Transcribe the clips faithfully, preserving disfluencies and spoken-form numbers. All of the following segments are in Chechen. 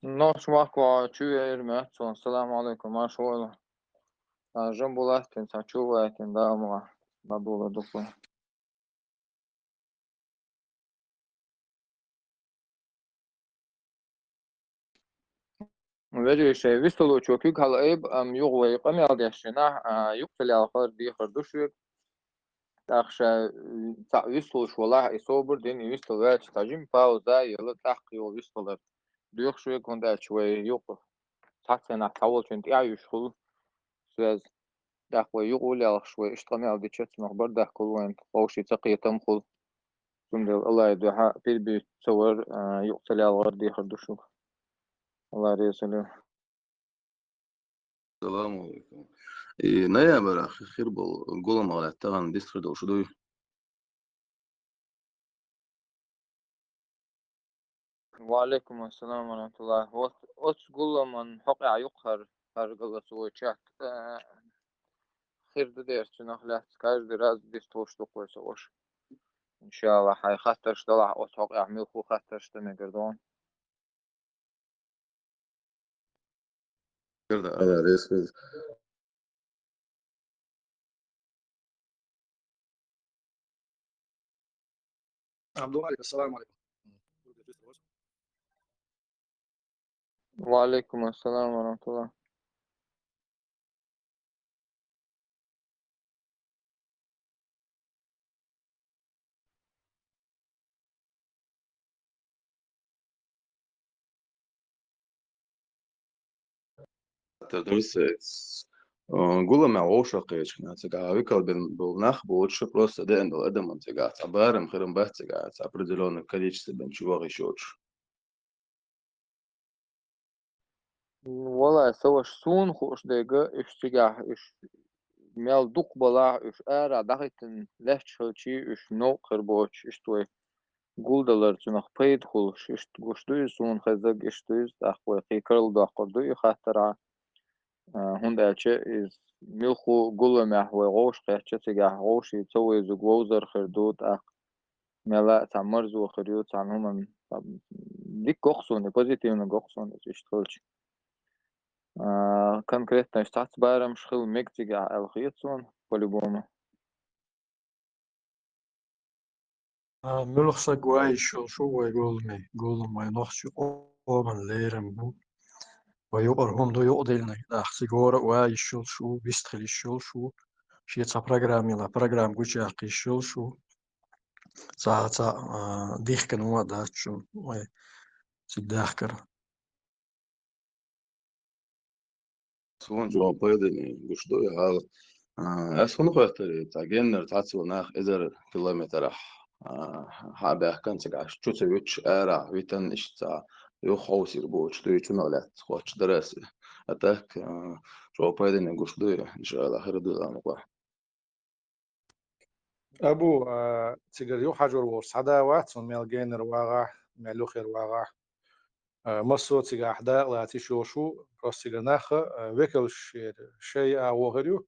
Нохчмахко чу эр меццо. Салам алейкум, машвала. А жамбулатин, са чуватин, да, ма. Бабула духу. Вежи шей висталу чокиг хала айб, ам юг вай къамял дешина, а, юг талял хар ди хар душвик. Тахша, м, та висталу швала и собур дин и вистал вач, та жим пауза, яла тах ки висталар. Дух швик хунда чвай юг. Та цена тавал чун тя юш хул. Связь. Дах вай юг улял швай, ишт къамял дичет, нах бар дах кул вайн, хоши цакъи там хул. Сумдел Аллах духа пирби цавар, а, юг талял гъар ди хар душук. Аллах реза лев. Салам алейкум. И ноябрь хир бол гулам гъалат тагъан бистхир дол шудуй. Ва алейкум ассалам ва рахматуллах. Вот, оц гуламан хокъя юг хар, хар галас вой чат. Э, хир да дерцунах лят, каждый раз бистхуш дуквой саваш. Иншаллах, хай хаттарш далах, оц хокъя милху хаттарш да мегардон. Герда, ала, резко. Абдуллах, ассаламу алейкум. Ва алейкум ассалам ва рахматуллах. Тардурсец. Э, гуламя вовша кечкна, цега викал бен был нах, больше просто ден был адаман цега, ца барам хирам бат цега, ца определённое количество бен чувак ещё. Вала, саваш сун хуш дега, иш цигах, иш мял дук балах, иш ара дахитин лехч хилчи, иш нов хирбоч, иш твой гулдалар цунах пайд хулш, иш гуш дуй, сун хезаг иш дуй, тах вай хикарл дохкор дуй, хаттара. А, хунда че из милху гуламя вай гош кече цигах, гоши цавай зуг вовзар хир ду, тах Мела ца марзу хир ю, ца нуман, ца дик гохсуни, позитивно гохсуни, ишт хилчи. А, конкретно ишт цац барам шхил мегцига эл хицун, по-любому. А, мюлхса гуай шул шу вай голми, голм вай нохчи оман лерам бу. Вай юкъар хунду юкъ дилна, ахси гора вай шул шу, вистхили шул шу. Ши ца программила, программ гучахи шул шу. Ца, ца, а, дихкан ума дачу, ой, цигдахкар. Сун жо пайдани гушдой гьал. А, ас хуну хватари, ца геннер, ца цу нах эзар километрах, а, ха бяхкан цигаш, чу ца вич ара, витан ишца, ю ховсир боч, дуй чу налят, хоч дараси. А так, а, жо пайдани гушдой, иншаллах, хир дуй ламукъа. Абу, а, цигар ю хьажур вор сада вац, он мел генер вагъа, мел юхер вагъа. А, массо цигахь дакъла ци шо шу, просто цигар наха, а, векал шер, шей а вогъар ю.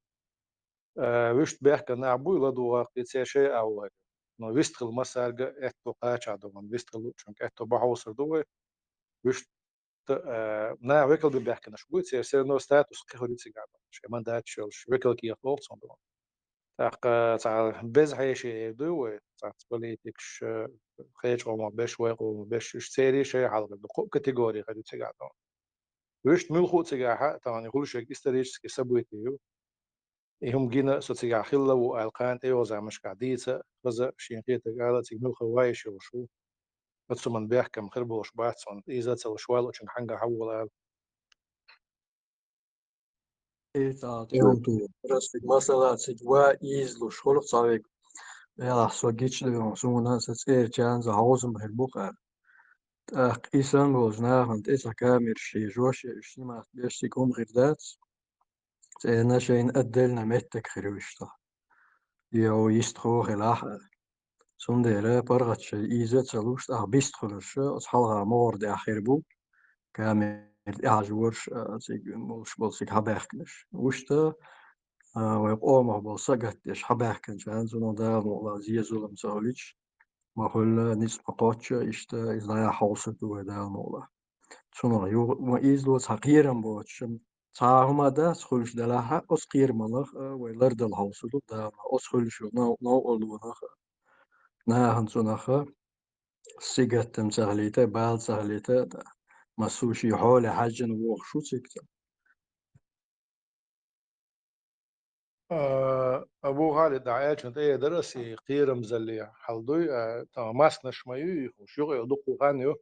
А, вишт бехка нах буй, ладугъа къице шей а вогъар ю. Но вистхил масарга этто къача дугъан, вистхил учунг этто бахаусар дугъай. Вишт Т-, э, на векал бе бяхканаш буй, цер всё равно статус кхихури циган. Шеман дачаш, векал ки яхлох цон дон. Так, э, ца без хьеши дуй вой, ца политикш, э, хеч ома беш, вай ома беш, ш цери шей халга ду, ку категория хади циган дон. Вишт мюлху цига ха, тани хулшек исторический событий ю. И хӀума гина со цигахь хилла ву аьлла, кхана тӀейогӀу замашкахь дийца, хаза шен хетарг ала, цига муьлхха вай йиш йолуш ву. Оцу ман бехкам хир болуш бац, цунна иза ца луш ваьлла, учуьнга хьанга хьавола ала. И цӀа тӀе хӀума ду, расиг масала цига ва излуш хуьлу цхьа вег. Делахь со гича ду, суна сан цӀера чанза хьовзам хир бу кхара. ТӀаккха и санна болчу нахана тӀе цхьа камераш хьежош, я уьш снимать беш цига хӀума хир дац. Церна шайна отдельно меттиг хир ю иштта. Йо, йистхо хилахь а. Цундела паргӀат шай ийза а ца луш, тӀаккха бистхуьлуш, оцу хьалха могӀар тӀехь хир бу, камера тӀехьажораш, а, цига молуш болу цига хьабаьхкинарш. Вуьшта, а, вай къомах болу сагатдеш хьабаьхкинчарна, цунах Дала мукъалахь зен-зулам ца хуьлуьйтуш, ма хуьлла, ницкъ ма кхоччу, иштта иза дӀаяхьа хьовсур ду вай Дала мукъалахь. Цунах юха ма ийзало цхьа кхерам боцуш, цхьа а хӀума дац хуьлуш делахь а, оцу кхерамах а вай лардала хьовсур ду Дала. Оцу хуьлуш йолу нов-, новкъарлонах а, нахана цунах а сигаттам ца хилийта, бала ца хилийта, массо а шен хьоле хьаьжжина вогӀуш ву цига. А, Абу Халид, дӀа аьллачун тӀе а дара ас и кхерамзалле хьал дуй, а, тахана масканаш ма ю, и хӀуш юкъа дуккха хан ю.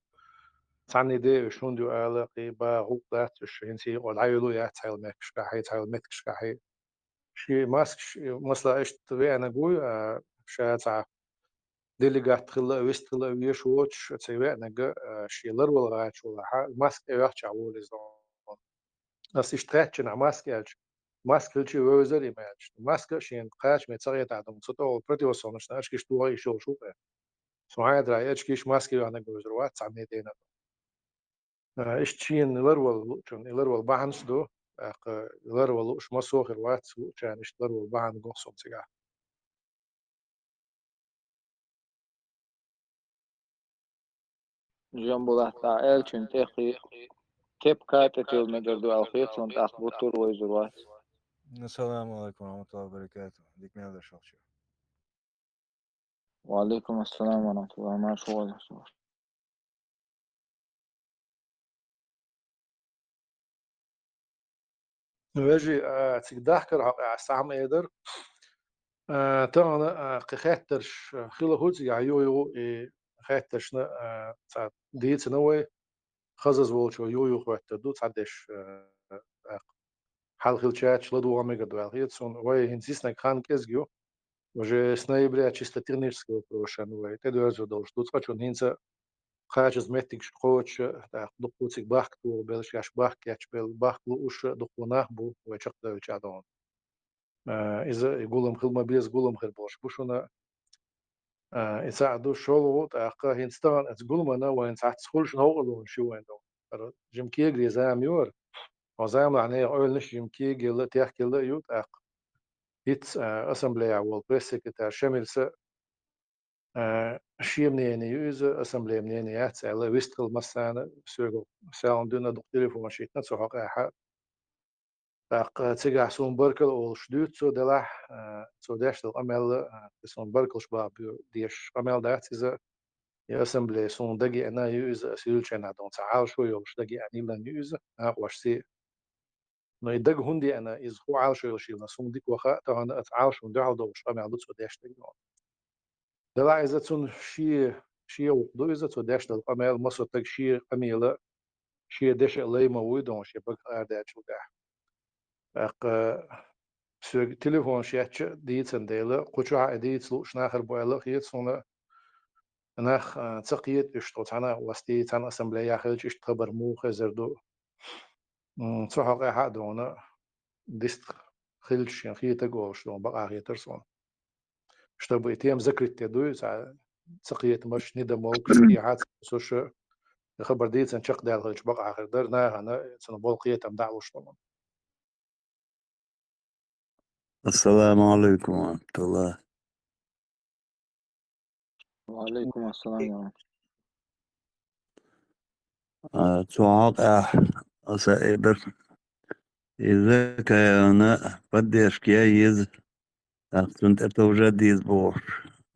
Цхьанне де уьш хӀунда ю ала, кхин бан гӀуллакх дац уьш, хӀинца и къо дӀайолу яц цхьайолу мехкашкахьий, цхьайолу меттигашкахьий. Шен маскаш, масала, иштта веанарг вуй, а, ша цхьа делегат хилла а, вист хилла а везаш воцуш, цхьа веанарг, а, шен ларвала гӀерташ волахь, маска тӀе ваьхча волу иза. Ас иштта хаьттича, маска аьлча, маска хилча вевзар и ма аьлча. Маска а шена кхачаме ца хетахь ду, цу тӀехула противосолнечный очкаш тоха йиш йолуш ву-кх. Со хьайна тӀера и очкаш, маска а веанарг вевзар вац цхьанне дена. А, иштта шена ларвала луучунна, и ларвала бахьанаш ду, тӀаккха и ларвала лууш массо а хир вац, луучарна иштта ларвала бахьана го-кх суна цигахь. Жамбулат, дӀа аьллачун тӀе кхин кеп капа тӀе тилла мегар ду аьлла хета суна, тӀаккха гуттар а вевзар вац. Ассаламу алейкум ва рахматуллахи ва баракатух. Дика мел деш вахча. Ва алейкум ассалам ва рахматуллахи, марша вогӀийла. Вежарий, а, цига дахкар хьокъехь ас цхьа хӀума эр дара. А, тахана, а, кхин хеттарш, а, хила хӀу цигахь юха-юха и хеттаршна, а, цхьа дийцина вай, хазаза волчо юха-юха хоьттур ду цхьа деш, а, тӀаккха. Хьал хилча ладогӀа мегар ду аьлла хета суна. Вай хӀинца йиснарг хан кӀезиг ю. Уже с ноября чисто технический вопросашна вай тӀедоьрзур долуш ду. Цкъачунна хӀинца кхачаза меттигаш кхочуш, тӀаккха дуккха цига бахка тухуш белла, шаьш бахка кечбелла, бахка лууш дуккха нах бу вай чекхдевллачу догӀна. А, иза и гулам хила ма беза, гулам хир болуш бу шуна. А, и цхьаъ ду, шолгӀа, тӀаккха хӀинца тахана оцу гуламна вайна цхьацца хуьлуш новкъарлонаш ю вайн догӀна. ХӀара жима кегаре зама ю хӀара. Хьо заманахь нехан ойланаш жима кегаелла, техкаелла а ю, тӀаккха хӀинца, а, ассамблеяхь волу пресс-секретарь Шамилс а, а, шен мнение ю иза, ассамблея мнение яц аьлла, вистхила массарна, соьга салам дуьйна, дукха телефонаш йитина цу хьокъехь. ТӀаккха цигахь суна баркалла олуш дуьйцу цо делахь, а, цо деш долу къамел, а, суна баркаллаш бахьа дезаш къамел дац иза. И ассамблея суна дагеана ю иза, аса юьллучу хенахь догӀна цхьа Ӏалашо йолуш дагеана йиллина ю иза, накъостий. Но и дага хӀунда еана, иза хӀун Ӏалашо йолуш йиллина, суна дика ваха а, тахана аса Ӏалашонна дуьхьал догӀуш къамел ду цо деш дерг. Делахь иза цунна шен, шен гӀуллакх ду иза, цо деш долу къамел, массо а стаг шен къамела, шен деша а лай ма вуй догӀна, шен багах арадаьллачул тӀаьхьа. ТӀаккха соьга телефонаш етташ а дийцина дела, кху чохь а дийца лууш нахар бу аьлла а хета суна. Нах, а, ца кхета уьш тхо цхьана а вастий, цхьана ассамблея хилча, иштта хабар муха хезар ду. М, цу хьокъехь а догӀна, дист хилча шен хетаг олуш догӀна бакъахьа хетара суна. Чтобы и тема закрытая дуй, цхьа ца кхетамаш, недомолвкаш, тӀехьа ца кхуьссуш, и хабар дийцина чекхдаьлла хилча бакъахьа хир дара, нахана цунах болу кхетам дӀа а луш догӀна. Ассаламу алейкум ва рахматуллах. Ва алейкум ассалам ва рахматуллах. А, цу хьокъехь аса эбар. Иза кхайна поддержка ян еза, тӀаккха цунна тӀе товжа деза бохуш.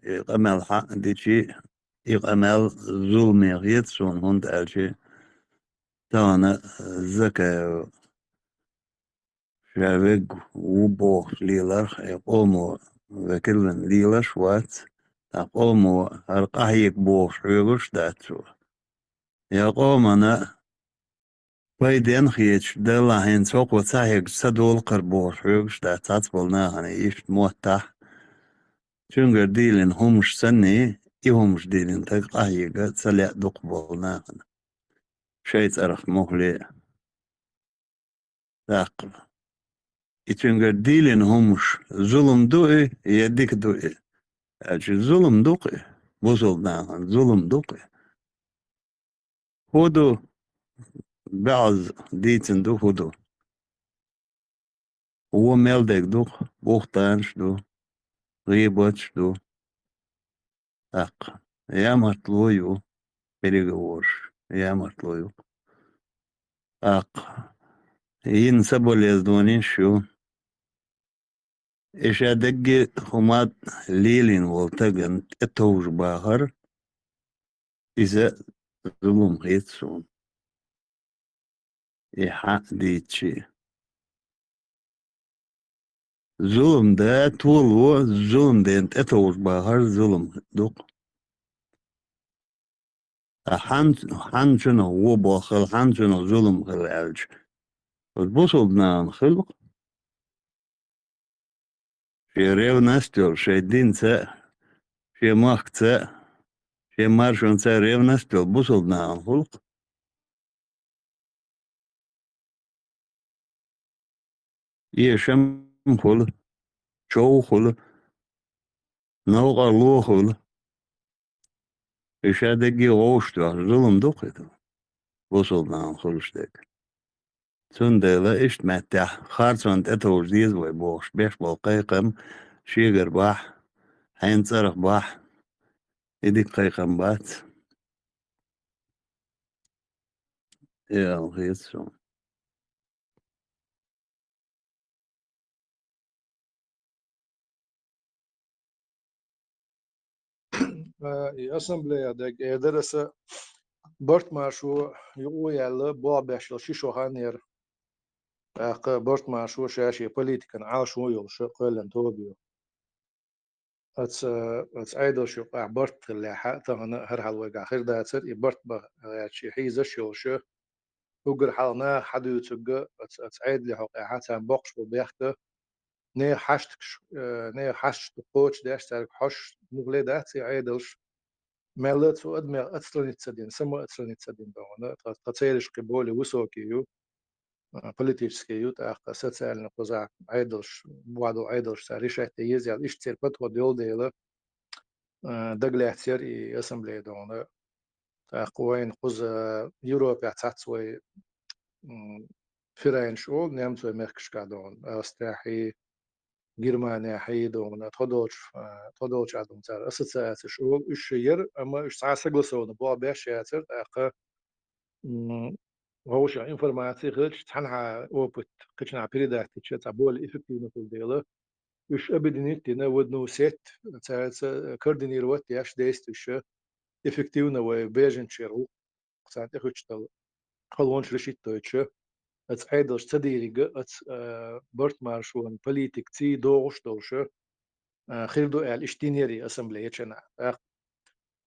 И къамел хьаъ дичи, и къамел зуламе хета суна, хӀунда аьлча тахана Закаев ша вег ву бохуш леларх, и къомо векаллан лелаш вац, ткъа къомо хӀара къахьега бохуш хьоьгуш дац цо. Я къомана пайденна хеташ, делахь хӀинца хӀокхо ца хьегча ца долу кхара бохуш хьоьгуш дац цхьацца болу нахана иштта моттахь. Цуьнгара дийлина хӀумаш санний, и хӀумаш дийлина стаг къахьега ца лаьа дукха болу нахана. Шайн цӀарах мухле а. ТӀаккха. И цуьнгара дийлина хӀумаш зулам ду и, я дика ду и? Аьлча, зулам ду-кх и, бусалба нахана зулам ду-кх и. ХӀун ду? БӀозза дийцина ду хӀун ду. Вон мел дерг ду-кх, бухтанаш ду, гӀийбаташ ду. ТӀаккха ямартло ю, переговораш, ямартло ю. ТӀаккха йина соболезнованеш ю. И ша даггара хӀума лелийна волу стагана тӀетовжа бахар, иза зулам хета суна. И хьан дийцча а. Зулам да, толо, зулам дена тӀетовжа бахар зулам ду-кх. Ткъа хьан, хьан цунах вон боху хила, хьан цунах зулам хила аьлча, оцу бусалба нахана хила-кх. Шен ревность йолу, шайн динца а, шен махкаца а, шен маршонца а ревность йолу бусалба нахана хуьлу-кх. Эшам хуьлу, чов хуьлу, новкъарло хуьлу. И ша даггара вовшахтоьхна зулам ду-кх иза, бусалба нахана хуьлуш дерг. Цундела иштта меттехь харцонна тӀетовжа деза вай бохуш беш болу кхайкхам шегара бахь, хьенан цӀарах бахь, и дика кхайкхам бац. Ял хета суна. Э, и ассамблея дерг эр дара аса, барт-маршо юкъа яьлла, болх беш йолу ши шо хан яра. ТӀаккха барт-маршо ша шен политикан Ӏалашо йолуш кхоьллина тоба ю. Аца, аца Ӏедалш юкъахь барт хиллехь а, тахана хӀара хьал вайгахь хир дацара, и барт бан гӀерташ, и хьийзаш йолуш, уггар хьалха наха хьадуьйцург, аца, аца Ӏедале хьокъехь царна боккхуш бу бехк, нехан хьашташ, э, нехан хьашташ ду кхочушдеш, цаьрга хьожуш мухле дац и Ӏедалш. Мелла а цу адамех отстраниться дина, самоотстраниться дина догӀана, тха, тха целаш кхин более высокий ю, а, политический ю, тӀаккха социальный кхузахь Ӏедалш, бохьадолу Ӏедалш цара решать де еза аьлла, иштта церан подход йолу дела, а, дагалаьцна яра и ассамблея догӀана. ТӀаккха вайна кхуза Европехь цхьацца вай, м, фирайнаш олу, немцойн мехкашкахь догӀана, Австрехьий, Германехьий догӀана, тхо долчу, а, тхо долчу а догӀана цара ассоциацеш олу, уьш яра, амма уьш цхьа а согласованно болх беш яцара, тӀаккха, м, вовшах информаци хилча, цхьанхьа опыт кхечанхьа передать дича, цхьа более эффективно хуьлу дела, уьш объединить дина в одну сеть, цаьрца координировать деш действуеш, эффективно вай беженцашера гӀуллакх царна тӀехӀуьттуш долу халонаш решить дойтуш, аца Ӏедалш ца дийриг, аца, а, барт-маршонан политикаций догӀуш долуш, а, хир ду аьлла, иштта динера и ассамблея ченахь. ТӀаккха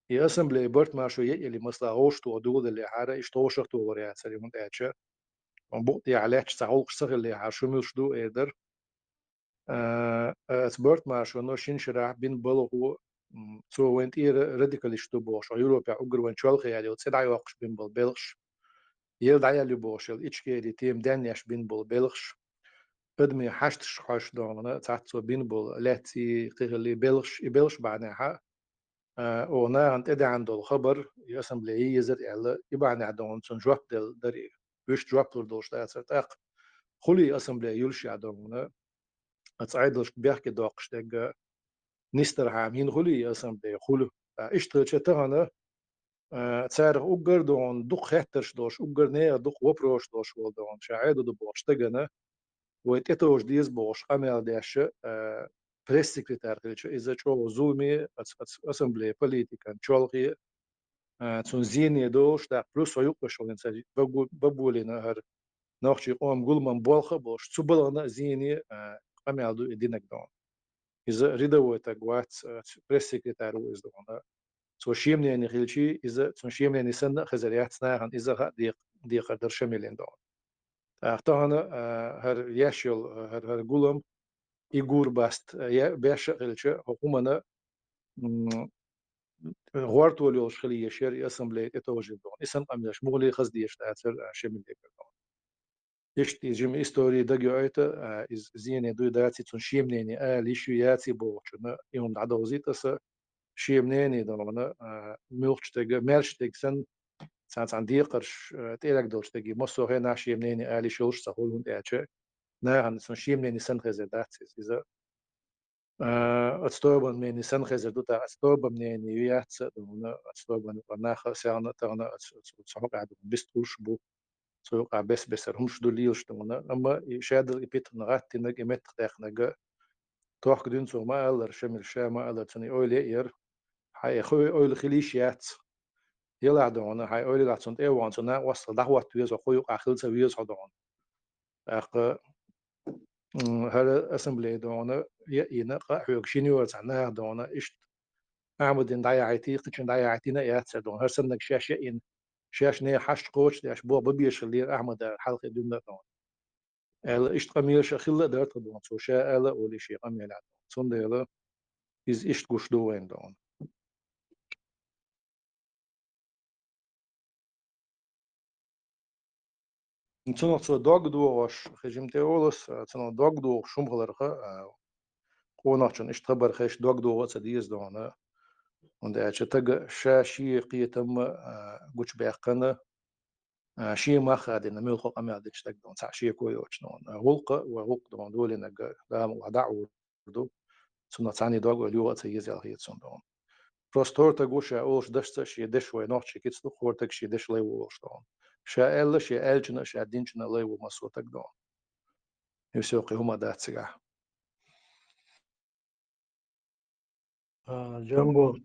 и ассамблея барт-маршо яа елли, масала, вовшахтоха дугӀу деллехьара, иштта вовшахтохур яцара, хӀунда аьлча букъа тӀехь лаьтташ цхьа гӀуллакхаш ца хиллехьара, шу муьлш ду эр дара. А, аца барт-маршоно шина шарахь бина балхо, м, цо вайн тӀера радикалист ду бохуш, Европехь уггар вайн чолхе яьлла йолу цӀе дӀайоккхуш бина болу белхаш, ел дӀаяьлла ю бохуш йолу Ичкери тема денъеш бина болу белхаш, адамийн хьашташ хьожуш догӀана, цхьацца цо бина болу лаьцций, кхин хиллий белхаш, и белхаш бахьанехьа, а, оха нахана тӀедеана долу хабар, и ассамблея езара аьлла, и бахьанехь догӀана цунна жоп делла дара и. Вуьшта жоп лур долуш дацара тӀаккха. Хуьлий ассамблея юьллушехь догӀана, аца Ӏедалшка бехке доккхуш дерг нисдархьама хӀинца хуьлий и ассамблея? Хуьлу. Ткъа иштта хилча тахана, а, царах уггар догӀана дукха хеттарш долуш, уггар нехан дукха вопросаш долуш волу догӀана, ша Ӏедал ду бохучу стагана, вай тӀетовжа деза бохуш къамел деш, а, пресс-секретарь хилча, иза чӀогӀа зуламе, аца, аца ассамблея политикан чолхе, а, цунна зене долуш, тӀаккха плюс вай юккъе шолгӀа цара Бабу-, Бабулина хӀара нохчийн къоман гуламан болх а болуш, цу балхана а зене, а, къамел ду и динарг догӀана. Иза рядовой стаг вац, а, пресс-секретарь ву иза догӀана. Цо шен мнение хилчий, иза цуьнан шен мнение санна а хезар яц нахана, иза хаа декъ-, декхар дара Шамилина догӀана. ТӀаккха тахана, а, хӀара еш йолу, а, хӀара, хӀара гулам, и гур баст, а, е-, беш а хилча, хӀокху хӀуманна, м, гӀортор йолуш хила езаш яра и ассамблея тӀетовжийна догӀана. И санна къамелаш муххале хаза дезаш дацара, а, Шамилегара догӀана. Иштта и жима истори дагайоуьйту, а, иза зене дуй даций, цунна шен мнение ала йиш ю яций бохучунна, и хӀума дӀадовзийта аса, шен мнение догӀана, а, муьлххачу стага, маьрша стаг санна, цхьана-цхьана декхарш, а, тӀелег долчу стаге массо а хенахь шен мнение ала йиш йолуш ца хуьлу, хӀунда аьлча нахана цунна шен мнение санна хезар дац иза. Иза, а, оцу тобанан мнение санна хезар ду, тӀаккха оцу тобанан мнение ю яц а догӀана, оцу тобанан юкъара нах а, селхана а тахана оцу, оцу, оцу хьокъехь догӀана бистхуьлуш а бу. цу юкъа бес-бесара хӀумаш ду лелаш дона, амма и шадал и питана гӀаттинарг, и меттахдоаккхинарг тохкадина цо ма аллара, Шамила ша ма аллара, цунна и ойла яр. Хьай хӀу ойла хила йиш яц. Елахь дона, хьай ойла елахь цунна тӀе а вахана, цу накъостал дӀахӀотта веза хьо, хӀу юкъа хила ца веза хьо дона. ТӀаккха, м, хӀара ассамблея дона, яйна, къа хьоьга шин йора цхьа наха дона, иштта Ахьмадина дӀаяхьийти, кхычунна дӀаяхьийтина а яц цара дона. ХӀара саннарг шаьш яйна, шаьш нехан хьашт кхочушдеш, бо бабеша лера Ахьмада хьалхе дуьйна а дона. Аьлла, иштта къамелаш а хилла а дара тха дона, цо ша ала а олий шен къамелехь дона. Цундела иза иштта гуш ду вайна дона. Цунах цо дог догӀуш, хи жимма тӀе олус, цунах дог догӀуш хӀума хиларха, а, къонахчун иштта хабар хезаш дог догӀа а ца деза дона. ХӀунда аьлча тага ша шен кхетам а, а, гучабаьккхина, а, шен мах а дина, муьлхха къамел дечу стаг дона, цхьа шеко йоцуш дона. ГӀуллакх а, вай гӀуллакх дона, долийнарг а, Дала мукъ лахь, дӀа а гӀур ду. Цунах цхьанний дог-ойла йогӀа а ца еза аьлла хета суна дона. Просто хӀора стага ша олуш дашца а шен деш вай нохчий кица ду, хӀора стага шен деш лай ву олуш дона. Ша аьлла, шен аьллачунна а, ша динчунна а лай ву массо а стаг дона. И всё, кхин хӀума дац цигахь. А, Джамбул,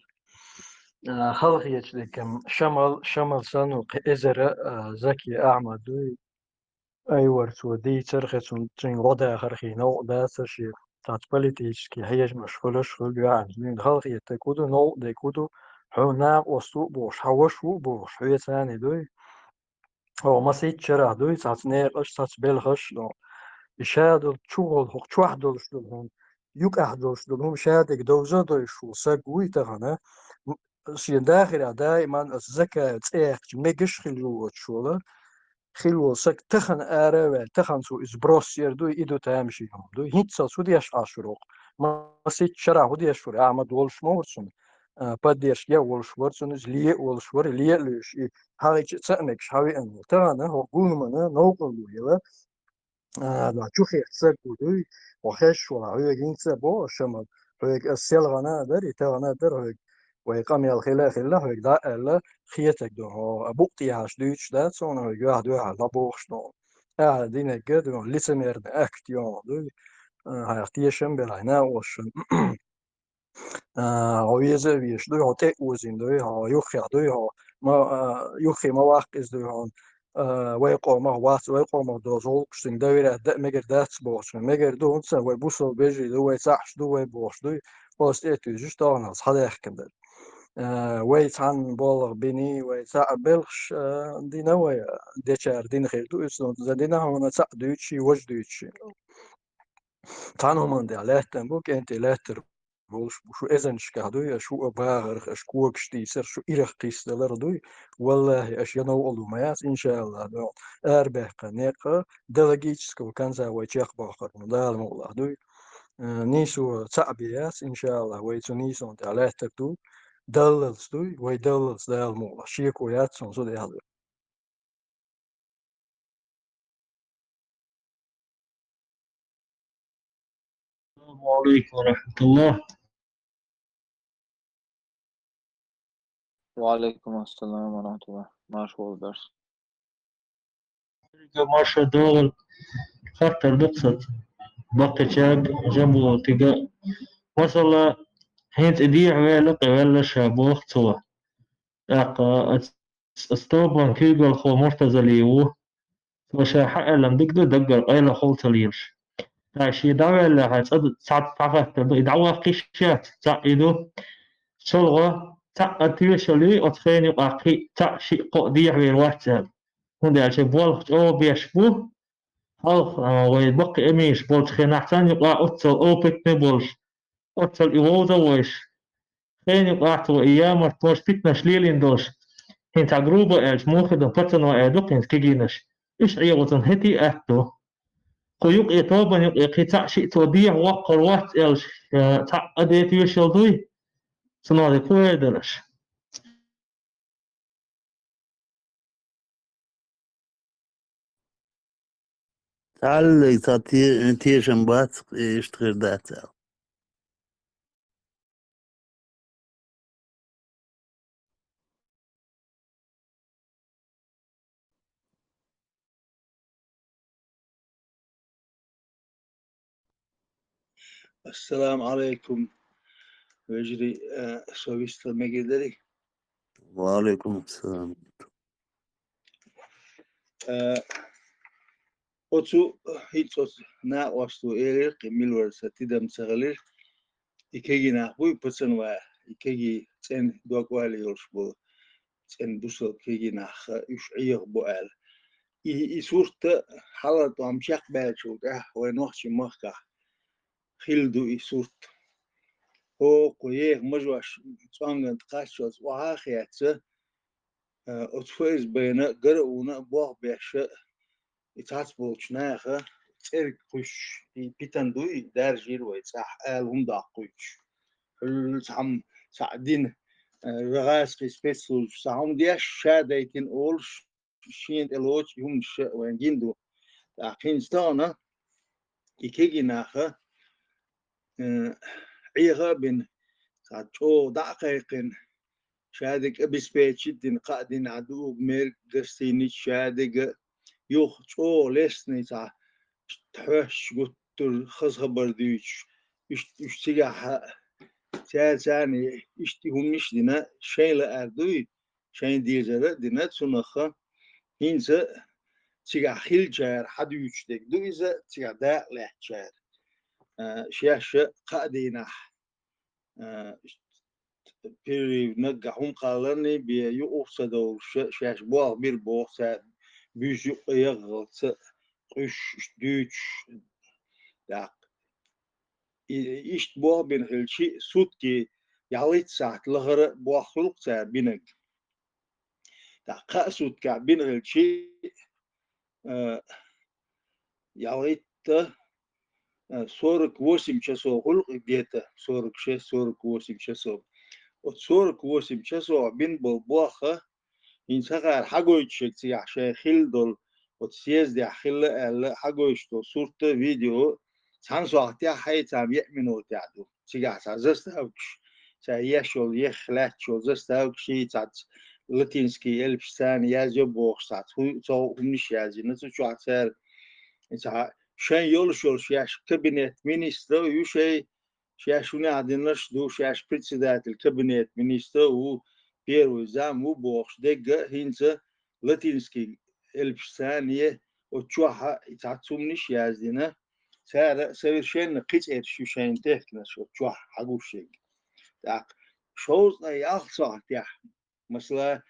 а, халахеташ дерг-м Шамал, Шамал санна ву кхин эзар а, а, Заки Ахьмад дуй. Айвар цо дийцар хи цунна, цуьнга гӀо дахар хи новкъа дацар шен. Цхьацца политический хьежамаш хуьлуш хуьлу юьхьанца. Халахетарг хӀу ду, новкъа дерг хӀу ду, хьо накъост ву а бохуш, хьан ваша ву а бохуш, хьоьца цхьаьна дуй. Хьо масийтта шарахь дуй, цхьацца некъаш, цхьацца белхаш а дона. И ша долу чухула хӀокху чохь долуш долу хӀума, юкъахь долуш долу хӀума ша дерг довза а довзуш волу саг вуй тахана. М-, шен дахарехь даиман аса Закаев цӀе яьккхича мегаш а хила воцуш волу, хила волу саг тахана ара а ваьлла, тахана цо иза брос яр дуй, и ду тамашийна хӀума дуй. ХӀинццалц хӀу деш Ӏаш вара хӀокху? Масийтта шарахь хӀу деш вара? Ахьмад волуш ма вара цунна. А, поддержка а волуш вара цунна, иза ле а волуш вара, ле а луьйш, и хьагӀича а ца а мегаш хьавеана вара. Тахана хӀокху гуламана новкъарло яла, а, да, чу хетта саг ву дуй, хьо хезаш валахь, хьоьга хӀинца а боху, Шамал, хьоьга аса селхана а дара, и тахана а дара хьоьга, вай къамел хила а хилла, хьоьга дӀа а аьлла, хетарг ду хьо, а, букъ тӀехьаш дуьйцуш дац хьуна, хьоьга юьхь дуьхьал дӀабохуш ду. Ахьа динарг а ду, лицемерный акт ю хьуна дуй, а, хьайх тешам а белахь, накъосташна. А, хьо веза а везаш дуй, хьо тӀе а озийна дуй, хьо юххехь дуй, хьо ма, а, юххе ма ваккха иза дуй хьуна. А, вай къомах вац, вай къомах долчу гӀуллакхашна доверять дан а мегар дац бохучу. Мегар ду, хӀунда аьлча вай бусалба вежарий ду, вай цхьаъш ду, вай бохуш дуй, оцу тӀе а туьйсуш тахана хьадаьхкина дара. А, вай цхьаьна болх бина, вай цхьаъ белхаш, а, дина вай, а, дечара дина хир ду, иза за дина хьуна цхьаъ дуьйцуш, важа дуьйцуш. Цхьана хӀуманна тӀехь лаьттан бу, кӀентий лаьттар болуш бу. Шу эзарнашкахь дуй, аша хӀуъа багӀарх, аша когаш тийсарх, шу ирах кхиссадаларх дуй. Валлахи, аша я новкъарло ма яц, иншааллах, дуьхьал арабаьккхина некъ а, до логического конца вай чекхбоккхур бу, Дала мукъалахь дуй. Э, нийсо цхьаъ бен яц, иншааллах, вай цу нийсонна тӀехь лаьттар ду. Даллалц дуй, вай даллалц Дала мукъалахь. Шеко яц суна цу тӀехь дуй. السلام عليكم ورحمة الله. وعليكم السلام ورحمة الله. Марша вогӀийла дарс. Марша догӀийла. Хаттар ду-кх сан баккхийчаьрга, Джамбулатига. Масала, хӀинца и дехьаваьлла, кхеваьлла ша, боху цо. ТӀаккха ас тобанан куьйгалхо Муртазали ву. Цо ша хьааьлларг дика ду, даггара къайле хала ца лелаш. ТӀаккха шен дӀаваьллехь цкъа цхьацца дӀахаттар ду, и дӀаваккха йиш яц, цхьаъ и ду. ШолгӀа, цхьаъ а тоьшалла юй оцу хенан юкъахь кхин а цхьаъ, шиъ, кхоъ дехьавер вац аьлла. ХӀунда аьлча болх чӀогӀа беш бу, хьалха, а, вай баккхий эмираш болчу хенахь царна юкъахь оццул опытный болуш, оццул и вовза а войш, хенан юкъахь цо и ямартлонаш, питанаш лелийна долуш, хӀинца грубо аьлча, мухидо, пацано аьлла ду-кх хӀинца кегийнаш, уьш Ӏехо цунна хӀетий а атта ду. Кху юкъе, тобанан юкъе кхин цхьаъ, шиъ цо дехьавоккхур вац аьлча, а, цхьаъ а де тоьшалла дуй, цунах де кху эр дара аша. Цхьаьллиг цхьа те-, тешам бац, иштта хир дац аьлла. Ассаламу Ӏалайкум, вежарий, э, со вистхила мегар дарий? Ва Ӏалайкум ассалам. Э, оцу, хӀинца оцу накъосто элира, кхин мила вара сан тидам ца хилира. И кегий нах буй пацанваь, и кегий цӀена догвали йолуш болу, цӀена бусалба кегий нах, уьш Ӏеха бу аьлла. И, и сурт хьалха тӀом чекхбаьллачул тӀаьхьа вайн нохчийн махкахь хилла ду и сурт. ХӀокху еха мажош цӀонган тӀе кхаччалц охьа а хецна, э, оцу ФСБ-на гара а вуна, болх беш а, и цхьацболчу наха цӀерга кхуьссуш, и питана дуй, даржийра вай цӀахь ала хӀума доккхуьйтуш. Хьуьлла цхьамма цхьаъ дина, э, гӀазкхийн спецслужбаш цхьа хӀума деш, ша дайтина олуш, шена тӀе лоцу и хӀуманаш вайн гина ду. ТӀаккха хӀинца тахана и кегий наха, э, Ӏеха а бина, цхьа чӀогӀа дӀа а кхайкхина, шадерг обеспечить дина, кхаа дийнахь дугу мер гостиница шадерг а, юха чӀогӀа лестний цхьа тхьоьшуш гуттар а хаза хабар дуьйцуш, уьш, уьш цигахь а цара царна иштта хӀуманаш а дина, шайн лаар дуй, шайн дезар а дина цунах. ХӀинца цигахь хиллачара хьадуьйцуш дерг ду иза, цигахь дакъа лаьттачара. А, шаьш а кхаа дийнахь, а, перерыв наггахь хӀума кхалларний бен юкъах ца довлуш, шаьш болх бира боху цара, буьйса юккъе яххалц а, къуьйсуш, дуьйцуш, тӀаккха. И, иштта болх бина хилча, сутки ялхитта сахьт лахара болх хуьлу-кх цара бинарг. ТӀаккха кхаа суткехь бина хилча, э, ялхитта, э, сорок восемь часов хуьлу-кх и где-то, сорок шесть, сорок восемь часов. Оцу сорок восемь часов бина болу болх а, хӀинца хӀокхара хьагойтуш ерг цигахь шайн хилла долу, оцу съездехь хилла аьлла, хьагойтуш долу сурт а, видео а, цхьана сохьтехь, хьайца-м еа минотехь ду. Цигахь цхьа заставкаш, цара еш йолу, ехха лаьтташ йолу заставкаш, и цхьацца латинский элпашца язйо бохуш, цхьацца хӀу-, цо хӀуманаш язйина цу чохь цара. И цхьа шайн йолуш йолу шаьш кабинет министров ю шайн, шаьш хӀунех динарш ду, шаьш председатель кабинет министров ву, первый зам ву бохуш дерг а хӀинца латинский элпашца е оцу чохь а и цхьацца хӀуманаш а яздина. Цара совершенно кхин цӀераш ю шайна техкинарш оцу чохь хьагуш ерг. ТӀаккха шовзткъе ялх сохьтехь, масала,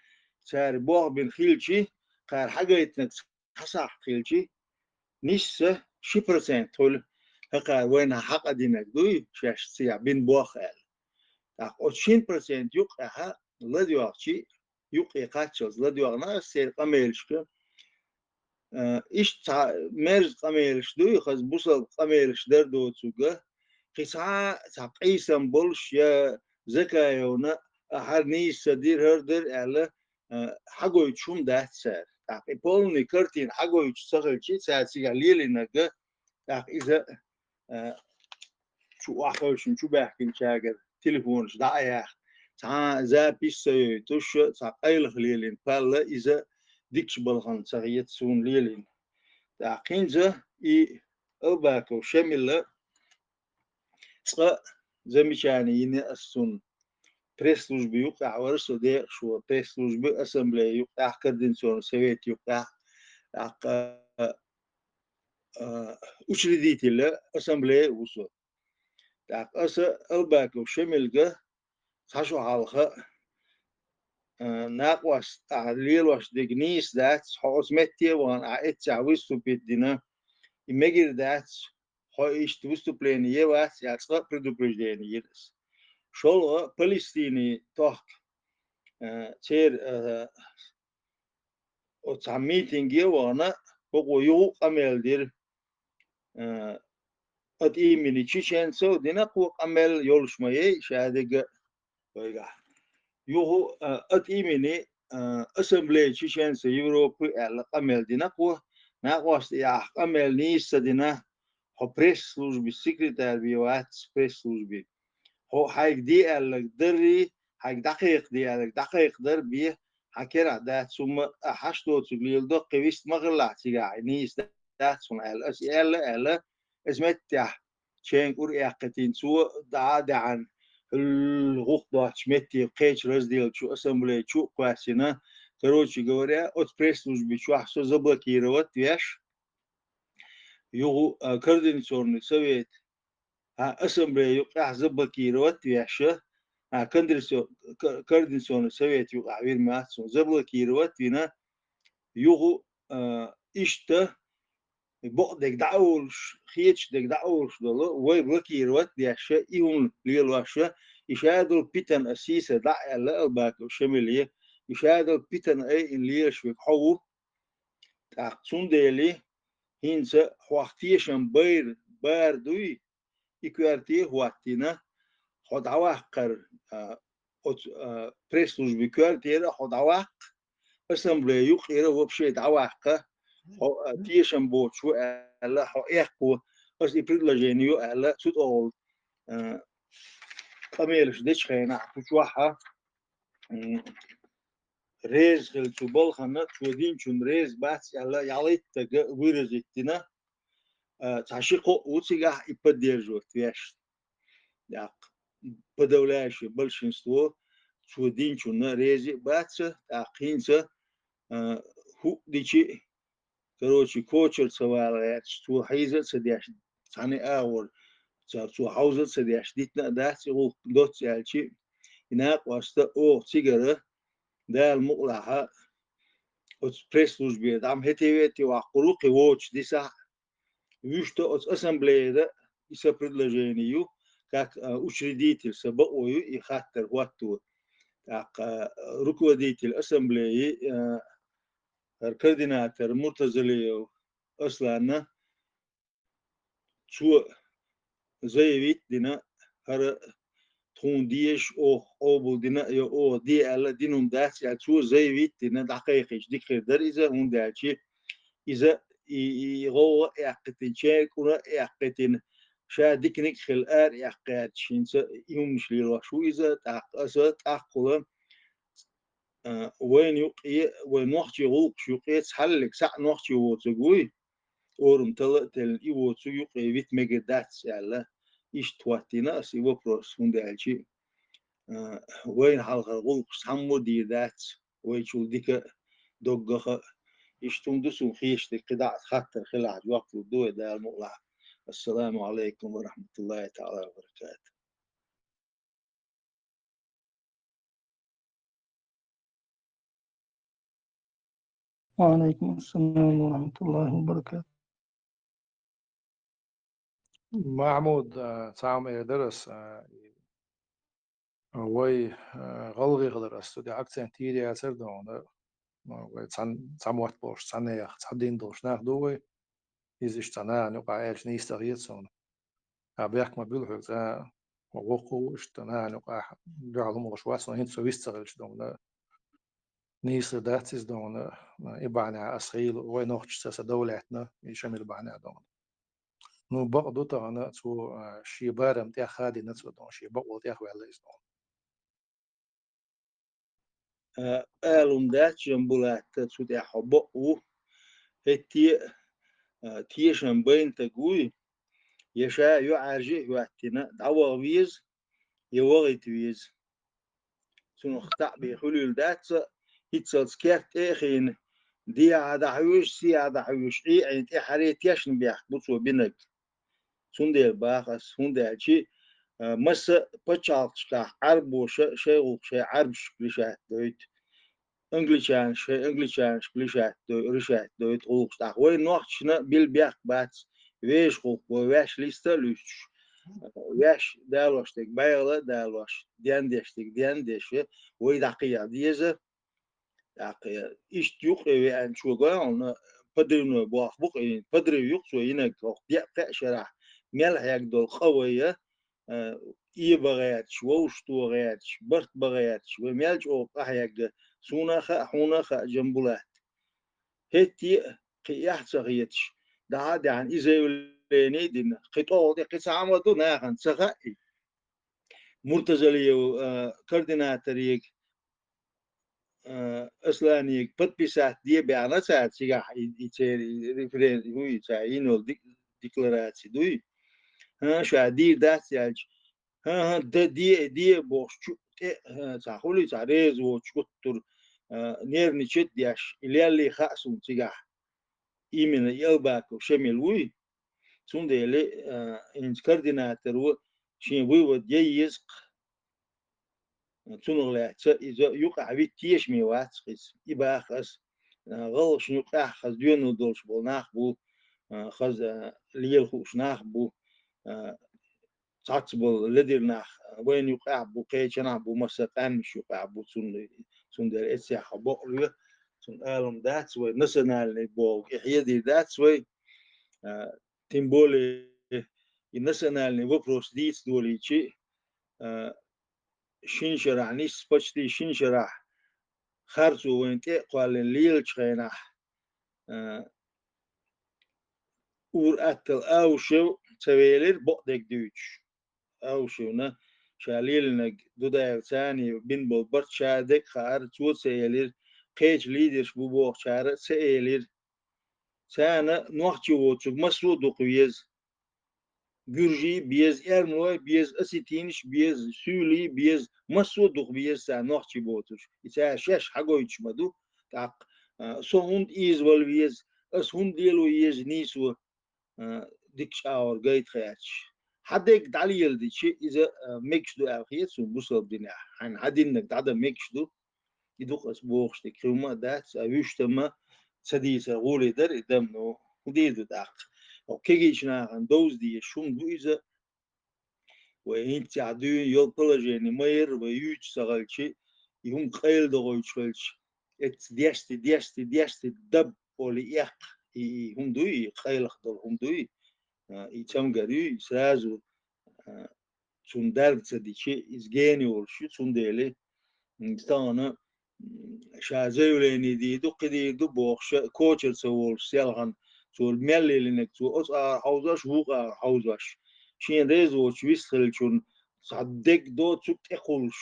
цара болх бина хилча, кхара хьагайтинарг цхьа сахьт хилча, нисса ши процент хуьлу, хӀокхара вайна хьакъ а динарг дуй, шаьш цигахь бина болх аьлла. ТӀаккха оцу шина процент юккъехь а ладоьгӀчи, юккъе кхаччалц ладоьгӀна аса церан къамелашка. Э, иштта цхьа мерза къамелаш дуй, хаза бусалба къамелаш дара доцург а, кхин цхьа а цхьа къийсам болуш я Закаевна, ахьара нийса ца дира, хӀара дара аьлла, э, хьагойтуш хӀума дац цара. ТӀаккха и полный картина хьагойтуш ца хилча, цара цигахь лелийнарг а, тӀаккха иза, э, чу охьахевшина, чу баьхкинчаьргара телефонаш дӀа а яьхна, цхьа а запись ца йойтуш, цхьа къайлаха лелийна палла, иза дикачу балхана ца хета суна лелийна. ТӀаккха хӀинца и Албаков Шамилла цкъа замечание йина аса цунна. Пресс-служби юккъехь вара со декъашхо, пресс-служби, ассамблея юккъехь, координационный совет юккъехь, тӀаккха, а, учредитель ассамблея а ву со. ТӀаккха аса Албаков Шамилга цхьа шо хьалха, а, накъост ахьа лелош дерг нийса дац, хьо оцу метте а вахана, ахьа эццехь выступить дина, и мегар дац, хьо иштта выступление е вац, аьлла цкъа предупреждение йира аса. ШолгӀа Палестинин тохка, э, церан, э, оцу цхьа митинге а вахана, хӀокхо юха а къамел дира, э, от имени чеченцев дина кхо къамел, йолуш ма яй ша дерг а вайгахь. Юха, э, от имени, э, Ассамблеи чеченцев Европы аьлла къамел дина кхо, накъост и ахь къамел нийса ца дина, хьо пресс-служби секретарь бен вац, пресс-служби. Хьо хьайга де аьлларг даррий, хьайга дӀакхайкха де аьлларг дӀакхайкхадар бен, хьан керахь дац хӀумма, а хьаш доцург леладо, кхин вист ма хилалахь цигахь, и нийса дац хьуна аьлла. Аса и аьлла, аьлла, иза меттехь чен кӀур аьккхийтина, цо дӀа а даьхьна, хӀул гӀуллакх доцчу метте кхечу разделчу ассамблея чу а кхоьссина, короче говоря, оцу пресс-служби чохь со заблокировать веш, юха, а, координационный совет, а, ассамблея юкъахь заблокировать веш, а, координацион-, ко-, координационный совет юкъахь вир ма вац со, заблокировать вина, юха, а, иштта бакъдерг дӀа а олуш, хеташ дерг дӀа а олуш долу, вай блокировать деш, и хӀума лелош, и ша долу питана ас сийсара дӀа а аьлла, Албаков Шамиле, и ша долу питана айина лелаш верг хьо ву. ТӀаккха цундела хӀинца хьох тешам байра бара дуй, и коьрте а хӀоттийна, хьо дӀаваккхара, а, оцу, а, пресс-служби коьртера а хьо дӀаваккха, ассамблея юкъера вообще дӀаваккха, хьо, а, тешам боцуш ву аьлла, хьо эккхо, аса и предложение йо аьлла, цу тӀехула, а, къамелаш дечу хенахь, цу чохь а, м, реза хилла цу балхана, цо динчунна реза бац аьлла, ялхиттага выразить дина, а, цхьа ши-кхоъ ву цигахь и поддерживать веш. ТӀаккха подавляющее большинство цо динчунна реза а бац, тӀаккха хӀинца, а, хӀуъа дичи, короче, кочара ца вала гӀерташ, цо хьийза а ца деш, цхьана агӀор, цо, цо хьовза а ца деш, дитина а дац и гӀуллакх, доцца аьлчи, и накъоста оха цигара, Дала мукъалахь, оцу пресс-службера дӀа ма хӀетте а веккхур ву кхин воцуш дисахь а, вуьшта оцу ассамблеяра и сан предложение ю, как, а, учредитель сан бакъо ю и хаттар хӀотто. ТӀаккха, а, руководитель ассамблеи, а, хӀара координатор Муртазалиев Асланна, цо заявить дина, хӀара тхуна дезаш, оха къобал дина а, я оха де аьлла, дина хӀума дац аьлла, цо заявить дина, дӀакхайкхийча дика хир дара иза, хӀунда аьлча иза и, и гӀовгӀа а эккхийтина, чен кӀур а эккхийтина, ша диканиг а хилла ара а эккха гӀерташ, хӀинца и хӀуманаш лелош ву иза, тӀаккха аса тӀаккхула, а, вайна юкъе, вайн нохчийн гӀуллакхаш юкъе цхьаллиг схьа нохчи воцург вуй, орам тала а теллина, и воцург юкъе вита мегар дац аьлла, иштта хӀоттийна аса и вопрос, хӀунда аьлча, а, вайна хьалхара гӀуллакхаш цхьаммо а дийр дац, вайчул дика а, доггах а. Иштта хӀума ду суна хеташ дерг, кхидӀа а хаттар хилахь, жоп лур ду вай, Дала мукъалахь. Ассаламу Ӏалайкум ва рахьматуллахӀи таӀала ва баракатухӀ. وعليكم السلام ورحمة الله وبركاته. Махьмуд, а, цхьа хӀума эр дара ас, а, вай, а, гӀалгӀай хилар ас цу тӀе акцент йийр яцара дона, а, вай цхьан-, цхьа мотт болуш, цхьа нехан, цхьа дин долуш нах ду вай. Иза иштта цхьа нахана юкъахь аьлча нийса ца хета суна. Ткъа бехк ма буьллу хьоьга, цкъа воккха ву иштта нахана юкъахь дуьхьал хӀума луш вац, но хӀинца со вист ца хилча дона, нийса дац иза дона, и бахьанехь ас хийла, вай нохчашца сан дов лаьттина, и Шамил бахьанехь дона. Ну, бакъ ду тахана цо, а, шен барам тӀех хадийна цо дона, шен бакъо тӀех ваьлла иза дона. А, ала хӀума дац, Жамбулат, цу тӀехь хьо бакъ ву. ХӀетте а, а, тешам байна стаг вуй, я ша йоӀ Ӏаьржа а хӀоьттина, дӀаваха веза, я вахийта веза. Цунах таӀ бен хуьлийла дац, хӀинццалц керта тӀе а хиъна, дехьа дӀахьоьжуш, сехьа дӀахьоьжуш, Ӏе Ӏийна тӀаьххьара тешна бехк бу цо бинарг. Цундела боху ас, хӀунда аьлча, а, масса а пачхьалкхашкахь Ӏарбоша шайн гӀуллакх шайн Ӏарбашка решать дойту. Англичанаш шайн англичанашка решать дой-, решать дойту гӀуллакхаш. ТӀаккха вай нохчашна билла бехк бац, вешан гӀуллакх бу, ваьш листа а луьстуш, ваьш далош дерг бӀегӀала а далош, дендеш дерг дендеш, вай дӀакхехьа деза. ТӀаккха иштта юкъе веанчо гой хьуна подрывной боху бу-кх и, подрыв ю-кх цо йинарг хӀокху деа-пхеа шарахь мел хьегна долу къа вай, а, эба гӀерташ, вовшахтоха гӀерташ, барт бан гӀерташ, вай мел чӀогӀа къахьегна, суна а хаьа, хьуна а хаьа, Жамбулат. ХӀетте а кхин эхь ца хеташ, дӀа а даьхьна, и заявление а дина, кхин тӀехула тӀе кхин цхьа а ма ду, нахана ца хаьа и. Муртазалиев, а, координаторега, а, Асланега подписать де баьхна цара цигахь и, и церан референ-, хӀун ю цара йина йолу ди-, деклараци дуй. хӀа, ша дийр дац аьлча, хӀа-хӀа, де, де, де бохуш, чу тӀе, хӀа, цхьа хуьлий, цхьа реза воцуш гуттар а, нервничать а деш, и леллий хаьа суна цигахь. Именно и Албаков Шамил вуй. Цундела, а, хӀинца координатор ву, шен вывод ян еза-кх. Цунах лаьцна иза юкъахь витта тешаме вац-кх иза. И боху ас, а, гӀалгӀашна юкъахь хаза доьналла долуш болу нах бу, а, хаза, а, лела хууш нах бу, а, цхьацца болу ледара нах вайна юкъахь бу, кхечанахь бу, массо а къаьмнаш юкъахь бу, цунна, цундела эццехь бакъ лоь, цунна ала хӀума дац, вай национальный боху, и хьедийр дац вай, а, тем более и национальный вопрос дийца долийчи, а, шина шарахь нисса, почти шина шарахь харцо вайна тӀе а кхоьллина лелачу хенахь, а, ур-атталла Аушев ца велира, бакъдерг дуьйцуш. Аушевна ша лелийнарг Дудаев Цани бина болу барт ша дерг а хаьара, цо ца элира, кхечу лидерш бу бохучара а ца элира. Царна нохчи воцург массо а дукха веза. Гуьржий а беза, эрмалой а беза, осетинаш а беза, суьйлий а беза, массо а дукха беза царна нохчи боцурш. И цара шаьш хьагойтуш ма ду, тӀаккха, а, со хӀунда ийзавала веза, ас хӀунда лело еза нийсо, а, дика чӀагӀор гайта хаьтташ. Хьан дерг дӀалеладичи, иза, а, мегаш ду аьлла хета суна бусалба динехь. Хьайна хьан диннарг дӀадан мегаш ду. И ду-кх ас бохуш дерг, кхин хӀумма а дац, а вуьшта ма ца дийцар гӀоле дара и дам, ну, хӀун дийр ду тӀаккха? Хьо кегийчу нахана довза дезаш хӀума ду иза. Вай хӀинццехь дуьйна йолу положение ма яра, вай юьйцуш ца хилчи, и хӀума къайладохуьйтуш хилча, эцца дешти, дешти, дешти даб олий эккха, и, и хӀума дуй, и къайлаха долу хӀума дуй, а, и цамгар юй, и сразу, а, цунна дарба ца дичи, иза гена йолуш ю, цундела, м, тахана, м, ша заявление дийр ду, кхин дийр ду бохуш, кочара ца волуш селхана, цо мел лелийнарг цо оцу агӀор хьовзош, вукху агӀор хьовзош. Шена реза воцуш вист хиллачунна цхьа дерг доцург тӀекхуллуш,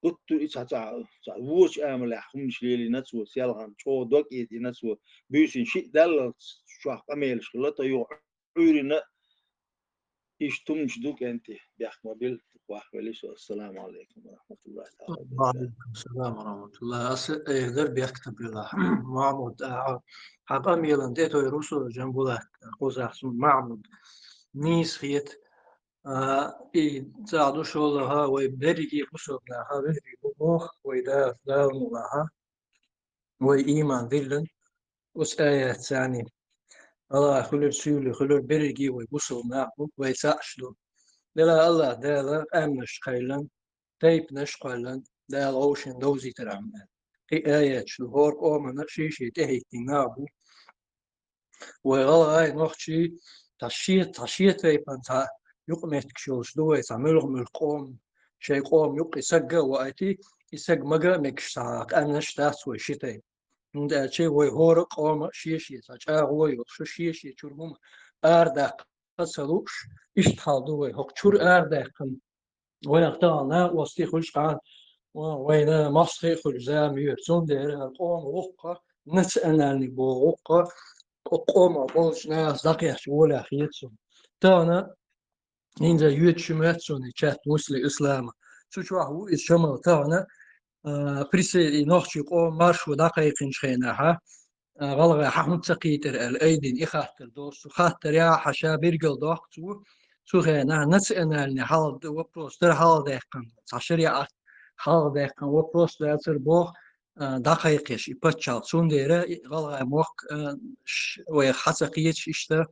гуттар а и цхьа, цхьа, цхьа вочу амалехь хӀуманаш лелийна цо селхана, чӀогӀа дог а эцна цо, буьйсанна шиъ даллалц чохь къамелаш хилла, тӀе юха Ӏуьйрина иштта хӀуманаш ду, кӀентий, бехк ма билла, вахвелли со. Ассаламу алейкум ва рахматуллахи таала ва баракатух. Ва алейкум салам ва рахматуллах. Аса эр дара бехк ца билла. Махьмуд, а, хьан къамелан тӀе тойру со, Жамбулат, кхузахь суна Махьмуд. Нийса хета, а, и цӀа ду шолгӀа, вай берриге бусалба наха, вежарий бу боху, вай Дала, Дала мукъ лахь. Вай ийман диллина оцу аятца царний. ГӀалгӀай хуьлура, суьйлий хуьлура, берриге вай бусалба нах бу, вай цхьаъ ду. Дела АллахӀ Дала къаьмнаш кхайкхина, тайпанаш кхоьллина, Дала вовшийн довзийтархьама аьлла. Кхин аяташ ду, хӀора къомана шен-шен тӀехӀиттина нах бу. Вай гӀалгӀай, нохчий, цхьа шен, цхьа шен тайпана цхьа юкъаметтигаш йолуш ду вай, цхьа муьлха-муьлха къоман, шайн къоман юккъе саг а ваийти, и саг мага а мегаш цхьа къаьмнаш дац вай ши тайпа. ХӀунда аьлча вай хӀора а къоман шен-шен цхьа чӀагӀо йолуш, шен-шен чуьра хӀума арадаккха ца лууш, иштта хьал ду вай. ХӀокху чуьра арадаьккхина вайх тахана накъостий хуьлуш кхана, вайна мостагӀий а хуьлуш зама ю. Цундела хӀара къоман гӀуллакх, национальный боху гӀуллакх, къо-, къомах болчу нахаца дӀакхехча гӀолехь хета суна. Тахана хӀинца йоьдуш ю моьтту суна и чат Муслим Ислама. Цу чохь ву иза Шамал тахана, а, присо-, и нохчийн къоман маршо дӀакхайкхинчу хенахь, а, гӀалгӀай хьан хӀунда ца кхийтира аьлла, айдина и хаттар долуш цо. Хаттар яхь хьан ша биргал доккху цо. Цу хенахь национальный хьал-, вопрос дара хьалхадаьккхина, цхьа шариӀат хьалхадаьккхина вопрос дацара боху, а, дӀакхайкхеш и пачхьалкх. Цундела и гӀалгӀай мохк, а, ш-, вайх хьан ца кхеташ иштта,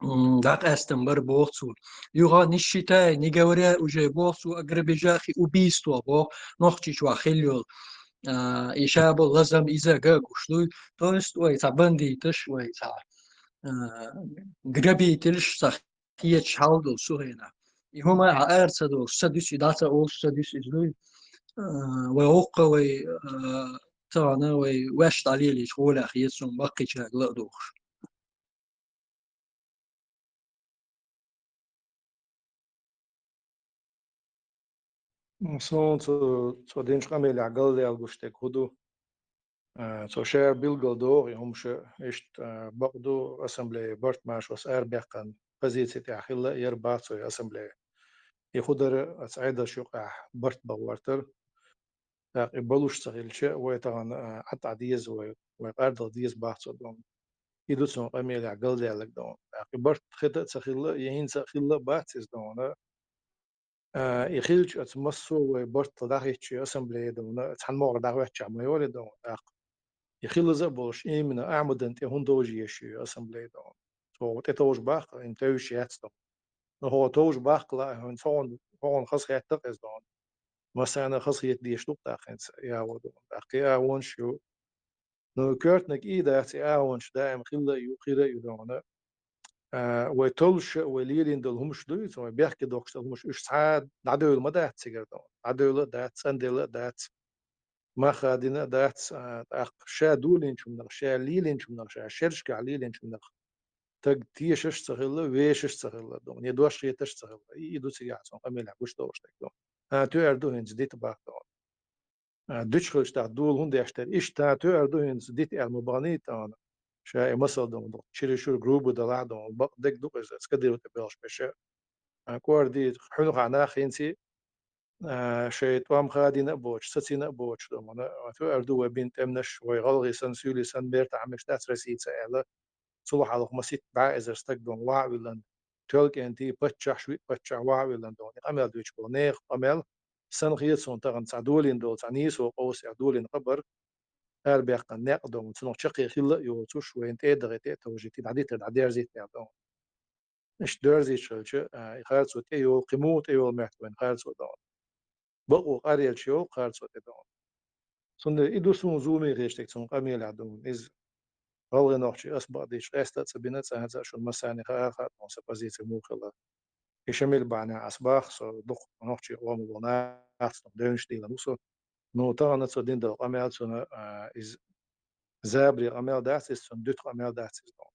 м, дӀакъаьстина бара боху цо. Юха не считая, не говоря уже боху цо о грабежах и убийствах боху, Нохчийчохь хилла йолу, а, и ша болу лазам иза а гуш дуй. То есть вай цхьа бандиташ, вай цхьа, а, грабительш цхьа хеташ хьал долу цу хенахь. И хӀума хьан ара ца долуш, ца дуьсу, и дӀа ца олуш, ца дуьсу иза дуй. А, вай гӀуллакх, вай, а, тахана вай ваьш дӀалелийча гӀолехь хета суна баккхийчаьрга ла а дохуш. Суна цо, цо динчу къамелехь галдаьлла гуш дерг хӀун ду? А, цо ша билгал доху и хӀумаш, иштта, а, бакъ ду, ассамблея барт-маршош арабаьккхина позици тӀехь хилла а яр бац вай ассамблея. И хӀун дара, аса Ӏедалш юкъахь барт бан гӀортар. ТӀаккха и балуш ца хилча, вай тахана, а, Ӏа-, Ӏа деза вай, вай къардала деза бац вай дона. И ду цунна къамелехь галдаьлларг дона. ТӀаккха и барт хета а ца хилла, я хӀинца а хилла а бац иза дона. А, и хилча, аса массо а вай барт дӀахӀиттачу ассамблея дона, цхьана могӀара дӀахӀоьттачохь ма йолий дона, тӀаккха. И хилаза а болуш, именно Ахьмадан тӀе хӀунда товжа езаш ю ассамблея дона. Цо тӀетовжа баккха, хӀинца тевжаш яц дона. Ну, хьо товжа баккха лаахь, хӀинца хьо хьуна, хьо хьуна хазахетта-кх иза дона. Массарна а хазахета дезаш ду-кх тӀаккха хӀинца и агӀо дона. ТӀаккха и агӀонаш ю. Ну, коьртаниг и дац, и агӀонаш даим хилла а ю, хир а ю дона. А, вай толлуш а, вай лелийна долу хӀумаш дуй, цу вай бехке доккхуш долу хӀумаш, уьш цхьа а дӀадевлла ма дац цигара дона. ДӀадевлла а дац, цӀанделла а дац, мах а дина а дац, а, тӀаккха ша долийначунах, ша лелийначунах, ша шерашкахь лелийначунах стаг тешаш а ца хилла, вешаш а ца хилла дона, я дош хеташ а ца хилла. И, и ду цигахь цунна къамелехь гучудолуш дерг дона. А, тоьар ду хӀинца дита баккха дона. А, дуьйцуш хилча тӀаккха дола хӀунда деш дара? Иштта тоьар ду хӀинца дита аьлла ма баханий тахана. Ша и масал дона, чересчур грубый далахь а дона, бакъ дерг ду-кх иза, аса Кадыров тӀе боьлхуш берш а. А, кӀордий, хьуьнхахь нах хӀинца, а, шайн тӀом хадийна а боцуш, сацийна а боцуш дона, а, тоьар ду вай бина тӀемнаш, вай гӀалгӀай санна, суьйлий санна, бертахь мегаш дац Россица аьлла. Цул хьалха масийтта бӀе эзар стаг дона вахьавиллина, тоьлла кӀентий, паччахьаш, виъ паччахь вахьавиллина дона. И къамел дуьйцуш болу нехан къамел, сан хета суна тахана цхьа долийна долу, цхьа нийсо къовсий долийна хабар, арабаьккхина некъ дона, цунах чаккхе хилла а йоцуш, вайна тӀе а дахийта, тӀе а товжийта, дӀадитар, дӀадерзийта дона. Иштта доьрзийча хилча, а, и харцо тӀейолу, кхин муха тӀейолу моьтту вайна харцо дона. Бакъо къаръелча йолу харцо тӀе дона. Цундела и ду суна зуламе хеташ дерг цунна къамелехь дона. Иза гӀалгӀай нохчий аса бакъдийцча, къаьста а ца бина, цкъа а ца а шуна массарна хаа, хаа дона сан позици муха хилла. И Шамил бахьанехь аса боху, со дукха нохчийн къоман болу нахаца дона девнаш дийлина ву со. Ну, тахана цо дина долу къамел цунна, а, иза забаре къамел дац иза, цунна дуьту къамел дац иза дона.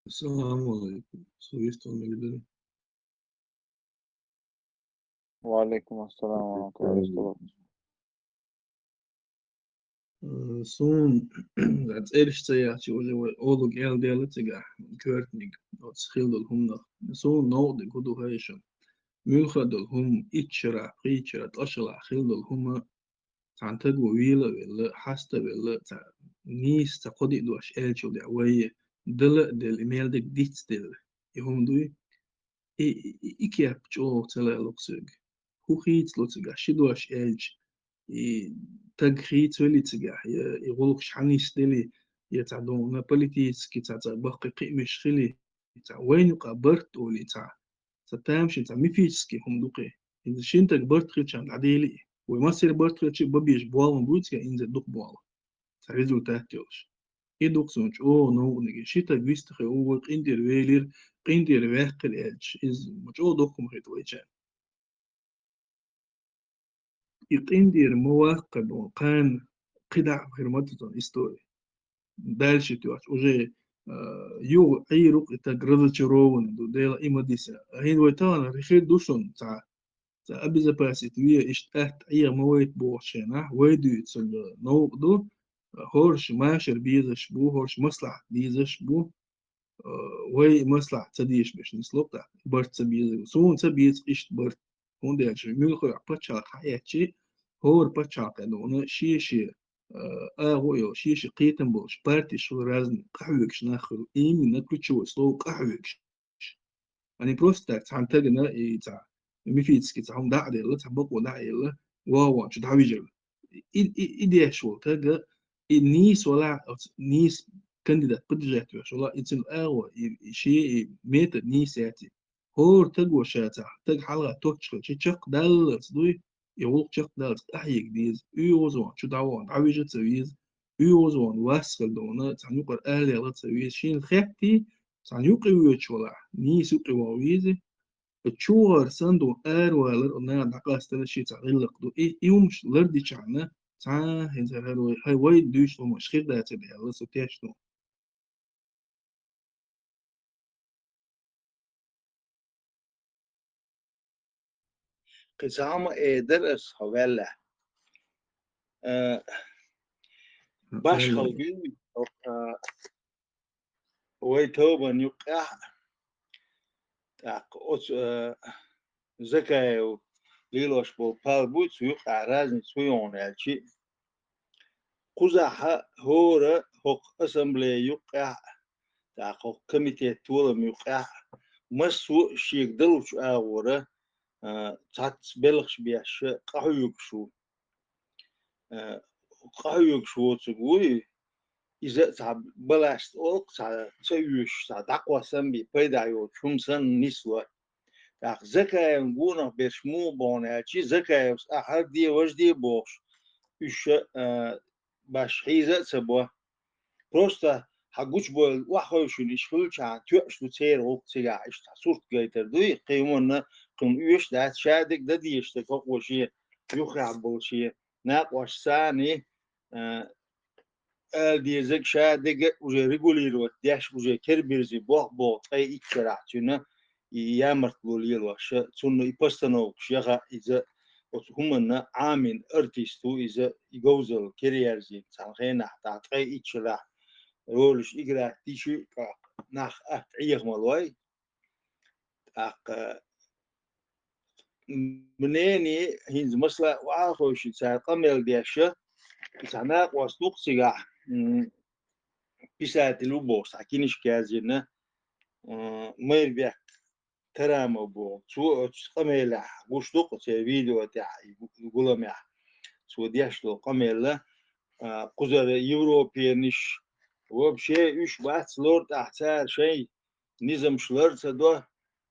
Ассаламу алейкум. Со вистон мегадали. Ва алейкум ассалам ва рахматуллахи ва баракатух. Э, суна цӀераш ца яхча, уже вай олуг аьлла даьлла цигахь, коьртаниг, оцу хилла долу хӀуманах. Суна новкъа дерг хӀун ду хаьий шуна? Муьлхха а долу хӀума, итт шарахь, пхийтта шарахь, ткъа шарахь хилла долу хӀума, цхьана стага вела а велла, хьаста а велла, цхьа нийса цхьа кхо-диъ дош аьллачул тӀаьхьа вай дала а делла, и мел дерг диц а делла. И хӀума дуй, и, и, и, и кеп чӀогӀа ца лаьа ло-кх соьга. ХӀун хийцало цигахь, ши дош аьлча, и стаг хийцавелли цигахь, я и гӀуллакхаш хьанисделли, я цхьа дона политически цхьа, цхьа баккхий кхиамаш хили, цхьа вайна юкъахь барт олий цхьа, цхьа тамашийна цхьа мифический хӀума ду-кх и. ХӀинца шина стага барт хилча дӀадели и. Вай массеран барт хилча а бан безаш болх ма буй цигахь, инзаре дукха болх. Цхьа результат йолуш. И ду-кх суна чӀогӀа новкъа дерг. Ши стаг вистхи ву, вай къинтӀера велира, къинтӀера ваьккхира аьлча, иза ма чӀогӀа доккха хӀума хета вайчарна. И къинтӀера ма ваккхара дона, кхана кхидӀа а хир ма ду цунна истори. Дальше тоьхча, уже, а, юха Ӏийр ву-кх и стаг, разочарованный ду, Дела, и ма диса. ХӀинца вай тахана хир ду шуна цхьа, цхьа обезопасить ве, иштта атта Ӏеха ма вайта бохучу хенахь, вай дуьйцург новкъа ду, хӀорш машар безаш бу, хӀорш маслахьат дезаш бу, а, вай маслахьат ца дезаш берш нисло-кх тӀаккха, барт ца безар. Суна ца беза-кх иштта барт. ХӀунда аьлча муьлхха а пачхьалкх хьаэцчи, хӀора пачхьалкхе дона шен-шен, а, агӀо а йолуш, шен-шен кхетам болуш партиш хуьлу разный, къахьоьгуш нах хуьлу. Именно ключевое слово къахьоьгуш. А не просто так, цхьана стагана и цхьа мифически цхьа хӀума дӀа а делла, цхьа бакъо дӀа а елла, вогӀу-вогӀу чу дӀавижар. И, и, и деш волу стаг, и нийса валахь, оцу нийса кандидат поддержать веш валахь, и цуьнан агӀо, и, и шен, и метод нийса яц и. ХӀора стага ша цхьа стаг хьалха тоттуш хилча, чекхдаллалц дуй, и гӀуллакх чекхдаллалц къахьега деза, оьгӀазвахана, чу дӀавахана, дӀавижа ца веза, оьгӀазвахана вас хила дона, цхьана юкъара алаяла ца веза, шена хеттий, цхьана юкъе воьдуш валахь, нийса юкъе ваха веза, чугӀар санна дона аравалар, наха дӀакъастар шен цхьа гӀиллакх ду. И, и хӀумаш лардичахьана, цхьа хӀинца хӀара вай, хӀай вай дуьйцу хӀумаш хир дацара аьлла, со тешна ву. Кхин цхьа хӀума эр дара ас хьо ваьллехь. Э, Башхалла гуй, а, вай тобанна юккъехь, тӀаккха оцу, а, Закаев лелош болу пал буй, цу юккъехь разница хӀун ю хьуна аьлчи. Кхузахь хӀора хӀокху ассамблея юккъехь, тӀаккха хӀокху комитет толам юккъехь массо а шега далучу агӀора, а, цхьацца белхаш беш къахьоьгуш ву. Э, къахьоьгуш воцург вуй, иза а цхьа балашца олу, цхьа ца оьшуш, цхьа дӀакхоссам бен пайда йоцуш хӀума санна нисло. ТӀаккха Закаевн гонах берш муха бу хьуна аьлчи, Закаевс ахьа хӀара де, важа де бохуш, уьш, э, баш хьийза а ца бо. Просто хьан гучубойла охьахевшина иша хуьлучхьана тоьуш ду церан гӀуллакх цигахь, иштта сурт гайтар дуй, кхин хӀуманна кхунна оьшуш дац, ша дерг дан дезаш дерг хӀокхо шен юххехь болу шен накъош санна, а, ала дезарг ша дерг уже регулировать деш, уже кербирзи боху-боху ткъе итт шарахь цуьнан и ямартло лелош, цунна и постановкаш яха иза оцу хӀуманна Ӏамин артист ву иза, и говзалла керъярзина цхьана хенахь, тӀаккха ткъе итт шарахь ролаш играть дичи, тӀаккха нах атта Ӏеха ма лой. ТӀаккха мнение хӀинца масала охьахевшина цара къамел деш, и цхьа накъост ву-кх цигахь, м, писатель ву бохуш, цхьа кинишка яздина, м, Майрбек Тарамов боху. Цо оцу къамелехь гуш ду-кх оцу видео тӀехь, и гу-, и гуламехь. Цо деш долу къамел, а, кхузара европенаш, вообще уьш бац лор тӀехь цара шайн низамаш лар ца до,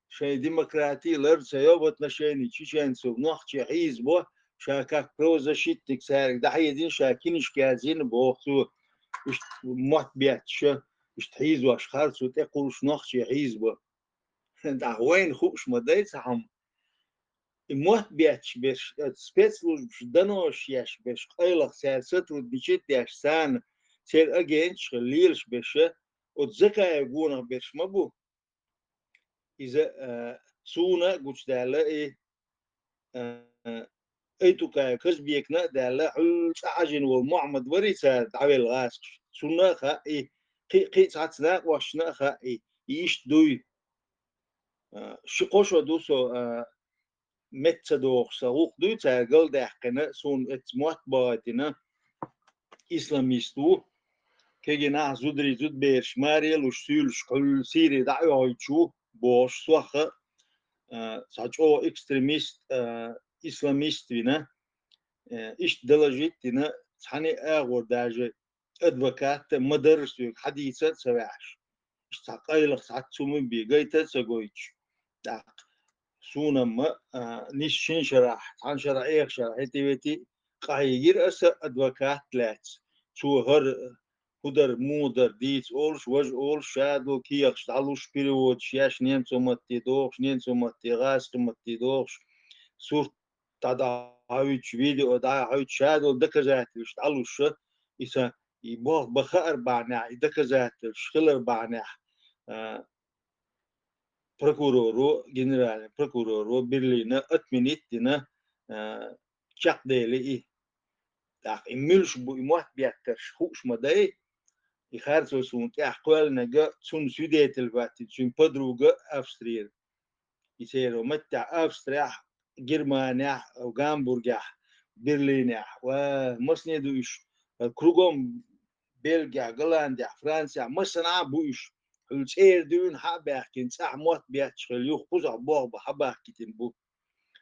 шайн демократи лар ца йо в отношении чеченцев, нохчий хьийзабо, ша как правозащитник цаьрга дӀахьедина, ша кинишка яздина боху цо, иштта мотт бетташ, иштта хьийзош харцо тӀекхуллуш нохчий хьийзабо. ТӀаккха вайна хууш ма дай цхьа хӀума. И мотт бетташ берш, э, спецслужбаш донош еш берш, къайлаха цара сотрудничать деш, царна церан агенташ хила лелаш берш, оцу Закаев гонах берш ма бу. Иза, э, суна а гучудаьлла и, э, Айтукаев Казбекна а даьлла, хьуьлла цӀа хьажийна волу Мухьаммад варий цара дӀавелла гӀазкхаш. Цунна а хаьа и, кхин, кхин цхьацца накъошна а хаьа и, и иштта дуй. А, ши-кхо шо ду со, а, метта ца догӀуш, сан гӀуллакх дуй цара галдаьккхина, суна эцца мотт бахийтина, исламист ву. Кегийнахь зударий, зудабераш маре а луш, суьйлуш, кхуьллу Сири дӀа а оьхуьйтуш ву, бохуш, сох а, а, цхьа чӀогӀа экстремист, а, исламист вина, а, иштта доложить дина, цхьаьна а агӀор даже адвокат а ма-дарра соьга хьадийца а ца ваьхьаш. Иштта цхьа къайлаха цхьацца хӀума бен гайта а ца гойтуш. ТӀаккха суна-м, а, нисса шина шарахь, цхьана шарахь, эха шарахь, хӀетте-ветте къахьийгира аса адвокат лаьцна. Цо хӀара хӀун дара, муха дара дийца олуш, важа олуш, ша долу кехаташ дӀалуш, переводаш еш, немцо матте дохуш, немцо матте, гӀазкхи матте дохуш, сурт дӀа-, дӀахьуьйтуш, видео дӀахьуьйтуш, ша долу доказательстваш дӀалуш, иза и болх бан хаар бахьанехь, и доказательстваш хилар бахьанехь, а, прокуроро, генеральный прокуроро Берлина отменить дина, а, чекхдели и. ТӀаккха и муьлш бу и мотт беттарш хууш ма дай, и харцо суна тӀехь кхоьллинарг, цунна свидетель хӀоттийна цуьнан подруга Австрера. И церан маттехь Австрехь, Германехь, Гамбургехь, Берлинехь, ва масане ду уьш, кругом Бельгехь, Голландехь, Францехь, массанхьа а бу уьш. Хьуьлла цӀера дуьйна хьа а баьхкина, цӀахь мотт бетташ хилла юха кхузахь болх бан хьабахкийтина бу.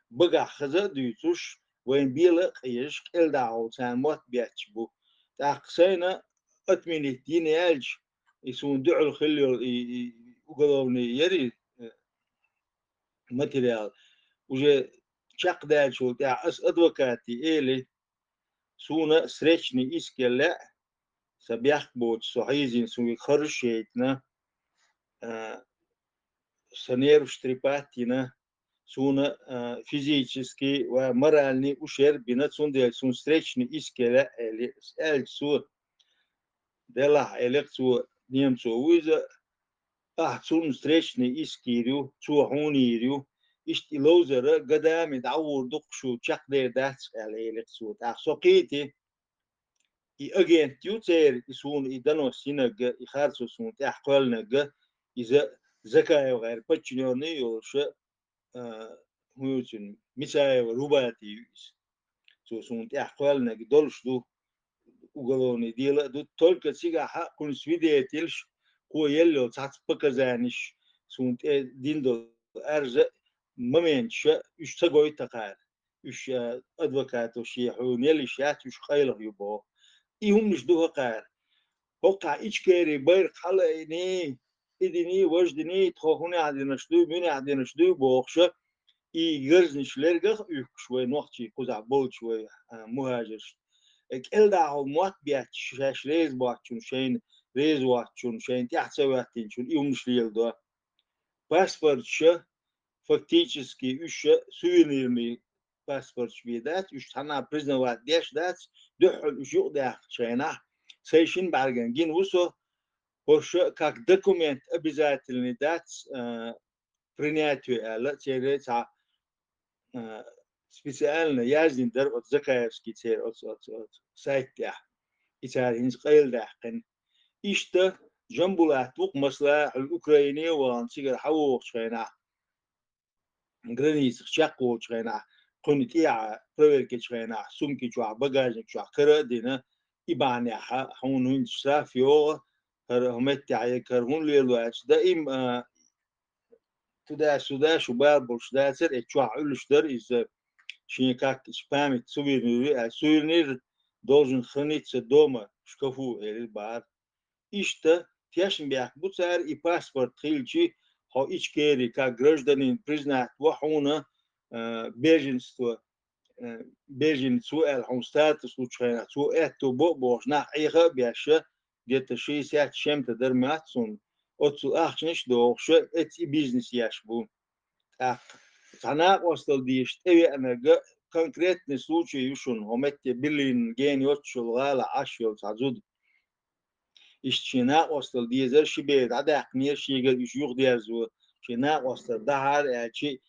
Багахь хаза а дуьйцуш, вайна бела а къежаш, кӀелдахьа царна мотт бетташ бу. ТӀаккха сайна отменить йина яьлча, и суна дуьхьал хилла йолу и, и уголовный яри, э, материал, уже чекхдаьллачул тӀаьхьа аса адвокате эли, суна срочный иск ян лаьа, сан бехк боцуш со хьийзийна, суна харжаш яйтина, а, сан нерваш трепать йина, суна, а, физически ва моральный ущерб бина, цундела суна срочный иск ян лаьа, аьлла, аьлча цо, делахь, аьлла цо, немцо ву иза, ахь цунна срочный иск йийр ю, цо хьуна йийр ю, иштта и ловзар годами дӀагӀур ду-кх шу, чекхдер дац, аьлла, аьлла цо. ТӀаккха со кхийти, и агент ю церан, и суна и донос йинарг, и харцо суна тӀехь кхоьллинарг, иза Закаевгара подчинённый йолуш, а, хӀун ю цуьнан, Мицаева Рубати ю иза. Цо суна тӀехь кхоьллинарг долуш ду, уголовный дело а ду, только цигахь кхуьнан свидетельш, кхо елла йолу цхьацца показаниш, суна тӀе дина долу аьрза а, моменташа уьш ца гойту тхан. Уьш, а, адвокато шен хьуьнел йиш яц, уьш къайлаха ю боху. И хӀуманаш ду хӀокхара. ХӀокхахь Ичкери байракх хьалаайиний, и диний, важа диний, тхо хӀунехь динарш дуй, муьнехь динарш дуй бохуша, и гарзнаш лергах а уьхкуш вай нохчий кхузахь болчу вай, а, мухӀажарш. Э, кӀелдахьал мотт бетташ шаьш реза боцчунна, шайна реза воцчунна, шайна тӀаьхьа ца хӀоьттинчунна и хӀуманаш леладо. Паспорташа, фактически, уьш сувенирный паспорташ бен дац, уьш цхьанна признавать деш дац, дуьххьал уьш юкъадаьккхачу хенахь, сайн шина бӀаьргана гина ву со, хӀорш как документ обязательный дац, а, принятию аьлла, церан цхьа, а, специально яздина дара оцу Закаевский церан оцу, оцу, оцу сайт тӀехь. И цара хӀинца къайладаьккхина. Иштта Жамбулат ву-кх, масала, хьуьлла Украине а вахана, цигара хьавогӀучу хенахь, границах чекхволучу хенахь, кхуьнан тӀехьа проверкачу хенахь, сумки чохь, багажник чохь кара а дина, и бахьанехь хьуна хӀинца штраф йогӀу, хӀара хӀун меттехь яга, хӀара хӀун лело аьлча, даим, а, туда-сюда шу бала болуш дацара, и чохь Ӏуьллуш дара иза, шен как память сувенир ю аьлла, сувенир должен храниться дома, в шкафу, элира бахьара. Иштта тешнабехк бу цара, и паспорт хилчи, хьо Ичкери как гражданин признать во хьуна, э, беженство, э, беженец ву аьлла хьуна статус лучу хенахь, цо аьтто бо а бохуш, нах Ӏеха а беш, где-то шестьдесят с чем-то дара моьтту суна, оццул ахчанаш а дохуша, эцца и бизнес еш бу. ТӀаккха цхьа накъосталла дезаш тӀевеанарг, конкретный случай ю шуна, хӀо метте Берлин гена йоццуш йолу гӀала Ӏаш йолу цхьа зуда. Иштта шен накъосталла дезара, ши бер дӀадаьккхинера шегара, уьш юхадерзо, шен накъосталла дахьара аьлчи,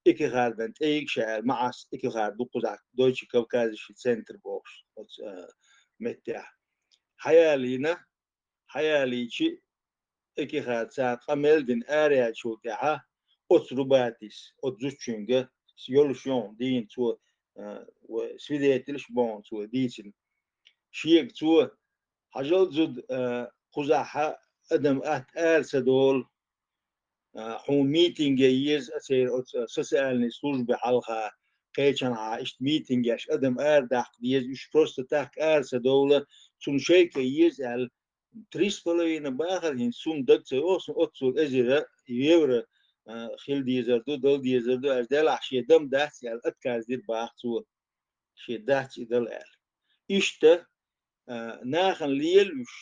Экихардан тӀе йига ша аьлла, ма Ӏас, Экихар ду кхузахь Дойче Кавказе ши центр бохуш оцу, а, меттехь. Хьаялийна, хьаялийчи, Экихар цара къамел дина араяьллачул тӀаьхьа, оцу Рубатис, оцу зудчуьнга, йолуш йоху дийна цо, а, ва-, свидетельш а боху цо дийцина. Шега цо, хьажал зуда, а, кхузахь адам атта ара ца долу, а, хьуна митинге еза а церан оцу социальный службе хьалха, кхечанхьа иштта митинг еш адам арадаккха деза, уьш просто так ара ца довла, цунна шайка еза аьлла, три с половиной бахара хӀинца сумма даг ца йогӀу суна, оццул эзира евро, а, хила дезар ду, дала дезар ду, аьлча делахь шен дам дац аьлла, отказ дира баха цо, шен дац и дала аьлла. Иштта, а, нахана лелуьйш,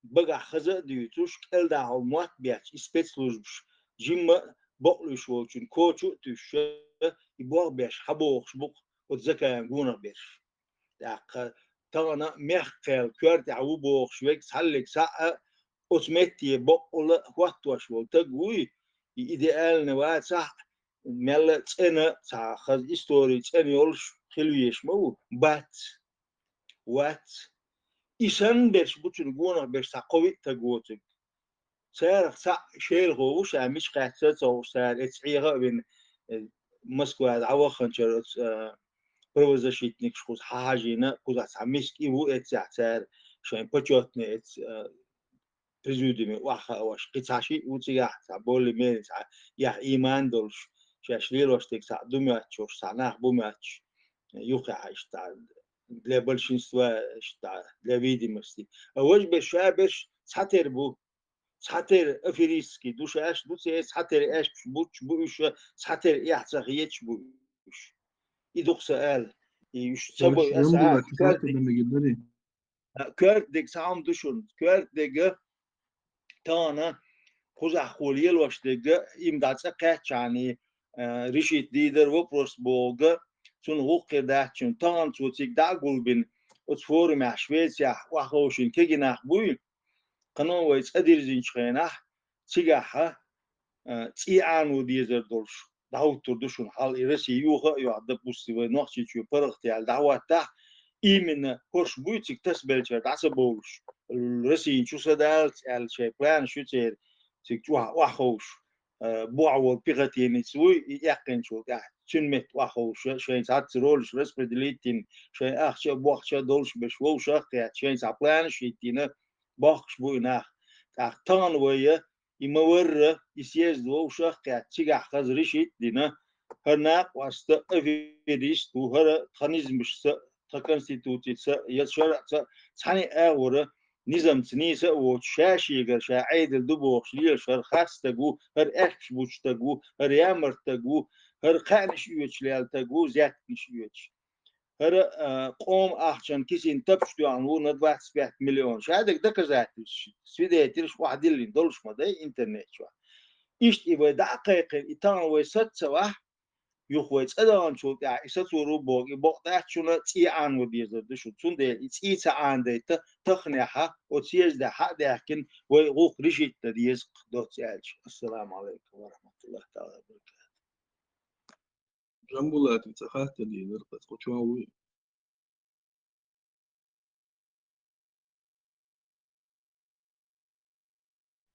багахь хаза а дуьйцуш, кӀелдахьал мотт бетташ и спецслужбаш жимма а бакълуьйш волчун кочу а туьйсуш, и болх беш хьабохуш бу-кх оцу Закаевн гонах берш. ТӀаккха тахана мехкан кхел коьртехь ву бохуш верг цхьаллиг схьа а, оцу метте баккъалла а хӀоттош волу таг вуй, и идеальный вацахь а, мелла а цӀена цхьа хаза истори цӀена йолуш хила везаш ма ву, бац. Вац. И санна берш бу цуьнан гонах берш цхьа кхо-виъ таг воцург. Царах цхьаъ шелахо ву ша, мича кхаьчча а ца хууш, цара эцца Ӏеха а вина, э, Москва дӀавахханчара оцу, э, правозащитникаш кхуза хьахьажийна, кхузахь цхьа миска и ву эццехь цара, шайн почётный эцца, э, президиуме охьахаош, кхин цхьа шиъ ву цигахь, цхьа более-менее цхьа эхь ийман долуш, шаьш лелош дерг цхьаъ ду моьттуш, цхьа нах бу моьттуш, юххехь иштта для большинства, иштта для видимости. А важа берш, ша берш цхьатера бу, цхьатера аферистский ду шаьш, ду церан цхьатера аьшпаш буттуш бу уьш, цхьатера эхь ца хеташ бу уьш. И ду-кх сан ала. И уьш ца бой аса, а, коьртаниг, а, коьртаниг цхьа хӀума ду шуна. Коьртаниг тахана кхузахь кхо лелош дерг, им дӀа цӀа кхаьччахьана, а, решить дийр дара вопрос бохург, цунах гӀуллакх хир дац шуна. Тахана цо цига дӀа а гулбина, оцу форумехь Швецехь охьаховшийна кегий нах буй, кхано вай цӀа дирзинчу хенахь, цигахь, а, цӀий Ӏано дезар долуш дӀахӀуттур ду шуна хьал. И Россия юха а йохь, допустим, вай Нохчийчоь паргӀат яьлла дӀахӀоттахь, именно хӀорш буй цига тасабелчара дӀа ца бовлуш, Россия чу са даллалц аьлла шайн планаш ю церан, цига чӀоагӀа охьаховш, э, бохь волу пехотинец вуй, и эккхинчул тӀаьхьа цуьнан метта охьаховш, шайн цхьацца ролаш распределить йина, шайн ахча а, бохча а долуш берш вовшах а кхетта, шайн цхьа планаш а хӀиттийна, бохкуш бу и нах. ТӀаккха тахана вай, и ма-варра, и съезд вовшах а кхетта, цигахь хаза решить а дина, хӀара накъост аферист ву, хӀара тхан низамашца, тхан конституцица я шарӀаца цхьаьна агӀора, низамца нийса а воцуш, ша шегара ша Ӏедал ду бохуш лелаш, хӀара харц стаг ву, хӀара аьшпаш буьтуш стаг ву, хӀара ямарта стаг ву, хӀара кхаьънаш оьцуш лелла стаг ву, зеттанаш оьцуш. ХӀара, а, къоман ахчанан кисина тапча тоьхна ву на двадцать пять миллион. Ша дерг доказательстваш, свидетельш охьадиллина долуш ма дай интернет чохь. Иштта и вай дӀа а кхайкхина, и тахана вай саца ца вахь, юха вай цӀа даханчул тӀаьхьа и сацор ву боху, и бакъ дац шуна, цӀий Ӏанавар дезар ду шуна. Цундела и цӀий ца Ӏанадайта, таханехьа, оцу съездехь хьа а даьхкина, вай гӀуллакх решить дан деза-кх, доцца аьлча. Ассаламу Ӏалайкум ва рахьматуллахӀи таӀала ва баракатухӀ. Жамбулатовна цхьа хаттар дийр дара, кху чохь вуй.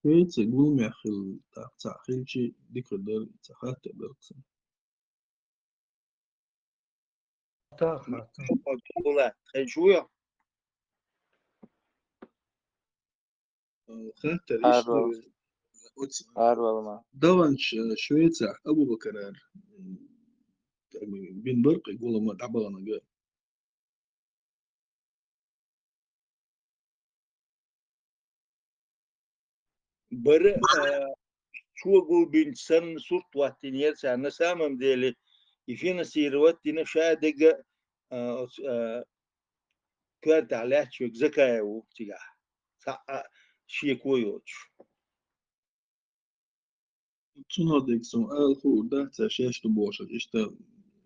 Швеци гуламехь хилла, тӀаккха цхьаъ хилчи дика дара, цхьа хаттар дара-кх сан. Та, та. Хаттар иштта ду, оцу Арвала ма. Даханчу, э, Швецехь Абу-Бакарара, м, бина бара-кх и гулам дӀабаханарг. Бара, а, чу гулбинчу санна сурт хӀоттийнера цара. На самом деле, и финансировать дина ша дерг, а, оцу, а, коьртехь лаьтташ верг Закаев ву цигахь. Цхьа а шеко йоцуш. Цунах дерг суна ала хуур дац, цара шаьш ду бохуш, иштта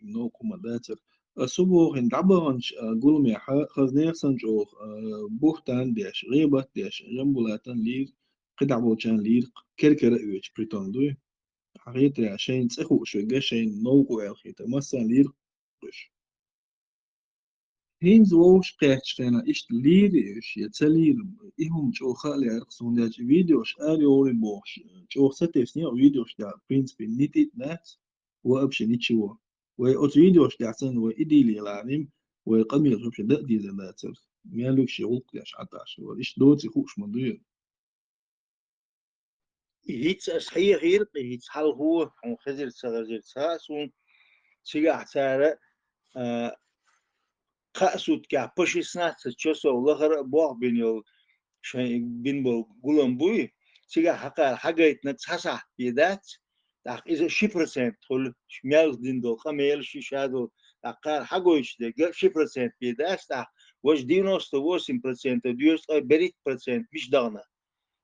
новкъа хӀума дацара. Ас хӀун боху, хӀинца дӀабаханчу, а, гуламехь хаза нехан санна чӀогӀа, а, буьхтан деш, гӀийбат деш, Жамбулатан лийра, кхидӀа болчарна лийра, кер-кера а оьцуш, притом дуй. Хьан хетарехь, шайна цӀе хууш верг, шайна новкъа ваьлла хетар, массарна лийра уьш. ХӀинца вовшах кхеттачу хенахь иштта лийрий уьш я ца лийра, и хӀума чӀогӀа хаа лаьара-кх суна, дечу видеош арайогӀур ю бохуш, чӀогӀа сатесна а видеош тӀехь, в принципе, ницкъ а дац, вообще ничего. Вай оцу видеош тӀехь санна, вай идиллина лаьрна, вай къамелаш вообще дан а дезар дацара. Мел уьш шен гӀуллакх деш Ӏа тӀаш вара. Иштта доций хууш ма дуй. И хӀинца ас хьехийра-кх, и хӀинца хьалхо, хьуна хезира ца хезира ца хаьа суна, цигахь цара, а, кхаа суткехь по шестнадцать часов лахара а болх бина йолу, шайн бина болу гулам буй, цигахь хьакхара хьагайтинарг цхьа сахьт бен дац, тӀаккха иза ши процент хуьлу, мел дина долу къамелаш, ши ша долу, тӀаккха кхара хьагойтуш дерг ши процент бен дац, тӀаккха важа девяносто восемь процентов доьзткъа берхӀитта процент мича дахана.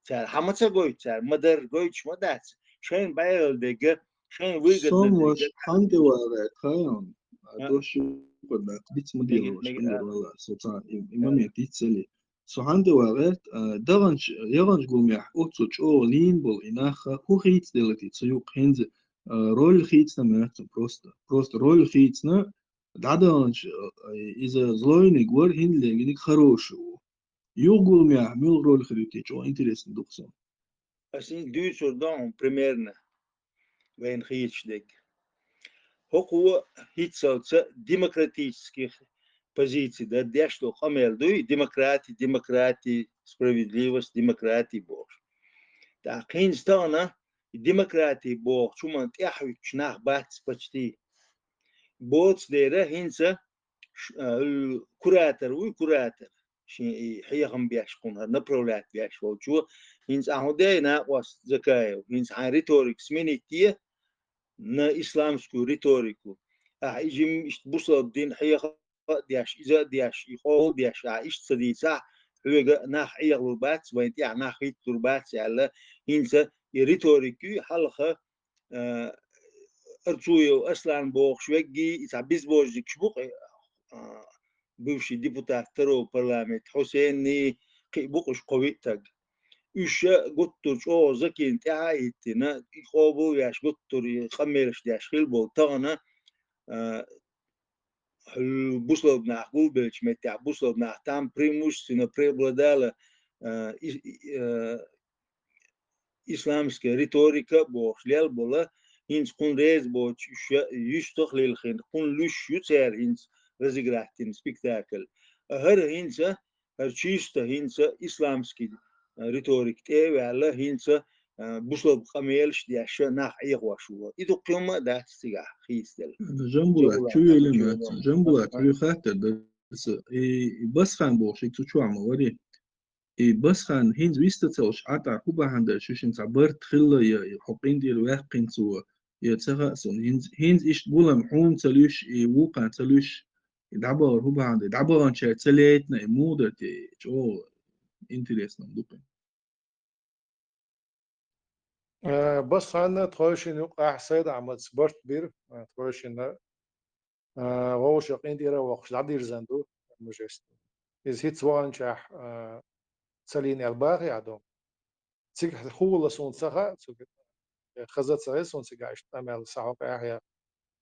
Цара хьан ма ца гойту, цара ма-дарра гойтуш ма дац. Шайна бӀаьрла дерг, шайна выгодно дерг. Сом ваш хьан тӀе вагӀа гӀерта, хьайна? А? Дош ю-кх даккха, диц ма делош, мега, мега, хьан а. Вала, со цхьа и, и момент диц ца ли. Со хьан тӀе вагӀа гӀерта, а, даханчу, яханчу гуламехь оццул чӀогӀа лийна болу и нах, хӀун хийцаделла те цу юкъа хӀинца, а, роль хийцина моьтту просто. Просто роль хийцина, дӀадаханчу, а, иза злойниг вара, хӀинца легиниг хороший ву. Юха гуламехь муьлха роль хир ю те, чӀогӀа интересно ду-кх суна. Ас хӀинца дуьйцур ду хьуна примерно вайна хийцаш дерг. ХӀокхо хӀинццалц демократических позиций дан деш долу къамел дуй, демократи, демократи, справедливость, демократи бохуш. ТӀаккха хӀинца тахана демократи бохучу хӀуманна тӀаьхьахӀуьттуш нах бац почти. Боцу дера хӀинца ш-, а, куратор вуй, куратор. Шен и хьехам беш, кхунна направлять беш волчо, хӀинца ахьа хӀун дей, накъост Закаев, хӀинца хьайн риторику сменить де на исламскую риторику. Ахьа и жим иштта бусалба дин хьеха а деш, иза а деш, и къовла а деш, ахьа иштта ца дийцахь, хьоьга нах Ӏехалур бац, вайн тӀехь нах хӀитталур бац аьлла, хӀинца и риторика юй хьалха, а, Арцуев Аслан бохуш веггий, и цхьа безбожникаш бу-кх, а, бывший депутат второго парламента Хьусенний, кхин а бу-кх уьш кхо-виъ таг. Уьш гуттар чӀогӀа закина тӀаьхьа а хӀиттина, и къобал а веш, гуттар и къамелаш деш хилла болу тахана, а, бусалба нах гулбелча меттехь бусалба нах там преимущественно преобладала, а, и, и, а, исламская риторика бохуш лелбала, хӀинца кхунна реза боцуш уьш я-, юьстах лелхина, кхунна луьш ю цара хӀинца разыграть дина спектакль. А хӀара хӀинца, хӀара чисто хӀинца исламский, а, риторика тӀе а ваьлла, хӀинца, а, бусалба къамелаш деш нах Ӏехош ву. И дуккха хӀума а дац цигахь хийцаделла. Жамбулат, Жамбулат, чу велина, Жамбулат, Жамбулат, хаттар дар аса, и, и Басхан бохуш, и цу чохь ма вари. И Басхан хӀинца виста ца луш, Ӏатар хӀу бахьана дара, шу шин цхьа барт хилла я, и хьо къинтӀера ваьккхина цо, я ца хаьа суна, хӀинца, хӀинца иштта гулам хьуна ца луьш, и вукхана ца луьш, и дӀабахар хӀу бахьана дара, дӀабаханчаьрга ца лейтина, и муха дара те, чӀогӀа интересно ду кхин. Э, Басханна тхойшина юкъахь Сайд Ахьмадс барт бира, э, тхойшина, э, вовшах къинтӀера а воккхуш дӀадирзан ду, мужество. Иза хӀинца ваханчохь, э, ца лийна аьлла бахий ахь ду? Цигахь хӀун хилла суна ца хаьа, цу, э, хаза ца хеза суна цигахь иштта къамел схьахьокху ахь я.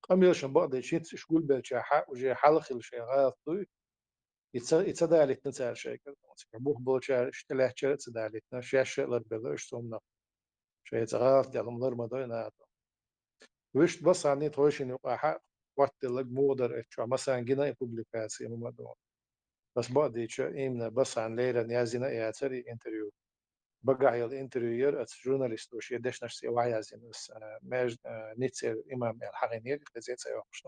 Къамелашна бакъдерг хӀинца уьш гулбелчахьа, уже хьалха хилла шайн гӀалат дуй. И ца, и ца далийтина цара шайгара. Цигахь бух болчара, уьш тӀелаьцначара а ца далийтина, шаьш а ларбелла уьш цунах. Шайца гӀалат даьлла хӀума лар ма дой наха. Вуьшта Басханний тхойшина юкъахьа хӀоттаделларг муха дара, эцу чохь массарна гина и публикаци, хӀума а ду. Ас бакъдийча, именно Басхан леррина яздина а яцара и интервью. Багахь йолу интервью яра, аса журналисто шен дешнашца охьаязйина аса, а, маьж-, а, Ниццера имам аьлла хьахийнера, хеза а ца йоккхуш.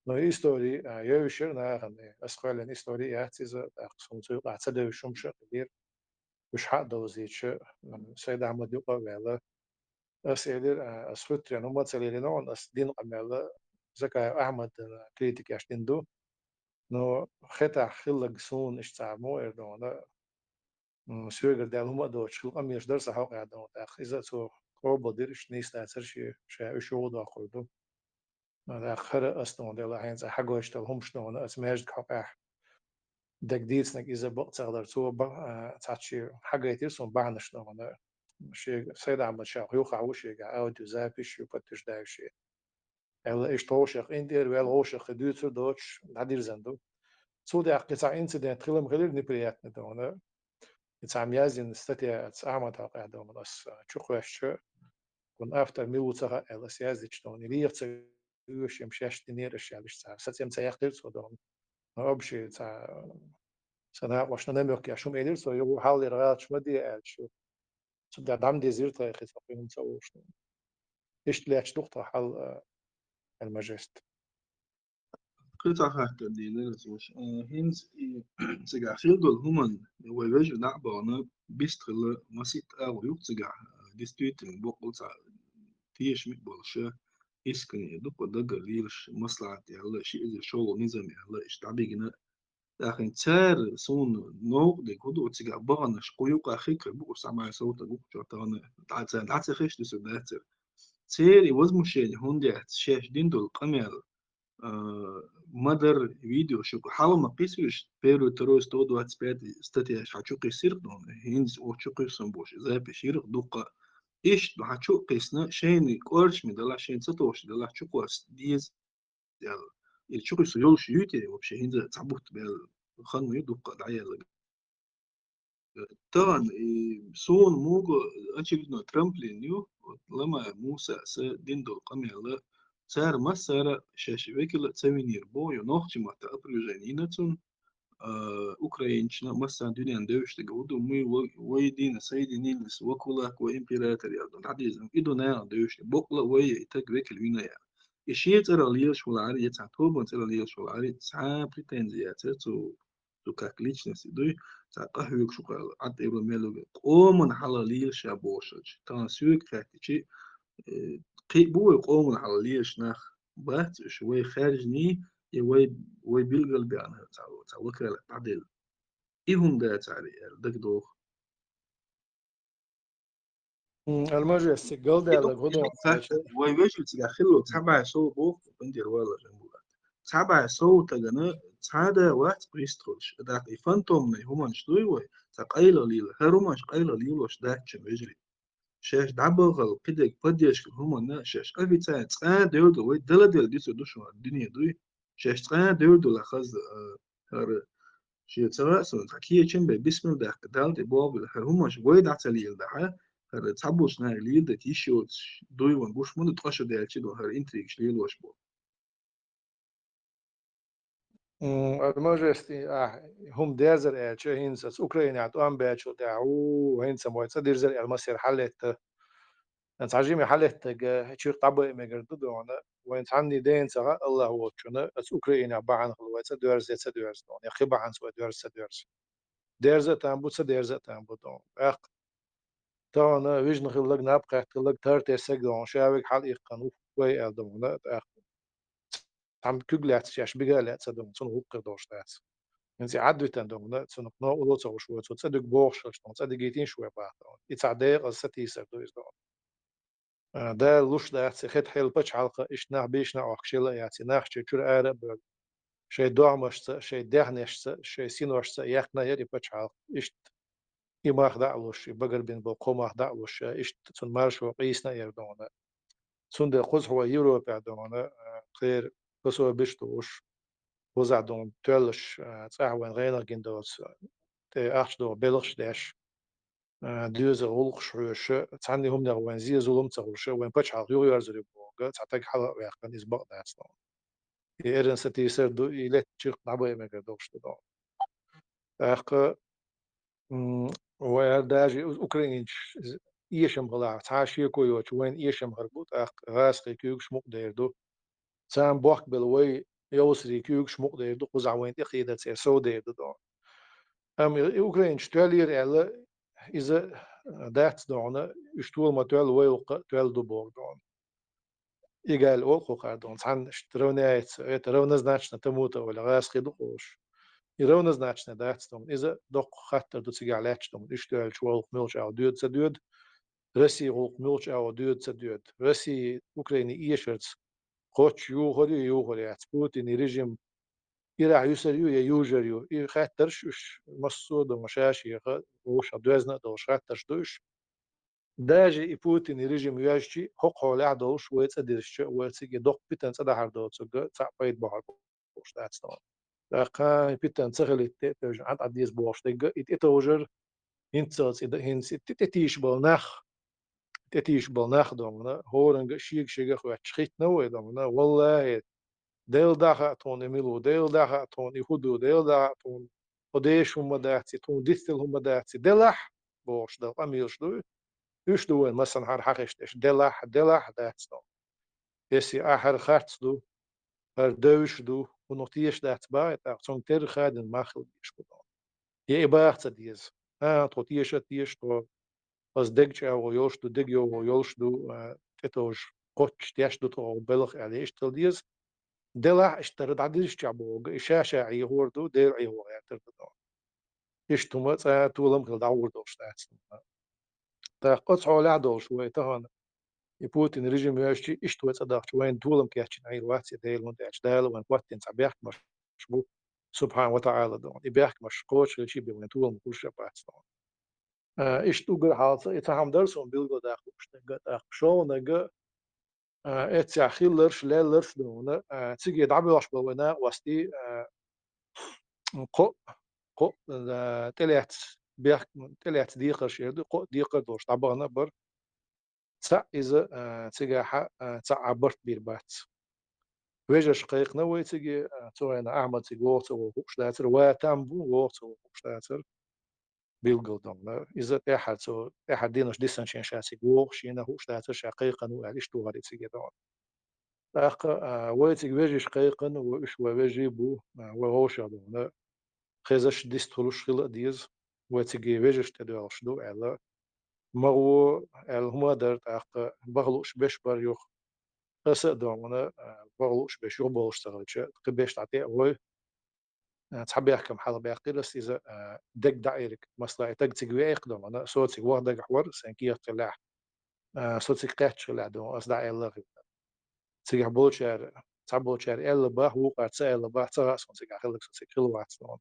Ну, и истори, а, евзаш яра нахана, аса кхоьллина истори яц иза, тӀаккха суна цу юкъахь ца девзаш хӀума ша хилира. Уьш хьа а довзийча, м, Сайд Ахьмад юкъа а ваьлла. Аса элира, а, аса хуьттаренна хӀума а ца лелийна хьуна, аса дина къамел Закаев Ахьмадана критика еш дина ду. Но хетахь хилларг суна иштта цхьа муха эр ду хьуна, м, соьгара даьлла хӀума а доцуш хилла къамелаш дара сан хьокъехь ду хьуна, тӀаккха иза а цо къобалдира, иштта нийса дацара шен, ша уьш юхадоккхур ду. ТӀаккха хӀара аса ду хьуна делла, хьайна цкъа хьагойтуш долу хӀумаш ду хьуна, аса маьждиг хьокъехь дерг дийцинарг иза бакъ ца хилар, цо ба-, а, цхьацца шен хьагайтира суна бахьанаш ду хьуна. Шен Сайд Ахьмад ша юххехь ву шегахь, аудиозапись ю, подтверждающий. Аьлла, иштта вовшах къинтӀера ваьлла, вовшах и дуьйцур доцуш, дӀадирзан ду. Цул тӀаьхьа кхин цхьа инцидент хилам хилира неприятный ду хьуна. И цхьа яздина статья аса Ахьмад хьокъехь ду хьуна, аса чукхоьссича, кхунна автор мила ву ца хаьа аьлла, аса яздича ду хьуна, и леха ца оьшу, шаьш динера аша аьлла, иштта цхьа сацам ца яьккхира цо ду хьуна. Но общий цхьа сан накъошна намёк еш хӀума элира цо, юха хьаллера гӀалаташ ма де аьлла шу. Цундела дӀа ма дезира тхайх иза, кхин хӀума ца олуш. Иштта лаьтташ ду-кх тхан хьал, а, Эль-Мажест. Кхин цхьа хаттар дийр дара аса ваша. А, хӀинца и цигахь хила долу хӀуманна вай вежарий дӀа а бахана, бист хилла масийтта агӀо ю-кх цигахь, а, действительно, баккъал цхьа тешаме а болуш, искренне дукха дагара лелаш, маслахьат яьлла, ши эзар шолгӀа низам яьлла, иштта дӀабигна. ТӀаккха цара суна новкъа дерг хӀун ду, цигахь баханарш кху юкъахь хих бу, уьш схьа бӀе сов стаг ву-кх чохь тахана, дӀа ца, дӀа ца хезча, дуьсур дацара. Церан и возмущение хӀунда яц, шаьш дина долу къамел, а, ма-дарра видео шу хьалха ма кхийсира уьш, первый, второй, сто двадцать пятый статьяш хьан чу кхийсира-кх, хӀинца оцу чу кхуьссу бохуш, запись йира-кх дуккха. Иштта хьан чу а кхиссина, шайна кӀоршаме далахь, шайна ца товш далахь, чу кхосса деза аьлла. Или чу кхуьссур йолуш юй те вообще, хӀинца цхьа бутт баьлла, хан ма ю дуккха дӀаелларг. Тахана, и, суна муга очередной трамплин ю, вот, Ламаев Муса, сан дина долу къамел, цара массара шаьш векал а ца винера боху, ю нохчийн маттахь опровержение йина цунна, а, украинцашна, массарна дуьненна девзаш дерг хӀун ду, мы во-, воедино соединились во кулак, во император, ял ду, дӀадийзина, и ду нахана девзаш дерг, баккъала а вай и таг векал вина ял. И шен цӀарах лелаш валахьара, я цхьана тобанан цӀарах лелаш валахьара, цхьа а претензи яцара цу, цу как личности дуй, цхьа къахьоьгуш ву-кх аьлла, Ӏад тӀера мел ву, къоман хьалха лелаш ша бохуш хилча. Тахана соьга хаьттича, э, кхин а бу вай къоман хьалха лелаш нах, бац уьш, вай хаьржиний, я вай, вай билгалбаьхна цхьа, цхьа вакалат дӀаделла. И хӀума дацахьара аьлла, дагадогӀу. М, Эль-Мажест, цига галдаьлларг хӀун ду хьуна? Вай вежарий цигахь хилла цхьа бӀе сов боху, къинтӀера валлалц Жамбулат. Цхьа бӀе сов стагана цхьа а да вац къийстталуш. ТӀаккха и фантомный хӀуманаш дуй вай, цхьа къайлаха лела. ХӀара хӀуманаш къайлаха лелош дац шун вежарий. Шаьш дӀабахал, кхидерг поддержка хӀуманна, шаьш официально цкъа а девлла, вай дала-дала дуьсур ду шуна дуьне дуй. Шаьш цкъа а дуьйр ду ла хаза, а, хӀара шен ца ваьа суна, цхьа кечам бе, бисмилла даьккха, Далла тӀе бохабелла, хӀара хӀумаш вай дӀа ца леладахь, хӀара цхьаболчу наха леладата йиш йоцуш дуй ван гуш ма ду, ткъа шу даьлча ду хӀара интригаш лелош бу. М, а, мажести, а, хӀума дерзар аьлча, хӀинца аса Украинехь тӀом баьчул тӀаьхьа, у, хӀинца вай цӀа дирзар аьлла, масер хьалетта. Цхьа жима хьалеттарг, э, чуьра дӀабайа мегар ду дона. Вайн цхьанний дена ца хаьа, Аллах волчунна, аса Украинехь бахьана хила вай цӀа доьрза, я ца доьрза дона, я кхин бахьанца вай доьрза, ца доьрза. Дерза а там бу, ца дерза а там бу дона. ТӀаккха тахана вижна хилларг, наб кхетта хилларг тар тесаг дона, ша вега хьала иккхана, ух, вай аьлла дона, тӀаккха цхьамма куьг лаьцна шаьш бига а лаьцна дона, цунах хӀуъа хир долуш дац. ХӀинца и Ӏад витина дона, цунах новкъарло ца гӀуш вай, цо цӀа дуьгу бохуш хилча дона, цӀа дигийтийша вай баха дона. И цхьа декъаза сатийсар ду иза дона. А, Дала луш дац, и хетахь хьела пачхьалкха, иштта нах бийшина а Ӏохкуш яла а яц, и нах чу чуьра ара а бевлла. Шайн догӀмашца, шайн даьхнашца, шайн синошца яьккхина а яра и пачхьалкх. Иштта и мах дӀа а луш, и багарбина болу кхо мах дӀа а луш, иштта цунна маршо къийсина а яра дона. Цундела кхузахь вай Европехь дона, а, кхеран пособиш а тухуш, кхузахь дона тоьллаш, а, цӀахь вайн гӀенах гина доцу, тӀе ахча доху белхаш а деш, а, доьзал гӀуллакхаш хьоьжуш, цхьанний хӀуманех вайн зен-зулам ца хуьлуш, вайн пачхьалкх юхайоьрзур ю бохург, цхьа таг хьала а ваьккхина, иза бакъ дац дона. И эрна сатийсар ду, и летта чиркх дӀабайа мегар долуш ду дона. ТӀаккха, м, вай хӀара даже Украинчу эшам хилахь, цхьа а шеко йоцуш, вайна эшам хир бу, тӀаккха гӀазкхийн куьйгаш мукъа дер ду. Царна бохкабелла вай йовсарийн куьйгаш мукъа дер ду, кхузахь вайна тӀекхийдар церан сов дер ду дона. Амма и Украинчу тоьллера аьлла, иза дац дона, уьш тола ма тоьлла, вай вукха а тоьлла ду боху дона. Эгаль олу кху хӀара дона, цхьанна иштта равняется, это равнозначно тому-то, олий, гӀазкхи ду кхуш. И равнозначно дац дона. Иза доккха хаттар ду цигахь лаьтташ дона. Иштта аьлча, вай гӀуллакх муьлхачу агӀор доьду, ца доьду, Россин гӀуллакх муьлхачу агӀор доьду, ца доьду. Россия Украине эшарца кхоччуш юхур ю, юхур яц. Путинан режим ирахь юьсур ю я южур ю. И хаттарш уьш массо а дона ша-шеха вовшах доьзна а долуш хаттарш ду уьш. Даже и Путинан режим йоьжча, хӀокху хьолехь а долуш, вай цӀа дирзича, вай цига доккха питана цӀа дахьар доцург цхьаъ пайда бахьар болуш дац тхуна. ТӀаккха и питана ца хилийта тӀе а тевжина, Ӏад-Ӏад деза бохуш дерг а, и тӀетовжар, хӀинццалц и д-, хӀинца и тӀе-, тӀетийша болу нах, тӀетийша болу нах дона, хӀоранга а шега-шега а хоьттуш хӀиттина вай дона, валлахӀи, Делан даха а тхуна и мила ву, Делан даха а тхуна и хӀун ду, Делан даха а тхуна, тхо дезаш хӀума дац, и тхуна дицделла хӀума дац, и делахь, бохуш дала къамелаш ду, уьш ду вайн массанхьара хьахиш деш, делахь, делахь дац тхуна. Если ахьара харц ду, хӀара девзаш ду, хӀунах теша дац бахий, тӀаккха цунга терра хадина мах хила дезаш бу тхуна. Я и баха ца деза. А, тхо теша а теша, тхо аса дег чӀагӀо йолуш ду, дег йовхо йолуш ду, а, тӀетовжа кхоччуш теш ду тхо хӀокху белха аьлла, иштта хила деза. Делахь а иштта дӀадирзича бохург, и ша-ша Ӏехор ду, Дела Ӏехо гӀертар ду тхо. Иштта хӀума цкъа а толам а хила дӀагӀур долуш дац. ТӀаккха оцу хьолехь а долуш вай тахана, и Путинан режим йоьжча, иштта вай цӀа дахча, вайна толам кечйина Ӏийр вац и Дела, хӀунда аьлча Дала вайна хӀоттийна цхьа бехкамаш бу, субхьана ва таӀала дона. И бехкамаш кхочушхилча бен вайна толам хуьлуш а бац дона. А, иштта уггар хьалха и цхьа хӀума дара суна билгалдаккха лууш дерг, тӀаккха шолгӀаниг, а, эццехь хилларш, лелларш а дуьйна, а, цига дӀабоьлхуш болу вайн накъостий, а, кхоъ, кхоъ, а, тӀелаьцна бехк-, тӀелаьцна декхарш эр ду, кхоъ декхар долуш дӀабахана а бара. Цхьаъ иза, а, цигахь, а, цхьа а барт бийр бац. Вежарш кхайкхина вай цига, а, цу хенахь Ахьмад цига вогӀу ца вогӀу хууш дацара, ва там бу, вогӀу ца вогӀу хууш дацара. Билггал дона. Иза тӀаьххьара цо, тӀаьххьара денош дисинчу хенахь ша цига вогӀуш, шена хууш дацара, ша кхайкхина ву аьлла, иштта вахара и цига дона. ТӀаккха, а, вай цига вежарш кхайкхина, вай уьш вай вежарий бу, а, вай вовшах дона. Хезаш, дистхуьлуш хила а деза, вай цига вежарш тӀедоьлхуш ду аьлла. МагӀо аьлла хӀума а дара, тӀаккха баха лууш беш бара юха. Аса а дона, а, баха лууш беш юха болуш ца хилча, кхин беш дӀа тӀе а гӀой. А, цхьа бехкам хьалабаьккхира аса иза, а, дег дӀаийриг. Масала, и таг цига веа-кх дона, со цига ваха дагахь вара, сайн кехат хиллехь, а, со цига кхаьчча хиллехь дона, аса дӀааьлла а хилла. Цигахь болчара, цхьаболчара аьлла бах, вукхара ца аьлла бах, ца хаьа суна цигахь хилларг, со цига хилла вац дона.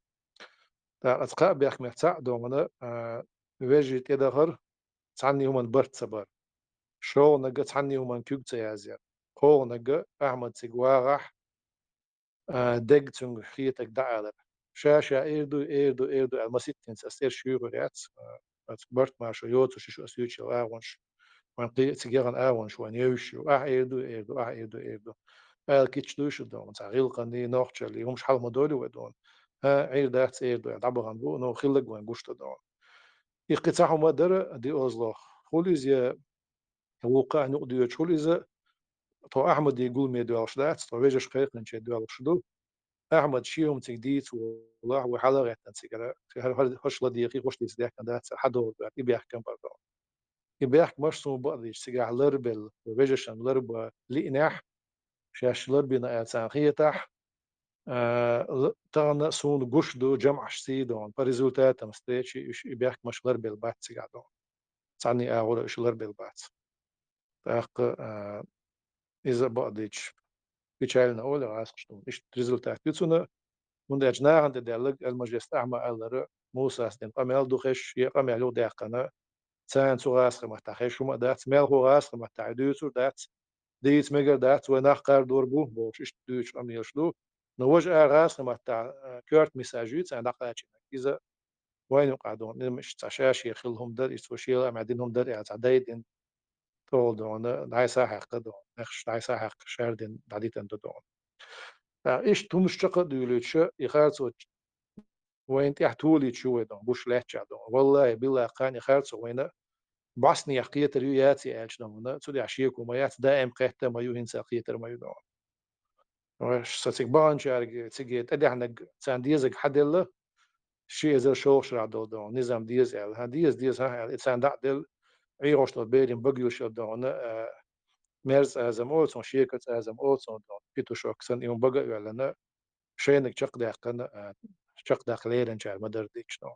ТӀаккха аса кхаа бехкамех цхьаъ дона, а, вежарий тӀедахар, цхьанний хӀуманна барт ца бар. ШолгӀаниг цхьанний хӀуманна куьг ца язъяр. КхолгӀаниг Ахьмад цига вагӀахь, а, дег цуьнга хетарг дӀаалар. Ша-ша эр ду, эр ду, эр ду аьлла, маситтанца ас цӀераш юьйхур яц, а, ас барт маршо йоцуш шу ас юьйцуш йолу агӀонаш. Вайн кхин а цига яхана агӀонаш вайн евзаш ю. Ахь эр ду, эр ду, ахь эр ду, эр ду. Ала кийча дуй шу дона, цхьа гӀиллакханий, нохчаллий, хӀумаш хьалха ма долу вай дона. ХӀа, Ӏийр дац, эр ду аьлла, дӀабахана бу, но хилларг вайн гуш ду дона. И кхин цхьа хӀума дара, диозлох. Хуьлу иза, вукху а нух доьдуш хуьлу иза, тхо Ахьмаде гуламе доьлхуш дац, тхо вежарша кхайкхинче доьлхуш ду. Ахьмад шен хӀума цига дийца волахь, вай хьала а гӀеттина цигара, хӀара, хӀара, хӀорш ладийгӀий, хӀорш дийца даьхкина дац, хьадогӀур ду, и бехк ма бара дона. И бехк маша суна бакъдийча, цигахь ларбелла, вежаршна ларба лиънехь, шаьш ларбина аьлла царна хетахь, а, л-, тахана суна гуш ду жамӀаш сий дона, по результатам встречи уьш и бехк маша ларбелла бац цигахь дона. Цхьанний агӀора уьш ларбелла бац. ТӀаккха, а, иза бакъдийча, печально олу гӀазкхаша дуна. Иштта результат ю цуьнан, хӀунда аьлча нахана тӀе даьлларг, Алмажест Ахьмада аьллера, Мусас дина къамел ду хезаш, я къамел юхадаьккхина, царна цу гӀазкхийн маттахь хезаш хӀума а дац, мелхо гӀазкхийн маттахь и дуьйцур дац, дийца мегар дац, вай нах кхардор бу, бохуш, иштта дуьйцуш къамелаш ду. Но важа ара гӀазкхийн маттахь, а, коьрта мессаж ю царна дӀакхачийнарг. Иза вайна юкъахь дона, иза иштта цхьа ша-шен хилла хӀума дара, иза цо шен лаамехь дина хӀума дара аьлла, цхьа дайдина, тӀехула дона, дӀай-схьай хьаькхна дона, нехаш дӀай-схьай хьаькхна, шардина, дӀадитина ду дона. ТӀаккха иштта хӀуманаш чекх а дуьйлуьйтуш, и харцо вайна тӀехь толуьйтуш ю вай дона, гуш лаьттачохь дона. Валлахьи, биллахьи, кхана и харцо вайна бӀостанехьа кхетар ю, яций аьлча дона, цу тӀехь шеко ма яц, даим кхетта а ма ю, хӀинца а кхетар ма ю дона. Вай сан цига баханчаьрга цига тӀедеанарг, царна дезарг хьаделла, ши эзар шолгӀачу шарахь долу дона, низам деза аьлла. ХӀан, деза, деза, хӀан, аьлла, и царна дӀа а делла, ӀийгӀоштӀо берийн бага юьллуш йолу дона, а, мерза цӀа-Ӏазам олу цунах, шекара цӀа-Ӏазам олу цунах дона, петушок санна, и хӀума бага а оьллина, шайниг чекхдаьккхина, а, чекхдаккха леринчара ма-дарра дийцича дона.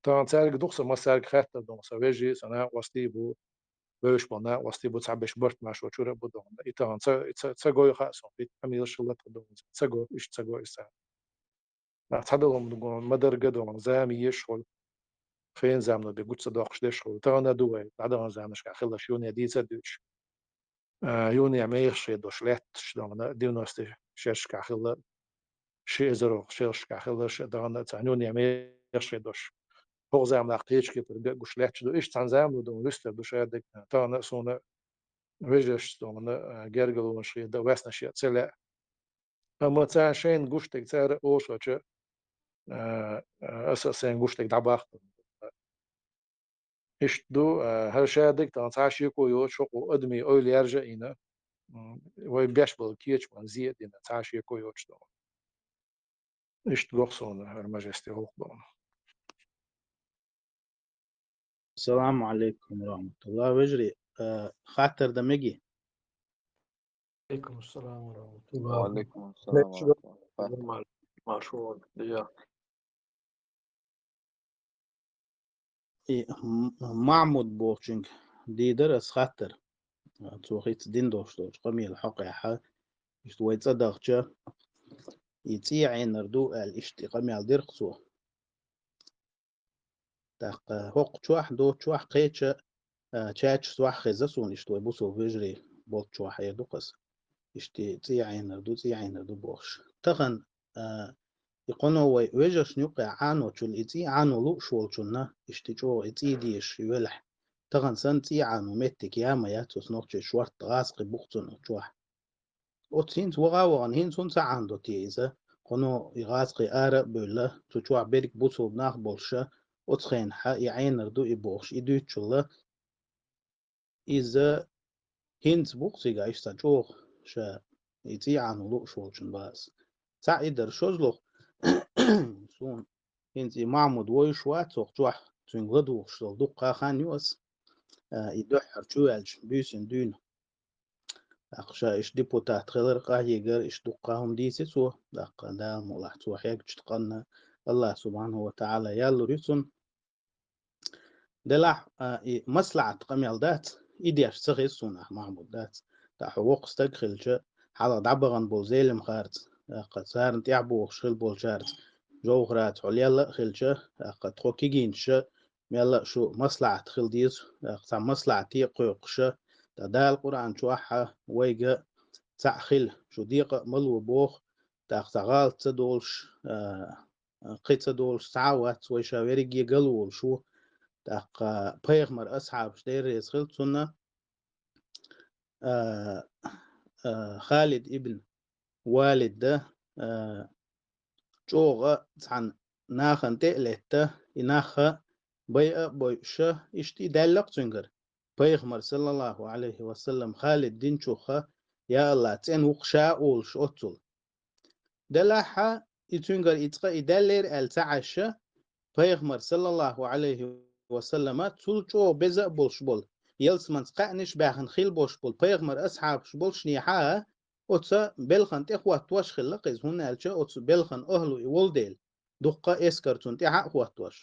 Тахана цаьрга ду-кх сан массаьрга хаттар дона, сан вежарий, сан накъостий бу, вевзаш болу накъостий бу, цхьаберш барт маршо чуьра а бу дона. И тахана ца, ца, ца гой хаьа суна, хӀинца къамелаш хилла тхан дона, ца го, иштта ца го иза. Цхьадолу хӀума ду дона, ма-дарра дона, зама езаш хуьлу. Хенан замано бен гучу ца доккхуш деш хуьлу. Тахана а ду вай, дӀадаханчу заманашкахь хилларш юьйна дийца а дуьйцуш. А, юьйна мехаш хедош лаьтташ дона, девяносто шерашкахь хилла, ши эзар шерашкахь хилла, ша дона цхьа юьйна мехаш хедош. ХӀокху заманахь кхечу кепара гуш лаьтташ ду. Иштта цхьана замано дона вуьстур ду ша дерг. Тахана а суна вежаршца дона, а, гергарлонаш хеда, ваьснаш ян ца лаьа. Амма царна шайна гуш дерг цара а олуш хилча, а, а, аса а сайна гуш дерг дӀабахка. Иштта ду, а, хӀара ша дерг тахана цхьа а шеко йоцуш, хӀокху адамийн ойла яржа а йина, м, вай беш болу кечам зе а дина, цхьа а шеко йоцуш дона. Иштта го-кх суна хӀара мажесте гӀуллакх дона. Ассаламу Ӏалайкум ва рахьматуллахӀ. Вежарий, а, хаттар дан мегий? Алейкум ассалам ва рахматуллах. Ва алейкум ассалам ва рахматуллах. Марш вон, я. И М-, Махьмуд бохучуьнга дийр дара ас хаттар. Цо хӀинца дина долуш долчу къамелан хьокъехь, иштта вай цӀа дахча, и цӀий Ӏенар ду аьлла, иштта и къамел дира-кх цо. ТӀаккха хӀокху чохь, доцу чохь кхечу, а, чача чохь хеза суна иштта вай бусалба вежарий болчу чохь эр ду-кх ас. Иштта цӀий Ӏенар ду, цӀий Ӏенар ду бохуш. Тахана, а, и кхуьно вай вежаршна юккъехь Ӏаночул и цӀий Ӏано лууш волчунна, иштта чӀогӀа и цӀий дезаш велахь, тахана санна цӀий Ӏано меттиг я ма яц оцу нохчийн шортта гӀазкхий бу-кх цунна чохь. Оцу хӀинца ваха а вахана, хӀинца хӀунда ца Ӏанадо те иза? Кхуьно и гӀазкхий ара а бевлла, цу чохь берриг бусалба нах болуша, оцу хенахь и Ӏенар ду и бохуш, и дуьйцучул а, иза хӀинца бу-кх цигахь иштта чӀогӀа ша и цӀий Ӏано лууш волчун база. Цхьаъ и дара шозлагӀа, суна хӀинца и Махьмуд вовзаш вац хӀокху чохь, цуьнга ладугӀуш долу дуккха а хан ю ас, а, и дуьххьара чу ваьлча, буьйсанна дуьйна. ТӀаккха ша иштта депутат хилар, къахьегар, иштта дуккха а хӀума дийци цо, тӀаккха Дала мукъалахь цо хьегначу къанна АллахӀ субхьанаху ва тагӀала яллур ю цунна. Делахь, а, и маслахьат къамел дац, и деш ца хеза суна ахь, Махьмуд, дац. ТӀаккха хьо воккха стаг хилча, хьалха дӀабахана болу Зелимхарца, тӀаккха царна тӀаьхьа бохуш хила болчаьрца, Жовхараца хьо лелла а хилча, тӀаккха тхо кегийнаш а, мелла а шу маслахьат хила деза, тӀаккха цхьа маслахьате а кхойкхуша, ткъа Дала Къуръан чохь а вайга цхьаъ хила, шу декъа а ма ло боху, тӀаккха цхьа гӀалат ца долуш, а, кхин ца долуш цхьа а вац, вай ша верриге гал волуш ву. ТӀаккха пайхамар асхьабаш дерреза хилла цунна, а, а, Халид ибн Валид да, а, чӀогӀа цхьана нахана тӀе а летта, и нахха байа а бойуша, иштта и даьлла-кх цуьнгара. Пайхамар, саллаллаху Ӏалайхи ва саллам, Халид динчуха, я АллахӀ, цӀена ву-кх ша олуш оццул. Делахьа, и цуьнгара и цкъа и даьллера аьлла ца Ӏаьша, пайхамар, саллаллаху Ӏалайхи ва саллама, цул чӀогӀа беза а болуш болу, ялсаманца кхаьънаш баьхна хила болуш болу пайхамар асхьабаш болушнехьа, оцу белхан тӀе хӀоттош хилла-кх иза, хӀунда аьлча оцу белхан охӀлу и волу дела, дуккха эскар цунна тӀаьхьа а хӀоттош.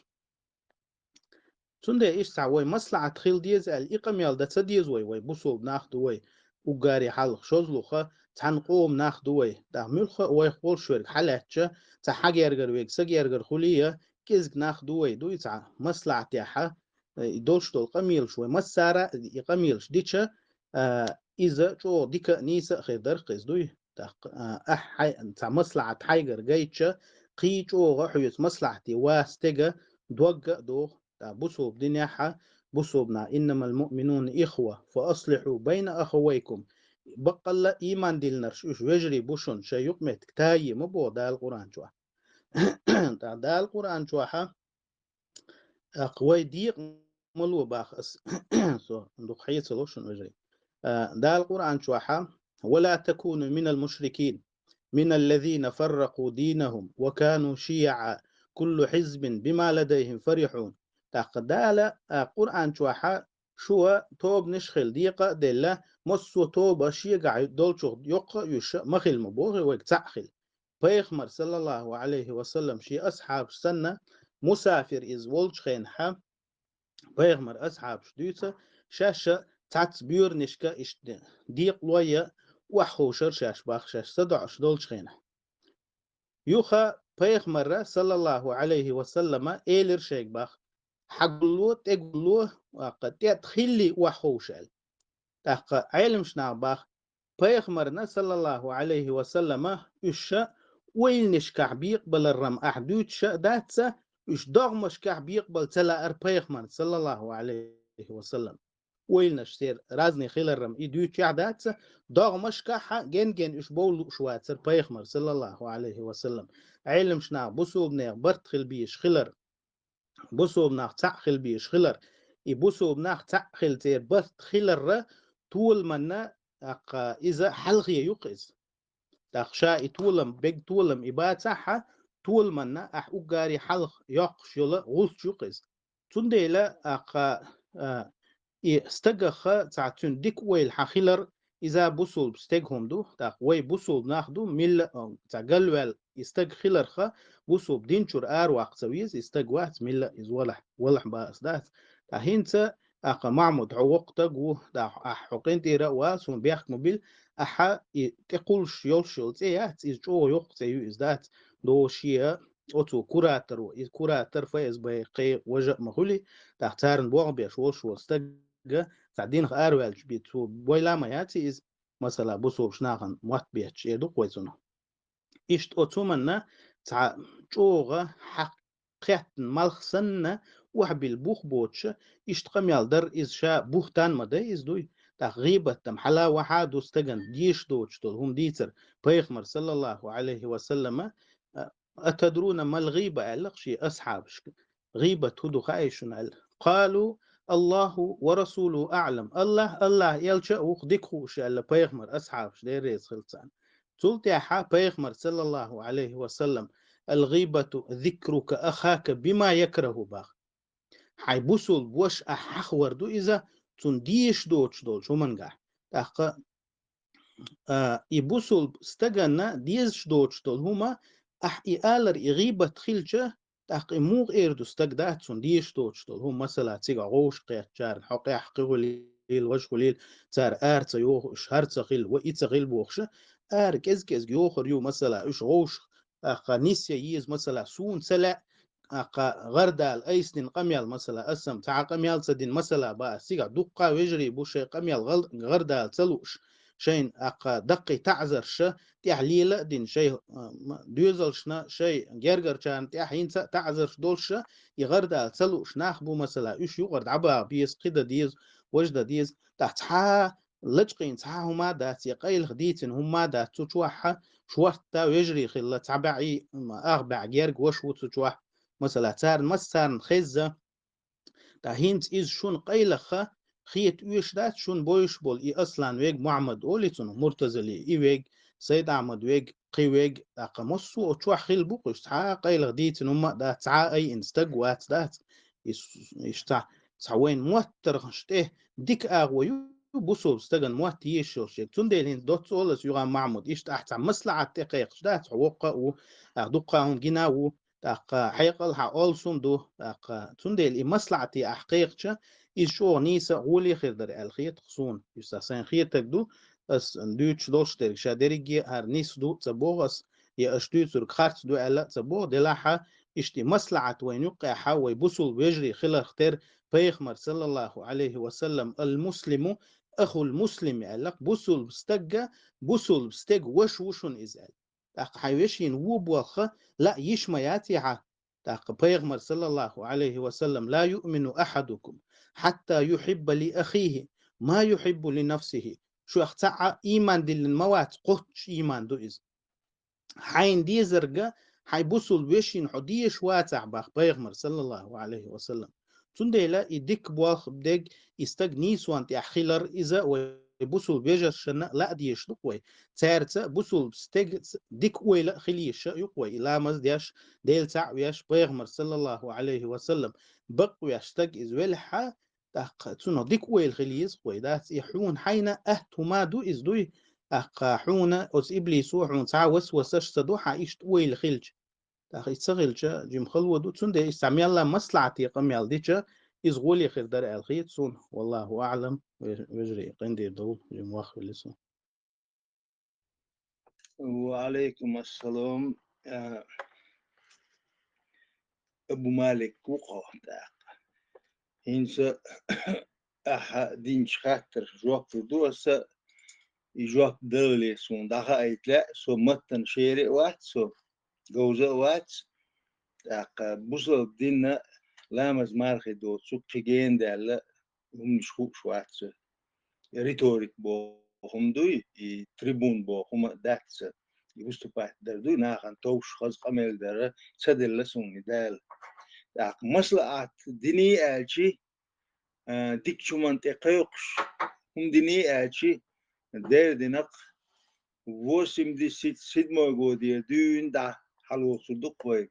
Цундела иштта цхьа вай маслахьат хила деза аьлла, и къамел дан ца деза вай, вай бусулба нах ду вай, уггаре хьалха шозлуха, цхьана къоман нах ду вай. ТӀаккха муьлхха а вайх волуш верг хьалаьцча, цхьа хьагергара верг сагергара хуьлий а, кӀезиг нах ду вай, дуй цхьа маслахьатехьа, э, и долуш долу къамелаш вай массара а и къамелаш дича, а, иза чӀогӀа дика а, нийса а хир дара-кх иза, дуй. ТӀаккха, а, ахь хьай-, цхьа маслахьат хьайгара гайтча, кхин чӀогӀа хьоьца маслахьате ван стеган дог а догӀу, ТӀаккха бусулба динехьа, бусулба нах: «Иннамал муъминуна ихва, фа аслихьу байна ахавайкум». Баккъалла а ийман диллинарш уьш вежарий бу шуна, шайн юкъаметтиг тайе ма боху Дала Къуръан чохь. ТӀаккха Дала Къуръан чохьа, тӀаккха вай декъа ма ло баха ас, со дукха хье ца ло шуна, вежарий. А, Дала Къуръан чохьа: «Ва ла такуну минал мушрикин, минал лазина фарракъу динахум ва кану шияъа, куллу хьизбин бима ладайхим фарихьун». ТӀаккха Дала, а, Къуръан чохьа: «Шу тобанаш хила, декъа а делла, массо а тоба шегахь долчух йоккха а юьсуш ма хила», ма боху вайга, цхьаъ хила. Пайхамар, саллаллаху Ӏалайхи ва саллам, шен асхьабаш санна, мусафир иза волчу хенахьа, пайхамар асхьабаш дуьйцу, шаьш а цхьацца боьранашка иштта декъалой а охьаховшара шаьш баха, шаьш садоӀуш долчу хенахь. Юха пайхамара, саллаллаху Ӏалайхи ва саллама, элира шайга баха: «Хьагулло, тӀегулло, ваккха тӀетӀа хилли охьаховша», – аьлла. ТӀаккха Ӏеламаш наха баха, пайхамарна, саллаллаху Ӏалайхи ва саллама, уьш ойланашкахь бекъабаларрам ахь дуьйцуша а дац, уьш догӀмашкахь бекъабала ца лаара пайхамарна, саллаллаху Ӏалайхи ва саллам. Ойланаш церан разный хиларрам и дуьйцуш а дац, догӀмашкахь а ген-ген уьш бовла лууш вацара пайхамар, саллаллаху Ӏалайхи ва саллам. Ӏеламаш наха бусулбанех барт хила безаш хилар, бусулба нах цхьаъ хила безаш хилар. И бусулба нах цхьаъ хила церан барт хиларра толаманна, тӀаккха иза хьалхе ю-кх иза. ТӀаккха ша и толам, бег толам и бацахьа, толаманна ахь уггаре хьалха йоккхуш йола гӀулч ю-кх иза. Цундела, тӀаккха, а, и стагаха цхьа цуьнан дика ойла хьан хилар, иза бусулба стеган хӀума ду, тӀаккха вай бусулба нах ду, милла а, цхьа галваьлла и стаг хиларха, бусулба дин чуьра араваккха ца веза, и стаг вац милла а, иза валахь, валахь баъас дац. Ткъа хӀинца, тӀаккха, Махьмуд, хьо воккха стаг ву, тӀаккха ахь хьо къинтӀера а вала, суна бехк ма билла, ахьа и тӀекхуллуш йолуш йолу цӀе яц, иза чӀогӀа йоккха цӀе ю, иза дац, догӀу шен оцу кураторо, иза куратор ФСБ кхе важа а ма хуьлий, тӀаккха царна болх беш волуш волу стаг, цхьа динах араваьлча бен цо бойла а ма яц иза, масала, бусулбаш нахана мотт бетташ, эр ду-кх вай цунах. Иштта оцу хӀуманна цхьа чӀогӀа хьакхеттина малх санна, охьабилла бух боцуша, иштта къамел дар иза ша, бухӀтан ма дай иза дуй. ТӀаккха гӀийбат-м хьала вахьа а ду стагана, дезаш доцуш долу хӀума дийцар, пайхамар, саллаллаху Ӏалайхи ва саллама, а, «Атадруна мал гӀийба?» аьлла-кх шен асхьабашка. «ГӀийбат хӀун ду хаьий шуна?» аьлла. «Къалу: Аллаху ва расулуху аӀлам». АллахӀ, АллахӀан элча а ву-кх дика хууш, аьлла пайхамар асхьабаш, Дела реза хила царна. Цул тӀаьхьа пайхамар, саллаллаху Ӏалайхи ва саллам: «Ал-гӀийбату зикрука ахака бима якраху», баха. Хьайн бусулба ваша ахь хьахавар ду иза, цунна дезаш доцуш долчу хӀумангахь. ТӀаккха, а, и бусулба стаганна дезаш доцуш долу хӀума, ахь и алар, и гӀийбат хилча, тӀаккха и муха эр ду стаг дац цунна дезаш доцуш долу хӀума, масала, цигахь гӀовшах кхеттачарна, хьо къехь кхин хуьлийла, важа хуьлийла, цара ара ца йоху уьш, хӀара ца хила, ва и ца хила бохуша, ара кӀезиг-кӀезиг йохур ю, масала, уьш гӀовшах, тӀаккха нисъян еза, масала, суна ца лаьа, тӀаккха гӀардала айса дина къамел, масала, аса-м цхьа а къамел ца дина, масала, баха, цигахь дуккха а вежарий бу шайн къамел гӀал-, гӀардала ца лууш, шайн аккха даккхий таӀзарша тӀехь лела а дина, шай, а, м-, доьзалшна, шай гергарчарна тӀехь хӀинца а таӀзарш долша, и гӀардала ца лууш нах бу, масала, уьш юкъара дӀабаха беза, кхида деза, важда деза, тӀаккха цхьа лачкъийна цхьа хӀума а дац, я къайлаха дийцина хӀума а дац, цу чохь шортта вежарий хилла, цхьа баьӀий, м, ах баьӀ герга ваша ву цу чохь, масала, царна мас царна хезза, ТӀаккха хӀинца иза шуна къайлаха хета оьшуш дац, шуна бовзуш болу и Аслан вега Мухьаммад олий цунах, Муртазали и вега, Сайд-Ахьмад вега, кхин вега, тӀаккха массо а чохь хилла бу-кх уьш, цхьа а къайлаха дийцина хӀумма а дац, цхьа а айина стаг вац, дац. Ис-, иштта цхьа вайн моттархаш тӀе дика агӀо ю бусулба стагана мотт езаш йолуш ерг. Цундела хӀинца доцца олу ас, Юган Махьмуд, иштта ахь цхьа маслаӀат тӀе кхайкхаш дац, хьо воккха а ву, ахь дуккха а хӀума гина а ву, тӀаккха хьекъал хьан олсум ду, тӀаккха цундела и маслаӀате ахь кхайкхича, иза чӀогӀа нийса гӀоле хир дара аьлла хета-кх суна. Иза сайн хетарг ду, ас дуьйцуш долуш дерг ша дерриге а хӀара нийса ду а ца боху ас, я аша дуьйцург харц ду аьлла а ца боху, делахь а иштта и маслаӀат вайна юккъехь а, вай бусулба вежарий хиларх тера, пайхамар, саллаллаху Ӏалайхи ва саллам, «Ал-муслиму ахул-муслими», аьлла-кх, бусулба стагга, бусулба стеган ваша ву шуна иза аьлла. ТӀаккха хьайн вешина вон болх лаа йиш ма яц хьан. ТӀаккха пайхамар, саллаллаху Ӏалайхи ва саллам: «Ла юъмину ахьадукум хьатта юхьибба ли ахихи ма юхьиббу ли нафсихи». Шух цхьа а ийман диллина ма вац, кхоччуш ийман ду иза. Хьайна дезарга хьайн бусулба вешина хьо дезаш вацахь, бах пайхамар, саллаллаху Ӏалайхи ва саллам. Цундела и дика болх дег, и стаг нийсонна тӀехь хилар, иза вай бусулба вежаршна лаа дезаш ду-кх вай. Цаьрца бусулба стеган дика ойла а хила езаш ю-кх вай. И ламаз деш, Дела цхьаъ веш, пайхамар, саллаллаху Ӏалайхи ва саллам, бакъ веш стаг иза велахь а, тӀаккха цунах дика ойла хила еза-кх вай, дац? И хьуна хьайна атта хӀума ду иза, дуй? ТӀаккха хьуна оцу иблисо хьуна цхьа а васвасаш ца до хьан иштта ойла хилча? ТӀаккха иза ца хилча, жима хало ду, цундела иза цхьа мелла маслаӀате къамел дича, иза гӀоле хир дара аьлла хета суна. Валлаху аӀлам, ве-, вежарий къиндийр довла, жима вахвелла суна. Ва Ӏалайкум ассалам. А, Абу Малик ву-кх хьо тӀаккха. ХӀинца ахьа динчу хаттарх жоп лур ду аса, и жоп далале суна дӀахаийта лаьа, со маттана шера а вац, со говза а вац. ТӀаккха бусалба динна ламаз мархи доцу кхин гена даьлла хӀуманаш хууш вац со. Риторик боху хӀума дуй, и трибун боху хӀума а дац со. И выступать дар дуй, нахана товш хаза къамел дара ца делла суна и Дала. ТӀаккха маслаӀат диний аьлчи, а, дикачу хӀуманна тӀе кхайкхуш, хӀума диний аьлчи, дера динакх, восемьдесят седьмой годера дуьйна дӀа хьалоцур ду-кх вай.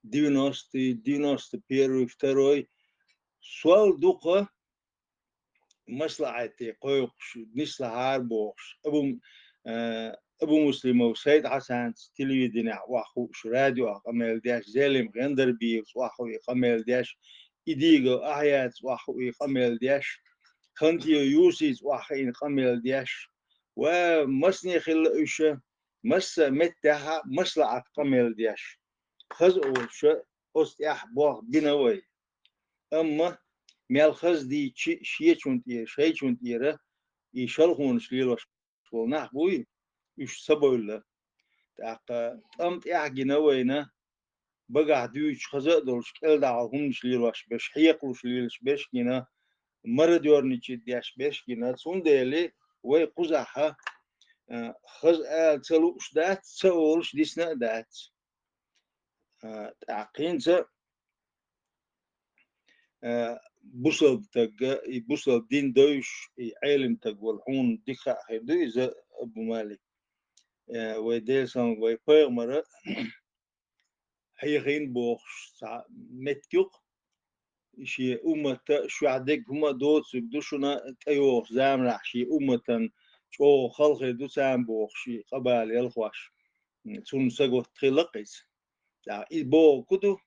Девяностый, девяносто первый, второй. Сол дукха маслаӀате кхойкхуш, нислахьара бохуш, Абу, э, Абу Муслимов Сайд Хьасанца телевиденехь охьахууш, радиохь къамел деш, Зелим Гендарбиевца охьахуий къамел деш, Идигов Ахьяца охьахуий къамел деш, Хантиев Юсица охьахиъна къамел деш, ва масне хилла уьш, масса а меттехь а маслаӀат къамел деш. Хаза олуш, оцу тӀехь болх бина вай. Амма мел хаза дийцчи шечун тӀера, шайчун тӀера и шалхонаш лелош волу нах буй, уьш ца бевлла. ТӀаккха тӀам тӀехь гина вайна, багахь дуьйцуш хаза а долуш, кӀелдахьал хӀуманаш лелош берш, хьекхалуш лелаш берш а гина, мародёрничать деш берш а гина, цундела вай кхузахь, а, хаза ала ца лууш дац, ца олуш дисна а дац. А, тӀаккха хӀинца, а, бусалба тагга, и бусалба дин девзаш, и Ӏелам таг волу хьуна дика хаа хир ду иза, Абу Малик. А, вай Делан салам, вай пайхамара хьехийна бохуш цхьа меттиг ю-кх. Шен уммата шуьхь дерг хӀума а доцург ду шуна тӀейогӀучу заманахь, шен умматан чӀогӀа хала хир ду царна бохуш, и къа-бала ялхош, цунна сагатта хилла-кх иза. ТӀаккха и бохург хӀун ду?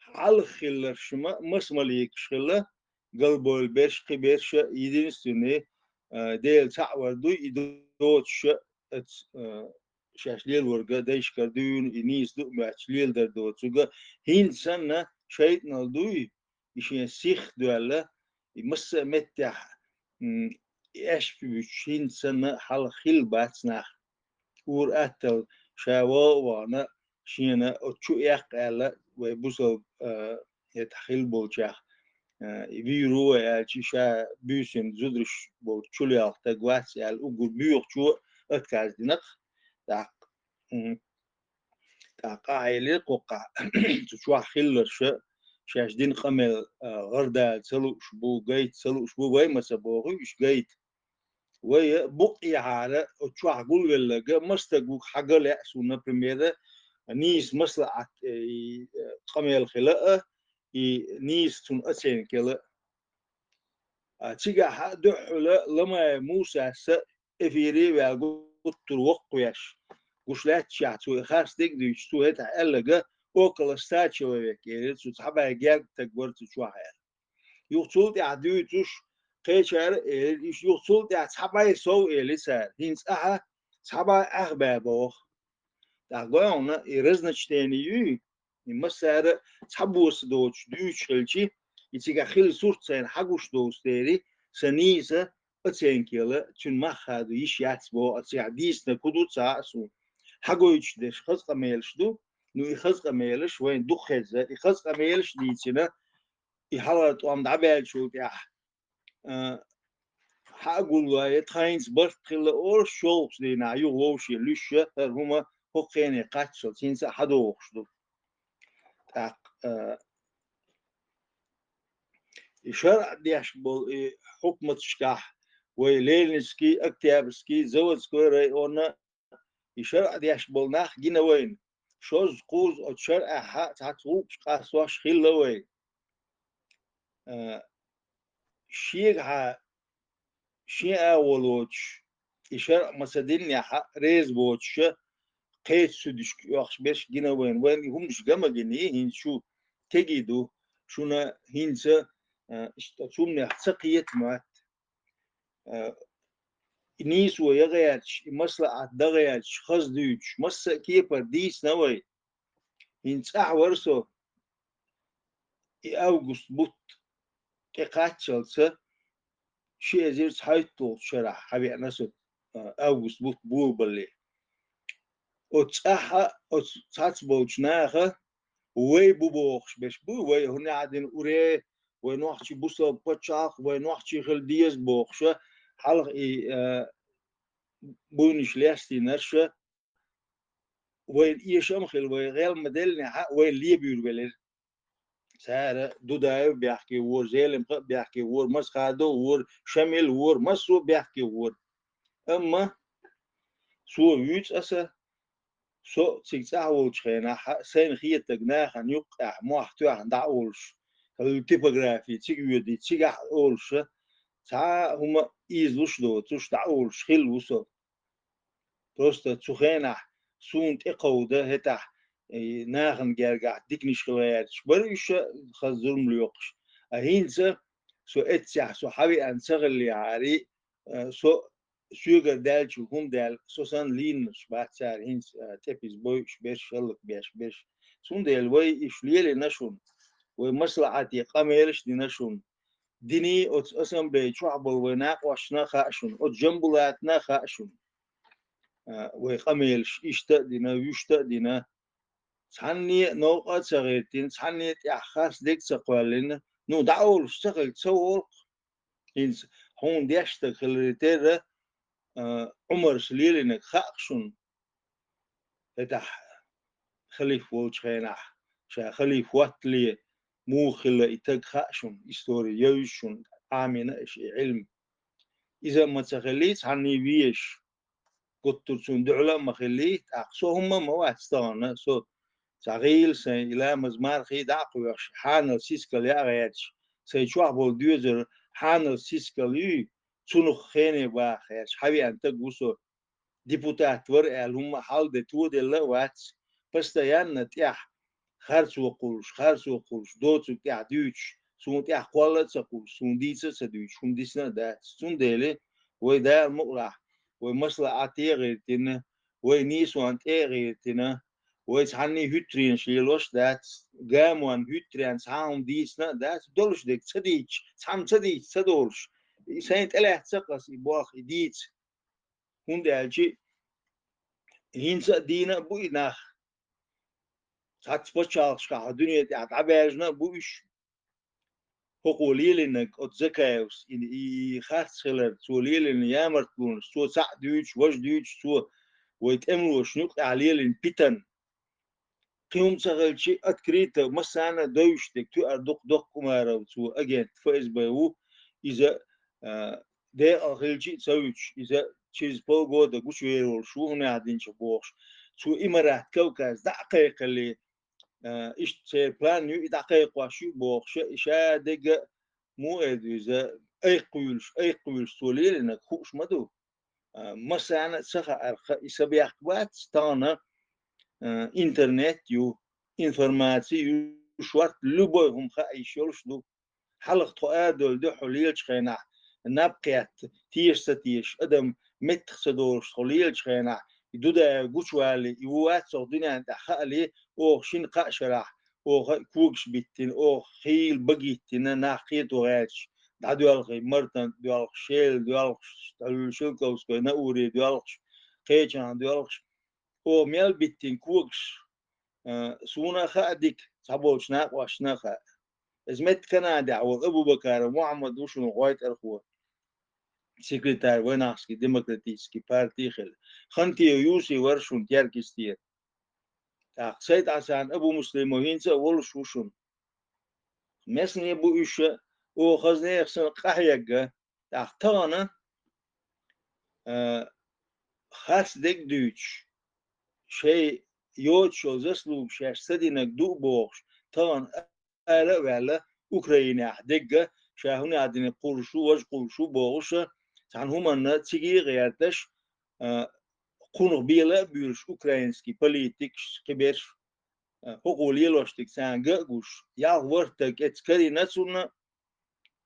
Хьалха хилларш ма, маса маликаш хилла, галбевлла берш, кхин берш а, единственный, а, Дела цхьаъ вар дуй, и доцуш а, оцу, а, шаьш лелорга дайшкара дуьйна, и нийса ду а моьттуш леладар доцург а, хӀинца санна шайтӀанал дуй, и шен сих а доьлла, и масса а меттехь, м, аьшпи буьтуш хӀинца санна хьалха хилла бац нах. Ур-аттал ша вогӀу а вахана, шена оцу чу эккха аьлла, вай бусалба, а, хӀетахь хилла болчех, а, и вийр ву вай аьлча, ша буьйсанна зудараш болчу чулоьлху стаг вац аьлла, уггар боьхачо отказ динарх. ТӀаккха, м, тӀаккха къахьелира кхоккхахь, цу чохь хилларша, шаьш дина къамел, а, гӀардала ца лууш бу, гайта ца лууш бу, вай ма ца боху, уьш гайта. Вай букъ яхьара, оцу чохь гулвелларг, маса стаг ву хьан ган лаьа суна, например, нийса маслаӀат, э, и, э, къамел хила а, и нийса цунна оценка яла а. А цигахь а дуьххьала Ламаев Мусас а эфире а ваьлла гуттар воккхавеш, гуш лаьтташехь цо и харц дерг а дуьйцуш, цо хӀетахь аьлларг, около ста человек, элира цо, цхьа бӀе гергга стаг вара цу чохь аьлла. Юха цул тӀаьхьа дуьйцуш, кхечара а элира, уьш юха цул тӀаьхьа цхьа бӀе сов элира цара, хӀинца ахьа цхьа бӀе ах баь боху. ТӀаккха гой хьуна, и разночтение юй, и массара а цхьабосса доцуш дуьйцуш хилчи, и цигахь хилла сурт сайна хьагуш долуш дери, сан нийса оценка яла, цуьнан мах хадо йиш яц боху, а цигахь дийцинарг хӀун ду ца хаьа суна. Хьагойтуш дерш хаза къамелаш ду, ну и хаза къамелаш вайна дукха хезна, и хаза къамелаш дийцина, и хьалхара тӀом дӀабаьллачул тӀаьхьа, а, хьа а гулло, я тхайнца барт хилла олуш, шолгӀачу дийнахь юха вовшийн луьйш, хӀара хӀума хӀокху хене кхаччалц хӀинца а хьадогӀуш ду. ТӀаккха, а, и шарӀ деш болу и хьукматашкахь, вай Ленинский, Октябрьский, Заводской районна, и шарӀ деш болу нах гина вайна. Шозза-кхузза оцу шарӀехь цхьацца гӀуллакхаш къастош хилла вай. А, шегахьа шен агӀо лоцуш, и шарӀ ма ца диннехь а, реза воцуша, кхечу суьдашка оьхуш берш гина вайна. Вайна и хӀуманаш ган ма гиний, хӀинца шу кегий ду, шуна хӀинца, а, иштта цуннех ца кхета моьтту. А, и нийсо ян гӀерташ, и маслаӀат дан гӀерташ, хаза дуьйцуш, масса а кепара дийцина вай. ХӀинца ахь вара со, и август бутт тӀекхаччалца, ши эзар цхьайтталгӀачу шарахь хьавеана со, а, август бутт болабале. Оцу цӀахь а, оцу цхьацца болчу наха вай бу бохуш берш бу, вай хӀунда дина уре, вай нохчий бусалба пачхьалкх, вай нохчий хила деза бохуша, хьалха и, а, буйнаш лестийнарша, вайна эшам а хилла, вай гӀел ма-деллинехь а, вайна лебуьйр велира. Цара Дудаев бехке вора, Зелимха а бехке вора, Масхадов вора, Шамил вора, массо а бехке вора. Амма со вуьйцу аса, со цига цӀахь волчу хенахь а, сайна хетаг нахана юккъехь мохь тоьхна дӀа а олуш, типографи цига воьдий, цигахь а олуша, цхьа а хӀума ийзалуш доцуш, дӀа а олуш хилла ву со. Просто цу хенахь суна тӀекховда хӀетахь, и нахана гергахь диканаш хила гӀерташ бара уьш а, хаза зурма лоькхуш. А хӀинца со эццехь со хьавеана ца хиллехьарий, а, со соьгара даьллачул хӀума даьлла, со санна лийнарш бац цара хӀинца, а, тӀепиза бойуш берш, хӀаллакбеш берш. Цундела вай уьш лелийна шуна, вай маслаӀате къамелаш а дина шуна. Диний оцу ассамблея чохь болу вай накъосташна а хаьа шуна, оцу Жамбулатна а хаьа шуна. А, вай къамелаш иштта а дина, вуьшта а дина. Цхьанне а новкъа а ца гӀиртина, цхьанне а тӀехь харц дерг а ца кхоьллина. Ну, дӀа а олуш ца хилла, ца волу-кх. ХӀинца хьуна деш стаг хиларе терра, а, Ӏумарша лелийнарг хаьа-кх шуна. ХӀетахь халиф волчу хенахь, ша халиф хӀоттале, муха хилла и стаг хаьа шуна, истори евза шуна, Ӏамийна аша и Ӏилма. Иза а ма ца хиллий, цхьанний везаш, гуттар цунна дуьхьала а ма хиллий, тӀаккха со хӀумма а ма вац тахана, со цхьа гӀийла сайн, и ламаз мархий дӀа а кхоьхьуш, хьанал сискал яа гӀерташ, сайн чохь болу доьзал хьанал сискал юй, цунах хене баха гӀерташ, хьавеана стаг ву со. Депутат вара аьлла, хӀумма а хьал де тоделла а вац. Постоянно тӀехь харцо кхуллуш, харцо кхуллуш, доцург тӀехь дуьйцуш, суна тӀехь кхолла а ца кхуллуш, суна дийца а ца дуьйцуш, хӀума дисна а дац. Цундела вай Дала мукъалахь, вай маслаӀате а гӀиртина, вай нийсонна тӀе а гӀиртина, вай цхьанний хӀуьттаренаш лелош а дац, гамонна хӀуьттаренна цхьа а хӀума дийцина а дац, долуш дерг ца дийцча, цхьамма ца дийцча ца долуш, И сайн тӀелаьццакъас и болх, и дийца. ХӀунда аьлча хӀинца а дийна а бу и нах. Цхьацца пачхьалкхашкахь дуьне тӀехь дӀабаьржина а бу уьш. ХӀокхо лелийнарг оцу Закаевс и, и, и харц хилар, цо лелийна ямартлонаш, цо цхьаъ дуьйцуш, важа дуьйцуш, цо вай тӀемалошна юкъахь лелийна питан. Кхин хӀума ца хилча, открыто массарна а довзуш дерг, туьар дукха доккха Умаров, цо агент ФСБ ву, иза, а, декъала хилча а ца вуьтуш, иза через полгода гучувер волуш ву, хӀунда аьлча динчух бохуш. Цо Имарат Кавказ дӀа а кхайкхале, а, иштта церан план ю, и дӀакхайкхош ю бохуш, и ша дерг а, муха эр ду иза, айкхвуьйлуш, айкхвуьйлуш цо лелийнарг хууш ма ду. А, массарна а ца хаарх, и са бехк бац, тахана, а, интернет ю, информаци ю, шорта любой хӀума хаа йиш йолуш ду. Хьалха тхо арадовлу дуьхьал лелачу хенахь, наб кхетта, теша ца тешаш, адам меттах ца долуш тхо лелачу хенахь, и Дудаев гучувалале, и ву вац оха дуьненна тӀехь хаале, оха шина-кхаа шарахь, оха а когаш биттина, оха хийла багиттина, нах кхето гӀерташ, дӀадоьлхий, Мартан доьлхуш, Шела доьлхуш, Шелковской Наури доьлхуш, кхечанхьа доьлхуш, оха мел биттина когаш, а, суна а хаьа дика, цхьаболчу накъосташна а хаьа. Иза метта Канадехь волу Абу-Бакаров Мухьаммад ву шуна гӀойтӀархо, секретарь Вайнахский демократический партии хилла. Хантиев Юси вара шуна Теркйистера. ТӀаккха Сайд-Хьасан Абу-Муслимов хӀинца а волуш ву шуна. Месне бу уьш, оха хаза нехан санна къахьегна, тӀаккха тахана, а, харц дерг а дуьйцуш, шайн йоцуш йолу заслугаш шаьш ца динарг ду а бохуш, тахана ара а ваьлла, Украинехь дерг а, ша хӀунда аьлла динарг кхуллуш ву, важа кхуллуш ву бохуш, цхьана хӀуманна цига а гӀерташ, а, кхунах бела а буьйлуш украинский политикаш, кхиберш, а, хӀокхо лелош дерг царна ган а гуш, ялх-ворхӀ стаг эцца карийна цунна,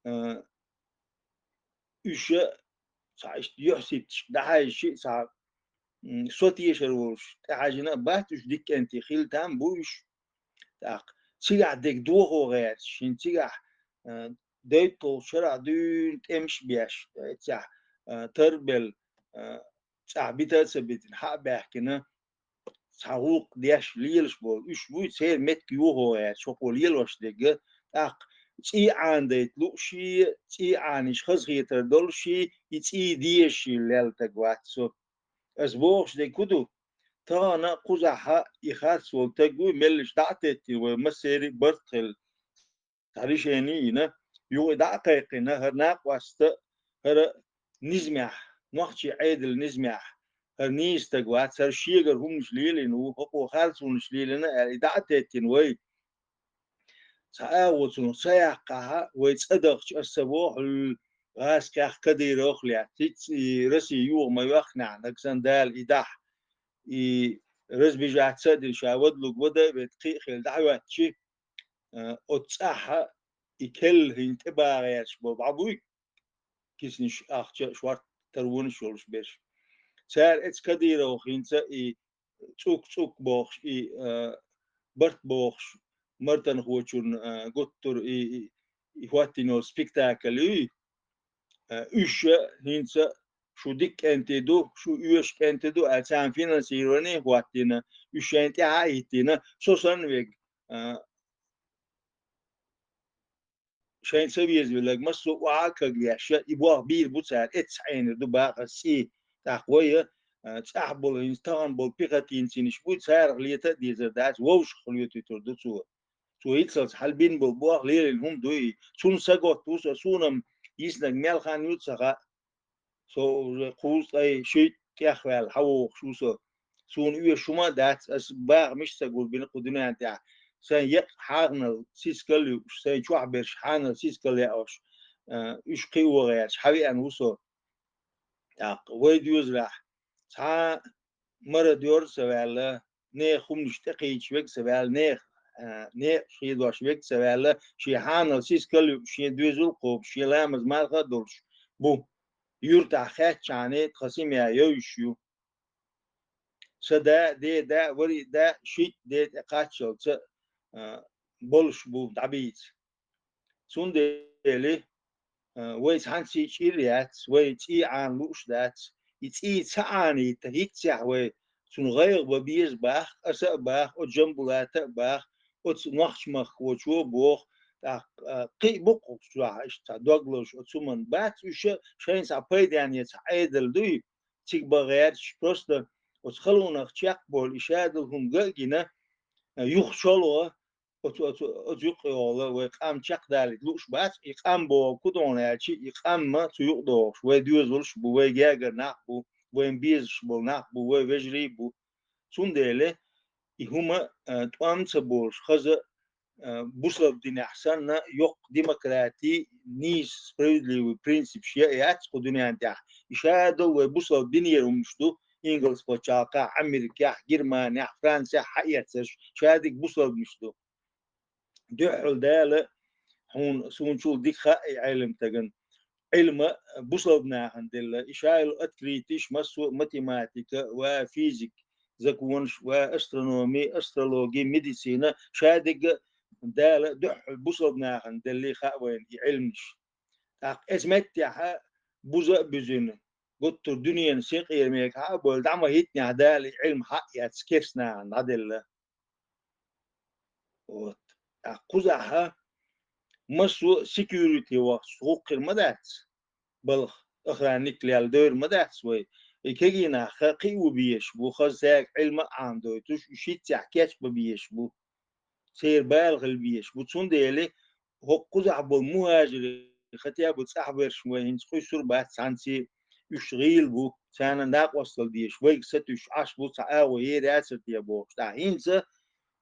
а, уьш цхьа иштта юьхьсипташка дӀахьаьжча а, цхьа, м, со тешар волуш тӀехьаьжна а бац уьш, дика кӀентий хилла там бу уьш. ТӀаккха цигахь дерг дохо гӀерташ, шина цигахь, а, девтталгӀачу шарахь дуьйна тӀемаш а беш, эццехь, а, тарбелла, а, цӀахь бита а ца битина, хьа а баьхкина, цхьа гӀуллакх деш лелаш болу уьш буй, церан меттиг юхо гӀерташ хӀокхо лелош дерг а, тӀаккха цӀий Ӏанадайта луушший, цӀий Ӏанийча хазахетар доллушший, и цӀий дезашший лелла стаг вац со. Ас бохуш дерг хӀун ду? Тахана кхузахь и харц волу стаг вуй, меллаша дӀа а теттина, вай массеран а барт хилла, цхьа решени а йина, юха и дӀа а кхайкхина, хӀара накъост а, хӀара низамехь, нохчийн Ӏедалан низамехь, хӀара нийса стаг вац, хӀара шегара хӀуманаш лелийна ву, хӀокхо харц хӀуманаш лелийна аьлла, и дӀа а теттина вай. Цхьа агӀо цунах ца яьккхахь, вай цӀа дахча, ас ца боху, гӀазкхех, Кадыровх лаьцна, хӀинцца и Россия юха ма йоьхнехь, нагахь санна Дала и дахь, и разбежаться а дина, ша вадалург вада а ведда, кхин а хилла дӀахӀоьттича, а, оцу цӀахь и керла хӀинца тӀебагӀа гӀерташ болу бӀа буй, киснаш ахча а, шорта таронаш а йолуш берш. Цара эцу Кадыровх хӀинца и цӀук-цӀук бохуш, и, а, барт бохуш, мартанхочунна, а, гуттар а и, и, и хӀоттийна йолу спектакль юй, а, уьш а хӀинца шу дика кӀентий ду, шу оьшу кӀентий ду аьлла, царна финансирование а хӀоттийна, уьш шайна тӀаьхьа а хӀиттийна, со санна верг, а, шайна ца везавелларг массо а охьа а кагъеш, и болх бийр бу цара, эццахь Ӏенар ду бакъ ас цӀий. ТӀаккха вай, а, цӀахь болу, хӀинца тахана болу пехотинцаш буй, царах лета а дезар дац, вовшахлоьтуьйтур ду цо. Цо хӀинццалц хьалбина болу болх лелийна хӀума ду и. Цунна саготта ву со, суна-м йиснарг мел хан ю ца хаьа. Со уже кхузткъе шийтта тӀехваьлла хьавогӀуш ву со. Суна оьшу хӀума а дац, ас бахамаш а ца гулбина кху дуьнен тӀехь. Сайн еккъа хьанал сискал а юуш, сайн чохь берш хьанал сискал яош, а, уьш кхио гӀерташ хьавеана ву со. ТӀаккха вай доьзалехь цхьа а мародёр а ца ваьлла, нехан хӀуманаш тӀекхийдаш верг а ца ваьлла, нехан, а, некъаш хедош верг а ца ваьлла, шен хьанал сискал а юуш, шен доьзал а кхобуш, шен ламаз-марха а долуш бу. Юьртахь хаьттачхьана тхан семья йовзуш ю. Сан да а, ден да а, варий да а, шийтта ден тӀе кхаччалца, а, болуш бу дӀабийца. Цундела а, вай цхьанций чӀир яц, вай цӀий Ӏана лууш дац. И цӀий ца Ӏанийта, хӀинццехь вай цунна гӀайгӀа бан беза бах, аса а бах, о Джамбулата а бах, оцу Нохчмахка волчо а боху, тӀаккха, а, кхин а бу-кх чохь иштта цхьа дог лозуш оцу хӀуманна. Бац уьш а шайна цхьа пайденна цхьа Ӏедал дуй, цига бан гӀерташ, просто оцу халонах чекхболу и шадолу хӀума ган а гина, а, юха чолгӀа, оцу, оцу, оцу юккъехула вай къам чекхдалийта лууш бац, и къам боху кху догӀна аьлча, и къам а цу юкъа догӀуш, вай доьзалш а бу, вай гергара нах а бу, вайна безаш болу нах а бу, вай вежарий а бу. Цундела и хӀума, а, тӀом ца болуш, хаза, а, бусалба динехь санна, йоккха демократи, нийса, справедливый принципаш я а яц кху дуьнен тӀехь. И шадолу вай бусалба динера хӀуманаш ду, Ингалс пачхьалкхехь, Америкехь, Германехь, Францехь хьаэцнарш, шадерг бусалбанаш ду. Дуьххьал Дала хьуна, суна чул дика хаьа и Ӏелам тагана. Ӏилма бусалба нахана делла. И шайла открытиш массо а математика ва физик, законаш ва астрономи, астрологи, медицина, шадерг а Дала дуьххьал бусалба нахана делли хаьа вайна и Ӏилмаш. ТӀаккха эцу меттехь буза а буьзина, гуттар а дуьненан синкъера мегахь а бевлла, дӀа ма хӀиттинехь Дала и Ӏилма хьаэцна керста нахана дӀаделла. Вот. ТӀаккха кхузахь массо а security вахча гӀуллакх хир ма дац. Балха охранник лелла девр ма дац вай. И кегий нах кхиа безаш бу, хаза цаьрга Ӏилма а Ӏамадойтуш, уьш хӀинццехь кечбан безаш бу. Церан бала хила безаш бу. Цундела хӀокху кхузахь болу мухӀажирийн, хотя бы цӀахь берш, вай хӀинца къуьйсур а бац цхьанций, уьш гӀийла бу, царна накъосталла дезаш, вайга сатуьйсуш Ӏаш бу, цхьа агӀо ер яцара те бохуш. ТӀаккха хӀинца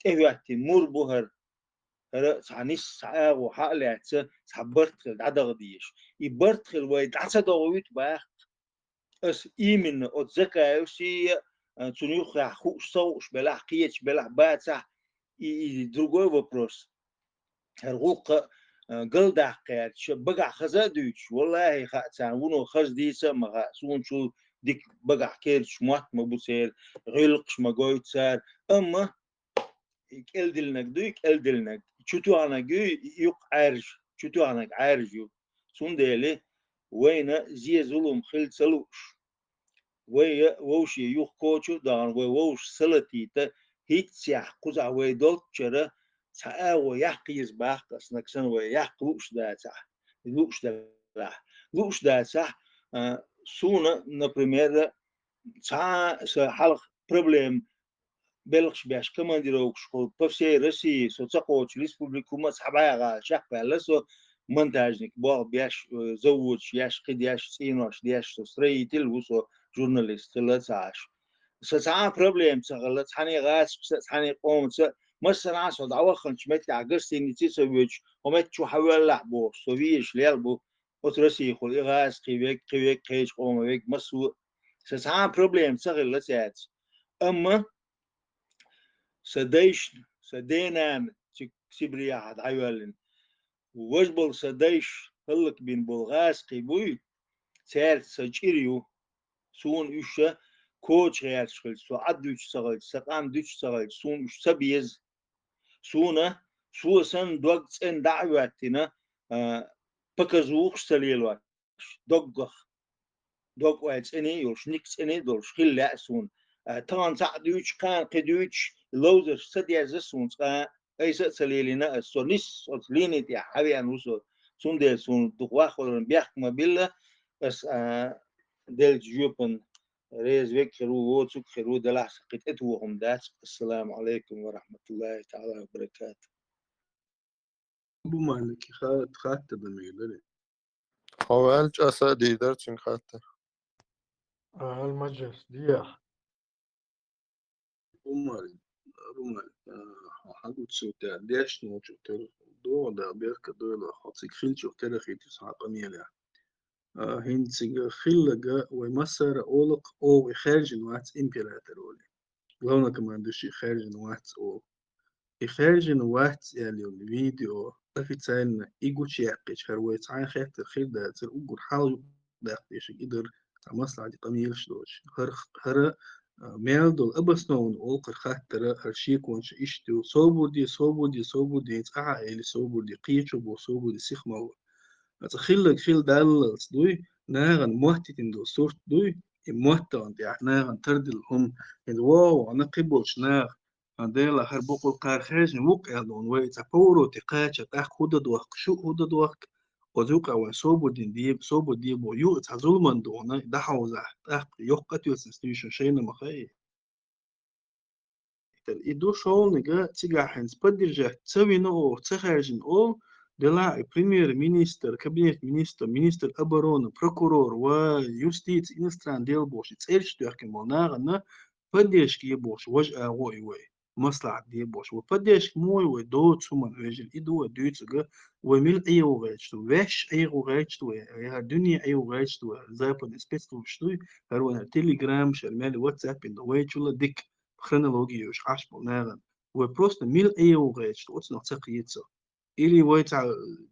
тӀехӀоьттина мур бу хӀара. ХӀара цхьа нисса, цхьа агӀо хьа а лаьцна, цхьа барт хила дӀадаха дезаш. И барт хила вай дӀа ца дохуьйту бах. Ас именно оцу Закаевс а, а, цунна юххехь хууш, ца хууш белахь, кхечу белахь бацахь, и, и другой вопрос. ХӀара гӀуллакх а, а, галдаккха гӀерташ, багахь хаза а дуьйцуш, валлахӀи, хаьа царна, вуно хаза дийца а ма хаьа, суна чул дика багахь керташ мотт ма бу церан, гӀиллакхаш ма гойту цара, амма и кӀелдиллинарг дуй, кӀелдиллинарг, чутоьхнарг юй, и юккъе Ӏаьржа, чутоьхнарг Ӏаьржа ю. Цундела вайна зе-зулам хила ца лууш, вай вовшийн юха коча а дахана, вай вовшашка салатийта, хӀинццехь кхузахь вай долччара цхьа агӀо яккха еза бах-кх ас, нагахь санна вай яккха лууш дацахь, лууш делахь. Лууш дацахь, а, суна, например, цхьа а сан хьалха проблема белхаш беш командировкаш хуьлу по всей России, со ца кхочу республика хӀума цхьа бӀе гӀала чекхваьлла со, монтажник болх беш, э, заводаш еш, кхидеш, цӀенош деш, со строитель ву, со журналист хилла ца Ӏаш. Сан цхьа а проблема ца хилла, цхьанне гӀазкхашца а, цхьанне къомаца а, массанхьа со дӀаваханчу меттехь гостинице а ца воьдуш, хӀо метта чу хьавоьллахь бохуш, со везаш лелла бу, оцу Россехула и гӀазкхий верг, кхин верг, кхечу къоман верг, массо а. Сан цхьа а проблема ца хилла цаьрца. Амма сан дайшна, сан денана цига Сибрехьа дӀайоьллина, важа болу сан дайша, хӀаллакбина болу гӀазкхий буй, цаьрца сан чӀир ю. Суна уьш коча гӀерташ хилча, со Ӏад дуьтуш ца хилча, сан къам дуьтуш ца хилча, суна уьш ца беза. Суна, со санна дог цӀена дӀа а хӀоьттина, а, показухаш ца лелош, доггах. Дог ойла цӀена а йолуш, ника цӀена а долуш хила лаьа суна. А, тахана цхьаъ дуьйцуш, кхана кхин дуьйцуш, ловзарш ца дезза суна цкъа а, айса а ца лелийна ас. Со нисса оцу лини тӀехь хьавеана ву со. Цундела суна дукха вахваларан бехк ма билла, ас, а, деллачу жоьпана реза верг хир ву, воцург хир ву, делахь сан кхин тӀетоха хӀума дац. Ассаламу Ӏалайкум ва рахьматуллахӀи таӀала ва баракатухӀ. Бумалики ха-, хаттар дан мегар дара. Хьо ваьлча, аса а дийр дара цуьнга хаттар. Ала, Мажарс, дехьа. Бумалик, Бумалик, а, хьо хьагучу тӀе дешна волчух тера, догӀа да, беркат дойла, хьо цига хилчух тера хийтира хьан къамелехь. А, хӀинца цига хилларг вай массара а олу-кх, оха и хаьржина вац император олий. Главнокомандующий хаьржина вац олу. И хаьржина вац аьлла йолу видео официально и гучуяьккхича, хӀара вай цхьа а хеттар хир дацара, уггар хьалха юкъадаккха дезарг и дара, цхьа маслаӀатийн къамелаш доцуш. ХӀара, хӀара, а, мел долу обоснованно олу-кх хӀара хаттар, хӀара шеконаш иштта ю: «Собар де, собар де, собар де», цкъа а элира: «Собар де», кхечо боху: «Собар де, сиха ма вара». Аса хиллаг хила даллалц дуй, нагӀан моттитин ду сурт дуй, и моттагӀан тӀехь нагӀан тардил хӀума, хӀинца вогӀу вахана кхиболчу наха, а, Дела хӀара боккъал кхара хаьржина ву-кх аьлла дуьйна вай, цхьа повороте кхача тӀаккха хӀу дан дохку, шу хӀу дан дохку, оцу юкъа вайн собар дина деб-, собар дебо юкъа цхьа зуламан дуьйна дӀахьовзахь, тӀаккха йоккха ответственность дуьйшун шайна ма хаьий. И ду шолгӀа, цигахь хӀинца поддержать ца вина оха, ца хаьржина оха, делахь и премьер-министр, кабинет министр, министр обороны, прокурор ва юстиция, иностранные дела бохуш, и цӀераш тоьхкина болу нахана поддержка е бохуш, важа агӀо и вай, маслахьат де бохуш. Ва поддержка муха ю вай доцу хӀуманна, вежарий, и ду вай дуьйцург, вай мила Ӏехо гӀерташ ду, ваьш Ӏехо гӀерташ ду вай, я хӀара дуьне Ӏехо гӀерташ ду вай, западный спецслужбаш дуй, хӀара вайн Telegram, шара мел WhatsApp-ин ду, вай чула дика хронология йолуш Ӏаш болу нахана. Вай просто мила Ӏехо гӀерташ ду, оцунах ца кхета со. Или вай цхьа,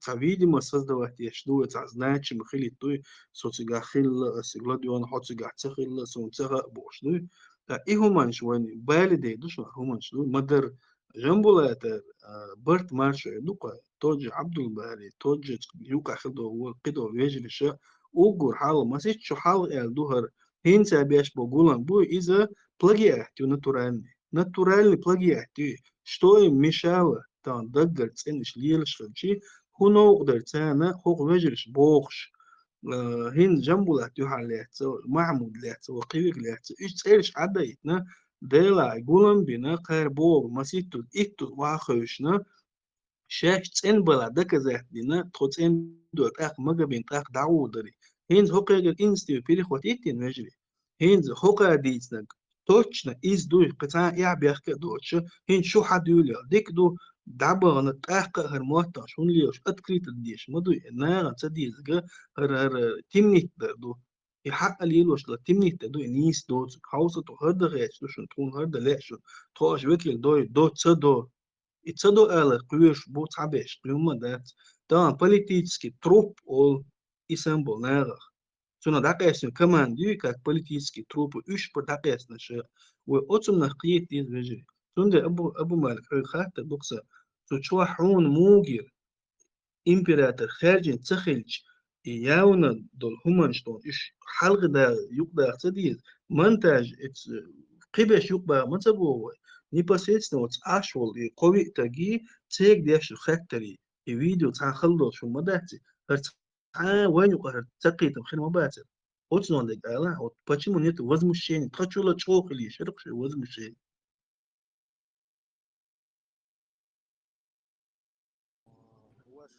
цхьа видимость создавать деш ду, вай цхьа значимо хилийта дуй, со цигахь хилла, аса гладион, хьо цигахь ца хилла, суна ца хаьа бохуш дуй. Ткъа и хӀуманаш вайна бале дей ду шуна, хӀуманаш ду, ма-дарра, Жамбулата, а, барт маршо ду-кх, тот же Абдулбари, тот же юкъахь хила долу, кхидолу вежариша, уггар хьалха, масийтта шо хьалха аьлла ду хӀара, хӀинца беш бо гулам бу, иза плагиат ю натуральный. Натуральный плагиат ю. Что им мешало, тахана даггара цӀена иша лелаш хилчи, хӀун новкъа дара царна хӀокху вежарша бохуш, а, хӀинца Жамбулат юьхьар лаьцна, Махьмуд лаьцна, ва кхин верг лаьцна, уьш цӀераш Ӏадайтина, Дела гулам бина, кхара боху, маситтаза, иттаза охьахевшина, шаьш цӀена бала доказать дина, тхо цӀена ду тӀаккха магабина тӀаккха дӀагӀур дарий. ХӀинца хӀокхуьнгара инициатива перехватить дина вежарий. ХӀинца хӀокхара дийцинарг точно иза дуй, кхин цхьа а эхь-бехк а доцуш, хӀинца шу хьан дуьйла ял. Дика ду, дӀабахана тӀаккха а хӀара моттагӀаш хӀунда лелаш, открыто дезаш ма дуй, нахана ца дезарг хӀара, хӀара темнить дар ду. И хьакъ а лелош дан, темнить дар ду, и нийса доцург. Хьовса тхо хӀара дан хеташ ду шуна, тхуна хӀара дан лаьа шуна. Тхо аша векал дой, до ца до. И ца до ала кхоьруш бу цхьаберш, кхин хӀумма дац. Тахана политический труп олу и санна болу нахах. Цунах дӀакъаьстина команда ю, как политический трупы, уьш бу дӀакъаьстина ша. Вай оцунах кхета деза, вежарий. Цундела Абу, Абу Малик, хьоьга хаттар ду-кх сан, цу чохь хьуна муха гира, император хаьржина ца хилча, и явна долу хӀуманаш тхуна уьш хьалха да юкъадаха ца деза, монтаж, эца кхиберш юкъабаха ма ца боху вай. Непосредственно оцу Ӏаш волу и кхо-виъ стаги, церан деш ду хаттарий, и видео цхьа хала долуш хӀума ма дац и, хӀара цхьа вайн юкъа хӀара ца кхетам хир ма бацара. Оцунах дерг ала, вот почему нету возмущения? Тхачула чӀогӀа хила йиш яра-кх шайн возмущение.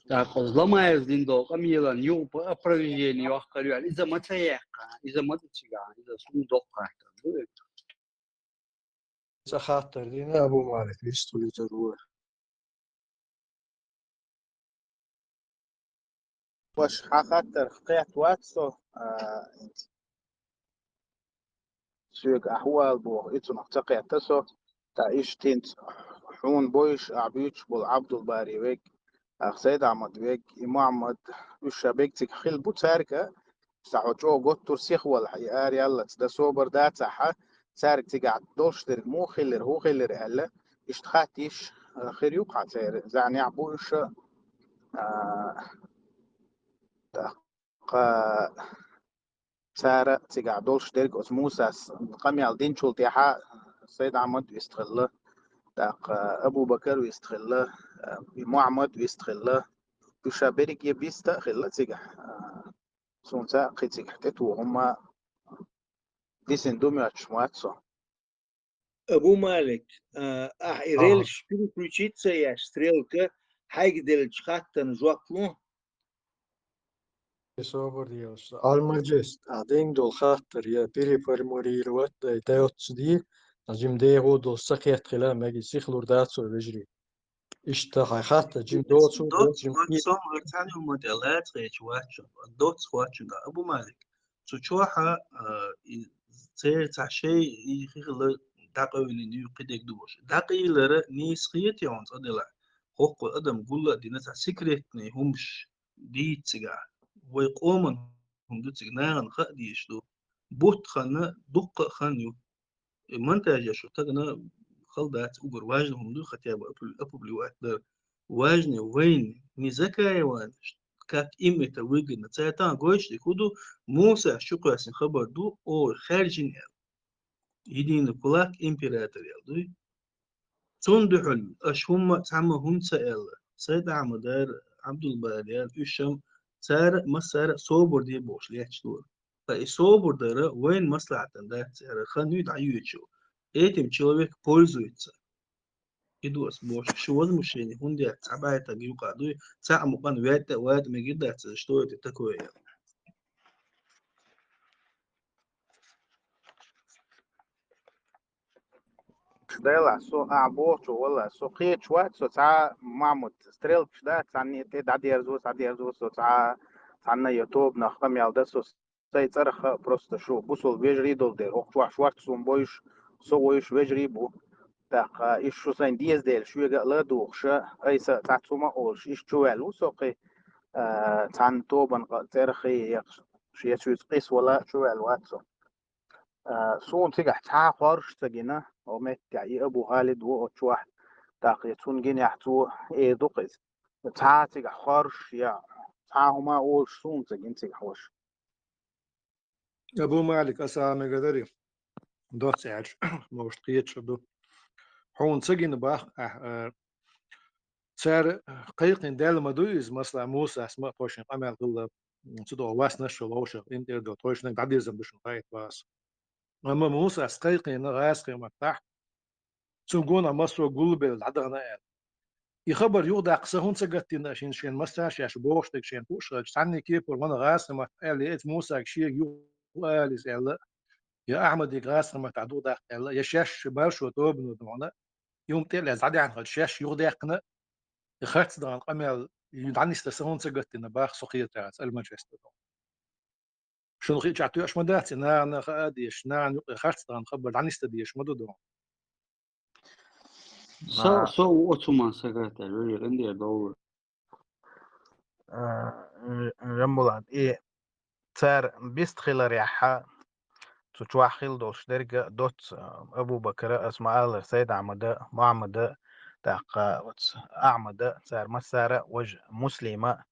ТӀаккха оцу Ламаевс дина долу къамелан юха опровержение йоккхур ю аьлла, иза ма ца яьккха, иза ма ду цигахь, иза суна доккха хаттар ду. Ца хаттар дина Абу Малик, вистхуьлуьйтур ву. Ваша, хьан хаттарх кхетта вац со, а, соьга ахьа вала боху, и цунах ца кхетта со. Ткъа иштта хӀинца хьуна бойуш, ахьа буьйцуш болу Ӏабдулбари вег, ахьа Сайд-Ахьмад вег, и Мухьаммад, уьш ша бег цига хила бу цаьрга, сан хьо чӀогӀа готтур сиха валахь, и ара яллалц дан собар дацахьа, цаьрга цигахь долуш дерг муха хилира, хӀун хилира аьлла, иштта хатта йиш, а, хир ю-кх хьан церан, зӀенехь бу уьш, а, тӀаккха цара цигахь долуш дерг оцу Мусас къамел динчул тӀаьхьа Сайд-Ахьмад вистхилла, тӀаккха Абу-Бакар вистхилла, а, и Мухьаммад вистхилла, уьш ша берриге биста а хилла цигахь, а, Суна цхьа а кхин цигахь тӀетоха хӀумма дисина ду моьттуш ма вац со. Абу Малик, а, ахьа и рельс переключить ца еш, стрелка хьайга деллачу хаттарна жоп лу? Собар делаш. Алмаджис, а динг долу хаттар, я переформулировать дай, дай оццу ди, а жим дехо долу сакхет хила, меги сихлур дацо вежарий. Иштта хьайн хатта жим доцу, доцу, жим доцу, кхин. Сом гӀар цхьана хӀумма тӀе лаца хеташ вац шуна, доцу хӀотташ шуна, Абу Малик. Цу чохьа, а, и церан цхьа шай, и хихила дӀакъевлина ю кхидерг ду бохуш. ДӀакъийлара нийса хетий хьуна цкъа делахь? ХӀокху адам гулла а дина цхьа секретный хӀумаш дийца цигахь. Вай къоман хӀума ду цига, нахана хаа дезаш ду. Бутт ханна, дуккха а хан ю. И монтажа шу тагана хала дац, угар важный хӀума ду, хотя бы опу-, опубликовать дар. Важный вайн, не Закаеван, как им это выгодно. Цаьртан гойш дика хӀу ду, Мусас чукхоьссина хабар ду, о, хаьржина аьлла. Единый кулак император аьлла дуй. Цунна дуьхьал аша хӀумма цхьамма хӀума ца аьлла. Сайд Ахьмадара, Абдулбарияра, уьш шам цара, массара собар де бохуш летташ дора. Ткъа и собар дара вайна маслахьатана дац цара, хан юй дӀайоьчу. Этим человек пользуется. И ду ас бохуш, шу возмущение хӀунда яц, цхьа бӀаьтага юкъа дуй, цхьа а мукъан ваьтта а ваьтта мегар дац, что это такое? Делахь, со а бохучо, валлахь, со кхеташ вац, со цхьа Махьмуд стрелкаш дац, цхьанне тӀе дӀадерзо, дӀадерзо, со цхьа, цхьанна я тоба нах къамел да, со сай цӀарах а просто шу бусул вежарий долу дела, хӀокху чохь шортта сум бойуш, со войуш вежарий бу. ТӀаккха иштта шу сайн деза дела, шуьга а ла а духуш, айса а цхьацца хӀума а олуш, иштта чуваьлла ву со кхин, а, цхьанна тобанан къа-, цӀерах а яхаш, шен шуьца къийса вала а чуваьлла вац со. А, суна цигахь цхьа а хоржуш ца гина, о меттехь и Абу Халид ву оцу чохь, тӀаккха я цунна гинехь цо эр ду-кх иза. Цхьа а цигахь хоржуш я цхьа а хӀума а олуш суна ца гина цигахь ваша. Абу Малик, аса а мегар дарий, доцца аьлча, может, кхеташ а ду. Хьуна ца гина бах, ахь, а, цара кхайкхина даьлла ма дуй иза, масала, Мусас ма тхойшинна къамел хилла, цу тӀехь васнаш а шо ловшах, интӀер до тхойшиннаг дӀадирзина ду шуна хаийта васа. Амма Мусас кхайкхина гӀазкхийн маттахь, цу гонах массо а гулбелла дӀадахана аьлла. И хабар юхадаккха сан хӀунда ца гатдина, шен, шен массара шаьш бохуш дерг шен хууш хилча, цхьанне кепара вана гӀазкхийн маттахь аьлла, эца Мусага шега юха ала иза аьлла, я Ахьмадига гӀазкхийн маттахь духадаккха аьлла, я шаьш маршо тобано дохана, и хӀума тӀе а лаьцна дӀадаьхьна хилча, шаьш юхадаьккхина, и харц дахана къамел дӀанисдан сан хӀунда ца гатдина бах со кхетарехь, Альманчестер. Шуна хиъчахь тоьаш ма дац, и нахана хаа а дезаш, нахана юкъе харц дахана хабар дӀанисдан дезаш ма ду дохана. Со, а, со ву оцу хӀуманна сагатдеш, вежарий, къинтӀера довла. А, Жамбулат, и цара бист хиларехьа, цу чохь хила долуш дерг а доцца, а, Абу-Бакара, аса ма-аллара, Сайд-Ахьмада, Мухьаммада, тӀаккха оцу Ахьмада, цара массара а, важа Муслима,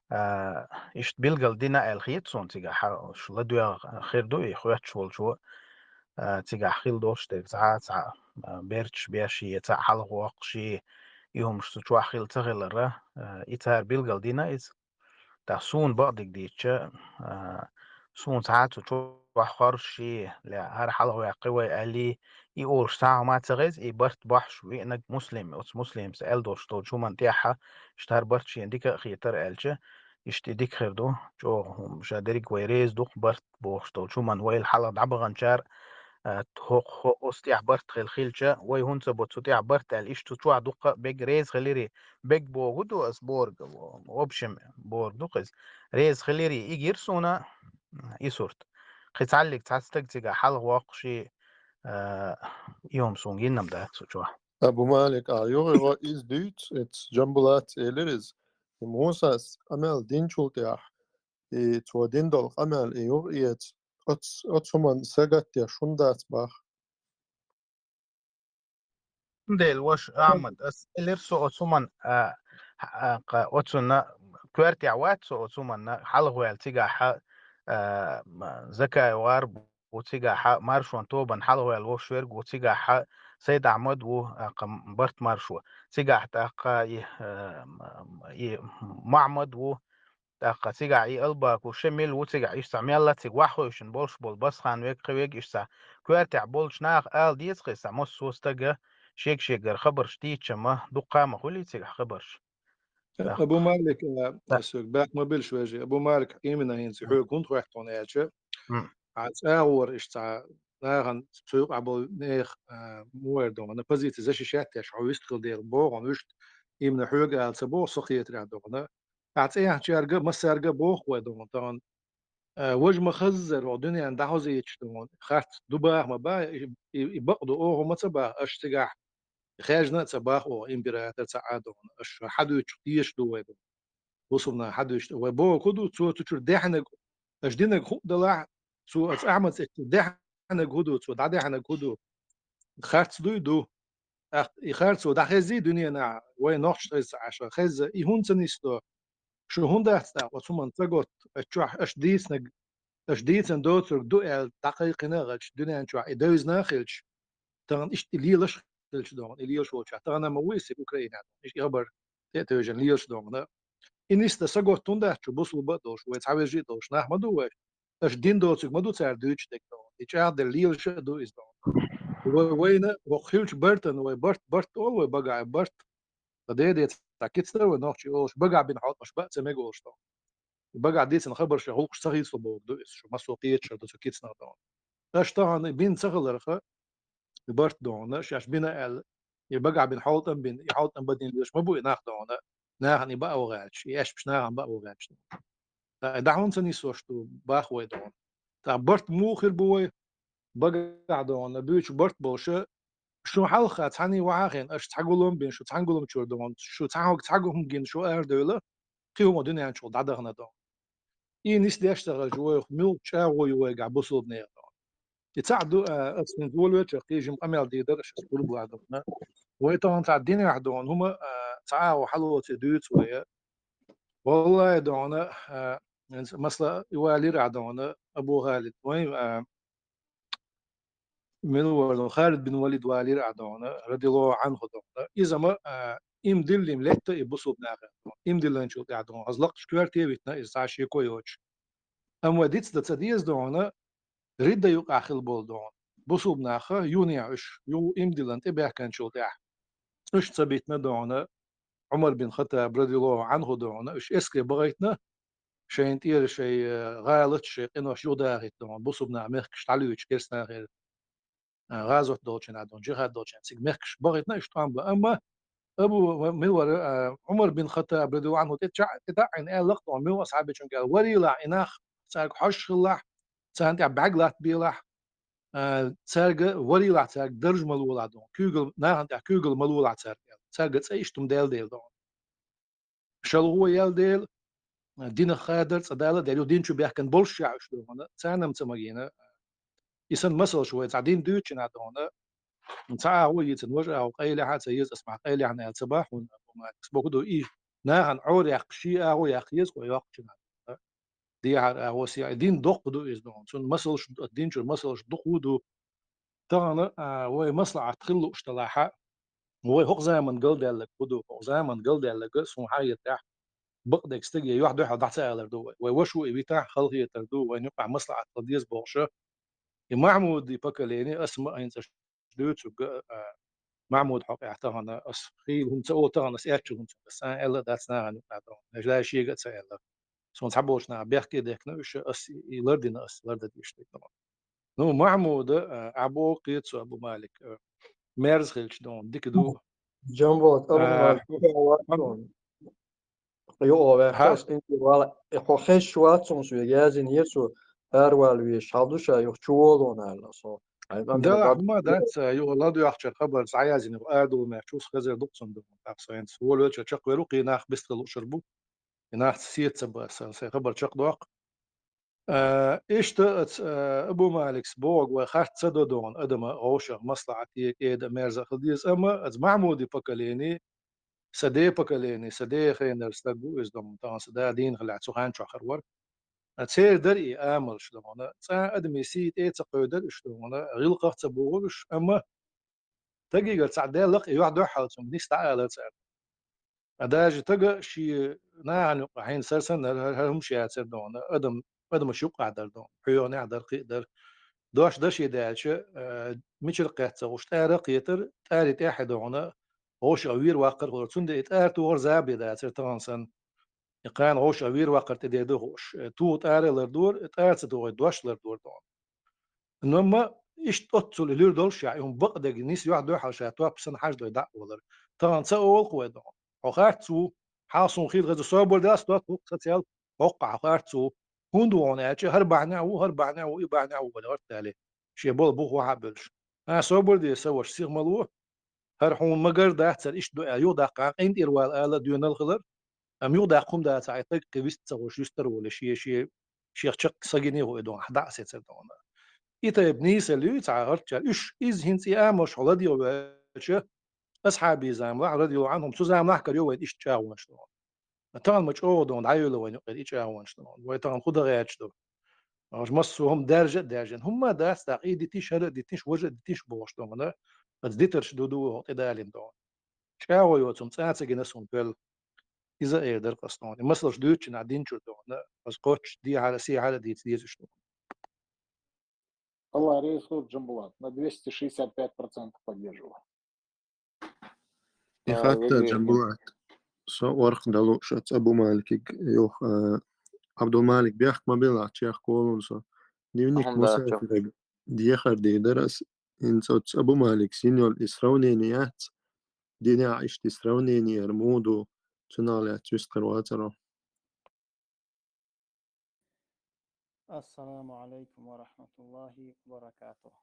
а, иштта билгал дина аьлла хета суна цигахь, уьш ладоьгӀна хир ду и хоьттуш волчо, а, цигахь хила долуш дерг цхьа а, цхьа а, а, берташ беш, я цхьа хьалхавоккхуш, и хӀумаш цу чохь хила ца хиларна, а, и цара билгал дина иза. ТӀаккха суна бакъдерг дийцча, а, суна цхьа а цу чохь хоржуш, я хӀара хьалхаваьккхи вай аьлла, и олуш цхьа а хӀума ца хеза, и барт бохьуш веанарг Муслим, оцу Муслимас аьлла долуш долчу хӀуманна тӀехь, иштта хӀара барт шена дика а хетара аьлча, иштта и дика хир ду, чӀогӀа хӀума, ша дерриг а вай реза ду-кх барт бохуш долчу хӀуманна, вайл хьалха дӀабаханчара, а, хӀокху, хӀо-, оцу тӀехь барт хила хилча, вай хӀунда ца бо цу тӀехь барт аьлла, иштта цу чохь дуккха а бега реза хилира, бега боху ду ас борга, в общем, борга ду-кх иза. Реза хилира, и гира суна, и сурт. Кхин цхьаллиг цхьа стаг цигахь хьалхавоккхуш, а, и хӀума суна гинна-м дац цу чохь. Абу Малик, а, юха иза дуьйцу, эцу Джамбулатс элира иза. И Мусас къамел динчул тӀехь, и цо дина долу къамел и юха эца, оц-, оцу хӀуманна сагатдеш хӀунда дац бах? Дела, ваша Ахьмад, ас элира со оцу хӀуманна, а, а, кха, оцунна, коьртехь вац со оцу хӀуманна, хьалхаваьлла цигахь, а, м, Закаев гӀар ву цигахь, маршонан тобанна хьалхаваьлла вовшах верг ву цигахь, Сайд-Ахьмад ву, а, кха, м, барт маршо. Цигахь тӀаккха и, а, м, и Махьмад ву, тӀаккха цигахь и Албаку Шамил ву цигахь, иштта цхьа мелла а цига ваха хевшина болуш болу Басхан вег, кхин вег иштта цхьа коьртехь болчу наха ала деза-кх иза, массо а стага шега-шегара хабарш дийцча ма, дуккха а ма хуьлий цигахь хабарш. Абу Малик, а, соьга баьхка ма билла, вежарий. Абу Малик, именно хӀинца хьоьга хӀунда хоьтту аьлча, хьан цӀагӀора иштта цхьа нахана цу юкъахь болу нехан, а, муха эр ду хьуна, позиция защищать деш хьо вистхила дела боху хьуна, вуьшта именно хьоьга ала ца боху со хетарехь ду хьуна. Ахь цӀе яьхначаьрга, массаьрга а боху вай ду хьуна тахана, а, важа ма хаззара хӀокху дуьненна дӀахьозуьйтуш ду хьуна, харц ду баха ма баха, и, и, и бакъ ду, оха ма ца баха, аша цигахь хаьржина а ца баха оха император, ца Ӏа ду хьуна, аша хьадуьйцуш тешаш ду вай ду. Бусулба наха хьадуьйцуш ду. Вай боху хӀун ду, цо цу чуьра даьхьнарг, аша динарг хӀуъа далахь, цо аса Ахьмад цӀе чуьра даьхьнарг хӀун ду, цо дӀадаьхьнарг хӀун ду? Харц дуй, ду. ТӀаккха и харцо дӀахезий дуьненахь, вай нохчашна хеза ца Ӏаш, хеза, и хӀунда ца нисдо? Шу хӀунда дац тӀаккха оцу хӀуманна ца готта, оцу чохь аша дийцинарг, аша дийцина доцург ду аьлла дӀакхайкхина а гӀерташ, дуьнен чохь и девзина а хилча, тахана иштта и лелаш а хилча догӀна, и лелаш волчохь, тахана ма ву иза Украинехь, иштта и хабар тӀе а тевжина лелаш догӀна. И нисдан са готта хӀунда дац шу, бусулба а долуш, вай цхьа вежарий а долуш, нах ма ду вай. Аша дина доцург ма ду цара дуьйцуш дерг догӀна. И чӀагӀделла лелаш а ду иза догӀна. Вай, вайна, вокху хиллачу бартана, вай барт, барт олу вай багахь, барт. Ткъа дедеца цхьа кица дара вай нохчий олуш, багахь бина хьолтӀамаш бан а ца мега олуш догӀна. И багахь дийцина хабарш гӀуллакхаш ца хийцало бохург ду иза, шу массо а кхеташ а ду цу кицанах догӀна. Аша тахана бина ца хиларх, и барт догӀна, шаьш бина аьлла, и багахь бина хьолтӀам бина, и хьолтӀам бан дина лелаш ма бу и нах догӀна, нахана и баа ваха гӀерташ, и аьшпаш нахана баа ваха гӀерташ. Ткъа и дӀа хӀунда ца нисдеш ду боху вай догӀна? Ткъа барт муха хир бу вай? Багахь догӀна, буьйцуш барт болуша, шу хьалха цхьаьний вахьа а хиъна, аша цхьа гулам бина, шу цхьана гуламчуьра догӀна, шу цхьа хӀума, цхьа хӀума гина, шу арадевлла, кхин хӀума дуьнен чухула дӀадахана догӀна. И нисдеш ца хилча, вайх муьлха чӀагӀо ю вайгахь бусулба нехан догӀна? И цхьаъ ду, а, аса хӀинца волавелча кхин жима къамел дийр дара аша аса гурбала догӀна. Вай тахана цхьа динехь догӀна хӀума, а, цхьа агӀо хьалоций дуьйцу вай. Валлахьи догӀна, а, хӀинца масала и валийра ахь догӀна, Абу ХӀалид, вайн, а, мила вара догӀна, Халид бин Валид валийра ахь догӀна, радияллаху Ӏанху догӀна. Иза ма, а, иман диллина летта и бусулба нахана догӀна. Иман диллинчул тӀаьхьа догӀна, хаза лакхачу коьрте а витина, иза цхьа шеко йоцуш. Амма вай дицдан ца деза догӀна, ридда юкъахь хилла болу догӀна. Бусулба нах юханехьа уьш, юха иман диллина тӀебаьхкинчул тӀаьхьа, цӀаш ца битина догӀна, Ӏумар бин Хаттаб, радияллаху Ӏанху догӀна, уьш эскаре бахийтина, шайна тӀера шайн, э, гӀалаташ, шайн къинош юхадахийта догӀна, бусулба нах мехкаш дӀалуьйчу керстанахера, э, гӀазот долчу хенахь догӀна, джихад долчу хенахь, цига мехкаш бахийтина уьш тӀом бан. Амма Абу, мила вара, э, Ӏумар бин Хаттаб, радияллаху Ӏанху, тӀе ча-, тӀе таӀийна аьлла-кх догӀна, муьлхха асхьабичуьнга аьлла, варийлахь и нах, цаьрга хьожуш хилалахь, царна тӀехь бӀаьрг латтабелахь, э, цаьрга варийлахь, цаьрга дарж ма лолахь догӀна, куьйгалла, нахана тӀехь куьйгалла ма лолахь цаьрга аьлла. Цаьрга цӀе иштта хӀума даьлла дела догӀна. ШалгӀо яьлла дела, динах хадар цкъа дала дела, юха дин чу баьхкина болуш яхь уьш догӀна, царна-м ца магийна. И санна масалш вай цхьа дин дуьйцучу хенахь догӀна, цхьа агӀо йийцина, важа агӀо къайлаьхьа а ца еза, аса мах къайлаьхьна аьлла ца боху хьуна, Абу Малик. Аса боху ду и, нахана Ӏор яккха, шен агӀо яккха еза, кхо йоккхучу хенахь догӀна. Дехьара агӀо, сехьа, дин доккха ду иза догӀна. Цунна масалш, дин чуьра масалш дукха ду. Тахана, а, вай маслаӀат хила лууш делахь а, вай хӀокху заман галдаьлларг хӀун ду, хӀокху заман галдаьлларг, суна хьахетарехь, бакъдерг стаге юьхь-дуьхьал дӀа ца алар ду вай. Вай ваша ву и витахь, халахетар ду, вайна юкъахь маслаӀат хила деза бохуша. И Махьмуди поколение, аса ма хӀинца аша дуьйцург, а, Махьмуд хьокъехь тахана, аса хийла хӀума ца олу тахана, аса аьтту хӀума ца, аса аьлла а дац нахана юкъахь тахана. Аша дай шега а ца аьлла. Суна цхьаболчу наха бехке а дехкина уьш, аса и лардина, аса лардан дезаш дерг тахана. Ну, Махьмуда, а, ахь боху кхета со, Абу Малик, а, мерза хилча догӀна, дика ду. Джамбот, Абу Малик, юха вац суна. Юха вац, ас къинтӀера вала, хьо хезаш вац суна, соьга яздинера цо, аравала везаш, хьал ду ша, юха чу волу аьлла со. Делахь хӀума дац, а, юха ладоьгӀучара хабар схьаяздина, юха арадовла мех чу, аса хезар ду-кх цунна догӀна, тӀаккха со хӀинца волавелча чекхвер ву, кхин нах бистхила лууш хир бу. И нах ца сеца ца бан, сан, сайн хабар чекхдоккху. А, иштта аца, а, Абу Маликс бохург вай харц ца до догӀна, адама вовшах маслаӀате, кӀеда а, мерза а хила деза, амма аца Махьмуди поколение, сан ден поколение, сан ден хенара стаг ву иза догӀна, тахана сан да дийна хилахь, цу хан чохь хир вара. А, церан дара и амалш догӀна. Цкъа а адамийн сий тӀе а ца кхевдара уьш догӀна, гӀиллакхах а ца бохура уьш, амма стагигара цхьаъ даьлла-кх, и юьхь-дуьхьал цунга нийса дӀаалара цара. А даже стага шен нахана юкъахь хьайна сара санна хӀара, хӀара, хӀара хӀумаш яцара догӀна, адам, адамаш юкъахь дара догӀна, хьоьханехь а дара, кхин а дара. Дош даше даьлча, а, мичара кхетта ца хууш, тӀара а кхетара, тӀаре тӀаьхье догӀна, вовшах вер ваккхар а хуьлура. Цундела и тӀара тохар забе дацара тахана санна. И кхана вовшах вер ваккхар тӀедер ду хууш. Э, тоха тӀара а лардора, тӀара ца тохийта дош а лардора догӀна. Но амма иштта оццул и луьра долуш яхь, и хӀума бакъдерг нийса юьхь-дуьхьал ша топ санна хьаждой дӀа а валар. Тахана ца олу-кх вай догӀна. Хьо харц ву, хьал суна хийла хеза, собар даьлла, тот хӀокху сацаьлла, хӀоккхахь хьо харц ву. ХӀунда ву хьуна аьлча, хӀара бахьанехь ву, хӀара бахьанехь ву, и бахьанехь ву вала гӀарт дале. Шен болу бух вахьа а бевллаш. А, собар де, сан ваша, сиха ма ло. ХӀара хьуна ма-гарра дац, хӀара иштта ду аьлла, юхадаккха къинтӀера вала ала доьналла хилар. Амма юхадаккха хӀума дацахь, и стаг кхин вист ца гӀуш, юьстара а волуш, шен, шен, шех чекх сагине а хӀуъа догӀна, хьан дӀа а сецар догӀна. И тайпа нийсалла ю цхьа гӀарччара. Уьш, иза хӀинца и амалш хьо ладегӀа ваьлча, асхьабийн заманахь, радияллаху Ӏанхум, цу заманахь карайо вайна иштта чӀагӀонаш догӀна. Тахана ма чӀогӀа ду хьуна, дӀайолла вайна юкъера и чӀоагӀонаш ду хьуна. Вай тахана хӀун дан гӀерташ ду? Аш массо а хӀума даьржа а даьржина. ХӀумма а дац, тӀаккха и дитиш, хӀара а дитиш, важа а дитиш бохуш ду хьуна. Аса дитарш ду ду хӀокху тӀедалийна ду хьуна. ЧӀагӀо йоцу хӀума цкъа а ца гина суна пел. Иза а эр дара-кх ас ду хьуна. И масалш дуьйцучу нах динчуьра ду хьуна. Аса кхоччуш дехьара, сехьара а дийца дезаш ду хьуна. Аллах реза хуьлда, Джамбулат, на двести шестьдесят пять процентов поддерживаю. И хатта, Джамбулат, со орх далу шац Абу Маликиг йох, а, Абдул Малик, бехк ма билла, чех колун со. Дневник мусафираг дехар дийр дара ас, хӀинца оцу Абу Малик син йолу и сравнение яц, динехь иштта и сравнение яр муха ду, цунах лаьцна вистхир вацаро. Ассаламу алейкум ва рахматуллахи ва баракатух.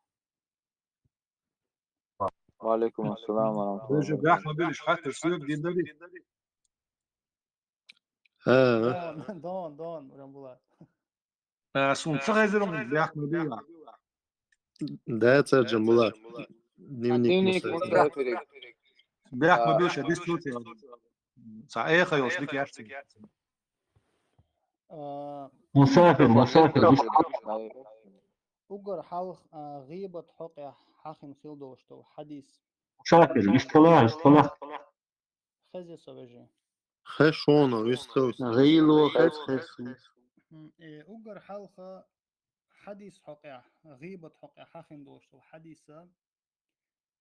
Ва алейкум ассалам ва рахматуллахи ва баракатух. Бехк ма билла, хаттар соьга дина дарий? ХӀа. Дон, дон, дон, Джамбулат. А, суна ца хезира, бехк ма билла. Дацара, Джамбулат. Дневник Дневник мусафираг. мусафираг. Бехк ма билла, ша дистур. Ца эха йолуш дика яц. А, Мусафир, мусафир. Уггар хьалха, а, гӀийбат хьокъехь хьахийна хила долуш долу хьадис. Мусафир, иштта хила, иштта хила. Хеза со, вежарий? Хеза шуна, вистхила. ГӀийла хеза, хеза. Хм, э, уггар хьалха хьадис хьокъехь, гӀийбат хьокъехь хьахийна долуш долу хьадиса,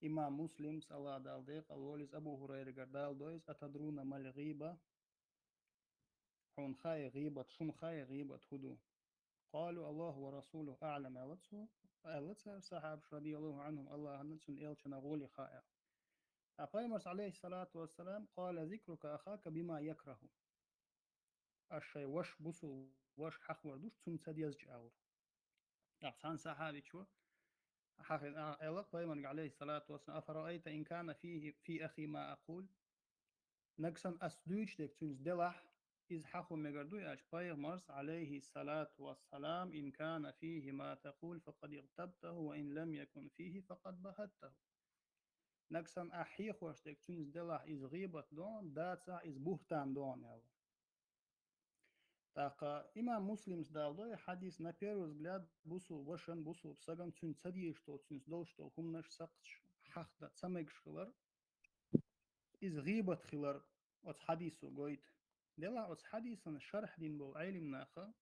имам Муслимс, Аллах Дала декъал волийла, Абу ХӀурайрагара, Дала дойла иза: «Атадруна мал гӀийба?» Хьуна хаьий гӀийбат, шуна хаьий гӀийбат хӀун ду? Къалу: «Аллаху ва расулуху аълам», аьлла цо, аьлла цара сахьабаш, радияллаху анхум, Аллахьна, цуьнан элчанна гӀоле хаьа. Ткъа пайхамарс, алейхиссалату вассалам, къала: «Зикрука ахака бима якраху». Аш шайн ваша, бусул ваша хьахор душ, цунна ца дезачу агӀор. ТӀаккха цхьана сахьабичо хьахийна, а, аьлла пайхамарга, алейхиссалату вассалам: «Афараайта ин кана фихи, фи ахи ма акъул?» Нагахь санна ас дуьйцуш дерг цуьнца делахь, иза хьахо мегар дуй аьлча, пайхамарс, алейхиссалату вассалам: «Ин кана фихи ма такъул, факъад игътабтаху, ва ин лам якун фихи, факъад бахаттаху». Нагахь санна ахь хьехош дерг цуьнца делахь, иза гӀийбат дон, дацахь, иза бухтан дон, аьлла. ТӀаккха имам Муслимс далдо и хьадис, на первый взгляд, бусул вашан, бусул саган цуьнца ца дезаш долу, цуьнца долуш долу хӀуманаш сакхташ хьахдан ца мегаш хилар, иза гӀийбат хилар оцу хьадисо гойту. Делахь оцу хьадисан шархь дина болу Ӏелимнаха,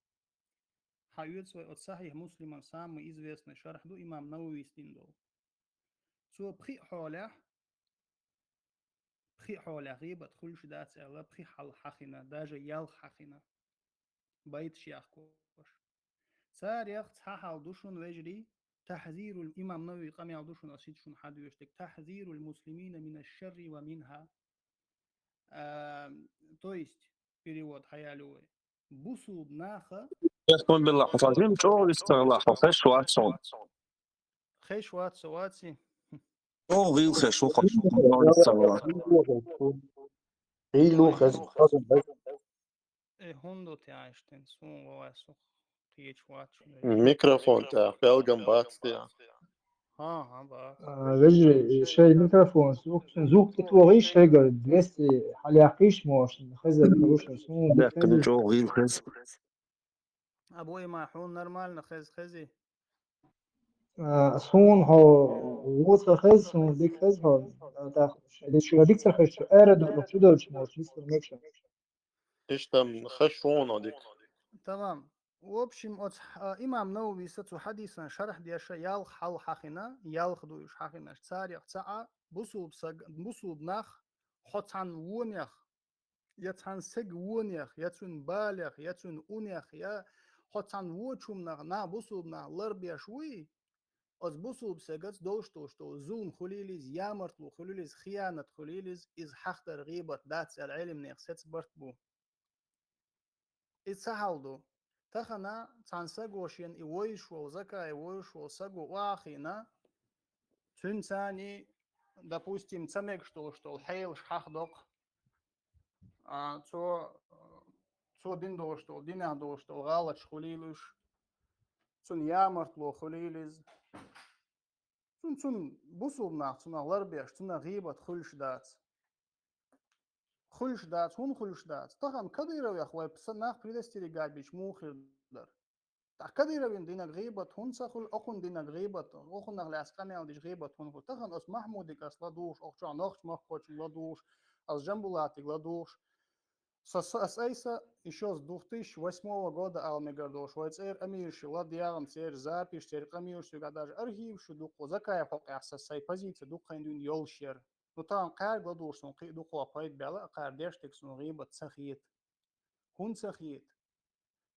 хьан оьцу вай оцу Сахьихь Муслиман самый известный шархь ду имам Нававис дина долу. Цо пхи хьолехь, пхи хьолехь гӀийбат хуьлуш дац аьлла, пхи хьал хьахийна, даже ялх хьахийна. Байташ яхкош. Царех цхьа хьал ду шуна, вежарий, тахьзирул, имам Навави къамел ду шуна, ас хӀинца шуна хьан доьшург, тахьзирул муслимина мина шарри ва минха. А, то есть, перевод хьаялю вай. Бусулба наха. Яхман билла, хьо сажим чӀогӀа вистхила, хьо хеш вац хьуна. Хеш вац со, ваци? ЧӀогӀа гӀийла хеш ву хьо, чӀогӀа вистхила. Гӏийлу хеза. Э, хӀунда тяжтин, сун валай сох кхечу вац. Микрофон тӀехь, пелгам бац тӀехь. Ха, ха, бац. А, вежарий, шайн микрофон, звук, звук тӀе тохийша шайгара, двести хьалъяккхийша, может, хеза, хорошо, сун Бехкана чӀогӀа гӀийла хеза. Абу Иман, хьуна нормально хеза, хези? А, суна хьо вуца хеза, суна дика хеза хьо, а, тӀаккха, дика ца хеза, ара ду, чу долчу, может, вистхила мегаш. Иштта хеш ву хьуна дика. Тамам. В общем, оцу, а, имам Навависа цу хьадисан шархь деша ялх хьал хьахина, ялх ду уьш хьахинаш. Царех цхьаъ бусулба саг, бусулба нах, хьо цхьана вонех, я цхьана саг вонех, я цуьнан балех, я цуьнан унех, я хьо цхьана вочу хӀуманах, нах, бусулба нах ларбеш вуй, оцу бусулба сагаца долуш долуш долу зулам хуьлийла иза, ямартло хуьлийла иза, хиянат хуьлийла иза, иза хьахдар гӀийбат дац аьлла, Ӏелимнех сецбарт бу. И ца хьал ду. Тахана цхьана саго шен и войш волу, закай войш волу саго охьахиъна, цуьнан царний, допустим, ца мегаш долуш долу хьелаш хьахдокху. А, цо, цо дина долуш долу, динехь долуш долу гӀалаташ хуьлийла уьш, цунна ямартло хуьлийла иза. Цунна, цунна бусулба нах, цунах ларбеш, цунах гӀийбат хуьлуш дац. хуьлуш дац, хӀунда хуьлуш дац? Тахан Кадыровех вай са нах предостерегать бийча муха хир дара? ТӀаккха Кадыровна динарг гӀийбат хӀунда ца хуьлу, оцунна динарг гӀийбат, оцунах лаьцна къамел дича гӀийбат хӀунда хуьлу? Тахан ас Махьмудига ас ладугӀуш, оха чохь нохча махкочунга ладугӀуш, ас Жамбулатига ладугӀуш. Сан са, ас айса, ещё с двух тысячи восьмого года ала мегар долуш, вай цӀера амираш ладоьгӀна, церан записаш, церан къамелаш, соьгахь даже архиваш ю дуккха, Закаев хьокъехь сан сай позиция дуккха хан дуьйна йолуш яра. Ну, тахана кхаьрга ладугӀуш суна кхин а дукха пайда баьлла, а кхара деш дерг суна гӀийбат ца хета. ХӀунда ца хета?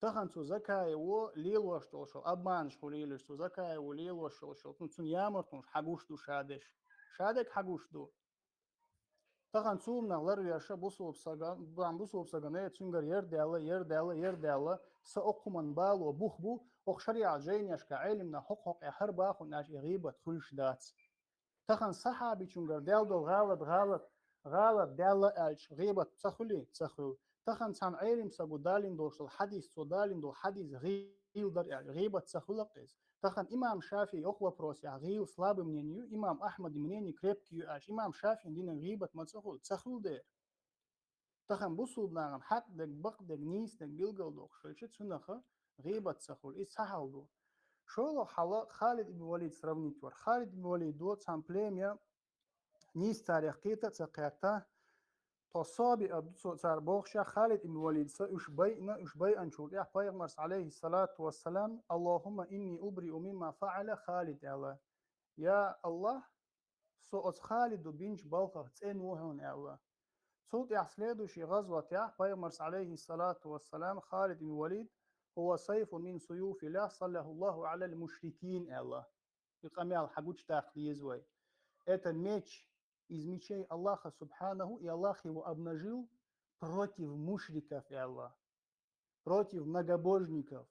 Тахан цу Закаево лелош долуш, обманаш хуьлийла цу Закаево лелош йолуш, ну, цунна ямартонаш хьагуш ду ша деш. Ша дерг хьагуш ду. Тахан цу хӀуманах ларвеш бусулба сага, бан бусулба сагана, э, цуьнгара яра даьлла, яра даьлла, яра даьлла, сан окху хӀуманна бало бух бу, оха шариӀат жайнашка Ӏелимна хӀокху-хӀокху хӀара баху аьлча и гӀийбат хуьлуш дац. Тахан сахьабичуьнгара даьлла долу гӀалат, гӀалат, гӀалат даьлла аьлча, гӀийбат ца хуьлий? Ца хуьлу. Тахан цхьана Ӏелим саго далийна долуш долу хьадис, цо далийна долу хьадис гӀийла дара аьлча, гӀийбат ца хуьлу-кх иза. Тахан имам ШафиӀи оха вопросехь гӀийла слабый мнение ю, имам Ахьмадан мнение крепкий ю аьлча, имам ШафиӀина динан гӀийбат ма ца хуьлу, ца хуьлу дера. Тахан бусулба нахана хьакъ дерг, бакъ дерг, нийса дерг билгалдоккхуш хилча, цунаха гӀийбат ца хуьлу. Иза цхьа хьал ду. ШолгӀа хьал Халид ибн Валид сравнить вара. Халид ибн Валидо цхьана племя нийса царех кхета а ца кхетта, тхо собиъа ду цо цара бохушехь, Халид ибн Валида уьш байъина, уьш байъанчул тӀаьхьа пайхамарс, алейхиссалату вассалам, «Аллахумма инни убриу мимма фаъала Халид», аьлла. Я Аллах, со оцу Халиду бинчу балхах цӀена ву хьуна аьлла. Цул тӀаьхьа следующий гӀазватехь пайхамарс, алейхиссалату вассалам, Халид ибн Валид, «Хува сайфун мин суюфилла, саллахуллаху алал мушрикин», аьлла. И къамел хьагучудаккха деза вай. Это меч из мечей Аллаха субхьанаху, и Аллах его обнажил против мушриков, аьлла. Против многобожников.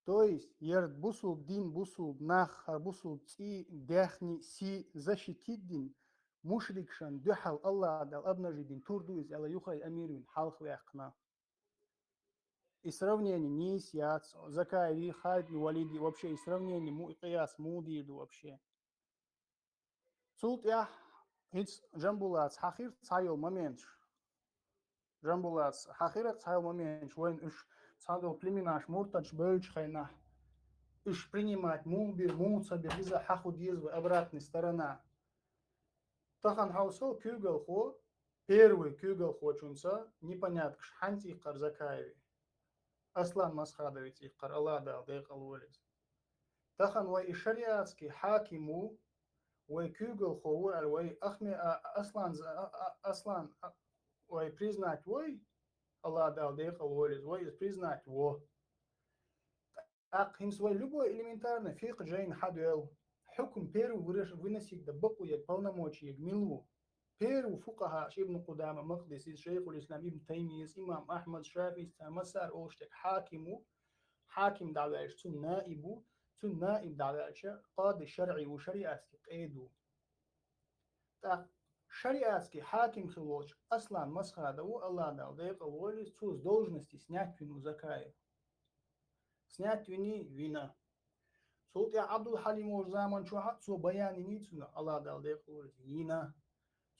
То есть, яра бусулба дин, бусулба нах, хӀара бусулба цӀий, даьхни, сий защитить дина, мушрикашна дуьхьал Аллах Дала обнажить дина тур ду иза, аьлла, юххе амир вина хьалха ваьккхина. И сравнение нийса яц, Закаеви, Халид ибн Валиди вообще и сравнение му-, и къияс муха дийр ду вообще? Цул тӀаьхьа хӀинца Жамбулатца хьахийра цхьайолу моменташ. Жамбулатца хьахийра цхьайолу моменташ, вайна уьш цхьадолу племенаш муртадаш бевллачу хенахь, уьш принимать муха бира, муха ца бира, иза хьахо деза вай обратная сторона. Тахана хьовсал куьйгалхо, первый куьйгалхочунца непоняткаш хьаьнца иккхара Закаеви. Аслан Масхадовица иккхара, Аллах Дала декъала волийла иза. Тахана вай и шариатский хьаким ву, вай куьйгалхо ву аьлла, вай Ахме-, а, Аслан, а, а, Аслан, а, вай признать вой, Аллах Дала декъала волийла иза, вай иза признать во. ТӀаккха хӀинца вай любой элементарный фикъхӀ жайна хьадоьлла, хьукм первый выраш-, выносить дан бакъо ерг, полномочи ерг мила ву? Первый фукъахӀаш Ибн Къудама, Макъдисис, Шайхул-Ислам Ибн Таймийяс, имам Ахьмад, Шафиис, цхьа массара олуш дерг хьаким ву, хьаким дӀаваьлча, цуьнан наиб ву, цуьнан наиб дӀаваьлча, къади шарӀи ву, шариатский къеди ву. ТӀаккха шариатский хьаким хилла волчу Аслан Масхадов ву, Аллах Дала декъала волийла иза, цо иза должности снять вина ву Закаев. Снять виний, вина. Цул тӀаьхьа Абдул-Хьалим волчу заман чохь а цо баян йиний цунах, Аллах Дала декъала волийла иза, йина.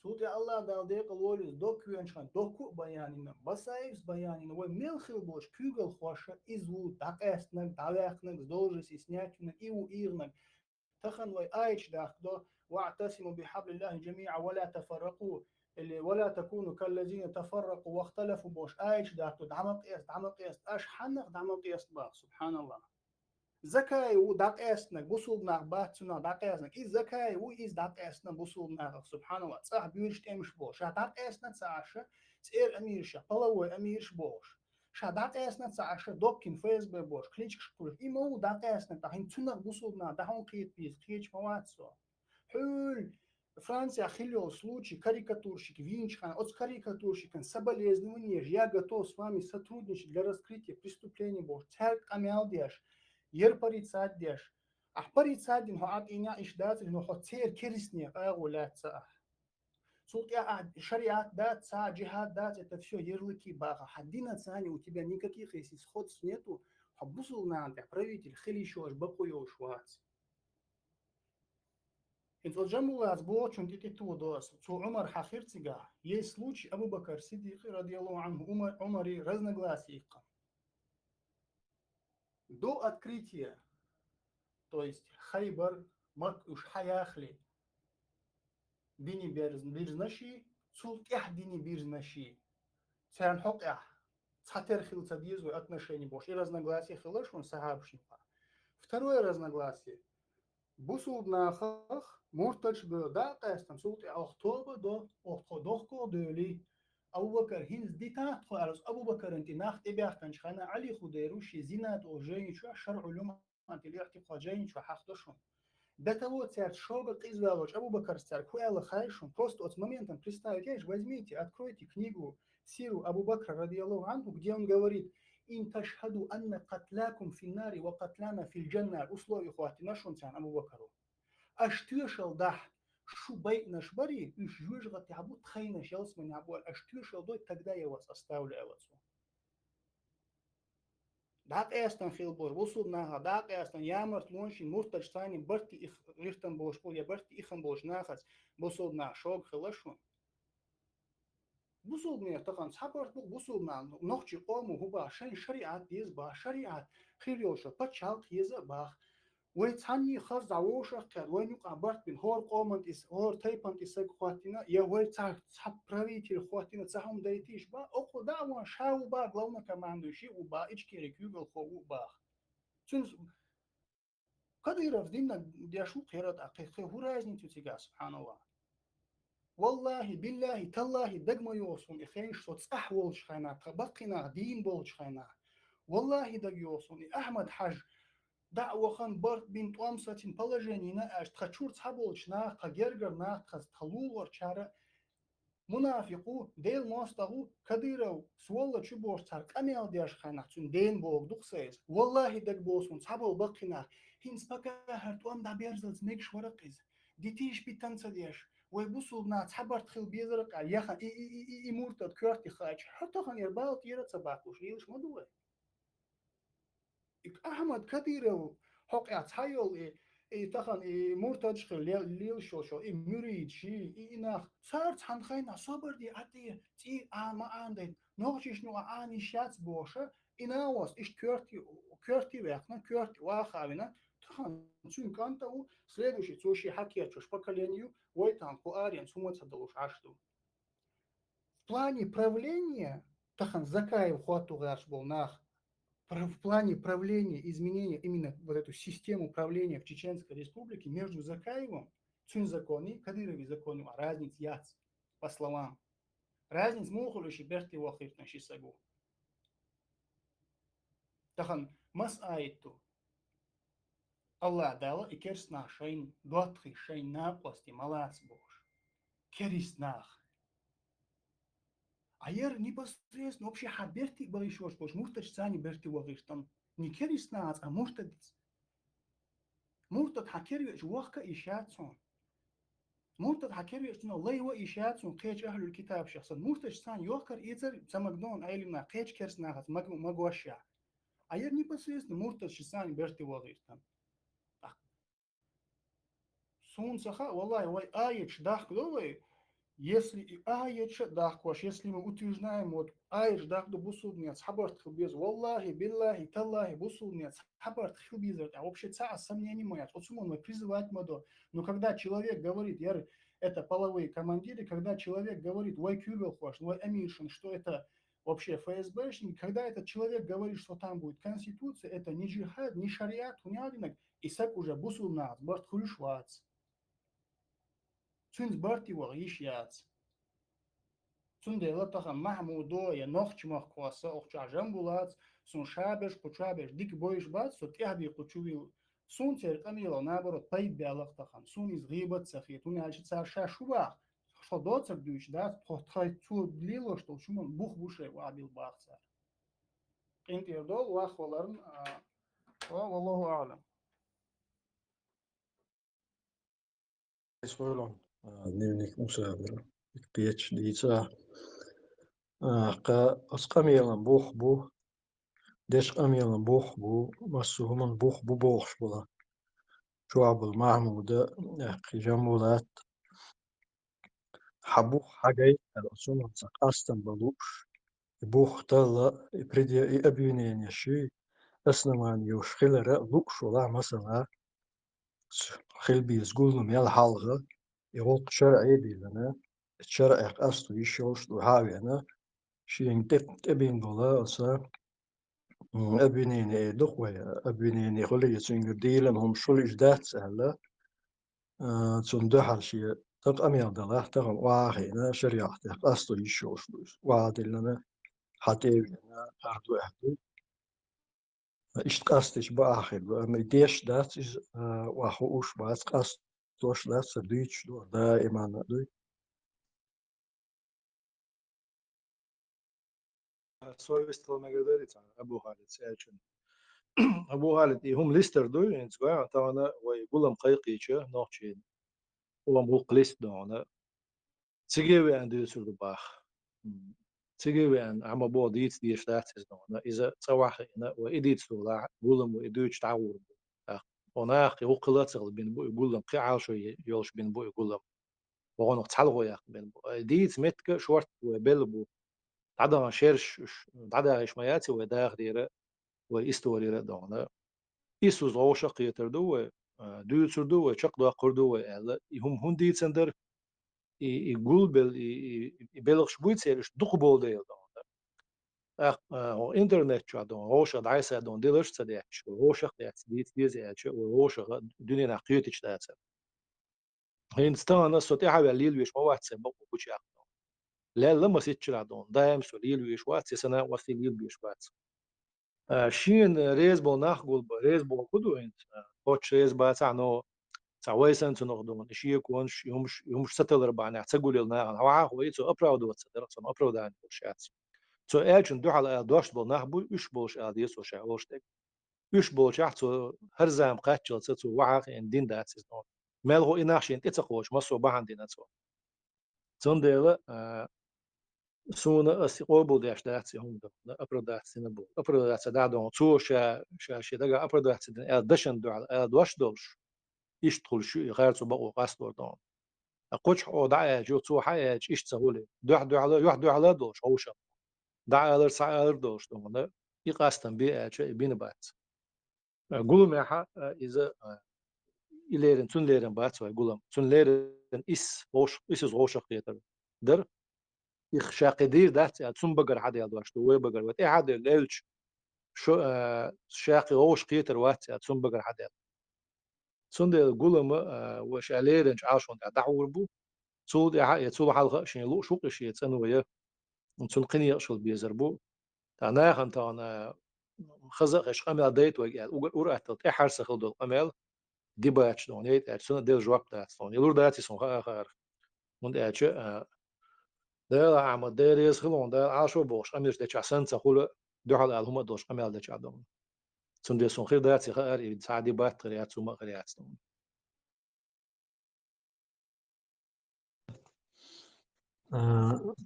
Цул тӀаьхьа Аллах Дала декъала волийла иза, доккха веанчу хенахь доккха а баян йина, Басаевс баян йина, вай мел хилла болчу куьйгалхоша иза ву дӀакъаьстинарг, дӀаваьккхинарг, из должности снять винарг, и ву ийгӀинарг. Тахана вай аяташ дахкадо: «ВаӀтасиму бихьаблиллахи жамиӀан ва ла тафарракъу», или «ва ла такуну каллазина тафарракъу вахталафу» бохуш аяташ дахкадо, дӀа ма къеста, дӀа ма къеста. Аша хьаннах дӀа ма къеста баха, субхьаналлах. Закаев ву дӀакъаьстинарг, бусулба нах бац цунах дӀакъаьстинарг. Иза Закаев ву, иза дӀакъаьстина бусулба нахах, субхьаналлах. ЦӀахь буьйраш тӀемаш бохуш, ша дӀакъаьстина ца Ӏаш, цӀера амирша, половой амирша бохуш. Ша дӀакъаьстина ца Ӏаш, Добкин ФСБ бохуш, кличкаш кхуьлуш. И ма ву дӀакъаьстина, тӀаккха хӀинца цунах бусулба нах дӀа хьуна кхета беза, кхеча ма вац со. Хьуьлла Францехь хилла йолу случай, карикатурщик вийначу хенахь, оцу карикатурщикан соболезнование еш, я готов с вами сотрудничать для раскрытия преступления бохуш, цаьрга къамел деш, яра порицать деш. Ахь порицать дина хьо Ӏатийна, иштта дацара, но хьо церан керстанех агӀо лаьцна ахь. Цул тӀаьхьа ахь шариат дац, цхьа джихад дац, это всё ярлыки баха. Хьан дина царна у тебя никаких, если сходств нету, хьо бусулба нахана тӀехь правитель хила йиш йолуш бакъо йолуш вац. ХӀинца оцу Жамбулатца бохучун тӀе-тӀе тоха до ас. Цо Ӏумар хьахира цигахь. Есть случай, Абу Бакр Сиддикъи, радияллаху анху, Умар, Ӏумари разногласие иккхина. До открытия, то есть Хайбар, Макка уьш хьаяхале, дини берз-, бирзнаши, цул тӀаьхьа дини бирзнаши, царна хьокъехь цхьатера хила ца деза вай отношение бохуш, и разногласие хилла шуна сахьабашна юкъахь. Второе разногласие. Бусулба нахах муртадаш бевлла дӀа а къаьстина, цул тӀаьхьа оха тоба до, оха тхо дохко а девлий, Абу Бакар хӀинца дитахь тхо аьлла, Абу Бакаран тӀе нах тӀебаьхкинчу хенахь Ӏали хӀун дийр ву, шен зина тӀехь жайни чохь, шарӀу лума антил ихтикъад жайни чохь хьахдо шуна. До того цаьрца шога къиза ваьллачу Абу Бакарс цаьрга хӀун аьлла хаьий шуна? Просто оцу моментан представить еш, возьмите, откройте книгу Сиру Абу Бакра, радияллаху анху, где он говорит: «Ин ташхаду анна катлакум финнари ва катляна фил джанна», условие хӀоттийна шуна царна Абу Бакару. Аша тоьшалла дахь, шу байинарш барий, уьш жоьжахатехь бу, тхайнарш ялсаманехь бу аьлла, аша тоьшалла дой, тогда я вас оставлю, аьлла цо. ДӀа а къаьстина хилла болуш, бусулба нахах дӀа а къаьстина, ямартлонаш йина, муртадашца цхьаьна барт тӀе их-, гӀиртина болуш болу, я барт тӀе ихна болчу нахаца бусулба нах шога хилла шуна. Бусулба нах тахана цхьа барт бу, бусулба нах, нохчийн къомо хӀун боху, шайн шариӀат деза боху, шариӀат хир йолуш йолу пачхьалкх еза а боху. Вай цхьанний хаза дӀавогӀуш а кхаьчна, вайна юкъахь барт бина, хӀора къоман тӀе, хӀора тайпан тӀе стаг хӀоттийна, я вай цхьа, цхьа правитель хӀоттийна, цхьа хӀума дайтийша боху, окхо дӀа а вахана, ша ву боху главнокомандующий, ву боху, Ичкери куьйгалхо ву боху. Цуьнца Кадыровс динна деш ву кхера тӀаккха, кхин хӀун разница ю цигахь, субхьаналлахӀ? Валлахьи, биллахьи, таллахьи, дага ма йогӀу суна и хенаш со цӀахь волчу хенахь, тхан баккхий нах дийна болчу хенахь. Валлахьи, дага йогӀу суна и Ахьмад-Хьаьжа дӀа а вахана, барт бина, тӀом сацийна, положение йина аьлча, тхан чуьра цхьаболчу наха, тхан гергара наха, тхан, тхан лулахочара, мунафикъ ву, Делан мостагӀа ву, Кадыров, сволочь ву бохуш цара къамел деш хенахь, цуьнан дена боху ду-кх сан иза. Валлахьи, дага боху суна цхьаболу баккхий нах, хӀинца пока хӀара тӀом дӀаберзалц мегаш вара-кх иза. Дитийша битан ца деш, вай бусулба нах цхьа барт хила безара-кх аьлла, яхана и, и, и, и, и муртад коьрте хаьчча, хӀара тахана яра бала тӀера а ца баккхуш, лелаш ма ду вай. И Ахьмад Кадыров хьокъехь цхьайолу и, и тахана и муртадаш хила ле-, лелаш йолуш йолу и муьридаш, и, и нах, цара цхьана хенахь собар де, Ӏа тӀе цӀий а ма Ӏанадайта, нохчашна юкъахь Ӏанийша яц бохуша, и нахост иштта коьрте, коьрте ваьккхина, коьрте ваха а вина, тахана цуьнан кӀант а ву, следующий, цо шен хьакхечош поколение ю, вай тахана кху аренца хӀума ца далуш Ӏаш ду. В плане правления, тахана Закаев хӀотто гӀерташ болу нах, пр-, в плане правления, изменения именно вот эту систему правления в Чеченской Республике между Закаевым, цуьнан законий, Кадыровый законий а разница яц, по словам. Разница муха хуьлу, ши берти вахийтина ши сагу. Тахана мас аят ду? Аллах Дала и керст нах шайн доттагӀий, шайн накъостий ма лаца бохуш. Керст нах. А яра непосредственно вообще хьан берти а бахийтуш болчу муртадашца цхьаьна берти вахийтина. Не керст нахаца, а муртадца. Муртад хьан кервечу вахка а йиш яц хьуна. Муртад хьан кервечу цунах лай ва а йиш яц хьуна, кхечу ахьлул китабашах санна. Муртадашца цхьаьна йохкар-эцар ца магадо хьуна Ӏелам нах, кхечу керст нахаца маг-, магош а. А яра непосредственно муртадашца цхьаьна берти вахийтина. Суна ца хаьа, валлахӀи, вай аяташ дахка до вай, если и аяташ а дахкош, если мы утверждаем, вот аяташ дахка до бусулба нах цхьа барт хила беза, валлахӀи, биллахӀи, таллахӀи, бусулба нах цхьа барт хила безар тӀехь, вообще цхьа а сомнений ма яц, оцу хӀуманна вай призывать ма до. Но когда человек говорит, яра, это полевые командиры, когда человек говорит, вай куьйгалхошна, вай амиршна, что это вообще ФСБшники, когда этот человек говорит, что там будет конституция, это не джихад, не шариат, хӀун ял динарг, и саг уже бусулба нахаца барт хуьлуш вац. Цуьнца барти ваха йиш яц. Цундела тахана Махьмудо я нохча махкахоша, охчахь Жамбулатца, суна шаберш, кху чу берш дика бовзуш бац, со тӀаьхьа бен кху чу вилла. Суна церан къамело, наоборот, пайда баьлла-кх тахана. Суна иза гӀийбат ца хета, хӀунда аьлча цара ша шу баха, со доцург дуьйцуш дац, тхо тхайн цо лелош долчу хӀуманна бух бу шайн ваӀда билла баха цара. КъинтӀера долу вахваларна, а, ва, валлаху аълам. Дневник Мусабира. Кхечу дийца. А, кха-, оцу къамелан бух бу, деш къамелан бух бу, массо а хӀуман бух бу бохуш бала. Шуабул Махьмуда, аьхки Жамбулат, хьа бух хьагай, аьлла, цунах ца къастам ба лууш, и бух талла, и преде-, и обвинение ши, основание йолуш хилара лууш вала, масала, ц-, хила беза гуллам яла хьалха, и гӀуллакх шарӀе а биллина, шарӀех къасто йиш йолуш ду хьа а веана, шена тӀе-, тӀебина бола оцу, м, обвинение эр ду-кх вай, обвинение хуьлий, цуьнгара дийлина хӀумаш хуьлий, уьш дац аьлла, а, цунна дуьхьал шен тӀе къамел далахь, тахана охьа а хиъна, шариӀатех къасто йиш йолуш ду иза. Охьа а диллина, хьа тӀе а веана, хӀара ду, аьхьа ду. Иштта къастийча бакъахь хир ду, амма и деш дац иза, а, охьа хууш бац, къастош дац, ца дуьйцуш ду, даиманна а дуй. Совесть хила мегар дара и цхьа Абу Халид аьллачун. Абу Халид, и хӀума листар дуй, хӀинца гоьгӀан тахана вай гулам кхайкхийча, нохчийн, улам гӀуллакх листа дохьуна. Циге веана дуьйцур ду боху. М. Циге веана, Ӏама боху дийца дезаш дац иза дохьуна. Иза цӀа охьахиъна, вай и дийца долахь, гулам ву и дуьйцуш дӀагӀур бу. ТӀаккха, хьо нахе хӀокхула а ца хила бина бу и гулам, кхин Ӏалашо е-, йолуш бина бу и гулам. Вахана цхьалгӀо яккха бина бу. Ай, дийца меттиг а шортта вай белла бу. ДӀадахана шераш уьш, дӀадахийта ма яц и вай дахарера, вай исторера а дохьуна. Исс-уза вовшах а кхетар ду вай, а, дуьйцур ду вай, чекхдоккхур ду вай аьлла, и хӀума хӀунда дийцина дара? И, и гулбелла, и, и, и белхаш буй церан, уьш дукха болу дела дохьуна. ТӀаккха, а, хӀокху интернет чохь дохьуна, вовшах дӀасадохьуна делаш а ца детташ, вай вовшах а даьтта дийца деза аьлча, вай вовшах а дуьненахь кхетийта дацара. ХӀинца тахана со тӀаьхьаваьлла лелавеш ма вац сайн бакъо гучуяьккхина. Лелла ма сицчарахь дохьуна, даим со лелавеш вац, я сан накъостий лелабеш бац. А, шена реза болу нах гулбан, реза болу хӀун ду хӀинца? А, кхоччуш реза бацахь, но цхьа вай санна цунах дохьуна, и шеконаш, и хӀумаш, и хӀумаш ца талар бахьанехь ца гулъелла нахана хьо хьахо, и цо оправдываться дар, цунах оправдание долуш яц. Цо аьллачун дуьхьал ала дош болу нах буй, уьш болуш ала деза цо ша олуш дерг. Уьш болчохь цо хӀара зама кхаччалца цо вахьа а хиъна дина дац иза дохьуна. Мелхо и нах шена тӀе ца кхочу, массо а бахьана дина цо. Цундела, а, суна ас и къобалдеш дац и хӀума дохьуна, оправдаться дина боху. Оправдация дӀа дохьуна. Цо ша, ша шен дагахь оправдация дина аьлла дашна дуьхьал ала дош долуш, иштта хуьлуш ю и харцо бакъо къастор дохьуна. Ткъа кхоччуш хьо дӀа аьлча, цо хьа аьлча, иштта ца хуьлу. Дуьхь-дуьхьала, юьхь-дуьхьала а долуш хьовша. ДӀа алар, схьа алар а долуш дохьуна, и къастам бе аьлча, и бина бац. А, гуламехь а, иза, а, и леррина, цунна леррина бац вай гулам. Цунна леррина исс вовш-, исс-уза вовшах кхетар дара. Их ша кхин дийр дац аьлла, цунна багара хьадаьлла дош ду, вай багара. Вай тӀаьхьа а девлла лелча, шо, а, ша кхин вовшах кхетар вац аьлла, цунна багара хьадаьлла. Цундела гулам а, а, вай ша лерринчу Ӏалашонна тӀехь дӀахьур бу. Цул тӀаьхьа я цул хьалха а шен лууш ву-кх и шен цӀано я, цунна кхин некъаш хила безар бу. Ткъа нахана тахана хаза а хезаш къамел дайта вайга аьлла, уггар ур-атталла тӀаьххьара сан хила долу къамел, дебаташ дохьуна яйта аьлча, цунна а делла жоп дац дохьуна. И лур дац и суна хаа хаарх. ХӀунда аьлча, а, Дала Ахьмад, Дела реза хила хьуна, Дала Ӏалашо бохуш къамелаш дечохь санна ца хуьлу, дуьхьал ала хӀума а долуш къамел дечохь дохьуна. Цундела суна хир дац и хаар, и цхьа а дебат хир яц, хӀума а хир яц дохьуна. Э,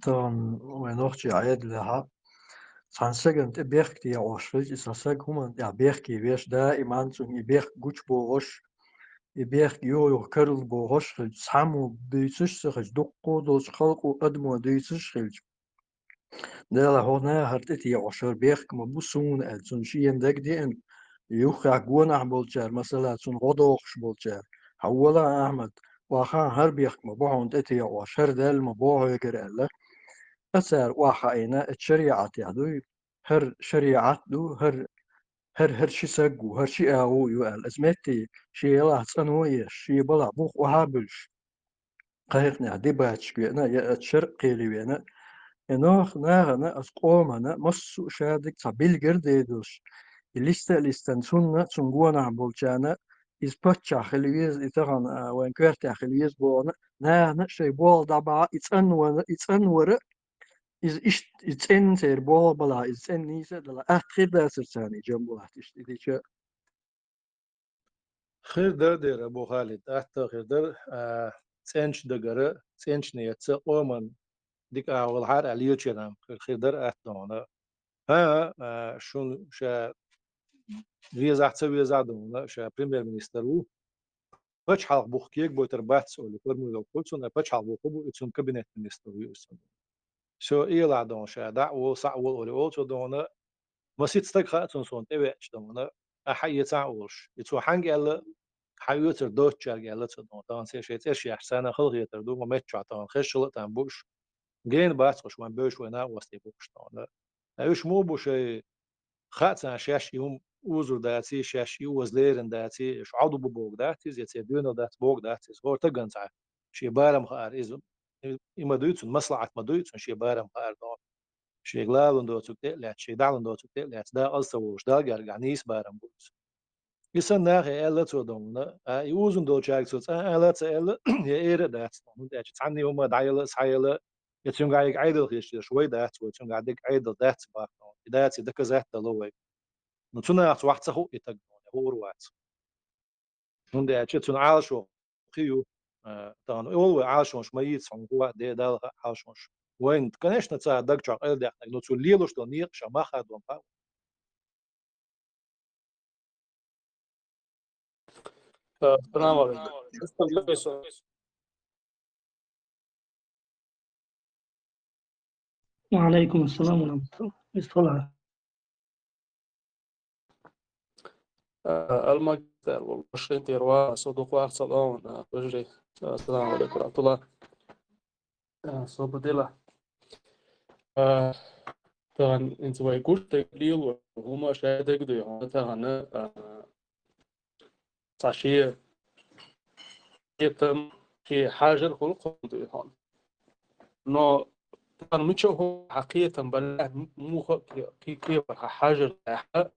тахана вайн нохчийн Ӏедалехь цхьана стагана тӀе бехк тӀе йоккхуш хилча, и цхьа стаг хӀуманна тӀехь бехке веш, даиман цунна и бехк гучубохуш, и бехк юха-юха карла бохуш хилча, цхьаммо буьйцуш а ца хилча, дуккха долчу халкъо, адамо дуьйцуш а хилча, Дела, хьо нахара тӀе тӀеоьхуш хӀара бехк ма бу суна аьлла, цунна шена дагадеана, юххехь гонахь болчара, масала, цунна гӀо дохуш болчара: «Хьан вола, Ахьмад, охьахаа, хӀара бехк ма бу хьуна тӀе тӀеоьхуш, хӀара даьлла ма боху хьоьгара», — аьлла. Ткъа цара охьахиъна, оцу шариӀатехь дуй, хӀара шариӀат ду, хӀара, хӀара, хӀара ши саг ву, хӀара ши агӀо ю аьлла. Оцу метте шен ялахь цӀано а еш, шен балахь бух охьа а буьллуш, кхайкхинехь дебаташка веана, я оцу шарӀ кхеле веана, и нах-, нахана, оцу къомана массо а шадерг цхьа билггал а дайдалаш, и листа а листина, цунна, цунна гонахь болчарна, иза паччахь хила веза, и тахана, а, вайн коьртехь хила веза бохург, нахана шайн болх дӀабахьа, и цӀанвар, и цӀанвар, иза иштта, иза цӀена церан болх балахь, иза цӀена нийса а далахь, атта хир дацара царна и, Жамбулат, иштта и дича. Хир дара дера, Абу Халид, атта хир дара, а, цӀеначу дагара, цӀеначу неца къоман дика агӀо лахьара аьлла лелачарна хир, хир дара атта дохьуна. ХӀан, а, шуна ша везахь, ца везахь а дохьуна, ша премьер-министр ву. пачхьалкх бух кегабойтар бац олий, формулировка хуьлу цунна, пачхьалкх бух бу, и цунна кабинет министров ю и цунна. Всё, ийлахь дона ша, дӀа а волу, схьа а волу олий, олу цо дона, масийтта стаг хаьа цунна суна тӀевеача дона, ахьа эцахь а олуш. И цо хьаьнга аьлла, хьан оьцар доцучаьрга аьлла цо дона, тахана церан шайн цӀераш яьхча, царна халахетар ду, ма меттачохь тахана хезча а лаьттан бу уьш. Гена бац хӀуш вайн бевзаш вайн накъостий бу хӀуш тхуна. Ткъа уьш муха бу шайн хаьа царна шаьш и хӀума узур даций, шаьш и оза лерина даций, уьш Ӏовдал бу бохург дац иза, я церан доьналла дац бохург дац иза. ХӀора стагана цхьа шен барам хаар иза, и ма дуй цунна, маслахьат ма дуй цунна шен барам хаар дона. Шега лалун доцург тӀе а лаьцна, шега дахьалун доцург тӀе а лаьцна, дакъаза ца волуш, Далла гергахь нийса барам бу иза. И санна нахе аьлла цо дона, а, и узун долчаьрга цо цкъа а ала а ца аьлла, я эр а дац, хӀунда аьлча цхьанне хӀума дӀаяла а, схьаяла а, я цуьнгахь ерг Ӏедал хеташ дерш вай дац, вай цуьнгахь дерг Ӏедал дац бахана, и даций доказать дало вай. Ну, цу нахаца вахь ца хуу и таг, хуур вац. ХӀунда аьлча цуьнан Ӏалашо кхин ю, а, тахана, и олу вай Ӏалашонаш ма йийца хьуна, хӀун вац, де Далла хаьа Ӏалашонаш. Вайна, конечно, цара даг чохь къайладаьккхинарг, ну, цу лелош долу некъаш а ма хадо, ма хаьа. Ассаламу алейкум. Ва алейкум ассалам ва рахматуллах. Бистхила. Э, Алмагистар волу, Вашингтон тӀера ван, со дукха вахар ца лоун, э, вежарий. Ассаламу алейкум ва рахматуллах. Э, собар дела. Э, тахана инца вай гуш дерг лело, хӀума ша дерг дуй хьуна тахана, э, цхьа шен кхетам, шен хьажар хуьлу кхунна дуй хьуна. Но тахана мича хӀума хьан кхетам балахь, муха а кхе-, кхе-, кхевар хьан хьажар лаьхьа,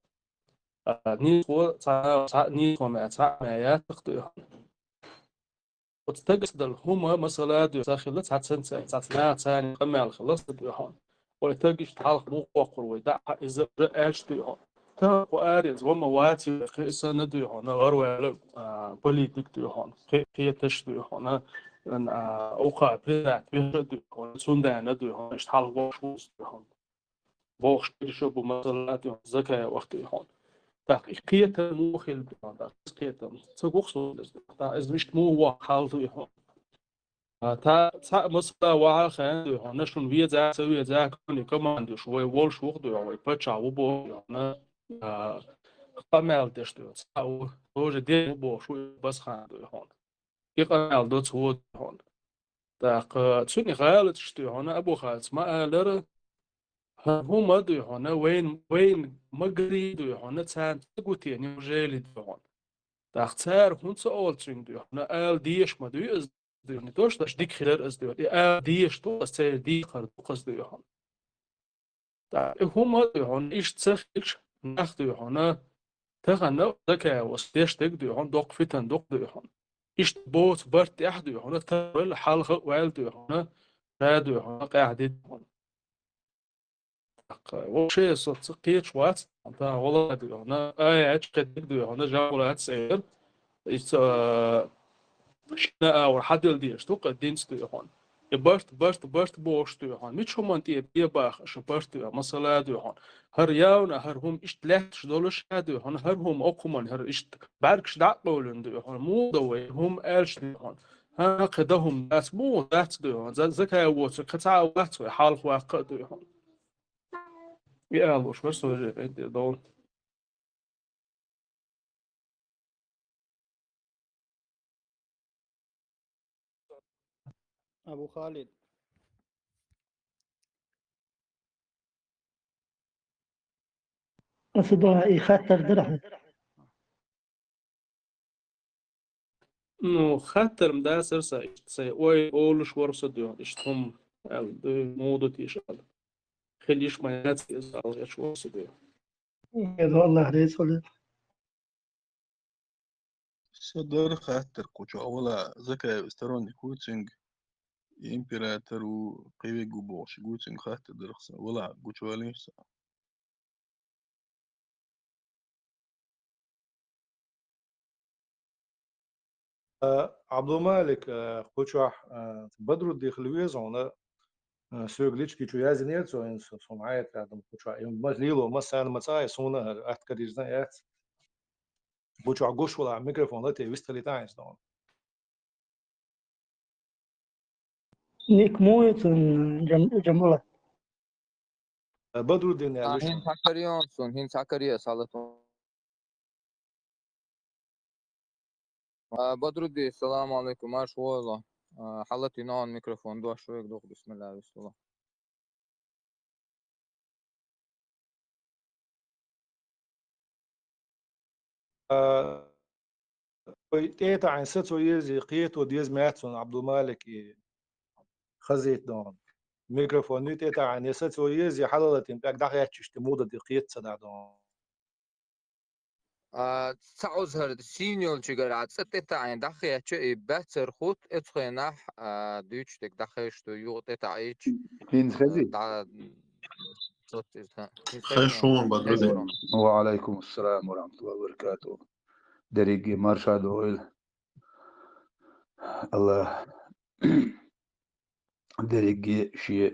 а, нийсо цхьа, цхьа нийсо ма, цхьа а ма яцах дуй хьуна. Оцу стагас дала хӀума масала а дуй, ца хилла цхьацца, цхьацца наха царна къамел хилла ца дуй хьуна. Вай стаг иштта хьалха муха воккхур вай, дӀа а иза уже аьлча дуй хьуна. Тахана кху аренца ва ма ваций, кхин а санна дуй хьуна, гӀарваьлла, а, политик дуй хьуна, кхин а кхеташ дуй хьуна, а, укхо признать веш а дуй хьуна, цундела дуй хьуна, иштта хьалха воккхуш ву иза дуй хьуна. Бохуш дерш а бу масала а дуй хьуна, Закаев вахта дуй хьуна. ТӀаккха и кхетам муха хилла дуй хьуна, тӀаккха иза кхетам ца гух со дерш дуй хьуна, тӀаккха иза иштта муха воккху хьал дуй хьуна. А, та, цхьа а масала вахьа а хаьа дуй хьуна, шуна веза а, ца веза а, кхуьнан командуш вай волуш ву-кх дуй хьуна, вай паччахь ву боху дуй хьуна, а, къамел деш дуй хьуна, цхьа а ву, тоже ден ву бохуш ву Басхан дуй хьуна. И къамел доцу ву дуй хьуна. ТӀаккха цуьнан гӀалаташ дуй хьуна, Абу Халида ма алара, хӀара хӀума дуй хьуна, вайн, вайн магарий дуй хьуна, царна ца гу те, неужели дуй хьуна. ТӀаккха цара хӀунда ца олу цуьнга дуй хьуна, ала дезаш ма дуй аса дуй хьуна, не то что дика хилар аса дуй хьуна, и ала дезаш ду аса, церан декхар ду аса дуй хьуна. ТӀаккха и хӀума дуй хьуна, иштта ца хилча, нах дуй хьуна, тахана Закаевс деш дерг дуй хьуна, доккха фитан дукха дуй хьуна. Иштта боцу барт тӀехь дуй хьуна, тахана хьалха а ваьлла дуй хьуна, ша дуй хьуна, къаьхьа ди дуй хьуна. ТӀаккха вовше со ца кхеташ вац, тахана гӀо ла дуй хьуна, ай, аьчкхи дерг дуй хьуна, жамӀ лац цӀера. Иза, а, шина агӀор хьаделла дезаш ду-кх динца дуй хьуна. И барт, барт, барт бохуш дуй хьуна. Мича хӀуманна тӀе бе баха аша барт дуй хьуна, масала дуй хьуна. ХӀара явна, хӀара хӀума иштта лаьтташ долуш а дуй хьуна, хӀара хӀума окху хӀуманна, хӀара иштта бӀаьргаш дӀа а къевлина дуй хьуна. Муха дан вай хӀума аьлча дуй хьуна. ХӀан, кхин дан хӀума дац, муха дац дуй хьуна. За-, Закаев воцург кхин цхьа а вац вай, хьалха ваккха а дуй хьуна. И алуш вара со же къинтӀера довла. Абу Халид. Аса дуьхьа и хаттар дара хьан? Ну, хаттар-м дацара сан, иштта сайн ой олуш вара со дуьхьа, иштта хӀума аьлла, дуй, муха ду тийша аьлла. Хила йиш ма яц иза аьлла, гӀерташ вара со дуьхьа. Эзо Аллах реза хуьлда. Со дара хаттар кху чохь, вала Закаев сторонник ву цуьнга, император ву, кхин вег ву бохуш, гу цуьнга хаттар дара сан, вала гучувалийша сан. Э, Абдулмалик, э, кху чохь, э, Бадрудди хила веза хьуна, э, соьга лички чу яздинера цо, хӀинца со, суна хьаэцара дан кху чохь, и ма лело, массарна ма цӀа а, суна хӀара атта карийна яц. Кху чохь гуш вала микрофон латте вистхилийтахьа хӀинца дона. Ник муй цун, Джам-, Джамбулат? Бадруддин А, аьлла. ХӀинца хьакарион сун, хӀинца хьакариа салатун. А, Бадруддин, салам алейкум, марш войла. А, хьалати ногӀан микрофон, дош вег дух, бисмилла, бисмилла. А, вай тӀетаӀийна сацо езий, кхето деза маьцун Абдулмалик и хазит дон. Микрофон ю тӀетаӀийна, я сацо езий, хьалалатин пӀек дӀахаьччиш ти муда ди кхет ца дӀа дон. А, ца озар синьол чигара а цӀа тӀетаӀийна дӀахаьча и баьцар хут, эцхенахь, а, дуьйцу дек дӀахаьш ду юкъа тӀетаӀийча. ХӀинца хези? А, дӀа-, цот из, ха. ХӀинца хези? Хеш вон, Бадруддин. Ва алейкум ассалам ва рахматуллахи ва баракатух. Дерриге марша дойла. Аллах дерриге шен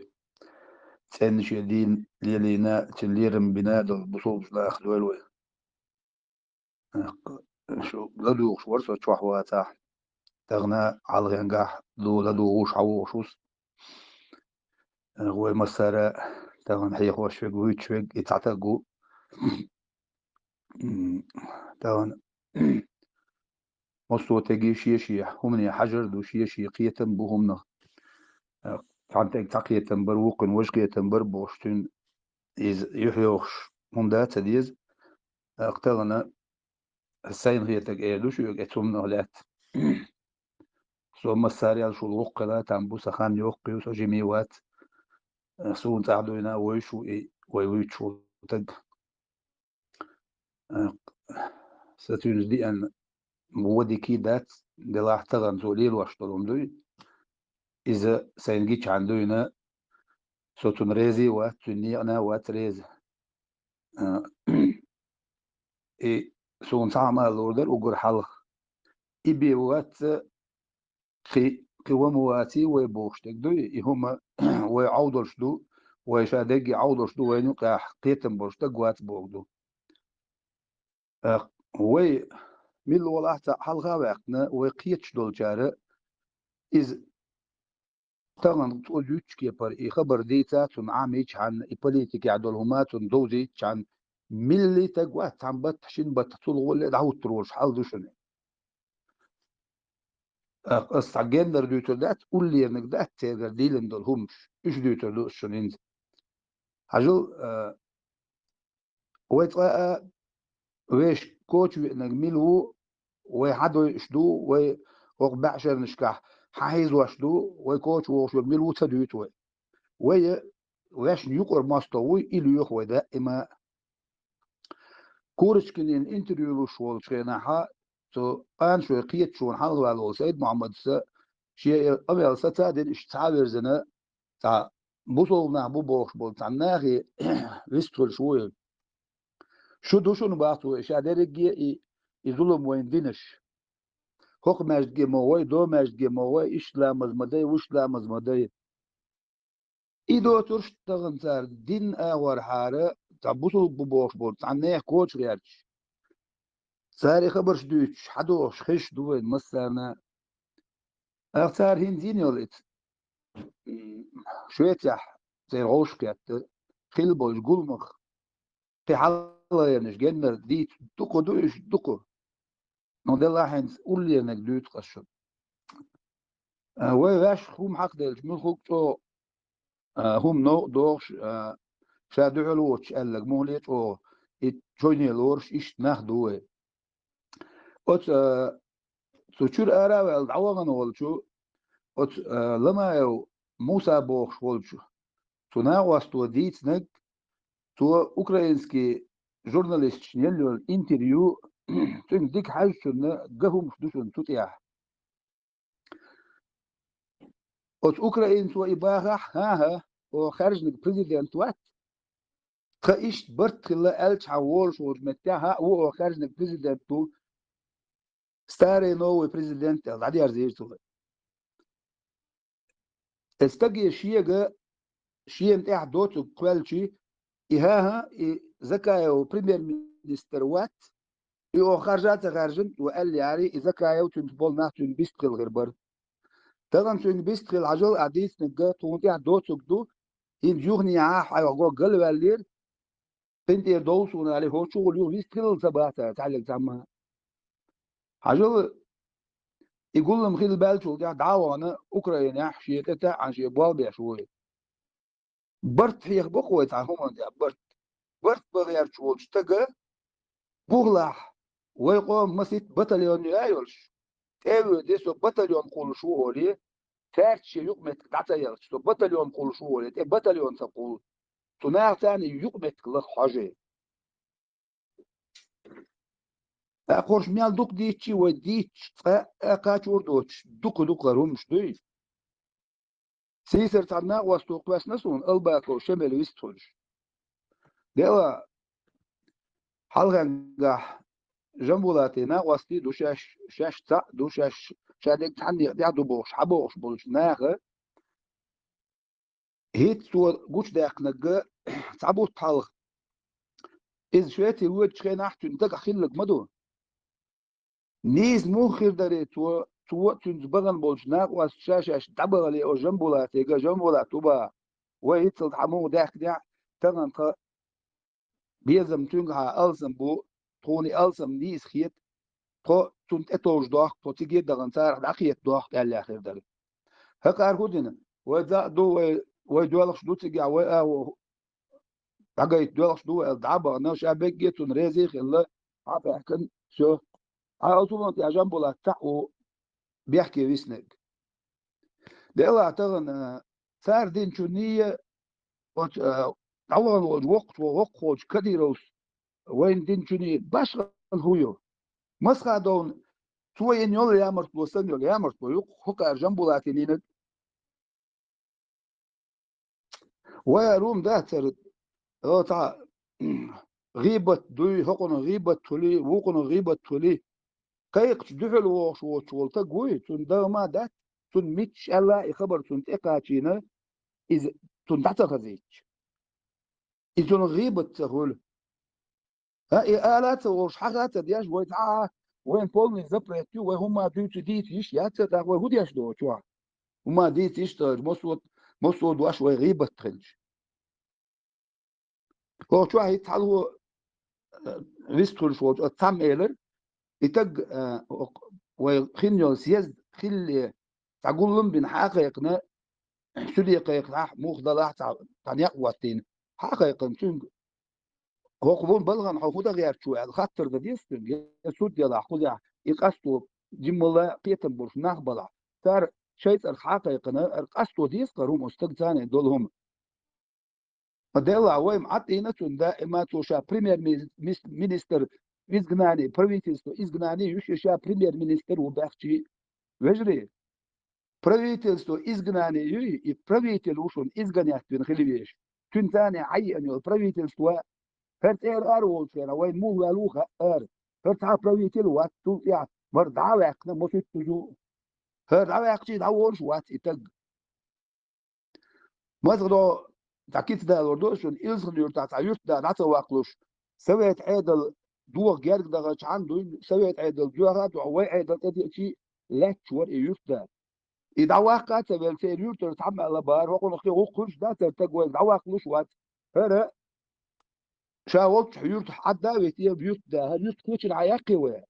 цӀен шен дин лелийна, цуьнан лерам бина долу бусулба нах дойла вай. Шу ладугӀуш вара со чохь вацахь. Тахана хьалхенгахь ду ладугӀуш хьан вогӀуш ву со. Вай массара тахана хьехош вег, вуьйцуш вег, и цхьа таг ву. М, тахана массо а теги шен-шен хӀумане хьажар ду, шен-шен кхетам бу хӀуманах. Цхьана тега цхьа кхетам бар, вукхуьнан важа кхетам бар бохуш, цуьнан иза юьхьйохуш хӀума дан а ца деза. ТӀаккха тахана сайна хетарг эр ду шуьга, эцу хӀуманах лаьцна. Со массарел шул воккха хила там бу, сан хан йоккха ю, со жима вац. Суна цӀахь дуйна а вуьйцуш ву и, вай вуьйцуш ву таг. Сан цуьнца диъна вон дика дац, делахь тахана цо лелош долу хӀума дуй. Иза сайна гичхьана дуйна, со цунна реза а вац, цуьнан некъана а вац реза. А, и суна цхьа а ма лур дара уггар хьалха. И бен вац, кхи, кхин ван ма ваций вай бохуш дерг дуй, и хӀума вай Ӏовдалш ду, вай ша дерриге Ӏовдалш ду, вайна юкъахь кхетам болуш дерг вац боху ду. Э, вай милла волахь цхьаъ хьалха а ваьккхина, вай кхеташ долчара иза тахана цкъа зуьйчу кепара и хабар дийца а цунна Ӏамийчхьана, и политикехь долу хӀума а цунна довзийчхьана, милли таг вац цхьана баттахь, шина баттахь цул гӀоле а дӀахӀуттур волуш хьал ду шуна. Ах, ас цхьа геннара дуьйцур дац, уллерниг дац церан дийлина долу хӀумаш. Уьш дуьйцур ду ас шуна хӀинца. Хьажал, а, вай цкъа а вешан коча веанарг мила ву, вай хьан дойуш ду, вай хӀокху баьӀшернашкахь хьан хьийзош ду, вай коча вогӀуш верг мила ву ца дуьйцу вай. Вай ваьшна юкъара мостагӀа вуй, и лоьху вай даима а. Курочкинан интервью луш волчу хенахь, цу къаншой кхеташонан хьалхаваьлла волу Сайд-Мухьаммадса шен къамел саца а дина, иштта схьа а вирзина, цхьа бусулба нах бу бохуш болу цхьана нахе вистхуьлуш ву и. Шу ду шуна, бах цо, ша дерриге а и, и зулам вайна динарш. ХӀокху маьждиге ма гӀой, до маьждиге ма гӀой, иштта ламаз ма дай, вуьшта ламаз ма дай. И доцурш тахана цара дин агӀорхьара, цхьа бусулба бу бохуш болу цхьана нехан коча гӀерташ. Цара и хабарш дуьйцуш, хьадохуш хезаш ду вайн массарна. Ах, цара хӀинца йина йолу и ц-, м, Швецехь церан гӀовшахкхетта хилла болчу гуламах кхин хьалхарнаш геннара дийца дукха ду уьш, дукха. Но делахь хӀинца уллерниг дуьйцу ас шуна. А, вай ваьшна хӀума хьакхаделча, муьлхха а чӀогӀа, а, хӀума новкъа дохуш, а, ша дуьхьал воцуш аьлларг муххале а чӀогӀа, и чойне лоруш иштта нах ду вай. Оцу, а, цу чуьра ара а ваьлла дӀавахана волчу, оцу, а, Ламаев Муса бохуш волчу, цу накъосто дийцинарг, цо украинский журналисташна елла йолу интервью, цуьнга дика хьаьжчунна ган хӀумаш ду шуна цу тӀехь. Оцу украинцо и бахахь, хӀан-хӀа, оха хаьржинарг президент вац. Тхан иштта барт хилла аьлча, хьан волуш волчу меттехь, хӀаъ, ву оха хаьржинарг президент ву, старый новый президент аьлла, дӀадерзийра цо. И стаге шега, шена тӀехь доцург кхоьлличи, и хӀан-хӀа, и Закаев премьер-министр вац, и оха харжа а ца хаьржина, ву аьлла яри, и Закаев, цуьнца болу нах цуьнан бист хилла хир бара. Тахана цуьнга вист хилла, хьажал, а дийцинарг тхуна тӀехь доцург ду, хӀинца юханехьа хьайгӀо галваьллера, кхин тӀера довла суна аьлла, хӀокху чу гӀур юха вист хилла ца бацара, цхьаьллиг цхьамма. Хьажал, и гулам хилла баьллачул тӀаьхьа дӀа а вахана, Украинехь шен тӀе таьӀна шен болх беш ву и. Барт хьеха бо-кх вай цхьана хӀуманна тӀехь, барт. Барт бан гӀерташ волчу стага, бухахь, вай къоман масийтта батальон ю а йолуш, тӀе а воьдий, со батальон кхуллуш ву олий, цаьрца шен юкъаметтиг дӀа ца елча, со батальон кхуллуш ву олий, тӀе батальон ца кхуллу, цу нахаца юкъаметтиг лаха хьожий. ТӀаккха хӀорш мел дукха дийцча а, вай дийцча, цкъа а кхачор доцуш, дукха-дукха хӀара хӀуманаш дуй. Сийсара цхьана накъосто кхоьссина суна, Албаков Шемал вист хуьлуш. Дела, хьалхенгахь Жамбулатан накъостий ду шаьш, шаьш цхьаъ ду, шаьш, ша дерг цхьанне а тӀехь ду бохуш, хьан бохуш болчу наха, хӀинца цо гучудаьккхинарг цхьа бутт хьалха, иза Швеци воьдучу хенахь цуьнан дагахь хилларг ма ду. Нийса муха хир дарий цо, цо а, цуьнца бахана болчу накъосташа ша-шаьш дӀабахале оцу Жамбулатига, Жамбулат, уба, вай хӀинццалц хьан муха даьхкинехь, тахана тхан безам цуьнгахьа алсам бу, тхуна и алсам нийса хета, тхо цунна тӀетовжа дохку, тхо цига а дахана царах дӀакхета дохку аьлла хир дара. ХӀокхара хӀун дина? Вай дӀа а ду, вай, вай доьлхуш ду цигахь, вай агӀо дӀагайта доьлхуш ду аьлла, дӀа а бахана, ша берриге а цунна реза а хилла, хьа а баьхкина, всё. Хьа оцу хӀуманна тӀехь Жамбулат цхьаъ ву бехке виснарг. Делахь тахана, цара динчунний, оцу, а, дӀавахана волчу воккхачу, воккхахволчу Кадыровс вайна динчунний башхана хӀун ю? Масхадовна, цо йина йолу ямартло санна йолу ямартло ю-кх хӀокхара Жамбулатина йинарг. Вай хӀара хӀума дац хӀара, о, цхьа, гӀийбат дуй, хӀокхунах гӀийбат хуьлий, вукхунах гӀийбат хуьлий. Кхайкхачу дуьхьал вогӀуш воцуш волу стаг вуй, цунна дагӀма а дац, цунна мичча аьлла а и хабар цунна тӀекхачийна, иза цунна дӀа ца хазийтча. И цунах гӀийбат ца хуьлу. А, и ала а ца волуш, хьаха а ца деш, вай цхьа а, вайн полный запрет ю, вай хӀумма дуьйцу дийца йиш яц а, тӀаккха вай хӀун деш ду чохь? ХӀумма дийца йиш ца хилча, массо а, массо а дош вай гӀийбат хилча. Оха чохь хӀинца хьалхо, э, вист хуьлуш волчу оцу цхьамма элира, и стаг, э, вай хин йолу съезд хилале, цхьа гуллам а бина, хьа а кхайкхина, суьде кхайкхинехь, муха далахь, цхьа, цхьа некъ хӀоттийна, хьа а кхайкхина, цуьнга, хӀокху вон балхана хьо хӀун дан гӀерташ ву аьлла, хаттар дан деза цуьнга, я суд ялахь, кхузахь, и къасто, жиммала кхетам болуш нах балахь. Цара шайн цӀарах хьа а кхайкхина, ара къасто деза-кх хӀара хӀума, оцу стагца цхьаьна долу хӀума. Делахь, вай ма Ӏад дийна цунна даима, цо ша премьер-ми-, мис-, министр в изгнании, правительство изгнании ю, ша премьер-министр ву баьхчи. Вежарий, правительство изгнании юй, и правитель ву шуна изгонять вина хила везаш. Цуьнан царна хьайеана йолу правительство, хӀара цӀера ара волчу хенахь, вайна муха ваьлла ву хаьа ара. ХӀара цхьа а правитель вац, цул тӀаьхьа, мара дӀа а ваьккхина, масийтта ю. ХӀара дӀаваьккхичий дӀаволуш вац и стаг. Масала, цхьа кица далор ду шуна, Илсхан-Юьртахь цхьа юьртда дӀа ца ваккхалуш, совет Ӏедал доха герга даханчу хьан дуьйна, совет Ӏедал доьха а дохьу, вай Ӏедал тӀедеачий лаьтташ вара и юьртда. И дӀаваккха а ца велла, церан юьртара цхьамма аьлла бахара, хӀокхунах кхин гӀуллакх хуьлуш дац хӀара стаг, вайга дӀаваккхалуш вац. ХӀара ша волччохь юьртахь Ӏадда а витий, юьртда, хӀара юьрт кхечира хьан яьккхий вай?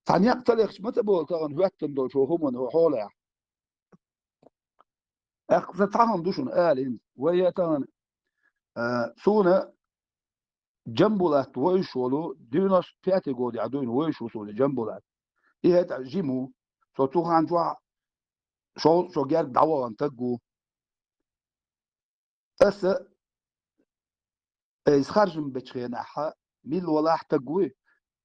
Цхьа некъ ца лехча, ма ца болу тахана хӀоьттина долчу хӀуманна хьолехь. ТӀаккха сан цхьа хӀума ду шуна ала хӀинца. Вай я тахана, а, суна Джамбулат вевзаш волу, девяносто пятый годехь дуьйна вевзаш ву суна Джамбулат. И хӀетахь жима ву. Со цу хан чохь шовзткъа шо герга дӀавахана стаг ву. Аса, э, иза харжам бечу хенахь, милла валахь стаг вуй,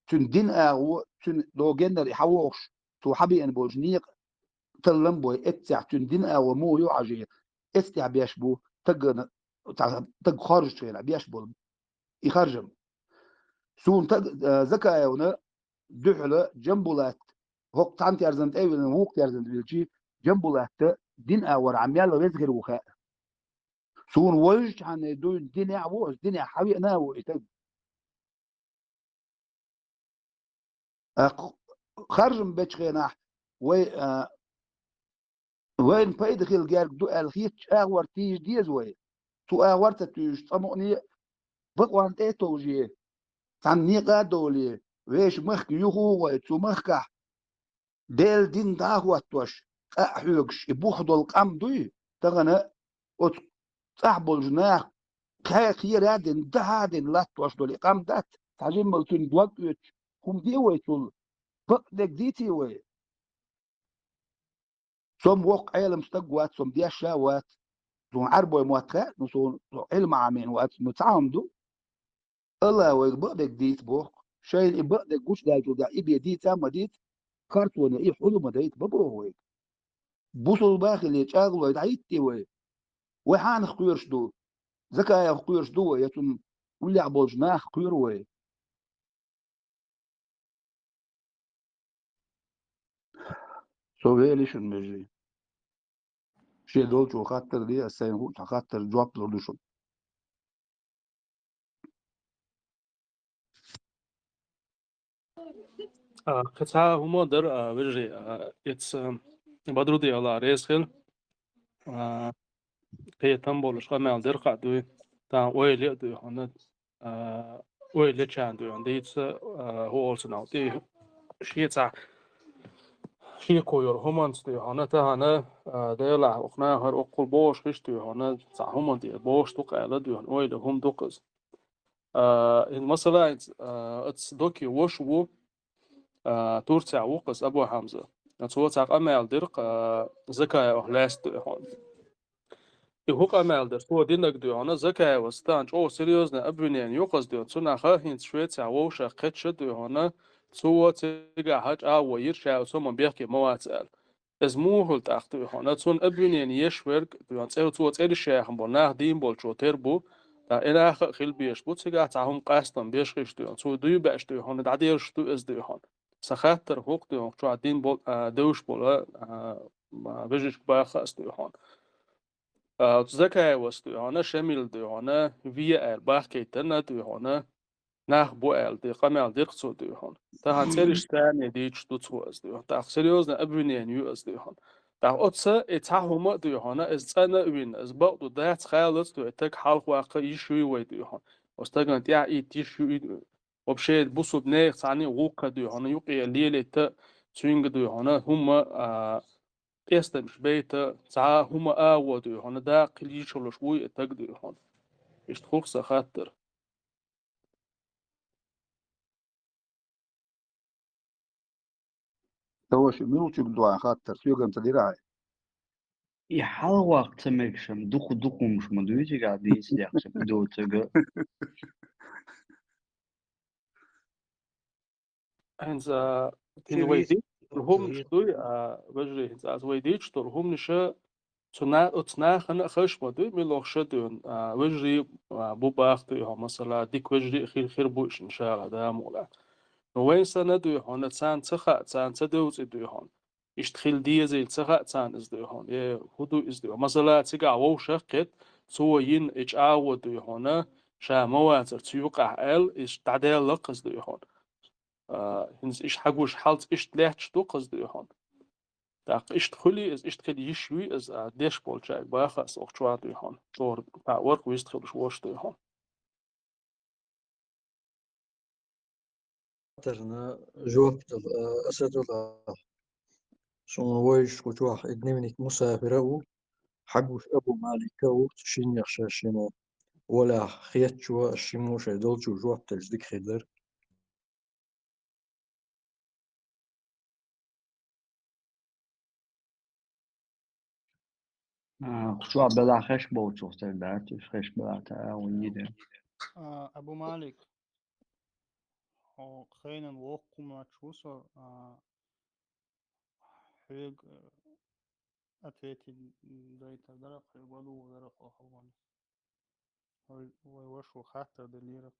цуьнан дин агӀо, цуьнан догеннара и хьан вохуш, цо хьан беана болчу некъа таллам бой, эццехь цуьнан дин агӀо муха ю хьажий, эццехь беш бу, стагана, цхьа стаг хоржучу хенахь беш болу и харжам. Суна стаг, э, Закаевна дуьхьала Джамбулат, хӀокху цхьана терзан тӀе а вилина, вукху терзан вилчий, Джамбулатта дин агӀор Ӏа мел веза хир ву хаьа. Суна вевзачхьана дуьйна динехь а ву, аса динехь хьан веана а ву и стаг. ТӀаккха харжам бечу хенахь, вай, а, вайна пайда хила герга ду аьлла хетачу агӀор тийжа деза вай. Цу агӀор ца туьйжуш, цкъа мукъане а бакъонна тӀе а товжий, цхьана некъа а довлий, вешан махка юха а гӀой, цу махкахь Делан дин дӀа а хӀоттош, къа а хьоьгуш, и бух долу къам дуй, тахана оцу цӀахь болчу наха кхе-, кхера а дина, дахьа а дина латтош долу и къам дац, цхьа жиммал цуьнан дог оьцуш хӀума де вай цул, бакъдерг дийций вай. Со-м воккха Ӏелам стаг вац, со-м дешна а вац. Суна Ӏарбой мотт хаьа, ну, суна со Ӏилма Ӏамийна вац, ну, цхьа хӀума ду. АллахӀа вайга бакъдерг дийца боху. Шайна и бакъдерг гучудаьллачул тӀаьхьа и бен дийца а ма дийца, харцоне и хьула ма дайта, ма боху вайга. Бусулба а хилий, чӀагӀлой дӀахӀитта вай. Вай хьанах кхоьруш ду? Закаевх кхоьруш ду вай, я цунна уллехь болчу нахах кхоьру вай? Со вели шуна, вежарий. Шен долчо хаттар де, ас сайна хуучохь хаттар жоп лур ду шуна. А, кхин цхьа хӀума дара, а, вежарий, а, эца, а, Бадруди ала реза хила. А, кхетам болуш къамел деркъа дуй, тан ойла а дуй хьуна. А, ойла лечарна дуй хьуна дийца, а, хӀу олу цунах тӀе шен цхьа, шеко йолу хӀуманца дуй хьуна, тахана, а, Делахь, окху нахара оккхул бохуш хиш дуй хьуна, цхьа хӀума де бохуш ду къаьлла дуй хьуна, ойла хӀума ду-кх иза. А, хӀинца масала, хӀинца, а, оцу Доки ваша ву, а, Турцехь ву-кх иза Абу Хьамза. Цо цхьа къамел дира-кх, а, Закаевх лаьцна дуй хьуна. И хӀу къамел дара, цо динарг дуй хьуна, Закаевс тахана чӀогӀа серьёзное обвинение ю-кх иза дуй хьуна, цунах хӀинца Швецехь вовшах кхетча дуй хьуна, цо цигахь чӀагӀо йира, ша оцу хӀуманна бехке ма вац аьлла. Иза муха хуьлу тӀаккха дуй хьуна, цунна обвинение еш верг дуй хьуна, цӀе-, цо цӀераш яьхна болу нах дийна болчо тера бу, тӀаккха и нах а хила безаш бу, цигахь цхьа хӀума къастам беш хиш дуй хьуна, цо дуй баьаш дуй хьуна, дӀадерзаш ду иза дуй хьуна. Сан хаттар хӀокху дуй хьуна, чохь дин бол-, а, девзаш болу, а, а, вежаршка баха ас дуй хьуна. А, оцу Закаевас дуй хьуна, Шамил дуй хьуна, ве аьлла бахкийтина дуй хьуна, нах бу аьлла, де, къамел дира-кх цо дуй хьуна. Тахана цӀераш царна дийцуш ду цо ас дуй хьуна. ТӀаккха серьёзное обвинение ю ас дуй хьуна. ТӀаккха оцу и цхьа хӀума а дуй хьуна, иза цӀана а вина, иза бакъду дац, халац дуй, и таг хьалхаваккха йиш юй вай дуй хьуна. Оцу стагана тӀаьхьа ийта йиш юй дуй. Вообще, бусулба нехан цхьаьна а гӀуллакх дуй хьуна, юкъе лелийта, цуьнга дуй хьуна, хӀума, а, къестамаш байта, цхьа хӀума агӀо дуй хьуна, дакъа хила йиш йолуш вуй и таг дуй хьуна. Иштта хӀух сан хаттар. Таваша, муьлхачуьнга дуьхьа хаттар, соьган ца дира хьай? И хьалхаваккха ца мегаш-м дукха-дукха хӀумаш ма дуй цигахь дийца дехча, и доцург а. ХӀинца, а, хӀинца вай дийцуш долу хӀуманаш дуй, а, вежарий, хӀинца аса вай дийцуш долу хӀуманаш а, цу на-, оцу нахана а хезаш ма дуй, мила лохуш а дуй хьуна, а, вежарий, а, бу баха дуй хьуна, масала, дика вежарий а хир, хир бу уьш, иншалла, Дала мукъ лахь. Но вайн санна дуй хьуна, царна ца хаьа, царна ца девза дуй хьуна. Иштта хила дезийла ца хаьа царна иза дуй хьуна. Э, хӀун ду иза дуй хьуна? Масала, цигахь вовшах а кхетта, цо йина и чӀагӀо дуй хьуна, ша ма вацара цу юкъахь аьлла, иштта дӀадаьлла-кх иза дуй хьуна. А, хӀинца иштта хьагуш хьалца иштта лаьтташ ду-кх иза дуй хьуна. ТӀаккха иштта хуьлий иза, иштта хила йиш юй иза, а, деш болчаьрга баха ас оху чохь дуй хьуна. Цора, тӀаккха варх вист хилуш вош дуй хьуна. Хаттарна жоп дала, а, Асадулла. Суна вайшка чохь и дневник мусафира а ву, хьагуш Абу Малика а ву, шиннех шаьш шино. Валахь хетчо, шиммо шайн долчу жоп делча дика хир дара. А, кху чохь белахь хеш болчух тера дац, уьш хеш белахь та а, вон йиде. А, Абу Малик, хьо хенан воккхумач ву со, а, хьоьга, э, ответить дайтар дара, хьоьга вадугӀу дара, хьо хьо ван. Вай, вай вашо хаттар делира.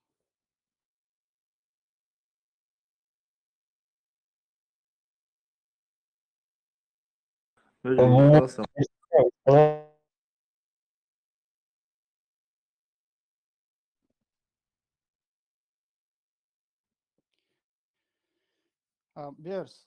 А, Берс.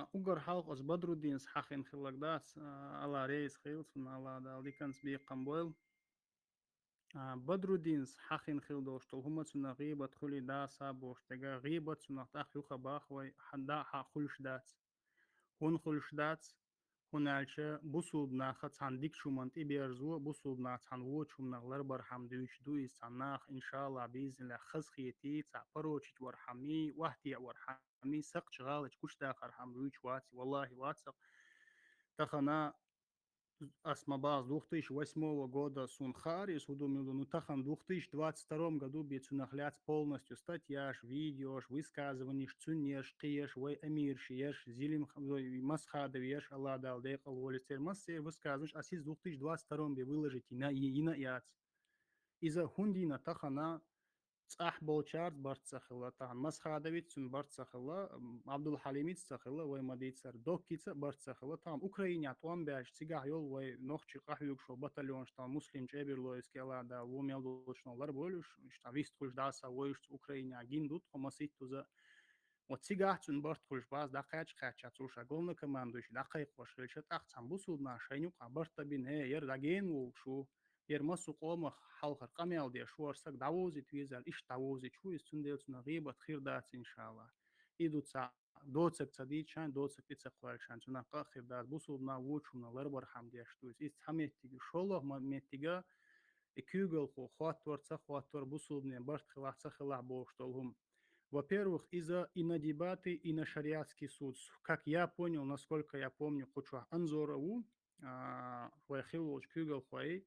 А, угар хьалха ас Бадруддинс хьахин хиллаг дац, а, Алла реза хилва цунна, Алла Дала диканца бекхам бойла. А, Бадруддинс хьахин хила долуш долу хӀума цунах гӀийбат хуьлий даса бохуш дерг, гӀийбат цунах тӀаккха юха баха вай, хьан да хьан хуьлуш дац. ХӀунда хуьлуш дац? ХӀунда аьлча бусулба наха цхьана дикачу хӀуманна тӀеберзо, бусулба наха цхьана вочу хӀуманах ларбархьама дуьйцуш ду иза цхьана наха, иншалла, бизниллахӀ, хазахетий, цхьа порочить вархьамий, вахтеа вархьамий, сакхча гӀалачу гучудахархьама дуьйцуш вац, валлахӀи, вацахь. Тахана ас ма база, двух тысячи восьмого года суна хаара иза хӀун ду, мила ду, ну, тахана двух тысячи двадцать втором году бен цунах лаьцна полностью статьяш, видеош, высказываниеш, цуьнан ерш, кхин ерш, вай Амиршин ерш, Зилим-, вай Масхадов ерш, Алла Дала декъал волийла церан массеран высказываниеш, ас иза двух тысячи двадцать втором бен выложить йина, йина яц. Иза хӀунда йина тахана, цӀахь болчаьрца барт ца хилла, тахана Масхадовица цуьнан барт ца хилла, м, Абдулхьалимица ца хилла, вай ма дийццара, Доккица барт ца хилла, тахана Украинехь тӀом баьлча, цигахь йолу вай нохчий къахьоьгуш волу батальонаш, тахана Муслим Чеберлоевский, Алла Дала вон мел долчунах ларбойла уьш, уьш тахана вистхуьлуш даса вовшашца Украинехь гина ду тхо масийттаза. Вот цигахь цуьнан барт хуьлуш бац, дӀакхаьчча кхаьчча цо ша главнокомандующий дӀакхайкхош хилча, тӀаккха цхьана бусулба наха шайна юкъахь барт а бина, э, яра дӀагена ву уьш, яра массо а къомах хьалхара къамел деш ву, хӀара саг дӀавовзийта веза аьлла, иштта дӀавовзуьйтуш ву иза, цундела цунах гӀийбат хир дац, иншалла. И ду цхьа доцург ца дийцича, доцург тӀе ца кхоьллича, цунах къа а хир дац, бусулба нах вочу хӀуманах ларбархьама деш ду иза. Иза цхьа меттиг ю, шолгӀа ма-, меттиг а, и куьйгалхо хоттор, ца хоттор, бусулбанийн барт хилахь, ца хилахь бохуш долу хӀума. Во-первых, иза и на дебаты, и на шариатский суд. Как я понял, насколько я помню, кху чохь Анзор а ву, а, вай хилла волчу куьйгалхойн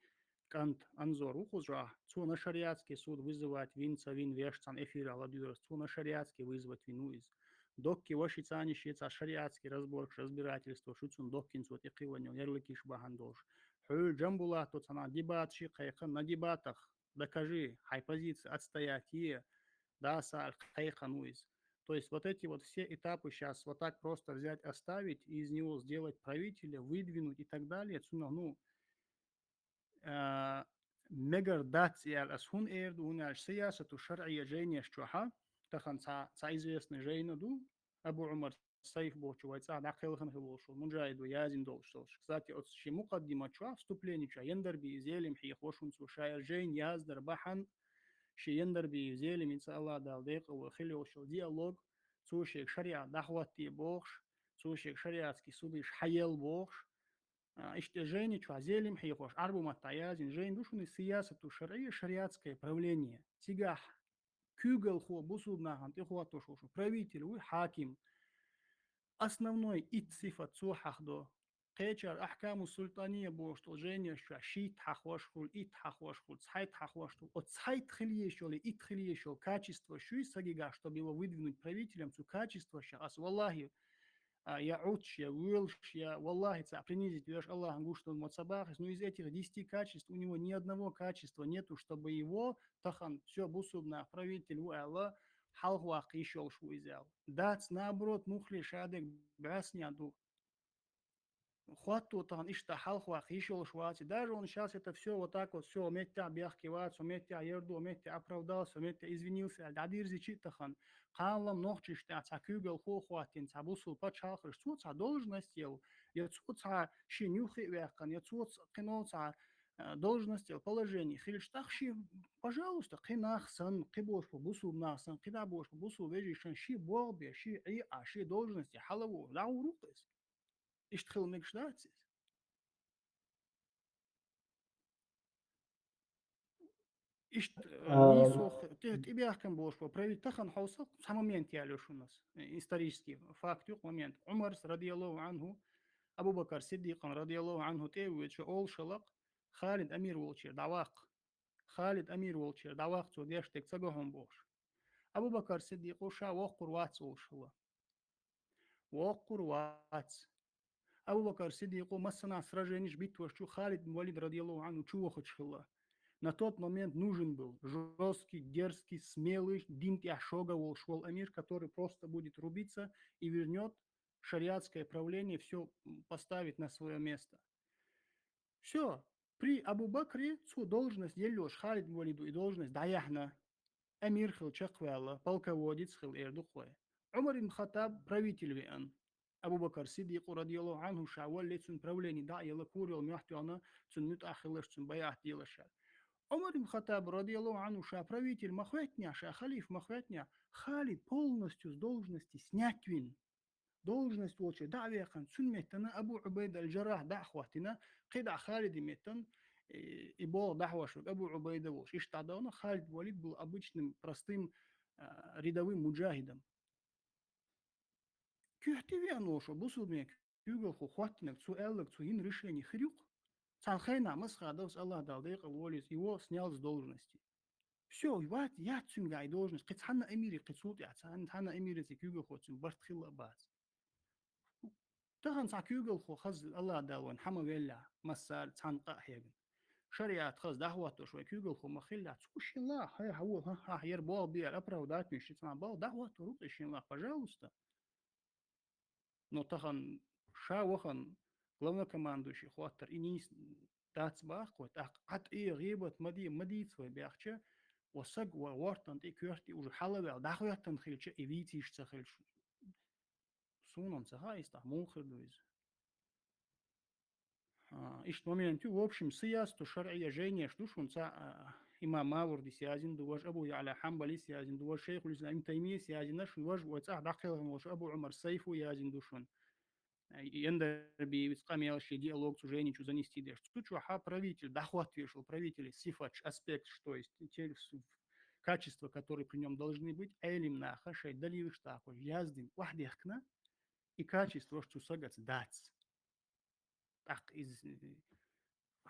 кӀант Анзор ву кху чохь. Цо на шариатский суд вызывать вина, ца вина, вешан цхьана эфирехь ладоьгӀуш, цо на шариатский вызвать вина ву иза. Доккхий ваша цхьанна шен цхьа шариатский разборкаш, разбирательстваш ю цуьнан, Доккина цо тӀекхиъна йолу ярлыкаш бахьана долуш. Хьуьлла Джамбулато цхьана дебаташ а кхайкхина, на дебатах докажи, хьайн позиция отстоять е, даса аьлла кхайкхина ву иза. То есть вот эти вот все этапы щас вот так просто взять, оставить, из него сделать правителя, выдвинуть и так далее, цунах, ну, а, мегар дац и аьлла ас хӀунда эр ду, хӀунда аьлча Сиясату шарӀия жайнаш чохь а, тахана цхьа, цхьа известный жайна ду, Абу Ӏумар Сайф бохучу вай цӀа дӀакхелхина хила волуш ву, муджахид ву, язйина долуш долуш. Кстати, оцу шен мукъаддима чохь, вступлени чохь, Яндарбиев Зелимхьех ва шуна цо ша яр жайна яздара бахьана, шен Яндарбиев Зелимхьица, Аллах Дала декъал войла, хила йолуш йолу диалог, цо шега шариат дӀахӀоттае бохуш, цо шега шариатский судыш хьаелла бохуш. А, иштта жайни чохь Зелимхьехоша Ӏарбу маттахь язйина жайна ду шуна, сиясату шаръия, шариатское правление. Цигахь куьйгалхо бусулба нахана тӀехӀоттош волуш ву, правитель вуй, хьаким. Основной итт сифат цо хьахдо. Кхечара ахькаму султания бохуш долу жайнаш чохь шийтта хьахош хуьлу, итт хьахош хуьлу, цхьайтта хьахош хуьлу. Оцу цхьайтта хила езаш йолу, итт хила езаш йолу качество шуй сагигахь, чтобы его выдвинуть правителем, цу качествашах ас, валлахи, а, я Ӏутташ, я воьлуш, я, валлахи, цхьа принизить веш, Аллахьан гуш долу ма ца бахийс, но из этих десяти качеств у него ни одного качества нету, чтобы его тахана всё, бусулба нах правитель ву аьлла, хьалхаваккха йиш йолуш ву иза аьлла. Дац, наоборот, муххале шадерг бӀаьснехь ду. Хатто тахана иштта хьалхаваккха йиш йолуш вац и. Даже он щас это всё вот так вот, всё, меттехь бехке вац, меттехь ярду, меттехь оправдался, меттехь извинился аьлла дӀадирзичи а тахана. Кхана-м нохчашна тӀехь цхьа куьйгалхо а хӀоттийна, цхьа бусулба пачхьалкхаш, цо цхьа должность елла, я цо цхьа шен юххе а ваьккхина, я цо ц-, кхин цхьа, э, должность елла, положение хилча, тӀаккха шен, пожалуйста, кхин нах санна, кхин болуш бу бусулба нах санна, кхин дӀа болуш бу бусулба вежарий санна, шен болх бе, шен Ӏе а, шен должность хьала а вохуш, дӀагӀур ву-кх иза. Иштта хила мегаш дац иза. Иштта, э, А, нийсо х-, тӀе-, тӀебехкам болуш бу. Правитель тахана хьовса, цхьа момент яло шуна ас. Э, исторический факт ю-кх, момент. Ӏумарс, радияллаху Ӏанху, Абу Бакар Сиддикъан, радияллаху Ӏанху, тӀе а воьдуш, олуш хилла-кх, Халид амир волчера дӀаваккха. Халид амир волчера дӀаваккха, цо деш дерг ца го хьуна бохуш. Абу Бакар Сиддикъо ша воккхур вац олуш хилла. Воккхур вац. Абу Бакар Сиддикъо массанхьа сраженеш биттошчу Халид бин Валид, радияллаху Ӏанху, чувахача хилла. На тот момент нужен был жёсткий, дерзкий, смелый, дин тӀехь шога волуш волу амир, который просто будет рубиться и вернёт шариатское правление, всё, м, поставит на своё место. Всё, при Абу Бакре цо должность елла йолуш, Халид бин Валиду и должность дӀаяьхьна, амир хила чекхваьлла, полководец хила, эр ду-кх вай. Ӏумар ибн Хаттаб правитель веана. Абу Бакар Сиддикъо, радияллаху Ӏанху, ша валале цуьнан правление дӀа а елла, кура йолу мохь тоьхна, цуьнан муьтӀахь хиларш, цуьнан байӀат деларш. Ӏумар ибн Хаттаб, радияллаху Ӏанху, ша правитель ма хӀоьттинехь, ша халифа ма хӀоьттинехь, Халид полностью с должности снять вина. Должность волчу дӀа а ваьккхина, цуьнан меттана Абу Ӏубайда аль-Джаррахь дӀа а хӀоттийна, кхидӀа Халидан меттана, э, и болх дӀахьош верг Абу Ӏубайда волуш. Иштта дӀадахана, Халид Валид был обычным, простым, а, рядовым муджахидом. Куьхьти веана волуш ву бусулба куьйгалхо хӀоттийнарг, цо аьлларг, цо йина решение хир ю-кх. Цхьана хенахь масхадовс Аллах Дала декъал волийса, его снял с должности. Всё, вац, яц цуьнгахь и должность, кхин цхьанна амире, кхин цул тӀаьхьа цхьанна, цхьанна амире, цуьнан куьйгалхо цуьнан барт хилла а бац. Тахана цхьа куьйгалхо хаза Аллах Дала вайна хьама веллехь, массара цхьанна къа а хьегна. Шариат хаза дӀахӀоттош вайн куьйгалхо ма хиллехь, цо шен лаахь, хьай, хьан ву, хьан, хьан, яр болх бе аьлла, оправдать веш, цхьана болх дӀахӀотто ву-кх и шен лаахь, пожалуйста. Но тахана ша вахана главнокомандующий хӀоттар и нийса дац боху вай, тӀаккха Ӏа тӀе гӀийбат ма де, ма дийца вай баьхча, ва саг, ва гӀортан тӀе, коьрта тӀе уже хьалаваьлла, дӀахӀоьттина хилча, и вийца йиш ца хилча. Суна-м ца хаьа, иза тӀаккха муха хир ду иза. А, иштта момент ю, в общем, сиясату шаръия жайнеш ду шуна, цхьа, а, имам Маврдис язйина ду, важа Абу Яъла Хьанбалис язйина ду, важа Шайхуль-Ислам Ибн Таймийяс язйина, шуна важа вай цӀахь дӀакхелхина волуш Абу Ӏумар Сайфу язйина ду шуна. А, Яндарбиевица къамел шен диалог цу жайни чу занести деш. Цу чохь а правитель, дӀахӀоттавеш волу правитель сифаташ, аспекташ, то есть те с-, качества, которые при нём должны быть, Ӏелим наха шайн далилаш тӀаккха яздина, охьадехкина, и качестваш цу сагаца дац. ТӀаккха иза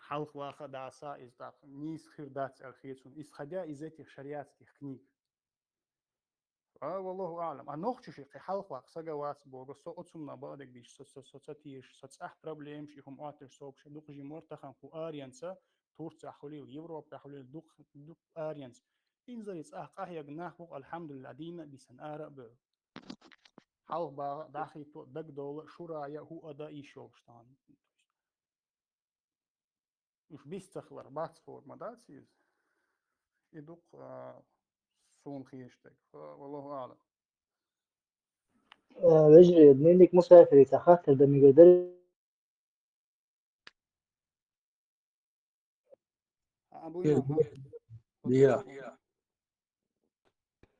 хьалха ваха а даса, иза тӀаккха нийса хир дац аьлла хета суна, исходя из этих шариатских книг. А, валлаху аълам. А нохчаши кхин хьалха ваккха сага вац боху, со оцунна бакъдерг дийш, со, со, со ца тешаш, со цӀахь проблемаш, и хӀума Ӏотташ совгӀат дукха жимма вара тахана кху аренца, Турцехь хуьлийла, Европехь хуьлийла, дукха, дукха аренца. Инзаре цӀахь къахьегна нах бу-кх, алхьамдулиллахӀ, дийна а бисина, ара а бевлла. Хьалха багӀа а, дӀахӀитто а, дагадовла а, шура яа а, хӀу а дан а йиш йолуш тахана. Уьш бист ца хилар бац хӀора ма дац иза. И ду-кх, а, суна хеташ дерг. Ва-, валлаху аълам. Э, вежарий, дневник мусафира, цхьа хаттар дан мегар дарий? Абу Имам, ха? Я.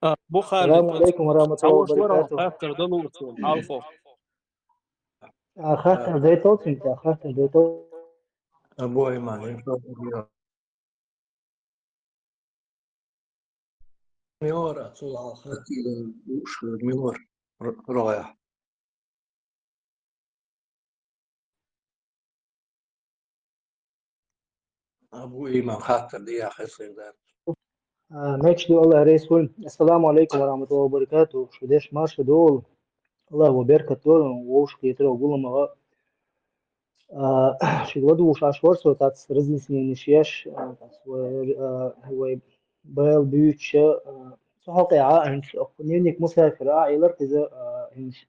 А, Бухари, Ассаламу алейкум ва рахматуллахи ва баракатух. Хаттар дан луурцун, алфо. А, хаттар дайтал цунга, хаттар дайтал. Абу Имам, иншаллах. Милора, цул хьалха хаттар дан луурцун, милора, р-, рогӀехь. Абу Имам, хаттар дехьа хеза дар. А, мегаш ду, Аллах реза хуьлда. Ассаламу алейкум ва рахматуллахи ва баракатух. Шу деш марша долу. Аллах ва беркат долу, вовшахкхетарал гуламагӀа. А, шуьга ладугӀуш Ӏаш вара со, тац разъясненеш еш, а, тац вай, а, вай бала буьйцуш, а, цу хьокъехь а, хӀинца дневник мусафира а, Ӏелар кхуза, а, хӀинца,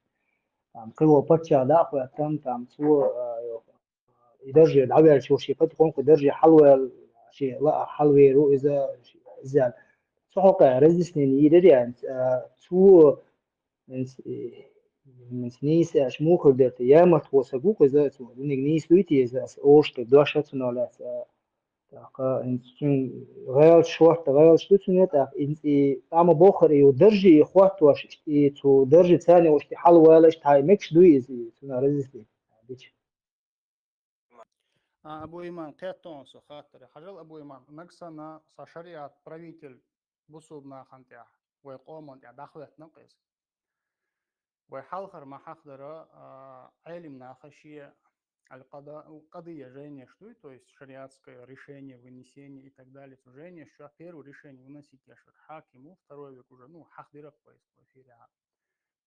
там, кхин волу паччахь дӀа а хӀоьттина, там, цо, а, и дарже дӀаваьлча, шен патихонхо дарже хьалаваьлла, шен лаа хьалавер ву иза, иза аьлла. Цу хьокъехь разъяснени йийр яра, а, цо, хӀинца, и, хӀинца нийса аьлча муха хир дара те, ямартхо саг ву-кх иза, цо диниг нийса дуй те иза, аса олуш дерг дош а цунах лаьцна, а, тӀаккха хӀинца цуьнан гӀелаш хӀотта, гӀелаш ду цуьнан, тӀаккха хӀинца и тӀама бохура, и дарже и хӀоттош, и цу дарже царна оцу тӀе хьалавала, иштта хьайн мегаш дуй иза, и цунах разъяснени дича. А, Абу Имам, кхетта хьуна со хаттар. Хьажал, Абу Имам, нагахь санна сан шариат правитель бусулба нахана тӀехь, вай къомана тӀехь дӀахӀоьттина-кх иза. Вай хьалхара ма хьахдара, а, Ӏелим наха шен аль-къада-, къадия жайнеш дуй, то есть шариатское решение, вынесение и так далее. Цу жайнеш чохь первое решение выносить еш вара хьаким ву, второй век уже, ну, хьахдира-кх вай в эфире.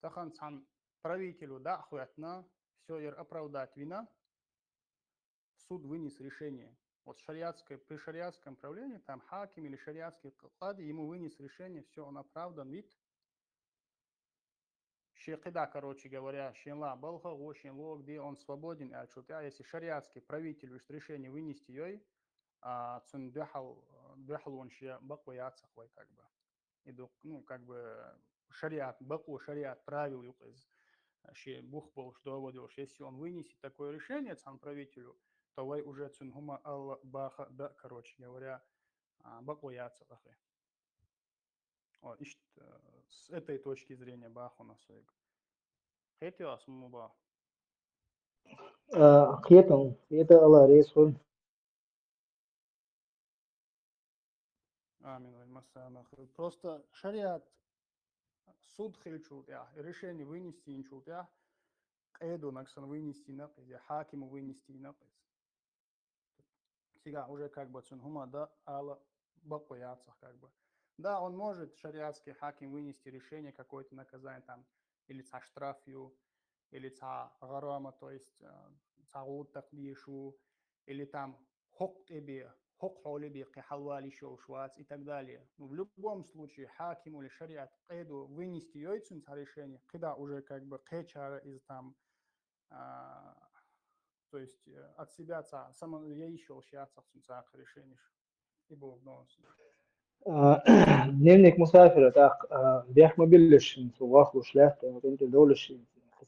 Тахана цхьана правителю дӀа а хӀоьттина, всё, яра оправдать вина, суд вынес решение. Вот шариатское, при шариатском правлении, там хьаким или шариатский къади ему вынес решение, всё, он оправдан, вит. Шен кхидӀа, короче говоря, шен лаа балха а гӀо, шен лога де, он свободен аьллачул тӀаьхьа, если шариатский правитель вуьшта решение вынести йой, а, цунна дуьхьал-, дуьхьалонаш ян бакъо яцахь вай, как бы. И ду-, ну, как бы, шариат бакъо, шариат правил ю-кх иза. Шен бух болуш, довод йолуш, если он вынесет такое решение цхьана правителю, то вай уже цунна хӀума ала, баха, да, короче говоря, а, бакъо яцахь ахи. О, иштта, э, с этой точки зрения бахана соьга. Кхетий ас муха баха? А, кхета, кхета, Аллах реза хуьлда. Амин, вай массарна хуьлда. Просто шариат суд хилчул тӀаьхьа, решение вынести йинчул тӀаьхьа, къедо нагахь санна вынести йина-кх иза, хьакимо вынести йина-кх иза. Цигахь уже как бы цунна хӀума дан ала бакъо яцахь как бы. Да, он может, шариатский хьаким, вынести решение, какое-то наказание там, или цхьа штраф ю, или цхьа гӀарама, то есть, э, цхьа гӀуда такха дезаш ву, или там хӀокху тӀе бен, хӀокху хьоле бен кхин хьалавала йиш йолуш вац и так далее. Ну, в любом случае, хьаким или шариат къедо вынести йой цунна цхьа решение, кхидӀа уже как бы кхечара иза там, а, то есть, э, от себя цхьа сама-, я йиш йолуш яцахь цунна цхьа а решенеш. И боху нос. А, дневник мусафира тӀаккха, а, бехк ма биллалаш, цо вахлуш лаьтта, тӀемтӀе долуш,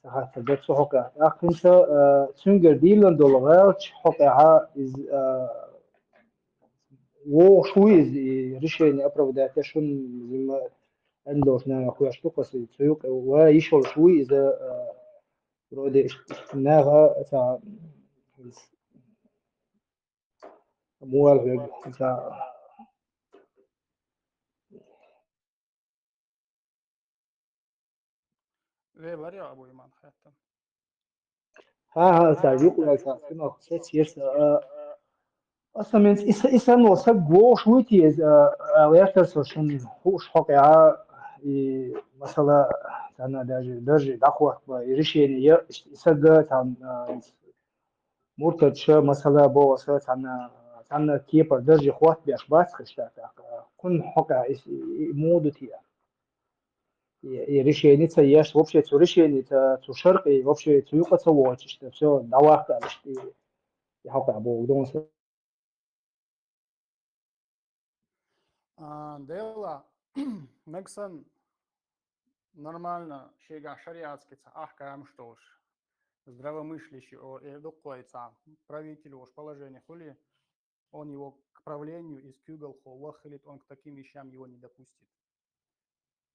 сан хаттар дар цу хьокъехь. ТӀаккха хӀинца, а, цуьнгара дийлина долу гӀелча хьокъехь иза, а, вогӀуш вуй иза, и решение оправдать, шуна зима андолуш нана хӀоьттина ду-кх аса, цу юкъа ва йиш йолуш вуй иза, а, вроде наха, ца, муха аьлла хьоьга, ца. Ве варя Абу Иман хаттар. ХӀан, хӀан, ца, юкъа ваьлла, ца, цунах сецира аса, а, аса минц, и са-, и санна саг вогӀуш вуй те иза, а, а, вертар со шуна хууш хьокъехь, и, масала, царна даже, даже дӀахӀотта, и решение я, и саг, там, а, муртадша, масала, боху аса, царна, царна кепара даже хӀоттабеш бац хиш тӀаккха, кхунна хьокъехь и, и, и муха ду те? И, и решение ца еш, вообще цу решение ца, цу шаркъе, вообще цу юкъа ца воцуш, иштта, всё, дӀаваккха аьлла, иштта, и, и хьокъехь боху дон аса. А, Дела, нагахь санна нормально, шегахь шариатский цхьа ахкамаш долуш, здравомыслящий, о, э, дуккхой цхьа правитель волуш положение хуьлий, он его к правлению из куьйгалхо ваххилит, он к таким вещам его не допустит.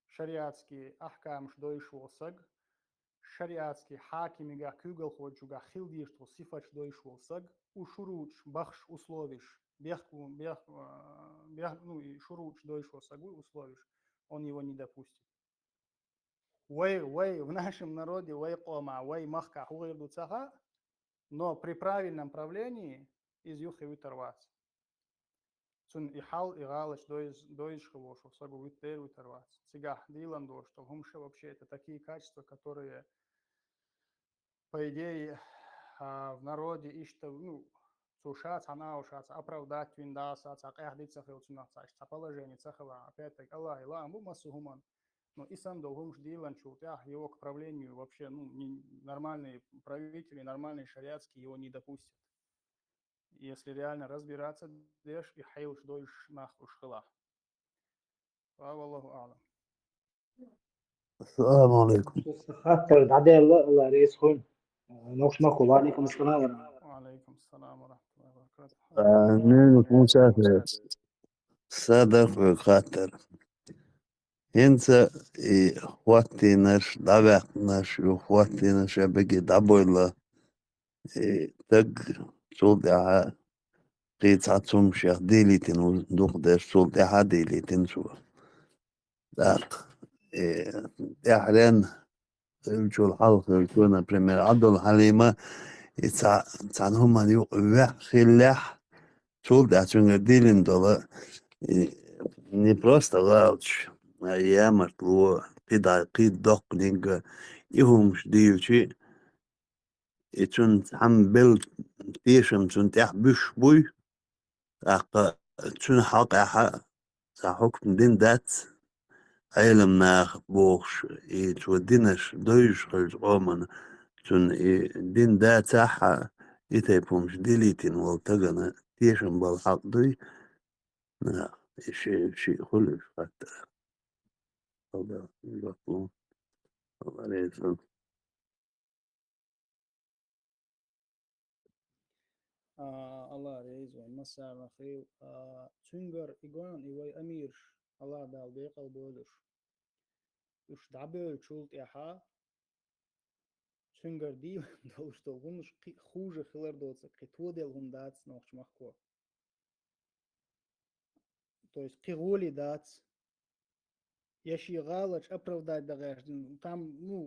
Шариатский ахкамаш дойш волу саг, шариатский хьакимигахь, куьйгалхочугахь хила дезаш долу сифаташ дойш волу саг, у шуруташ, бахаш условиш, бехк-, бех-, а, бех-, ну, и шуруташ дойш волу саг, у условиш, он его не допустит. Вай, вай, в нашем народе, вай къома, вай махка хӀун гӀийр ду ца хаьа, но при правильном правлении из юххе вуьтур вац. Цунна и хьал, и гӀалаташ дойз-, дойзаш хилла волуш, саго вуьту дер вуьтур вац. Цигахь дийлан долуш долу хӀумаш вообще это такие качества, которые, по идее, а, в народе иштта, ну, цо ша цхьана а, ша цхьа оправдать вина даса, цхьа къаьхьа ди ца хила цунах, цхьа иштта цхьа положение ца хила. Опять-таки, Аллахье лаам бу массо хӀуманна. Но и санна долу хӀумаш дийланчул тӀаьхьа его к правлению вообще, ну, не, нормальные правители, нормальные шариатские его не допустят. Если реально разбираться деш, и хьелаш дойш нах уьш хила. Ва валлаху аълам. Ассаламу алейкум. Хаттар дӀаделла, Алла реза хуьлда. Нохчмахко, ва алейкум ассалам ва рахматуллахи ва баракатух. Ва алейкум ассалам ва рахматуллахи ва баракатух. А, ну, ну, сейчас, э, садарх хаттар. ХӀинца и хӀоттийнарш, дӀаваьккхинарш, ю хӀоттийнарш а беги дӀабойла. И стаг цул тӀаьхьа кхин цхьа цумашех дийлийтина ву, дукха дерш цул тӀаьхьа дийлийтина цо. ТӀаккха, и, тӀаьхьарен хиллачул хьалха хиллачо, например, Ӏабдул-Хьалима, и цхьа, цхьана хӀуманна юкъа ваьхна хиллехь, цул тӀаьхьа цуьнгара дийлина долу, и, не просто гӀалаташ, а ямартло, кхидӀа-, кхидӀа доккханиг, и хӀумаш дийлча, и цунна цхьамма белла тешам цунна тӀехь буьсуш буй, тӀаккха цуьнан хьокъехь цхьа хьукм дина дац, Ӏеламнаха бохуш, и цо динарш дойзуш хилча къомана, цунна и дина дацахь а, и тайпа хӀумаш дийлийтина волу стагана тешам бала хьакъ дуй, нах, и ши, ши хуьлуш хаттар. А, Алла реза вайн массарна хила. А, цуьнгара и гон, и вай амираш, Алла Дала бекъал бойла уьш. Уьш дӀабевллачул тӀаьхьа, цуьнгара дийлина долуш долу хӀуманаш кхин хуже хилар доцург, кхин тоделла хӀума дац нохчмахко. То есть кхин гӀоли дац. Я шен гӀалаташ оправдать дан гӀерташ, там, ну,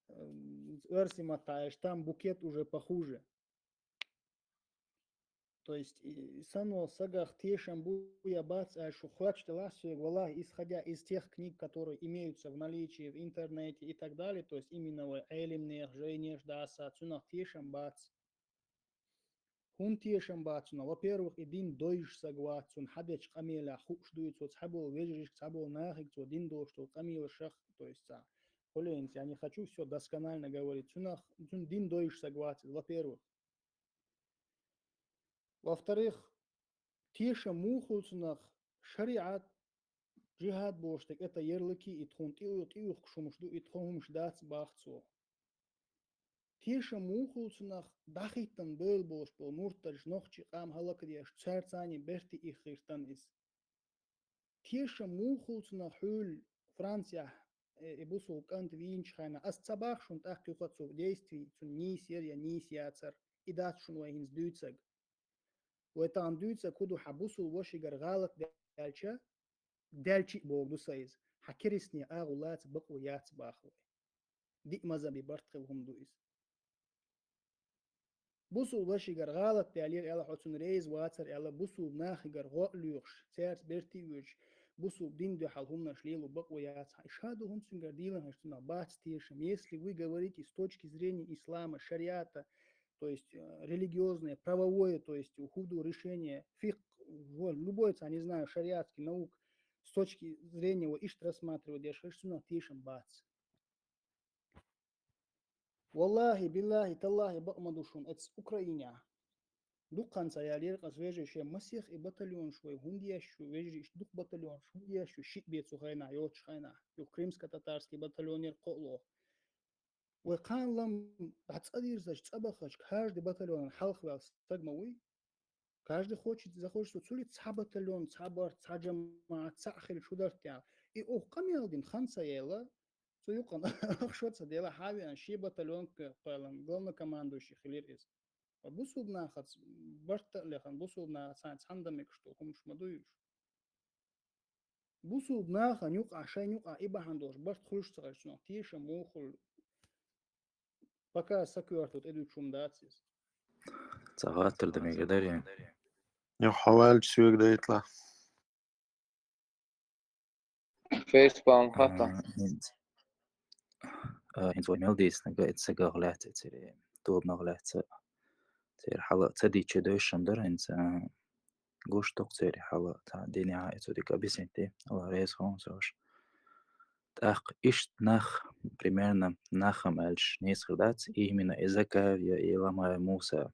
м, оьрсийн маттахь аьлча, там букет уже похуже. То есть, и, санна волу сагах тешам бу я бац аьлча, шу хоьттуш делахь соьга, валлахи, исходя из тех книг, которые имеются в наличии в интернете и так далее, то есть именно вай Ӏеламнех, жайнеш даса, цунах тешам бац. ХӀунда тешам бац цунах? Во-первых, и дин дойзуш саг вац, цунна хьадечу къамелехь хууш дуй, цо цхьаболу вежаршка, цхьаболу нахе цо дин долуш долу къамелашах, то есть цхьа хулиянца, я не хочу всё досконально говорить, цунах, цунна дин дойзуш саг вац иза, во-первых. Во-вторых, тешам муха хуьлу цунах? ШариӀат, жихӀад бохуш дерг, это ярлыки, и тхуна тӀе-, тӀеюхкуш хӀумаш ду, и тхо хӀумаш дац бах цо. Тешам муха хуьлу цунах? ДӀахӀиттина бевлла болуш болу муртадаш, нохчий къам хӀаллакдеш, цаьрца цхьаьна берти их гӀиртина иза. Тешам муха хуьлу цунах? Хьуьлла Францехь, э, и бусулба кӀант вийначу хенахь, ас ца боху шуна тӀаккха юха цу действий, цуьнан нийса яр я нийса яцар, и дац шуна вай хӀинца дуьйцург. Вай тахана дуьйцург хӀун ду? Хьан бусулба вашигара гӀалат даьлча, даьлча а бохург ду сан иза, хьан керстане агӀо лаца бакъо яц боху вай. Диъ мазхӀабе барт хилла хӀума ду иза. Бусулба вашигара гӀалат даьллера аьлла, хьо цунна реза вацара аьлла, бусулба нахигара гӀо а лоьхуш, цаьрца берти а воьдуш, бусулба дина дуьхьал хӀуманаш лело бакъо яц хьан. И ша долу хӀума цуьнгара дийлина хилча, цунах бац тешам. Если вы говорите с точки зрения ислама, шариата, то есть, э, религиозное, правовое, то есть хӀун ду решение, фикх, во, любой цхьа, не знаю, шариатский наук, с точки зрения вай иштта рассматривать деш хилча, цунах тешам бац. Валлахи, биллахи, таллахи, бакъ ма ду шуна, эцу Украинехь Дукха ца ялера къас вежарий шен масех и батальонаш вай, хӀунда еш шу, вежарий, ишта дукха батальонаш, хӀунда еш шу, шиъ бе цу хенахь, йоцчу хенахь. Юха крымско-татарский батальон яра кхоалгӀа. Вай кхана лам дӀа цӀа дирзаш, цӀа бахаш, каждый батальонан хьалха ваьлла стаг ма вуй. Каждый хочет, захочет, цуьнан цхьа батальон, цхьа барт, цхьа жамаӀат, цхьаъ хилча хӀун дарт аьлла. И оха къамел дина хан ца яьлла, цу юкъана ах шо ца делла, хьан а веана, шен батальон кхоьллина, главнокомандующий хилира иза. Ткъа бусулба нахаца барт а лехна, бусулба нахаца цхьаьна дан мегаш долу хӀуманаш ма ду уьш. Бусулба нахана юкъахь, шайна юкъахь и бахьана долуш барт хуьлуш ца хилча, цунах тешам муха хуьлу? Пока сакоьрту тӀедуьтуш хӀума дац иза. Ца хаттар дан мегар дарий? Юха хьо ваьлча соьга дайтала. Фейспалм хатта. А, хӀинца, а, хӀинца вай мел дийцинарг, и цигахь лаьцна, церан тобанах лаьцна, церан хьала ца дийцича девзаш-м дара хӀинца, а, гуш ду-кх церан хьала, цхьа дийнахь а и цу дика объяснить де, Алла реза хуьлда царна. ТӀаккха иштта нах, примерно, нах-м аьлча нийса хир дац, именно и Закаев я и Ламаев Муса.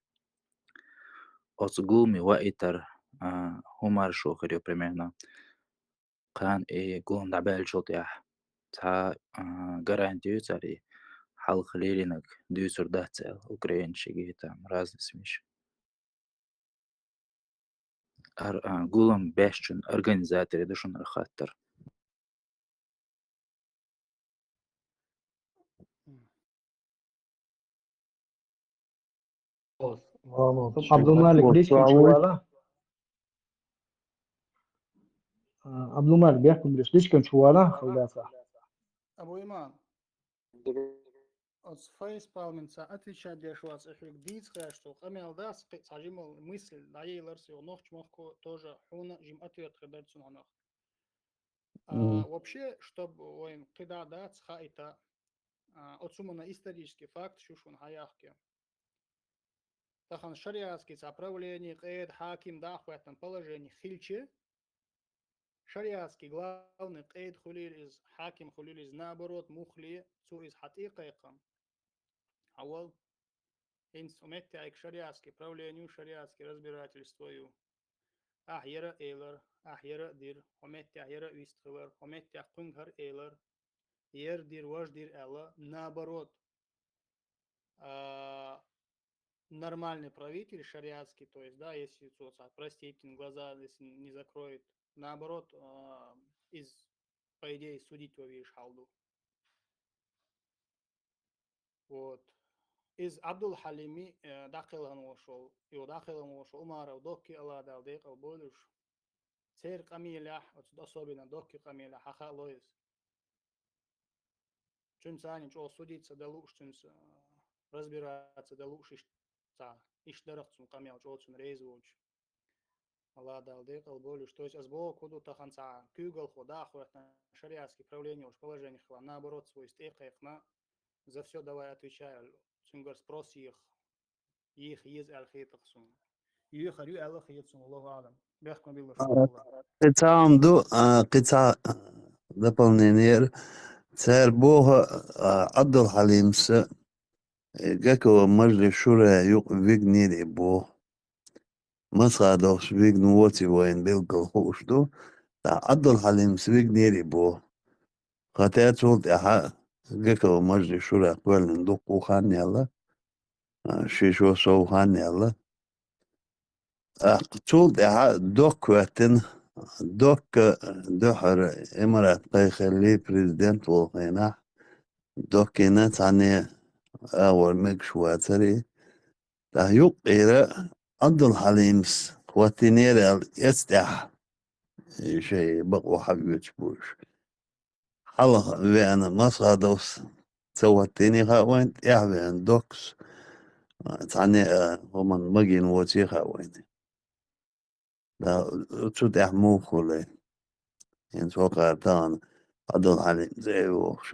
Оцу гуламе ваийтар, а, хӀун маршо хир ю примерно? Кхана и гулам дӀабаьллачул тӀаьхьа цхьа, а, гаранти ю цара и хьалха лелийнарг дуьйцур дац аьлла, Украина шиги там разный СМИ-ш. Ар-, а, гулам баьшначун организатор ду шуна хаттар. Абдулмалик, дийцича чу вала. А, Абдулмалик, бехкам беш, дийцича чу вала, халдаса. Абу Иман. Оцу фейспалминца отвечать деш вац, и хьоьга дийца гӀерташ цо къамел дац, кхин цхьа жимал мысль дӀаелира со, нохча махко тоже хьуна жима ответ хир дара цунах. А, вообще, чтоб вайн кхидӀа дац хаийта, а, оцу хӀуманна исторический факт шу шуна хьаяхке. Тахана шариатский цхьа правление, къеда, хьаким дӀа а хӀоьттина положение хилча, шариатский главный къеда хуьлийла иза, хьаким хуьлийла иза, наоборот, муххале, цо иза хьан тӀе а кхайкхина. Хьан вал? ХӀинца хӀун меттехь айка шариатский правление ю, шариатский разбирательство ю. Ахь яра а элар, ахь яра а дира, хӀун меттехь яра а вистхилар, хӀун меттехь кхуьнга хӀара а элар, яра дира, важа дира аьлла, наоборот, а, нормальный правитель шариатский, то есть, да, если цо цхьа простительный глаза, если не закроет, наоборот, а, из, по идее, судить ван везаш хьал ду. Вот. Иза Абдул-Хьалими, э, дӀакхелхина волуш волу, юха дӀакхелхина волуш волу Умаров Докки, Алла Дала декъал бойла уьш. Церан къамелехь, оцу особенно Докки къамелехь хьан хаало иза? Цуьнца цхьаьна чӀогӀа судиться дан лууш, цуьнца, а, разбираться дан лууш, иштта цхьа, иштта дара-кх цуьнан къамел, чӀогӀа цунна реза воцуш. Алла Дала декъал бойла уьш. То есть ас бохург хӀун ду, тахана цхьа куьйгалхо дӀа а хӀоьттина, шариатский правление йолуш положение хилла, наоборот, цо иза тӀе а кхайкхина, за всё давай отвечай аьлла, цуьнгара спрос еха, еха еза аьлла хета-кх суна. Ехар ю аьлла хета суна, Аллаху аӀлам. Бехк ма билла шуна. Кхин цхьа хӀума ду, а, кхин цхьа, а, дополнение яра. Цара боху, а, Абдул-Хьалимса, э, Гакова Мажлис Шура юкъа вигнера боху. Масхадовс вигна воций вайна билггал хууш ду. Ткъа Абдул-Хьалимс вигнера боху. Хатта цул тӀаьхьа Гакова Мажлис Шура кхоьллина дуккха хан яьлла, а, ши шо сов хан яьлла. ТӀаккха цул тӀаьхьа Докка хӀоьттина, Докка дуьххьара Эмират кхайкхаллий президент волу хенахь, Доккина цхьанне агӀор мегаш вацарий. Ткъа юккъера Абдул-Хьалимс хӀоттийнера аьлла эцтӀехь, и шайн бакъо хьаоьцуш бу уьш. Хьалха веана Масхадовс ца хӀоттийний хаьа вайна, тӀаьхьа веана Доккас, а, цхьанне а хӀуманна магийна воций хаьа вайна. Да, цу тӀехь муха хуьлу? ХӀинца хӀокхара тахана Абдул-Хьалим цӀе а вохуш,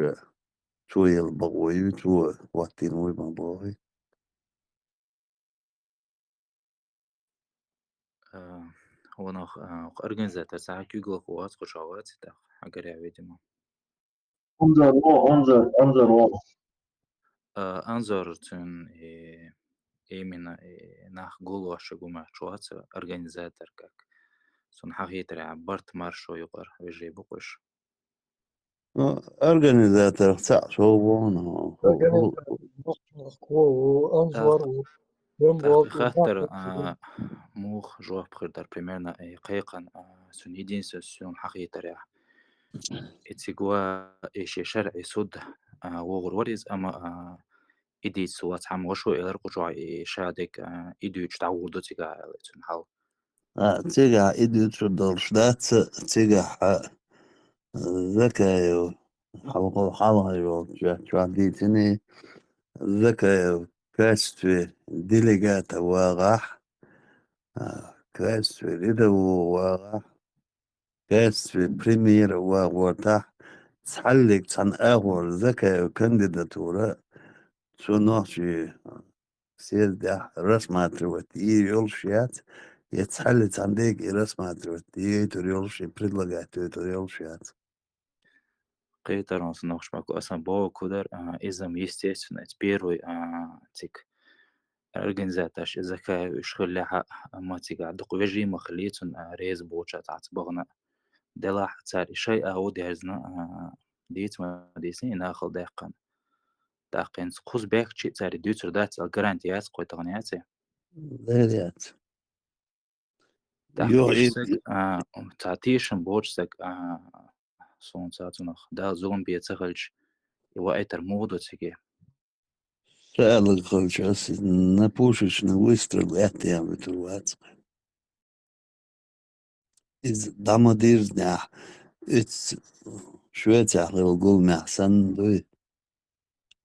цо елла бакъо ю, цо хӀоттийна вуй ма бохий. А, хӀунах, а, кху организатор цхьа куьйгалхо вац, кху чохь вац, тӀаккха хьан карахь, видимо. Анзор ву, Анзор, Анзор ву. А, Анзор цуьнан и, именно, э, нах гулвеш гума чоца организатор как. Цун хьахетарехь барт маршо юкъара вежарий бу-кх уьш. Ну, организаторах цхьаъ со ву, ну, Организатор, Анзор ву, Рембол ву, хаттар, а, муха жоп хир дара примерно, э, кхайкхина, а, цуьнан единственный цуьнан хьахетарехь. И цига ва, и шен шарӀи суд, а, вогӀур вара иза, амма, а, и дийца вац хьан вашо элар кху чохь, и ша дерг, а, и дуьйцуш дӀагӀур ду цигахь аьлла, цуьнан хьал. А, цигахь и дуьйцур долуш дац, цигахь, а, Закаев, хьалха, хьалха йолчу чохь дийцина, Закаев в качестве делегата вагӀахь, а, в качестве рядового вагӀахь, в качестве премьера вагӀортахь, цхьаллиг цхьана агӀор Закаев кандидатура цу нохчийн съездехь рассматривать йийр йолуш яц, я цхьалли цхьана дерг и рассматривать йойтур йолуш, и предлагать йойтур йолуш яц. Кхетар нохчмако асан боху кудар, а, иза-м, естественно, эца первый, а, цик организаторш и Закаев уьш хиллехьа, амма цигахь дукха вежарий ма хиллий цунна, а, реза боцуш цхьацца бахана. Делахь цара и шай а ву дерзна, а, дийца ма дийцина и нахала даьккхина. ТӀаккха хӀинца кхуза бехкачий цара и дуьйцур дац аьлла гаранти яц кхой тахана яций? Дера яц. ТӀаккха Йо, уьш и саг, а, цхьа тешам боцуш саг, а, суна цхьа цунах Дала зулам бе ца хилча, и ваийтар муха ду циге? Ша аьлларг хилча, ас на пушечный выстрел аьттехьа вуьтур вац. Иза дӀа ма дирзинехь, оцу Швецехь хилла гуламехь санна дуй.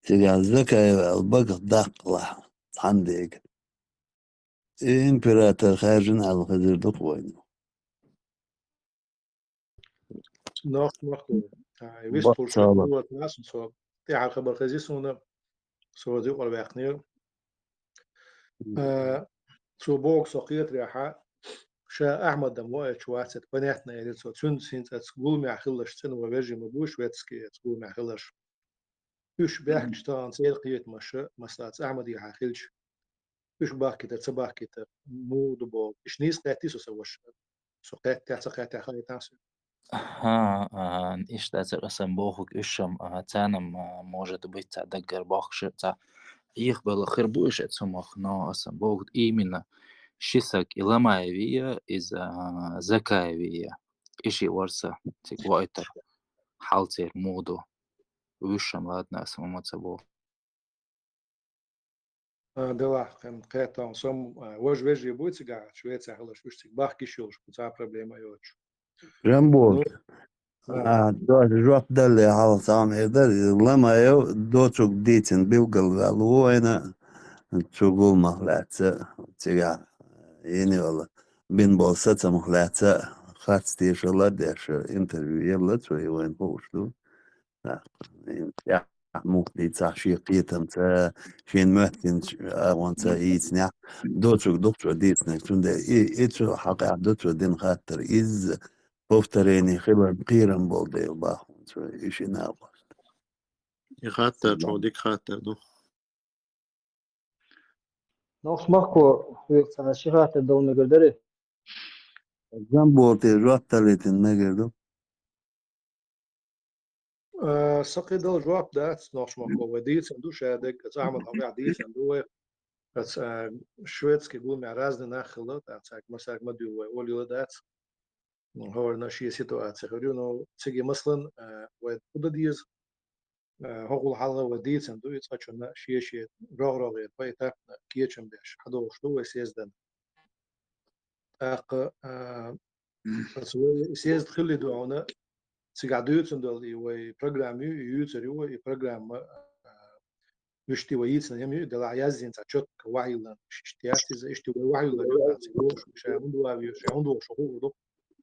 Цигахь Закаев аьлла багах даккхалахь цхьана дега. И император хаьржина аьлла хезар ду-кх вайна. Нохчмахко, а, и вистхуьлуш вацахь, со тӀаьхьара хабар хези суна, со ваза юкъара ваьккхинера. А, цо боху со кхетарехьа, ша Ахьмадам ваийтуш вац, это понятно, элира цо. Цуьнца хӀинца аца гуламехь хилларш цӀена ван вежарий ма бу, шведский аца гуламехь хилларш. Уьш баьхкачу тахана церан кхетамаша, масала, цу Ахьмадехьа хилча, уьш бахкийтар, ца бахкийтар, муха ду боху. Иштта нийса кхеттий со сан ваша. Со кхеттехь, ца кхеттехь хаийтахьа со. Аха, а, иштта ацара асан бохург уьш-м, а, царна-м, а, может быть, цхьа даггара бохкуш, цхьа Ӏехабелла хир бу уьш оцу хӀумах, но асан бохург именно ши саг, и Ламаеве, иза, а, Закаеве. И ши вара сан цига ваийтар. Хьал церан муха ду. Уьш-м, ладно, аса ма ца боху. А, делахь, кхин кхетта со-м, а, важа вежарий буй цигахь, Швецехь хиларш, уьш цига бахкийш йолуш, кхин цхьа проблема а йоцуш. Жамбо. Ну, а, а, дош жоп далле хьалха цхьа хӀума эр дара, иза Ламаев доцург дийцина билгалваьлла ву вайна, цу гуламах лаьцна, цигахь йина йолу бина болу сацамах лаьцна, харц тешалла а деш, интервью елла цо, и вайна хууш ду. ТӀаккха, тӀаьхьа муха дийцахь шен кхетамца, шена моьттинчу агӀонца йийцинехь, доцург ду-кх цо дийцинарг, цундела и, и цу хьокъехь ду цо дина хаттар. Иза повторение хиларна кхерам болу дела боху цо, и шина агӀонца. И хаттар чӀогӀа дика хаттар ду. Нохчмахко, хьоьга цхьа ши хаттар дала мегар дарий? Жамбо, те жоп далийтина мегар ду? А, сан кхидолу жоп дац, Нохчмахко, вай дийцина ду ша дерг, аса Ахьмад хьокъехь дийцина ду вай. Аса, а, шведский гуламехь разный нах хилла, тӀаккха цаьрга масарг ма дуьйла вай, олийла дац. ХӀоранна шен ситуаци хир ю, но цига, масалан, а, вай хӀун дан деза? А, хӀокхул хьалха вай дийцина ду, и цкъачунна шен-шен рогӀ-рогӀера поэтапно кечам беш, хьадогӀуш ду вай съездана. ТӀаккха, а, аса вай съезд хилли ду хьуна, цигахь дуьйцина долу и вай программа ю, и юьйцур ю вай, и программа, а, вуьшта вай йийцина ю, делахь яздина цхьа чётко вахьиллан, иштта яц иза, иштта вай вахьиллан ю, цига вовшах ша хӀунда ван веза, ша хӀунда вовшах хуур ду.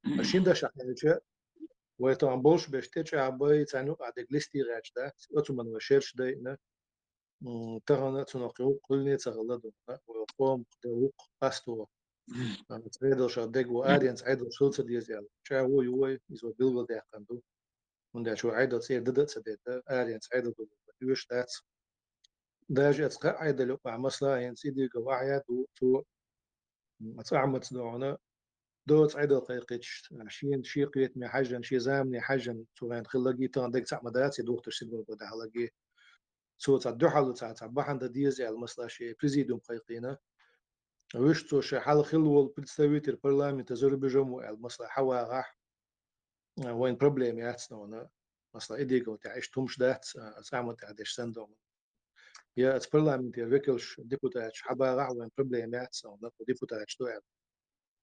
Ткъа шина дашах аьлча, вай тахана болуш берш тӀечӀагӀбай, царна юкъахь дерг листе гӀерташ дац, оцу ман вай шераш дайина. М, тахана цунах кхин гӀуллакх хуьлуш ца хилла дуьйна, вай къомах де гӀуллакх къасто. А, цхьа Ӏедалшах дерг ву аренца Ӏедалш хила ца деза аьлла. ЧӀагӀо ю вай, иза вай билгалдаьккхина ду. ХӀунда аьлча вай Ӏедал цӀера дада а ца дедда, аренца Ӏедал ду, оьшуш дац. Даже ацу кхаа Ӏедал юкъахь, масала, хӀинца Идигов Ахьяд ву, цо, м, ацу Ахьмадца догӀана, доцу Ӏедал кхайкхича, шена, шен кхетаме хьаьжжина, шен замане хьаьжжина, цу вайн хиллаги, тахана дага цхьаъ ма дац, и духташ сигург дахьаллаги. Цо цхьа дуьхьал, цхьа, цхьа бахьана дан деза аьлла, масала, шен президиум кхайкхийна. Вуьш цо шен хьал хилла волу представитель парламента за рубежом ву аьлла, масала, хьавагӀахь, а, вайн проблема яц догӀана. Масала, Идигов тӀехь иштта хӀумаш дац, а, ацу Ахьмад тӀехь деш санна догӀана. Я ацу парламентера векалш, депутаташ хьабагӀахь, вайн проблема яц догӀана, кху депутаташ ду аьлла.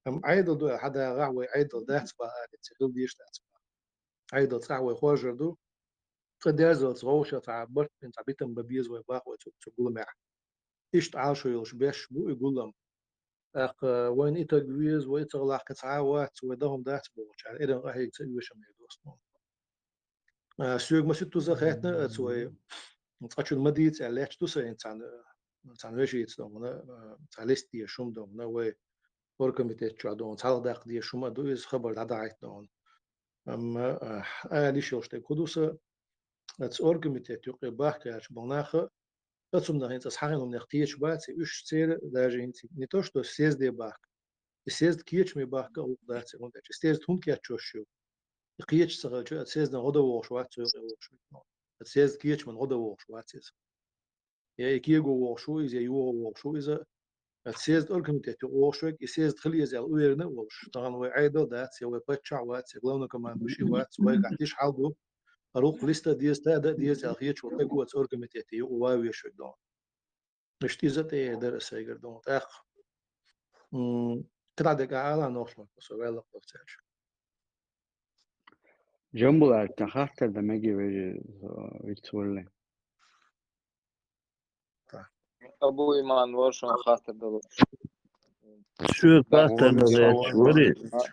Амма Ӏедал ду аьлла хьадагӀахь, вай Ӏедал дац бахара, ца хила дезаш дац бахара. Ӏедал цкъа вай хоржур ду. Цкъа дерзалц вовшах цхьа барт бина, цхьа битам бан беза вай бах вай цу, цу гуламехь. Иштта Ӏалашо йолуш беш бу и гулам. ТӀаккха вайна и таг веза, вай ца гӀалахка цхьа а вац, вай дахам дац бохучара, эран къахьега ца оьшам хир ду ас. А, соьга маситтуза хаьттина, а, цу вай цкъачунна ма дийца аьлла лаьтташ ду сайн цхьана, цхьана вешица догӀана, а, цхьа лист дезаш хӀума догӀана, вай оргкомитет чохь догӀана, цхьалха даккха дезаш хӀума а ду, иза хабар дӀадахьийта догӀана. Амма, а, ала йиш йолуш дерг хӀун ду сан, ацу оргкомитет юкъе бахка аьлча болу нах а, ацу хӀуманах хӀинца ас хьахийна хӀуманех кхеташ бац, и уьш церан даже хӀинца не то что съезде бахка, и съезд кечаме бахка а гӀуллакх дац, хӀунда аьлча и съезд хӀунда кечдеш ю? И кхеташ ца хилча, ацу съездан гӀо дан вогӀуш вац цу юкъе вогӀуш. Ацу съезд кечаман гӀо дан вогӀуш вац иза. Я и кего вогӀуш ву иза, я йогӀу вогӀуш ву иза. Ацу съезд оргкомитет юкъа вогӀуш верг, и съезд хила еза аьлла уверенна а волуш. Тахана вай Ӏедал дац, я вай паччахь вац, я главнокомандующий вац, вайгахь тиша хьал ду. ХӀара гӀуллакх листа а деза, тада а деза аьлла хеташ волу стаг ву ацу оргкомитете юкъа ван везаш верг догӀана. Иштта иза тӀе а дара сайгара догӀана. ТӀаккха, м, кхидӀа дерг а ала нохчмарко со ваьлла кхочуьйтуш. Жамбулат, хаттар дан мегий вежа, э, вицвалле. Абу Иман вара шуна хаттар дала. Шуьга хаттар дала, Абу Иман.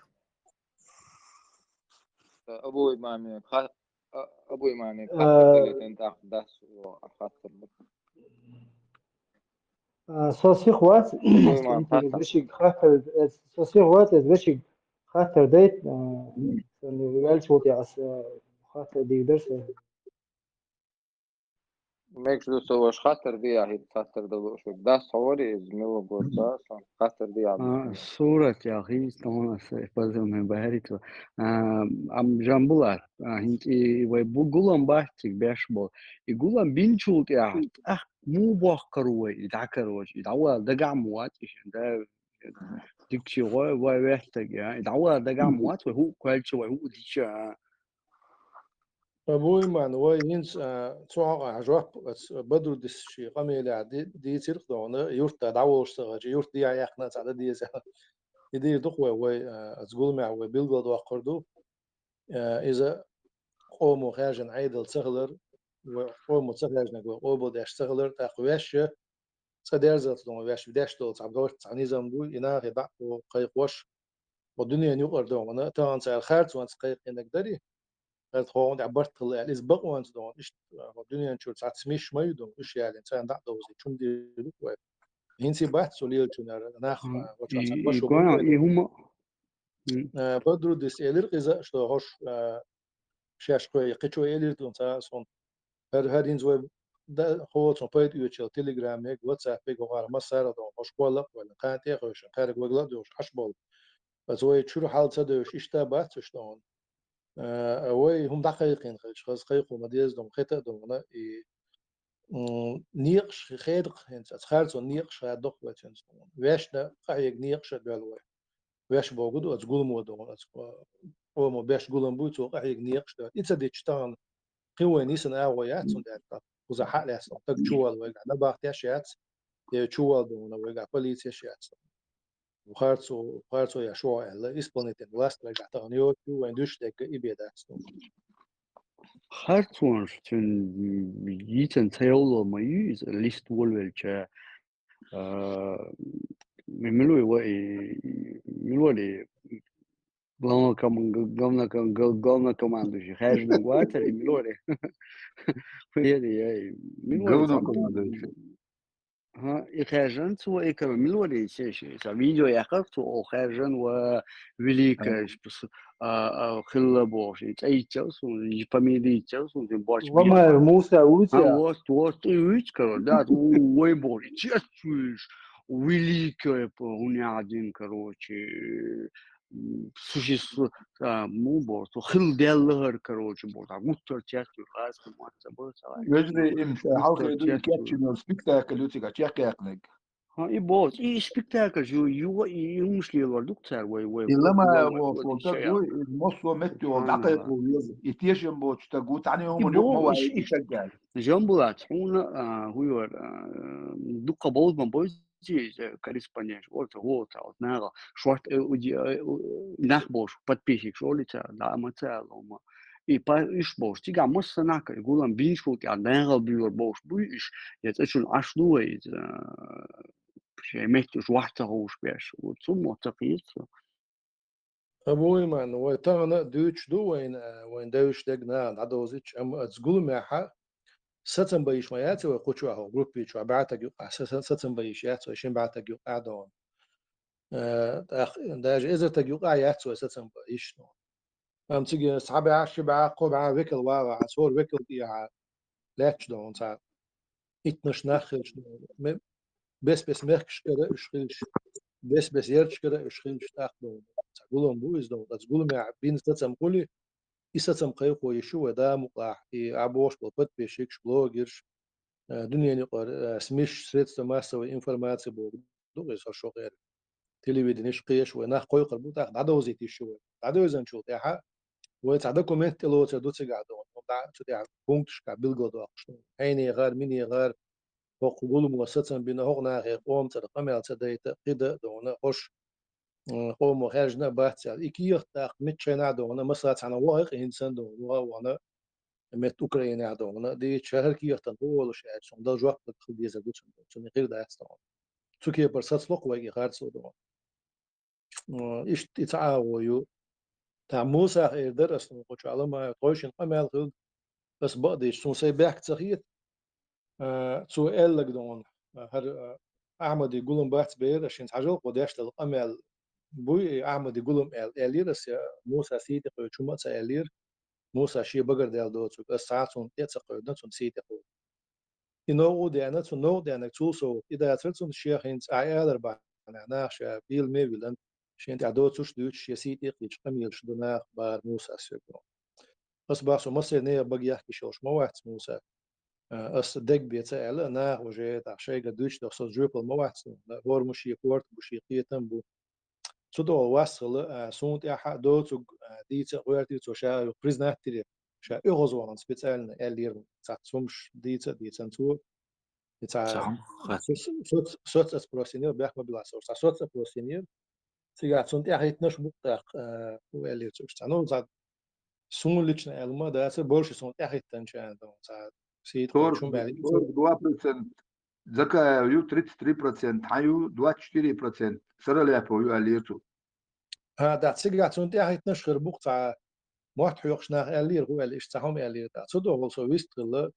Абу Иман, ха-, а, Абу Иман, э, хаттар дала, тӀаккха дас, о, хаттар дала. А, со сих вац, Абу Иман, хаттар. Вешиг хаттар, э, со сих вац, э, вешиг хаттар дайт, а, сан ваьлча вот я ас, э, хаттар дийр дара сан. Мегаш ду со ваша хаттар дий ахь, хӀинца хаттар дала лууш верг. Дас хьо вари иза, мила гур ца, сан хаттар дий ахь. А, сурат яхийца тхуна аса, э, позывной бахьарийца. А, ам Жамбулат, а, хӀинца и вай бу-, гулам бац цига беш болу. И гулам бинчул тӀехь, тӀаккха муха бохкур вай, и дӀакарочу, и дӀавала дагахь ма вац, и шен да, дикачи гӀой, вай веттаг, а, и дӀавала дагахь ма вац, вай хӀуъа кхоьллича, вай хӀуъа дича, а. Абу Иман, вай хӀинца, а, цу хьокъехь жоп, ас Бадрудис шен къамелехь ди-, дийцира-кх догӀана, юьртахь дӀаволуш ца хилча, юьрт дехьа яьккхина а цхьа дан деза. И дийр ду-кх вай, вай, а, ас гуламехь вай билгалдоккхур ду. А, иза къомо хаьржина Ӏедал ца хилар, вай къомо ца хаьржинарг вай къобалдеш ца хилар, тӀаккха ваьшша, цкъа дерзалц догӀана ваьш деш долу цхьа барт, цхьа низам буй, и нахе дӀа а кхайкхош, хӀо дуьненан юкъара догӀана, тахана цара харцонца кхайкхийнарг дарий, хӀара тхуна тӀехь барт хилла аьлла, иза бакъонца догӀана, иштта, хӀо дуьнен чуьра цхьацца миш ма ю догӀана, уьш ялийна, царна дӀа а довзийта, чум дийр ду вай. ХӀинца и бац цу лелачунара нах, М, а, вача и, цхьа и ваша гуна, гуна и хӀума, м. А, Бадрудис элира-кх иза, что хӀорш, а, шаьш кхой, кхечо элира дуна ца а суна. ХӀара, хӀара хӀинца вай да-, хӀо цунна пайда оьцучу телеграммега, ватсаппега, хӀара массара а догӀу, хӀорш кхолла а кхоьллина, кхана тӀе а хевшина, кхаьрга вайгала а доьхуш, Ӏаш болу. Аса вай чуьра хьал ца девзаш, иштта бац уьш догӀана. А, вай хӀума дӀакхайкхийна хилча, хаза кхайкхо ма деза догӀана, хета а догӀана, и, м, некъаш хедакх хӀинца, аса харцонан некъаш хаддокх вай цуьнца догӀана. Вешна къахьега некъаш а доьлла вай. Веш богу ду аса гуламо догӀана, аса, а, къомо беш гулам буй, цо къахьега некъаш доьлла. И ца дича тахана кхин вайна йисина агӀо яц, цундела кхуза хьа а лаьцна, стаг чуволла вайгахь набахтеш яц, я чуволла догӀана вайгахь полицеш яц. Харцо, харцо еш ву аьлла, исполнительная власть вайгахь тахана йоцу, вайн дуьсуш дерг и бен дац. Харцонаш цуьнан йицан ца йовло ма ю иза, лист волавелча, а, ми-, мила ву и, и, мила ву и главноком-, г-, главноком-, г-, главнокомандующий, хаьржинарг вацара, и мила ву и. ХӀун яра и, мила ву и? Главнокомандующий. Ага, и хаьржина цо, и кара мила вара из, цхьа видео яьккхар цо, о, хаьржина ва, великая, а, а, хилла бохуш, и цӀе йичча суна, и фамилия йичча суна, и бохуш. Ламаев Муса вуй цӀе? А, вот, вот, и вуй цӀе, короче, да, у-, вай бохуш, и честь вуйш, великая, п-, хӀуна яхьдин, короче, м, существо, а, му боху, цо хилла даьлла хӀара, короче, боху, а, гуттар честь вуй, хас ма ца боху, ца вай. Вежарий, им, гуттар хьалхе ду, и честь вуй. Кечйина спектакль ю цига чекхъяьккхинарг. Ха, и боху, и спектакль ю, ю, и, и хӀумаш лелор ду-кх цара вай, вай, и вай, Ламаев вай, боху, вай, вай, таг вай, ву, и массо а метте йолу дӀакхайкхо веза. И тешам боцу стаг ву, цхьана а хӀуманна юкъа ма ваьлла и стаг аьлла. Жамбулат, хьуна, а, хӀун яра, а, дукха бовза ма бовзий, э, корреспондент, вот, вот, а, вот, наха, шорта, э, уди-, э, у-, нах бохуш, подписчикаш олий цара, да, ма ца аьлла, ма. И па-, иш бохуш, цигахь массанахь а гулам бинчул тӀехь дагӀал буьйлур бохуш буй иш, я цӀа чуьра Ӏаш ду вай иза, шайн метта уьш вахь ца ховш беш, вот цу мотт ца кхийца. Абу-Иман, вай тахана а дуьйцуш ду вайна, а, вайн девзаш дерг наха дӀадовзуьйтуш, амма оцу гуламехь сацам бан йиш ма яц вай кху чохь, группи чохь, бӀе таг юкъахь са-, са-, сацам бан йиш яц вай, шина бӀе таг юкъахь а догӀу. Э, тӀаккха даже эзар таг юкъахь яц вай сацам бан йиш, ну. Амма цига цхьа бӀе, ши бӀе, кхо бӀе векал вагӀахь, хӀора векал тӀехьа лаьтташ догӀу цхьа иттанаш нах хилча догӀу. Ме-, бес-бес мехкашкара уьш хилча, бес-бес ярташкара уьш хилча тӀаккха догӀу. Цхьа гулам бу иза догӀу. Оцу гуламехь бина сацам хуьлий, и сацам кхайкхо йиш ю вай Дала мукъалахь, и ахь бохуш болу подписчикаш, блогерш, э, дуьненаюкъара, э, СМИ-ш, средства массовой информации боху ду иза хӀорш хӀокхеран. Телевиденеш, кхеш вай нах кхойкхур бу, тӀаккха дӀадовзийта йиш ю вай. ДӀадевзанчул тӀаьхьа вай цхьа документ тӀелоцур ду цигахь догӀу. ДӀа-, цу тӀехь пункташкахь билгалдоккхуш ду. Хьенехара, минехара, хӀокху гуламо сацам бина, хӀокху нахе къоман цӀарах къамел ца дайта, кхин дан а догӀу, хӀорш, м, къомо хаьржина а бац аьлла. И кехат тӀаккха миччахьа а догӀу, масала цхьана вахе а къинхьа санна догӀу, ваха а вахана, метта Украинехь догӀу, дийцича, хӀара кехатан хӀун олуш аьлча, цунна дала жоп хила дезар ду цунна, цунна хир дац догӀу. Цу кепара сацало-кх вайга и харцо догӀу. М, иштта и цхьа агӀо ю. ТӀаккха Мусах эр дара ас, ну, кху чу Ӏалама, тхойшинна къамел хилла, ас бакъдийцича, суна сайн бехк ца хета. А, цо аьлларг догӀу, а, хӀара, а, Ахьмади гулам бац бер, ас шен цхьа жалкхо деш долу къамел буй, и Ахьмади гулам аьлла, аьллера ас, я Муса сий тӀе кхоьчу хӀума а ца аьллера. Муса шен багара даьлла доцург, ас цхьа а цунна тӀе а ца кхоьдина, цунна сий тӀе кхоьду. И новкъа а деана, цунна новкъа деанарг цул сов, и дацара цунна шен хӀинца а алар бахьана, наха ша беламе а вилина, шен тӀехь доцурш а дуьйцуш, шен сий тӀе а кхийдаш къамелаш ду наха бахара Мусас соьга. Ас боху, со массеран нехан бага яхка йиш йолуш ма вац Муса. А, ас дерг бен ца аьлла, наха уже тӀаккха шайгара дуьйцуш доху, со жоьпалла ма вац, хӀора ма шен корта бу, шен кхетам бу. Цу тӀехула васт хилла, а, суна тӀехь а доцург, а, дийца а гӀоьртира цо, ша признать дира, ша оьгӀазвахана специально аьллера, цхьацца хӀумаш дийца а дийцина цо. И цхьа соц-, соц-, соцопрос йинера, бехк ма билла, цхьа соцопрос йинера. Цигахь цунна тӀаьхьахӀиттинарш бу-кх тӀаккха, а, хӀун аьллера цо уьш цхьаьна. Ну, цхьа суна лично аьлла ма дацара, больше суна тӀаьхьахӀиттинчарна, цхьа сий тӀе кхоьчу хӀума аьлла. Сорок два процент Закаев ю, тридцать три процент хьан ю, двадцать четыре процент Саралепов ю аьллера цо. ХӀа, да, цигахь цунна тӀаьхьахӀиттинарш хир бу-кх цхьа мотт хьоькхуш нах аьллера, хӀун аьлла, иштта цхьа хӀума аьллера тӀаккха. Цу тӀехула со вист хилла,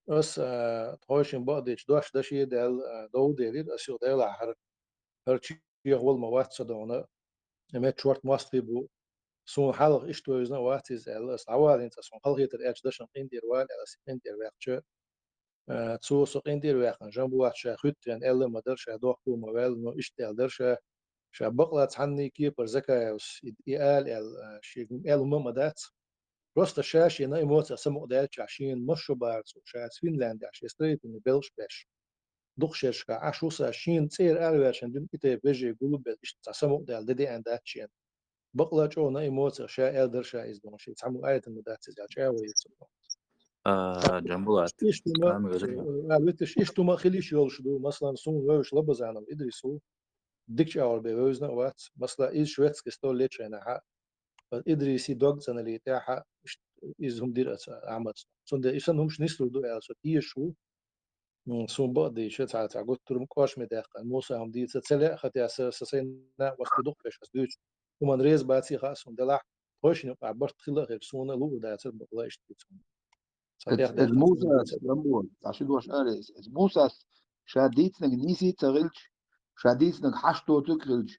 ас, а, тхойшинна бакъдийцича, дош даше а даьлла, а, дов а делира, ас юха делахь хӀара, хӀара чехвала ма вац со догӀу, метта шорта мостагӀий бу, суна хьалха иштта вевзина а вац иза аьлла, ас дӀавала хӀинца, ас хьуна халахетар аьллачу дашна къинтӀера вала аьлла, ас и къинтӀера ваьккхича, а, цо со къинтӀера ваьккхина, Жамбулат ша хуьттаренна аьлла ма дара, ша дохко ма ваьлла, но иштта аьлла дара ша, ша бакъ а цхьанний кепара Закаевс и, и ала аьлла, а, шега аьлла хӀума а ма дац. Просто ша шена эмоцех самукъадаьллачохь, шена масса шо бахара цо, ша Финляндехь шен строительный белхаш беш, дукха шерашкахь Ӏаш ву ша, шена цӀера араваьлла шен дуьйна и тайпа вежарий гулбелла, иштта цхьа самукъадаьлла де деана дац шена. Бакъ а чӀогӀа эмоцех ша аьлла дара ша иза дохуш, шен цхьаммо аьлла ма дац иза аьлла, чӀагӀо йира цо. А, Жамбулат, иштта хӀума, а, витиш, иштта хӀума хила йиш йолуш ду, масалан, суна вевзаш Лабазанов Идрис ву, дика чӀагӀо бен вевзина а вац, масала, иза шведский стол лечу хенахь а, Идриси дог цӀанали тӀаьхьа, иза хӀума дира аса Ахьмадс. Цундела и санна хӀумаш нислур ду аьлла, со тешаш ву. М, суна бакъдийша, цхьа, цхьа гуттар а кӀоршаме даьккхина, Муса хӀума дийца, ца лаьа, хӀаьта аса, сан, сайн накъостий дукха беш аса дуьйцу. ХӀуманна реза баций хаьа суна, делахь, тхойшинна юкъахь барт хилла а хир, суна а луур дацара бакъ а иштта дуьйцу. Цхьа тӀех даьккхина Мусас, Рамбо, цхьа ши дош ара иза. Иза Мусас ша дийцинарг нийса а ца хилча, ша дийцинарг хьашт доцург а хилча,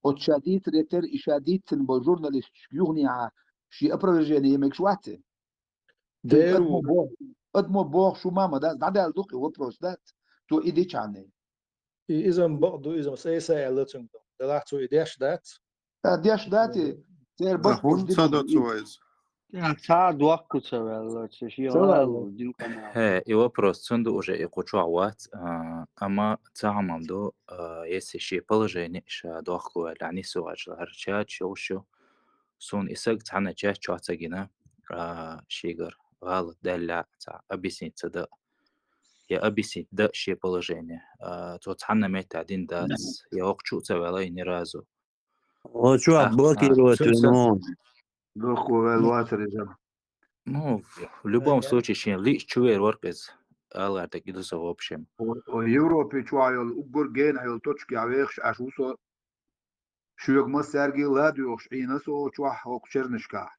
оцу ша дийцаре терра и ша дийцина болу журналисташка юханехьа шен опровержение ян мегаш вац и? Цуьнга Дера адамо ву. боху, адамо боху шу ма ма дац, дӀадаьлла ду-кх и вопрос, дац? Цо и дичхьана. И иза-м бакъ ду, иза-м сай-сай аьлла цуьнга ду. Делахь цо и деш дац? А, деш дац и, церан Да бакъ хӀунда ца до цо иза? Цхьа а дохко ца ваьлла, ца шен Ца ваьлла. гӀала ву, дин къамел. Хе, и вопрос цунна ду уже и кху чохь вац, а, амма цхьа хӀума ду, а, если шен положение ша дохко ваьлла, нисо ваьлла, хӀара чача йолуш ю, суна и саг цхьанна чача чохь ца гина, а, шегара гӀалат даьлла, цхьа объяснить ца дан, я объяснить дан шен положение. А, цо цхьанна меттехь дина дац, я хӀокху чу а ца ваьлла и ни разу. О, чохь Ах, блокировать а, вина цуьнан вон. Дохко ваьлла вацара иза. Ну, в любом Ага. случае, шен лиъча чу вер вара иза. Алар дерг и ду со, в общем. О, о, Европе чохь йолу уггар генахь йолу точкехь вехаш Ӏаш ву со. Шоьга массаьрга а ладоьгӀуш Ӏийна со чохь хӀокху чернашкахь.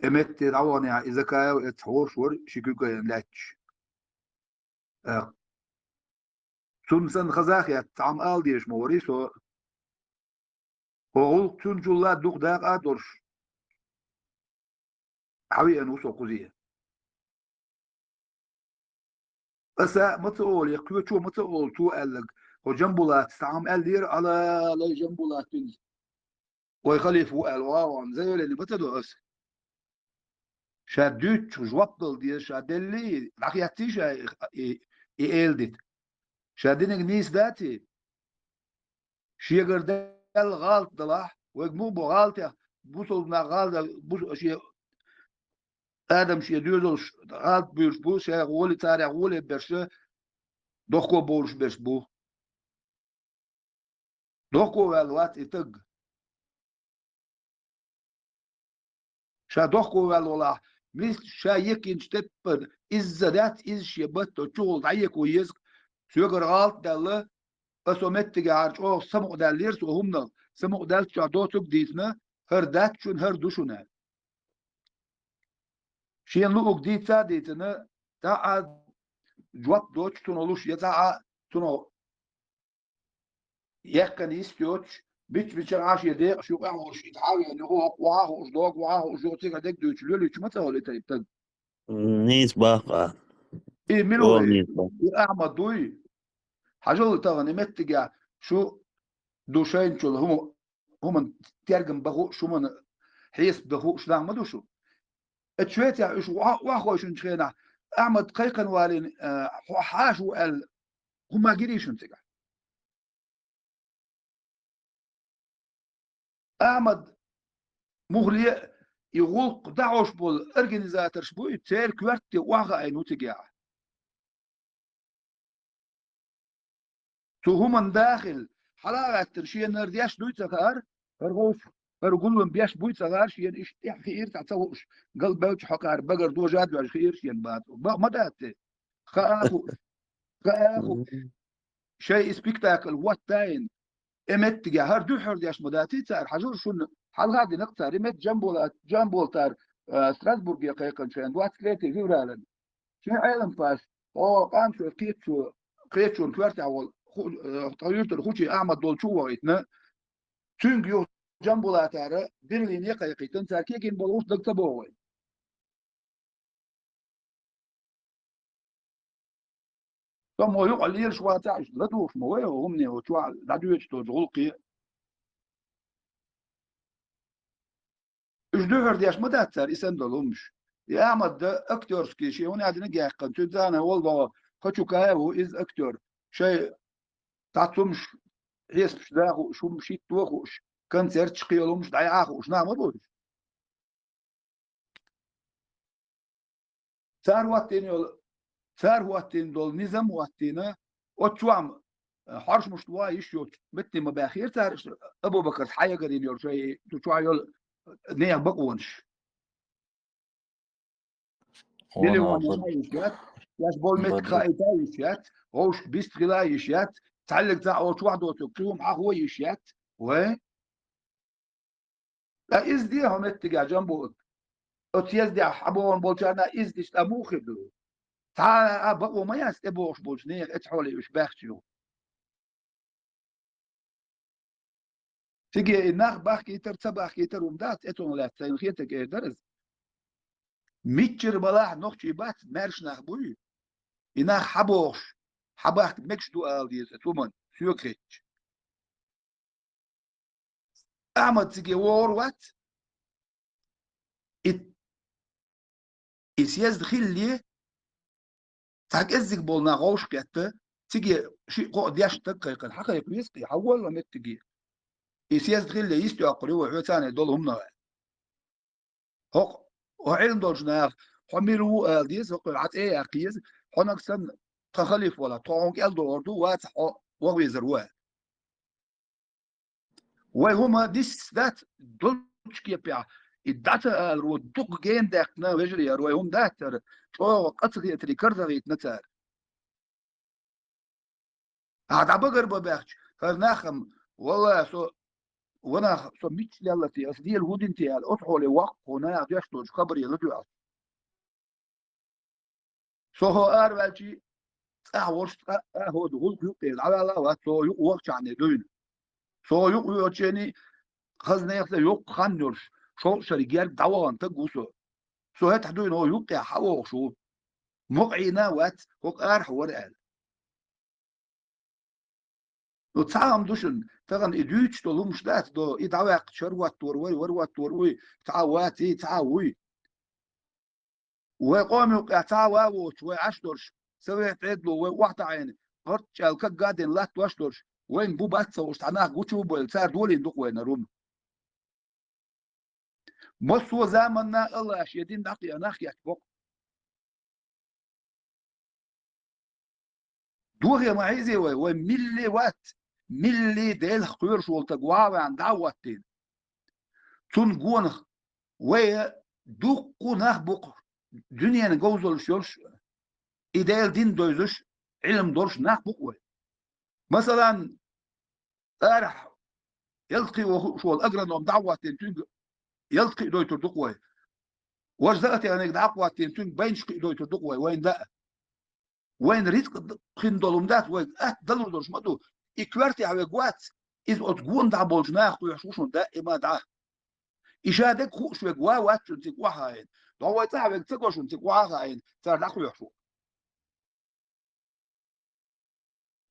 Э, метте дӀаваханехь, и Закаев эцхьа хьоьруш вара ши куьг а ян лаьтташ. Э, цунна санна хаза а хетта, цхьа хӀума ала дезаш ма варий со. ХӀо гӀуллакх цуьнан чулла дукха дакъа а долуш, хьан веана ву со кхузе. Аса ма ца олу, я кхечо ма ца олу, цо аьлларг, хӀо Джамбулатас цхьа хӀума аьллера, ала, лай Джамбулат вина. Вай халифа ву аьлла, вагӀон, заявление ма ца до аса. Ша дуьйцучух жоп дала деза, ша деллий, дӀахецций ша и, и, и эладита. Ша динарг нийса даций? Шегара даьлла гӀалат далахь, вайга муха бо гӀалатех, бусалба нах гӀалат, бус-, шен адам шен доьзалш гӀалат буьйлуш бу, шайх гӀоле, царех гӀоле берш, дохко бовлуш берш бу. Дохко ваьлла вац и стаг. Ша дохко ваьлла волахь, миска ша екинчу теппана изза дац, иза шен батто чухула дӀаеко еза, соьгара гӀалат даьлла, аса меттигехьара чӀогӀа самукъадаьллера со хӀуманах, самукъадаьллачохь доцург а дийцина, хӀара дац шуна, хӀара ду шуна аьлла. Шена луург дийца а дийцина, цхьа а жоп доцуш цунах луш, я цхьа а цунах яьккхина йист йоцуш, бича-бича а шен декъаш юкъа а хууш, и тхьа а веана, юха хӀокху охьа а хууш, догу охьа а хууш, юха цигара дерг дуьйцуш, лелуьйтуш ма ца хуьлу и тайпа стаг. Нийса боху ахь. И мила ву? Нийса боху. И Ахьмад дуй? Хьажал тахана и меттигехь шу ду шайначул хӀума, хӀуманан тергам бан хууш, хӀуманан хьесап дан хууш нах ма ду шу. Оцу Швецехь уьш охьа-, охьахойшинчу хенахь, Ахьмад кхайкхина валийна, а, хьо-, хьаша ву аьлла, хӀума гирий шуна цигахь? Ахьмад мухле а и гӀуллакх дӀахьош болу организаторш буй, церан коьрта тӀе охьахаийна ву цигахь. Цу хӀуманна дахийла, хьала а гӀаьттина, шена хӀара деш дуй ца хаьара, хӀара гӀовш, хӀара гулам беш буй ца хаьара, шена иштта тӀехь хиира цхьа ца хууш, галбевлча хьокхара багара дожа а доьжна хиира шена бацӀа. Бакъ ма дац те? Хаа а хууш, хаа а хууш. Шайн и спектакль хӀоттайина, и меттигехь хӀара дуьххьара деш ма даций цара, хьажал шуна, хьалха а дина-кх цара, и метта Джамбула-, Джамболатара, а, Страсбурге кхайкхинчу хенахь, двадцать третье февралан. Шен Ӏелам паш, о, къаншо кхечо, кхечунна коьртехь волу, ху-, э, тхан юьртара Хучий Ахьмад долчу а вахийтина, цуьнга юха Джамбулатара Берлине кхайкхийтина, цара кегийна болу гӀуллакх даг ца богӀу вай. Со мо юкъа лелаш вацахь, иштта ладугӀуш ма вай хӀумане, хӀо чохь дӀадоьдуш долчу гӀуллакхе. Уьш дуьххьара деш ма дац цара и санна долу хӀумаш. И Ахьмад дан актёрский шен хӀун аьлла дина гехкан, цуьнан цӀахь волу ваха Хачукаев ву иза актёр. Шайн цхьацца хӀумаш, хьесапаш да хууш, хӀумаш хӀитто а хууш, концерташ кхин йолу хӀумаш дӀаяхьа а хууш, нах ма бу уьш. Цара хӀоттийна йолу, цара хӀоттийна долу низам хӀоттийна, оцу чохь-м, э, хьоршмашна ван йиш йоцу меттиг ма баьхкира цара, Абу-Бакарс хьаягарйина йолу шайн, цу чохь йолу нехан бакъонаш. Миллион хила йиш яц, шаьш болу меттиг хаийта йиш яц, вовшашка бист хила йиш яц, цхьаьллиг цхьаъ оцу чохь доцург кхин хӀума хьахо йиш яц. Вай? Ткъа иза де хьо меттигехь, Джамбул. Оцу съездехь хьан бохург болчарна иза дича, ткъа муха хир ду? Цхьа а бакъо ма яц тӀебогӀуш болчу нехан эцхьоле уьш баьхча юха. Циге и нах бахкийтар, ца бахкийтар хӀума дац, эцунга лаьцна сайна хетарг эр дара иза. Миччара балахь нохчий бац, маьрша нах буй. И нах хьабохуш, хьабахка мегаш ду ала деза эцу хӀуманна, соьга хетча. Ахьмад циге вогӀур вац. И, и съезд хилале, цхьа кӀеззиг болу нах вовшахкхетта, циге шиъ-кхоъ дешна стаг кхайкхина, хьан кхайкха веза кхин, хьан волла меттиге. И съезд хилале йист йоккхур ю вай, хьоьца цхьаьна долу хӀуманах. ХӀокху, хьо Ӏилма долчу наха, хьо мила ву ала деза, хӀокхуьнан Ӏа цӀе яккха еза, хьо нагахь санна тхан халифа валахь, тхо хьуна кӀел догӀур ду, вацахь хьо ваха везар ву аьлла. Вай хӀума дисса дац долчу кепехь, и дӀа ца аларо дукха гена даьккхина вежарий, хӀара вай хӀума дац хӀара, чӀогӀа къа ца хетарий карзахийтина цара. Ахьа дӀабагар бан баьхча, хӀара нах-м, валлахӀи, со, ва нах, со мичча лелла те, ас дела хӀун дина те аьлла, оцу хьоле воккхахо наха деш долчу хабаре ладоьгӀча. Со хӀо араваьлчий, цӀахь волуш цкъа а хӀода гӀуллакх юккъе дӀаваьлла а вац, со юкъа вахчахьане дуьйна. Со юкъа воьдучу хенний, хаза нехан йоккха хан йолуш, шовзткъа шарахь герга дӀавахана стаг ву со. Со хӀетахь дуьйна хӀо юккъехь хьан вогӀуш ву? Мукъа Ӏийна а вац, хӀокху арахь вара аьлла. Ну, цхьа а хӀума ду шуна, тахана и дуьйцуш долу хӀумаш дац до, и дӀаваьккхича хӀара хӀоттор вай, вара хӀоттор вуй, цхьа а ваций, цхьа а вуй. Вай къоман юккъехь цхьа а ван а воцуш, вай Ӏаш долуш, Совет Ӏедало вай охьатаӀийна, гӀортачӀаьлла каггадина латтош долуш, вайна бу бац ца хууш, цхьа нах гучу а бойла, цара долийна ду-кх вайна хӀара хӀума. Массо а заманна Аллаша я дин дӀакхиа нах кечбо-кх. Дохе ма хьийзий вай, вай милли вац, милли Делах кхоьруш волу стаг ван а ваьхна дӀа а хӀоттийна. Цунна гонах вай дуккха а нах бу-кх, дуьненан говзаллаш йолуш, и Делан дин девзаш, Ӏилма долуш нах бу-кх вай. Масалан, арахь ялта кхио хууш волу агроном дӀа а хӀоттийна, цуьнга ялта кхиа дойтур ду-кх вай. Важа заатегӀниг дӀа а хӀоттийна, цуьнга байнаш кхиа дойтур ду-кх вай, вайна даа. Вайна рицкъ д-, хин долу хӀума дац, вайга атта далур долуш ма ду. И коьртехь вега вац, иза оцу гонах дӀа болчу наха кхоьхьуш ву шуна даима дӀа. И ша дерг хууш вега ван а вац шуна цига охьахаийна. Догу вай цӀахь вега ца го шуна цига охьахаийна, цара дӀакхоьхьуш ву.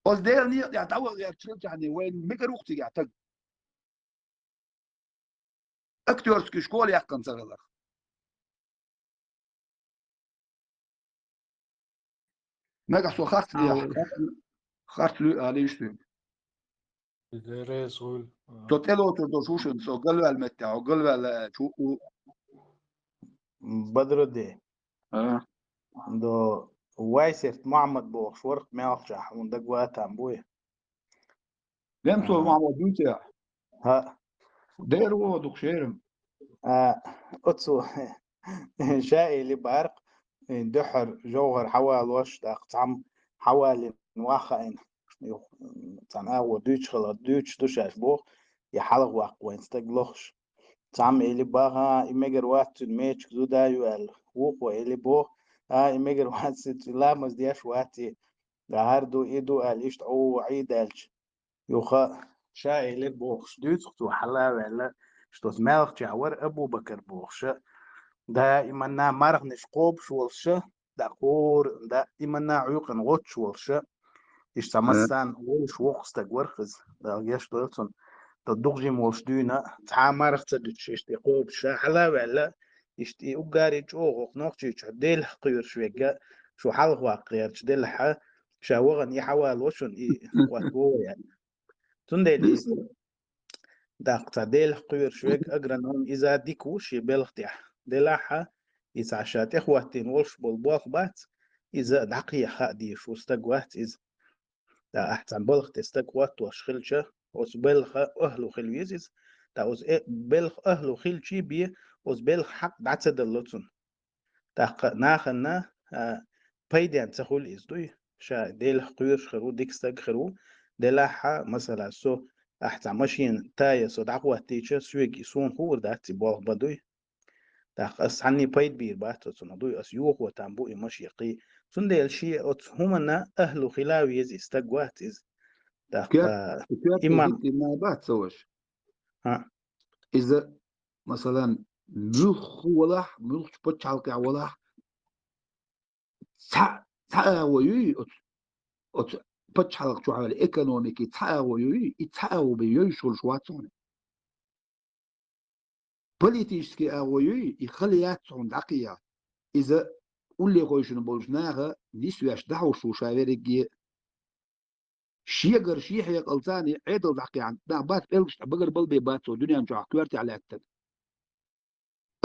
Оцу Делан некъа тӀехь дӀаваха гӀерташ хилчахьане, вайна мегар ву-кх цигахь стаг. Актёрский школа яьккхина ца хиларх. Нагахь со харц лехь, харц луьй алийша соьга. Реза хуьлда. Со тӀелоцур долуш ву шуна, со галваьлла меттехь, хьо галваьлла аьлча, хӀу, хӀу. Бадрудди. А? До Вайсерт Мухьаммад бохуш вара-кх Мелхчахь, хьуна дага ван а там буй? Лемцов Мухьаммад дуй цӀе? ХӀаъ. Дера вогӀу дукха шерам. А, оцу ша эли бара-кх, дуьххьара жовхӀар хьавалош, тӀаккха цхьамма хьавалийна ваха хаийна. Юха, цхьана агӀо дуьйцуш хилла, дуьйцуш ду шаьш боху, и хьалха ваккха вайн стаг лохуш. Цхьамма эли баха, и мегар вац цуьнан мечиг зуда ю аьлла. Вукхо эли боху, а, и мегар вац, и ламаз деш вац, и хӀара ду, и ду аьлла, иштта Ӏу Ӏийдаьлча. Юха ша элира бохуш дуьйцу-кх цо хьала а ваьлла, что оцу Мелхчехь вара Абу-Бакар бохуша, даиманна марханаш кхобуш волуша, дӀакхура, даиманна Ӏуьйкъана гӀоттуш волуша, иштта цхьа массарна волуш воккха стаг вара-кх иза, Дала гечдойла цунна, тӀаккха дукха жима волуш дуьйна, цхьа а марха ца дуьтуш, иштта и кхобуш ша хьала а ваьлла, иштта и уггаре чӀогӀа хӀокху Нохчийчохь Делах кхоьруш верг, шу хьалха ваккха гӀерташ делахьа, ша вахана и хьавалош шуна, и хӀотто вай аьлла. Цундела иза, тӀаккха цхьа Делах кхоьруш верг агроном, иза дика ву шен белха тӀехь. Делахьа, и цхьа ша тӀехӀоттийна волуш болу болх бац, иза а дӀакхехьа хаа дезаш ву стаг вац иза. ТӀаккха ахь цхьана балха тӀе стаг хӀоттош хилча, оцу белхан ахӀлу хила веза иза. ТӀаккха оцу э-, белхан ахӀлу хилчий бен, оцу белхан хьакъ дӀа ца далло цунна. ТӀаккха нахана, а, пайденна ца хуьлу иза дуй, ша Делах кхоьруш хир ву, дика стаг хир ву, делахьа, масала, со, ахь цхьа машина тая со дӀахӀоттийча, соьга и суна хуур дац, и болх бан дуй. ТӀаккха ас цхьанний пайда бийр бац оцунах дуй, ас йохо там бу и машен кхий, Цундела шен оцу хӀуманна ахӀлу хила веза и стаг вац иза. ТӀаккха Коьрта, коьрта иман. Хитина бац ца ваша. ХӀаъ. Иза, масалан, муьлхха валахь, муьлххачу пачхьалкхехь валахь, цхьа, цхьа агӀо юй оцу, оцу пачхьалкха чохь ваьлла экономики цхьа агӀо юй, и цхьа агӀо бен йовзуш хуьлуш вац хьуна. Политический агӀо юй, и хала яц хьуна дӀакхиа. Иза уллехула шуна болчу наха нисвеш дӀахьуш ву ша верриге. Шегара шен хьекъалца Ӏедал дӀакхехьна, нах бац пӀелгаш тӀе багарбалбе бац цо дуьнен чохь коьртехь лаьттина.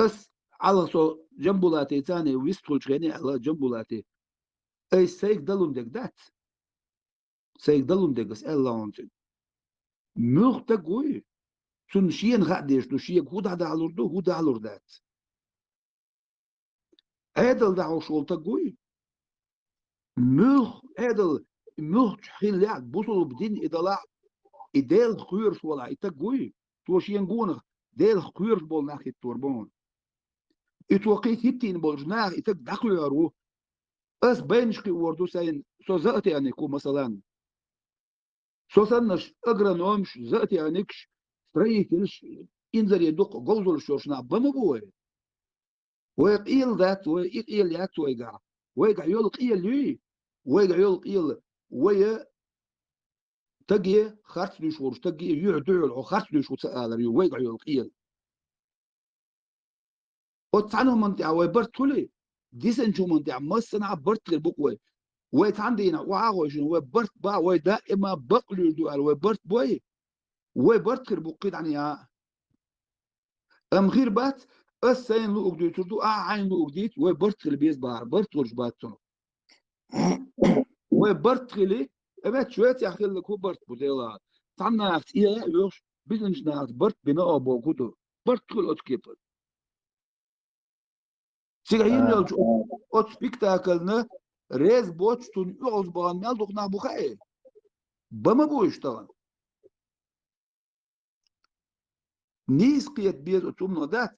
Ас, Ӏалха со Джамбулатица вистхуьлучу хене аьлла Джамбулати: «Ай, сайга далун дерг дац. Сайга далун дерг ас аьлла хьуна цуьнга. Муьлхха стаг вуй? Цунна шена хаа дезаш ду, шега хӀун дӀадахьалур ду, хӀун дахьалур дац. Ӏедал дӀахьуш волу стаг вуй? Муьлхха Ӏедал, муьлххачу хиллехь, бусулба дин и далахь, и Делах кхоьруш волахь, и стаг вуй? Цо шена гонах Делах кхоьруш болу нах хӀиттор бу хьуна. И цо кхин хӀиттийна болчу наха и стаг дӀакхоьхьур ву. Ас байнаш кхиор ду сайна, со зоотехник ву, масалан. Со саннаш агрономаш, зоотехникаш, строительш, инзаре дукха говзаллаш йолуш нах бан ма бу вай. Вай къела дац, вай и къела яц вайгахь. Вайгахь йолу къела юй? Вайгахь йолу къела, вай стаге харц дуьйш волуш, стаге юьхь дуьхьал хьо харц дуьйш ву ца алар ю вайгахь йолу къела. Оцу цхьана хӀуманна тӀехь вай барт хуьлий? Дисинчу хӀуманна тӀехь массанхьа барт хир бу-кх вай. Вай цхьана дийнахь охьа а гӀой шуна, вай барт бан, вай даима бакълуьйш ду аьлла, вай барт бой? Вай барт хир бу кхидӀа а. Амма хир бац, ас сайна луъург дуьйцур ду, ахьа хьайна луъург дийца, вай барт хила беза бахьара, барт хуьлуш бац цунах. Вай барт хили, эбет, Швецехь хилларг хӀун барт бу, Дела? Цхьана нахаца эгӀа а оьхуш, бисинчу нахаца барт бина а бохург ду. Барт хуьлу оцу кепара. Цигахь йина йолчу оцу спектакльна реза боцуш, цунна оьгӀаз бахана мел дукха нах бу хаьий? Бан ма бу уьш тахана. Нийса кхета беза оцу хӀуманах дац.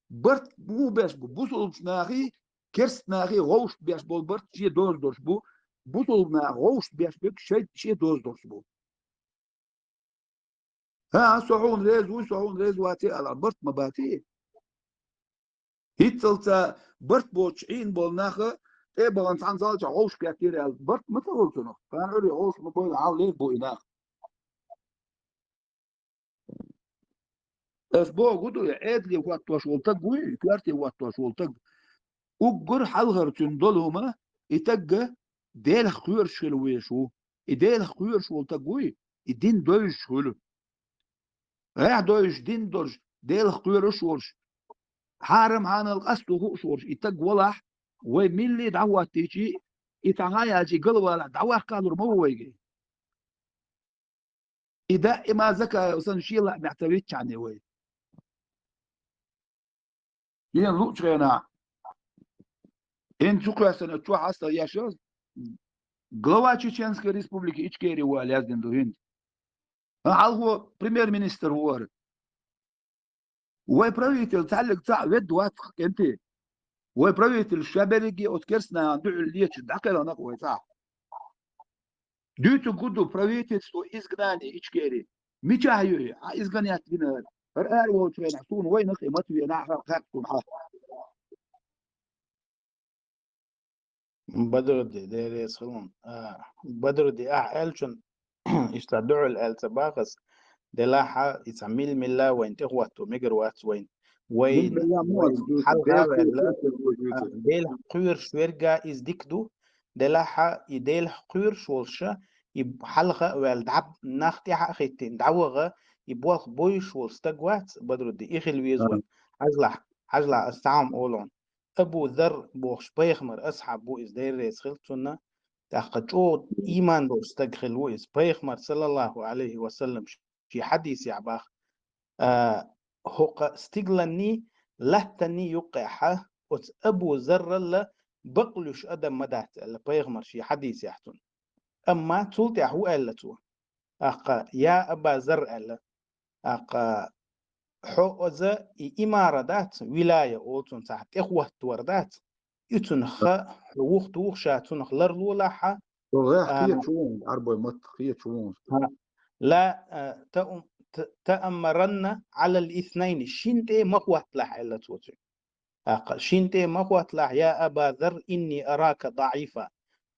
Барт муха беш бу? Бусулбачу нахий, керста нахий гӀовшашка беш болу барт шен доза долуш бу. Бусулба наха гӀовшашка беш берг шайн шен доза долуш бу. ХӀан, со хьуна реза вуй, со хьуна реза ваций алахь, барт ма баций? ХӀинццалц барт боцуш Ӏийна болу наха тӀе а бахана цхьана зал чохь гӀовшашка кхеттера аьлла, барт ма ца хуьлу цунах. Кхана Ӏуьйре гӀовшаш ма бойла, хьал лер бу и нах. Ас бохург ду, и Ӏедале хӀоттош волу стаг вуй, коьрте хӀоттош волу стаг. Уггар хьалхара цуьнан долу хӀума, и стаг Делах кхоьруш хила везаш ву. И Делах кхоьруш волу стаг вуй, и дин довзуш хуьлу. Айхьа довзуш дин долуш, Делах кхоьруш волуш, хьарам-хьанал къасто хууш волуш, и стаг валахь, вай милли дӀахӀоттийчий, и цхьа хьан яьлчий галвалахь, дӀаваккхалур ма ву вайга. И даима Закаев санна шен лаамехь ца витчхьаний вай. Шена луучу хенахь, хӀинца чу кхоьссина чохь хьастагӀа еш йолу, глава Чеченской Республики Ичкерии ву аьлла яздина ду хӀинца. Хьалхо премьер-министр ву хӀара. Вай правитель цхьаьллиг цхьаъ ведда вац-кх, кӀентий. Вай правитель ша берриге оцу керстанашна дуьхьал леташ дӀакхелхина-кх вай цхьаъ. Дуьйцург хӀун ду: правительство изгнания Ичкерии. Мичахь ю и? Хьан изгонять вина хӀара? ХӀара ара волчу хенахь суна вайнах и ма ца венахь, хӀара кхаьбча суна хьан. Бадрудди, Дела реза хуьлда. А, Бадрудди, ахь аьллачун, иштта дуьхьал аьлла ца боху ас, делахь а, и цхьа мила-милла вайна тӀехӀотто мегар вац вайна. Вайна, мила-милла ма вайна вац, хьалха а ваьлла, а, Делах кхоьруш верг а иза дика ду, делахь а, и Делах кхоьруш волуш а, и хьалха а ваьлла, дӀа нах тӀаьхьа а хӀиттийна, дӀаваха, и болх бойуш волу стаг вац, Бадрудди, и хила веза вайн. Хьажалахь, хьажалахь, ас цхьа хӀума олу хьуна. Абу Зарр бохуш пайхамар асхьаб ву иза, Дела реза хила цунна. ТӀаккха чӀогӀа ийман болуш стаг хила ву иза. Пайхамар, саллаллаху Ӏалайхи ва саллам, шен хьадисехь боху: а, хӀокху стигланний, латтанний юккъехь оцу Абу Зарралла бакълуьйш адам ма дац, аьлла пайхамар шен хьадисехь цунна. Амма цул тӀаьхьа хӀун аьлла цо? ТӀаккха: «Я Аба Зарр», аьлла, тӀаккха: «Хьо оза и имара дац, вилая олу цунна цхьа тӀехӀоттор дац, цунах ха, хьо вух тухуш а цунах ларлолахьа, Гӏех а, кхечу вон, арбой мотт кхечу вон. ха, ла, а, та-, ум-, т-, тааммаранна алал иснайни, шин тӏе ма хӏотталахь, аьлла цо цуьнга. Аккха, шин тӏе ма хӏотталахь, я Аба Зарр, инни арака даӏифа.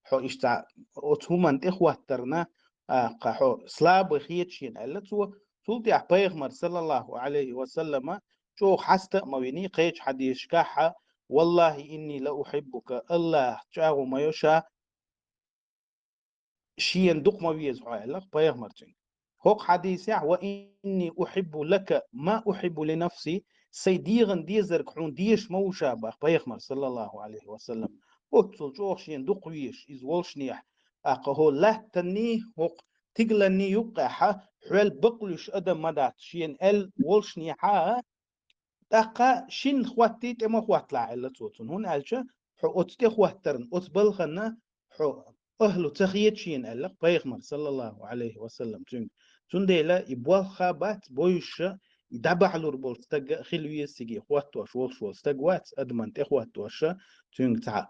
Хьо иштта оцу хӏуманна тӏе хӏоттарна, аккха, хьо слабый хета шена, аьлла цо. Цул тӏехьа пайхамар, саллаллаху алейхи ва саллама, чӏогӏа хьаста а ма вини, кхечу хьадисашкахьа, валлахи инни ла ухиббука, Аллах чӏагӏо ма йо ша, шена дукха ма веза хьо, аьлла пайхамар цуьнга. ХӀокху хьадисехь, ва инни ухиббу лака ма ухиббу ли нафси, сайн дегӏан дезарг хьуна деша ма ву ша, бах пайхамар, саллаллаху алейхи ва саллам. Оццул чӏогӏа шена дукха везаш иза волшнехь, аккха, хьо латтанний, хӀокху тигаланний юккъехьа, хьол бакълуьйш адам ма дац шена аьлла волшнехьа, тӏаккха шин хӏоттий тӏе ма хӏотталахь, аьлла цо цунна. ХӀунда аьлча хьо оцу тӏе хӏоттарна, оцу балханна хьо ахлу ца хета шена, аьлла пайхамар, саллаллаху алейхи ва саллам, цуьнга. Цундела и болх ха бац бойуша, и дӏабахьалур болчу стага а хила веза, циге хӏоттош волуш волу стаг вац, адаман тӏе хӏоттоша, цуьнга цхьа,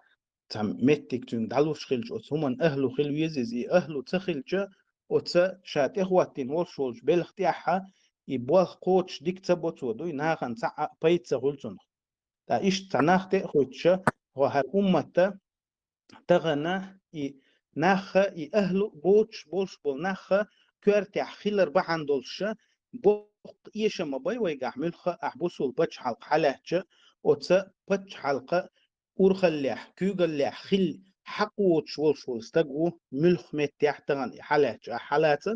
цхьа меттиг цуьнга дӏалуш хилча, оцу хӏуманна ахлу хила веза иза, и ахлу ца хилча, оцу ша тӏе хӏоттийна волуш волчу белха тӏехьа и болх кхочуш дика ца бо цо, дуй, нахана цхьа а пайда ца хуьлу цунах. Ткъа иштта цхьа нах тӏе а хуьттуша, хьо хьара умматта тахана и нахха, и ахлу боцуш болуш болу нахха коьртехь хилар бахьана долуша, боккха эшам ма бай вайгахь, муьлхха а ахь бусул пачхьалкх хьалаьцча, оца пачхьалкха урхаллехь, куьйгаллехь хила хьакъ воцуш волуш волу стаг ву, муьлхха меттехь тахана и хьалаьцча, ахь хьалаца,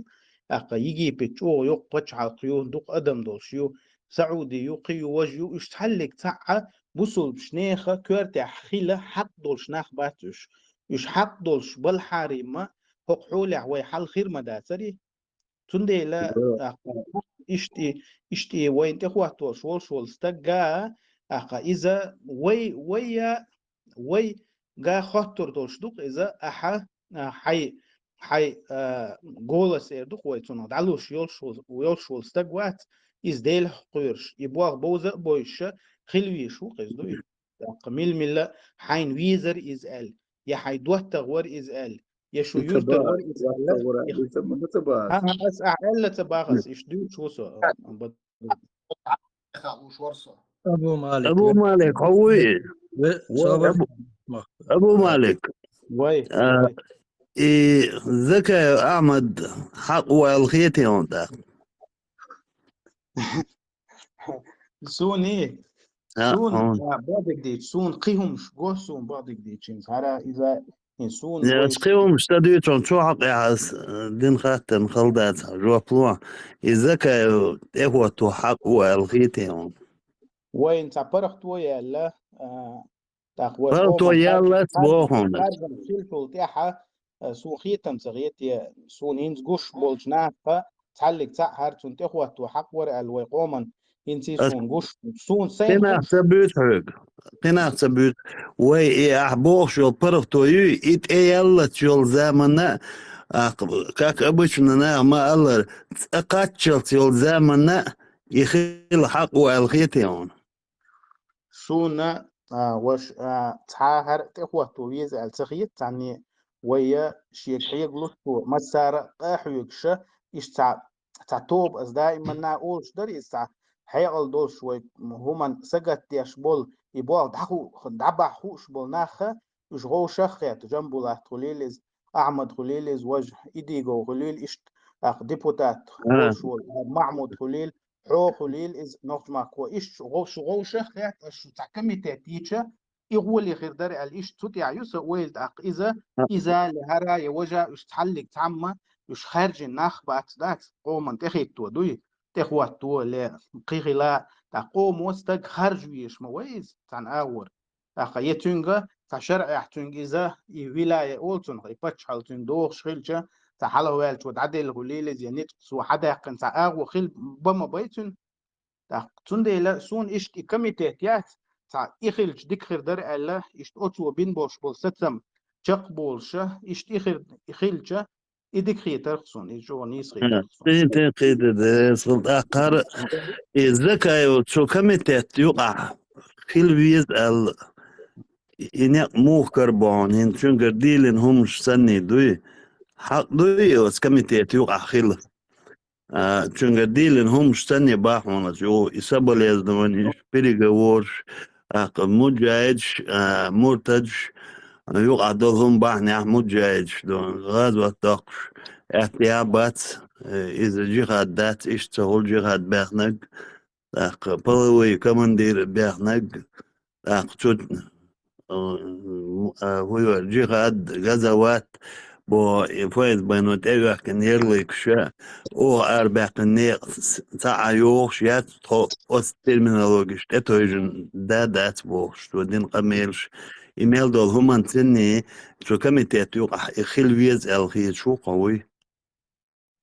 тӏаккха Египет чӏогӏа йоккха пачхьалкх ю, дукха адам долуш ю, Сауди ю, кхин ю, важа ю, уьш цхьаллиг цхьаъ а бусулбаш неха коьртехь хила хьакъ долуш нах бац уьш. Уьш хьакъ долуш балхьаримма, хӀокху хьолехь вай хьал хир ма дацарий? Цундела, тӏаккха, иштта, иштта вайна тӏе хӏоттош волуш волу стаг га, тӏаккха, иза вай, вай я, вай га хоттур долуш ду-кх иза, ахьа, а, хьай, хьай, а, голос эр ду-кх вай, цунах дӏалуш йолуш волу, йолуш волу стаг вац, иза Делах кхоьруш, и болх бовза а бойуша, хила везаш ву-кх иза, дуй. ТӀаккха мила-мила хьайна везара иза аьлла, я хьайн доттагӀа вара иза аьлла, я шу юьртара вара иза аьлла. Аса ахь аьлла ца бахас, иштта дуьйцуш ву со. Абу Малик. Абу Малик, хьо вуй? Абу Малик. Вай. И Закаев Ахьмад хьакъ ву аьлла хетий хьуна тӀаккха? Суни? Суна бадиг дийча, суна кхин хӀумаш го, суна бадиг дийча, хӀара иза, суна. Кхин хӀумаш ца дуьйцу, чу хьакъехь ас дина хаттарна хала дац, жоп ло. И Закаев тӀехӀотто хьакъ ву аьлла хетий хьуна? Вайна цхьа паргӀато яьлла, тӀаккха вай паргӀато яьллац боху хьуна. Хилчул тӀаьхьа, суна хетам ца хета, суна хӀинца гуш болчу нахаха цхьаллиг цхьаъ хӀара цунна тӀехӀотто хьакъ вара аьлла вай къоман хӀинца суна гуш, суна сайн кхинах ца буьйцу хьоьга. Кхинах ца буьйцу. Вай и ахь бохуш йолу паргӀато юй, и тӀеяллац йолу заманна а, как обычно наха ма-аллара, цӀа кхаччалц йолу заманна а и хила хьакъ ву аьлла хетий хьуна? Суна, а, ваш, а, цхьа хӀара тӀехӀотто веза аьлла ца хета цхьанне, вай шега хьега лутту, массара а къа хьоьгуша, иштта цхьа, цхьа тоба, аса даиманна олуш дара иза, цхьа хьекъал долуш вай хӀуманна сагатдеш болу, и болх дӀаху-, дӀабахьа хууш болу нахха, уьш вовшах а хетта, Жамбулат хуьлийла иза, Ахьмад хуьлийла иза, важа Идигов хуьлийла, иштта, тӀаккха депутат волуш волу Махьмуд хуьлийла, хьо хуьлийла иза, нохчмахко, иштта шу гӀо-, шу вовшах а хетта, шу цхьа комитет йича, и гӀоле хир дара аьлла, иштта цу тӀехь ю сан ойла тӀаккха иза, иза а, хӀара я важа а, уьш цхьаллиг цхьамма, уьш хаьржина нах бац, дац, къоман тӀехӀитто дуй, тӀехӀотто ле, кхин хила, тӀаккха къомо стаг харжа везаш ма вай иза, цхьана агӀор. ТӀаккха я цуьнга, цхьа шарӀехь цуьнга иза, и вилая олу цунах, и паччахьалла цуьнан догӀуш хилча, цхьа хьалхаваьллачо дӀаделла хуьлийла иза, я ницкъ цо хьадаьккхина цхьа агӀо хила бан ма бай цуьнан. ТӀаккха цундела суна иштта и комитет яц, цхьа и хилча дика хир дара аьлла, иштта оцо бина болуш болу сацам чекхболуша, иштта и хир, и хилча, и дика хетарх суна, и чӀогӀа нийса хетарх суна. Кхин тӀе кхийдира деррес хила тӀаккха хӀара, и Закаев цу комитет юкъахь хила веза аьлла, и некъ муха карабо хьуна, хӀинца цуьнгара дийлина хӀуманаш санний дуй? Хьакъ дуй оцу комитета юкъахь хила? А, цуьнгара дийлина хӀуманаш санний бахьа хьуна, ю, и соболезнованиеш, переговораш, тӀаккха муджахидаш, а, муртадаш, юкъахь долу хӀума бахьанехь муджахидаш ду, гӀазот доккхуш, аьттехьа бац, э, иза джихад дац, иштта ца хуьлу джихад баьхнарг, тӀаккха полевой командир баьхнарг, тӀаккха цу, а, а, хӀун ю, джихад, газават боху, и ФСБ-но тӀеоьхкина ярлыкаш, оха арабаьккхина некъаца цхьа а йохуш яц, тхо оцу терминологиш тӀетевжина да дац бохуш, цо дина къамелаш. И мел долу хӀуманна цӀенний цу комитет юкъахь и хила веза аьлла хеташ ву-кх хьо, вуй?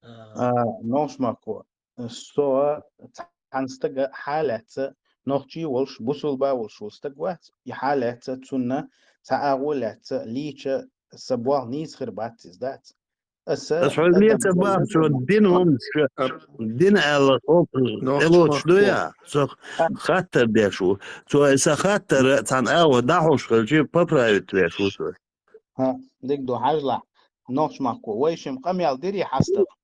А, Нохчмахко, со цхьана стага хьалаьцна, нохчий волуш, бусулба волуш волу стаг вац, и хьалаьцна, цунна цхьа агӀо лаьцна, лийча, сан болх нийса хир бац иза, дац. Аса Ас хьоьга леца бахчо дина хӀуманаш, дина аьлла, хӀокху тӀелоцуш ду я? Со хаттар деш ву. Цо и сан хаттар цхьана агӀо дӀахьуш хилча, поправить веш ву со. ХӀа, дика ду, хьажалахь, Нохчмахко, вай шимма къамел дирий хьастагӀа?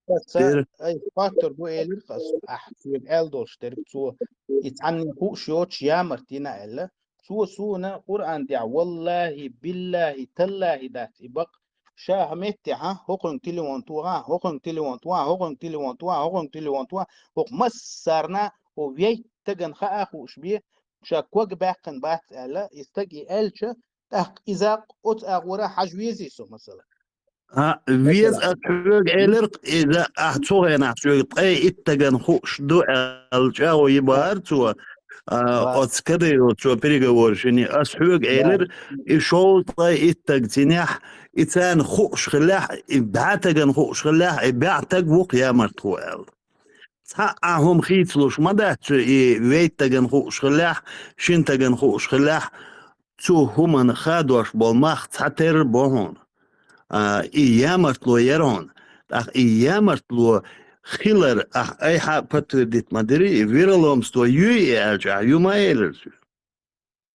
Аса, ай, пастор бу элира ас, ахь соьга аьлла долуш дерг цо, и цхьанне хууш йоцуш ямарт йина аьлла. Цо суна Къуръан тӀехь, валлахӀи, биллахӀи, таллахӀи дац и бакъ. Ша хьан меттехьа, хӀокхуьнга телефон тоха, хӀокхуьнга телефон тоха, хӀокхуьнга телефон тоха, хӀокхуьнга телефон тоха, хӀокху массарна, хӀо вейтта стагана хаа хууш бе, ша ког баьккхина бац аьлла, и стаг и аьлча, тӀаккха иза оцу агӀора хьажа везий со, масала? А, веза ас хьоьга элира, иза ахь цу хенахь соьга ткъе итт стагана хууш ду аьлла чӀагӀо йибахьара цо, а, оцу Кадыровца переговораш йина. Ас хьоьга элира, и шовзткъе итт стаг цӀенехь, и царна хууш хиллехь, и бӀе стагана хууш хиллехь, и бӀе стаг ву-кх ямартхо аьлла. Цхьа а хӀума хийцалуш ма дац цо, и вейтта стагана хууш хиллехь, шина стагана хууш хиллехь, цу хӀуманна хадош болу мах цхьатерра бо хьуна. А, и ямартло яра хьуна. ТӀаккха и ямартло хилар ахь айхьа а подтвердить ма дирий, и вероломство юй и аьлча, ахь ю ма элира цуьнга.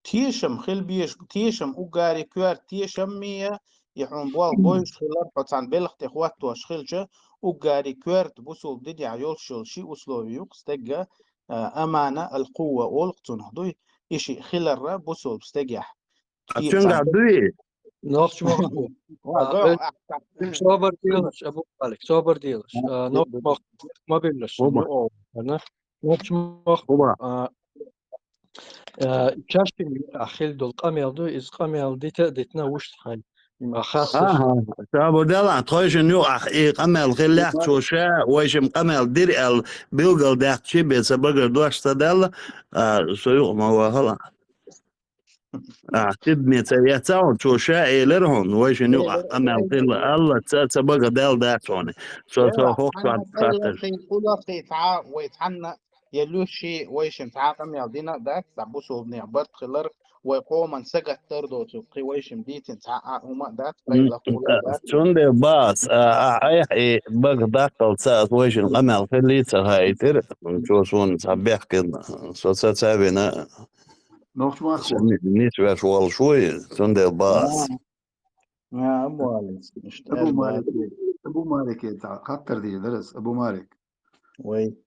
Тешам хила безаш, тешам уггаре коьрта тешам ма я, и хьуна болх бойуш хилар, хьо цхьана белха тӀе хӀоттош хилча, уггаре коьрта бусулба динехь йолуш йолу ши условие ю-кх стегга, а, амана, ал-къувва олу-кх цунах дуй, и шиъ хиларра бусулба стегехь. А цуьнгахь дуй? Нохчмахко. Ва, А, гой, э, а, а, собар делаш, Абу Малик, собар делаш. А, Нохчмахко, ма биллаш, Оба. Ну, о, ана. Нохчмахко, Оба. А, э, чаштин юкъахь хила долу къамел ду, иза къамел дита а дитина вуш тхан. Ма хасса. Ага, собар делахь, тхойшинна юкъахь и къамел хиллехь, цо ша, вайшимма къамел дира аьлла, билгалдаьккхича бен сан багара дош ца даьлла, а, со юкъа ма вахала. А, тидаме ца эцна хьуна, цо ша элира хьуна, вайшинна юкъахь къамел хилла аьлла, ца, ца бага даьлла дац хьуна. Со, со хӀокху цхьана хаттар. Вай цхьанна, я луьши, вайшимма цхьа къамел дина а дац, цхьа бусулбанех барт хилар, вай къоман сагатдар доцург, кхин вайшимма дийцина цхьа а хӀума а дац, М, къайла хӀума а дац. Цундела бац, а, а, айхьа и бага даккхалца аса вайшинна къамел хиллий ца хаийтира, цо суна цхьа бехкина, со ца, ца вина. Нохчмахко. Ни-, нис веш волуш вуй, цундела бац. А, а, Абу Алис, иштта Абу аьлла Малик, Абу Малик, цхьа хаттар дийр дара ас, Абу Малик. Вай.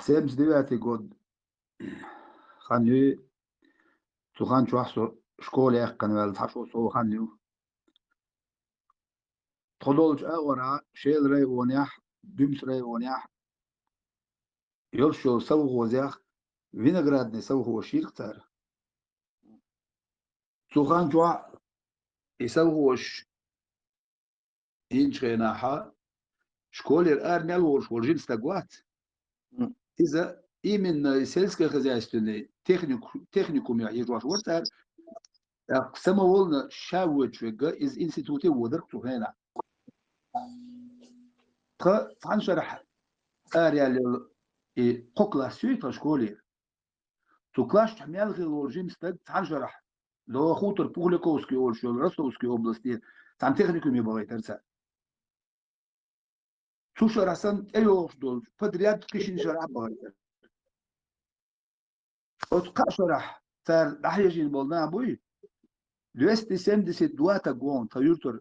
Семьдесят девятый год хан ю, цу хан чохь со школа яьккхина ваьлла, цхьа шо сов хан ю. Тхо долчу агӀора Шела районехь, Дуьмса районехь, йолуш йолу совхозех, виноградный совхоз ширх цара. Цу хан чохь и совхоз йинчу хенахьа школера ара мел волуш волу жима стаг вац. М. Иза именно сельскохозяйственный технику-, техникумехь езош вара цара. ТӀаккха самоволно ша воьдуш верг иза институте водарх цу хенахь. Тхан цхьана шарахь ара яьлла и кхо класс ю тхан школера. Цу класс чохь мел хилла волу жима стаг цхьана шарахь, догӀу хутар Пухляковский олуш йолу Ростовской областе цхьана техникуме бахийтара цара. Цу шарахь санна тӀейогӀуш долчу подряд кхин шина шарахь бахийтара. Оцу кхаа шарахь цара дӀахьежийна болу нах буй, двести семьдесят два таг ву хьуна тхан юьртара,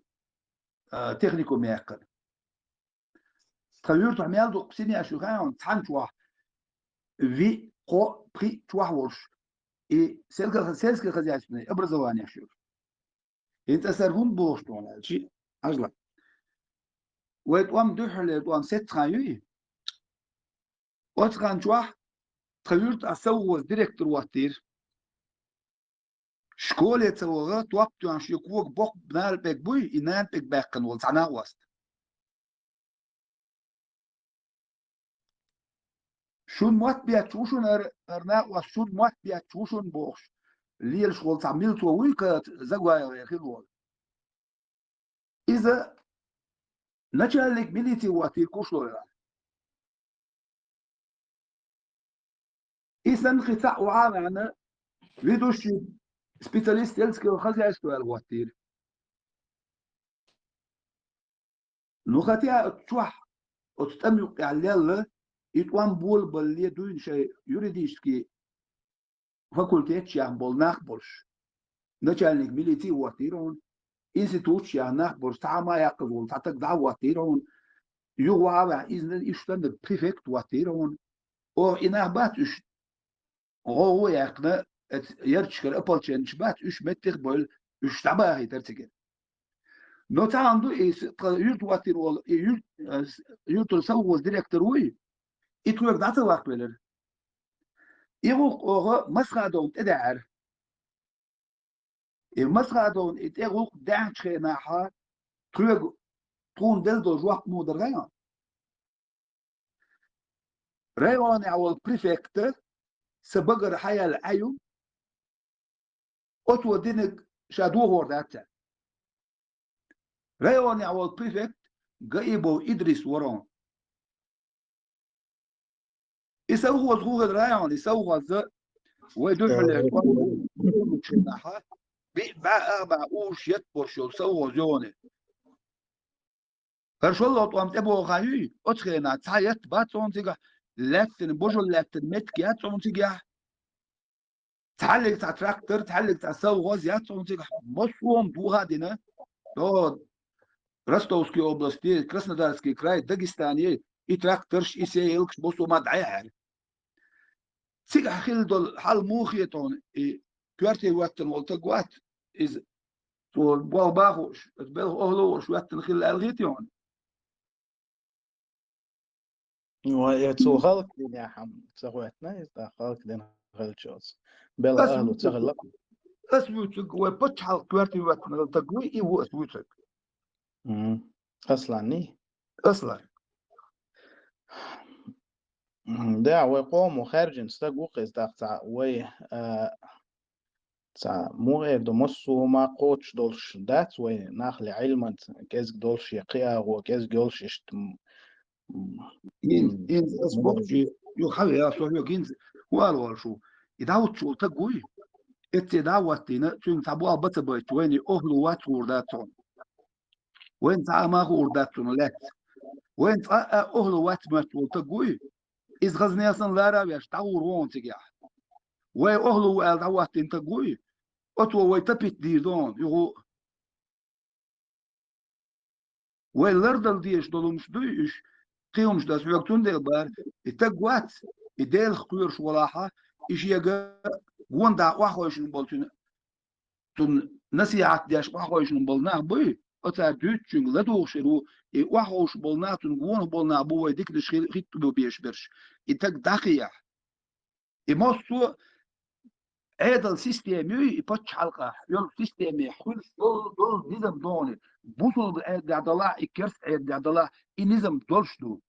а, техникум яьккхина. Тхан юьртахь мел дукха синеш ю хаьий хьуна, цхьана чохь виъ, кхоъ, пхиъ чохь волуш, и сельско-, сельскохозяйственный образованеш ю. ХӀинца аса хӀунда бохуш ду хьуна аьлча, хьажал. Вай тӀом дуьххьарлера тӀом сеццахь юй? Оцу хан чохь тхан юьртахь совхозан директор хӀоттийра. Школе ца ваха, топ тоьхна шен кога боккха нана пӀелг буй, и нана пӀелг баьккхина волу цхьа накъост. Шун мотт бетташ ву шуна хӀара, хӀара накъост, шун мотт бетташ ву шуна бохуш, лелаш волу цхьа милицо вуй кхача Загоевгара хилла волу. Иза начальник милиции хӀоттийра Кушлойгара. И санна кхин цхьаъ охьа а ваьхьна, ведущий специалист сельского хозяйства аьлла хӀоттийра. Ну, хотя оцу чохь, оцу тӀам юккъехь лелла, и тӀом болабалале дуьйна шайн юридический факультеташ яьхна болу нах болуш. Начальник милиции хӀоттийра хьуна, институташ яьхна нах болуш, цхьа а ма яккхаза волу цхьа таг дӀа а хӀоттийра хьуна. Юха охьа а ваьхьна, иза иштта нах префект хӀоттийра хьуна. Оха и нах бац уьш гӀовгӀа а яьккхина, оцу ярташкара ополченцаш бац, уьш меттах а бевлла, уьш дӀабахийтара цигара. Но цхьаъ ду, и с-, тхан юьртахь хӀоттийна волу, и юьрт-, э, с-, юьртара совхозан директор вуй, и тхоьга дӀа ца ваккхавелира. И гӀуллакх оха Масхадовна тӀедаьхьира. И Масхадовна и тӀе гӀуллакх даьхначу хенахь тхоьга, тхуна делла долу жоп муха дара хаьий хьуна? Районехь волу префект сан багара хьаяьлла Ӏай ю, оцо динарг ша дохор дац аьлла. Районехь волу префект Гаибов Идрис вара хьуна. И совхоз хӀун хир ю хьуна, и совхоз вай дуьххьарлера тӀом болчу хенахь, биъ бӀе ах бӀе уьш етт болуш йолу совхоз ю хьуна. ХӀара шолгӀа тӀом тӀебогӀу хан юй, оцу хенахь цхьа етт бац хьуна цигахь, лаьттина, божал лаьттина меттиг яц хьуна цигахь. Цхьаьллиг цхьа трактор, цхьаьллиг цхьа совхоз яц хьуна цигахь, массо а хӀума дохьа а дина, то Ростовский области, Краснодарский край, Дагестане и тракторш, и сеялкаш массо а ма дӀаяьхьира. Цигахь хилла долу хьал муха хета хьуна, и коьрте хӀоьттина волу таг вац иза, цо болх бан хууш, оцу белхан охьало а волуш хӀоьттина хилла аьлла хетий хьуна? Вай, э, цо халкъ динехь ца хӀоьттина, иза тӀаккха халкъ дина хилча оцу. Белхан охьало ца хилла. Ас вуьйцург, вай пачхьалкхан коьрте хӀоьттина таг вуй, и ву ас вуьйцург. Мгм. Асланний? Аслан. Мгм. Да, вай къомо хаьржина стаг ву-кх иза тӀаккха цхьа, вай, а, цхьа, муха эр ду, массо а хӀума кхочуш долуш дац вай нах ле Ӏилманца кӀезиг долуш, я кхин агӀо кӀезиг йолуш иштта, м, м, ХӀинца, хӀинца ас бохучу юха хьавеа, со хьоьга хӀинца хӀун ала волуш ву. И дӀахӀуттуш волу таг вуй, эцце дӀа а хӀоттийна, цуьнга цхьа болх бан ца байтча, вайна и охьало вац хуур дац хьуна. Вайна цхьа а ма хуур дац цунна лаьцна. Вайна цкъа а охьало вац моьттуш волу таг вуй, иза хаза несан лара а веш, дӀагӀур ву хьуна цигахь. Вай охьало ву аьлла дӀахӀоттийна таг вуй, оцо вай тапита дийр ду хьуна, юха вай лардала дезаш долу хӀумаш дуй уьш, кхин хӀумаш дац хьоьга, цундела бара, и таг вац, и Делах кхоьруш волахьа, и шега гонда охьахевшина болу цуьнан, цунна насихьат деш охьахевшина болу нах буй, оцара дуьйцучуьнга ладугӀуш хир ву, и охьахевшина болу нах, цунна гонах болу нах бу вай диканаш хи-, хӀиттабо безаш берш, и таг дӀакхехьа. И массо а Ӏедал система юй, и пачхьалкхехь йолу системехь хуьлуш долу, долу низам ду хьуна, бусулба Ӏедалехь далахь, и керста Ӏедалехь далахь, и низам долуш ду.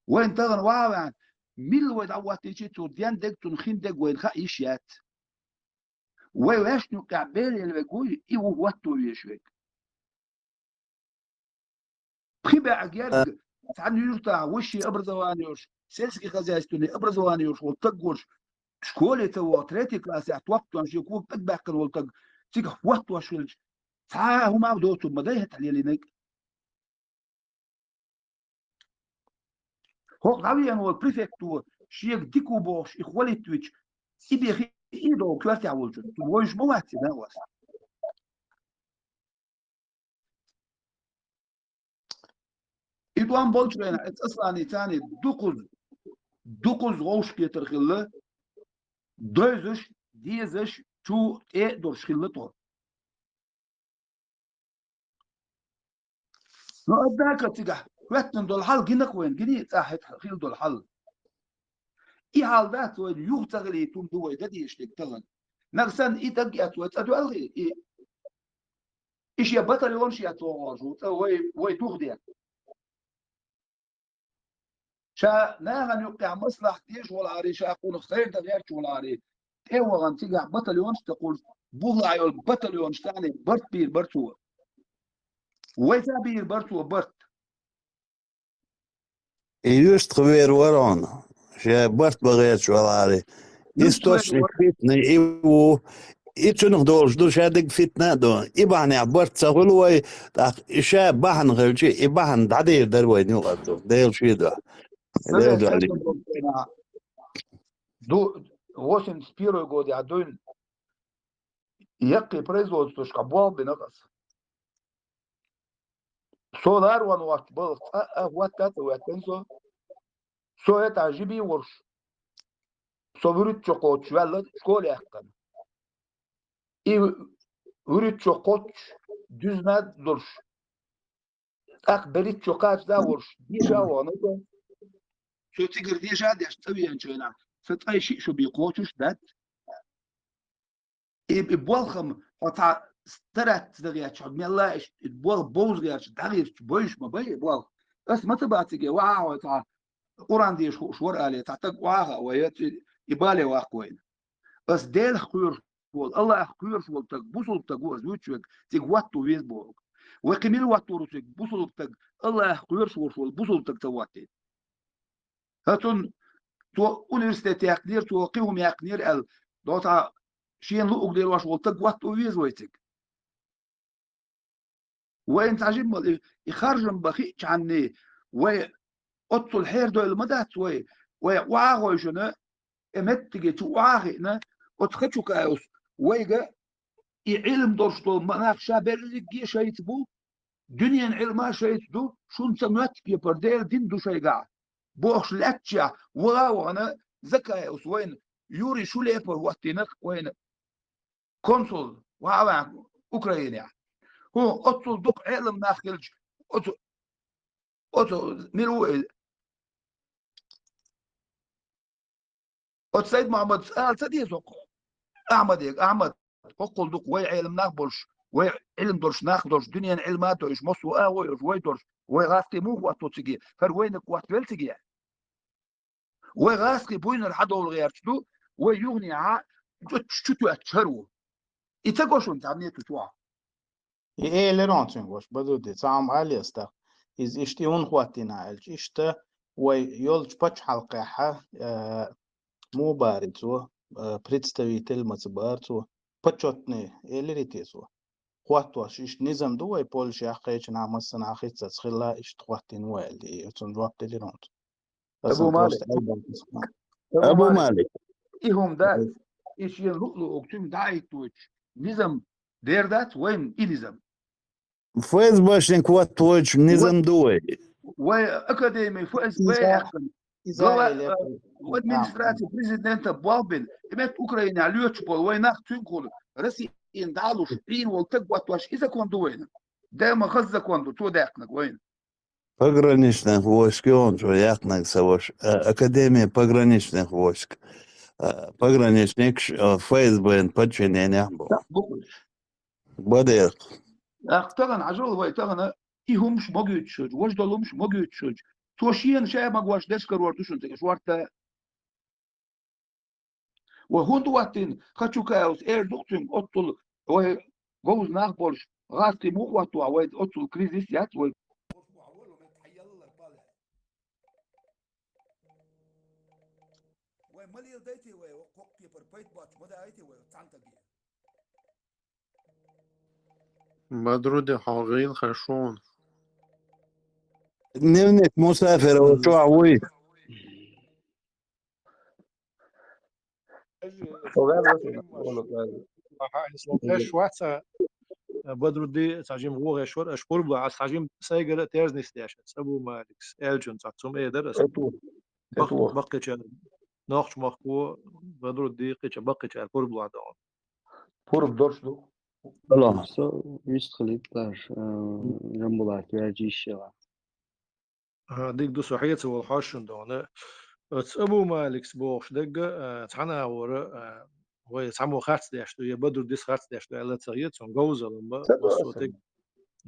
Вайна тахана ваха а ваьхьна, милла вай дӀахӀоттийча, цо ден дерг, цунна хин дерг вайна хаа йиш яц. Вай ваьшна юккъехь Делан верг вуй, и ву хӀотто везаш верг. Пхи бӀе герга цхьана юьртахь высшее образование йолуш, сельскохозяйственное образование йолуш волу таг волуш, школе ца ваха, третий классехь топ тоьхна шен кога тӀе баьккхина волу таг цигахь хӀоттош хилча, цхьа а хӀума а доцург ма дай хӀетахь лелийнарг. ХӀокху дӀавеана волу префекто шега дика ву бохуш, и хвалить вича, и бен хи-, И идол коьртехь волчун, цунна вевзаш ма вац и накъост. И тӀом болчу хенахь, эцу Асланица дукхаза, дукхаза вовшахкхетар хилла, девзаш, дезаш, чу тӀе а долуш хилла тхо. Ну, однако цигахь хӀоьттина долу хьал гина-кх вайна, гиний цӀахь хӀета хилла долу хьал. И хьал дац вайна юха ца хилийта хӀума ду вай дан дезаш дерг тахана. Нагахь санна и таг эцна вай цӀа доьлхий, и, и шен батальонаш эцна вогӀуш ву цӀа вай, вай духадерг. Ша нахана юккъехь маслахьат деш волахьарий, ша кхунах сайр дан гӀерташ волахьарий, тӀе а вахана цигахь батальонаш а ца кхуллуш, бухахь йолу батальонаш царний барт бийр бара цо. Вайца а бийр бара цо барт. И юьстах вер вара хьуна, ша барт бан гӀерташ валахьарий. Источник фитны и ву, и цуьнах долуш ду, ша дерг фитна а ду. И бахьанехь барт ца хуьлу вай, тӀаккха и ша бахьана хилча, и бахьана дӀадийр дара вайна юкъара ду. Делан шен дуьхьа. Делан дуьхьа. Ду, восемьдесят первый годехь дуьйна яккхий производствошкахь болх бина аса. Со лар ван вац балха цкъа а хӀотта а ца хӀоьттина со. Со хӀетахь жиби а волуш, со вуьрхӀитта шо кхочуш ваьлла школе яьккхина. И вуьрхӀитта шо кхочуш, дуьзна а долуш, тӀаккха берхӀитта шо кхача а волуш, деша а вахана со. Со цигара деша а деш, цӀа веанчу хенахь, сан цӀа шиъ шо бен кхочуш дац. И, и болх-м хьо цхьа старац ца гӀерташ, хьо мелла а иштта и болх бовза гӀерташ, дӀагӀерташ, бовзуш ма бай и болх. Ас ма ца бац цига, ваха хьо цхьа Къуръан деша хууш вара алий, цхьа стаг охьа а хаьа вай, и, и бале ваккха вайна. Ас Делах кхоьруш волу, Аллахах кхоьруш волу стаг, бусулба стаг ву ас вуьйцуш верг, цига хӀотто веза бохург. Вай кхин мила хӀоттор ву цига, бусулба стаг, Аллахах кхоьруш волуш волу бусулба стаг ца хӀоттийна? ХӀа цунна цо университет яьккхинера, цо кхин хӀума яьккхинера аьлла, доцахь шена луъург лелош волу стаг хӀотто веза вай цига. Вайна цхьа жимма и, и харжам бан хиъчхьанний, вай оццул хьерадойла ма дац вай, вай охьа а гӀойшина, и меттиге чу охьа а хиъна, оцу Хачукаевс вайга и Ӏилма долуш долу ма-, нах ша берриге а шайца бу, дуьненан Ӏилма а шайца ду, шуна ца моьтту кепара Делан дин ду шайгахь, бохуш лаьттачехь, ваха а вахана, Закаевс вайна, Юрий Шулепов хӀоттийна-кх вайна консул, ваха а ваьхна Украинехь. ХӀун, оццул дукха Ӏелам нах хилча, оцу, оцу, мила ву иза? Оцу Сайд-Мухьаммадс ала ца деза хӀокху Ахьмаде, Ахьмад, хӀокхул дукха вай Ӏелам нах болуш, вай Ӏилма долуш нах долуш, дуьненан Ӏилма а тойуш, массо а агӀо а йолуш, вай долуш, вай гӀазкхий муха хӀотто циге, хӀара вайниг хӀоттавелла циге? Вай гӀазкхий буйнара хьадовла гӀерташ ду, вай юханехьа чу, чу тоьттуш хӀара ву. И ца го шуна цхьанне цу чохь? И элира хьуна цуьнга, ваша Бадруди, цхьа хӀума алий ас тӀаккха. Иза иштта и хӀунда хӀоттийна аьлча, иштта вай йолчу пачхьалкхехьа, э, муха бара цо, э, представитель ма ца бара цо, почётный элира те цо. ХӀоттош иштта низам ду вай, Польшехь, кхечанхьа массанхьа хӀинццалц хилла, иштта хӀоттийна ву аьлла, и цунна жоп делира хьуна цо. Ас Абу хьуна Малик. Просто Абу Абу Малик. Малик. И хӀума дац, и шена луъ-луъург цуьнга дӀа а хӀиттойтуш, низам дер дац вайна и низам. ФСБшник хӀоттавойтуш низам ду вай. Вай академи ФСБ Иза-, яьккхина. Иза Глава, элира. Э, администраци президента болх бина. И метта Украинехь лоьцуш болу вай нах цуьнга хуьлу. Россияна дӀа а луш, Ӏийна волу стаг хӀоттош, и закон ду вайна. Дема хаза закон ду, цо даьккхинарг вайна. Пограничных войск йогӀун чу яьккхинарг сан ваша, а, Академия пограничных войск. А, пограничникаш, а, ФСБ-н подчиненехь бу. Так, бу. Бадер. Ах, тахана, Ӏажал вай, тахана и хӀумаш ма гуьйцуш, важа долу хӀумаш ма гуьйцуш. Цо шена ша ма гуш деш карор ду шуна цига шорта. Ва хӀунда хӀоттийна Хачукаевс эр ду-кх цуьнга оццул вай говза нах болуш, гӀазкхий муха хӀоттавахь вай оццул кризис яц вай. Вай ма леладайтий вай, кхоккхепара пайда боцуш ма даайтий вай, цхьана тагий. Бадруди, хьо гӀийла хезаш ву хьуна. Дневник мусафира чохь вуй. Со ваьнна ву шуна, олу ваьнна. Аха, ислам хеш ваца, Бадрудди, цхьа жим ву хеш вара, аш пурбла, ас цхьа жим сайгара терзнис деш, Абу Маликс, элчун цхьа цум эдар ас. Эту. Бак-, Эту. Баккхича, нохч махку, Бадрудди, кхича, баккхича, пурбла да. Пурб дорш ду. Алло, со вист хилип даш, э, Жамбулат, вяжи шела. А, диг ду со хьеца вол хьошун дона. Оц Абу Маликс бохуш дагга, а, цхьана вара, а, вай цхьамо харц деш ду, я Бадруддис харц деш ду, аьлла ца хьеца, он говзалан ба, Ца ду массо аса. Тиг.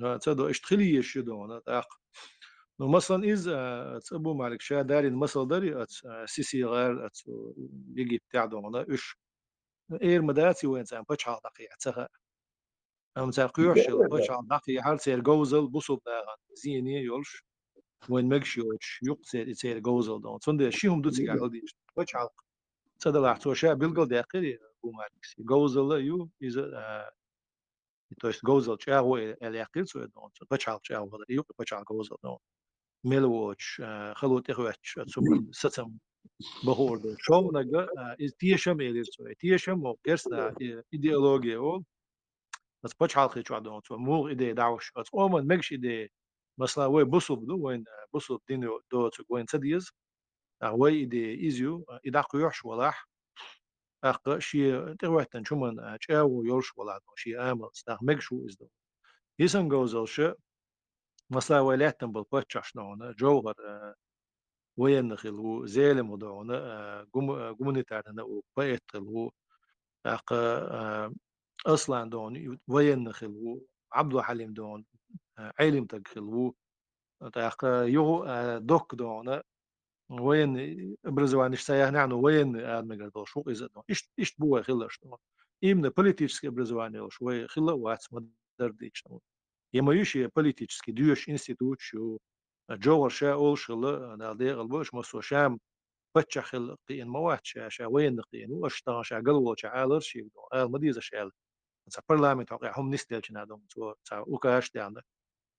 А, ца ду, ишт хили еш ю дона, тӀаккха. Ну, маслан, из, а, оц Абу Малик ша дарин масал дари, оц, а, Сиси гӀар, оц, а, Египте дона, уьш. Эр ма даци вайн царна пачхьалкх дӀакхехьа ца хаьа. Амма цара кхоьхьашхила, пачхьалкх дӀакхехьар церан говзал бусулба нахана зене йолуш, вайн мегаш йоцуш, юкъ церан и церан говзал дона. Цундела ши хӀума ду цигахь хьалдийча. Пачхьалкх ца далахь цо ша билгал даьккхира, Абу Маликс. И говзал а ю, иза, а, и, то есть говзал чӀагӀо аьлла яьккхира цо и дона. Цо пачхьалкх чӀагӀо хилар, и юкъ пачхьалкх говзал дона. Мел воцуш, а, хало тӀехӀоьттуш, а, цу сацам бахор ду. Шовнага, а, иза тешам элира цо. И тешам, мо керста, и, идеология олу. Аса пачхьалкхе чохь дона цо, муха идея дӀахьуш, аса къоман мегаш идея. Масала, вай бусулба ду, вайн, а, бусулба дин ю-, доцург вайн ца деза. А вай идея иза ю, а, и дӀакхоьхьуш валахь. ТӀаккха шен тӀехӀоьттинчу хӀуманна, а, чӀагӀо йолуш валахь дона, шен амалца, нах мегаш ву иза дона. Исан говзалша, масала, вай лаьттан болу паччахьаш дона, Джовхар, а, военный хилла ву, Зелимха дона, а, гум-, а, гуманитарный наука, поэт хилла ву, тӀаккха, а, Аслан дона, ю-, военный хилла ву, Абдулхьалим дона, а, Ӏелим таг хилла ву, тӀаккха юха, а, Докка дона, военный образованиш ца яхнехь, но военный армегара долуш ву иза дона. Ишт-, ишт бу вай хилларш дона. Именно политический образование йолуш вай хилла а вац ма-дарра дийцича дона. Я ма ю шен политический доьшуш институташ ю, Джовхар ша олуш хилла, Дала декъал бойла, массо ша-м паччахь хилла кхиъна ма вац ша, ша военный кхиъна ву, аша тахана ша гал волчохь алара шега дона, ала ма деза аша аьлла. Цхьа парламент хьокъехь хӀума нисделчина дона, цо цхьа укаж даьхна.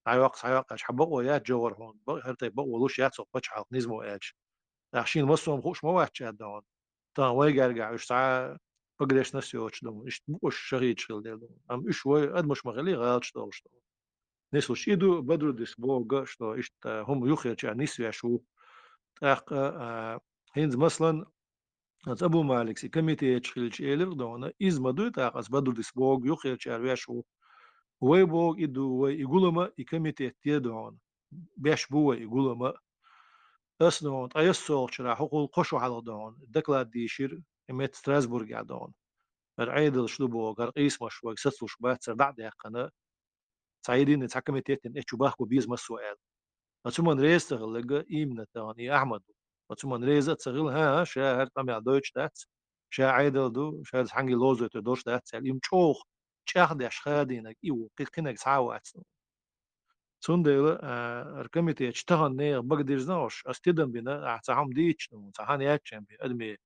Схьайоккху, схьайоккху аьлча, хьан бакъо яц Джовхар хьуна, бакъ-, хӀара тайпа бакъо луш яц хьо пачхьалкх низамо аьлча. ТӀаккха шена массо а хууш ма вац ша дона. Тахана вай гергахь уьш цхьа погрешность йоцуш дона, иштта бу уьш шахидаш хилла дела дона. Амма уьш вай адамаш ма хили, гӀалаташ долуш дона. Нислуш и ду Бадруддис бохург, что иштта хӀума юххерчара нисвеш ву. ТӀаккха, а, хӀинца, маслан, аса Абу Маликс и комитеташ хилча элира дона, иза ма дуй, тӀаккха аса Бадруддис бохург юххерчара веш ву. Вай бохург и ду, вай и гулама, и комитет де дона. Беш бу вай и гулама. Аса дона, ткъа яссогӀучара хӀокхул кхо шо хьалха дона, доклад дийшира, и метта Страсбургехь дона. ХӀара Ӏедалш ду боху, хӀара къийсамаш вайга сацалуш бац, цара дӀа а даьккхина, цхьа единый, цхьа комитет дина, эцу бахко беза массо а аьлла. Аса цу хӀуманна реза ца хилларг, именно тахана и Ахьмад ву. Аса цу хӀуманна реза а ца хилла, хӀан-хӀа, ша хӀара къамел дойтуш дац, ша Ӏедал ду, ша хӀара цхьаьнгге ловзуьйтур долуш дац аьлла, и-м чӀогӀа чӀагӀдеш хадийнарг и ву, кхи-, кхинарг цхьа а вац. Цундела, а, хӀара комитеташ тахана нехан бага дирзина уьш, аса тидам бина, ахь цхьа хӀума дийцича, ну, цхьа хӀума яьчча бен, адаме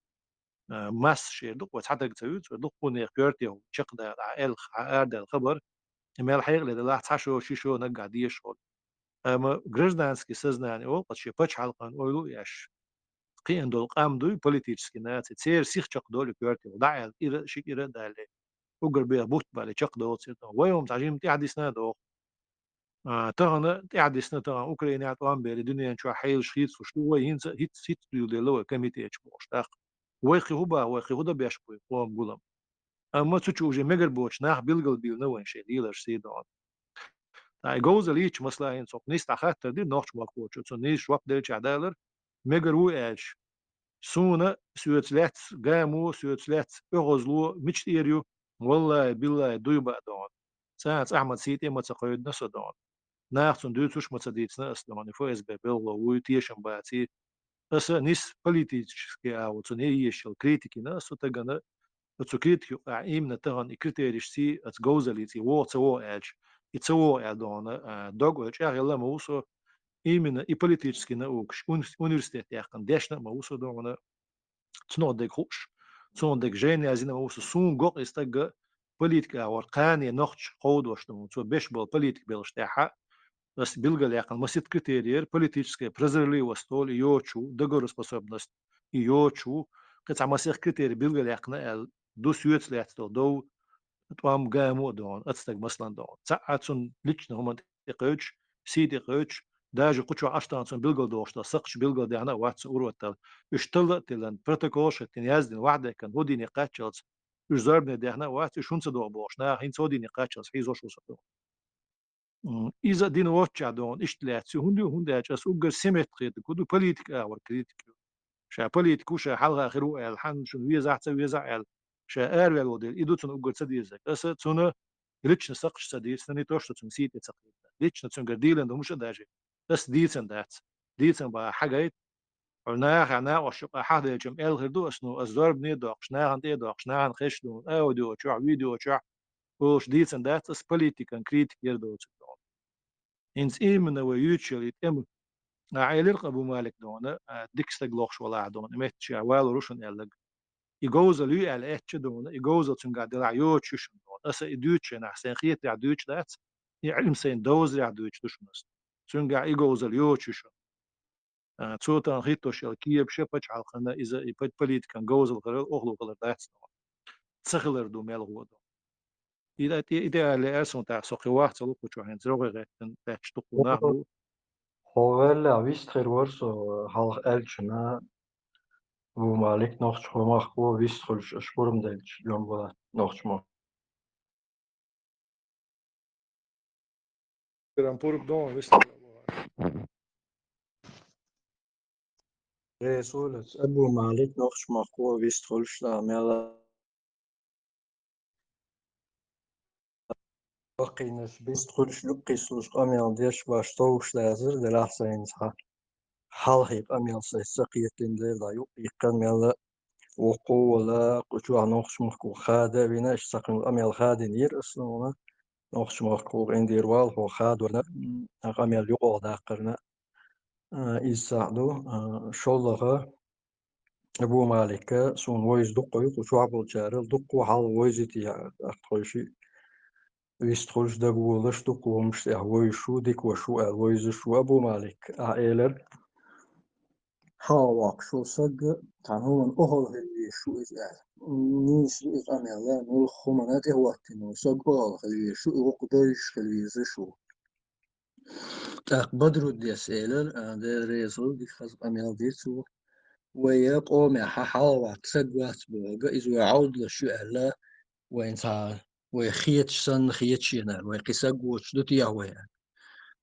а, масса шера дукха, вай цхьа даг ца вуьйцу, вай дукха нехан коьртехула чекхдала, хьан элха, хьан арадаьлла хабар, и мел хьекъале делахь, цхьа шо, ши шо наггахь дезаш волу. Амма гражданский сознание олу, кху шен пачхьалкхан ойла а еш, кхиъна долу къам дуй, политический наци, церан сих чекхдолу и коьртехула, дӀа аьлла, ира а, шиъ ира а далале, уггар беха бутт балале чекхдолу церан. Вай хӀума цхьа жимма тӀаьхьадисна а доху. А, тахана тӀаьхьадисна, тахана Украинехь тӀом бери, дуьнен чохь хьелаш хийцалуш ду, вай хӀинца хӀиц-, хӀиц дуьйладелла вай комитеташ бохуш тӀаккха. Вай кхин хӀун баха, вай кхин хӀун дан беш бу и къоман гулам? Амма цу чу уже мегар боцу нах билгалбиллина вайн шайн леларш сий дохуна. Ткъа и говзал йийцча, масала, хӀинца хӀокху нийса дӀахаттар дира нохчмахкочо, цунна нийса жоп делчахь далар, мегар ву аьлча, суна соьца лаьцна гамо, соьца лаьцна оьгӀазло мича тӀера ю, валлахӀи, биллахӀи, дуй баа дохуна. Цхьа а цӀахь ма сийта а ма ца кхевдина со дохуна. Наха цунна дуьйцуш ма ца дийцина аса дохуна, и ФСБ белхало вуй, тешам баций. Аса нис политический агӀо цунна е езаш йолу критика йина аса цу тагана, оцу критика юкъахь именно тахана и критерийш сий, оцу говзаллица и вогӀу ца вогӀу аьлча, и ца вогӀу аьлла дохуна, а, дог а чӀагӀъелла ма ву со, именно и политический наукаш, уни-, университет яьккхина дешна а ма ву со дохуна. Цунах дерг хууш, цунах дерг жайна яздина ма ву со, суна гӀо-кх и стаг политика агӀор кхане нохча кховдош ду, цо беш болу политика белхаш тӀехь а, аса билгалъяьккхина масийтта критерий яра, политическая прозорливость олу и йоцуш ву, договороспособность и йоцуш ву, кхин цхьа масех критерий билгалъяьккхина аьлла, ду соьца лаьцна долу дов, тӀом гамо а дона, ацтаг маслан дона. Цхьаъ а цунна лична хӀуманна тӀе кхевдаш, сий тӀе кхевдаш, даже кху чохь аштана цунна билгал дохуш долу сакхташ билгал даьхна а вац цунна урваттал. Уьш талла а тиллина, протоколаш а хӀиттина, яздина, вахдехкина, хӀу дийне кхаччалц, уьш зорбане даьхна а вац, уьш хӀунца доху бохуш, наха хӀинца хӀу дийне кхаччалц хьийзош ву со доху. М, иза дина воцчахь дона, иштта лаьцна ю, хӀунда ю, хӀунда аьлча аса уггар семет хетарг хӀу ду, политика агӀор критика ю. Ша политика ву, ша хьалха хир ву аьлла, хьан шуна везахь а, ца везахь а аьлла, ша араваьлла волу дела, и ду цунна уггар ца дезарг. Аса цунна лична сакхташ ца дийцина, не то, что цунна сий тӀе ца кхийдина. Лична цуьнгара дийлина ду муша а даже, аса дийцина дац. Дийцина бахьа хьагайта, хьо нахехь накъост юкъа хьахделча-м аьлла хир ду ас, ну, ас зорбане а доккхуш, нахана тӀе а доккхуш, нахана хезаш ду, аудио чохь, видео чохь, олуш дийцина дац, ас политикан критика яр доцург дона. ХӀинца именно вай юьйцуш йолу и тӀема, а, Ӏелира Абу Малик дона, а, дика стаг лохуш валахь дона, и метташехь валур ву шуна аьлларг. И говзалла ю аьлла эцча дона, и говзалла цуьнгахь делахь йоцуш ю шуна дона. Аса и дуьйцучу хенахь сайн хетарехь дуьйцуш дац, и Ӏилма сайн довзарехь дуьйцуш ду шуна аса. Цуьнгахь и говзалла йоцуш ю шуна. А, цо тахана хӀиттош йолу кепаш а пачхьалкхана иза и пат-, политикан говзалла хилар, охлу хилар дац дона. Ца хилар ду мел гӀо дона. И да-, и, и да аьлла аьлла суна тӀаккха со кхин ваха ца лу кху чохь, хӀинца рогӀе гӀеттина лаьтташ дуккха нах бу. Хьо ваьллехь вист хир вара со хьалха аьллачунна, Абу Малик нохчмахко вист хуьлуш аша пурба делча, Джамбулат нохчмахко. Прям пурба дон вист. Реза хуьлда, Абу Малик нохчмахко вист хуьлуш ла мел баккхийнаш бист хуьлуш, юккъе суьлуш къамел деш баш совгӀаташ лазар, делахь сайна цхьа хьалхе къамел сайца ца кхетина дела, юккъе къамел воккхо а вала, кху чохь нохчмахко хада а вина, иштта цхьа къамел хадийнера аса, нохчмахко къиндийр вала хьо хадорна, м, къамел юкъа даккхарна, а, иза цхьаъ ду, а, шолгӀа Абу Малика, суна вовза дуккха ю, кху чохь болчарал дуккха хьал вовзийти, ахтхойши вист хуьлуш дага волуш, дуккха хӀуманаш тӀехь вовзаш ву, дика ваша ву аьлла вовзаш ву Абу Малик. Ахь элира, хьалха воккхуш волу саг цхьана хӀуманна охьалла хила везаш ву иза аьлла. Нийса ду иза къамел, муьлхха хӀуманна тӀехӀоттийна волу саг охьалла хила везаш ву, и вукху довзуш хила везаш ву. ТӀаккха Бадруддес элира, а, Дела реза хуьлда, дика хаза къамел дира цо. Вай къомехь хьалха вац, саг вац бохург, иза вай Ӏовдалаш ю аьлла, вайна цхьа, вай хеташ санна хеташ йина, вай кхин саг воцуш ду техьа вай аьлла.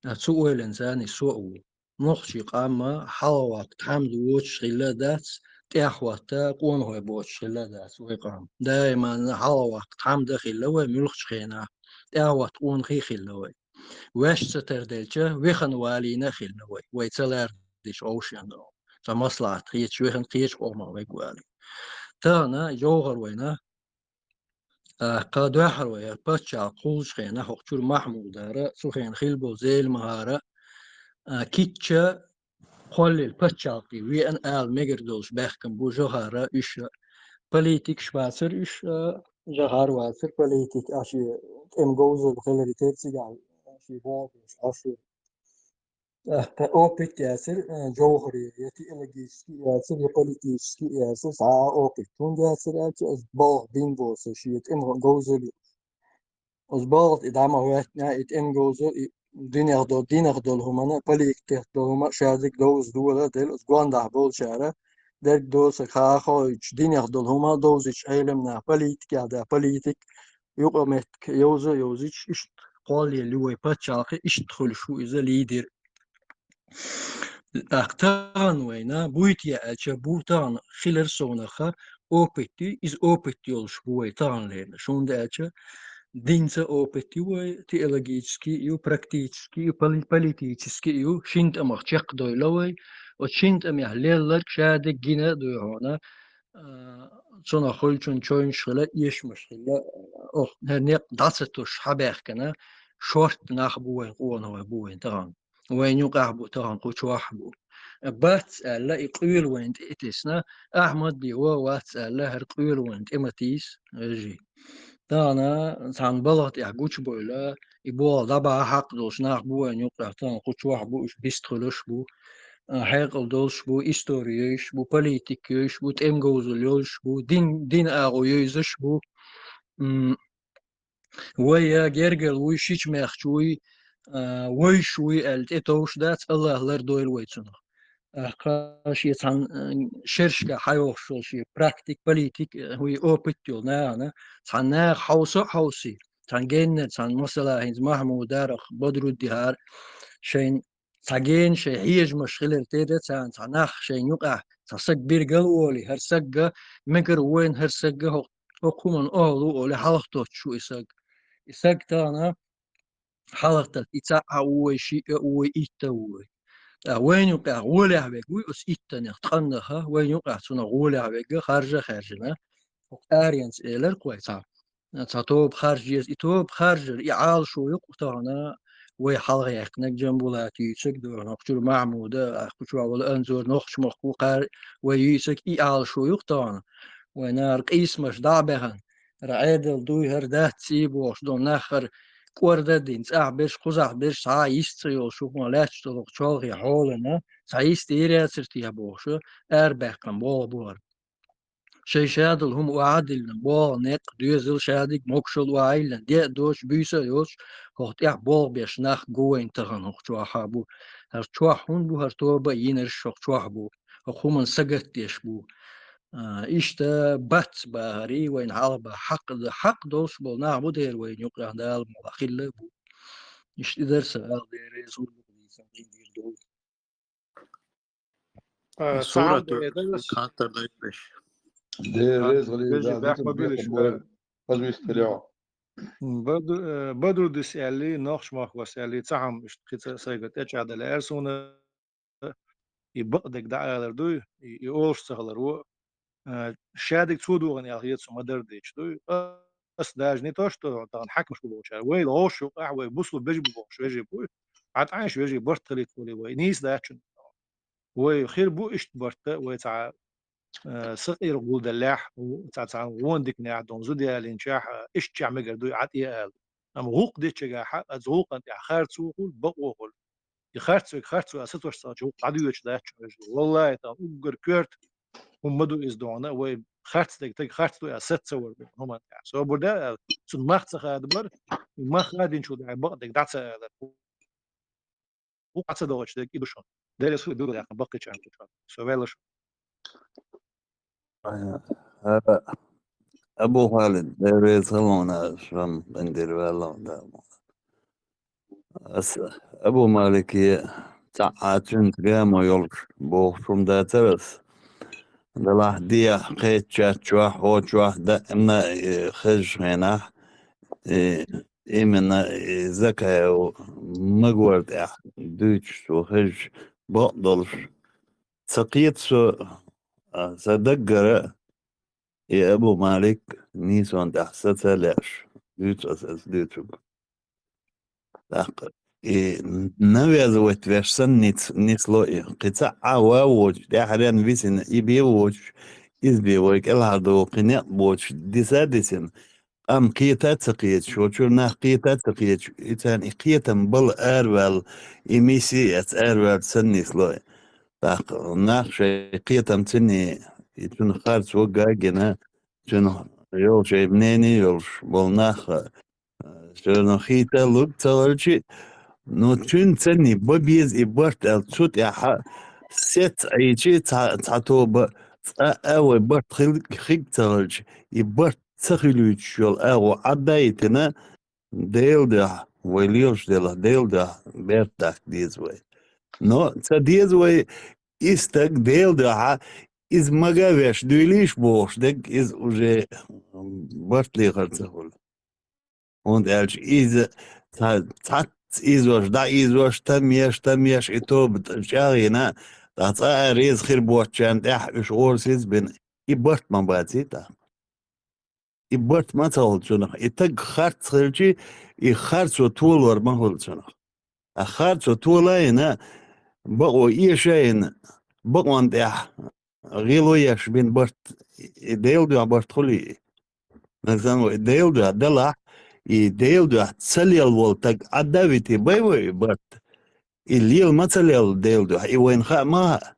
А, цу ойланца царна и со а ву. Нохчийн къам хьалха вац, тхьамда воцуш хилла а дац, тӀаьхьа вац, къонахой боцуш хилла а дац вай къам. Даиман хьалха вац, тхьамда хилла вай муьлххачу хенахь, тӀаьхьа вац, къонахий хилла вай. Ваьш ца тарделча, вехана валийна а хилла вай, вай ца лаьрдича овшен догӀу. Цхьа маслахьат хеташ, вехана кхечу къоман вайга валийна. Тахана жовхӀар вайна, а, кху дуьххьара вай паччахьалкх кхуллучу хенахь, хӀокху чуьра Махьмудара, цу хенахь хилла болу Зелимхара, а, кхечу кхоллалла паччахьалкхе веана ала мегар долуш баьхкина бу жовхӀара уьш а. Политикаш бацара уьш а, жовхӀар вацара политик, а, шен тӀеман говзалла хиларе терра цигахь, а, шен бохург, а, шен, а, опыт яцара, а, жовхӀаре, я теологический яцара, я политический яцара, цхьа а опыт хӀунда яцара аьлча, аса балха бина боцу шен тӀеман говзалла ю. Оцу балха тӀе дӀа ма хӀоьттина, и тӀеман говзалла, и динех долу, динах долу хӀуманна, политикех долу хӀума, шадерг довза дола а делла, оцу гондахь болчара, дерг доцург хьахойтуш, динех долу хӀума довзуьйтуш, Ӏеламнах политикех да, политик, юкъаметтиг йовза а йовзуьйтуш, иштта кхоллалла ю вай паччахьалкхе, иштта хуьлуш ву иза лидер. ТӀаккха тахана вайна, буй те аьлча, бу тахана хилар совнаха опыт ю, иза опыт йолуш бу вай тахана леринарш. ХӀунда аьлча динца опыт ю вай, теологический ю, практический ю, поли-, политический ю, шина тӀамах чекхдойла вай. Оцу шина тӀамехь лелларг шадерг гина а дуй хьуна, а, цунах хуьлучун чойнаш хила, эшамаш хила, оха хӀара некъ дӀа ца тосуш хьабаьхкина, шортта нах бу вайн къонахой, бу вайн тахана. Вайна юкъахь бу тахана, кху чохь бу. Бац аьлла, и къоьлла вайна тӀе а тесна, Ахьмад дийо вац аьлла, хӀара къоьлла вайна тӀе ма тийса, вежарий. Тахана цхьана балха тӀехь гучубевлла, и болх дӀабахьа хьакъ долуш нах бу вайна юкъахь, тахана кху чохь бу, уьш бист хуьлуш бу. а, хьекъал долуш бу, истори йовзуш бу, политика йовзуш бу, тӀеман говзалла йовзуш бу, дин, дин агӀо йовзуш бу. М, вай я гергара вуй, шича мехча вуй, а, вайша вуй аьлла тӀетовш дац, АллахӀ лардойла вай цунах. ТӀаккха шен цхьана, а, шерашка хьайогӀуш йолу шен практик, политик, а, вуй опыт йолу нахана, цхьана наха хьовса а хьовсий, цхьана геннара, цхьана масала хӀинца Махьмударах, Бадруддихьара шайн цхьа гена шайн хьежамаш хилар тера царна, цхьа нах шайн юкъахь, цхьа саг биргал а олий, хӀара сагга мегар ву вайна, хӀара сагга хӀокху, хӀокху хӀуманна охьа лу олий, хьалха тоттуш ву и саг. И саг тахана хьалха тата и цхьаъ а ву вай, шиъ а ву вай, итт а ву вай. ТӀаккха вайна юкъахь гӀолехь верг вуй оцу иттанех, ткъаннаха, вайна юкъахь цунах гӀолехь верг а харжа а хаьржина, хӀокху аренца элира кху вай цхьа. Цхьа тоба харжа еза, и тоба харжар, и Ӏалашо ю-кх тахана вай хьалхаяьккхинарг, Джамбулата юьйцург ду, нохчуьра Махьмуда, а, кху чохь волу Анзор, нохчмахкахь ву кхара вай юьйцург, и Ӏалашо ю-кх тахана. Вай нахара къийсамаш дӀа а баьхна, хӀара Ӏедал дуй, хӀара дац цӀий бохуш долу нах, хӀара кӀорда а дина, цӀахь берш, кхузахь берш, цхьа а йист ца йолуш, хӀокхунах лаьтташ долу чолхе хьолана, цхьа йист йийр яцара те бохуш, арабаьккхина болх бу хӀара. Шайн шадолу хӀума охьа а диллина, богӀу некъ, доьзал, шадерг, могушалла охьа а йиллина, де а доцуш, буьйса а йоцуш, хӀокху тӀехь болх беш нах гу вайна тахана хӀокху чохь а бу. ХӀара чохь хӀунда бу хӀара тоба а йинарш, хӀокху чохь а бу, хӀокху хӀуманна сагатдеш бу. А, иштта бац бахарий вайна хьалха бан хьакъ, хьакъ долуш болу нах бу дера вайна юкъахь Дала мукъ лахь хилла а бу. Иштта и дара сан ала, Дела реза хуьлда, дийцина дийр ду. Э, Сура цхьа хьал тур дара, хаттар дайташ. Дера А, реза хуьлда, вежарий, бехк ма билаш, бехк ма билаш, э, хаза вистхилийо. Баду-, э, Бадрудис аьллий, нохчмахкахос аьллий, цхьа хӀума иштта кхин цхьа сайга тӀечӀагӀдала аьлла суна, и бакъдерг дӀаалар дуй, и, и олуш ца хилар ву, э, шадерг цо дохийна аьлла хета суна ма-дарра дийцича дуй. Ас даже не то, что тахана хьаькамаш бу бохучара, вай ловш юкъахь, вай бусулба вежарий бу бохуш вежарий буй, Ӏа тӀаьхьа вежарий барт хилийта хуьлий вай, нийса дац шуна. Вай хир бу иштта барт, вай цхьа, э, сакъера гӀулдаллехь, цхьа, цхьа гӀо диканехь, дон зуда ялийначехь, э, иштта чохь мегар дуй Ӏа тӀе а ала. Амма гӀуллакх дечигахь, аса гӀуллакхана тӀехь харцо хуьлу, бакъо хуьлу. И харц вега харцо а сатош ца хилча, гӀуллакх дӀадоьдуш дац шуна вежарий. Валлахи, тахана уггар коьрта хӀума ма ду иза дохийна, вай харц дерг, таг харц ду а саца ца вар ду хӀуманна тӀехь. Собар де а, цунна мах ца хадабар, и мах хадийначул тӀаьхьа бакъдерг дӀа ца алар. Вукху Ӏа ца догӀучу дерг и ду шуна. Дела реза хуьлда, дуьйла яьккхина баккхийчарна кху чохь. Со ваьлла шу. Э, Абу Халид, Дела реза хуьлда хьуна, шун бандира ваьлла хьуна. Ас Абу Малике цхьа а цуьнца гамо йолуш бохуш хӀума дацара ас. Делахь дехьа кхечу чат чохь, хӀокху чохь даимна, э, хезачу хенахь, э, именно, э, Закаев магор тӀехь дуьйцуш цо хезча, бакъдолуш ца кхета со, а, сан даггара и Абу Малик нийсонан тӀехь саца а лаьаш, дуьйцу аса, аса дуьйцург. ТӀаккха и навязывать веш санна ниц-, нисло и. Кхин цхьа а ван воцуш, тӀаьхьаренна висина, и бен воцуш, иза бен вай кӀелхьардоху кхин некъ боцуш, диса а дисина, амма кхета а ца кхеташ, хӀокху чуьра нах кхета а ца кхеташ, и царна и кхетам бала араваьлла, и миссия эцна араваьлла санна нисло и. ТӀаккха нах шайн кхетам цуьнан, и цуьнан харц вага а гина, цуьнан йолу шайн мнение а йолуш болу нах, э, всё равно хийталург ца хилча, ну, цуьнан царний бан беза и барт аьлла, цу тӀехь сецца Ӏийча цхьа, цхьа тоба, цкъа а вай барт хил-, хиг ца хилча, и барт ца хуьлуьйтуш йолу агӀо Ӏадда а йитина, Делан дуьхьа вай лелаш делахь, Делан дуьхьа берт даккха деза вай. Но ца деза вай, и стаг Делан дуьхьа, иза мага веш дуьйлийша бохуш дерг, иза уже барт лехар ца хуьлу. ХӀунда аьлча иза ца-, цхьацца ийзош, дӀаийзош, там еш, там еш, и тоба чӀагӀйина, ткъа цкъа а реза хир боцучарна тӀехь уьш гӀорасиз а бина, и барт ма баций тӀаккха. И барт ма ца хуьлу цунах. И таг харц хилча, и харцо толор ма хуьлу цунах. Ткъа харцо тола а йина, бакъо эша а йина, бакъонна тӀехь гӀело еш бина барт, и Делан дуьхьа барт хуьлий? Нагахь санна вай Делан дуьхьа далахь, и Делан дуьхьа ца лелла волу таг Ӏадда а витий, бай вай и барт? И лела ма ца лела Делан дуьхьа, и вайна хаа ма хаьа.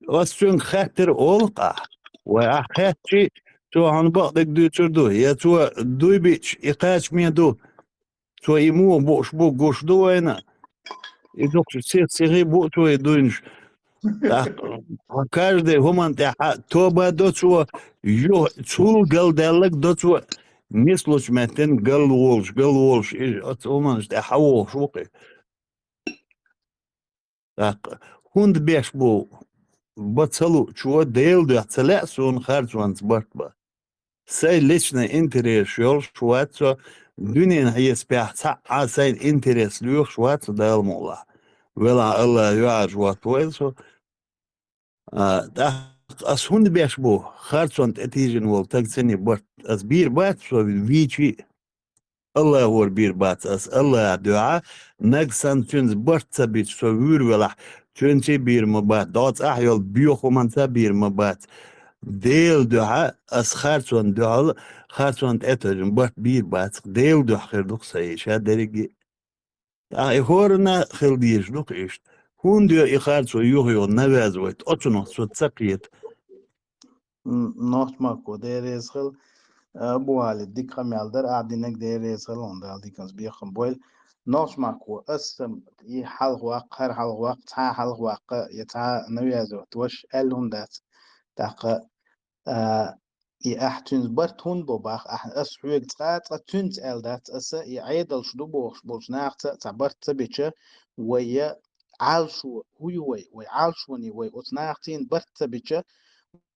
Ас цуьнга хаьттира олу-кх ахь. Вай ахь хаьттича, цо хьуна бакъдерг дуьйцур ду, я цо дуй биъча, и кхачаме ду, цо и муха бууш бу гуш ду вайна. И дукхачу сих-сихе бу цо и дуйнаш. ТӀаккха каждый хӀуманна тӀехь тоба до цо, юха цул галдаьлларг до цо, нислучу меттана галволуш, галволуш, и оцу хӀуманаш тӀехь вогӀуш ву-кх и. ТӀаккха хӀунда беш бу, бан ца луучо, Делан дуьхьа ца лаьа суна харцонца барт бан? Сайн личный интересаш йолуш вац со, дуьненан хьесапехь цхьа а сайн интерес лоьхуш вац со, Дала мукъалахь. Велахь АллахӀ юьхьӀаьржа хӀоттавойла со. А, тӀаккха ас хӀунда беш бу, харцонна тӀетийжина волу стаг цуьнан барт? Ас бийр бац со вийча а. АллахӀора бийр бац ас, АллахӀан дуьхьа, нагахь санна цуьнца барт ца бича, со вуьйр велахь, цуьнца а бийр ма бац, дӀо цӀахь йолу боьха хӀуманца а бийр ма бац. Делан дуьхьа ас харцонна дуьхьал, харцонна тӀетоьжна барт бийр бац-кх, Делан дуьхьа хир ду-кх сан и ша дерриге а. ТӀаккха и хӀоранна а хила дезаш ду-кх иштта. ХӀунда йо и харцо юха-юха навязывать, оцунах со ца кхета? М, Нохчмахко, Дела реза хила. Абу Валид, дика къамел дара ахь динарг, Дела реза хила хьуна, Дала диканца бекхам бойла. Нохчмахко, ас-м и хьалхаваккха, хӀара хьалхаваккха, цхьа а хьалхаваккха, я цхьа а навязывать ваша аьлла хӀума дац. ТӀаккха, а, и ахь цуьнца барт хӀунда бо бах, ахь, ас хьоьга цкъа а, цкъа цуьнца аьлла дац, аса и Ӏедалш ду бохуш болчу нахаца а цхьа барт ца бича, вай я Ӏалашо хӀу ю вай, вай Ӏалашоне вай оцу нахацийна барт ца бича,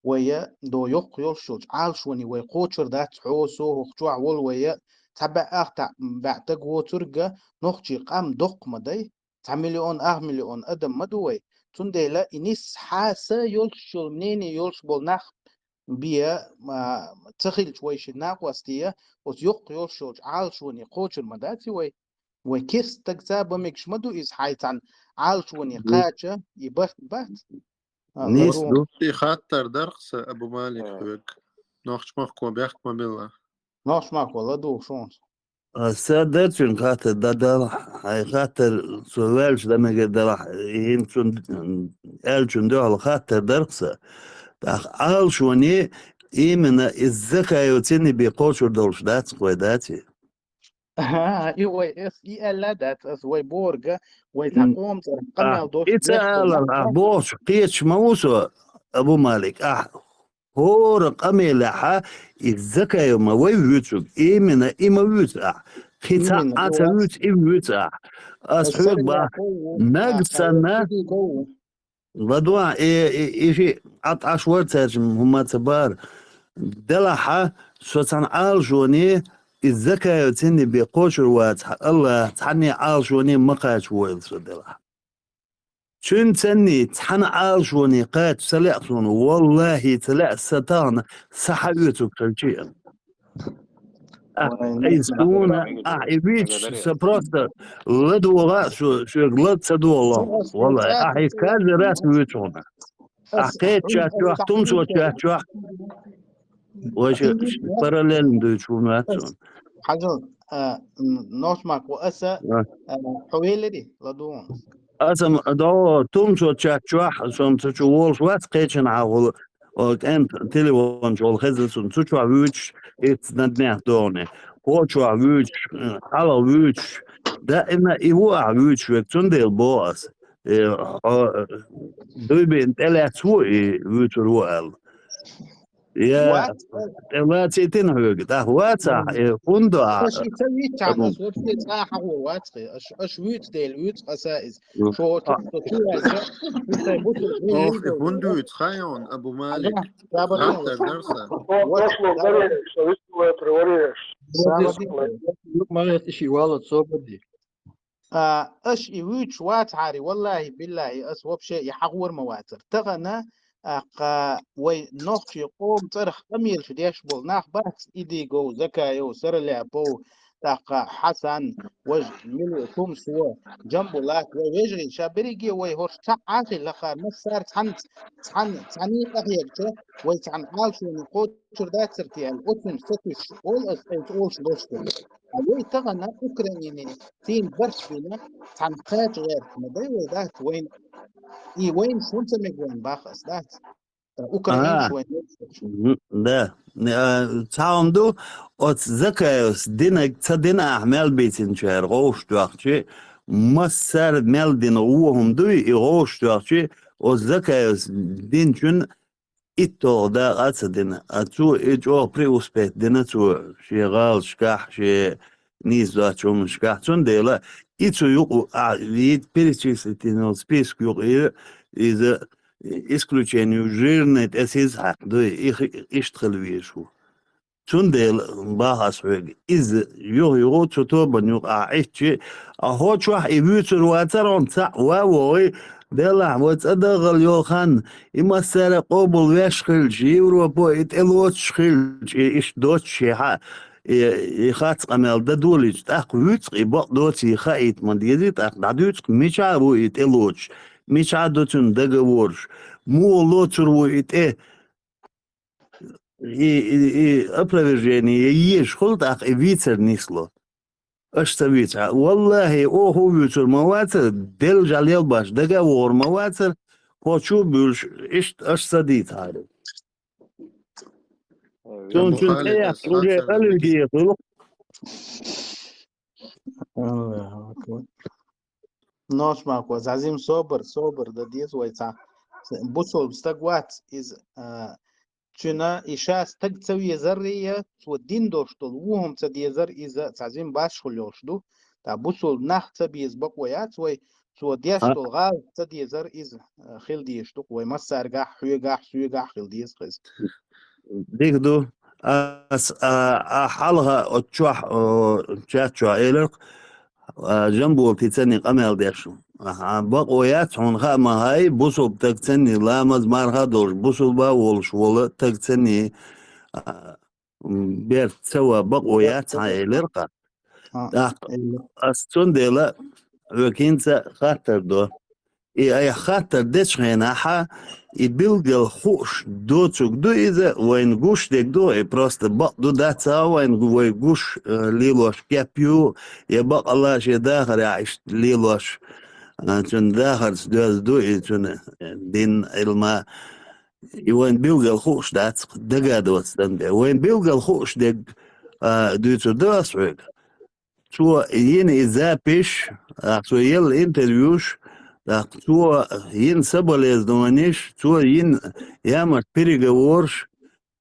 вай я до йоккха йолуш йолчу Ӏалашоне вай кхочур дац, хьо, со, хӀокху чохь волу вай я цхьа баьӀ ах таӀ, баьӀ таг воцург а нохчийн къам доккха ма дай, цхьа миллион, ах миллион адам ма ду вай. Цундела и нисса хьаса йолуш йолу мнение йолуш болу нах бен, а, ца хилча вай шина накъостий, оцу йоккха йолуш йолчу Ӏалашоне кхочур ма дац и вай. Вай керста стагца бан мегаш ма ду иза, хьайн цхьана Ӏалашоне кхача, и барт бац. А, Нийса ду. И хаттар дара-кх сан, Абу Малик, хьоьга. Нохчмахко бехк ма билла. Нохчмахко, ладугӀу шуна. А, сан дара цуьнга хаттар, дан далахь, хьайн хаттар, со ваьлча дан мегар далахь, и хӀинца цунна, м, аьллачунна дуьхьал хаттар дара-кх сан. ТӀаккха Ӏалашоне именно иза Закаев цӀинне бен кхочур долуш дац-кх вай, дац и? И вай, ас и аьлла дац, ас вай борга, вай цхьа къоман цӀарах къамел долуш. И ца алар, а, бохучу кхеташ ма ву со, Абу Малик, ахь хӀора къамелехьа и Закаев ма вай вуьйцург, именно и ма вуьйцу ахь. Кхин цхьа а ца вуьйцу, и вуьйцу ахь. Ас хьоьга бах, нагахь санна, ладогӀа, э, э, и шиъ Ӏа тӀаш вара цаьршимма хӀумма ца бара. Делахьа, со цхьана Ӏалашоне, и Закаев цӀинне бен кхочур вацахь, Аллах, цхьанне Ӏалашоне ма кхачавойла со делахь. Цуьнан цӀинне цхьана Ӏалашоне кхача ца лаьа суна, валлахӀи, ца лаьа сан тахана, сан хьаоьцург хилча а. Ахь, ай, суна, ахь и вуьйцуш, сан просто ладогӀа а, шу-, шуьга лад ца догӀало. Валлай, ахь и каждый раз вуьйцу хьуна. Ахь кхечу чат чохь, тумсо чат чохь. Вай шу параллельно дуьйцуш ву моьтту суна. Хьажал, а, н-, Нохчмахко, аса, а, хьо велари, ладугӀун. Аса м-, до, тумсо чат чохь, со м-, цу чу волуш вац, кхечанхьа волу, о, кӀентан телефон чу волу хезна суна, цу чохь вуьйцуш, итт на днях догӀуне. Кхо чохь вуьйцуш, э, хьалха вуьйцуш. Даима и ву ахь вуьйцуш верг, цундела боху аса. Э, хьо, э, дуй бина тӀелаьцна ву и вуьйцур ву аьлла. Я, тӀе лацийтина хьоьга, тӀаккха вацахь, э, хӀунда а, аш и ца вуьйцу, ас вообще цкъа а хьахор вац хье, аш, аш вуьйцу дела вуьйцу аса иза. Шо оцу чу ваьлча, и сайн буту. Ох, и хӀунда вуьйцу, хьайон, Абу Малик? Хаттар дара сан. Прошлое время, что выступает, говоришь. Молодец, иши валат, собади. А, аш и вуьйцуш вацахьара, валлахӀи, биллахӀи, ас вообще и хьахор ма вацара. Тахана, а, кха, вай нохчий къоман цӀарах къамелаш деш болу нах бац, Идигов, Закаев, Сараляпов, тӀаккха Хьасан, важа, Милу, Тумсо, Джамбулат, вай вежарий, ша берриге вай хӀорш цхьаъ Ӏахилла хаар, массара цхьаьна, цхьаьна, цхьаьний къахьегча, вай цхьаьна Ӏалашоне кхочур дацара те аьлла, оцунна сатуьйсуш, олу ас, айца олуш лош дара. А вай тахана Украине цин барс бина, цхьан кхача гӀерта ма дай вай дац, вайн, и вайн шунца мег вайн бахас дац. Украинаш А. вайн. Мгм, да. А, цхьа хӀума ду, оцу Закаевс динаг ца дина ахь мел бийцинчара гӀовш доьхчи, массара мел дина вон хӀума дуй, и гӀовш доьхчи, оцу Закаевс динчун иттолгӀа дакъа а ца дина. А цо и чӀогӀа преуспеть дина цо, шен гӀалашкахь, шен нийса доцчу хӀуманашкахь. Цундела и цу юкъу, а, вид перечислительного список юкъу и, иза исключение жирный тӀе сиз хьакха дуй, и хи-, иштта хила везаш ву. Цундела бахас хьоьга, иза юха-юха цу тобанна юкъа Ӏиччи, а хӀо чохь и вуьйцур вацара хьуна цхьаъ ва вогӀий, делахь вай цӀа даггал йолу хан, и массара а къобал веш хилча, Европо и тӀелоцуш хилча, и иштта доцуш шехьа, и, и хац къамел дан долийча, тӀаккха вуьйцу-кх и бакъ доций хаийта ма дезий, тӀаккха дӀадуьйцу-кх, мичахь а ву и тӀелоцуш, мичахь а ду цуьнан договораш, муха лоцур ву и тӀе, и, и, и опровержение езаш хуьлу тӀаккха и вийцар нисло. Аша ца вийцахь, валлахӀи, оха а вуьйцур ма вацара, делла жӀаьлел баш дага а вогӀур ма вацара, кхо чу а буьйлуш, иштта аша ца дийцахьара. Цунна цуьнан тӀеэцна уже аллергия хуьлу. Аллаху акбар. Нохчмакъо, зӀазим, собар, собар дан деза вай цхьа. Бусулба стаг вац иза, а, цуьнан и ша стаг ца везар а, цо дин долуш долу вон хӀума ца дезар, иза цхьа зим башхуьлуш йолуш ду. Ткъа бусулба нах ца беза бакъо яц вай, цо деш долу гӀазот ца дезар, иза, а, хила дезаш ду-кх вай массаргахь, хьоьгахь, соьгахь хила деза-кх иза. Дика ду. Ас, а, а хьалха оцу чохь, о, чат чохь элира-кх, а, Жамбулатица къамел деш. Аха, бакъо яц, хьуна хаа ма хаьий, бусулба таг цанний, ламаз, марха а долуш, бусулба а волуш волу таг цанний, а, м, берта ца ван бакъо яц хьан, элира-кх. А, ТӀаккха элира. Ас цундела хьоьга хӀинца хаттар до. И айхьа хаттар дечу хенахьа, и билггал хууш доцург ду иза, вайна гуш дерг ду, и просто бакъ ду дац а вайна гу-, вай гуш, э, лелош кеп ю, я бакъалла шен дахарехь иштта лелош, э, цуьнан дахарца доьзна ду и цуьнан, э, дин, Ӏилма. И вайн билггал хууш дац, дага а доцу дан бен. Вайн билггал хууш дерг, а, дуьйцур ду ас хьоьга. Цо йина и запись, а, цо елла интервьюш, а, цо йина соболезнованиш, цо йина ямарт переговорш,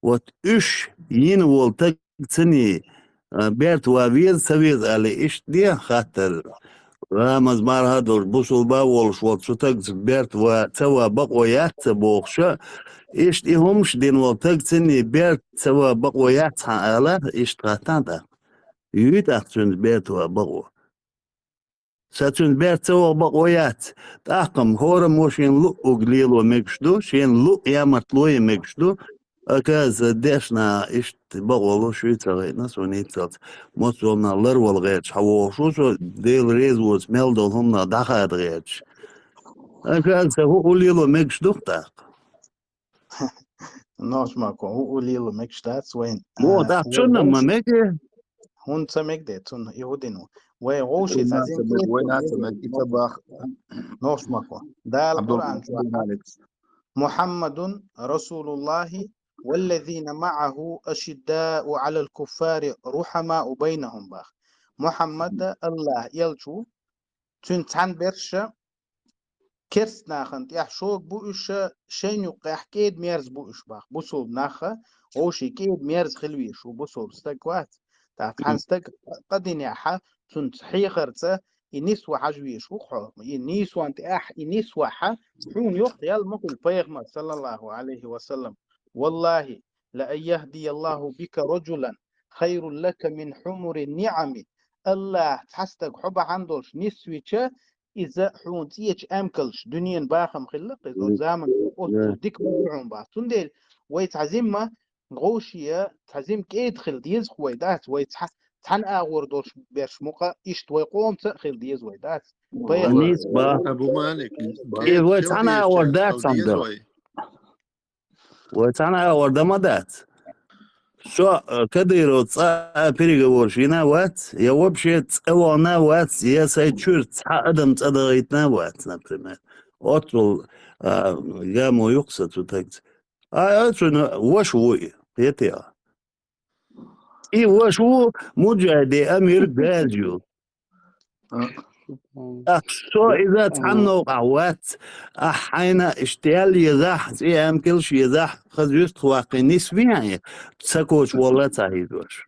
вот уьш йина волу таг цанний, а, берта ван веза, ца веза аьлла, иштта де хаттар. Ламаз, марха а долуш, бусулба а волуш волу цу тагца берта ван, ца ван бакъо яц ца бохуша, иштта и хӀумаш дина волу таг цанний берта ца ван бакъо яц хьан ала, иштта хаттан тӀаккха. Юй тӀаккха цуьнца берта ван бакъо? Сан цуьнца берта ца ван бакъо яц. ТӀаккха-м хӀораммо шена луъург лело мегаш ду, шена луъу ямартло ян мегаш ду. Оказывается, дешна иштта бакъо луш юй ца гайна, суна ниццалц. Моццо ма ларвала гӀерташ хьан вогӀуш ву со, Дела реза воцу мел долу хӀуманах дӀахада гӀерташ. Оказывается, хӀуъу лело мегаш ду-кх тӀаккха. Нохчмакъо, хӀуъу лело мегаш дац вайн. Во, а, да, вай цунна ма вовши-, мега. ХӀунда ца мегадей цунна, и хӀу дина ву? Вай вовши Вай цхьа наца зим мег-, вай наца мег-, и ца бах. Нохчмакъо. Дала Абдул-, Къуръан чохь Абдулмалик. «Мухаммадун Расулуллахи, валлазина маъаху ашиддаъу алал куффари рухамаъу байнахум», бах. Мухаммад Аллах элча ву, цуьнан цхьаьна берша керста нахана тӀехь шога бу уьш, шайна юккъехь кӀеда-мерза бу уьш, бах. Бусулба наха вовши кӀеда-мерза хила везаш ву, бусулба стаг вац. ТӀаккха цхьана стага къа динехьа, цунца хьехарца, и нисван хьажа везаш ву хьо. И нисван тӀехь, и нисвахьа, хьуна йохка ял ма хуьлу пайхамар, саллаллаху алейхи ва саллам. «Валлахи, ла ан яхдияллаху бика раджулан хайрун лака мин хьумурин ниъами». Аллах цхьа стаг хьо бахьана долуш нисвича, иза хьуна цӀечу амкалш, дуьненан бахам хилла-кх иза, оцу заманчохь оццул дика ма ду хьуна, бах. Цундела вай цхьа зимма, гӀовшия, цхьа зимма кӀеда хила деза-кх вай, дац, вай цхьа, цхьана агӀор долуш берш мукъа, иштта вай къомца а хила деза вай, дац. Пайхамар. Анис, бах. Абу Малик. Э, вай цхьана агӀор дац хьан дала. Вай цхьана агӀор дан ма дац. Со, э, Кадыровца а переговораш йина вац, я вообще цӀа вахана вац, я сай чуьра цхьа адам цӀа дагӀийтина вац, например. Оццул, а, гамо юкъ са цу тагца. А, а цуьнан ваша ву и, кхетий хьо. И ваша ву Муджахиде Амир Гази ю. ТӀаккха со иза цхьанна новкъахь вац, ахь хьайна иштта ял езахь, цӀе амкилш езахь, хаза юьстах ваккхий нисвехье, ца коча волла ца хьийзош.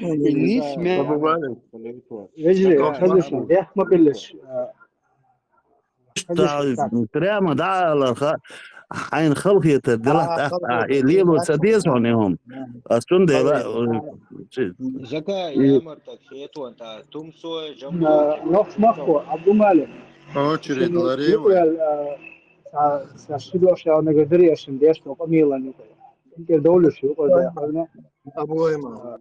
Нис ме- Вежарий, хаза шун, бехк ма биллаш, а, Прямо дӀааларха, хьайна халахетар делахь тӀаккха, и лело ца деза хьуна и хӀума. Ас цундела, э, чи- Жака, ямарта хетон та, тумсо, жамбо. Нохчмахко, Абдумалик. Очередь ларе вай. Са шидош ял нагадри ашин деш то къамилан юкъе. Интер довлюш юкъе да хана. Абуэма.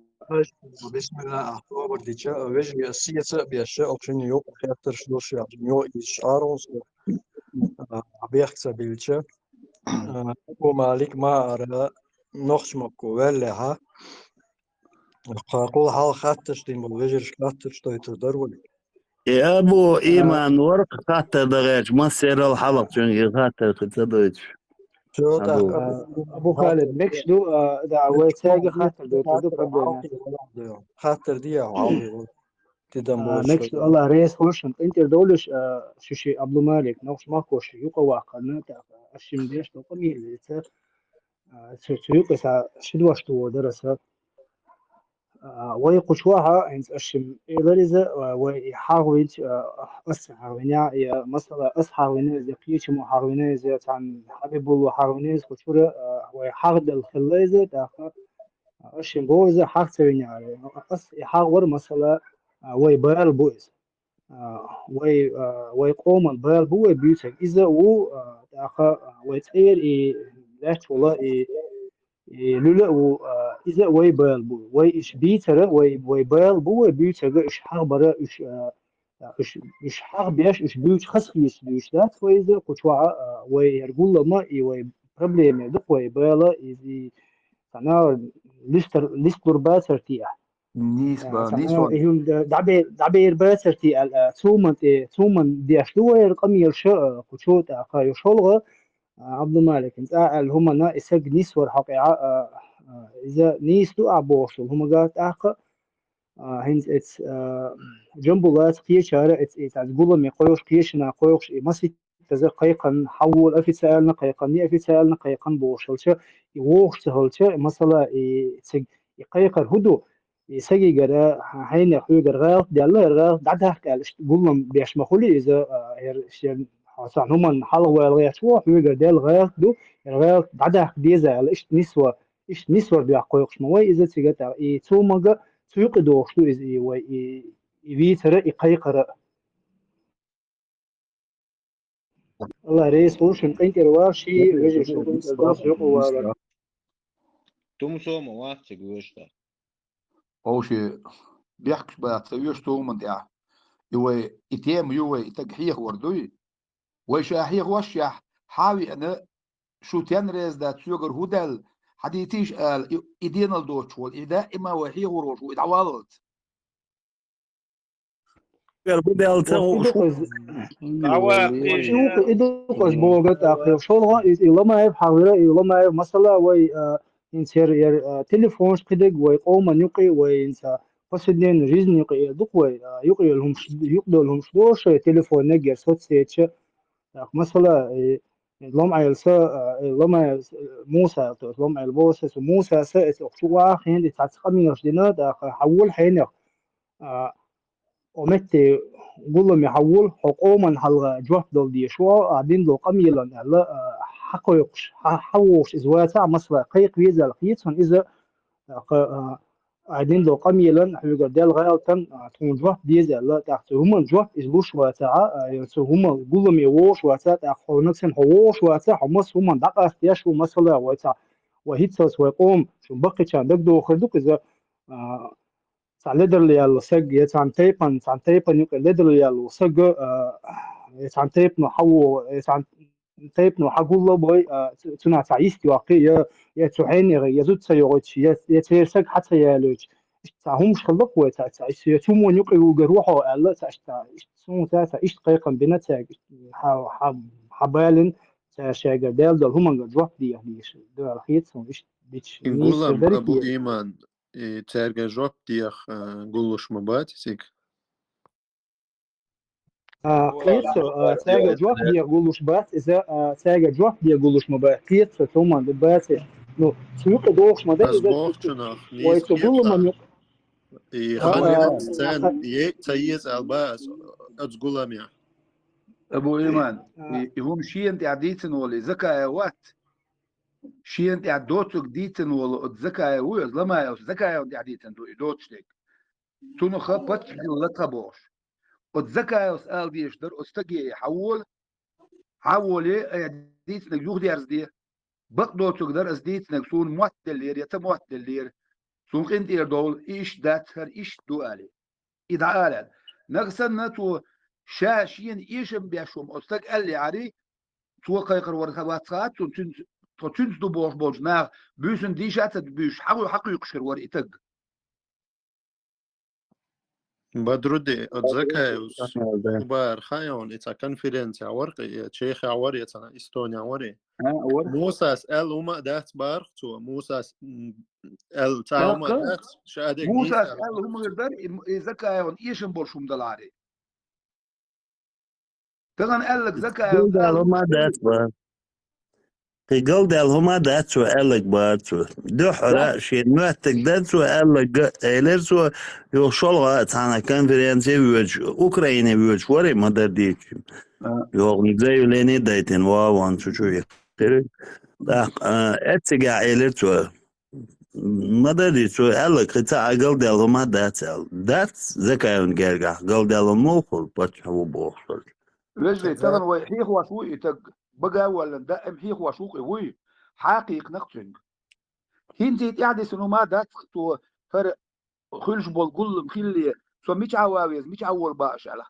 Бисмилла, ахту обрдича, вежи сиеца беша, окшини юкъ хеттарш души, йо иш арон со, а, бехца билча. А, Абу Малик ма ара, нохчмакку веллеха. Кхакул хал хатташ дин бол, вежирш хатташ той тур дарвали. Э, Абу Иман вара хаттар дагӀерча, массерал хьалакхчуьнга и хаттар хи ца дойтуш. Абу. А, Абу Халид, мекаш ду, а, да, вай цаьрга хаттар дойтур ду проблема. Хаттар дия, хьалву. Тидам А, болуш мекаш ду, Аллах реза хуьлуш, къинтӀера довлуш, а, шу ши Абдулмалик, нохуш махкош, юкъа ваккхарна, тӀаккха, аш шим деш, тӀаккха мийла, ца, а, цу, цу юкъа са ши дош ду дара са. А, вай кху чохьа, хӀинца аш шим элар иза, а, вай и хьагӀвинча, а, ас хьагӀвиня, я масала ас хьагӀвина иза, кхечамо хьагӀвина иза, цхьан Хьабибулло хьагӀвина иза, кху чура, а, вай хьагӀдал хилла иза, тӀаккха, а, аш шим бо иза хьагӀ ца виняра. Ас и хьагӀ вар масала, а, вай бала бу иза. А, вай, а, вай къоман бала бу вай буьйцаг. Иза а ву, а, тӀаккха, а, вай цӀера и лаьтташ вола и, и луьла а ву, а, иза а вай бала бу. Вай иш бийцара, вай, вай бала бу вай буьйцага, иш хьагӀбара, иш, а, иш, иш хьагӀбеш, иш буьйцу хазахеташ дуьйцуш дац вай иза, кху чохьа, а, вай яр гуллама и вай проблема ду вай бала, и, и, цхьана листар, лист лур бацар тиа. Нийса ба, нийса ва. Э, хӀунда дӀабе-, дӀабер бацар ти аьлла, цуман тӀе, цуман деш ду вайра къамелаш, э, кху чу тӀаккха ю шолгӀа, а, Абдулмаликан цӀа аьлла хӀумана и саг нисвар хьокъехьа, а, а, иза нийса ду а бохуш долу хӀумага тӀаккха, а, хӀинца эц, а, Джамбулаца кхечара эц, эц, эц гуламе кхойкхуш, кхечана кхойкхуш, и маситтаза кхайкхана, хьавола официально кхайкхана, неофициально кхайкхана бохуш хилча, и вохуш ца хилча, масала, и цига и кхайкхар хӀун ду? И сагигара, хьайнех хьоьгара гӀалат даьлла, хӀара гӀалат дӀадаккха аьлла, иштта гулам беш ма хуьлий иза, а, хӀара шен хьо сан хӀуманна хьалхавала гӀерташ ву, хьоьгара даьлла гӀалат ду, хӀара гӀалат дӀадаккха деза аьлла, иштта нисва, иштта нисвар доьхна кхойкхуш ма вай иза цига тӀаккха. И цумага цу юкъе дохуш ду иза, и вай, и, и вийцара, и кхайкхара. Алла реза хуьлуш, шун къинтӀера вар, ши вежарий шу къинтӀера дос юкъа вара. Тумсо ма вац цига вешта. Овши бехкаш бац ца веш туман тӀехь. И вай, и тема ю вай, и таг хьехавар дуй? Вай ша хьехавашшехь, хьан веана, шу тен реза дац, соьгара хӀун даьлла, хьадийцийша ала, и, и денал доцуш волу, и даима вай хьехавар волуш ву, и дӀаваллалц. Яр бу даьлла ца хууш ву. И ду-кх иза боху тӀаккха. ШолгӀа иза и Ламаев хьахвира, и Ламаев масала вай, а, хӀинца яр, яр, а, телефонаш кхидерг вай къоман юкъе, вай хӀинца повседневной жизнь юкъе эр ду-кх вай, а, юкъа йолу хӀумаш, юкъа долу хӀумаш дошу шайн телефоннег яр соцсетьча. ТӀаккха масала, и, и Ламаев са, а, и Ламаев, э, Муса, то есть Ламаев боху са, со Муса са, эца оху чу ваха хин, и цхьацца къамелаш дина, тӀаккха хьан волу хьенех? А, о метте гуламе хьан волу, хьо къоман хьалха жоп дала дезаш ву, а дин долу къамелан аьлла, а, хьан кхойкхуш, хьан, хьан вохуш иза вацахь, масала, кхайкха везал хеташ хьуна иза, тӀаккха, а, а дин долу къамелан, хьоьгара даьлла гӀалатан, а, тхуна жоп деза аьлла, тӀаккха цу хӀуман жоп иза луш вацахь, а, я цу хӀуман гуламе вохуш вацахь, тӀаккха хьо нагахь санна хьо вохуш вацахь, хьо маса хӀуман дӀакъастадеш ву, масала, вай цхьа, вай хӀинццалц вай къоман, шун баккхийчарна дагадохур ду-кх иза, а, цхьа ледарло яьлла саг, я цхьана тайпана, цхьана тайпана юкъа ледарло яьлла ву саг, а, я цхьана тайпана хьан ву, я цхьана тайпано хьагулло бой, а, цу-, цунах цхьа йист йоккхий, я, я цу хьенега, я зуда ца йогӀуьйтуш, я, я церан саг хьа ца ялойтуш. Иштта цхьа хӀумаш хилла вай, цхьа, цхьа, иштта я цу мон юкъе вугар ву хьо аьлла, цхьа, иштта, иштта суна цхьа, цхьа, иштта кхайкхам бина цаьрга, иштта хьа, хьа, хьа балин, цара шайгара Дала дала хӀумангара жоп деха дийша. Дала хеташ хӀума иштта дича. И гулам Абу Иман, и цаьрга жоп деха, а, гуллуш ма бац цига. А, кхетсо, а, цаьрга жоп деха гуллуш бац, иза, а, цаьрга жоп деха гуллуш ма бац, кхетсо, цу ма бац. Ну, цу юкъе дохуш ма дац, аз иза бохучунах, вай нийса цу гуллама юкъе. И а, ханна а, цен а, е-, ца еза алба аз, аз гулам я. Абу Иман, а, и, и хӀума шена тӀехь дийцина волу и Закаев вац. Шена тӀехь доцург дийцина волу оцу Закаев ву, оцу Ламаевс Закаевна тӀехь дийцина ду и доцуш дерг. Цунах паччахьалла тхан бохуш. Оцу Закаевс ала дезаш дара, оцу стаге хьан волу, хьан воле, ай дийцинарг юхадерзаде. Бакъ доцург дара аса дийцинарг, суна мотт деллера я ца мотт деллера. Суна къинтӀера довла, и иштта дац, хӀара иштта ду али. И дӀа алаьлла. Нагахь санна цо ша шена эшам беш хӀума оцу стаг аьллехьарий, цо кхайкхар вара ха вац хаьа, цунна цуьнца, тхо цуьнца ду бохуш болчу наха буьйсанна дийша а ца буьйсуш, хьан хьакхуьйкхуш хир вара и таг. Бадруди, оцу Закаевс, Убар хайон, и цхьа конференция вара, я Чехия вара, я цхьа Эстония вара. А, вара. Мусас аьлла хӀума а дац бахара цо, Мусас, м, аьлла цхьа хӀума а дац, ша дерг Мусас аьлла хӀума хир дара, и, и Закаевн эшам болуш хӀума даларе. Тахана аьлларг Закаев Галдаьлла хӀума дац бан. Кхин галдаьлла хӀума дац цо аьлларг бан цо. Дуьххьара шен моьттург дан цо аьлларг элира цо, юха шолгӀа цхьана конференция воьдуш, Украине воьдуш вара ма-дарра дийцича. А. Юха заявление дайтина ван цу чу яхира. ТӀаккха, а, эццигахь элира цо. Ма-дарра, цо аьлла, кхин цхьа а галдаьлла хӀума дац аьлла. Дац Закаевн гергахь галдаьлла хӀума муха хуьлу, паччахь ву бохуш волчу. Вежарий, тахана вай хьехош ву и таг, бага а валлан, даим хьехош ву-кх и вуй, хьакхийкхинакх цуьнга. ХӀинца и тӀаьхьадисина хӀума дац-кх цо, хӀара хуьлуш болу гуллам хилале, со мичахь ван веза, мичахь волу бан аша аьлла.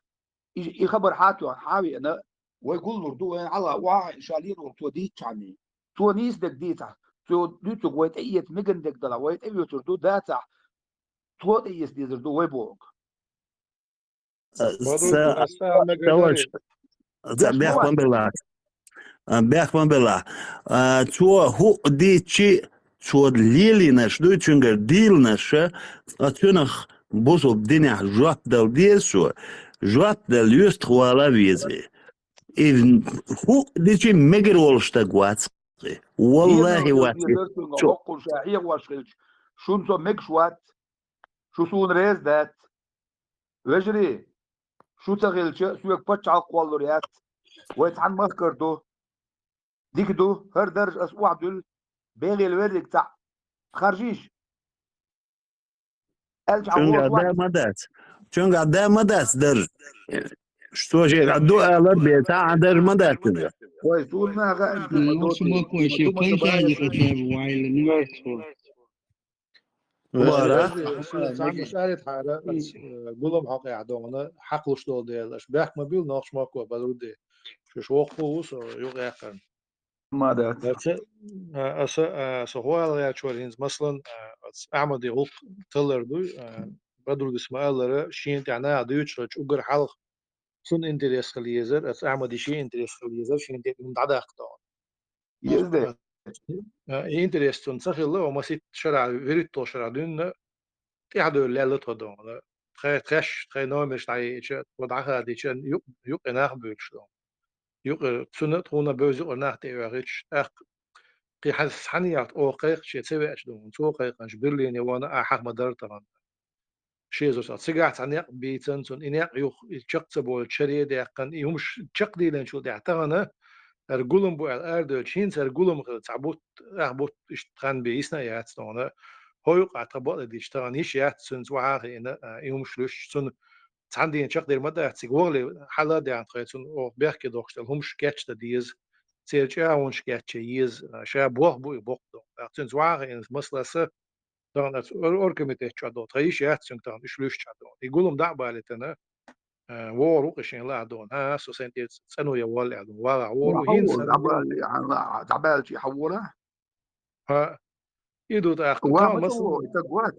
И, и хабар хьан а тоьхна, хьан а веана, вай гуллур ду, вайн хьалха охьа а ша лелор цо дийцчхьаний. Цо нийса дерг дийцахь, цо дуьйцург вай тӀеэца меган дерг далахь, вай тӀеоьцур ду, дацахь, цо тӀеэца дезар ду вай бохург. Э, Баду, са-, аса меган товарищ, дари. Бехк ма белахь. А, бехк ма белахь. А, цо хӀуъа дийцчи, цо лелийнарш дуй, цуьнгара дийланарш, ткъа цуьнах бусулба динехь жоп дала деза цо, жоп дала юьстах вала веза. И хӀуъа дичи мегар волуш стаг вац. Валлахи, вац. Цо хьехош хилча, шуна со мегаш вац, шу суна реза дац. Вежарий, шу ца хилча, соьга паччахьалкх кхоллалур яц. Вай цхьана махкара ду. Дика ду, хӀара даржа ас охьадуьллу, бегӀийла верриг цхьаъ. Харжийша. Аьлча, Цуьнгахь хьан да ма дац. Цуьнгахь да ма дац даржа. Цо шегахь ду алар бен, цхьа а даржа ма дац цуьнгахь. Вай, суна наха Ну, сумако, ещё кайсяни хотя бы вайла, ну, что? Вара. Сан шарит хьара, э, гулам хьокъехь догӀна, хьакхалуш долу дела, аша бехк ма бил, нохчмако, Бадруди. Шуьш воккхо ву со, юкъ яьккхина. Ма дац. Аса, а, аса, а, со хӀоалгӀачор хӀинца, маслан, а, аса Ахьмади гӀуллакх таллар дуй, а, Бадрудис ма-аллара, шена тӀехь наха дуьйцуш хилча уггар хьалха цунна интерес хила езар, аса Ахьмади шен интерес хила езар, шена тӀе хӀума дӀадаккха догӀу. Езде. А, и интерес цунна ца хилла, оха масийтта шарахь, вуьрхӀитталгӀа шарахь дуьйна, тӀаьхьадевлла лелла тхо догӀу. Тхай, тхаьш, тхай номерш дӀахьийча, тхо дӀахадийча, юкъ-, юкъе нах буьйлуш догӀу. Юкъе, цунна, тхуна бевза юкъара нах тӀеоьхуьйтуш, тӀаккха кхин хьан-, хьан яхта оха кхайкхаче ца веача догӀу, цо кхайкханча Берлине вахана, ахьа ма-дарра тахана. Ши эзар сахьт. Цигахь цхьа некъ бийцан цунна, и некъ юха, и чекх ца болчу шаре а даьккхина, и хӀумаш чекхдийлинчул тӀаьхьа тахана, хӀара гулам бу аьлла арадевлча, хӀинца хӀара гулам хилла цхьа бутт, ах бутт иштта хан бен йисна а яц тхуна. ХӀокху юкъахь тхан бакъдерг дийцича тахана йиш яц цуьнца охьа а хиъна, а, и хӀумаш луьстуш. Цунна цхьана дийна чекхдер ма дац, цига вахале хьала а даьхна тхайн цунна оха бехке доккхуш дерг хӀумаш кечдан деза, церан чӀагӀонаш кечъян еза, а, ша боху бу и боккха догӀу. ТӀаккха цуьнца охьа а хиъна, масласа, тахана аса ор-, оргкомитет чохь долу, тхан йиш яц цуьнга тахана уьш луьстуш чохь долу. И гулам дӀа а балийтина, а, вогӀур ву-кх шен ла а дона. ХӀа, со сайн тӀе цӀено я волла а дона. ВагӀа вогӀур ву, хӀинца хӀара дӀабаьлчи хьавора? ХӀа, и ду тӀаккха. Ва тан ма масал ца вогӀу, и таг вац,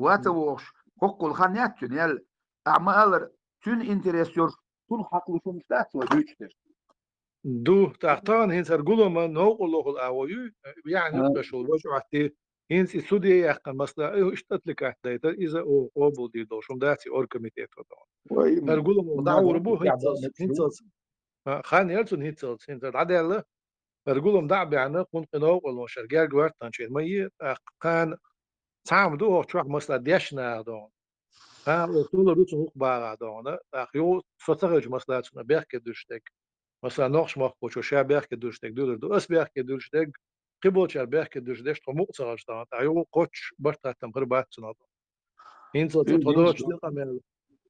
ва ца вогӀуш, хӀоккхул хан яц цуьнан ял. Ахьа ма аллара, цуьнан интерес йолуш, цунах хьакхалуш хӀумаш дац вай дуьйцуш дерш. Ду, тӀаккха тахана хӀинца хӀара гулам новкъарло хуьлу а вой, яхьна юкъа беш волу важа Ӏотти, хӀинца и суде яьккхина масала, э, иштта отвлекать дайтар, иза оха къобалдийр долуш хӀума дац и оргкомитето дона. ХӀара гулам дӀагӀур бу хӀинцалц, хӀинцалц. А, хан яра цунна хӀинцалц, хӀинца дӀадаьлла, хӀара гулам дӀа а баьхьна, кхункъе новкъарло шара герга ваьттанчийн ма е, тӀаккха кхана цхьа хӀума ду хӀокху чохь масала дешна наха дона. Кхана оха толлур ду цунна хӀокху багӀа дона, тӀаккха юха со ца хилча масала цунна бехке дуьллуш дерг. Масала, нохчмахкахочо ша бехке дуьллуш дерг дуьллур ду. Ас бехке дуьллуш дерг, кхиболчара бехке дуьллуш дерш тхо мукъа ца хилча дона, тӀаккха юха кхоччуш барт-хаттам хир бац цунах дона. ХӀинцалц тхо доцуш дерг къамел.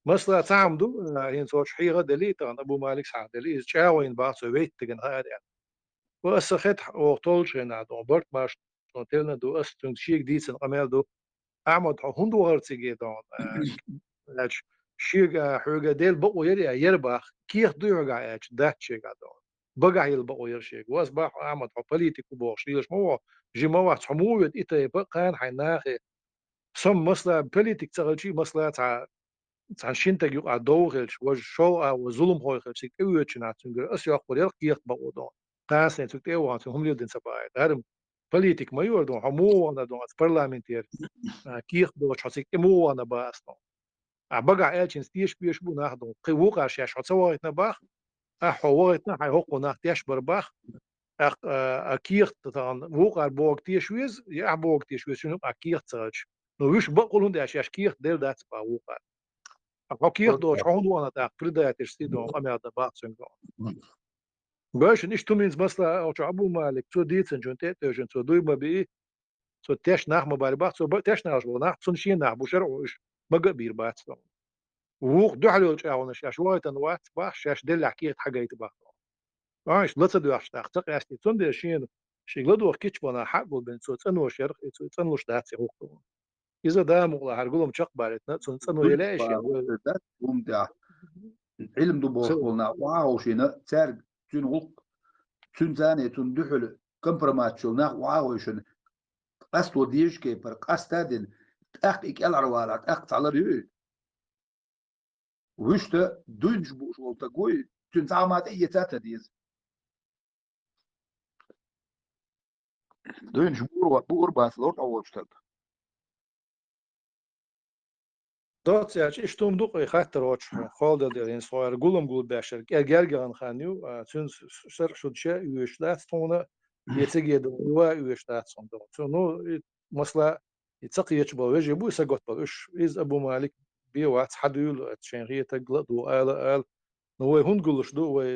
Масала, цхьа хӀума ду, а, хӀинца оцу хьеха а делли, тахана Абу Малик схьа а делли, иза чӀагӀо йина баха цо вайтта дигина хаа а аьлла. Ва аса хета оха толлучу хенахь дона, барт-маршо тӀелна ду, аса цуьнга шега дийцина къамел ду. Ахьмад, хьо хӀунда вахара цига дона? Аьлча, шега хьоьга Дела бакъо яра а, яра бах, кехат дуй хьоьгахь аьлча, дац шегахь дона. Багахь яла бакъо яра шега. Ва аса бах, Ахьмад, хьо политик ву бохуш лелаш ма ву, жима ма вац, хьо муха вета и тайпа, кхана хьайн нахе. Со-м масала политик ца хилча а, масала цхьа цхьана шина стага юкъахь дов хилча, важа шолгӀа а, важа зуламхой хилча, цига тӀеоьцучу нах цуьнгара аса йоккхур яра кехат бакъо дона. Кхана сайн цуьнга тӀе а вахана, цуьнан хӀума леладина ца бахийта. ХӀара-м политик ма ю хӀара дона, хьо муха вахана дона, аса парламентера, а, кехат доцуш хьо цига тӀе муха вахана бах аса дона. Ахьа багахь аьлча хӀинца теша безаш бу нах дона. Кхин вукхара шаьш хьо ца вахийтина бах, ахьа хьо вахийтина, хьайн хӀокхо нах тешбар бах, тӀаккха, а, а кехат тахана вукхара бохург теша веза, я ахьа бохург теша веза, шуна юкъахь кехат ца хилча. Ну, вуьш бакъ хуьлу, хӀунда аьлча шаьш кехат делла дац бах вукхара. Ткъа хьо кехат доцуш, хьо хӀунда вахана тӀаккха предательски дона, къамел дан бах цуьнга дона. Бойшина иштта хӀума хӀинца масала, оцу Абу Малик, цо дийцинчунна тӀе а тевжина, цо дуй ма бии, цо тешна нах ма баьлла бах, цо ба-, тешна нах болу нах, цунна шен нах бу, шарӀо уьш мага а бийр бац дона. Вукху дуьхьал йолу чӀагӀонаш шаьш вахийтина вац бах, шаьш деллехь кехат хьагайта бах дона. Ой, ла ца доьхуш тӀаккха, ца къаьстий, цундела шена, шега ладогӀа кийча бан нах хьа а гулбина, цо цӀанъеш яра, и цо цӀанлуш дац и хӀокхо. Иза, Дала мукъ лахь, хӀара гулам чекхбалийтина, цунна цӀано яла а шен. ХӀунда дац хӀума тӀехь? Ӏилма ду бохуш болу нах охьа а ховшийна, цаьрга цуьнан гӀуллакх, цуьнан цӀарна, цунна дуьхьал компромат йолу нах охьа а ховшийна, къасто дезачу кепара къаста а дина, тӀаккха и кӀелхьарвалахь, тӀаккха цхьа лар ю и? Вуьшта дуйнаш бууш волу стаг вуй, цуьнан цхьа а ма тӀе а эца а ца деза. Дуйнаш буур, буур бац лур хьо волчу стаг. Доцца аьлча, иштта хӀума ду-кх и хаттар оцу хьолдал дер, хӀинца хьо аьлла гулам гулбеш яра, кӀе-, герга яхана хан ю, а, цуьнан с-, с-, сарахь шуьдача а оьшуш дац тхуна, я циге дан ва а оьшуш дац тхуна доху. Цу, ну, и, масала, и ца кхеташ болу вежарий бу, и сагатбала уьш. Иза Абу Малик бен вац, хьан дуьйла, оцу шайн хетарг ла а ду, ала а ала. Ну, вай хӀунда гуллуш ду, вай,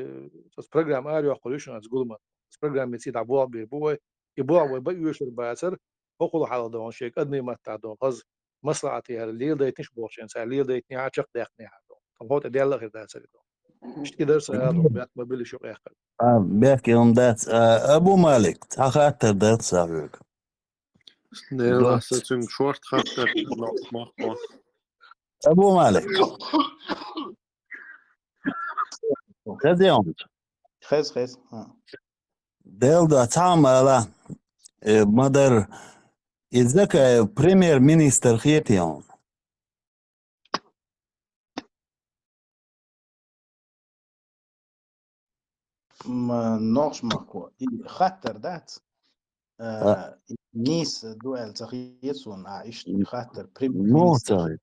аса программа ара йоккхур ю шуна аса гуламан. Аса программица и дӀа болх бийр бу вай. И болх вай бан оьшур бацара, хӀокхул хьалха дохуна, шега адамийн маттахь дохуна, хаза маслаӀат яхьара, леладайтинаш бохучу хенахь, цара леладайтинехьа, чекхдаккхинехьа дохуна. Тхан хӀокху тӀе делла а хир дацара и дохуна. Иштта и дара сан ала, бехк ма билла шу къехкара. А, бехке хӀума дац. А, Абу Малик, цхьа хаттар дац сан хьоьга? Дела, аса цуьнга шорта хаттар, нохчмахкахо. Абу Малик. Хезий хьуна? Хеза, хеза. А. Дела дуьхьа, цхьа хӀума ала, э, ма-дарра, и Закаев премьер-министр хетий хьуна? М, нохчмахкахо, и хаттар дац. Э, а, нийса ду аьлла ца хета суна, а, иштта хаттар, ну, премьер-министр.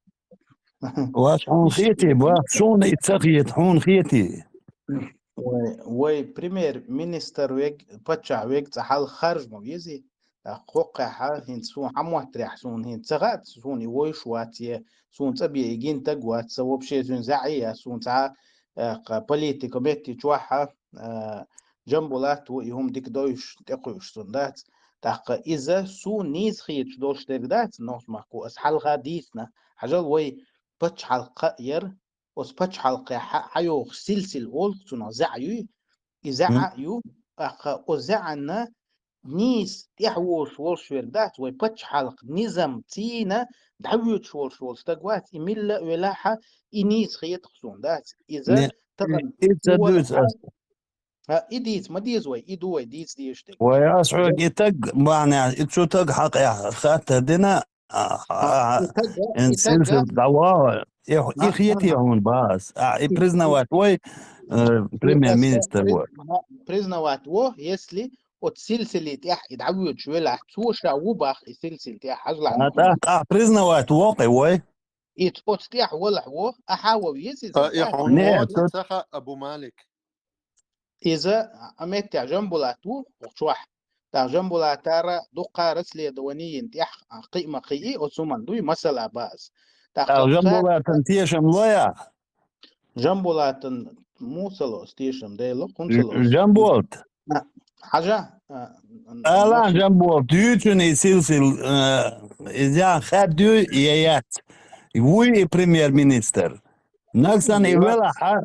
Ца хета. Вац, хьуна хетий, вац, суна и ца хета, хьуна хетий. Вай, вай премьер-министр верг, паччахь верг цкъа хьалха харжа ма везий. ТӀаккха хӀокхуьнга хӀинца суна хьан моттарехь, суна хӀинца ца хаьа, суна и вовшах вац, я суна цӀа бен и гина стаг вац, сан вообще цуьнан зӀе а яц, суна цхьа, э, кху политика метте чохь а, э, Джамбулат ву, и хӀума дика довзуш, тӀекхуьуш суна дац. ТӀаккха иза суна нийса хеташ долуш дерг дац, нохчмахкахо, аса хьалха дийцина. Хьажал, вай пачхьалкх яра, оцу пачхьалкхехь хьа-, хьайогӀуш силсила олу цунах, зӀе юй, и зӀе ю, тӀаккха оцу зӀенна нийса тӀехь волуш волуш верг дац, вай пачхьалкх низам цӀийна дӀавоьдуш волуш волу стаг вац, и милла а велахьа, и нийса хетах суна дац. Иза Не, тахана и ца хьуна дуьйцу хьа, ас. а, и дийца ма деза вай, и ду вай дийца дезаш дерг. Вай ас хьоьга и таг бахьанехь, и цу таг хьакъехь хаттар дина, а, А, а, и тага, эн и тага, силсил дӀавахьа, и, и а, а, хетий а. хьуна бахьа ас. А, и И, признавать вой, э, и аса премьер-министр приз-, вой. ага, признавать во, если оцу силсилий тӀехь и дӀавоьдуш велахь, цо ша ву бах и силсилий тӀехь, хьажалахь А, ма тӀаккха, хӀума. тӀаккха признавать во кхи вой. И ц-, оцу тӀехь валахь во, ахьа вов еза иза, А, и дац? хьуна Не, вон цу ца хаьа, Абу Малик. Иза а меттехь Жамбулат ву, оха чохь. ТӀаккха Жамбулатара дуккха расследование йина тӀехь, а, кхиъ ма кхиъи, оцу хӀуманна дуй, масала база. ТӀаккха ТӀаккха кхаьа Жамбулатан тешам ло яхь? Жамбулатан муха ца ло ас тешам, Дело, хӀунда ца ло ас? Жамбулат. А, хьажа, а, Ала нохча. Жамбулат, дуьйцуьнан и силсил, э, иза ян хаьдда дуй, я яц. Вуй и премьер-министр. Нагсан и Вац. велахьа,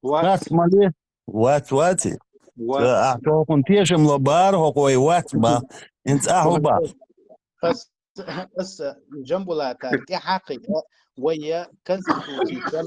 Вац. Хас мали? Вац, ваци. Вац. Ца, а, тохун тешам ло бара, хӀокхо и вац ба. Ин цӀа хьо ба. Ас, ас Жамбулатар тӀаьхьа кхиъ, вай я конституци сан,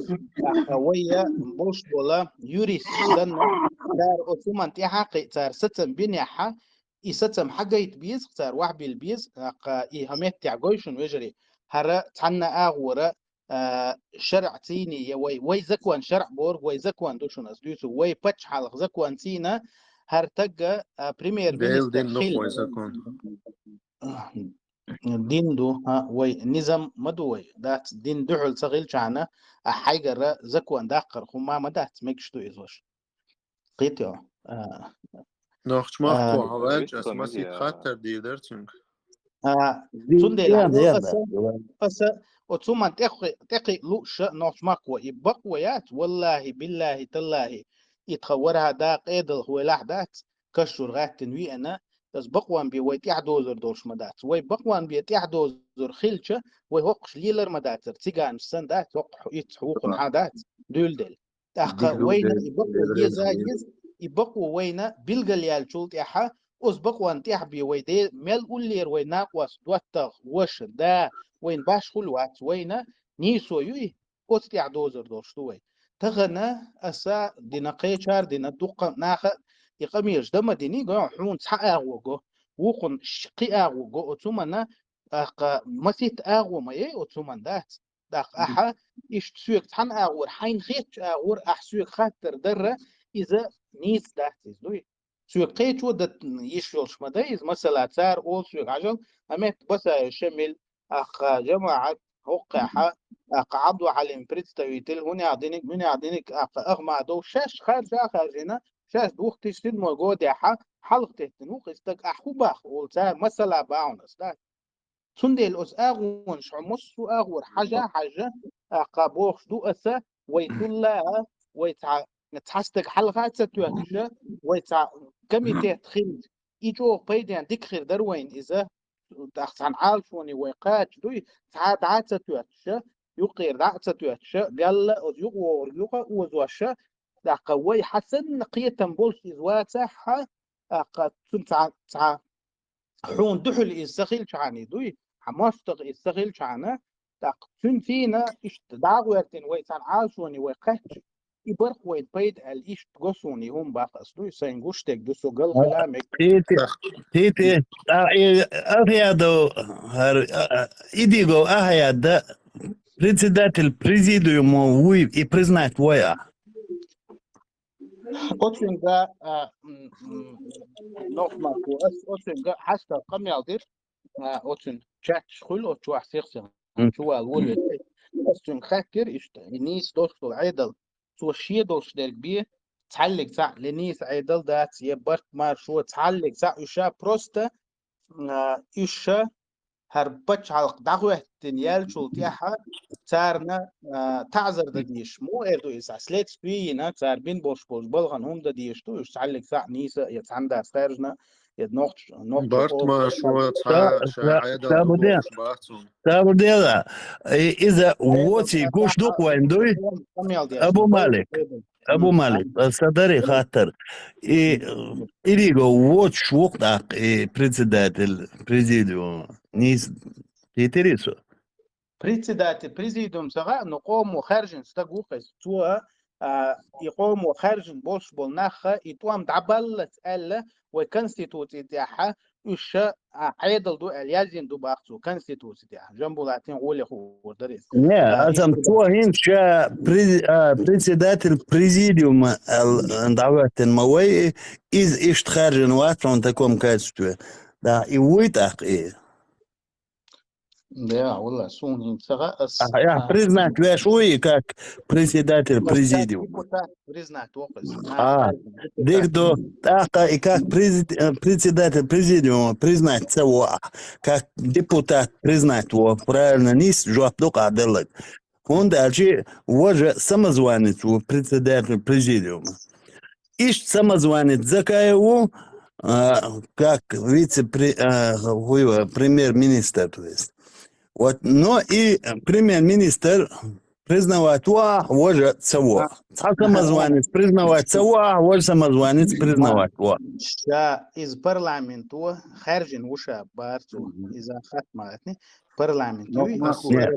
а, вай я болуш бола юрист санна, цара оцу хӀуманна тӀаьхьа кхиъ, цара сацам бинехьа, и сацам хьагайта беза, цара вахьбилла беза, а, и хӀа меттехь гой шуна, вежарий, хӀара цхьанна агӀора, а, шарӀ цийний я вай, вай закон шарӀ борг, вай закон ду шуна ас дуьйцу, вай пачхьалкх закон цийна, хӀара тагга, а, Дела премьер-министр дин ду хила. Вай закон. Дин ду, а, вай низам ма ду вай, дац, дин дуьхьал ца хилчахьана, а хьайгара закон даккхар хӀума ма дац, мегаш ду иза ваша. Кхетий хьо? А, Нохчмахко а, хьаваьлча, ас масийтта хаттар дийр дара цуьнга. А, цундела хьо аса, аса, оцу хӀуманна тӀекхи-, тӀекхиъ лууш а нохчмахко, и бакъо яц, валлахӀи, биллахӀи, таллахӀи, и тхан вархӀа да къедалх вайлахь дац, кашшур гӀаьттина веана, аса бакъван бен вай тӀаьхьадозур долуш ма дац. Вай бакъван бен тӀаьхьадозур хилча, вай хӀокхуш лелар ма дацара, циганаш санна дац, хӀокху итт хьукхунхьа дац, дуьйладелла. ТӀаккха вайна и бакъо еза еза, и бакъо вайна билгалъяьллачул тӀаьхьа, оцу бакъонна тӀехь бен вай де-, мел уллера вай накъост, доттагӀа, ваша, да, вайна башхула вац, вайна нийсо юй, оцу тӀехь дозар долуш ду вай. Тахана аса дина, кхечара дина, дуккха наха и къамелаш дан ма дини, го, хьуна цхьа агӀо го, вукхунна ш-, кхин агӀо го, оцу хӀуманна, тӀаккха маситта агӀо ма яй, оцу хӀуманна дац. ТӀаккха ахьа иштта соьга цхьана агӀора, хьайна хетачу агӀора ахьа соьга хаттар дарра, иза нийса дац иза дуй. Соьга кхечо дан йиш йолуш ма дай иза, масала, цара олу соьга хьажал, Ахьмед Басаев Шамил, тӀаккха ЖамаӀат, хӀоккхехьа, тӀаккха Ӏабдул-Хьалим представитель, хӀунех диниг, муьнех диниг, тӀаккха Ахмадов, шаьш харжа а харжина, шаьш двух тысячи седьмой годехьа хьалха теттина ву-кх и стаг, ахьа хӀун бах олу цара, масала, бахьанас дац. Цундела оцу агӀонаш хьо массо а агӀора хьажа, хьажа, тӀаккха бохуш ду аса, вай цулла а, вай цхьа, цхьа стаг хьалха а ца тоьттуша, вай цхьа комитет хилча, и чӀогӀа пайден дика хир дара вайна иза, тӀаккха цхьана Ӏалашоне вай кхача дуй, цхьа дӀа а ца тоьттуша, юккъера дӀа а ца тоьттуша, белла оцу юкъавогӀург юкъа а озоша, тӀаккха вай хьан санна кхетам болуш иза вацахьа, тӀаккха цунна цхьа, цхьа хьуна дуьхьал иза ца хилчахьана дуй, хьан мостагӀа иза ца хилчахьана, тӀаккха цуьнан цӀийна иштта дӀа а гӀоьртина вай цхьана Ӏалашоне вай кхаьчча, и барх вайна пайда аьлла иштта го суна и хӀума бах ас дуй, сайн гуш дерг ду, со гал хила а мега. Тити, Тити, а, и, Ахьядов, хӀара, а, а, Идигов Ахьяда председатель президиума вуй, и признать вой а. Оцуьнга, а, м, м, нохчмахко, ас оцуьнга хьаста къамел дира, а, оцуьнан чатташ хуьлу, оцу чохь сих-сиха чувала волавелла. Ас цуьнга хаьттира иштта, и нийса долуш долу Ӏедал, цо шен долуш дерг бен, цхьаллиг цхьаъ, я нийса Ӏедал дац, я барт маршо, цхьаллиг цхьаъ уьш ша просто, а, уьш ша хӀара пачхьалкх дӀахӀоьттина яьллачул тӀаьхьа царна, а, таӀзар дан дезаш. Муха эр ду иза? Следствие йина, цара бина болуш болчу балхана хӀума дан дезаш ду, уьш цхьаллиг цхьаъ нийса я цхьаьна дац хаьржина, я нохча, нохча Барт оха маршо цхьа, ша, ша Ӏедал ду бохуш бац цунна. Сабр дела. И, иза воций гуш ду-кх вайн дуй? Абу Малик. Абу Малик, сан дари хаттар. И, э, Иригов воцуш ву-кх тӀаккха и председатель президиума. Нийса кхийтирий со? Председатель президиума ца хаьа, но къомо хаьржина стаг ву-кх иза. Цо, а, и къомо хаьржина болуш болу нах, и тӀом дӀабаллалц аьлла, вай Конституци тӀехь уьш ша, а, Ӏедал ду аьлла яздина ду бах цо Конституци тӀехь. Жамбулатин гӀоле хуур дара иза. Не, а, аса цо хӀинца ша през-, а, председатель президиума аьлла, а, дӀахӀоьттина ма вай, иза иштта хаьржина вац хьуна в таком качестве. Да, и вуй тӀаккха и. Да, валла, суна хӀинца ца хаьа, ас, а, признать веш вуй и как председатель президиума? Депутат признать вокхуьйту. А, дика ду, тӀаккха и как прези-, э, председатель президиума признать ца во ахь, как депутат признать во, правильно, нийса жоп ду-кх ахь делларг. ХӀунда аьлча важа самозванец ву председатель президиума. Иштта самозванец Закаев ву, а, как вице-пре-, а, хӀу ю, премьер-министр, то есть. Вот, но и премьер-министр признавать во, важа ца во. Цхьа самозванец признавать ца во, важа самозванец признавать во. Ша иза парламенто хаьржина ву ша бара цо. Иза хатта ма хатни. Парламент юй, хаттар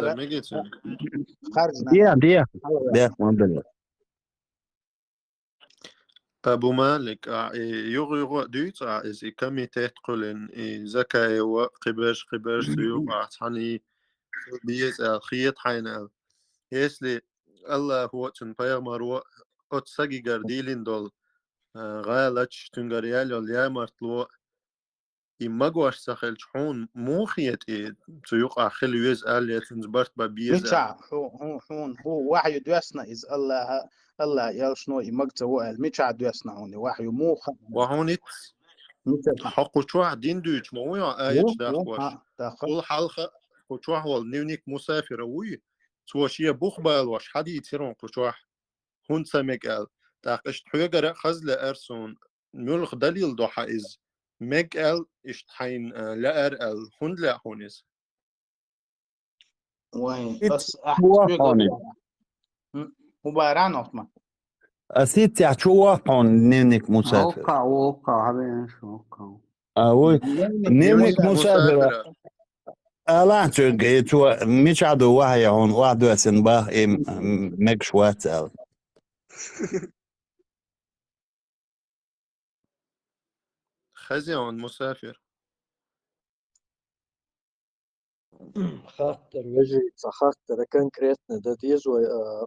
дан мегий цуьнга? Хаьржина. Де, де, де, ма бала. Абу Малик, а, и юха-юха а дуьйцу ахь иза, и комитет кхоьллина, и Закаева, кхиберш, кхиберш цу юкъахь цхьаьна беза аьлла, хета хьайна аьлла. Если АллахӀо а, цуьнан пайхамаро а оцу сагигара дийлина долу, а, гӀалаташ, цуьнгара яьлла йолу ямартло, и магош ца хилча, хьуна муха хета и цу юкъахь хила веза аьлла, я цуьнца барт бан беза аьлла? Мичахь хьу-, хьу-, хьуна хӀун вахьйу доьссина иза АллахӀа, АллахӀа элчано и мага ца во аьлла? Мичахь доьссина хьуна и вахьйу, муха хаьа? Ва хьуна итт. Мичахь? Хьо кху чохь дин дуьйцуш ма вуй хьо аяташ даккхош? Ву, ву, хьа, даккха. Кхул хьалха кху чохь волу дневник мусафира вуй? Цо шен бух балош хьадийцира хьуна кху чохь, хӀунда ца мега аьлла. ТӀаккха иштта хьоьгара а хаза лаьара суна, муьлха далил ду хьан иза? Мега аьлла, иштта хьайна, а, лаьара аьлла, хӀунда лаьа хьуна иза? Вай, ас ахь чу вахьуна. М, хӀун бара нохма? Ас итт чу вахьуна дневник мусафира. Окка, окка, хьабеаш, окка. А, вуй, дневник мусафира. Алахь цуьнга, и цо мичахь ду вахья хьуна, вахь доьссина бах, и, м, мегаш вац аьлла. Хаза хьуна мусафир. Хаттар, вежарий, цхьа хаттар конкретно дан деза вай, а,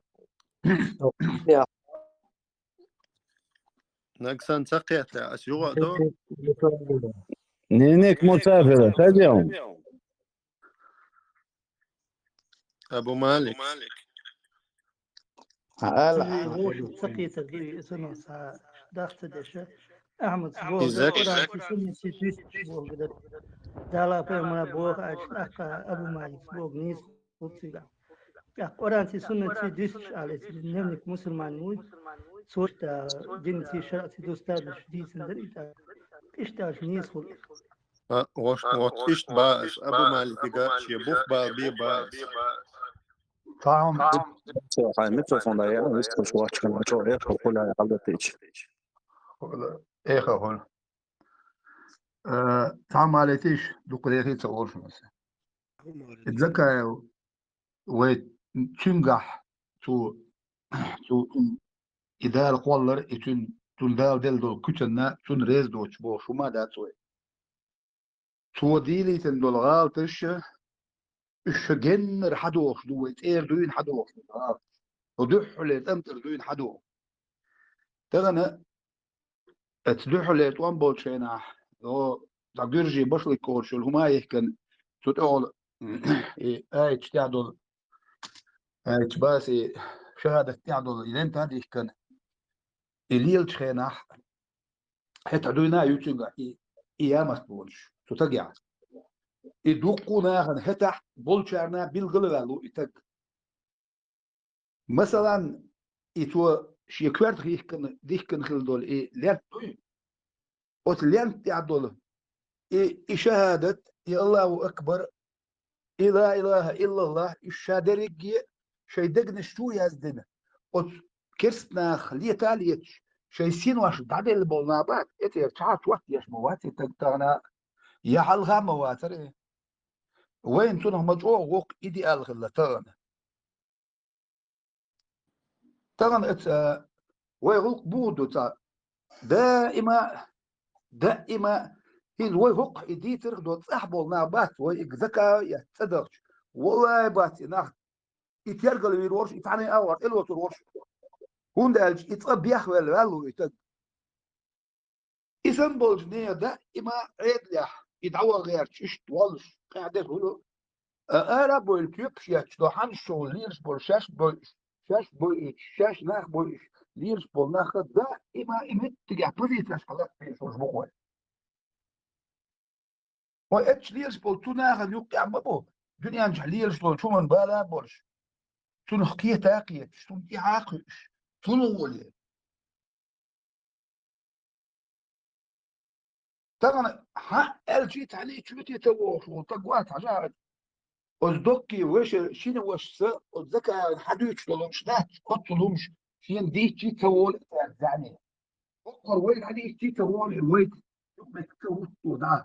Нагсан ца кхетта, ас юха а до. Дневник мусафира, ца дел? Абу Малик. Ала. Ца кхетар ду, и санна ца дахца деша. Ахьмад богу, Изак. Къуръан суннати дуьстуш богу дар. Дала пайхамара богу аьлча, тӀаккха Абу Малик богу нийса хӀуцига. ТӀаккха Къуръанций суннатций дуьстуш аьлла, иза дневник мусульман вуй, цо иштта динций шаръций дустарнаш дийцина дара и тӀаккха. Иштта аьлча нийса хуьлу. А, вот, вот иштта бац, Абу Маликига шен бух бала бе бац. Цхьа хьуна хьайн микрофон дӀаяхьа, вистхуьлуш вац хьуна, чӀогӀа эхо хуьлу хьайн хьалдатийча. Эхо хуьлу. Э, цхьа хӀума летийша, дукха дехий ца олуш вац. Закаев вай цуьнгахь цу, цу, и Дала кхоллар, и цуьнан, цунна Дала делла долу куьцанна, цунна реза доцуш бохуш хӀума дац вай. Цо дийлийтина долу гӀалаташ, уьш ша геннара хьадохуш ду, вай цӀера дуьйна хьадохуш ду гӀалаташ. Цо дуьххьале тӀамтӀара дуьйна хьадохуш. Тахана Эцу дуьхьале тӀом болчу хенахь, о, дӀа гуьржий башлык корчуьлу хӀума а йихкина, цу тӀехула, и аяташ тӀехь долу, аяташ бац, и шахӀадат тӀехь долу, и лента а дихкина, и лелачу хенахь, хӀетахь дуьйна а ю цуьнга, и, и ямарт болуш, цу тагехь. И дуккха а нахана хӀетахь болчарна билгала а ваьлла ву и таг. Масалан, и цо шен коьртах йихкина, дихкина хила долу и лент дуй, оцу лент тӀехь долу и, и шахӀадат, и Аллаху акбар, и ла илаха иллаллах, уьш ша дерриге а шайн дегнаш чу яздина, оцу керстанах лета а леташ, шайн синош дӀаделла болу нах бац, эцера чхьа чот еш ма вац и таг тахана, я хьалха а ма вацара. Вайна цунах ма чӀогӀа воккха идеал хилла тахана. Тахана эца вай гӀуллакх буха ду цхьа. Даима, даима, хӀинца вай хӀокху и дийцарх до цӀахь болу нах бац, вай и закао а эцна цӀа дахча. Валлай бац и нах, и тергал вийр ворш, и цхьаьна а вар, тӀелоцур ворш. ХӀунда аьлча и цкъа бехвелла ваьлла ву и таг. И санна болчу нехан даима Ӏедалехь, и дӀаваха гӀерташ, иштта воллуш, къаьхьа дерг хуьлу. А, ара а бовлу, коьпаш етташ, до хьанаш шо лелаш болу шаьш бойуш, шаьш бойуш, шаьш нах бойуш, лелаш болу нах даима и меттигехь позицеш хьалакхийсуш бу хӀой. Хьо эцча лелаш болу цу нахана юккъехь ма бу, дуьнен чохь лелаш долчу хӀуманна бала а болуш, цунах кхета а кхеташ, цунна тӀаьхьа а кхуьуш, цунах воле. Тахана хьан аьлчи цхьаьний чоьте ца вогӀуш волу стаг вац хьажа. Оцу доккхий вешан шина вашас оцу закаан хьан дуьйцуш долу хӀумаш дац, оццул хӀумаш шена дийцчи ца волу и цара зӀене. Хоккхур вай хьан дийцчи ца волу и вайца юкъаметтиг ца вутту дӀа.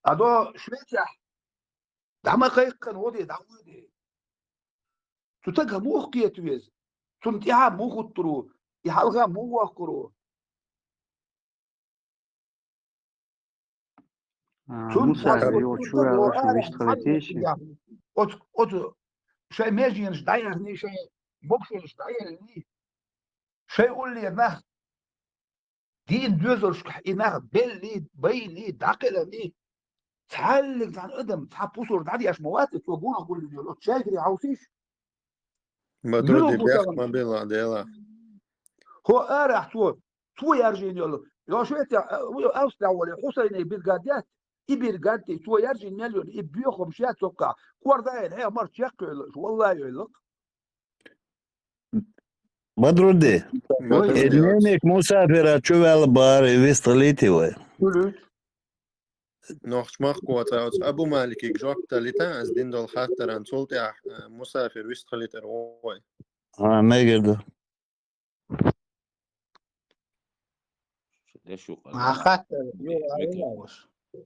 Адо швецехь дӀа ма кхайкхана, воде, дӀа воде. Цу тагах муха кхета веза? Цунна тӀаьхьа муха хӀуттур ву? И хьалха муха воккхур ву? А, цунна Муса, тӀаьхьа йо, хӀуттур чу ву, ваьлла, ара, вистхилийтийша. Оцу, оцу шайн меженаш дӀаяхний, шайн могушаллаш дӀаеллий, шайн уллера нах дийна доьзалшкахь и нах беллий, байний, дӀакхелланий, цхьаьллиг цхьана адам цхьа пусар дӀадеш ма вац, цо гонах гуллина йолу, оцу шайгара хьовсийша. Ма мила дуьйди бу бехк тахана? Ма била, Дела. ХӀо арахь цо, цо яржийна йолу. Йо, шуьца, а, ву Австрия волу Хьусайнай биргад яц, и биргад тӀе цо яржийна мел йолу, и боьхамаш яц цоккхахь. Корза а йина, хьех марча яккхийла, валлай, йойла-кх. Бадрудди, Бадрудди, э, дневник Мусафира чу ваьлла бара, вистхилийтий вай? Нохч махко цӀа оцу Абу Маликига жоп далийта, ас дина долу хаттаран, цул тӀаьхьа, э, Мусафир вистхилийтар ву вай. А, мегар ду. Деш ю хаттар, ю, ю, ю.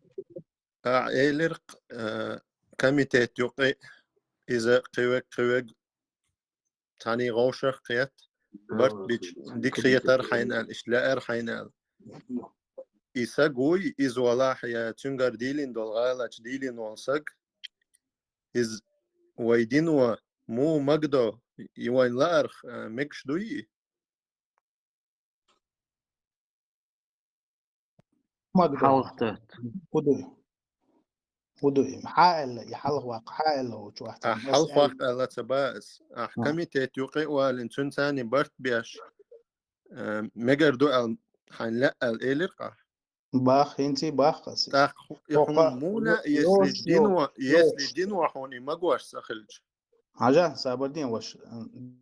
А, элира, э, комитет юкъе, иза кхивег, кхивег, цхьаьний гӀовшах кхетта, барт бича, дика хетара хьайна аьлла, иштта лаьара хьайна аьлла. И саг вуй, иза валахь, я цуьнгара дийлина долу гӀалачу дийлина волу саг, иза вай дино муха магадо, и вайн лаарх, а, мегаш дуй и? Магадо. Хьалха тетта. ХӀун ду? ХӀун ду и? Хьан аьлла, и хьалха ваккха, хьан аьлла волчу вахтана? Ахь хьалха ваккха аьлла ца баьа ас. Ахь комитет юкъе а валийна, цуьнан царний барт беш, э, мегар ду аьлла, хьайна лаьа аьлла элира-кх ахь? Бах, хӀинций бах ас. ТӀаккха и хьуна муна, если дино, если дино хьуна и магош ца хилча? Хьажа, сабар де, ваша,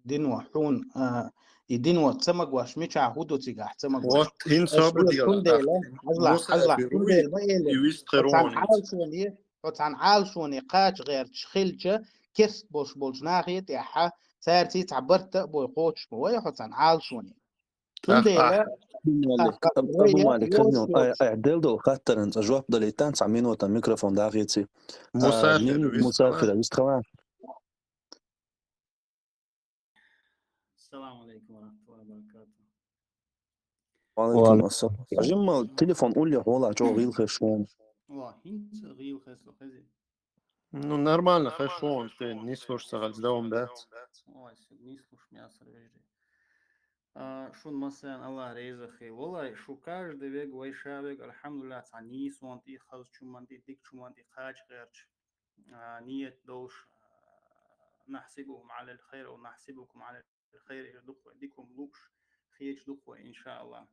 дино хьуна, а, и дино ца магош, мичахь хӀун ду цигахь ца магош? Вот, хӀинца сабар де, цундела, хьажалахь, хьажалахь, цундела ма элира. Хьо цхьана Ӏалашоне, хьо цхьана Ӏалашоне кхача гӀерташ хилча, керст болуш болчу нахе тӀехь, цаьрций цхьа барт а бой кхочуш ма вай хьо цхьана Ӏалашоне. Цундела, Абу Малик, Абу Малик, хазна, ай, ай, дел долу хаттаран цӀа жоп далийтан, цхьа минута микрофон дахийци. А, Мусафир, дневник Мусафира вистхила. Ассаламу алейкум ва рахматуллахи ва баракатух. Ва алейкум ассалам. Жимма телефон улле хьола, чӀогӀа гӀийла хезаш вон. Ва, хӀинца гӀийла хеза, хези. Ну, нормально, хорошо, он ты нислуш сагал давам дац. Ой, нислуш мясо вежди. А, шун массан Аллах резахи. Валай, шу каждый вег, вай ша вег, альхамдулиллах, ца нис вон ти, хаз чуман ти, дик чуман ти, кхач герч. А, ниет долш, а, нахсибухум алал хайр, у нахсибукум алал хайр, ир духвай, дикум луш, хеч духвай, иншааллах.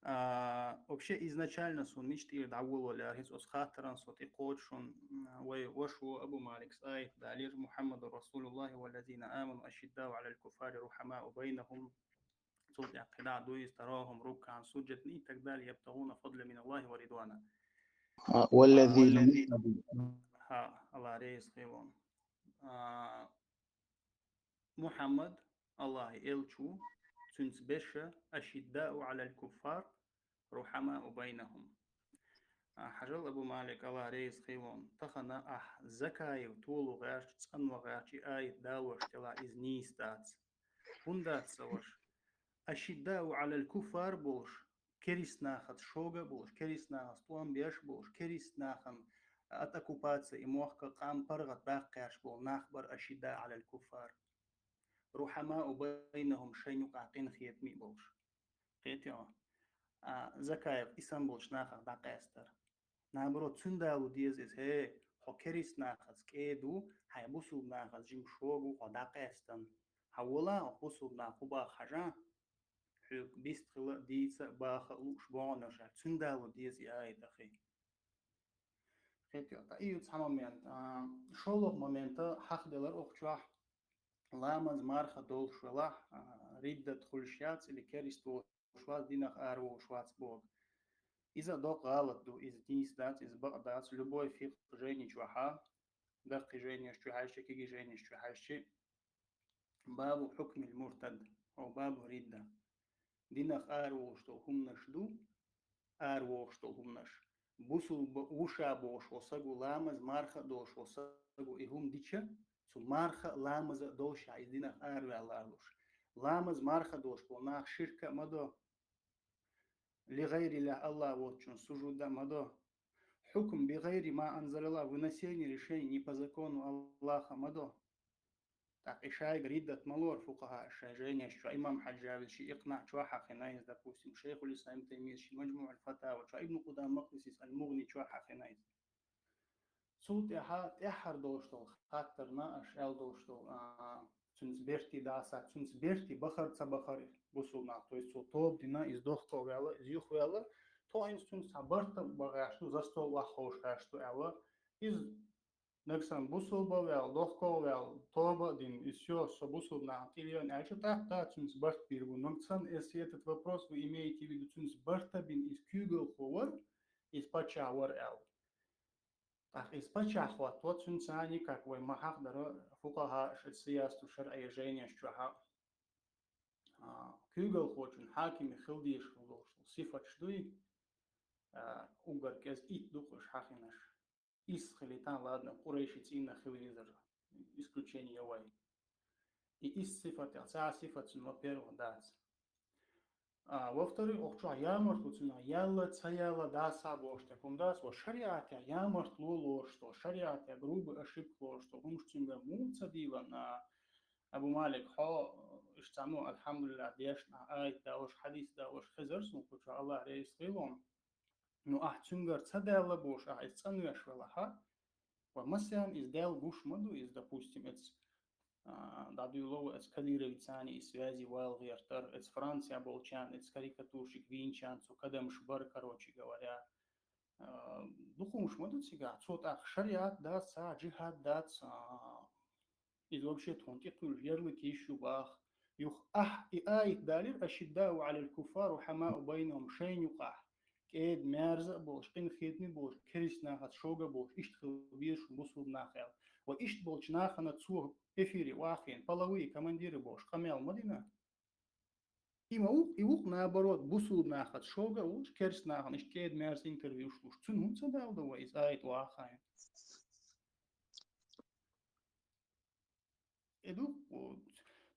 А, вообще, изначально сон мича тӀера дӀаволавалар, хӀинца оцу хаттаран со тӀе кхочушун, м, вай вашо Абу Маликс аят далира: «Мухаммаду Расулуллахи валлазина аману ашиддау алал куффари рухамау байнахум». Цул тӀаьхьа кхидӀа дуйз: «Тарахум руккан суджадни», и так далее, «ябтагуна фадла мин Аллахи ва ридвана». А, валлазина. А, валлазина. Ха, Аллах рейс хилон. А, Мухаммад, Аллахьа элча ву, цуьнца берш: «Ашиддау Ӏалал куффар, рухьамау байнахум». А, хьажал, Абу Малик, Аллахь реза хуьлда хьуна, тахана ахь Закаев толо гӀерташ, цӀанво гӀерташ и аят далош делахь, иза нийса дац. ХӀунда дац ца веш? «Ашиддау Ӏалал куффар» болуш, керист нахаца шога а болуш, керист нахаца тӀом беш а болуш, керист нахана от оккупации и мохк а, къам, паргӀат даккха гӀерташ болу нах бара «Ашиддау Ӏалал куффар, рухьамау байнахум», шайна юкъахь къинхетаме а болуш. Кхетий хьо? А, Закаев и санна болчу нахах дӀакъаьстар. Наоборот, цуьнан дало деза иза: «ХӀей, хьо керист нахаца кӀеда ву, хьайн бусулба нахаца жима шога ву, хьо дӀакъаьстина. Хьан вола, хьо бусулба нах хӀун боху хьажа, хьоьга бистхила а, дийца а, баха а лууш богӀунаш», аьлла. Цуьнан дало деза и аят, ахи. Кхетий хьо? Ткъа и ю цхьа момент. А, шолгӀа момент хьахделар оха чохь: ламаз, марха долуш велахь, а, риддат хуьлуш яц или керист волуш вац, динах ара волуш вац боху. Иза доккха гӀалат ду, иза нийса дац, иза бакъ дац. Любой фикъхӀ жайни чохьа, даккхий жайнеш чу хьаьжча, кегий жайнеш чу хьаьжча, бабу хьукмил муртад, хьо бабу ридда. Динах ара волуш долу хӀуманаш ду, ара вогӀуш долу хӀуманаш. Бусулба ву ша бохуш волу саго, ламаз, марха а долуш волу саго и хӀума дича, цу марха а, ламаза а долуш, иза динах ара ваьлла луш. Ламаз, марха а долуш болу нах ширка а ма до, ли гӀайриллахь, Аллахь воцчунна сужуда а ма до. Хьукм би гӀайри ма анзалаллахь, выносение решений не по закону Аллаха ма до. ТӀаккха и шайга риддат ма лору фукъахӀа шайн жайнеш чохь. Имам Хьаджавис ши Икънаъ чохь хьахийна иза, допустим, Шайхуль-Ислам Ибн Таймият ши МаджмуӀуль-Фатава чохь, Ибн Къудам Макъдисис Аль-МугӀни чохь хьахийна иза. Цул тӀаьхьа, тӀаьххьара долуш долу хаттарна аша аьлла долуш долу, а, цуьнца бертий даса, цуьнца бертий бахар ца бахар бусулба нах, то есть цо тоба дина, иза дохко ваьлла, иза юхаваьлла, тхо хӀинца цуьнца цхьа барт а бан гӀерташ ду, за стол охьаховша гӀерташ ду аьлла, иза нагахь санна бусулба а ваьлла, дохко а ваьлла, тоба а дина, и всё, со бусулба нахана тӀе лелийна аьлча, тӀаккха да, цуьнца барт бийр бу. Нагахь санна, если этот вопрос вы имеете в виду, цуьнца барт а бина, иза куьйгалхо вара, иза паччахь вара аьлла. ТӀаккха иза паччахь хӀотто, цуьнца никак вай ма хьахдара фукъахӀа шайн сиясату шарӀе жайнеш чохь а. А, куьйгалхочун, хьакиман хила дезаш хила долуш долу сифаташ дуй, а, уггар кӀезиг итт ду-кх уьш хьахийнарш. Исс хилийтахь, ладно, къурайши цӀийнах хила везара, исключение я вай. И исс сифатех цхьа сифат цуьнан, во-первых, дац. А, во-вторых, оха чохь ямартло цуьнан, яьлла, ца яьлла, даса бохуш дерг хӀума дац, ва шариатехь ямартло лоруш долу, шариатехь грубый ошибка лоруш долу хӀумаш цуьнгара муха ца дийлина, а, Абу Малик, хьо, иштта цхьа, ну, алхьамдулиллахь, дешна, аят далош, хьадис далош хезара суна кху чохь, Аллахь реза хуьлда хьуна. Ну, ахь цуьнгара ца даьлла бохуш, ахь иза цӀанвеш велахь, ва массарна иза даьлла гуш ма ду, иза, допустим, эца, а, дӀадуьйло ва эца Кадыровцани и связи вала гӀертар, эца Франция болчарна, эца карикатурщик вийначарна цу кадамаш бара, короче говоря. А, дукха хӀумаш ма ду цигахь, цо тӀаккха шариат дац, цхьа джихад дац, а, иза вообще тхуна тӀекхуьллуш ярлык йиш ю баха. Юха ахь и аят далийра: «Ашиддау Ӏалал куффар, рухьамау байнахум», шайна юкъахь кӀеда-маьрза а болуш, къинхетаме а болуш, керист нахаца шога а болуш, иштта хила безаш бусулба нах аьлла. Ва иштта болчу нахана цо эфире охьахиъна, половые командиры бохуш, къамел ма дина. И ма ву-кх, и ву-кх, наоборот, бусулба нахаца шога а волуш, керист нахана иштта кӀеда-маьрза интервьюш луш. Цуьнан хӀунда ца даладо вай иза аят охьахиъна? И ду,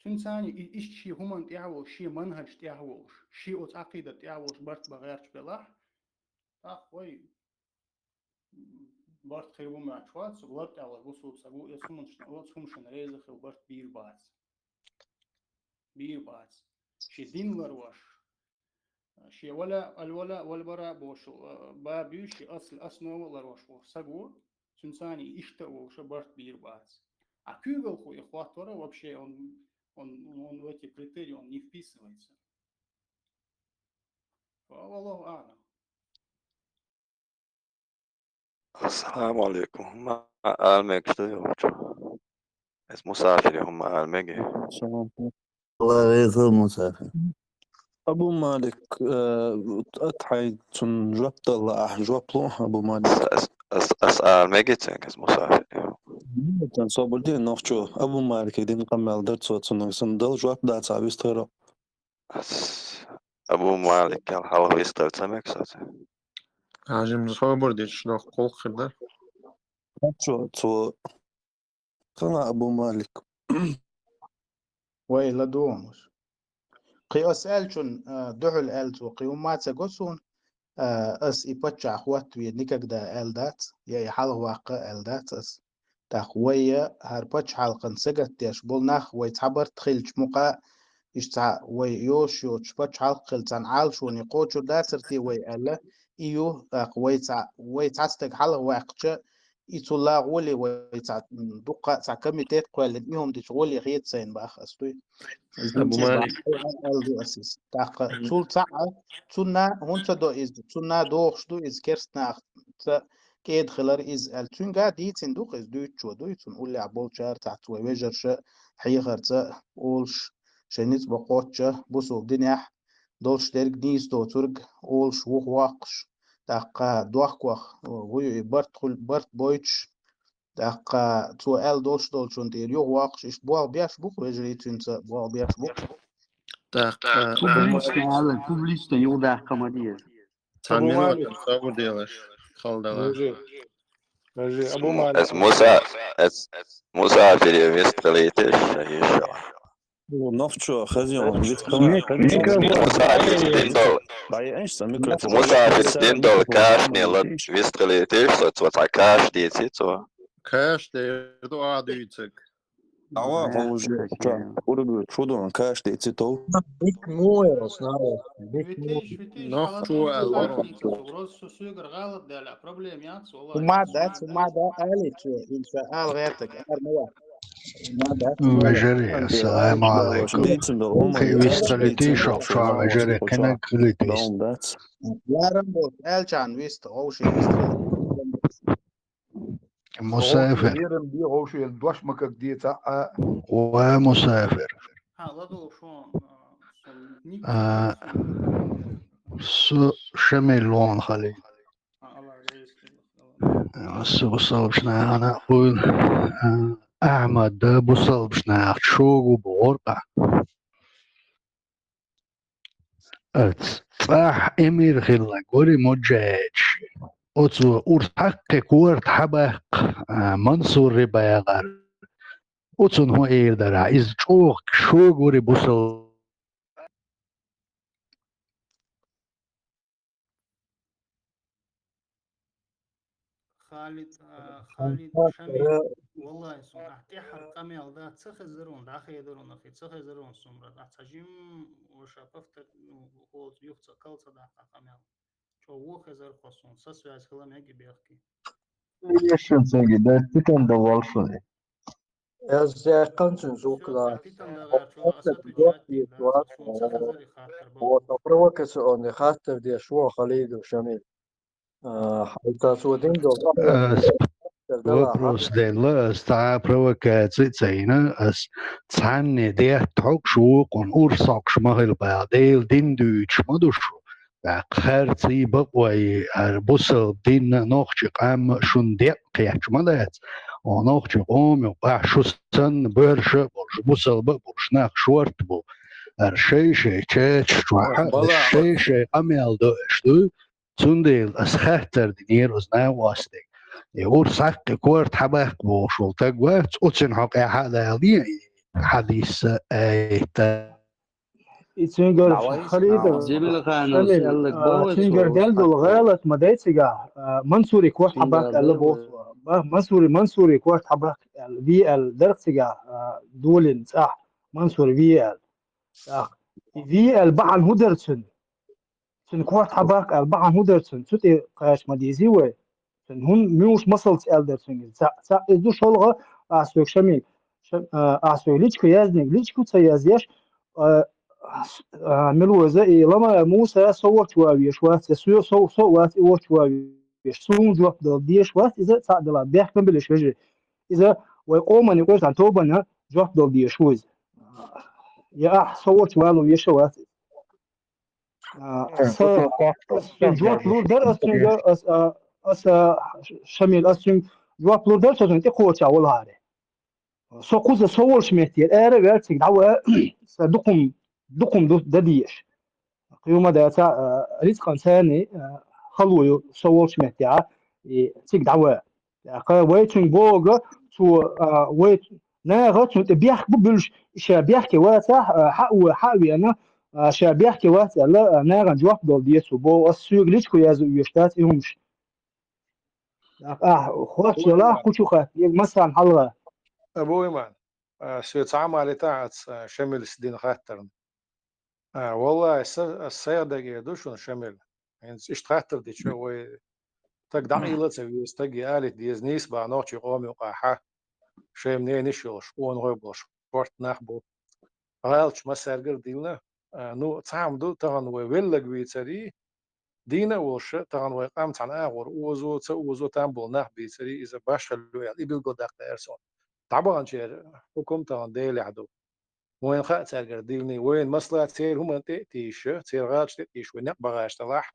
цуьнцани и-, иштта шен хӀуманна тӀехь а волуш, шен манхӀаджа тӀехь а волуш, шен оцу Ӏакъидат тӀехь а волуш барт бан гӀерташ белахь, тӀаккха вай барт хир бу моьттуш вац, лар тӀехь волуш бусулба саг ву, оцу хӀуманашна, оцу хӀуманашна реза хила барт бийр бац. Бийр бац. Шен дин ларвеш, шен вала, аль-вала валь-бара бохуш, а, баб ю, шен асл, основа ларвеш волу саг ву, цуьнцани иштта а волуш барт бийр бац. А куьйгалхо и хӀоттор вообще, он, он, он в эти критерии он не вписывается. Валлаху а'лам. Ассаламу алейкум. ХӀумма ала мегаш ду, йолчу? Эс мусафир, хӀумма ала меги? Салам. Аллах реза хуьлда, мусафир. Абу Малик, э, ат хьайн цунна жоп дала, ахь жоп лу, Абу Малик. Ас, ас, ас, ас ала меги цуьнга, эс мусафир. Собар де, нохчо, Абу Малика дина къамаьл дар цо, цунна санна дала жоп дац а вистхаро. Ас Абу Малик аьл хьалха вистхар ца мег соца. Хьажим, собар дечу доху кхулкхир дар. Нохчо, цо хана Абу Малик. Вай ладугӀамаш. Кхин ас аьллачун, а, дуьхьал аьлла цо, кхин хӀумма а ца го суна, а, ас и паччахь хӀоттаве никогда аьлла дац, я и хьалха ваккха аьлла дац ас. ТӀаккха вай я хӀара пачхьалкхана сагатдеш болу нах, вай цхьа барт хилча мукъа, иштта цхьа вай йош йоцуш пачхьалкх хилла цхьана Ӏалашоне кхочур дацар те вай аьлла, и ю, тӀаккха вай цхьа, вай цхьа стаг хьалха ваьккхича, и цул а гӀоле вай цхьа, м, дуккха а цхьа комитет кхоьллина, и хӀума дича гӀоле хета сайна баха ас дуй. Иза Абу ница Малик. баха аьлла ду ас иза. ТӀаккха цул цхьаъ, цунна хӀунда ца до иза, цунна дохуш ду иза керстанахца кӀеда хилар иза аьлла. Цуьнга дийцина ду-кх иза, дуьйцучо дуй, цунна уллехь болчара цхьацца вай вежарша хьехарца олуш, шайн ницкъ бакъоттача бусул динехь долуш дерг нийса доцург олуш вухавоккхуш, тӀаккха дохкох, вуй и барт хуьлу, барт бойтуш, тӀаккха цо аьлла долуш долчун тӀера юхавоккхуш, иштта болх беш бу-кх вежарий цуьнца, болх беш бу-кх. ТӀаккха Публично аьлла, публично юхадаккха ма деза. Цхьана минута сов делаш хала дала. Вежарий, вежарий, Абу Ас Малик. Муса, ас Мусафире вистхилийташ, ша йиш йолу. Нохчо, хазион, Микрофон. Мусафир дин долу, Ай, айса микрофон. Мусафир дин долу кашне ла вистхилийташ, со цо цхьа каш дийци цо. Каш дер ду а дуьйцург. Ава, уже, ча, ургу, чудон, каш деци тов. Бик муэр снова. Бик муэр. Нохчо аьлла. ХӀумма дац, хӀумма да, али цо, инша Алла гӀертаг, ар ма вац. ХӀумма дац. Вежарий, ассаламу алейкум. Кхин вистхилийтий шух, шух вежарий, кхинаг хилийтий. Даун дац. Ларам болчу аьлчан вист, гӀовши вист. Мусафир. Лерам бе гӀовшел дош ма каг деца а. Ва мусафир. Хьан ладугӀу шун, а, шун ник? А, Су Шамил вон хали. А, Алла реза хила. Су салбшна ана хуйн. Ахмад да бу салбшна шогу борка. Ац, цӀахь эмир хилла гори муджаэчи. Оцу урс хьаккхи корта хьабаккха, а, Мансурри багӀар. Оцун хӀун эр дара, иза чӀогӀа шогури бусал. Халид, а, Халид Шамил, валлахи, сун ахь тӀаьхьара къамел да, ца хезар вон, дӀахедар вон, ахи, ца хезар вон сумра, ахь ца жим, ваша повтор, ну, холц, юхца, калца дахьа къамел. Чо вон хезар хо сун, со связь хила меги бехки. Ешин цеги, да, титан да валшуни. Аз яхкан цун зукла. Вот провокационный хаттар деш вон Халиду Шамил. А, хьайта цо дин до. Вопрос делла, ас цхьа провокаци ца йина, ас цхьанне дехта хьокхуш вукхун урс хьокхуш ма хила баьхна, Дела дин дуьйцуш ма ду шу. ТӀаккха харций бакъой, хӀара бусалба динна нохчи къамма шун декъ кхетчу ма дац. О нохчи къоми, ахь шу санна боьрша а болуш, бусалба а болуш нах шорта бу. ХӀара шай-шай чачаш чохь а, ас шай-шай къамел до аш ду. Цундела ас хаттар динера оцу накъостега. И урс хьаккхи корта хьабаккха бохуш волу таг вац, оццин хьокъехь а далале, и хьадисса, аятта. И цуьнгара Халида, Шамил, а, цуьнгара дел долу гӀалат ма дай цигахь, а, Мансури корта хьабаккха аьлла боху. Ба, Мансури, Мансури корта хьабаккха аьлла, ве аьлла, дарх цигахь, а, долина цӀахь, Мансури ве аьлла. ТӀаккха и ве аьлла бахьана хӀун дара цуьнан? Цуьнан корта хьабаккха аьлла бахьана хӀун дара цуьнан? Цу тӀе кхача ма дезий вай. Цуьнан хӀун муьлш масалца аьлла дара цуьнга? Цхьаъ, цхьаъ иза ду шолгӀа, ахь соьга Шамил, Шам-, а, ахь соьга личка яздинарг, личка ца яздеш, а, а, мила ву иза, и лама Муса со ворчу ван веш вац, я со, со, со вац, и ворчу ван веш, суна жоп дала дезаш вац, иза цхьаъ дала, бехкам билиш вежарий. Иза вай къоман юкъе цхьана тобанна жоп дала дезаш ву иза. Я ахь со ворчу ван веш вац иза. А, аса, аса цуьнга жоп лур дара, аса цуьнга, аса, а, аса, Шамил, аса цуьнга жоп лур дара, со цуьнга тӀекхоча валахьаре. Со кхуза со волчу меттера ара а ваьлла цига дӀаван, сан дукхум, дукхум ду дан дезаш. Кхин хӀума дац, а, рицкъан царний, а, хало ю со волчу меттехь, и цига дӀаван. ТӀаккха вай цуьнга боху, цо, а, вай наха цунна тӀе бехк бу буьллуш, ша бехке вацахь, а, хьа а, хьа а веана, а, ша бехке вац аьлла, а, нахана жоп дала деза цо боху, ас соьга личко язъеш дац и хӀумаш. ТӀаккха ахь хоьттуш ялахь кху чу хатта, я массарна хьалха. Абу Иман, а, соьца Ӏамалита аца, а, Шамилс дина хаттарна. А, валлахӀи, са, ас сайх дагахь ду шуна, Шамил. ХӀинца иштта хаттар дича, вай стаг дӀакъайла а ца веза, стаге алийта деза нийса бан нохчийн къоман юкъахь, шайн ненаш йолуш, къонахой болуш, хӀорта нах бу. ГӀалаташ массаьргара а диллина. А, ну, цхьа хӀума ду, тахана вай веллаг вийцарий, дийна а волуш, тахана вай къам цхьана агӀор озо, ца озо там болу нах бийцарий, иза башхалла ю аьлла, и билгалдаккха лаьара суна. ДӀабаханчеран хьукум тахана Делехь ду. Вайна хаьа цаьргара диллина, вайна масала церан хӀуманна тӀе а тийша, церан гӀалаташ тӀе а тийша, вай некъ бахаш делахь,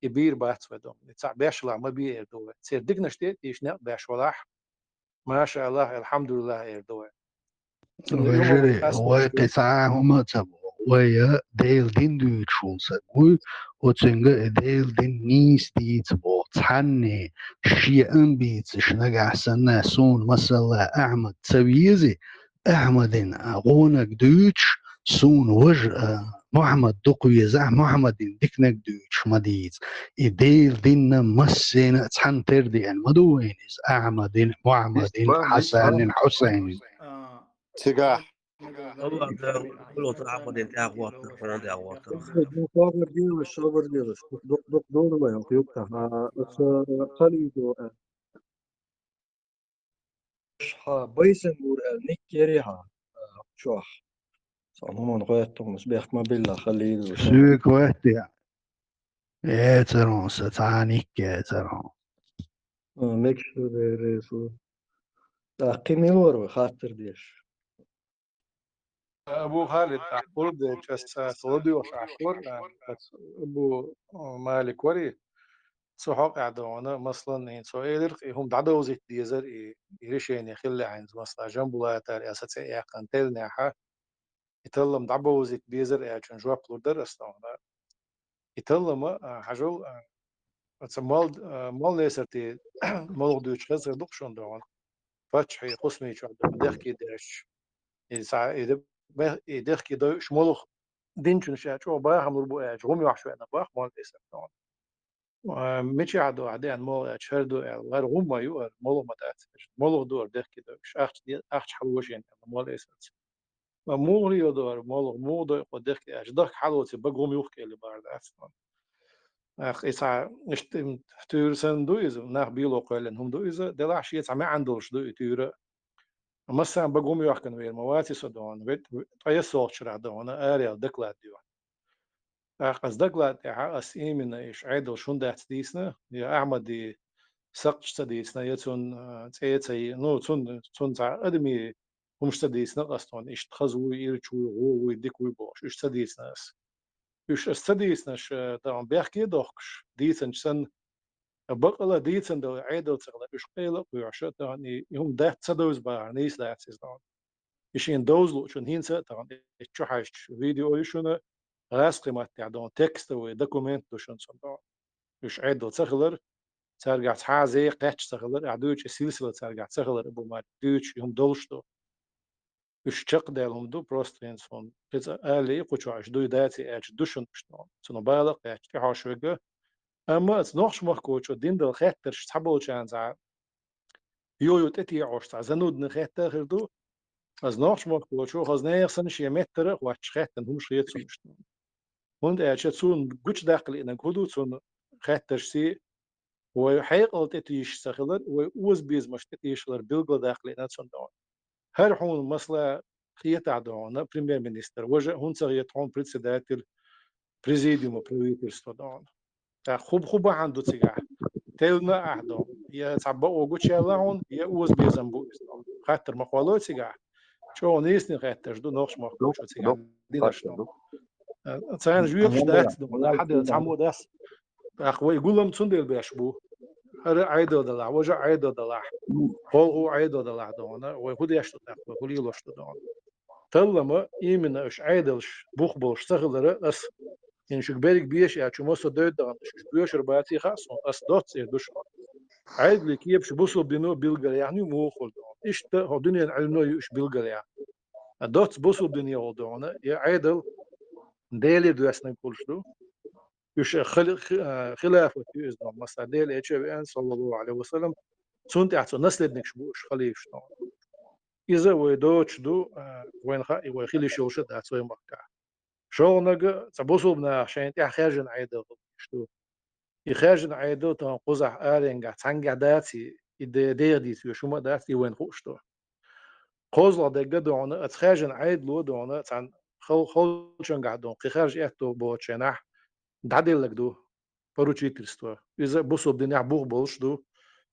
и бийр бац вай доху. И цхьаъ беш хилахь ма бе эр ду вай. Церан диканаш тӀе а тийша некъ беш валахь, машаАллахӀ, алхьамдулиллахӀ эр ду вай. Цундела юха Вежарий, вай вай кхин цхьа а хӀума а ца боху. Вай Делан дин дуьйцуш волу саг вуй, оцуьнга и Делан дин нийса дийца боху. Цхьанне шен амбицеш нагахь санна, суна масала Ахьмад ца вези, Ахьмадин, а, гӀонаг дуьйцуш, суна важа, а, Мухьаммад дукха везахь, Мухьаммадин диканаг дуьйцуш ма дийца. И Делан динна массена а цхьаьна тера деана ма ду вайна иза, Ахьмадин, Мухьаммадин, Хьасанин, Хьусайнин. А, Цигахь. АллахӀ Дала, Ахьмадин тӀаьхьа гӀоттар, хьуна тӀаьхьа гӀоттар. Собар делаш, собар делаш. Дукха, дукха долу вай хӀокху юккъехь. А, аса, а, хала йийзо, а. Ша байсанбур аьлла, никкерий хьан, а, чохь. Сан хӀуманна гӀоьтту хӀуманаш бехк ма билла, хала йийзо. Суьйка гӀоьтту я? Эцархьуна сан, цхьа а никке эцархьуна. А, мегаш ду, дерриг а шу. ТӀаккха кхин мила вара вай хаттар деш? Абу Халид, ахь хӀур дечу аса ца ладоьгӀуш ахь хӀур, а, аса Абу, а, Малик варий, цу хьокъехь догӀана, маслан, хӀинца цо элира, и хӀума дӀадовзийта дезара, и, и решение хилла хьайна, масала, Жамбулатара аса цӀе яьккхина теллинехь, и таллам дӀабовзийта безара аьллачун жоп лур дара аса догӀана. И таллама, а, хьажал, а, оцу мол, а, мол лесарти молух дуьйцуш хеза хир ду-кх шуна догӀана. Паччахье кхусмичохь догӀана дехке дерш. И цхьа, и де-, бе-, и дехке дойуш молух динчун ша чӀогӀа бахам лур бу аьлча, гӀум йохьуш веана бах мол лесарти догӀана. А, мичахь ду ахь деана молух аьлча, хӀара ду аьлла, хӀара гӀум ма ю, хӀара молух ма дац аьлча. Молух ду хӀара дехке дойуш. Ахча де-, ахча хьалошийна аьлла, мол лесарца. Ма муха йо дара, молух, муха дойу кхо дехке аьлча, дахка хьалоций бага гӀум юхкӀели бара дац. Ах, и цхьа, иштта, м, туьйра санна ду иза, нах бийло кхоьллина хӀума ду иза, делахь шен цхьа маьӀна долуш ду и туьйра. Массарна бага гӀум йохкана вер ма ваций со догӀана, вет-, ве-, ткъа эсалгӀачарахь догӀана, араяьлла доклад доьху. ТӀаккха аса доклад тӀехь, аса именно иштта Ӏедалш хӀунда дац дийцина, я Ахьмади сакхташ ца дийцина, я цунна, а, цӀе ца йи-, ну, цунна, цунна цхьа адамийн хӀумаш ца дийцина аса тхуна, иштта хаза вуй, ирча вуй, гӀо вуй, дика вуй бохуш, уьш ца дийцина аса. Уьш аса ца дийцинарш, э, тахана бехке а дохкуш, дийцинчу санна, бакъала дийцина дала Ӏедал ца хилар, уьш къайла а кхоьхьуш, тахана и, и хӀума дац ца довза бахар, нийса дац иза тахана. И шена довза луучун хӀинца а тахана, и чу хьаьжча видео ю шуна, гӀазкхийн маттехь тахана, текстовый документ ду шуна цунна тахана. Уьш Ӏедал ца хилар, цаьргахь цхьа а зен кхаьчна ца хилар, ахь дуьйцу и силсила цаьргахь ца хилар, Абу Малик, дуьйцуш и хӀума долуш ду. Уьш чекхдаьлла хӀума ду, просто хӀинца хӀума. Кхин цкъа ала а кху чохь уьш дуй даций аьлча, ду шуна уьш тхуна. Цунах бала а кхаьчча, тӀехьожуш верг. Амма аса нохчмахкочо дина дала хеттарш цхьаболчарна цхьа йо-йо тӀетеӀош цхьа занудный хетта а хир ду. Аса нохчмахкочо хаза нехан санна шен меттара а хӀотташ хеттина хӀумаш хета суна уьш тхуна. ХӀунда аьлча цунна гучудаккха лиънарг хӀун ду, цунна хеттаршций, вай хьекъал тӀетийша ца хилар, вай озабезамаш тӀетийша хилар билггал даккха лиъна цунна догӀана. ХӀара хьуна масала хетахь догӀана, премьер-министр, важа а хӀунда ца хета хьуна председатель президиума правительства догӀана. ТӀаккха хӀу, хӀу бахьана ду цигахь? Теллина ахь догӀана, я цхьа бакъо гучуяьлла хьуна, я озабезам бу иза догӀана. Хаттар ма кхоллой цигахь. ЧӀогӀа нийсанийн хеттарш ду нохчмахкочо цигахь динарш догӀана. Царна жоьпаш дац догӀана, хьаделла цхьаммо дац. ТӀаккха вай гулам цундела беш бу. ХӀара Ӏедал далахь, важа Ӏедал далахь, гӀулгӀу Ӏедал далахь дона, вай хӀу деш ду тӀаккха, вай хӀу лелош ду дона. Таллама именно уьш Ӏедалш бух болуш ца хилара ас, хӀинца шуьга берриг беша аьлча, массо а дойдагӀан уьш боьшур баций хаьа суна, ас доцца эр ду шуна. Ӏедале кепаш бусалба дино билгал яхьна ю муха хул дона. Иштта хӀокху дуьненан Ӏилмано ю уьш билгал яхьна. Доцца бусалба дине гӀо дона, я Ӏедал Деле доьссинарг хуьлуш ду. Уьш хили-, хи-, а, хилафат ю иза дона. Масала, Дела Элча а веана, саллаллаху Ӏалайхи ва саллам, цунна тӀехь цо наследникаш бу уьш халифаш дона. Иза вай доцуш ду, а, вайна хаьа, и вай хила йиш йолуш а дац вай махкахь. ШолгӀаниг, цхьа бусалба наха шайна тӀехь хаьржина Ӏедал хила йиш ду. И хаьржина Ӏедал тахана кхузахь аренгахь цхьаьнгахь даций, и де-, деха дийца веш хӀума а дац, и вайна хууш ду. КхозлагӀа дерг а дона, оцу хаьржина Ӏедало дона, цхьана хол-, холчуьнгахь дона, кхин хаьржа аьтто боцучу хенахь, дӀаделларг ду, поручительство. Иза бусалба динехь бух болуш ду.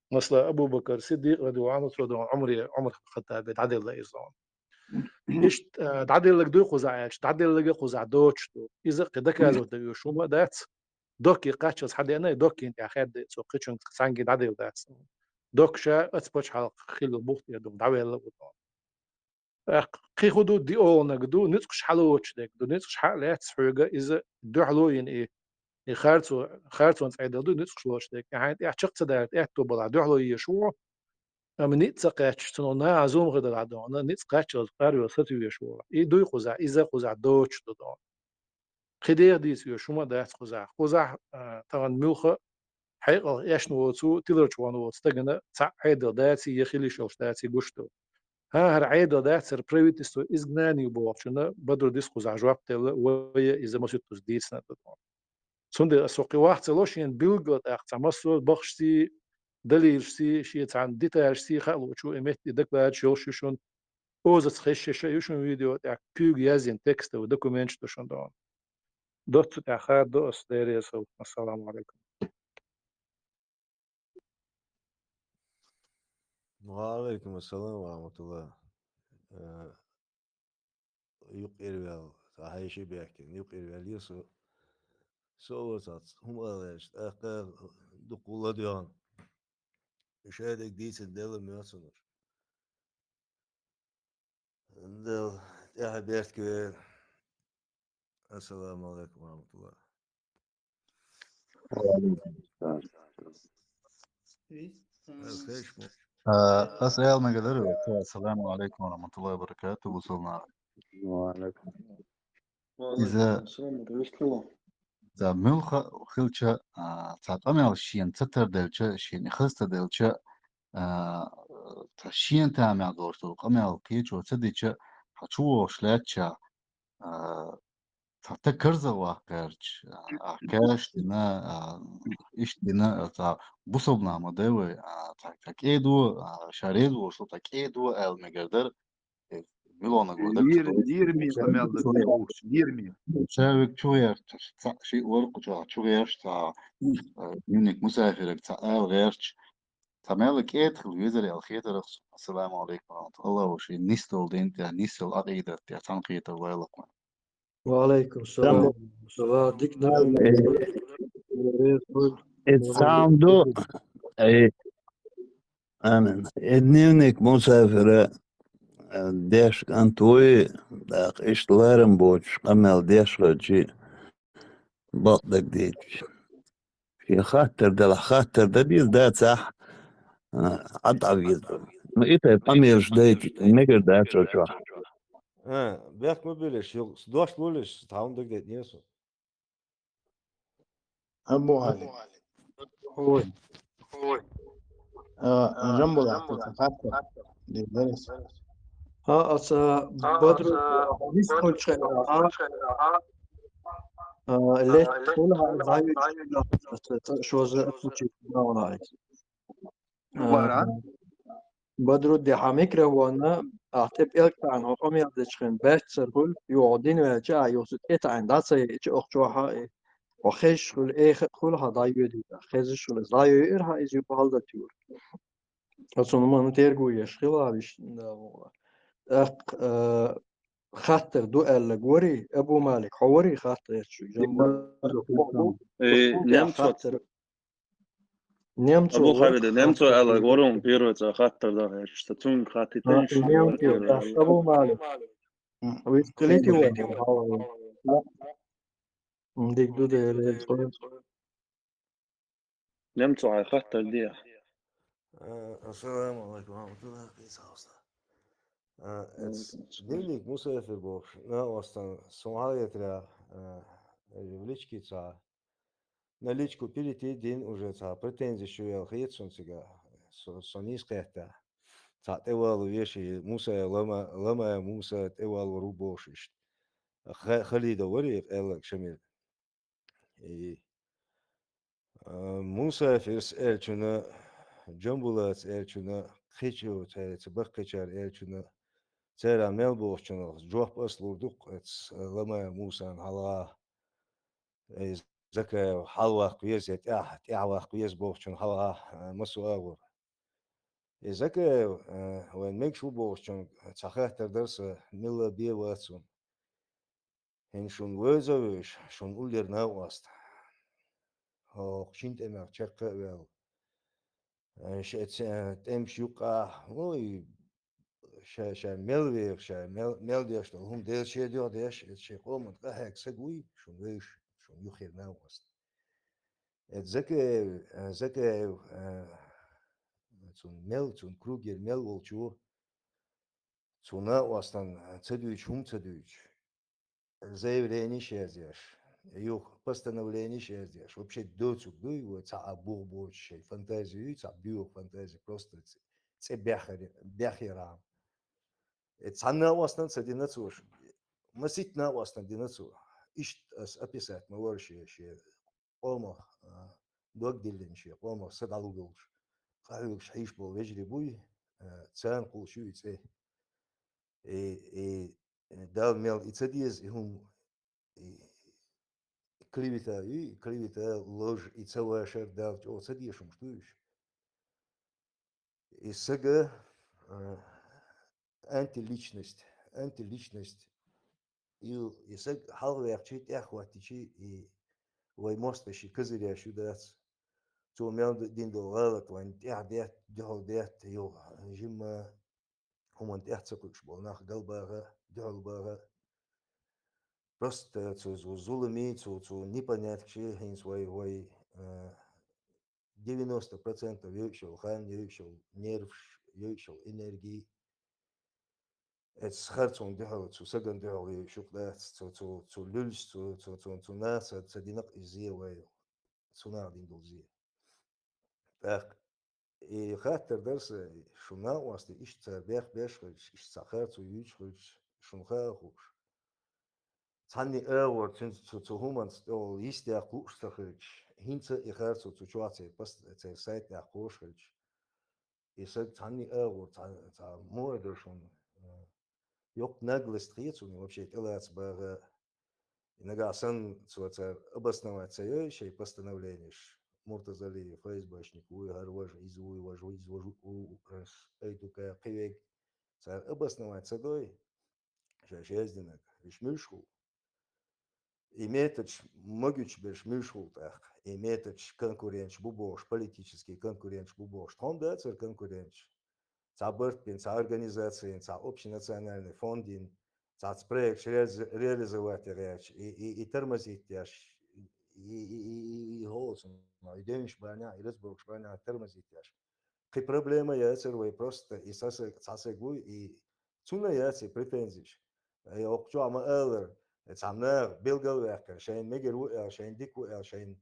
Масала, Абу Бакар Сиддикъ, радияллаху Ӏанху, цо дона, Ӏумаре, Ӏумар Хаттабе дӀаделла иза дона. Иштта, а, дӀаделларг дуй кхузахь аьлча, дӀаделларг а кхузахь доцуш ду. Иза кхин доказывать дан оьшуш хӀума а дац. Доккхий кхаччалц хьадеана, и доккхийна тӀехь хаьдда цо кхечуьнга цхьаьнгге дӀаделла дац. Доккха ша оцу пачхьалкха хилла бух тӀера ду, дӀавелла а ву дона. ТӀаккха кхин хӀун ду, диъолнаг ду, ницкъаш хьалоцуш дерг ду, ницкъаш хьа а лаьцна хьоьга иза дуьхьало йина и, и харцо-, харцонца Ӏедал ду, ницкъаш лоцуш дерг. И хьайна тӀехь чекх ца далийта аьтто балахь дуьхьало езаш ву, амма ницкъ ца кхаьчча, цунах наха зулам хир далахь дона, ницкъ кхаччалц къарвелла сацавеш ву. И дуй кхузахь, иза кхузахь доцуш ду дона. Кхин деха дийца оьшуш хӀума а дац кхузахь. Кхузахь, а, тахана муьлхха а хьекъалх эшна воцу, тиларчу вахана воцу стагана цхьаъ Ӏедал даций, я хила йиш йолуш даций гуш ду. ХӀан, хӀара Ӏедал дац, хӀара правительство изгнание бохучунна Бадрудис кхузахь жоп делла, вай иза масуьттаза дийцина а ду дона. Цундела ас хӀокху ваха ца ло шена билггала тӀаккха цхьа массо а бахашций, далилашций, шен цхьана деталашций хаа луучу и метте докладаш йолуш ю шуна. Озаца хезаш а ю шуна видео тӀехь, куьйга язйина текстовый документаш ду шуна дона. Доцца тӀехь хададо ас, Дела реза хуьлда. Ассаламу Ӏалайкум. Ва Ӏалайкум ассалам ва рахматуллах. Э, юкъера ваьлла, цхьа хьеший баьхкина, юкъера ваьлла со. Со а вацахь, хӀума ала гӀерташ, тӀаккха дукха ладоьгӀна. Шадерг дийцина делла моьтту суна уьш. Дала тӀаьхье беркате вайна. Ассаламу Ӏалайкум ва рахматуллах. Ва Ӏалайкум ассалам. Ас хеш ма. А, ас аьлла мегар дара вай. Ассаламу Ӏалайкум ва рахматуллахи ва баракатуху, бусалба нах. Ва Ӏалайкум. Иза Ва Ӏалайкум ассалам, вистхила. За муьлхха а хилча, а, цхьа къамел шена ца тарделча, шена и хаза ца делча, а, цхьа шена тамехь долуш долу къамел кхечо ца дича, хьан чувогӀуш лаьттача, а, цхьа стаг карзах ваккха гӀерташ, а, ахь каш дина, а, иштта дина, а, цхьа бусалба нах ма дай вай, а, цхьа, цхьа кӀедо, а, ша реза волуш цхьа кӀедо аьлла мегар дара, э, милонаг вара даг Лер-, чу лераме долу. Къамел даг чу гӀерташ, лераме. Ша вега чу гӀерташ, цхьа шиъ вара кху чохь чу гӀерташ, цхьа, э, дневник мусафираг цхьа ала гӀерташ, цхьа мел кӀеда хила везара аьлла хетарах суна. Ассаламу Ӏалайкум ва рахматуллах. Аллахо шен нисдолу дин тӀехь, нисдолу Ӏакъидат тӀехь цхьаьна кхетар лойла кхунна. Ва Ӏалайкум салам. Салам. Дика нах. Э, э, цхьа хӀума ду, э, амин. Э, дневник мусафира, э, деш кӀант вуй, тӀаккха иштта ларам боцуш къамел деш хилча, бакъдерг дийцича. Шен хаттар делахь, хаттар дан деза, дацахь, а, Ӏад Ӏа веза. Ну, и тайпа къамелаш дайча, мегар дац оцу чохь. А, бехк ма билаш, юкъа дош лулаш, цхьа хӀума дагадайтинера суна. Абу Али. Ой. А, Жамбулат, хаттар. Деза. Хьан аса Бадру нисхуьлчхьана, а, летта хуьлу хьан, зайвича, аса цӀа шоза а кучи Бадрудди, хьан микрофонна, ахь тӀе пӀелг таӀана хьо къамел дечхьана баьццара хуьлу, юха хьо дина ваьлча, а, юха цу тӀе таӀийна дӀа ца яйча, охьа чохь а, э, хьо хезаш хуьлу, эха а хуьлу хьан дӀайоьдийта, хезаш хуьлу, иза дӀайоьйура хьан, иза юха хьалдан туьйра. Оцунна ма терго еш хила виш, да, вуха. ТӀаккха, э, хаттар ду аьлларг варий, Абу Малик, хьо варий хаттар эцчу? Жамбо. Э, немцоц. Хаттар. Немцо Абу Харид, немцо аьлла, варун первый цӀа хаттар да, что цун хатти А, тенш немцо первый. Даша бу мали. Вискалити вон. Дик ду де. Немцо ай хаттар диа. Э, ассаламу алейкум ва рахматуллахи ва баракатуху. Э, эц-, Алейкум ассалам. Дневник Мусафир бохуш, на остан сумхьа ятра, э, в личке цӀа. На личку перейти дин уже цӀа претензи шу ял хет сун цига. Со, со нийс кхетта. ЦӀа тӀевалу веши, Муса лама, лама Муса тӀевалу ру бохуш ишт. Ха-, Халида вари, эллак Шамил. И, а, Мусафирс элчуна, Джамбулац элчуна, кхечу, ца, ца баккхичар элчуна, цера мел бохучуна, жоп аслур дукх, эц, лама Мусан хьалха, э, Закаев хьалвакх вез, я тӀаьхь, тӀаьхь вакх вез бохучун хьалха, э, масу агӀур. И Закаев, э, вайн мегаш ву бохучун цхьа хаттар дар са, милла бе вацун. ХӀин шун веза веш, шун уллер накъост. Хьо шин тӀемех чеккха а вел. Э, ше-, ше-, тӀемаш юккъа, ой, ша, ша мел вех, ша мел, мел деш дол, хӀум дел ше деш, эт ше къоман къахьег саг вуй, шун веш, шун юххер накъост. Эт Закаев, э, Закаев, э, цун мел, цун кругер мел волчу, цу накъостан ца дуьйчу, хӀум ца дуьйчу. Заявлениш яздеш, юха постановлениш яздеш. Вообще доцург дуй, вай цхьа а бух боцуш шайн фантази юй, цхьа боьха фантази, просто ц-, цӀе бехар-, бехъяран. Э, цхьанна а остан ца дина цо, ш-, маситна а остан дина цо. Иштта ас описать ма вара шен, шен къомах, а, дог диллина шен къомах са дӀалугулуш. Къахьоьгуш хьийш болу вежарий буй, а, царна кхуллуш ю и цӀе. И, и, Дала мел и ца деза, и хӀума, и клевета, и клевета, ложь, и ца вашар Дала чӀогӀа ца дезаш хӀумаш ду уьш. И сага, а, антиличность, антиличность, и, и саг хьалхаваьккхичи, тӀеххӀоттичи, и вай мостагӀчий козыряш ю дац. Цо мел д-, дина долу гӀалат вайн тӀехь детта, дуьхьал детта, юха жимма хӀуманна тӀехь ца кхуьуш болу нах галбаха, дуьхьал баха. Просто цу, цу зуламе, цу, цу непоняткаши хӀинца вай, вай, э, девяносто процентов йойуш йолу хан, йойуш йолу нерваш, йойуш йолу энерги. Эцу харцонна дуьхьал, цу сагана дуьхьал йойуш юкъа дац, цу, цу, цу луьллаш, цу, цу, цу, цу нахаца ца дина-кх иза зе вай, цу наха дина долу зе. ТӀаккха и хаттар дара сан, шун накъостий иштта цара бехбеш хилча, иштта цхьа харцо юьйцуш хилча, шуна хаа хууш. Цхьанний агӀор цуьнца цу, цу хӀуманца тӀехула йистехь лууш ца хилча, хӀинца и харцо цу чохь церан пос-, церан сайт тӀехь кхош хилча, и саг цхьанний агӀор цхьа, цхьа муха ду шуна, а, йоккха наглость хета цунна вообще тӀелаца баха. И нагахь санна цо цара обосновать ца йой шайн постановленеш, Муртазалиев ФСБшник вуй, хӀара важа иза вуй, важа иза важа ву, ас, Айтука, кхин верг, цара обосновать ца дой, шаьш яздинарг, уьш муьлш хул? И методаш магуьйтуш берш муьлш хул тӀаккха? И методаш конкуренташ бу бохуш, политический конкуренташ бу бохуш. Тхо-м дацара конкуренташ. Цхьа барт бина, цхьа организаци йина, цхьа общенациональный фонд йина, цхьацца проекташ реализ-, реализовать ян гӀерташ, и, и, и тормозить деш, и, и, и, и, и хӀоцун, и девнаш бан, и разборкаш бан тормозить деш. Кхин проблема яцара вай просто, и цхьа са-, цхьа саг вуй, и цунна яц и претензиш. И окху чохь ма-аллара, цхьа наха билгалваьккхина, шайна мегар ву аьлла, шайна дика ву аьлла, шайна,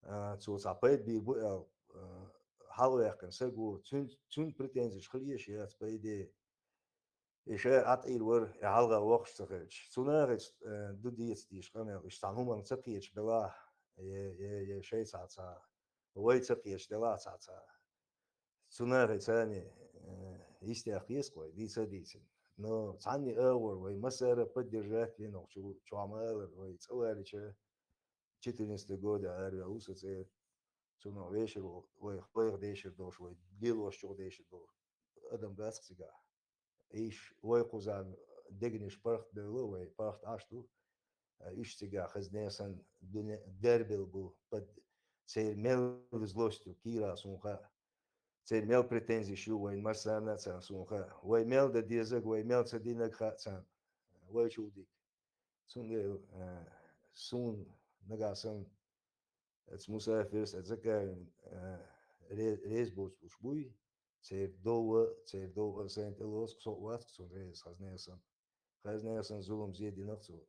а, цо цхьа пайда бийр бу аьлла, а, хьалаваьккхина саг ву, цуьнан, цуьнан претензиш хила еш яц, по идее. И ша Ӏатийр вара, и хьалха воккхуш ца хилча. Цу нахаца, э, ду деца дийша къамел, иштта цхьана хӀуманна ца кхеташ белахь, е, е, е шайн цхьа, цхьа, вай ца кхеташ делахь цхьа, цхьа. Цу нахаца царна, э, йистехь кхета-кх вай, дийца а дийцина. Но цхьанний агӀор вай массара а поддержать вина, чу-, чохь ма-аллара, вай цӀа валича, четырнадцатый года араваьлла ву со цӀера. Цунах вешар ву, вай, вайх дешар долуш, вай лелош чух дешар долуш адам дац-кх цигахь. Иш вай кхузахь дегнаш паргӀатбевлла, вай паргӀат Ӏаш ду. Иш цигахь хазне санна дуьне дербелла бу, под-, церан мел злость ю кийра суна хаьа. Церан мел претензеш ю вайн массарна а царна суна хаьа. Вай мел дан дезаг, вай мел ца динаг хаьа царна. Вай чул дика. Цундела, а, суна нагахь санна, оцу мусафирс, оцу закарин, а, ре-, реза боцуш буй, церан дов а, церан дов а сайн тӀе лоцу, со а вац цунна реза, хаза нехан санна. Хаза нехан санна зулам зе динарг цо.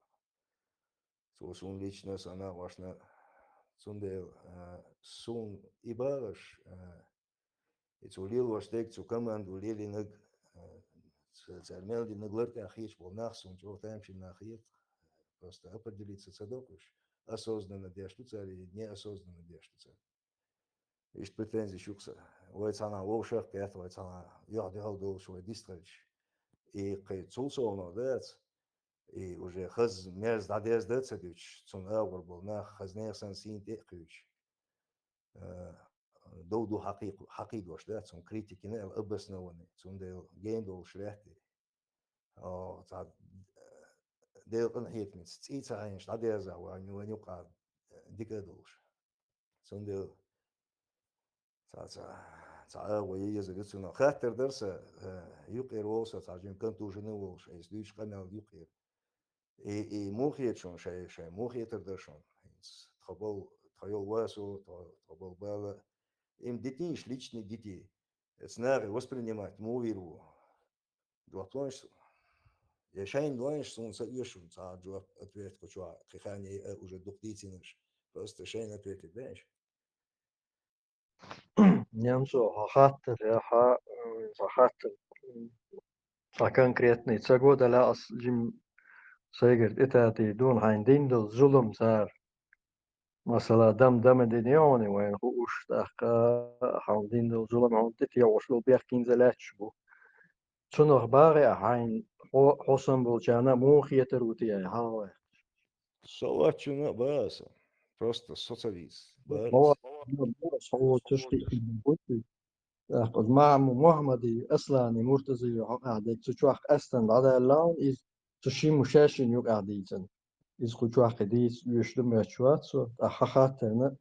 Цо суна лично, сан накъосташна. Цундела, а, суна и багӀаш, а, и цо лелош дерг, цу командо лелийнарг, а, ц-, цара мел динарг лар тӀехь хеташ болу нах суна чӀогӀа тамашийна нах хета. Просто определиться ца доккхуш, осознанно деш ду цара, или неосознанно деш ду цара. Иштта претензеш ю-кх сан. Вай цхьана вовшах а кхетта, вай цхьана юьхь-дуьхьал долуш вай дистхилча. И кхин цул совнаха дац, и уже хаза мерза дӀадеза дан а ца дуьтуш, цунна агӀор болу нах хаза нехан санна сийна тӀе а кхуьйсуш. Э, дов ду хьакхий-, хьакхийдош дац, цунна критика йина аьлла обоснованный, цундела гена долуш лаьтта. О, цхьа, э, Делан къинхетамца цӀий ца хьийзаш дӀадеза вайн, вайн юкъахь дика а долуш. Цундела цхьа, цхьа, цхьа агӀо езар ю цунах. Хаттар дара сан, э, юкъера волу сан, цхьа жимма контуженный волуш, айса дуьйцу къамел юкъера. И, и муха хета шуна шай, шай муха хетар дара шуна? ХӀинца тхо болу, тхо йолу Васо, тхо, тхо болу бала. Им дитийша личный дитий. Эца нахе воспринимать муха вийр ву? Жоп лойша суна. Я шайна лойша суна ца оьшу шуна, цхьа жоп ответ кху чохь, кхин хан е а уже дукха дийцинарш. Просто шайна ответить дайша. Немцо, хьан хаттар, я хьан, м, хьан хаттар, м, цхьа конкретный ца го дале, ас жим сайгара тӀетатий дуна хьайна дина долу зулам цара. Масала, дам дама дина йогӀуна вайна хууш, тӀаккха хьайна дина долу зулам хьуна тӀетегӀуш долу бехк хӀинца лаьтташ бу. Цунах багӀе а хьайна хьо, хьо санна болчарна муха хетар ву те ай хьалхаваьккхича? Со вачунна а баха сан. Просто со ца вийца. Бара Хьо аса. Хьо тушки бу те. ТӀаккха оцу Махьам-, Мухьаммади, Аслани, Муртазави хьокъехь дерг цу чохь къаьстина дӀадаьлла хьуна иза, цу шимма шаьшшинна юкъахь дийцина. Иза кху чохь кхин дийца оьшуш ду моьттуш вац со, тӀаккха хьан хаттарна,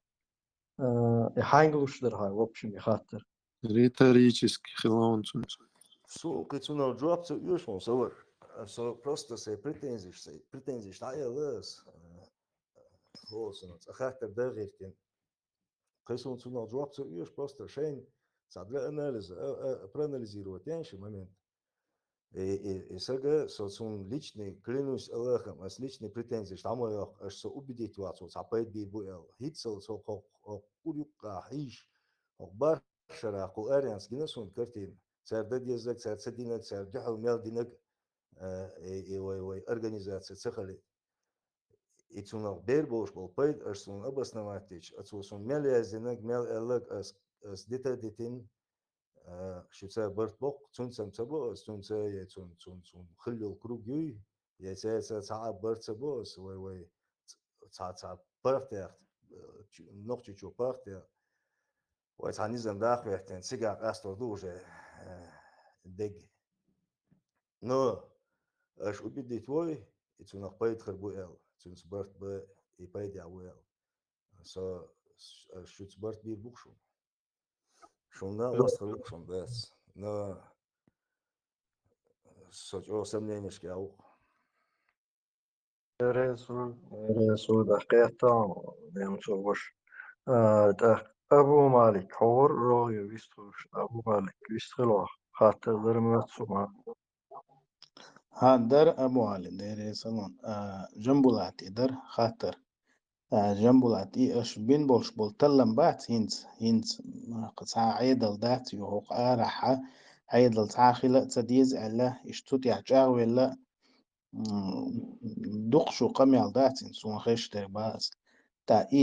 а, и хьаьнга луш дара хьан, в общем, и хаттар? Риторически хилла хьуна цуьнца. Со кхин цунах жоп ца оьшу хьуна, Савар. Со просто сайн претензиш, сайн претензиш дӀаэлла ас. Хо, со цкъа хаттар дан гӀиртина. Кхин суна цунах жоп ца оьшу, просто шайна цхьа для анализа, а, а, проанализировать ян ши момент. И, и, и сага со цунна личный, клянусь Аллахом, ас личный претензиш дӀа ма йоккху, аш со убедить вац, цо цхьа пайда бийр бу аьлла. ХӀинццалц хӀокху, хӀокху кур юккъахь хьийш, хӀокху барх шарахь кху аренца гина суна картина. Цара дан дезаг, цара ца динаг, цара дуьхьал мел динаг, э, и, и вай, вай организация ца хили. И цунах бер болуш болу пайда аш суна обосновать дича, а цо суна мел яздинаг, мел аьллаг ас, ас дита а дитина, а, шу ца барт боккху, цунца ца бо ас, цунца е цун, цун, цун хилла йолу круг юй, е ца, ца, ца а барт ца бо ас, вай, вай, ц-, ца, ца паргӀатех, э, чу-, нохчичу паргӀатех. Вай цхьа низам даха вехкина, цигахь къастор ду уже, э, дег. Но аш убедить вой, и цунах пайда хир бу аьлла, цуьнца барт бан и пайда ян ву аьлла. Со, аш шуьца барт бийр бу-кх шуна. Шуна а мостагӀа ву-кх шуна бац. Но со чӀогӀа сомненешка ву-кх. Реза, реза, да, кхетта, немцо ваша. А, тӀаккха Абу Малик, хьо вара рогӀе вистхуьлуш, Абу Малик, вистхила ваха, хаттар дара моьтту суна. ХӀан, дара Абу Али, Дела реза хила хьуна. А, Жамбулати дара хаттар. А, Жамбулат, и аша бина болуш болу таллам бац хӀинца, хӀинца, м, цхьа Ӏедал дац, ю хӀокху арахьа Ӏедал цхьа а хила а ца деза аьлла, иштта цу тӀехь чӀагӀвелла, м, дукха шу къамел дац хӀинца, суна хезаш дерг бац. Та и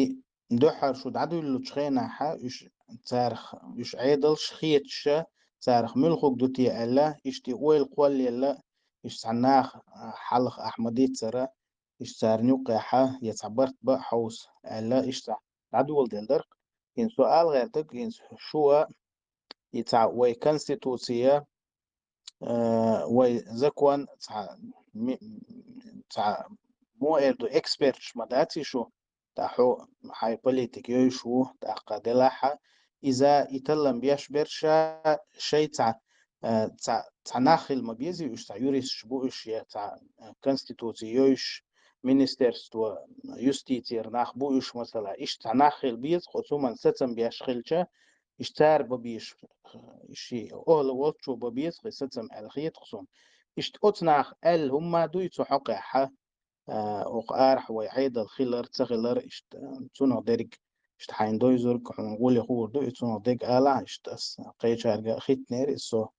дуьххьара шу дӀадуьллучу хенахьа, уьш, царах, уьш Ӏедалш хеташа, царах муьлхуг ду те аьлла, иштта и ойла кхоллаелла, иштта цхьа наха, а, хьалха ахь ма-дийццара, иштта царна юккъехьа, я цхьа барт бан а хьовса, аьлла, иштта дӀадоладелла дара-кх. ХӀинца со ала гӀертарг, хӀинца шу а, и цхьа вай конституция, э, вай закон, цхьа ми-, цхьа мо эр ду, эксперташ ма дац и шу, тӀаккха хьо хьай политик йойш ву, тӀаккха делахьа, иза и таллам беш берша шай цхьа, э, цхьа, цхьа нах хила ма безий уьш, цхьа юристаш бу уьш, я цхьа, э, конституци йойш, министерство юстицияра нах бу уьш, масала, иштта цхьа нах хила беза, кхо цуман сацам беш хилча, иштта цара ба беш, э, ши охла волчо ба беза, кхы сацам аьлла хетах сона. Иштта оцу нах аьлла хӀумма дуй цу хьокъехьа, а, оха арахь вай Ӏедал хилар, ца хилар, иштта, цунах дерг, иштта хьайна дойзург, хьуна гӀуле хуур ду, и цунах дерг ала, иштта ас кхечарга а хиттинера, и со,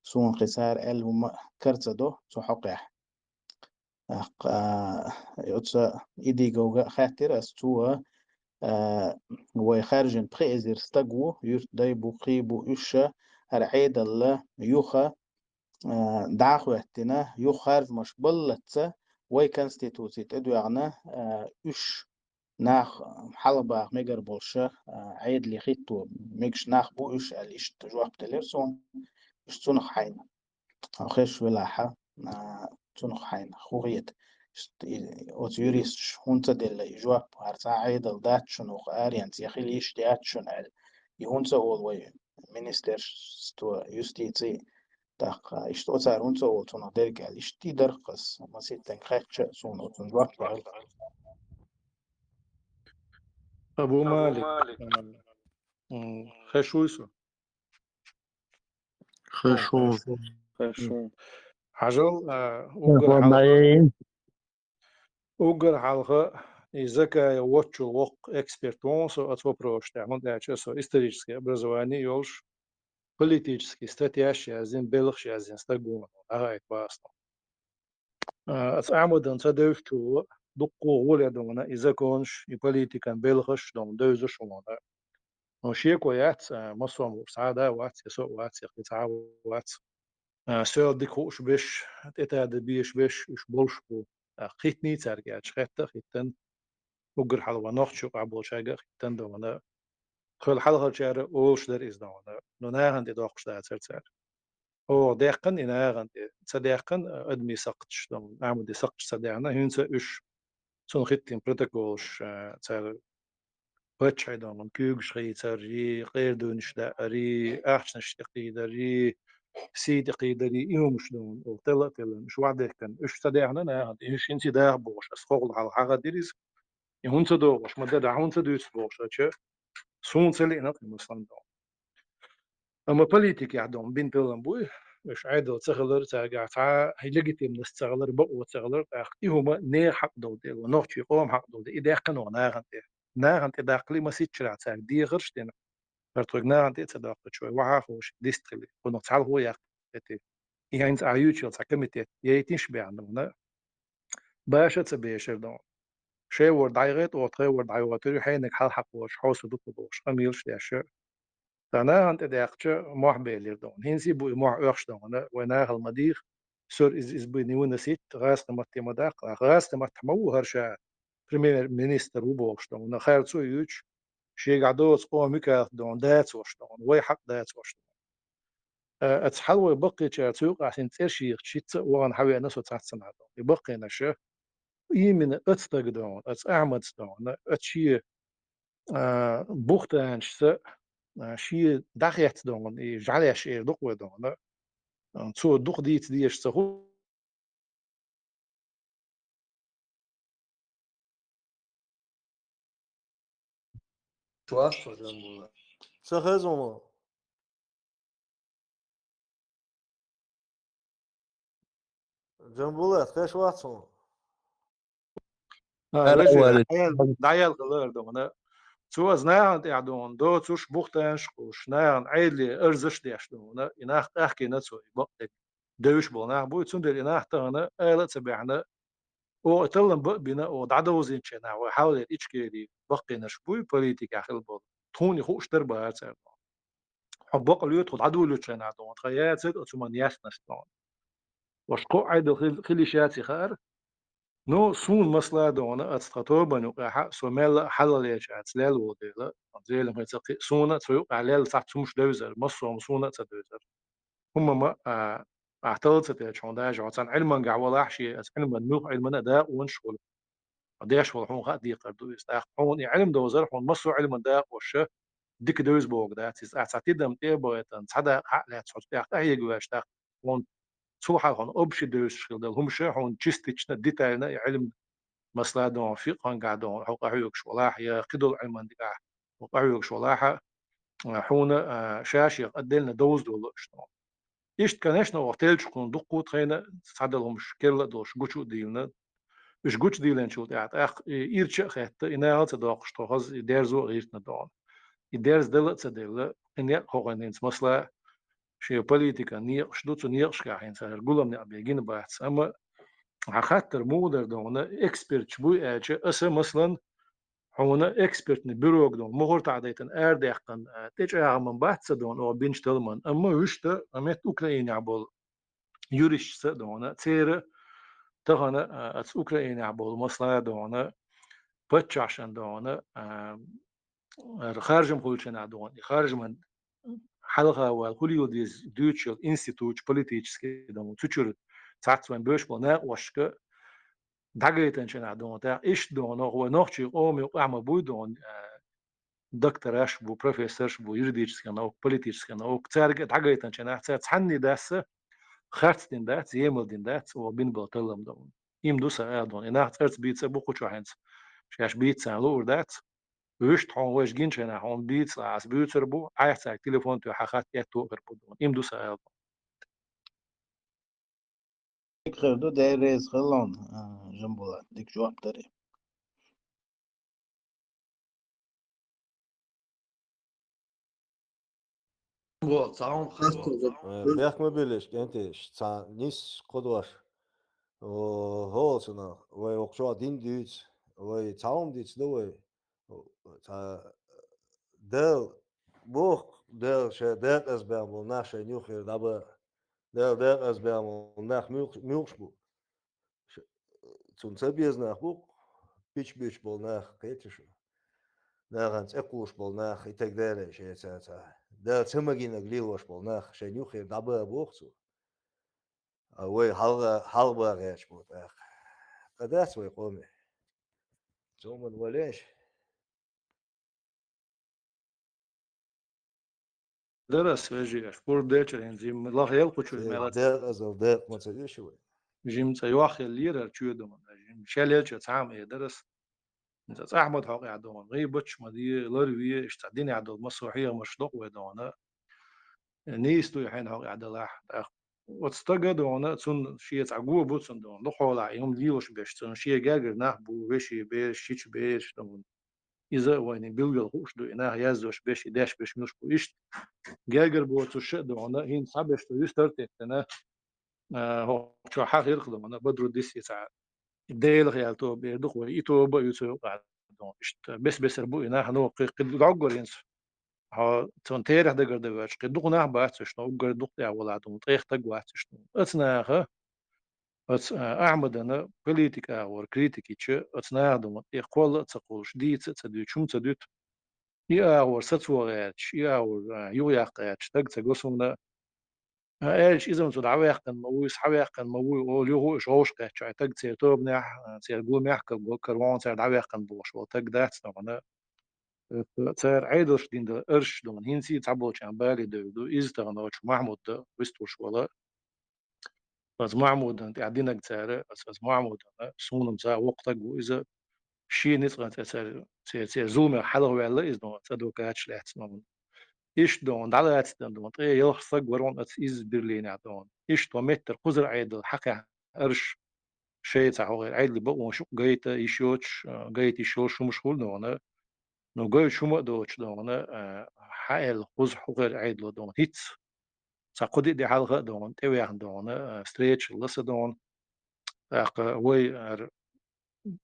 суна кхин цара аьлла хӀума кара ца до, цу хьокъехь. ТӀаккха, а, оцу Идиговга а хаьттира ас, цо, а, вай хаьржина пхи эзар стаг ву, юьрт дай бу, кхий бу, уьш а, хӀара Ӏедалла юха, а, дӀахӀоьттина, юха харжамаш баллаца, вай конституци тӀедоьгӀна, а, уьш нах хьалхабаха мегар болуша, а, Ӏедале хӀитто мегаш нах бу уьш аьлла, иштта жоп делира суна, уьш цунах хьайна. Хьо хезаш велахьа, а, цунах хьайна хӀун хета. Иштта и, оцу юристаш хӀунда ца делла и жоп, хӀара цхьа а Ӏедал дац шуна, оха аренца я хила йиш яц шуна аьлла. И хӀунда ца олу вай министерство юстиции, тӀаккха иштта оцара хӀунда ца олу цунах дерг аьлла. Иштта и дарх ас, маситтанга хаьттича, суна оцунна жоп лаьа. Абу Малик, м, хезаш вуй со? Хезаш ву. Хезаш ву. Хьажал, а, уггар хьалха, уггар хьалха и Закаев волччул воккха эксперт ву со оцу вопросашна тӀехь, хӀунда аьлча со историческое образование йолуш, политический статьяш яздина, белхаш яздина стаг ву, дӀахаийта боху ас. А, аса Ахьмадана ца девзачо дуккха гӀоле ду вана и законаш, и политикан белхаш ду вана девзаш ву вана. Но шеко яц, а, массо а муха цхьа а да вац, я со а вац, я кхин цхьа а вац. А, соьл дика хууш беш, тӀетада безаш беш, уьш болуш бу. А, хиттиний цаьрга аьлча, хетта а хиттан, уггар хьалха нохча юкъахь болчаьрга а хиттан ду вана. Кхуьл хьалхарчара олуш дара иза ду вана. Но нахана тӀе доккхуш дацара цара. Оха даьккхина и нахана тӀе, ца даьккхина, а, адамийн сакхташ, Ахьмадан сакхташ ца даьхна, хӀинца уьш цунна хиттина протоколаш, а, цара паччахье ду вана, куьйгаш хийцарий, къера дуйнаш даарий, ахчанаш тӀекхийдарий, сий тӀекхийдарий, и хӀумаш ду вана, оха телла а теллина, уьш охьадехкина, уьш ца даьхна нахана тӀе, уьш хӀинца даха бохуш, ас хӀокхул хьалха хьахадира иза. И хӀунда ца дохуш, ма де, дӀа хӀунда ца дуьйцу бохуш, ача, суна ца лиъна кхин маслан ду. Амма политикехь ду вана бина таллам буй, уьш Ӏедал ца хилар, цаьргахь цхьа а легитимность ца хилар, бакъо ца хилар, тӀаккха и хӀума нехан хьакъ долу дела, нохчийн къоман хьакъ долу дела, и даьккхина ву нахана тӀе. Нахана тӀе даккхале, масийтта шарахь цаьрга дехарш а дина, хӀара тхоьга нахана тӀе а ца доккхучу вай вахьа а хууш, дист хили, кхунах цхьалхо а яккхийтий. И хӀинца ахь юьйцуш йолу цхьа комитет яйтинаш а баьхна ду вана, баша а ца бешара ду вана. Шайн вара дӀайгӀайта, оха тхайн вара дӀайоттур ю, хьенега хьалхьакхочуш, хьовса дукха бохуш, къамелаш деш а. Ткъа нахана тӀе даьккхича, мохь белира ду вана. ХӀинца а бу и мохь оьхуш ду вана, вай нахала ма дийха, суьра иза, иза бу не выносить, гӀазкхийн матте ма даккха. ГӀазкхийн маттахь ма ву хӀара ша премьер-министр ву бохуш ду вана, харцо а юьйцуш, шегахь доцу къоман векалат ду вана, дацош ду вана, вай хьакъ дацош ду вана. Э, аса хьалавой баккхийчара цу юкъахь хӀинца цӀерш йийхича, шицца а вахана хьавеана со цхьаццанхьа ду вана. И баккхийнаш а, именно оцу стага ду вана, оцу Ахьмадца ду вана, оцу шен а, бухтанашца, а, шен дӀахецна ду вана, и жӀаьлеш эр ду-кх вай ду вана, а, цо дукха дийца дезаш ца ху-, Ца хеза ма. Джамбулат, хезаш вац хьуна? А, Ара вежарий, валит. ДӀаял-, дӀаялхалара ду вана. Цо аса нахана тӀехь ду вана, доцуш бухтанаш а кхуьуш, нахана Ӏедале арзаш а деш ду вана. И нах къахкийна цо, и бакъдерг девзаш болу нах буй, цундела и нах тахана ала а ца баьхна, оха и таллам бан а бина, оха дӀадовзийначу хенахь вай хьалхалера Ичкери баккхийнаш буй, политикехь хилла болу. Тхуна и хууш дара бахара цара ду вана. Хьо бакъ лоьцу, хьо дӀадолучу хенахь ду вана, тхан яцара оцу хӀуманна ястнаш ду вана. Ваша кхо а Ӏедал хил-, хила йиш яц и хаьара. Ну, суна масала ду вана, аса тхан тобанна юкъахь а, со мелла а хьалхалерчаьрца лелла волу дела, Зелимхица кхин а, суна а цу юкъахь лелла цхьацца хӀумаш девзара, массо а хӀума суна а ца девзара. ХӀумма ма, а, ахь талла ца тетча хьуна даже, хьо цхьана Ӏилмангахь валахь шен, аса Ӏилман, муьлхха Ӏилмана а дакъонаш а хуьлу. Хьо деш волу хьуна хаа декхар ду иза. ТӀаккха хьуна и Ӏилма довзар, хьуна массо а Ӏилман дакъош дика девза бохург дац иза. Ахьа цхьа тидам тӀе а бахийтина, цхьа дакъа хьа а лаьцна, хьо тӀехь къахьега ваьлча, тӀаккха хьуна цул хьалха хьуна общий девзаш хила дала хӀумаш а хьуна частично, детально и Ӏилма, масала, дона, фикъхӀангахь, дона, хьо къахьоьгуш валахь, я кхидолу Ӏилман дикахь хьо къахьоьгуш валахь а, хьуна, а, ша-шех отдельно довза долу аша, дона. Иштта, конечно, оха теллачу кхунна дуккха а тхайна цхьадолу хӀумаш керла а долуш гучу а дийлина. Уьш гучудийлинчул тӀаьхьа тӀаккха и ирча а хетта, и нахала ца доккхуш тхо хаза и дерзо а гӀиртина, дона. И дерза дала а ца делла, и некъ хӀокхуьнан хӀинца, масала, шен политикан некъаш ду, цу некъашкахь хӀинца хӀара гулам некъ бен гина бац. Амма хьан хаттар муха дара, дона, эксперташ буй аьлча, аса, масалан, хьуна экспертный бюрога, дона, мухӀар таӀадайтина арадаьккхина, а, тӀечӀагӀаман бац ца, дона, оха бинчу талламан, амма вуьшта, а, метта Украинехь болу юристашца а, дона, церан тахана, а, аца Украинехь болу, масала, дона, паччахьашна, дона, а, ара харжам хуьлучу хенахь, дона, и харжаман хьалха вала хӀун лела деза дуьйцуш йолу институташ, политический, дона, цу чуьра цхьацца вайн бевзаш болу накъосташка дӀагайтинчу хенахь, дона, тӀаккха иштта, дона, вай нохчийн къоме къахьма буй, дона, а, доктораш а бу, профессорш а бу, юридическая наука, политическая наука, цаьрга а дӀагайтинчу хенахь, цара цхьанне а даса харц дина дац, емал дина дац оха бина болу таллам, дона. Им ду сан ала, дона. И нах цӀарца бийца а бу кху чохь хӀинца, шаьш бийца царна луур дац. Вуьшта хьуна вайша гинчу хенахь хьуна бийца ас буьйцур бу, айхьа цаьрга телефон тоьхна хьан хатта этта а хир бу, дона. Им ду сан ала, дона. Дика хир ду, Дела реза хуьлда, а, Жамбулат, дика жоп дари. Во, цхьа хӀума хастам. Э, бехк ма биллийша, кӀентий, цхьа нисса кху дош. О, хӀоццунах, вай окху чохь дин дуьйцу, вай цхьа хӀума дицду вай. Цхьа Дала боху, Дала шайн декъазбаьхна болу нах шайна юххера дӀабаха. Дала декъазбаьхна болу нах муьлхаш, муьлхаш бу? Ш-, цунна ца беза нах бу-кх, пич буьйцуш болу нах, кхетий шу? Нахана цӀе кхуллуш болу нах, и так далее, шайца цхьа. Дала ца магийнарг лелош болу нах шайна юххера дӀабаха боху цо. А вай хьалха-, хьалха баха гӀерташ бу тӀаккха. Къа дац вай къоме. Цо ма валеш. Дара ас вежарий, аш пурба дечарийн зим лаха ял кхучуьра. Э, мел ац. Декъазал декъа ма ца веш вай. Жим цӀа йохъеллера чоь, дона, жим шел елча цхьа а ма э дара ас. ХӀинца цӀа Ахьмад хьокъехь, дона, гӀийбаташ ма де, ларве, иштта цхьа динехь долу массо а хьехамаш докъу вай, дона. Нийса дуй хьайна хьокъехь далахь. ТӀаккха оцу стага, дона, цунна шен цхьа го бу цунна, дона, дукхахьолахь и хӀума лелош берш, цунна шен гергара нах бу, вешин бераш, чича бераш, дона. Иза вайна билггал хууш ду, и нах яздеш берш, и деш берш муьлш бу. Иштта гергара боцурш а, дона, хӀинца цхьаберш ду юьстар теттина, а, хӀокху чохь хьан хирх, дона, Бадруддис и цхьа Делах яьлла тоба эр ду-кх вай, и тоба а ю цу юкъахь, дона. Иштта бес-бесар бу и нах, ну, кхин, кхин дӀоггара хӀинца. Хьо цунна терахь дагар дан воьлча, кхин дукха нах бац уьш, но уггар дукха тӀехь вала, дона, ткъех стаг вац уьш, дона. Оцу наха, оцу, а, Ахьмадана политика агӀор критика йича, оцу наха, дона, тӀе кхолла а ца кхуллуш, дийца а ца дуьйцуш, хӀума ца дуьту. И агӀор сацо гӀерташ, и агӀор, а, юхаяккха гӀерташ стаг ца го суна. А, аьлча, иза-м цу дӀаваьккхина ма вуй, схьаваьккхина ма вуй, олу, юха а уьш гӀовш кхетча, таг церан тобанехь, а, церан гуламехь, кар-, карвон цара дӀаваьккхина бохуш волу таг дац, дона. Цара Ӏедалш дина дара арш, дона, хӀинца а цхьаболчарна бале девлла ду. Иза тахана оцу Махьмуд вистхуьлуш вала. Оцу Махьмудан тӀехь динарг цара, оцу, оцу Махьмудан, суна-м ца воккха стаг ву иза, шен ницкъан цӀе цара, церан, церан зуламех хьалхаваьлла иза, дона, цӀа дукхача лаьцна, дона. Иштта, дона, дӀалаьцна, дона, ткъе ялх стаг вара хьуна оцу иза Берлинехь, дона. Иштта хӀокху меттара кхузара Ӏедал хьакхехь арш, шайн цхьа хӀокхеран Ӏедалан бакъонаш юкъа гайта йиш йоцуш, а, гайта йиш йолуш хӀумаш хуьлу, дона. Ну, гойтуш хӀума а доцуш, дона, а, хьан аьлла, кхуза хӀокхеран Ӏедало, дона, хӀинцца цхьа кху-диъ де хьалха а, дона, тӀевеана, дона, а, встреча ласа, дона. ТӀаккха вай хӀара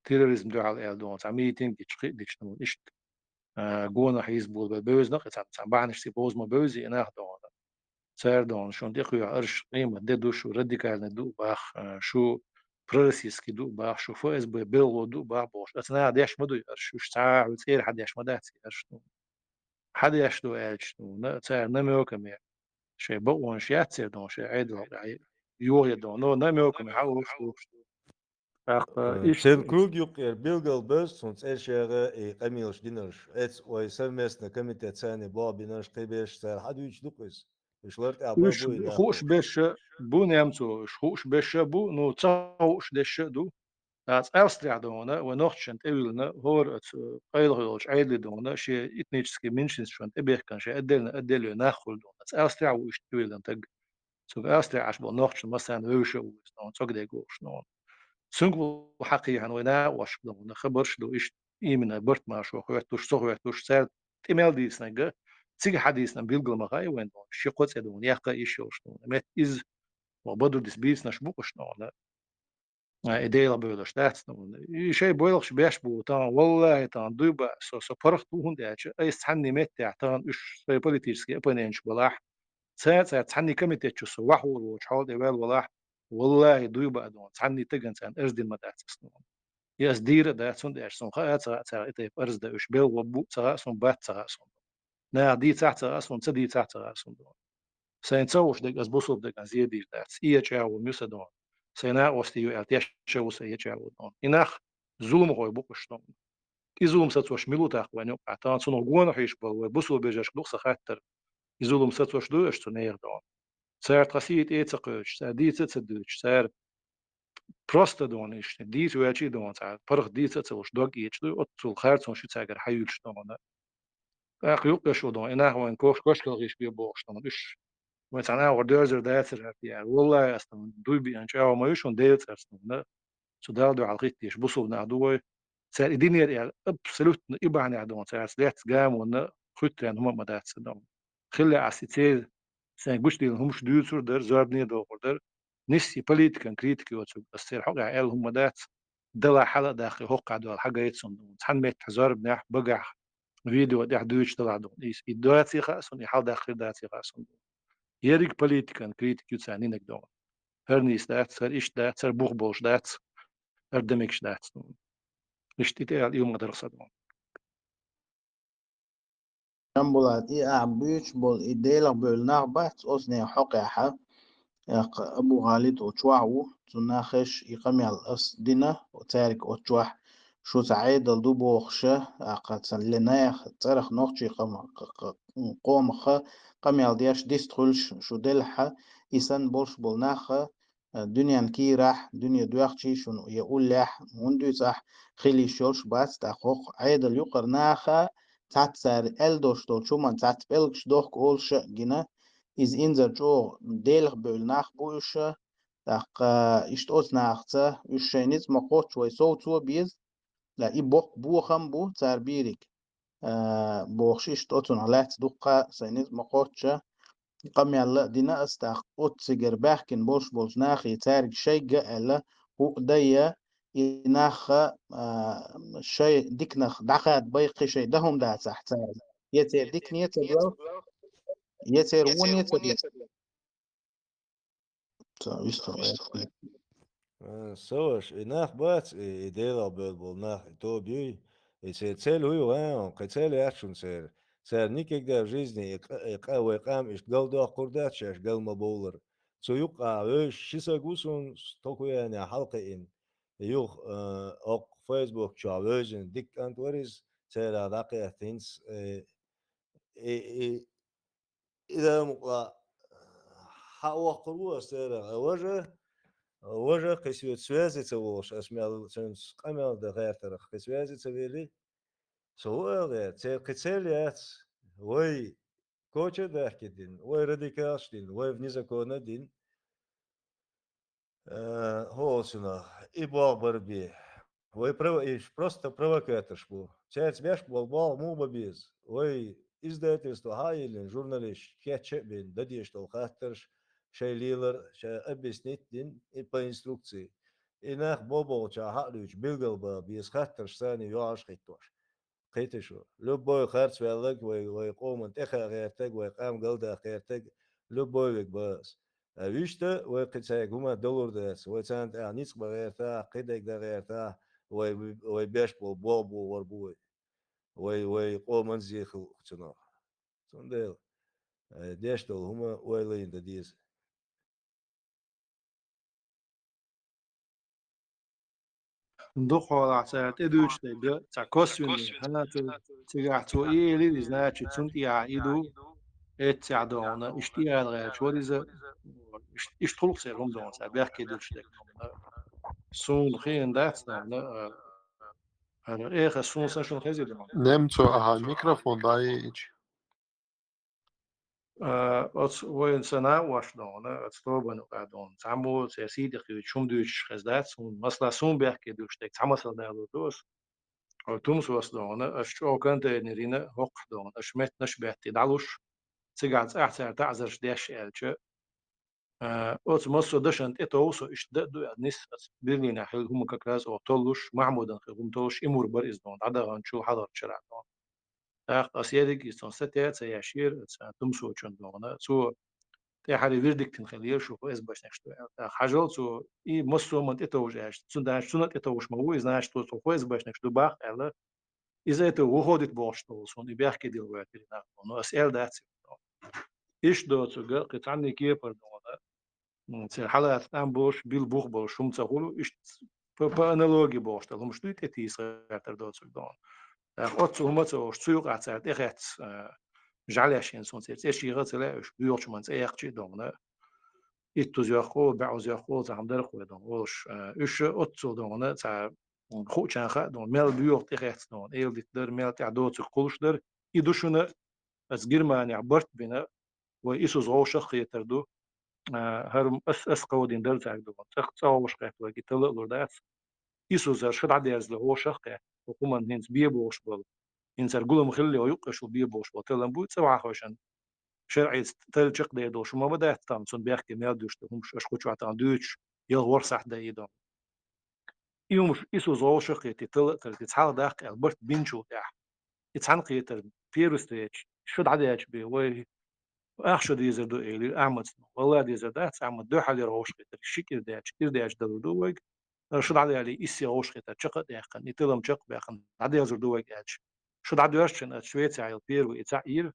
терроризм дуьхьал аьлла, дона, цхьа митинг йича, кхин а дича, дона, иштта, а, гонах хьийзаболу бевзина-кх, цхьа, цхьа бахьанашца бовза ма бевзий и нах, дона. Цара, дона, шуна тӀекхоьхьу арш къемат де ду, шу радикальный ду а баха, а, шу пророссийский ду а баха, шу ФСБ белхало ду а баха бохуш. Оцу наха деш ма дуй арш, уьш цхьа а хьуьца цӀера хьан деш ма дац и арш, дона. Хьан деш ду аьлча, дона, цара намёками шайн бакъонаш яц церан, дона, шайн Ӏедал йохъян, дона, но намёками хьан олуш ду. ТӀаккха Э, иштта церан круг юккъера билгал беза цунна цӀерашагӀа и къамелаш динарш. Эца вай совместно комитет санна болх бинарш кхибеш цара хьадуьйцуш ду-кх иза. Уьш лар тӀехь уьш бан бу и нах хууш бу. Беша бу немцо, уьш хууш беша бу, ну, ца хууш деша а ду. ТӀаккха Австрехь дона, вай нохчашна тӀевиллина, хӀора оцу къайлаха йолчу Ӏедале дона, шен этнический меньшинствашна тӀебехкана, шен отдельно, отдельно нах хуьлу дона. Австрехь ву иштта тӀевиллина таг. Цуьнга Австрехь Ӏаш болу нохчашна массарна вевзаш а ву иза нохчо, цӀогде гуш нохчо. Цуьнга ву хьакхехьана вай накъосташка нохчо, хабарш а ду, иштта именно барт маршо хоьттуш, со хоьттуш, цара тӀе мел дийцинарг, цига хьан дийцинарг билгал ма хаьа вайна нохчо, ши-кхо цӀе ду, яккха а йиш йолуш нохчо. Метта иза, ва бадурдис бийцинарш бу-кх уьш нохчо. А, и Делах бевллаш дац нохчо. И шайн бойлахаш беш бу, тахана, валлахӀи, тахана дуй баа, со, со паргӀат ву, хӀунда аьлча айса цхьанний меттехь, тахана уьш сайн политический оппоненташ балахь, цара, цара цхьанний комитет чу со вахьур воцуш хьал тӀе ваьлла валахь, валлахӀи, дуй баа дона, цхьанний тагана царна арз дина ма дац ас нохчо. И ас дийр а дац, хӀунда аьлча суна хаьа ца хаьа цара и тайпа арз дан уьш, белла ваб бу ца хаьа суна, бац ца хаьа суна. Наха дийцахь ца хаьа суна, ца дийцахь ца хаьа суна дона. Сайн ца хууш дерг ас бусулба дагана зен дийр дац. И я чӀагӀо ма ю сан дона. Сайн накъостий ю аьлла тешна ву сан я чӀагӀо дона. И нах зуламхой бу-кх уьш дона. И зулам сацош мила ву тӀаккха вайн юккъехь? Тахана цунах гонах хьийзаш болу вай бусулба вежаршка ду-кх сан хаттар. И зулам сацош дуй аша цу нехан дона? Цара тхан сий тӀе а ца кхоьцуш, цара дийца а ца дуьйцуш, цара просто дона иштта, дийца ваьлча а дона, цхьа паргӀат дийца а ца луш, дог эцаш дуй, оццул харцонаш ю цаьргара хьайуьллуш дона. ТӀаккха юккъе шу дона, и нах вайн кош-, кошкалхийша бе бохуш дона, уьш вайн цхьана агӀор доьрзур дацара хӀара тӀе аьлла. ВаллахӀи, ас дона дуй биъна чӀагӀо ма ю шуна Делан цӀарца дона. Цу Далла дуьхьал хӀиттийша бусулба нах ду вай. Цара и динера аьлла, абсолютно и бахьанехь дона, цаьрца лаьцна гамонна хуьттаренна хӀума а ма дац сан дона. Хиллехь ас и церан сайн гучудиллина хӀумаш дуьйцур дара, зорбане а дохур дара. Нисса и политикан критика йоцург ас церан хьокъехь аьлла хӀума ма дац. Далахь хьала а даккхий, хӀокхахь доьлла хьагайта суна дона. Цхьана меттехь зорбанехь, багахь, видео тӀехь дуьйцуш далахь дона. И, и доций хаьа суна, и хьаладаккхий доций хаьа суна дона. Ерриг политикан критика ю царна йинарг дона. ХӀара нийса дац, хӀара иштта дац, хӀара бух болуш дац, хӀара де мегаш дац дона. Иштта и тӀе аьлла, и хӀума дара сан дона. Жамбулат, и ахь буьйцуш болу и Делах бевлла нах бац оцу нехан хьокъехь. ТӀаккха Абу ГӀалид олу чохь ву, цу нахе и къамел ас дина, цаьрга оцу чохь шу цхьа Ӏедал ду бохуша, тӀаккха цхьа ле нехан цӀарах нохчийн къам-, къ-, къ-, къомах къамел деш дист хуьлуш шу делахь, и санна болуш болу нах, э, дуьненан кийрахь, дуьне доьхчий шуна я уллехь, хӀунда дуьйцу ахь, хила йиш йолуш бац, тӀаккха хӀокху Ӏедал юкъара наха цхьацца цара аьлла долуш долчу хӀуманна цхьацца пӀелгаш дохку олуша а гина, иза инзара чӀогӀа Делах бевлла нах бу уьш, тӀаккха иштта оцу нахаца уьш шайн ницкъ ма кхоччу вай совцо а беза, ткъа и боккха бохам а бу цара бийриг. А, бохуш иштта оцунах лаьцна дуккха сайн ницкъ ма кхоччу, къамел а дина ас, тӀаккха оццигара баьхкина болуш болчу нахе цаьрга шайга а аьлла, хӀуъа дайа, и нах а, а, шайн диканах дӀакхаба бай кхин шайн дан хӀума дацахь цара. Я церан дикане а ца доьлху, я церан воне а ца доьлху. Ца вистхуьлу. А, Саваш, и нах бац, и, и Делах бевлла болу нах, и тоба юй, и церан цель хӀун ю, а, кхин цель яц шуна церан. Цара никогда в жизни и къа-, и къа-, вай къам иштта галдоккхур дац, шаьш гал ма бовлар. Цу юккъехь вевзаш ши саг ву суна, Стокуяне хьалакхиъна. Юха, а, окху Facebook чохь вевзина дика кӀант вара иза, церан дӀакхетта хӀинца, э, и, и, и да мукъа хьан воккхур ву ас церан? А важа, важа кхин соьца связи ца волуш, ас мел цуьнца къамел дан гӀертарх кхин связи ца вели. Со ву ала гӀерта, церан кхин цель яц, вай коча а даьхкина дина, вай радикалш дина, вай вне закона а дина. Э, хӀо оцунах, и болх бара бе. Вай прово-, и просто провокаторш бу. Цаьрца беш болу болх муха бан беза? Вай издательство хьа а йиллина, журналисташ кечча а бина, дан дезаш долу хаттарш, шайн лелар, шайн объяснить дина, и по инструкции. И нах бо-, болчохь хьа а луьйчу билгал бан беза хаттарш санна йоӀарш а хӀиттош. Кхетий шу? Любой харц ваьлларг, вай, вай къоман тӀе хаа гӀертарг, вай къам галдаккха гӀертарг, любой верг бан ас. А вуьшта вай кхин цаьрга хӀума далур дац, вай царна тӀехь ницкъ бан гӀертахь, кхидерг дан гӀертахь, вай, вай беш болу болх бохор бу вай. Вай, вай къоман зе хилла цунах. Цундела, э, деш долу хӀума ойла йина дан деза. Дукха хьолахь цара тӀедуьйцуш дерг цхьа косвенный, хӀана аьлча цигахь цо и элира, и, значит, цунна тӀехьа и ду, эццехь догӀна, иштта и ала гӀерташ вара иза, иш-, иштта гӀуллакх церан хӀума догӀна, цара бехке дуьйцуш дерг догӀна. Суна хиъна дац догӀна, а, хӀара эха суна сан шуна хезира догӀна. Немцо, аха, микрофон дӀаеъча. А, оцу вайн сан а вош догӀна, оцу тобанна юкъа догӀна. Цхьаммо церан сий тӀе кхуьйчу хӀума дуьйцуш хезна дац хьуна. Масала, суна бехке дуьйцуш дерг цхьа масал далур ду ас. Хьо тумсос догӀна, аш чӀогӀа контейнер йина хӀокхахь догӀна, аш меттанаш а беттий дӀалуш, цигахь цӀахь цара таӀзарш деш аьлча, а, оцу массо а дашна тӀетовжа со, иштта дан а ду аьлла, нис ас Берлинехь хилла хӀума как раз оха толлуш, Махьмудана хилла хӀума толлуш, и мур бара иза догӀна, дӀадаханчул хьалхарчу шарахь догӀна. ТӀаккха ас ерриг а иза цунна сатеа а ца ешъера, аса тумсочун догӀна. Цо тӀаьхьара вердикт йина хиллера, шу ФСБшникаш ду аьлла. ТӀаккха хьажал цо, и массо а хӀуманна тӀетовжа аьлча, цундела цунна тӀетовжаш ма ву, и, значит, цо ФСБшникаш ду баккха аьлла. Из это выходит бохуш долу суна, и бехке дилла ваьтира нах. Но ас аьлла дац. Иштта доцург, кхин цхьанний кепара догӀна, м, церан хьалаца тӀам болуш, билла бух болуш хӀума ца хуьлу, иштта по, по аналогии бохуш долу хӀумаш дуй тӀетийса гӀертар доцург догӀна. ТӀаккха оццул хӀума ца олуш, цу юкъахь цара тӀехецна, а, жӀаьлеш йина суна церан цӀе шеха а ца лаьа уьш, боьхачу хӀуманна цӀе яьккхича а догӀна. Иттуза йоккху, бӀозза йоккху, цхьа хӀума дара кхуьй догӀна олуш, а, уьш оццул догӀна, цхьа, м, хуучарна хаьа догӀна, мел боьха тӀехецна догӀна, эладита дара, мел тӀехь доцург кхуллуш дара. И ду шуна, аса Германехь барт бина, вай Исус вовшах а кхетар ду, а, хӀара ас, ас кховдийна дара цаьрга догӀна. ЦӀа, цӀа вовшах кхетта вайга и талла а лур дац. Исус аса ша дӀадерзале вовшах а кхетта, хӀокху хӀуманна хӀинца бен болуш болу. ХӀинца хӀара гулам хилале, юккъе шу бен болуш болу таллам буй, цӀа ваха хойшан шарӀица талла чекхдер долуш хӀума ма дац тахана, цунна бехке мел дуьйцуш ду хӀумаш, аша кхучохь тахана дуьйцуш, ялх-ворхӀ сахьт дай и догӀна. И хӀумаш Исус вовшах а кхетта, талла а тарле, цхьалха даккха аьлла барт бинчул тӀаьхьа. И цхьаьна кхетар, первый встреча, шу дӀадаьлча бен, вай, ах шу дезар ду, элира Ахьмада. Валлахь, дезар дац, Ахьмад, дуьххьарлера вовшах кхетар, ши кӀира даьлча, кӀира даьлча далур ду вайга. Шу дӀадаьлча, иссе вовшах кхетар чекх а даьккхина, и таллам чекх а баьккхина, дӀадерзар ду вайга аьлча. Шу дӀадоьрзучун аса Швецехь йолу первый и цхьаъ йира.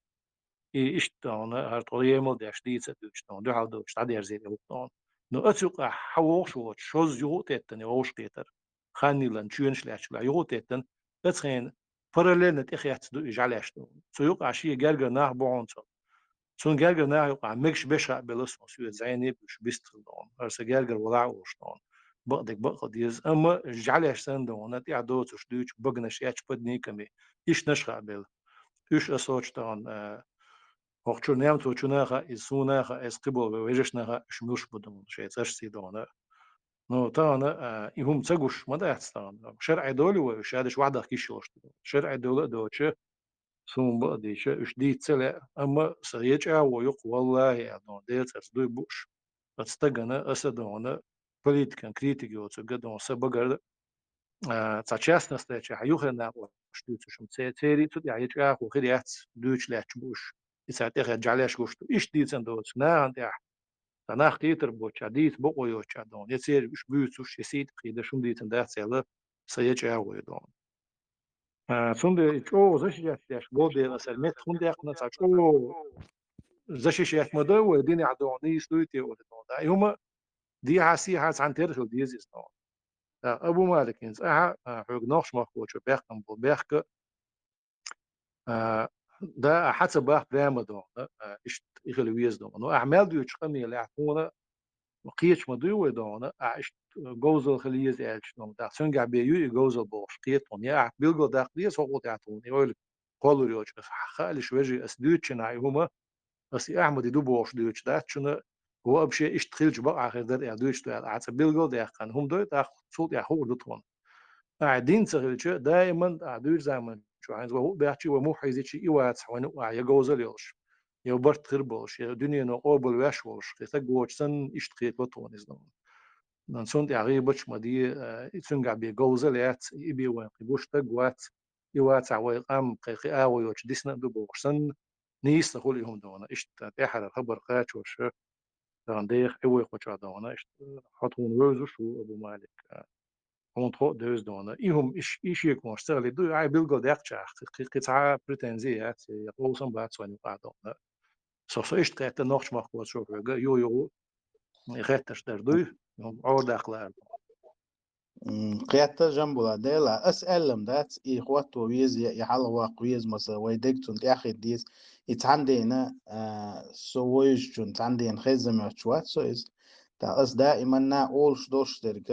И иштта хьуна, хӀара тхо емал деш дийца а дуьйцуш, тхуна дуьхьал долуш дӀадерзийра и хӀума тхуна. Но оцу юкъахь хьан вогӀуш воцуш, шозза юха а теттина и вовшах кхетар, ханнилан чоьнаш лаьтташ лахь юха а теттина, оцу хенахь параллельно тӀехецна ду и жӀаьлеш тхуна. Цу юкъахь шен гергара нах бу хьуна цунна. Цунна гергара нах юкъахь мегаш беш хаабелла суна, соьца зӀене а буьйш, бистхилла тхуна. ХӀара сан гергара валахь а волуш тхуна. Бакъдерг бакъ а деза. Амма жӀаьлеш санна тхуна, тӀаьхьа доцурш дуьйцуш, баганаш эцча, подниками, ишнаш хаабелла. Уьш аса оцу тахана, а, хӀокху чу немцочунна а хаьа иза, суна а хаьа иза, кхиболу вай вежаршна а хаьа, уьш муьлш бу тхуна, шайн цӀаршций тхуна. Ну, тахана, а, и хӀума ца гуш ма дац тахана. ШарӀе долу вай, уьш шадерш вахдахка йиш йолуш ду. ШарӀе долу а доцуш, суна бакъдийцча, уьш дийца ца лаьа, амма сан я чӀагӀо ю-кх, валлахӀи, аьлла, тхуна Делан цӀарца дуй бууш, оцу стагана, аса тхуна, политикан критика йоцург а тхуна, сан багара, а, цхьа частностаьчехь юххера накъош дуьйцуш хӀума, це-, церий цу тӀехь я чӀагӀо хир яц, дуьйцуш лаьтташ бу уьш, и цара тӀехь жӀаьлеш гуш ду. Иштта дийцина доцу нахана тӀехь, цхьа нах кхетар боцуш, дийца бакъо йоцуш а тхуна, я церан уьш буьйцуш, я сий тӀе кхийдаш хӀума дийцина дац аьлла, сан я чӀагӀо ю тхуна. А, цундела и чӀогӀа защищать деш болу дела, аса метта хӀунда даьккхина, цхьа чӀогӀа защищать ма дай вай, динехь догӀу, нийса дуй те олу тхуна. И хӀума дехьа-сехьа цхьаьна тера хила деза иза тхуна. ТӀаккха Абу Малик, хӀинца ахьа, а, хьоьга нохчмахкочо баьккхина болу бехк а, а, да, ахьа ца бах прямо тхуна, а, иштта и хила веза тхуна. Ну, ахьа мел дуьйцучу къамелехь тхуна кхеташ ма дуй вай тхуна, ахьа иштта говзалла хила еза аьлча тхуна. ТӀаккха цуьнгахь бен юй и говзалла бохуш кхета тхуна. Я ахьа билгалдаккха деза хӀокхул тӀехь тхуна, и ойла кхоллур йоцуш аса. Хаалаш вежарий, аса дуьйцучунахь и хӀума, аса и Ахьмади ду бохуш дуьйцуш дац шуна, вообще иштта хилча бакъахь хир дара аьлла дуьйцуш ду аьлла, ахьа цкъа билгалдаьккхина хӀума дой, тӀаккха цул тӀаьхьа хуур ду тхуна. Ахьа дин ца хилча, даиман, ахьа дуьйр заман чохь хӀинца вай хӀуъа баьхчи, вай мухь хьийзичи, и вацахь вайна юкъахь я говзалла йолуш, я барт хир болуш, я дуьнено къобалвеш волуш, кхин стаг воцуш санна, иштта кхетало тхуна иза. Цунна тӀехь гӀийбаташ ма де, э, и цуьнгахь бен говзалла яц, и бен вайна кхин гуш стаг вац, и вацахь вай къам кхин, кхин агӀо йоцуш дисина а ду бохуш санна, нийса ца хуьлу и хӀума тхуна. Иштта тӀаьххьара хабар кхачош, тахана деха Ӏи вай кху чохь тхуна, иштта хьо тхуна вевзаш ву, Абу Малик, а, хьуна тхо а девза тхуна. И хӀума иш-, и шеконаш ца хилийта ду, ахьа билгалдаьккхича, кхин, кхин, кхин цхьа а претензи яц, я къовсам бац вайна юкъахь тхуна. Со, со иштта кхетта нохчмахкочо хьоьга, юха-юха и хеттарш дар дуй, хӀума Ӏордаккха лаар. М, кхетта, Жамбула, дела, ас аьллам дац, и хӀотто веза, и хьалхаваккха веза, масала, вай дег цунна тӀеххийтта деза, и цхьаннена, а, со вожачунна цхьаннена хеза мотташ вац со иза. ТӀаккха ас даиманна олуш долуш дерг,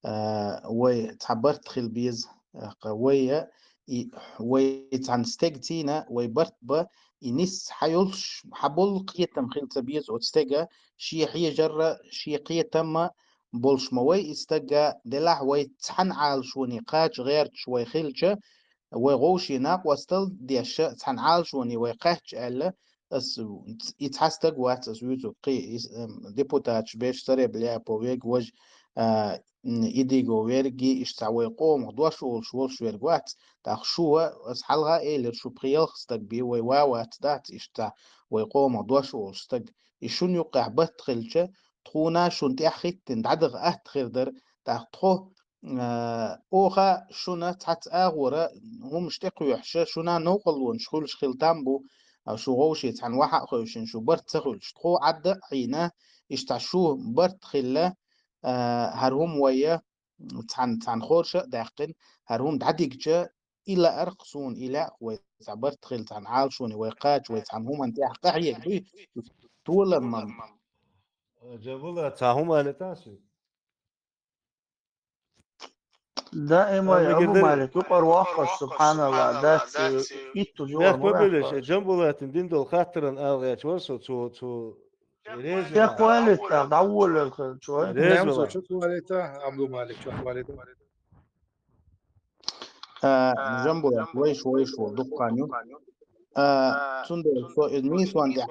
а, вай цхьа барт хила беза, а, вай, и вай цхьана стегцийна, вай барт бан, и нисса хьайолуш, хьаболу кхетам хила ца беза оцу стеган, шен хьежарра, шен кхетамма болуш ма вай и стаг, делахь вай цхьана Ӏалашоне кхача гӀерташ вай хилча, вай гӀовший накъостал деш цхьана Ӏалашоне вай кхаьчча аьлла, ас и цхьа стаг вац ас вуьйцург, кхин, и, эм, депутаташ беш Сареб Ляпов верг, важа, а, м, Идигов верг, иштта цхьа вай къомах дош олуш волуш верг вац. ТӀаккха шу ва, ас хьалха а элира, шу пхи-ялх стаг бен, вай ва вац дац, иштта цхьа вай къомах дош олуш стаг. И шуна юккъехь барт хилча, тхуна шуна тӀеххиттина дӀадаха атта хир дара, тӀаккха тхо, а, оха шуна цхьацца агӀора хӀумаш тӀекхоьхьуша, шуна новкъарлонаш хуьлуш хила там бу, а, шу гӀовший цхьана вахьа а хевшина, шу барт ца хуьлуш, тхо Ӏадда а хьийна, иштта шу барт хилла, а, хӀара хӀума вайя, цхьана, цхьана хорша а даьккхина, хӀара хӀума дӀадигча, и лаарх суна, и лаьа вай цхьа барт хила, цхьана Ӏалашоне вай кхача, вай цхьана хӀуманна тӀехь къахьега дуй, толам ма. Жамбула, цхьа хӀума аьлла тасу? Даима Амма Абу гердери Малик, юкъара ваххаш, субханалла, дац, итту жугӀа Мехк ма ма белеш, ваьххаш. Жамбулатин дин долу хаттаран ала гӀерташ вара со, цо, цо реза Шех валита, дӀаволалха, чой. Реза Нямзо вала. Чу валита, Абу Малик чу валита. А, Жамбулат, вайш, вайш вол дуккханю. А, цундела со из нийсван тӀехь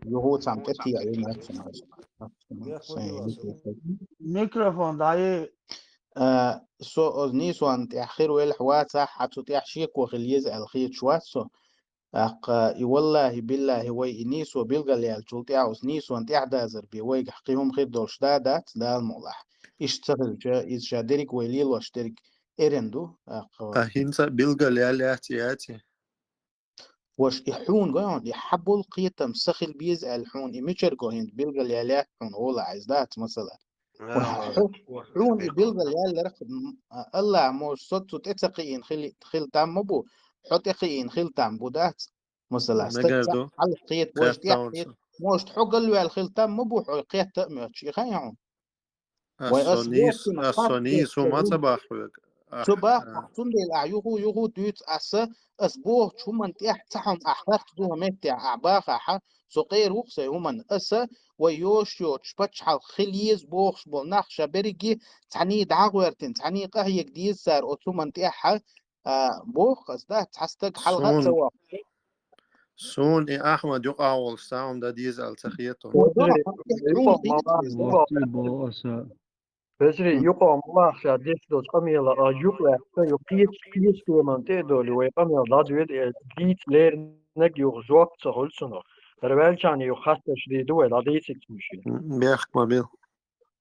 юху цхьаьна тӀе тиа ю нацина. Микрофон дӀае. А, со оз нийсван тӀехь хир велахь вацахь, хьан цу тӀехь шеко хила еза аьлла хеташ вац со. ТӀаккха и валлахӀи, биллахӀи, вай и нийсо билгалъяьллачул тӀехь, оцу нийсонан тӀехь дазар бен, вайгахь кхин хӀума хир долуш да, дац, Дала мукъалахь. Иштта ца хилча, иза ша дерриг вай лелош дерг эрна ду, тӀаккха. А хӀинца билгалъяьлла яц, яц? Ваша, и хьуна гой хьуна, и хьан болу кхетам са хила беза аьлла хьуна, и мичара го хӀинца билгалъяьлла яц хьуна, гӀолахь иза дац, масала. Ва хьо-, хьуна и билггал яьлларх, м, а, Аллах, может, со цу тӀе ца кхиийна хили-, хила там ма бу, хьо тӀе кхиийна хила там бу дац. Масала, стаг цхьаъ хьалха кхета, может, тӀехь кхета, может, хьо галваьлла хила там ма бу, хьо кхетта а моьттуш, и хаьий хьуна? Вай ас бохкина хатта ца бахьа хьоьга. Цу бахьа, цундела ахь юху, юху дуьйцу аса, ас бохучу хӀуманна тӀехь ца хьуна ахь харц дуьхьа меттехь ахь бахахьа, со къера ву-кх сайн хӀуманна. Аса вай йош йоцуш пачхьалкх хила еза бохуш болу нах ша берриге цхьаьний дӀа а гӀоьртина, цхьаьний къахьега деза цара оцу хӀуманна тӀехьа, а, боху ас, да, цхьа стаг хьалха а ца воккху. Суна и Ахьмад юкъахь волуш сагӀам дан деза аьлла ца хета. Везри, юкъа ма вахча, аса. Везри, юкъа ма вахча, деш долчу къамела а юкъ ваьхча, ю кхечу, кхечу теман тӀе а долу, вай къамел дӀадоьду, э, дийца леринарг юха жоп ца хуьлу цунах. ХӀара ваьлчахьана юха хасташ дийр ду вай, дӀадийциг цуьнан шен. Бехк ма бил.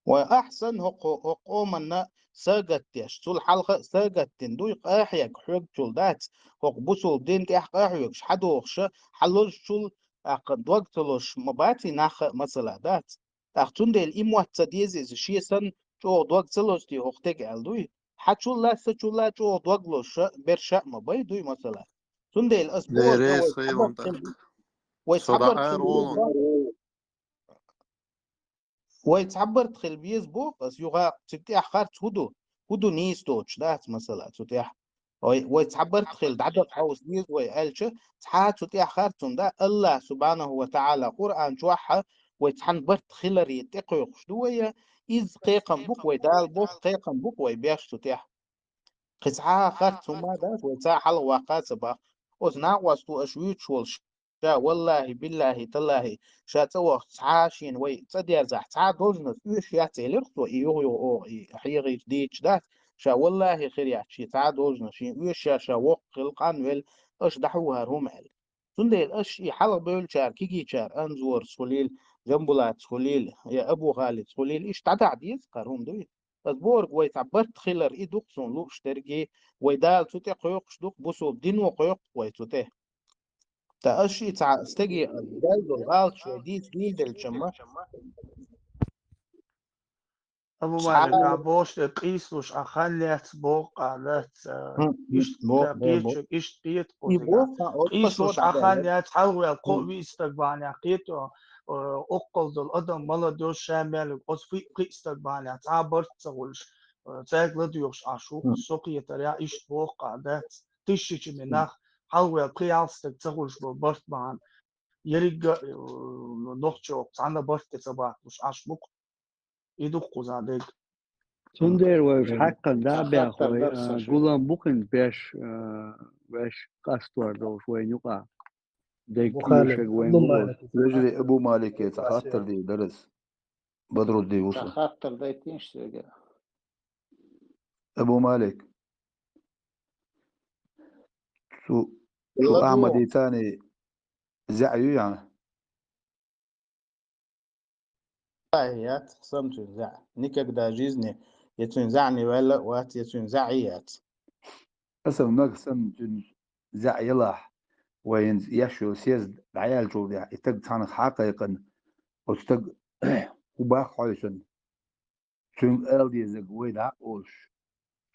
Вай ахь санна хӀокху, хӀокху къоманна сагатдеш, цул хьалха а сагатдина дуй, къахьега хьоьгучул дац, хӀокху бусул дин тӀехь къахьоьгуш, хьадохуша, хьалозучул, тӀаккха дог ца лозуш ма баций нахха а, масала, дац. ТӀаккха цундела и мотт ца деза иза, шен санна чӀогӀа дог ца лозуьйтий хӀокху стеган аьлла дуй? Хьачул а, сачул а чӀогӀа дог лозуша, берша а ма бай дуй, масала. Цундела ас боху, вай цхьабарт хила, вай цхьабарт хила беза боху ас, юха цига тӀехь харц хӀун ду? ХӀун ду нийса доцуш дац, масала, цу тӀехь? Вай, вай цхьабарт хила дӀадаккха хьовса деза вай аьлча, цхьа а цу тӀехь харц хӀума да, Аллах, субхьанаху ва таӀала, Къуръан чохь а вай цхьана барт хиларе тӀекхойкхуш ду вай, иза кхайкхам бу-кх вай, Дала боху кхайкхам бу-кх вай беш цу тӀехь. Кхин цхьа а харц хӀума а дац, вай цхьа а хьалха ваккха а ца баккха. Оцу накъосто аша вуьйцуш волуш ша, валлахӀи, биллахӀи, таллахӀи, ша цӀа вахча цхьа а шена вай цӀа дерзахь, цхьа а должность оьшуш яц элира цо, и юха-юха оха, и хьехийча дийцуш дац, ша валлахӀи хир яц шен цхьа а должность, шен оьшуш яц, ша воккха хилла, къанвелла, аша дӀахьу хӀара хӀума аьлла. Цундела аша и хьалха бевллачара, кегийчара, Анзорс хуьлийла, Жамбулатс хуьлийла, я Абу Халидс хуьлийла, иштта дӀадахьа деза-кх хӀара хӀума дуй. Ас бохург вай цхьа барт хилар и ду-кх суна лууш дерг, вай Дала цу тӀе кхойкхуш ду-кх, бусул дино кхойкху-кх вай цу тӀе. Ткъа аша и цхьа стеге даьлла долу гӀалаташ вай дийца дуьйладелчамма, Абу Малик, а боште къийсуш а хан яц бокъа лац, а, ишт бо-, бо-, бо-, кечу, ишт кет и козига. Бо-, а, от къийсуш а хан яц, хьалвел кхо вистаг бан я кето, а, окколдол адам молодёжь шамялик, оз фи, фи стаг бан я, ца барт ца гулш, а, цайг ладугш а шу, со кхетар я, ишт бокъа лац. Тишичи минах, хьалвел пхи алстаг ца гулш бо барт бан. Еригга, э, нохчо, цана барт ца бат, уш аш мук. И духкуза дег. Цундер вай хаккан да бяхой, а, гулам бухин беш, а, беш къастор долш вай нюкъа. Дег кишег вай нюкъа. Вежри Абу Малик е ца хаттар ди дарас. Бадрудди уса. Ца хаттар дай тинш сега. Абу Малик. Цу, цу Ахмади цани зя ю я. Яц, сам цун зя. Никогда в жизни я цун зя не вела, вац я цун зя яц. Асам наг сам цун зя ялах. Вайнц яшу съезд даял чулдя. Итаг цан хакайкан. Остаг хубах хойсан. Цун эл дезаг вай да ош.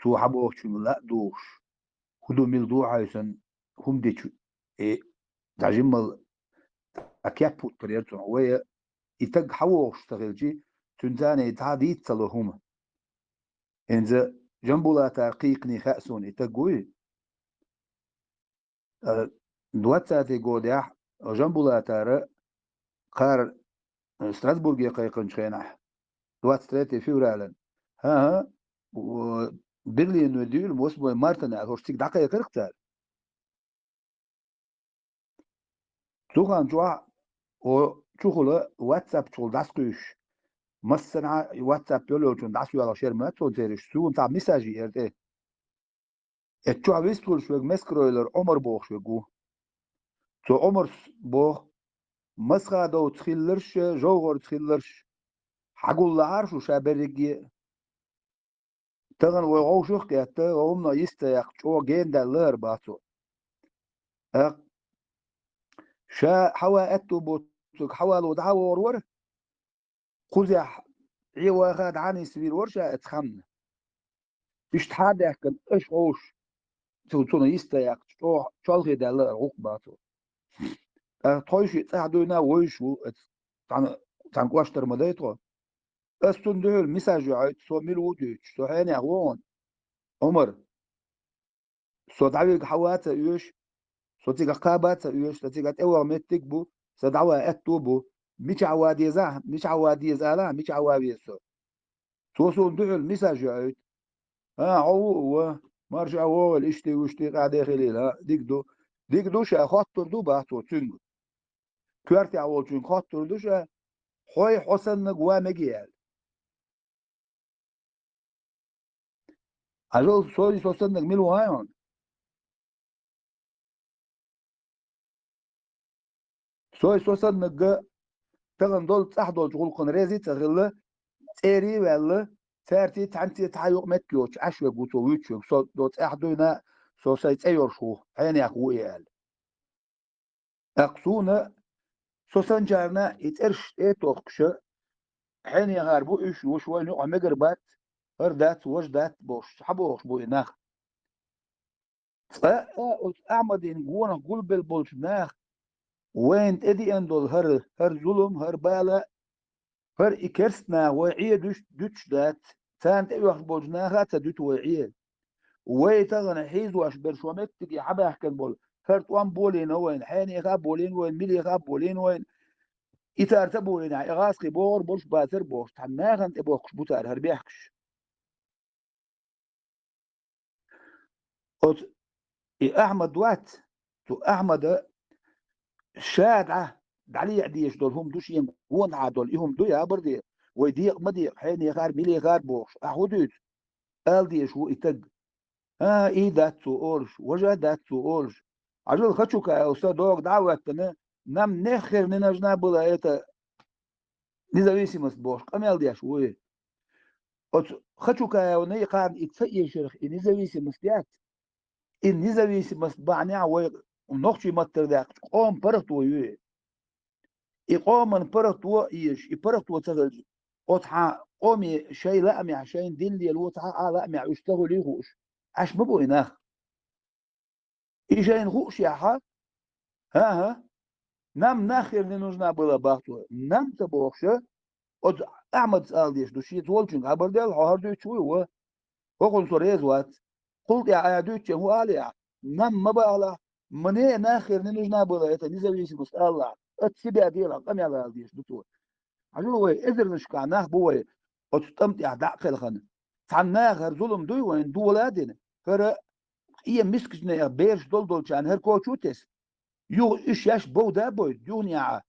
Цу хабох чун ла душ. Худу мил ду хойсан хум дечу. Э, дажимал а кяпут тар яр цун. Вай итаг хавохш тагилчи, цун цани та дит цало хум. Энза Жамбулатар кикни хасун итаг гуй. Э, двадцатый годях Жамбулатара кар, э, Страсбурге кайкъанчхенах. Двадцать третье февраля. Ха-ха. Берлин дюл восьмое марта на хош цик дакъайкъыркътар. Цухан чуа о чухула WhatsApp чул дасхуш. Массана WhatsApp йолочун дасхуяла шерма цон териш. Сун та мессажи эрте. Эт чуа вистхулш вег мескройлар Омар бохш вегу. Цо Омарс бох, масха дов цхилларш, жовгор цхилларш. Хагулла аршу ша берриги. Таган вой гъовшух кятта, гъовна йиста як чо гендаллар бацу. Ак. Ша хава этту буцук хавалу да вор вор. Кузя, и ваха дани свир вор ша эт хамна. Ишт хадяхкан аш гъовш. Цу цуна йиста як чо чолхи далла гъук бацу. А тхойши цахдуйна войшу эт тан, тан кваштар мадай тхо. Ас цун дуьхьал мессаж йоуьйту, со мила ву дуьйцуш, со хьенех вогӀун. Омар, со дӀавига хьаваца уьш, со цига кхабаца уьш, со цига тӀевогӀа меттиг бу, со дӀава аьтту бу, мича хьава деза, мича хьава деза ала, мича хьава веза со. Цо суна дуьхьал мессаж йоуьйту. А, хьо ву, ва, марша вогӀал, ишти, ушти, къаде хилийла, диг ду. Диг ду ша, хоттур ду, бах цо цуьнга. Коьртехь волчуьнга хоттур ду ша, хьой хьо саннаг ва мега аьлла. Ажал сой со саннаг мила ву хьайон? Сой со саннагга таган долу цӀахь долчу гӀуллакхана рези а ца хилла, цӀерий а ваьлла, цаьрций цхьаьнций цхьа юкъа меттиг йоцуш Ӏаш вегу цо вуьйцуш вегу. Со до цӀахь дуьйна, со сайн цӀе йорш ву, хьенех ву и аьлла. ТӀаккха суна со санчарна и цӀерш тӀе а тохкуша, хьенехара бу уьш, уьш вайна юкъахь мегар бац, хӀара дац, важа дац бохуш, схьабохуш бу и нах. Цкъа а оцу Ахьмадин гонах гулбелла болчу наха вайна тӀедеана долу хӀара, хӀара зулам, хӀара бала, хӀара и керст наха вай Ӏе дуьш-, дуьтуш дац, царна тӀеоьхуш болчу наха а ца дуьту вай Ӏе. Вай тахана хьийзош берш ван меттиге хьабаьхкина болу, хӀара тӀом болийна вайна, хьенеха а болийна вайна, милеха а болийна вайна, и цара ца болийна, и гӀазкхий богӀур болуш бацар бохуш, цхьана нахана тӀе бохкуш бу цара хӀара бехкаш. Оцу и Ахьмад вац, цу Ахьмада ша дӀа, дӀалеа дезаш долу хӀума ду шена гонахьа долу, и хӀума ду я, бар де, вай декъа ма декъа, хьенехара, милехара бохуш, ахьа хӀун дуьйцу? Ала дезаш ву и таг. А, и дац цо олуш, важа дац цо олуш. Хьажал Хачукаев сан догӀа дӀа а хӀоьттина, нам нех хир не нужна была эта независимость бохуш, къамел деш вуй. Оцу Хачукаевна и кхарна и ца эшарх и независимость яц. И независимость бахьанехь вай нохчий маттара даьккхича къоман паргӀато ю. И къоман паргӀато а езаш, и паргӀато ца хилча, оцхьа къоме шайн лаамехь, шайна дин лело цхьа а лаамехь уьш ца хуьлий хууш. Ӏаш ма бу и нах. И шайна хууш яхьа, хӀан-хӀа, нам нахера не нужна была бахто. Нам ца бохуша, оцу Ахьмадас ала деш ду, шеца волчуьнга хабар дел, хьо хӀара дуьйцуш вуй ва? ХӀокхунна со реза вац. Кхул тӀехь а дуьйцуча хӀун ала яхь? Нам ма бахалахь, мне нахера не нужна была эта независимость алалахь, от себя делахь, къамел ала деш ду цо. Хьажал вай эзарнашкахь нах бу вай оцу тӀам тӀехь дӀа а кхелхана. Цхьана наха хӀара зулам дуй вайна дола а дина, хӀара къен мискачу нехан бераш дол долчарна хӀара коча а тесна. Юха уьш еш бовда а бойду, юханехьа.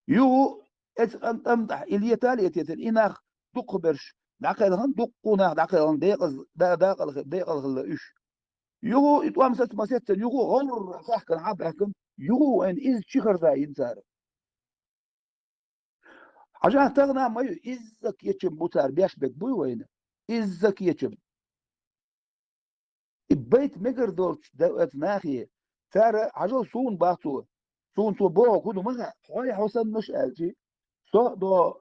Юха эцу къан тӀам тӀехь и лета а лететар, и нах дукхахберш дӀакхелхина, дуккха а нах дӀакхелхина, декъаза, да-, дакъал-, декъал хилла уьш. Юха и тӀом саца ма сеццана, юха гӀалур хахкана хьа а баьхкина, юха вайна иза чехарза йина цара. Хьажахь, тахана а ма ю, изза кечам бу цара беш берг буй вайна. Изза кечам. И байта мегар долчу даьваьца нахе, цара, хьажал, суна бац цо, суна цо боху хӀун ду ма хаьа, хьой хьо саннаш аьлчи, со а до,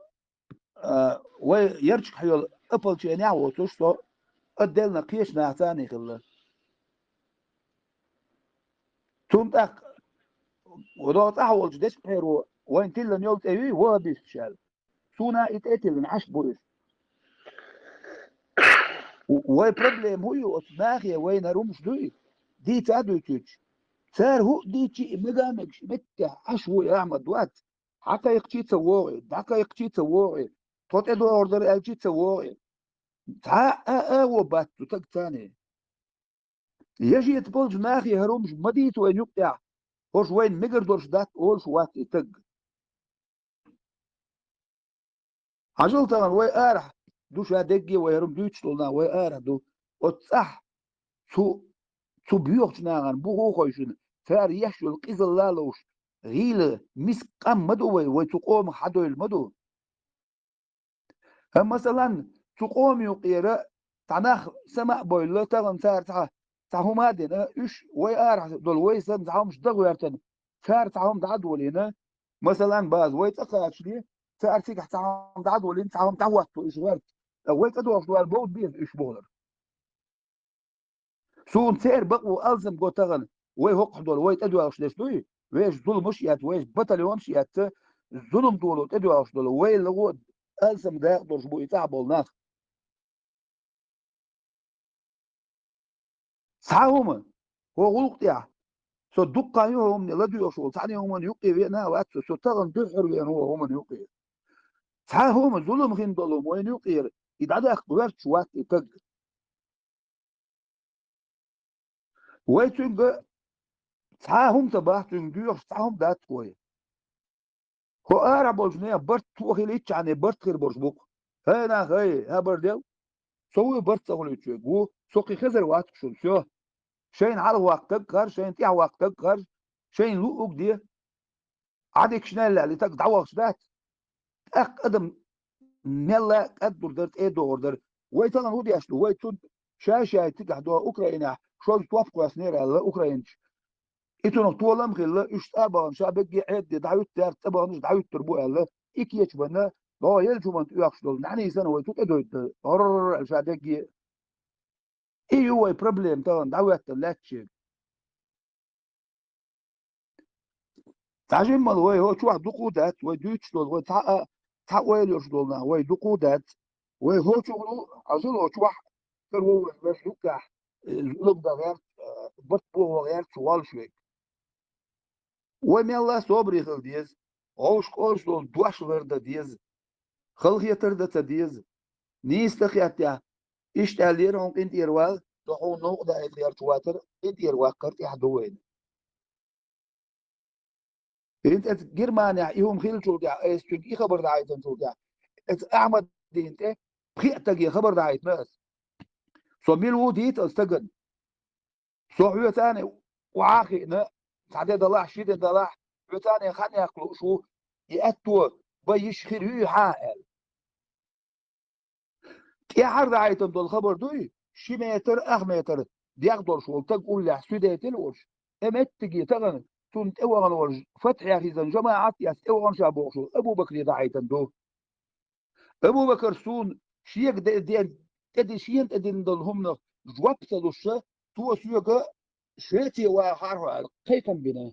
а, вай ярчиг хьайолу ополченехь а воцуш, со а делна кхечу нахаца а хилла. Цунна тӀаккха, догӀу цӀахь волчу дечкъаперо вайна тиллина йолу тӀе юй вахабисташ аьлла. Суна и тӀе а тиллина Ӏаш бу иза. Вай проблема хӀун ю оцу нахе, вайна хӀара хӀумаш дуй? Дийца а дуьйцуьйтуш. Цара хӀуъа дийцчи и мега а мегаш, и меттехь Ӏаш ву и Ахьмад вац. Хьакхайкхичи а ца вогӀу и, дӀакхайкхичи а ца вогӀу и, тхо тӀедогӀур дара аьлчи а ца вогӀу и. Цхьа а агӀо бац цу таг царна. Ежета болчу нахе хӀара хӀумаш ма дийца вайна юкъехь, хӀорш вайна мегар долуш дац олуш вац и таг. Хьажал тахана вай арахь ду ша дегге, вай хӀара хӀума дуьйцуш долу нах вай арахь ду. Оцу цӀахь цу, цу боьхачу нахана бу хӀун хой шуна, цара еш йолу къизалла а ловш, гӀийла, миска къам ма ду вай, вай цу къомах хьадевлла ма ду. ХӀа, масалан, цу къома юкъера цхьа нах сама а бевлла, тахана цара цхьа, цхьа хӀума а дина, уьш вай арахь долу вай санна цхьа хӀумаш дан гӀоьртина, цара цхьа хӀума дӀа а долийна, масалан, база вай цӀа кхачале, цара цигахь цхьа хӀума дӀа а долийна, цхьа хӀума дӀахӀотто уьш гӀоьрта. Ткъа вай тӀедогӀуш долу бовда беза уьш бохург. Суна церан бакъо алсам го тахана, вай хӀокхуьнан долу, вай тӀедоьлхуш дерш дуй? Вешан зуламаш а эцна, вешан батальонаш а эцна, зулам доло тӀедоьлхуш долу, вай лахо а алсам дакъа долуш бу и цӀахь болу нах. Цхьа хӀума, хӀо гӀуллакх тӀехь, со дуккха а ю хӀо хӀумане ладоьгӀуш волу, цхьана хӀуманна юккъе веана а вац со, со тахана дуьххьара веана хӀо хӀуманна юккъе. Цхьа хӀума, зулам хин долу хӀума вайна юккъера, и дӀадаккха гӀоьрташ вац и таг. Вай цуьнга цхьа а хӀума ца бахь, цуьнга доьхуш цхьа хӀума дац вай. ХӀо арахь болчу нехан барт тохийла итчхьане барт хир болуш бу-кх. ХӀай нах, хӀай, хабар дел! Со вуй барт ца хуьлуьйтуш верг? Ву, со кхин хезар вац-кх шуна, всё. Шайна хьалха ваккха таг харж, шайна тӀаьхьа ваккха таг харж, шайна луъург де. Ӏадикаш нелла аьлла, и таг дӀавахча дац. ТӀаккха адам мелла а кӀаддур дара, тӀе а догӀур дара. Вай тахана хӀун деш ду? Вай цунна шай-шай цигахь до Украинехь шозза топ кхоьссинера аьлла украинчу. И цунах толам а хилла, уьш цӀа а бахана, ша бегге Ӏедале дӀахӀуьтту цаьрца, цӀа бахана уьш дӀахӀуьттур бу аьлла, и кечбанна, догӀу елча хӀуманна тӀоьхуш долу нӀаьний санна вай цу тӀе дойту дара, гӀорррр аьлла ша дегге. И ю вай проблема тахана дӀахӀоьттина лаьтташ. Цхьа жиммал вай хӀо чохь дукха а дац, вай дуьйцуш долу, вай цхьа а, цхьа ойла йолуш долу нах вай дукха а дац. Вай хӀо чухула, хьажал хӀо чохь, каро вай вешан юккъехь, э, зулам дан гӀерта, э, барт бохо гӀерта волуш верг. Вай мелла а собаре хила деза, вовшах олуш долу дош лардан деза, халахетар дан ца деза. Нийса дан хеттехь, иштта аьллера хьуна къинтӀера вала, со хьуна новкъа даийта гӀерташ вацара, къинтӀера ваккхар тӀехь ду вайна. ХӀинца эцу Германехь и хӀума хиллачул тӀехь, айса цуьнга и хабар дахьийтинчул тӀехь, эцу Ахьмадина тӀе пхеа стаге хабар дахьийтина аса. Со мила ву дийца аса стагана. Со хьоьца а охьа а хиъна, цхьа де далахь, ши де далахь, хьоьца а хан яккха лууш ву, и аьтто бан йиш хир юй хьан аьлла. ТӀаьхьара дахьийтина долу хабар дуй, ши метр, ах метр дегӀ долуш волу стаг уллехь свидетель а волуш, э, меттиге тахана цунна тӀевахана волу Фатхьехь хезна жамаӀат а эцна тӀевахана ша бохуш волу Абу-Бакре дахьийтина ду. Абу-Бакар суна шега де-, де-, тӀеди-, шена тӀедиллина долу хӀуманах жоп ца луш, цо соьга шеце ваха хьархьа аьлла, кхайкхам бина.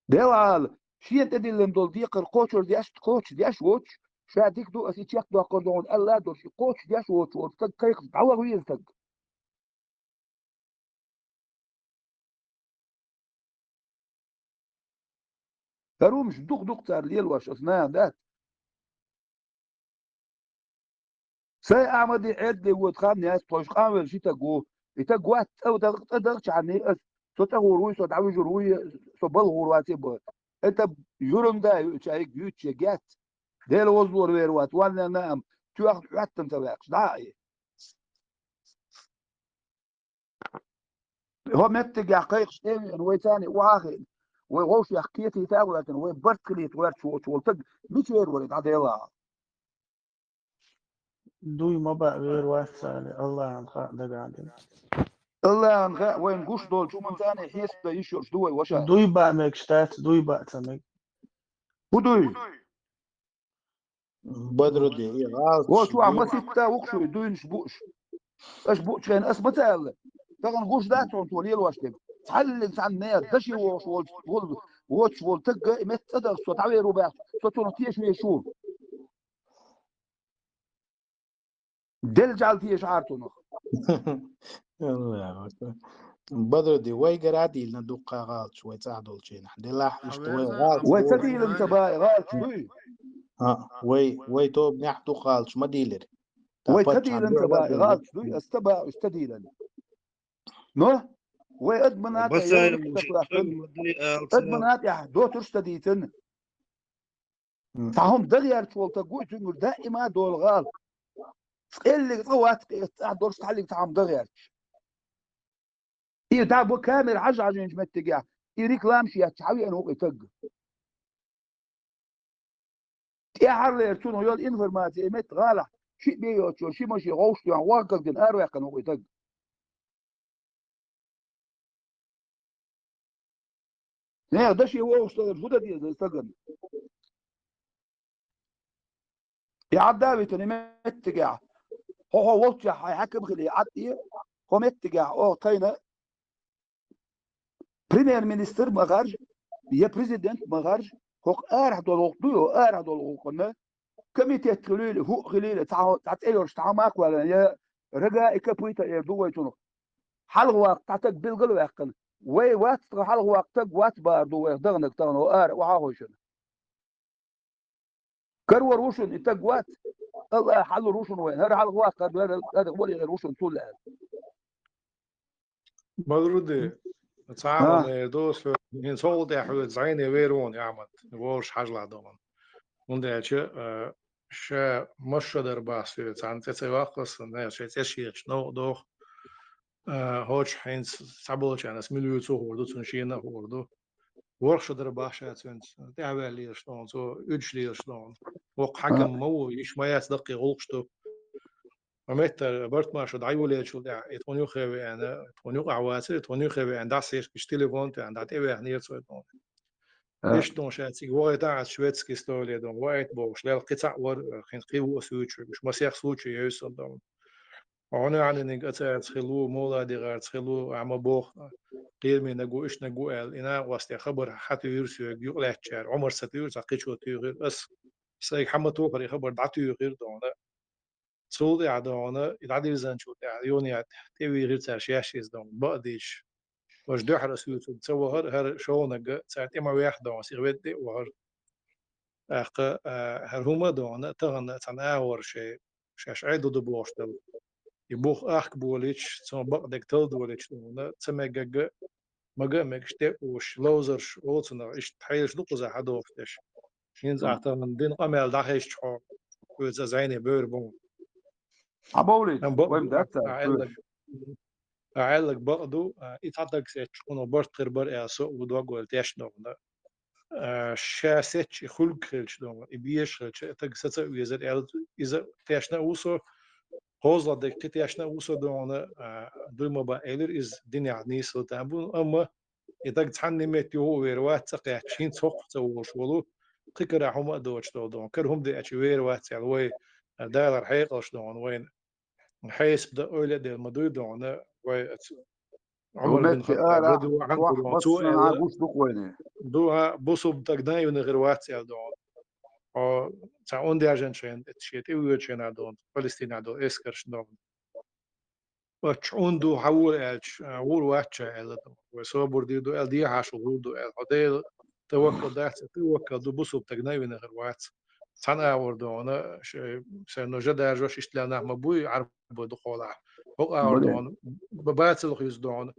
Делахь, шена тӀедиллина долу декхар кхочур деш, кхочуш деш воцуш, ша дика ду, ас и чекхдоккхур ду хьуна аьлла а долуш, и кхочуш деш воцуш волу стаг кхайкхаш дӀаваха веза стаг. ХӀара хӀумаш дукха-дукха цара лелош, аса нахана дац. Сайн Ахьмаде Ӏедале вода хан яц, тхойша къанвелла ши стаг ву. И стаг вац цӀа дагӀ-, цӀа дагӀчхьана ас, со цӀа гӀур вуй, со дӀавуьжур вуй, со балха гӀур вац а бан. ХӀета юрнда ю, ша йиг юьйцуш я гец. Дела возлор вер вац, ванна наам, тоьхна хӀоьттина ца ваьккхаш, дӀа а и. ХӀо меттигехь кхайкхаш тӀе а веана, вай царна охьа а хиъна, вай вовшех кхетийта а гӀоьртина, вай барт хилийта гӀоьрташ воцуш волу стаг мичара вара и дӀаделахь? Дуй ма баа вер вац царна, Аллахьан хаа дагадина. Аллахьан хаа, вайна гуш долчу хӀуманца а хьесап дан йиш йолуш ду вай, ваша. Дуй баа мегаш дац, дуй баа ца мега. ХӀун дуй? Бадрудин, и гӀалат. Во, чохь маситта ву-кх шу, и дуйнаш бууш. Аша буучу хенахь ас ма ца аьлла. Тахана гуш дац хьуна цо лелош дерг. Цхьаллиг цхьана нехан даше вогӀуш волчу, волу, воцуш волу стаг и метта цӀа дахча, со дӀавер ву баьхча, со цунах теша везаш ву. Делла жӀаьла тешахьара цунах. Аллаху акбар. Бадрудин, вайгара а дийлина дуккха гӀалаташ вай цӀахь долчу хенахь. Делахь иштта вай гӀалаташ. Вай ца дийлина ца баа гӀалаташ дуй? А, вай, вай тобанехь дукха гӀалаташ ма дийлира. Вай ца дийлина ца баа гӀалаташ дуй, ас ца баа уьш ца дийлина. Но вай адамна тӀехь, адамна тӀехь доцурш ца дийцина. Цхьа хӀума дагӀерча волу стаг вуй, цуьнгара даима а долу гӀалат. Цкъа эллиг цкъа вац, кхин цхьа долуш цхьаллиг цхьа хӀума дагӀерча. И дӀа бу камера хьажа-хьажийначу меттигехь, и рекламаш етташ хьан веана ву-кх и стаг? ТӀаьхьарлера цунах йолу информаци и метта гӀалахь, шиъ бен йоцуш йолу ши машен гӀовшах тоьхна, вахкаг дина араваьккхина ву-кх и стаг. Нехан даше вогӀуш стагана хӀун дан деза стагана? И Ӏадда а витина и меттигехь, хьо, хьо волччехь хьайн хьаькам хилий Ӏад а, хьо меттигехь оха тхайна премьер-министр ма харжа, я президент ма харжа, хӀокху арахь долу гӀуллакх дуй, хӀо арахь долу гӀуллакхана комитет хилийла, хӀуъа хилийла, цхьа, цхьа цӀе йолуш цхьа хӀума а кхоьллина, я рога и копыта эр ду вай цунах. Хьалхаваккха цхьа стаг билгал а ваьккхина. Вай вац, тхан хьалхаваккха стаг вац баар ду вайх даханарг тахана, хӀо ара охьа а хойшина. Карор ву шуна, и стаг вац. Аллах хьалур ву шуна вайн. ХӀара хьалха ваккхар, хӀара, хӀара валийгӀар ву шуна цул аьлла. Бадрудин, цхьа а хӀума эр ду, со хӀинца хӀокхул тӀехь хьоьца зӀене вер ву хьуна, Ахьмад, волуш хьажалахь ду хьуна. ХӀунда аьлча, а, ша масса шо дар бахьа соьца, цхьанна цӀе ца йоккху аса, шайн цӀе шечу новкъа доху. А, хӀокху хӀинца цхьаболчарна аса мила вуьйцу а хуур ду, цунна шена а хуур ду. ВорхӀ шо дар бахьа ша цуьнца тӀаьхьаваьлла лелаш ду хьуна, цо уьдуш лелаш ду хьуна. ВоккхагӀа хьаькам ма ву, йиш ма яц, даккхий гӀуллакхаш ду. Ма меттара, Бартмаша дӀайолаелчул тӀаьхьа, и тхуна юххе веана, тхуна юкъахь вацара, и тхуна юххе веана, дӀасаьшкаш телефон тӀехь, дӀатӀеваьхнера цо и тхуна. Иштта ду хьуна ша цига вахийтахь аса шведский столе ду хьуна, ваийта бохуш, лелла кхин цхьаъ вара, хин кхин ву аса вуьйцуш, уьш масех случай евза ду хьуна. Хьо хӀун яхьаниг ацарца хила ву, муладигӀарца хила ву, ахьа ма боху, кхерамийнарг ву, иштаниг ву аьлла, и накъостий хабар хьан туьйхира соьга, юкъалаьцначара, Ӏумарс ца туьйхира, цхьа кхечо туьйхира, ас сайга хьан ма тухара и хабар дӀатуьйхира ду хьуна. Цул тӀаьхьа ду хьуна, и дӀадирзинчул тӀаьхьа, юха тӀевийхира цара шаьш иза ду хьуна, бакъдийцаш. Важа дуьхьара ас вуьйцург ца вахара, хӀара шолгӀаниг цара тӀе ма вехь ду хьуна, сиха ведда тӀе а вахара. ТӀаккха, а, хӀара хӀума а ду хьуна, тахана цхьана агӀор шайн, шаьш Ӏедал ду бохуш дала. И бух ахка болийча, цунах бакъдерг талла долийча ду хьуна, ца меггаг а, мага а мегаш тӀе а уьш, ловзарш олу цунах, иштта хьелаш ду кхузахь хьадохуш дерш. ХӀинца ахь тахана дина къамел дӀахезча хьо, оьца зӀене бевр бу хьуна. Хьан бовлийта? Вайн дац ца Ӏеллаг. Ӏеллаг бакъ ду, а, и цхьа таг сецча, кхунах барт хир бара аьлла, со а ву дог вала тешна ду хьуна. А, ша сецча и хуьлг хилча ду хьуна, и безаш хилча, и таг саца а везар аьлла, иза тешна а ву со, кхозлагӀа дерг кхин тешна а ву со ду хьуна, а, дуй ма баа элира иза, динехь нийсалла тан бу, амма и таг цхьанна метте юха а вер вац, цӀа кхаьчча, хӀинца хӀокху ца волуш волу, кхы кара хӀума а доцуш долу дохьуна, кара хӀума деача вер вац аьлла, вай, а, далар хьекъалш дохьуна, вайна хьесап дан ойла а делла ма дуй дохьуна, вай аца Ӏумар бин Хаттаб радиаллаху Ӏанху дохьуна, цо аьлла, гуш ду-кх вайна. Ду, а, бусулба стаг наивный хир вац аьлла дохьуна. Хьо цхьа ун даьржина шайна, шен тӀе воьдучу хенахь дохьуна, Палестинехь долу эскарш дохьуна. Оцу чу Ӏун ду, хьан вура аьлча, а, вур вац ша аьлла ду. Вай собар дийр ду аьлла, дехьа шу вур ду аьлла. Хьо Дела таваккал дац, таваккал ду, бусулба стаг наивный хир вац. Цхьана агӀор дохьуна, шай, шайна жа даржош иштта лаьа нах ма буй, Ӏарбой дукхахьолахь. ХӀокху агӀор дохьуна, ба-, бацал хуьйцу дохьуна.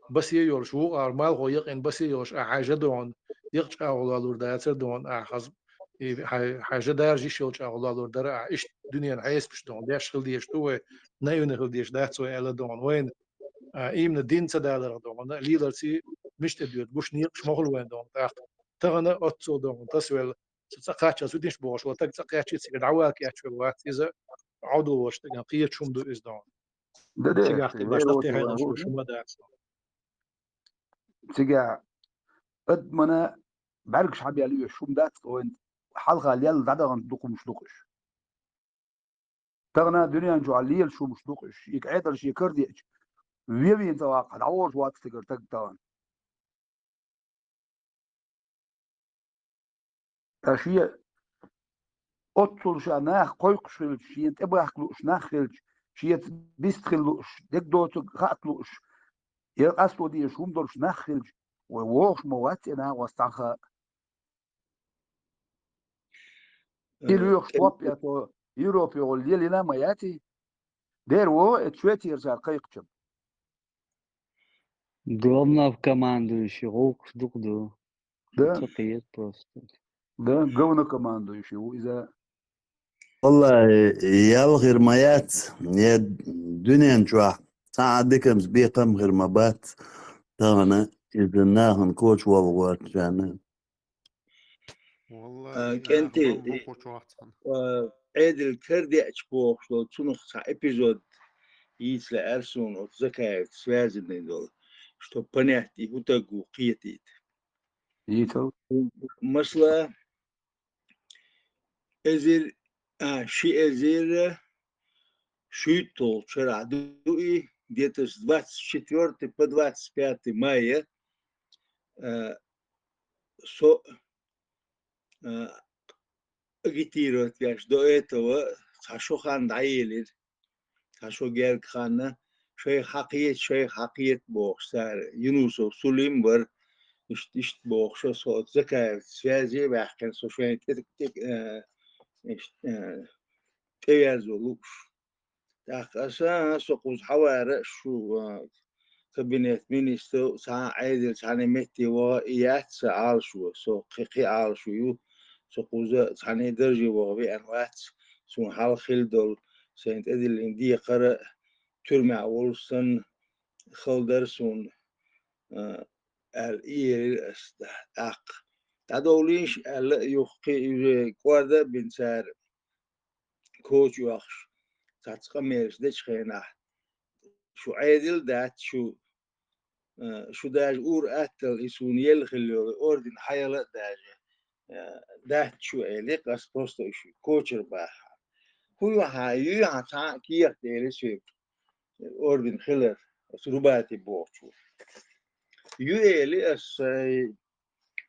Басе йолуш, вукху агӀор малхо якъина басе йолуш, ахьа хьайн жа дохьуна, якъа чӀагӀо лалур дацара дохьуна, ахьа хаза, и хьайн, хьайн жа даржа йиш йолу чӀагӀо лалур дара, ахьа иштта дуьненан хьесапаш дохьуна, деш хила дезаш ду вай, наивный хила дезаш дац вай аьлла дохьуна, вайна, а, имна дин ца даларх дохьуна, леларций мишта тӀе доьду, гуш некъаш ма хуьлу вайн дохьуна, тӀаккха тахана оццул дохьуна, тасавелла, цу цӀа кхаччалц витинаш бохуш, ван стаг цӀа кхаьччи, цига дӀавала кечвелла вац, иза Ӏовдал волчу стагана кхеташ хӀума ду иза дохьуна. Цига ахь тӀе башха тӀехь хьехош хӀума дац. Цигахь адамана бӀаьргаш хьабаьлла оьшуш хӀума дац-кх вайн, хьалха лелла дӀадаханчу дукха хӀумаш ду-кх уьш. Тахана дуьнен чохь лелаш хӀумаш ду-кх уьш, и Ӏедал шен кара деача, вевийна ца ваккха, дӀаволуш вац стегара стаг тахана. Ткъа шен оццул ша нах кхойкхуш хилча, шена тӀебахка лууш нах хилча, шеца бист хила лууш, дегдоцург хаьа лууш, я къасто дезаш хӀума долуш нах хилча, вай вогӀуш ма вац и нах вац цхьанхьа. И лоьхуш топ а тӀо, Европе гӀолла лелийна а ма яц и. Дера вогӀу, эцу Швецера цара кхайкхича. Главнокомандующий гӀуллакхаш дукха ду. Да. Ца кхета просто. Да, главнокомандующий ву иза. Валлахи, ял хир ма яц, я дуьнен чохь цхьа а дикамца бекхам хир ма бац, тахана иза нахана коча валла гӀоьртачарна. Валлахи, А, кӀентий, ахьа бохучу вахцахьана. А, Ӏедал кара деача бохуш долу, цунах цхьа эпизод йийца лаьара суна, оцу Закаевца связанный долу, что понятие хӀун стаг ву кхетийта. Йийцал. Масала, эзар, а, ши эзар шуьйтталгӀачу шарахь ду и, где-то с двадцать четвёртого по двадцать пятое мая, а, со, а, агитировать веш до этого цхьа шо хан дӀаелира. Цхьа шо герга ханна, шайх хьакхета, шайх хьакхета бохуш цара. Юнусов Сулим вара, иштта, иштта бохуш, со оцу Закаевца связе а ваьккхина, со шайна тӀе, тӀе, э, иштта, э, тӀеверзо лууш. ТӀаккха аса, со кхуза хьавара, шу, а, кабинет министров, цхьа а Ӏедал цхьаьна метте ваха и яц сан Ӏалашо, со кхин, кхин Ӏалашо ю, со кхуза цхьаьна дарже ваха веана вац, суна хьалха хилла долу, сайна тӀедиллина декхар а, туьрмехь волуш санна, хала дара суна, а, аьлла, иерира ас тӀаккха. ДӀадовлийша аьлла, юха кхин уже кӀорда а бина цара, коча оьхуш, цхьацца къамелаш дечу хенахь, шу Ӏедал а дац, шу, э, шу даже ур-атталла и суна елла хилла йолу орден хьаяла а даже, э, дац шу, элира, ас просто уьш кочара баха. ХӀун ю хьан, юй хьан цхьа а кехат, элира соьга, орден хилар, ас Рубати бохучу. Ю, эли ас, сайн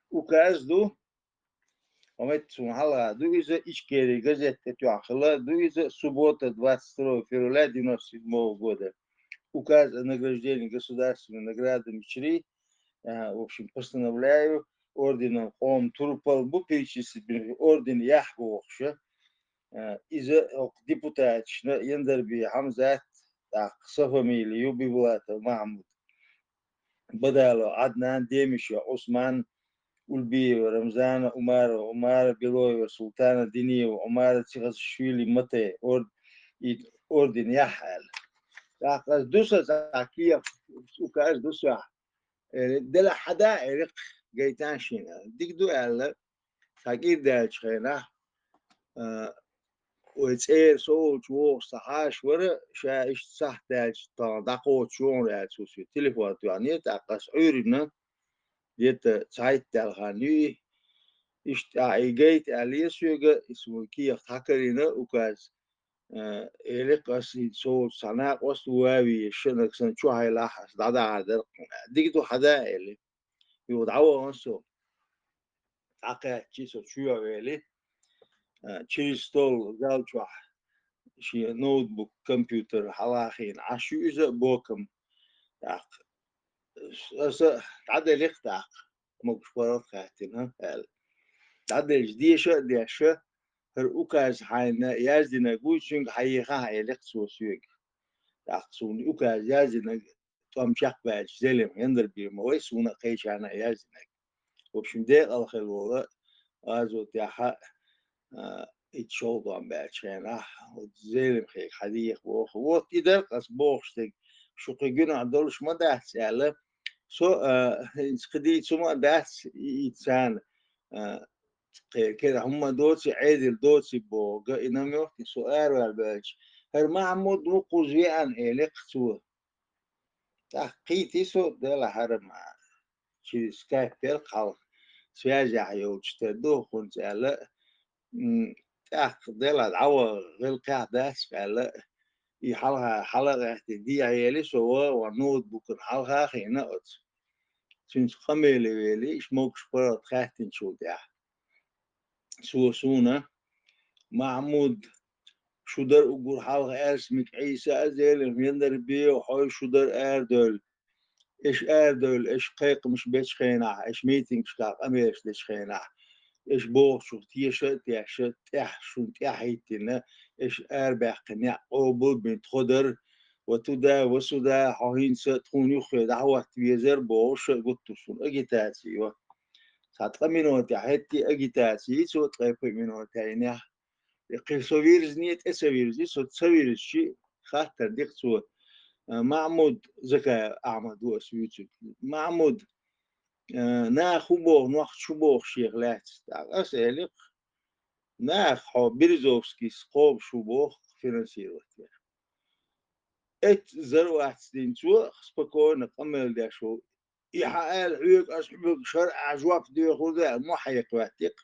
указ ду, Хьо метта суна хьалха ду иза, Ичкери газет тӀе тоьхна хилла ду иза, суббота, двадцать второго февраля девяносто седьмого года. Указ о награждении государственными наградами чри, а, в общем, постановляю орденом Къоман турпал бу перечислить бина, орден яхь бохуша. А, иза хӀокху депутаташна Яндарби Хьамзат, тӀаккха сан фамили ю, Бибулатов Махьмуд. Бадалов Ӏаднан, Демишев Ӏусман, Ульбиева Рамзана, Умарова Умара, Белоева Султана, Диниева Умара, Цихасашвили Мате, орд-, и орден яхь аьлла. ТӀаккха ас ду сан цхьа кехат, указ ду сох. Э, делахь хьада, э, рекх гайтан шина. Дика ду аьлла, цхьа кӀира даьллачу хенахь, а, вай цӀера со волчу вогӀуш цхьа хьаша вара, ша иштта сахьт даьлча тахана дӀакхочуш ву хьуна аьлла, цо соьга телефон тоьхнера, тӀаккха ас Ӏуьйрина, где-то цхьайтта даьлла хан ю и, Иштта а и гайта аьлла соьга, и со кехат хьакарийна указ, э, элира ас, и со цхьа накъост вави, шанаг сан чу хьайлахь, ас дӀадахьар дара кхуна. Дика ду хьада, аьлла. Юха дӀавахана со. ДӀакхаьччи со чу вели, э, через стол зал чохь шен ноутбук, компьютер хьалахийна Ӏаш ю иза боком. ТӀаккха аса дӀаделира тӀаккха, могуш паргӀат хаьттина, аьлла. ДӀаделча деша а дешша, хӀара указ хьайна яздинарг вуй, цуьнга хьаеха хьаелира цо соьга. ТӀаккха суна указ яздинарг тӀом чекхбаьлча Зелимхан Яндарбиев ма вай, суна а кхечарна а яздинарг. В общем, декъала хила волу гӀазот яхьа, а, итт шовзткъа тӀом баьлча хенахь, оцу Зелимхега хьадеха боху. Вот и дара ас бохуш дерг, шу кхин гуьнахь долуш ма дац аьлла. Со, а, хӀинца кхин дийца хӀума а дац, и, и царна, а, кхеран кера хӀума доций, Ӏедал доций боху, га и намёк, и со араваьлла баьлча, хӀара Махьмуд ву кхуза веана, элира цо. ТӀаккха кхийти со, делахь хӀара ма, через скайп пера хьалха, связехь йолчу тера ду хӀунца аьлла, м, тӀаккха делахь дӀаваха гӀиллакхехь дац аьлла, и хьалха, хьала а гӀаьттина, дехьа ели со ваха, ван ноутбукан хьалха а хиъна оцу. Цуьнца къамеле вели, иш могуш паргӀат хаьттинчул тӀаьхьа. Цо суна: «Махьмуд, шу дара уггар хьалха аьрсмик Ӏийса а, Зелимхан Яндарбиев, хьой шу дара арадевлла. Эш арадевлла, эш кхайкхамаш бечу хенахь, эш митингашкахь къамелаш дечу хенахь, эш бохучух теша а тешша, тӀаьхьа шуна тӀаьхьа хӀиттина, эш арабаьккхина некъ къобал а бина тхо дара, ва туда, ва суда, хьо хӀинца тхуна юххе дӀахӀотта везара», бохуш а гуттар суна агитаци йо. Цхьа ткъа минотехь хӀетте агитаци йи цо, ткъе пхи минотехь йинехь. Кхин со вирзине, тӀе ца вирзи, со ца вирзичи, хаттар дира цо. Махьмуд, Закаев Ахьмад ву ас вуьйцург. Махьмуд, э, наха хӀун боху, нохчаша хӀун боху шех лаьцна? ТӀаккха ас элира: «Наха хьо Березовскийс кхобуш ву боху финансировать ян». Эццу зарвац дина цо, спокойно къамел деш ву. И хьан аьлла хьоьга, ас хьоьга шаръа жоп доьхур ду аьлла, мохь хьекха хӀоьттира.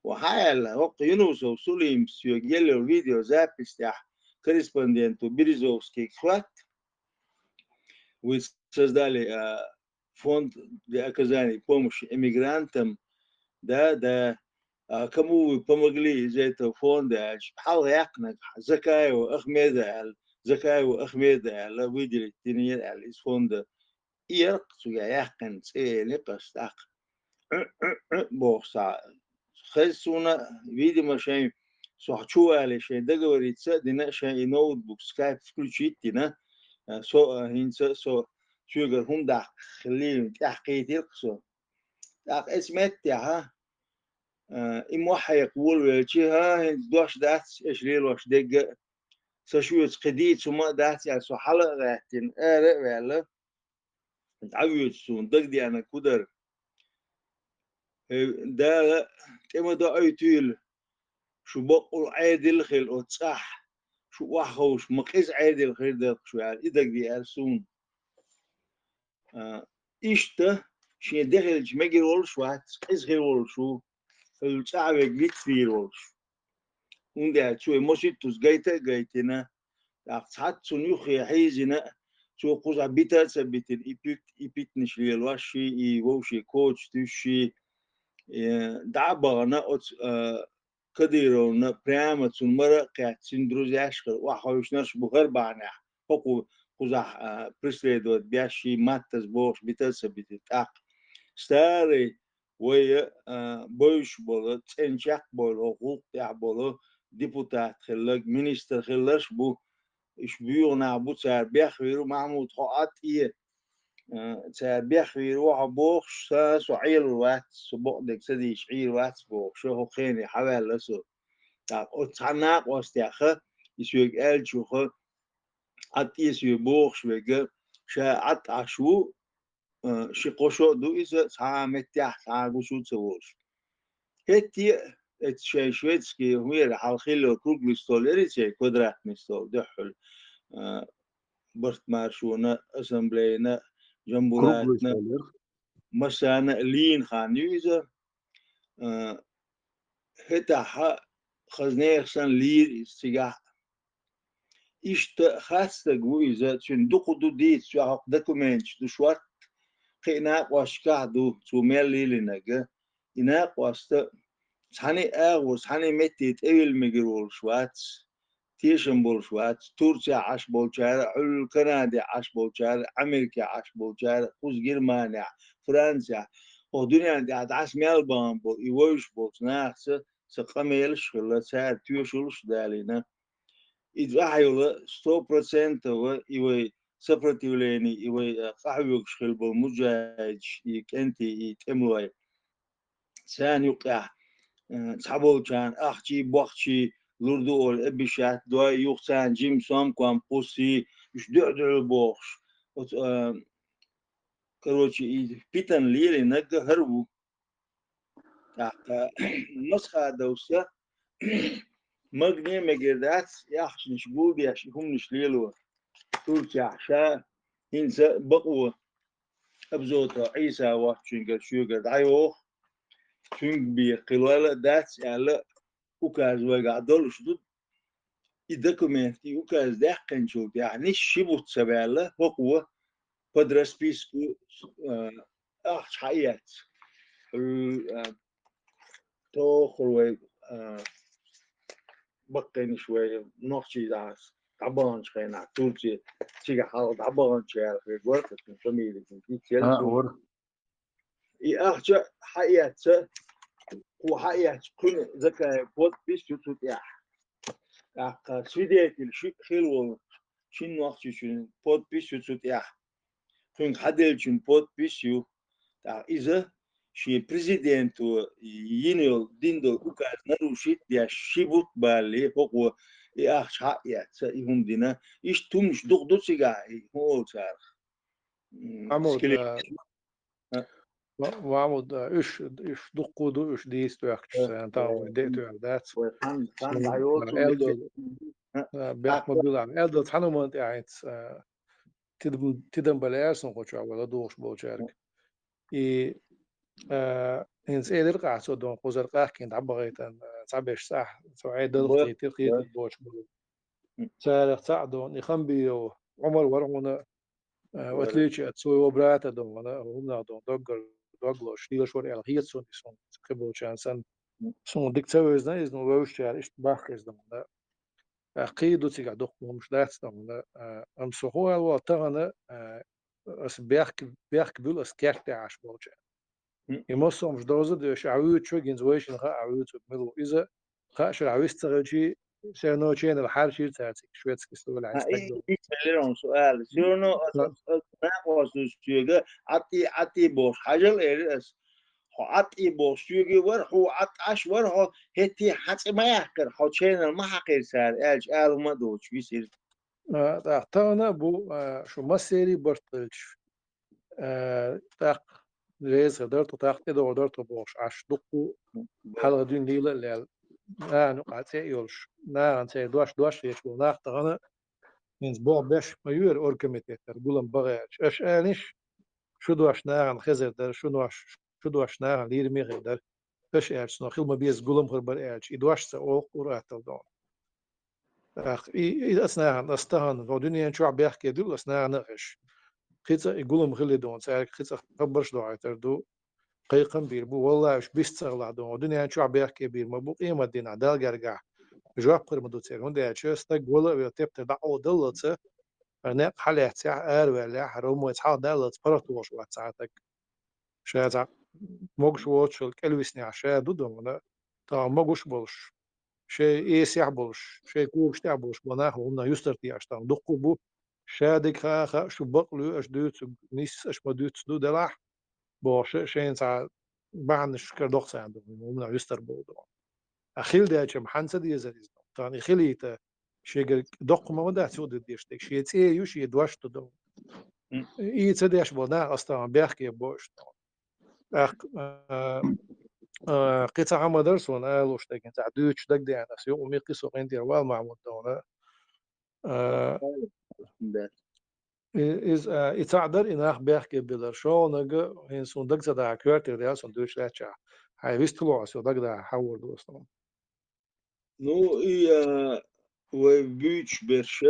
Ва хьан аьлла, хӀокху Юнусов Сулимас соьга елла йолу видеозапись тӀехь корреспонденто Березовскийга хоьтту: «Вы создали, а, фонд для оказания помощи эмигрантам, да, да, а кому вы помогли из этого фонда?» аьлча, хьалха яьккхинарг Закаева Ахмеда аьлла, Закаева Ахмеда аьлла, выделить динера аьлла из фонда. И яра-кх цуьнга яьккхина цӀе, элира ас тӀаккха. Ӏу-ӏу-ӏу боху схьа. Хеза суна, видимо, шайн, со хьан чу вале, шайн договориться а дина, шайн и ноутбук, скайп включить а дина, э, со, э, хӀинца со соьгара хӀума даккха хилла, тӀаьхьа кхийтира-кх со. ТӀаккха эцу меттехь, э, и мохь хьекха волавелчи, хӀа, хӀинца дош дац, эш лелош дегга а, сан шуьца кхин дийца хӀума а дац аьлла, со хьала а гӀаьттина, ара а ваьлла. ДӀавоьдуш суна дагадеанарг хӀун дара? Э, Дала тӀе ма доуьйтийла, шу баккъал Ӏедал а хила оцу цӀахь, шу охьаховшу ма къиза Ӏедал хир дара-кх шу аьлла, и дагадеара суна. А, иштта, шен де хилча мегар волуш вац, къиза хир волуш ву, хӀуьлла цӀахь верг вицлийр волуш. ХӀунда аьлча цо и масийттаза гайта а гайтина, тӀаккха цхьацца цунна юххе хьийзина а, цо кхузахь бита а ца битина, и пит-, и питанаш лелош ший, и вовшийн коч туьйсуш ший, э, дӀа а бахана оцу, э, Кадыровна прямо цунна мара а кхетта, цуьнан друзьяш а хилла, охьахевшинарш а бу хӀара бахьанехь, хӀокху кхузахь, а, преследовать беш ший маттаза бохуш бита а ца битина тӀаккха. Старый, вай, а, бевзаш болу, цӀена чекхбевлла, хӀокху гӀуллакх тӀехь болу депутат хилларг, министр хилларш а бу, уьш буьйху нах бу, цара бехвийр ву, Махьмуд, хьо Ӏад тӀе, а, цара бехвийр ву хьо бохуш, сан со Ӏелур вац, со бакъдерг ца дийцича Ӏийр вац бохуш, хӀокху хене хьаваьлла со. ТӀаккха оцу цхьана накъостеха, и соьга аьллачуха, Ӏад тӀе соь бохуш верг, ша Ӏад Ӏаш ву, а, ши-кхо шо а ду иза, цхьа а меттехь, цхьа а гуш а ца волуш. ХӀетте а, эцу шайн шведский хӀума яра, хьалха хилла йолу круглый стол яра иза, квадратный стол, дуьххьал, а, Барт-Маршона, Ассамблейна, Жамбулатна, круглый стол яра, массарна а лийна хан ю иза. а, хӀетахьа хаза нехан санна лийра иза цигахь. Иштта хастаг ву иза, цуьнан дукха ду дийца, цу хьокху документаш ду шортта, кхин а накъосташкахь а ду, цо мел лелийнарг. И накъост цхьана а агӀор, цхьана а метте тӀевилла мегар волуш вац, тешам болуш вац. Турцехь Ӏаш болчара а, хьуьлла Канадехь Ӏаш болчара а, Америкехь Ӏаш болчара а, кхуза Германехь, Францехь, оха дуьнен тӀехь дӀаса мел бахьана болу и вевзаш болчу нахаца сан къамелаш а хилла, цара тоьшаллаш а далийна. И дуьхьал йолу сто процентов и вай сопротивление, и вай, а, къахьоьгуш хилла болу муджахидаш, и кӀентий, и тӀемалой. Царна юккъехь, а, цхьаболчарна ахчий, бохчий лур ду олу обещать дой, юха царна жима сомком кхуссий, уьш дуьхь-дуьхьал бохуш. Оцу, а, короче, и питана лелийнарг хӀара ву. ТӀаккха Масхадовс магане а мегар дац, и ахчанаш гулдеш, и хӀуманаш лело. Турцехь ша хӀинца бакъо Абзотов Ӏийса воцчуьнгара шуьгара дӀайоху, цуьнга бен кхин лойла а дац аьлла, указ вайгахь долуш ду, и документ, и указ даьккхинчул тӀаьхьа нисса ши бутт ца ваьлла, хӀокхо под расписку, а, ахча хьаэцна. Хьуьлла, а, тоххара вай, а, баккхийнаш вай нохчий дӀа-, дӀабаханчу хенахь, Турция, цигахь хьалха дӀабаханчу яра хир горта, цуьнан фамилия, цуьнан гицъелла. А, цуьнан вара. И ахча хьаэцна, кхо хьаэцна, кхуьнан Закаев подпись ю цу тӀехь. ТӀаккха свидетель шиъ хилла волу шина нохчичун подпись ю цу тӀехь. Кхуьнга хьаделлачун подпись ю. ТӀаккха иза шен президенто йина йолу, дина долу указ нарушить деш, ши бутт балале, хӀокхо и ахча хьаэцна, и хӀума дина. Иштта хӀуманаш дукха ду цигахь, и хӀун олу царах? М, Махьмуд, скелет. А, а. Ма-, Махьмуд, а, уьш, уьш дуккха ду, уьш дийца тоьхча, а, сайн тахана вай де а тоьхна дац. Вай хан, хан дӀайолчу аьлла долу, а, бехк ма билла. Аьлла долу цхьана хӀуманна тӀехь хӀинца, а, тидам, тидам бан лаьара суна кху чохь вай ладугӀуш болчаьрга. И, а, хӀинца элира къахь цо, дон кхузара къахкийна дӀабахийтина, а, цхьаберш цӀахь, цо Ӏедалх хийтира, хийтина боцуш болу. Царах цхьаъ, дон, и Хамбиев Ӏумар вара хьуна, а, в отличие от своего брата, дон, хӀуманах, дон, доггар, дог лозуш, лелаш вара аьлла хета суна, и суна кхиболчарна санна. Суна дика ца вевзина иза, но вевзачара иштта баккха иза, дон. А, кхин ду цигахь дуккха хӀуманаш дац, дон, а, амма со хӀун ала волу тахана, а, аса бехк, бехк буьллу аса керта тӀехь Ӏаш болчарна. И массо а хӀуманаш довза а девзаш, ахь вуьйцучуьнга хӀинца вайшинна хаьа, ахь вуьйцург мила ву. Иза хаа шарахь вист ца хилчий, все равно ченал хьарчийра цара цига, шведский столехь. А, и, и хилира хьуна суал. Все равно аса, аса, аса накъосталла соьга, Ӏатти, Ӏатти бохуш, хьажал, элира аса. Хьо Ӏатти бохуш соьга вара, хьо Ӏатти Ӏаш вара, хьо хӀетте хьан цӀе ма яьккхира, хьо ченал ма хьакхийра цара, аьлча, ала хӀума а доцуш висира. А, тӀаккха тахана а бу, а, шу массерий барт хилча, а, тӀаккха реза хир дара тхо, тӀаккха тӀедогӀур дара тхо бохуш Ӏаш, дуккха а хьалха дуьйна лела а лелла, нахана юкъахь цӀе а йолуш, нахана церан дош, дош хеташ болу нах тахана, хӀинца боху беш ма ю хӀара оргкомитетера гулам бан гӀерташ. Аша алийша, шу дош нахана хезар дара, шу дош, шу дош нахана лийраме хир дара. Аша аьлча, но хила ма беза гулам хир бара аьлча, и дош ца олу ур-атталла, дон. ТӀаккха и, и аса нахана, аса тахана, хӀо дуьнен чохь бехке дуьллу аса нахана а хезаш. Кхин цкъа и гулам хилла, дон, цаьрга кхин цкъа хабарш дохьуьйтур ду, кхайкхам бийр бу, валлахӀи, уьш бисцахлахь, дон, хӀо дуьнен чохь бехке бийр ма бу, къемат дийнахь Далла гергахь жоп хир ма ду церан, хӀунда аьлча стаг вала а велла тептар дӀакъовдаллалца, хӀара некъ хьалаьццехь, араваьллехь, хӀара хӀуманца хьалха даллалца паргӀатволуш вац цхьа а стаг. Ша цхьа могуш воцуш, кӀелвиснехь ша ду, дон, тахана могуш а болуш, шайн эсехь а болуш, шайн когаш тӀехь а болуш болу нах хӀуманах юстар тӀе аша тахана дуккха а бу. Ша дерг хаа а хаьа, шу бакълуьй, аша дуьйцург нийса, аша ма-дуьйццу ду делахь, бохуш, шайна цхьа бахьанаш карадоккху царна, дон, хӀуманах юстар болу, дон. А хила дечу-м хьан ца дезара иза, дон? Тахана и хилийта, шегара доккха ма дац юкъа деш дерг, шен цӀе ю, шен дош ду, дон. М. И ца деш болу нах аса тахана бехке бо аша, дон. ТӀаккха, а, а, кхин цхьа хӀума дара суна алуш дерг, хӀинца ахь дуьйцуш дагадеана аса, юкъа миккхи со къинтӀера вала, Махьмуд, дон. А, и, иза, а, и цхьаъ дара, и нах бехке билар. ШолгӀаниг, хӀинца суна дага ца даха, коьртера даьлла суна дуьйцуш лаьттачохь. Хьай вистхула хьо со дагадахьа хьавар ду аса. Ну, и, а, вай буьйцуш берш,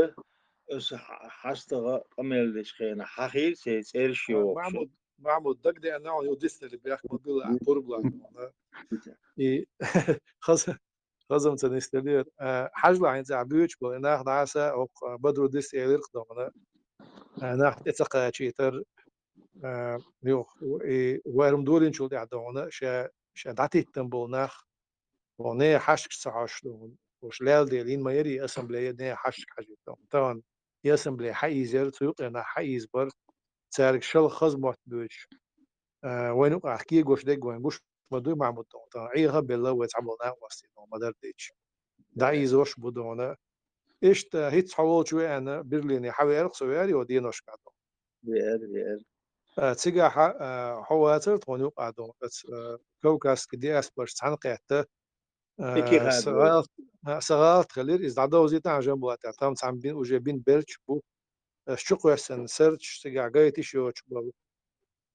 аса хьа-, хьастагӀа къамел дечу хенахь хьахийра церан цӀераш йохуш. Махьмуд, Махьмуд, дагадеана хьуна, ю дистали бехк ма билла, а, пурба латтана. И хаза, хазам ца нисделира. А, хьажла хьайна цӀа буьйцуш болу, и нах дӀаса, хӀокху, а, Бадрудис элира-кх дона. А, нах тӀе ца кхачийтар, а, юха, и вайрам долийначул тӀаьхьа дона, ша, ша дӀатиттина болу нах, Вон нехан хьашташ ца хьожуш ду хьуна. Уьш лаьлла дела йина ма яра и ассамблея нехан хьашташка хьажийта ду хьуна. Тахана и ассамблея хьаийзира, цу юкъе нах хьаийзабара, цаьрга шалха хаза мотт буьйцуш. А, вайна юкъахь кегош дерг вайна гуш ма дуй, Махьмуд, ду хьуна. Тахана Ӏеха а белла, вай цхьаболу накъостий ду хьуна ма-дарра дийцича. ДӀаийзош а бу ду хьуна. Иштта, хӀинца хьо волчу веана, Берлине хьан веара-кх со, веара йо деношкахь ду хьуна. Веара, веара. А, цигахь, а, хьо вацара тхуна юкъахь ду хьуна, оцу, а, кавказский диаспораш цхьаьна кхетта, а, сан гӀалат-, а, сан гӀалат хилира, иза дӀадовзийта ахьа Жамбулатехь, тхан цхьаьна бин, уже бина беллачаш бу. Ас чукхоьссина сарчаш цигахь гайтиш йоцуш болу.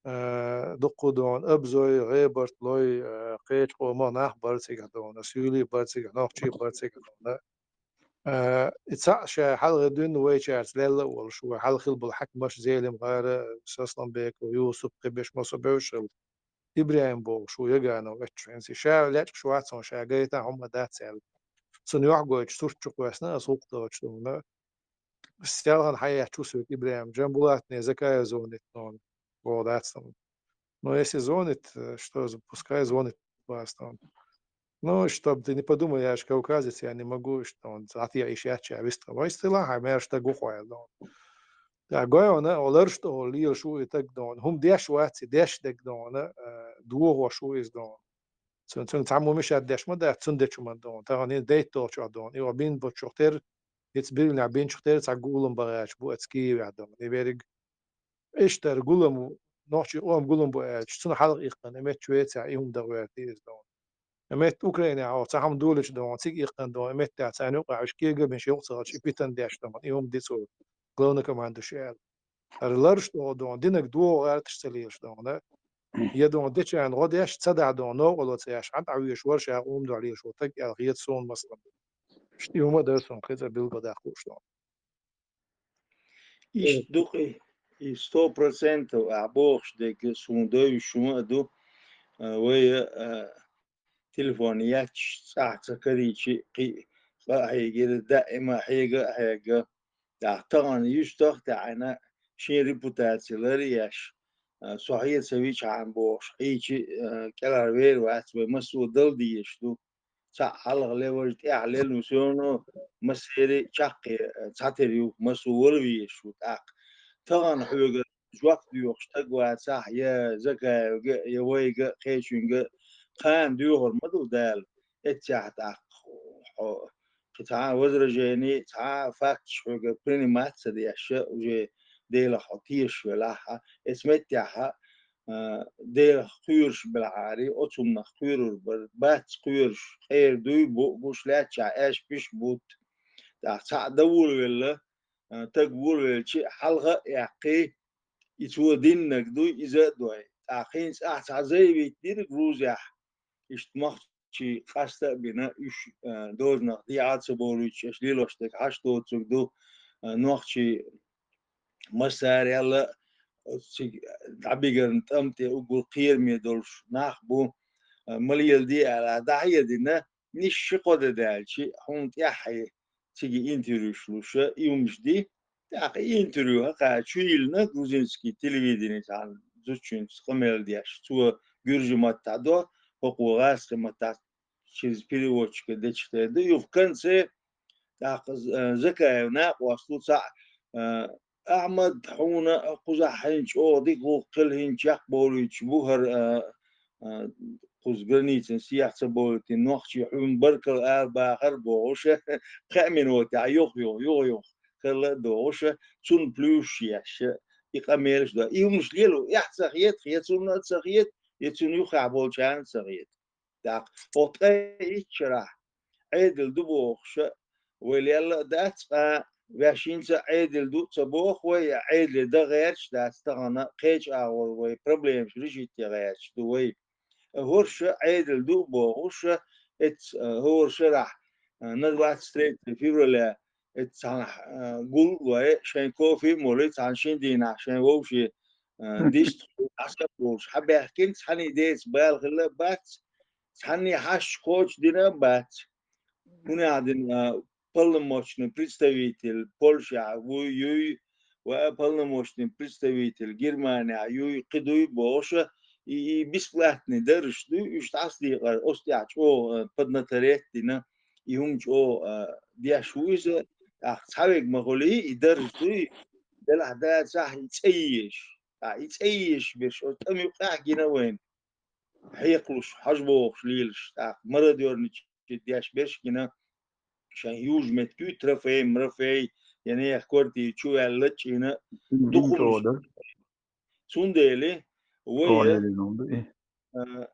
А, дуккха а ду хьуна, абазой, гӀебартлой, а, кхечу къомах нах бара цигахь ду хьуна, суьйлий бара цигахь, нохчий бара цигахь ду хьуна. А, и цхьаъ ша хьалха дуьйна вайчаьрца лелла а волуш, вай хьалха хилла болу хьаькамаш, Зелимгара, Сасламбеков, Юсуп, кхин берш массо а бевзаш хилла. ИбрахӀим бохуш ву, Яганов оццу хӀинца. Ша лечкъаш вац хьуна, ша гайта хӀума дац аьлла. Цунна юьхь гойтуш сурт чу кхоьссина аса гӀуллакх доцуш ду хьуна. Селхана хьаэцча ву соьга ИбрахӀим, Джамбулатне, Закаев звонит хьуна, боху дац хьуна. Но если звонит, э, что за, пускай звонит, бац хьуна. Ну, чтоб ты не подумал, я же кавказец, я не могу, что он, зат я иш яц, я вистхила. Вай стила хьан мер стаг ву хьо аьлла хьуна. Ткъа гой хьуна, хьо ларш тӀе лелаш ву и стаг ду хьуна. ХӀума деш вац и, деш дерг ду хьуна, э, дохош ву иза ду хьуна. Цун, цуьнга цхьаммо мешать деш ма дац, цуьнан дечу хӀуманна ду хьуна. Тахана хӀинца дайтталгӀачохь ду хьуна. И хьо бина болчух тера, хӀинца Берлинехь бинчух тера цхьа гулам бан гӀерташ бу оцу Киевехь ду хьуна. И верриг иштта гулам ву, нохчийн къоман гулам бу аьлча, цунна хьалха иккхина, и метта Швецехь и хӀума дан гӀоьртира иза ду хьуна. И метта Украинехь хьо цхьа хӀума долуьйтуш ду хьуна, цига иккхина ду хьуна, и меттехь царна юкъахь уьш кегабина шен юкъа ца хилча, и питана деш ду хьуна, и хӀума ди цо, главнокомандующий аьлла. ХӀара ларш тӀе ду хьуна, динарг дохо гӀерташ ца лелаш ду хьуна. Я ду хьуна дечарна гӀо деш, ца дахь ду хьуна, новкъарло ца еш, хьан тӀе везаш вара ша къоман дуьхьа лелаш волу стаг аьлла хета суна, масала. Иштта и хӀума а дара суна кхин цкъа билгалдаккха лууш ду хьуна. Иштта ду-кх и, и сто процентов ахь бохуш дерг суна девзаш хӀума а ду, а, вай, а, телефон етташ цӀахь ца карийчи, кхин къа а хьегира, даима хьега а хьегна. ТӀаккха тахана юьстах а таьӀна, шен репутаци лар а еш, а, со хье ца вичхьана бохуш, хьийчи, а, кӀелхьара вер вац, вай массо а дала дезаш ду. Цхьаъ хьалха ле важа, тӀаьхьа ле, ну, всё равно массеран а чаккхе, а, цхьатера ю, массо а вала везаш ву тӀаккха. Тахана хьоьгара жоп доьхуш стаг вацахь, я Закаевга, я вайга, кхечуьнга, кхана доьхур ма ду Дала. Эццехь тӀаккха хьо кхин цхьа а возражение, цхьа а факташ хьоьга принимать ца деш, уже Делах хьо тешаш велахь, эцу меттехь, а, Делах кхоьруш белахьара, оцу хӀуманах кхоьрур бара, бац кхоьруш, къера дуй, бу-, гуш лаьттачохь аьшпаш а бутт. ТӀаккха цхьаъ дан волавелла, а, стаг волавелча, хьалха а яьккхий, и цо диннарг дуй, иза а дой. ТӀаккха хӀинца ахь цхьа заявить дира Грузехь, иштта нохчий къаста а бина, уьш, а, дозанах дехьа а ца бовлуьйтуш, аша лелош дерг хьашт доцург ду, а, нохчий массара аьлла, оцу цига дӀабигарна тӀам тӀе уггар кхераме долуш нах бу, а, ма леладе аьлла, дӀахьедина, нисса ши-кхо де даьлча, хьуна тӀаьххье цига интервьюш луш, и хӀумаш ди. ТӀаккха и интервью хӀокхара чу йиллина, грузинский телевидени цхьана зудчуьнца къамел деш, цо гуьржи маттахь до, хӀокхо гӀазкхи маттахь через переводчика дечух тера ду. Юха в конце тӀаккха, э, Закаев накъост ву цхьаъ, э, Ахьмад, хьуна кхузахь хӀинца чӀогӀа дика гӀуллакх хилла, хӀинца чекхбовлуьйтуш бу хӀара, а, а, кхуза границан сехьа ца бовлуьйтина нохчий, хьуна баркалла ала бахара бохуш, пхеа минотехь юха-юха, юха-юха карла а дохуш, цунна плюсаш еш, и къамелаш до. И хӀуманаш лело, эхь ца хета, я цунна а ца хета, я цунна юххехь болчарна а ца хета. ТӀаккха хӀокху ткъе итт шарахь Ӏедал ду бохуша, вай лелла а дац, къа ваьш хӀинца а Ӏедал ду а ца боху вай, я Ӏедале дан гӀерташ дац тахана, кхечу агӀор вай проблемаш решить ян гӀерташ ду вай. хӀорш Ӏедал ду а бохуш, эцца, а, хӀора шарахь, а, на двадцать третье февраля, эцца цхьана, а, гул а лой, шайн кофе а молий, цхьана шин дийнахь шайн вовшийн, а, дистхуьлуш, дӀасакъ волуш, хьабаьхкина, цхьаьний деца бала хилла а бац, цхьаьний хьашт кхочушдина а бац. ХӀунда аьлла, а, полномочный представитель Польшехь вуй, юй, ва а полномочный представитель Германехь юй, кхин дуй бохуш, и, и бесплатный даржаш дуй, уьш дӀасадекъар, оцу тӀехь чӀогӀа, а, поднатореть дина, и хӀума чӀогӀа, а, деш ву иза, тӀаккха цхьаверг ма хуьлий, и даржаш дуй, делахь дацахь и цӀе езаш. ТӀаккха и цӀе езаш берш, оцу тӀам юккъехь гина вайна. Хьекхалуш, хьожа бохуш лелаш, тӀаккха мародёрничать деш берш гина, шайн южа меттиг, трофей, мрофей, я нехан квартира чу ваьлла лачкъийна, дукха хӀуманаш. Цундела вай, а,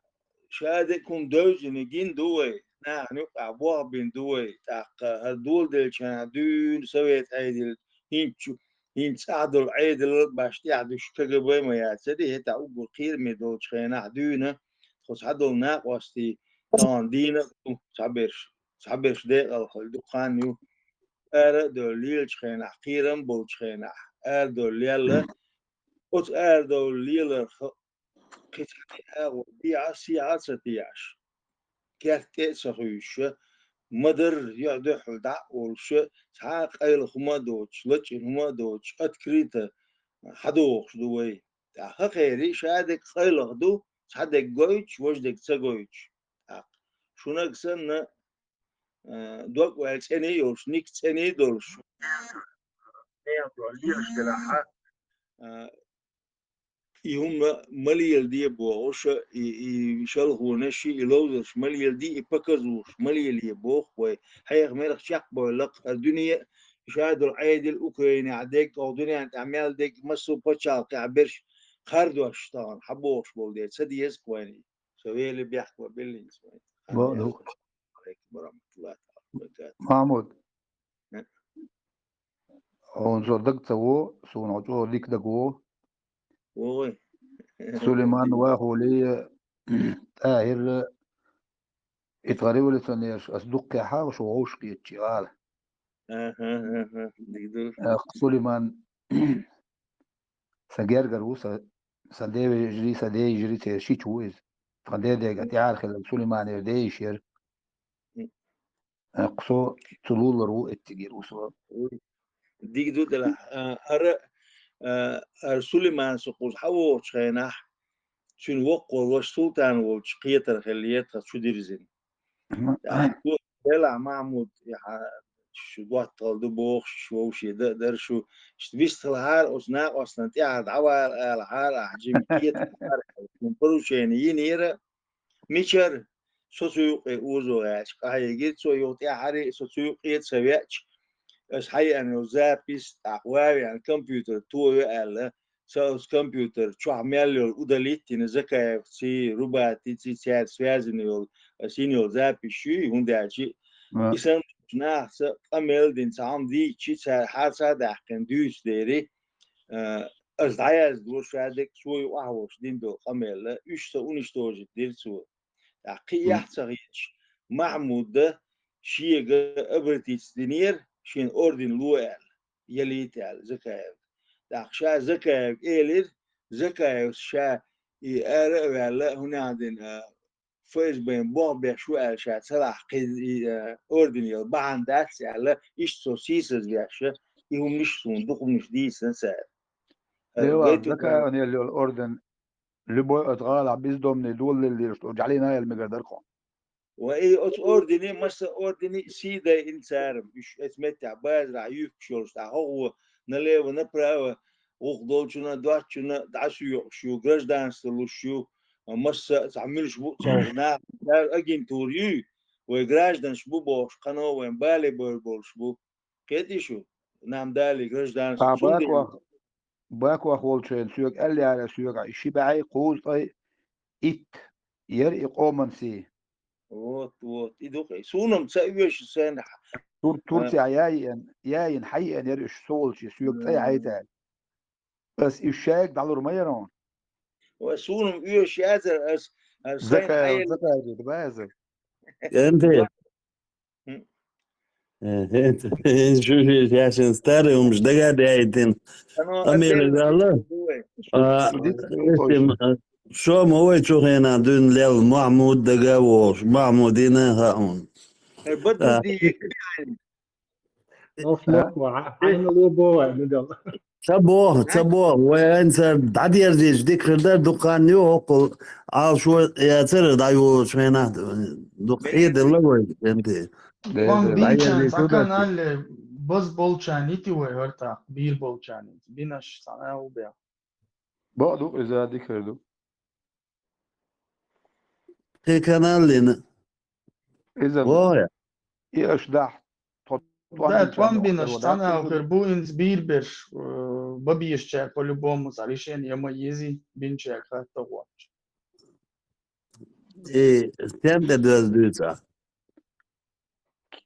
шадерг хӀума девзина гина ду вай, нахана юккъехь болх бина ду вай, тӀаккха хӀара доладелча хенахь дуьйна совет Ӏедал, хӀинца чу, хӀинца цӀахь долу Ӏедал башха тӀехь дуьсуш КГБ ма яцара, хӀетахь уггар кхераме долчу хенахь дуьйна, тхо цхьадолу накъостий, тахана дийна а ду, цхьаберш, цхьаберш декъала хуьлу, дукха хан ю. Ара а довлу лелачу хенахь, кхерам а болчу хенахь, арадовла лелла, оцу арадовла леларх кхин цхьа агӀор дехьа, сехьа а ца техьаш, керта тӀе а ца хуьйшуш, ма-дарра юьхь-дуьхьал дӀа а волуш, цхьа а къайла хӀума а доцуш, лачкъийна хӀума а доцуш, открыто хьадохуш ду вай. ТӀаккха хӀокхеран шадерг къайлаха ду, цхьа дерг гойтуш, важа дерг ца гойтуш. ТӀаккха шуьнаг санна, а, дог-ойла цӀена а йолуш, ника цӀена а долуш, а, и хӀума ма леладе бохуш, и, и шалхонаш, и ловзарш ма леладе, и показухаш ма лелае боху вай. Хьеха мелха чекхбевлла-кх хӀара дуьне а, ша долу Ӏедал Украинехь дерг, оха дуьненна тӀехь мел дерг, массо а пачхьалкхехь берш кхардош тахана, хьан бохуш болу дела, ца деза-кх вайна. Со вели бехк бан беллинца вайна. Бо ду. Алейкум ва рахматуллахи ва баракатух. Махьмуд. Э. Хьуна со даг ца во, суна хьо чӀогӀа дика даг во. Вой. Сулейман вахули, ТӀахӀир, и тхан революционерш ас дуккхехьа шу вовшахкхетчи гӀала. Аха, аха, дика ду. Эх, Сулейман, сан гергара ву, сан, сан девежарий, сан дейижарий церан шича ву иза. Тхан дедега тӀаьхьара хилларг Сулейманера дейиш яра. М. Эх, со цу лулара ву, эттигера ву со. Дика ду делахь. А, ара, а, ара Сулейман со кхуза хьан вохучу хенахь, цуьнан воккхо ваша Султан волчу кхетар хиллера тхан чу дирзина. Мгм. ТӀаккха цо, делахь, Махьмуд, и хьан шу доттагӀалла ду бохуш, шу вовше дан а дара шу. Иштта вистхилахьара оцу накъостана тӀаьхьара дӀавала алахьара ахь, жима кхетахьара, шуна поручени йинера, мичара, со цу юккъе озо гӀерташ къахьегира цо, юха тӀаьхьара а со цу юккъе а ца веача, аса хьаеана йолу запись, тӀаккха ван а веана компьютер тове аьлла, сан оцу компьютер чохь мел йолу удалить йина Закаевций, Рубатиций, цаьрца связано йолу, аса йина йолу запись ю, хӀунда аьлча, а, и санна нахаца къамел а дина, цхьа хӀума дийцича, цара хьарца а даьккхина дуьйцу дерий, а, аса дӀаяздора шадерг, цо юкъахь волуш дина долу къамел, уьш сан уничтожить дира цо. ТӀаккха кхин а, мгм, яхь ца хеташ, Махьмуда шега обратиться динера, шена орден ло аьлла, ялийта аьлла Закаевга. ТӀаккха ша Закаевга элира, Закаевс ша и ара а ваьлла, хӀунда аьлла, а, ФСБ-н болх беш ву аьлла ша царахь кхин и, а, орден яла бахьана дац аьлла, иштта со сийсазвеш, и хӀуманаш суна дукха хӀуманаш дийцина цара. Э, Дела, гайту Закаевна яла йолу орден любой оцу гӀалахь бездомный дола леллераш, оцу жӀаьлина яла мегар дара кхо. Ва и оцу ордене, масса ордене сий дайина цара, уьш эцу меттехь базарахь юьйхкаш йолуш, тӀаккха хӀокхо налево-направо, гӀуллакх долчунна, доцчунна дӀасоькъуш ю, гражданство луш ю, масса а цхьа муьлш бу а ца хууш нах, цара агентура юй, вай гражданаш бу бохуш, кхано вайн бале бевр болуш бу. Кхетий шу? Нам дали гражданство. Цхьа цундела бакъвах-, бакъвах волчу хенахь соьга аьлла яра, соьга ши бӀе кхузткъе итт яра и къоман сий. Вот, вот, и ду-кх и. Суна-м ца оьшу сайна. Тур-, а, Турцехь яйина, яйина хьаеана яра уьш со волчу, соьга цӀе, а, хьайта аьлла. Ас уьш шайга дӀалур ма яра хьуна. Ва суна-м оьшу яцара ас, Закай, закай, да, база. Энди. Шу яшин старый умш дага дайтин. Амир гала. А, шо ма вай чухена дун лел Махмуд дага вош. Махмуд ина хаун. Ца бох, ца бох. Вай анца дадерзиш дикхир дар дукан ю хокул. Ал шо яцар да ю шена. Дук хеде лагой энди. Вон бинчан саканалле баз болчан ити вай варта. Бир болчан ити. Бинаш сана убя. Бо ду иза дикхир ду. Те каналлина. Иза. Воя. И аш да. Да, тон бинаш сана хир бу инс бир бер. Бабиешча по-любому за решение ма ези бинча хатта воч. И сен де дӧздуца.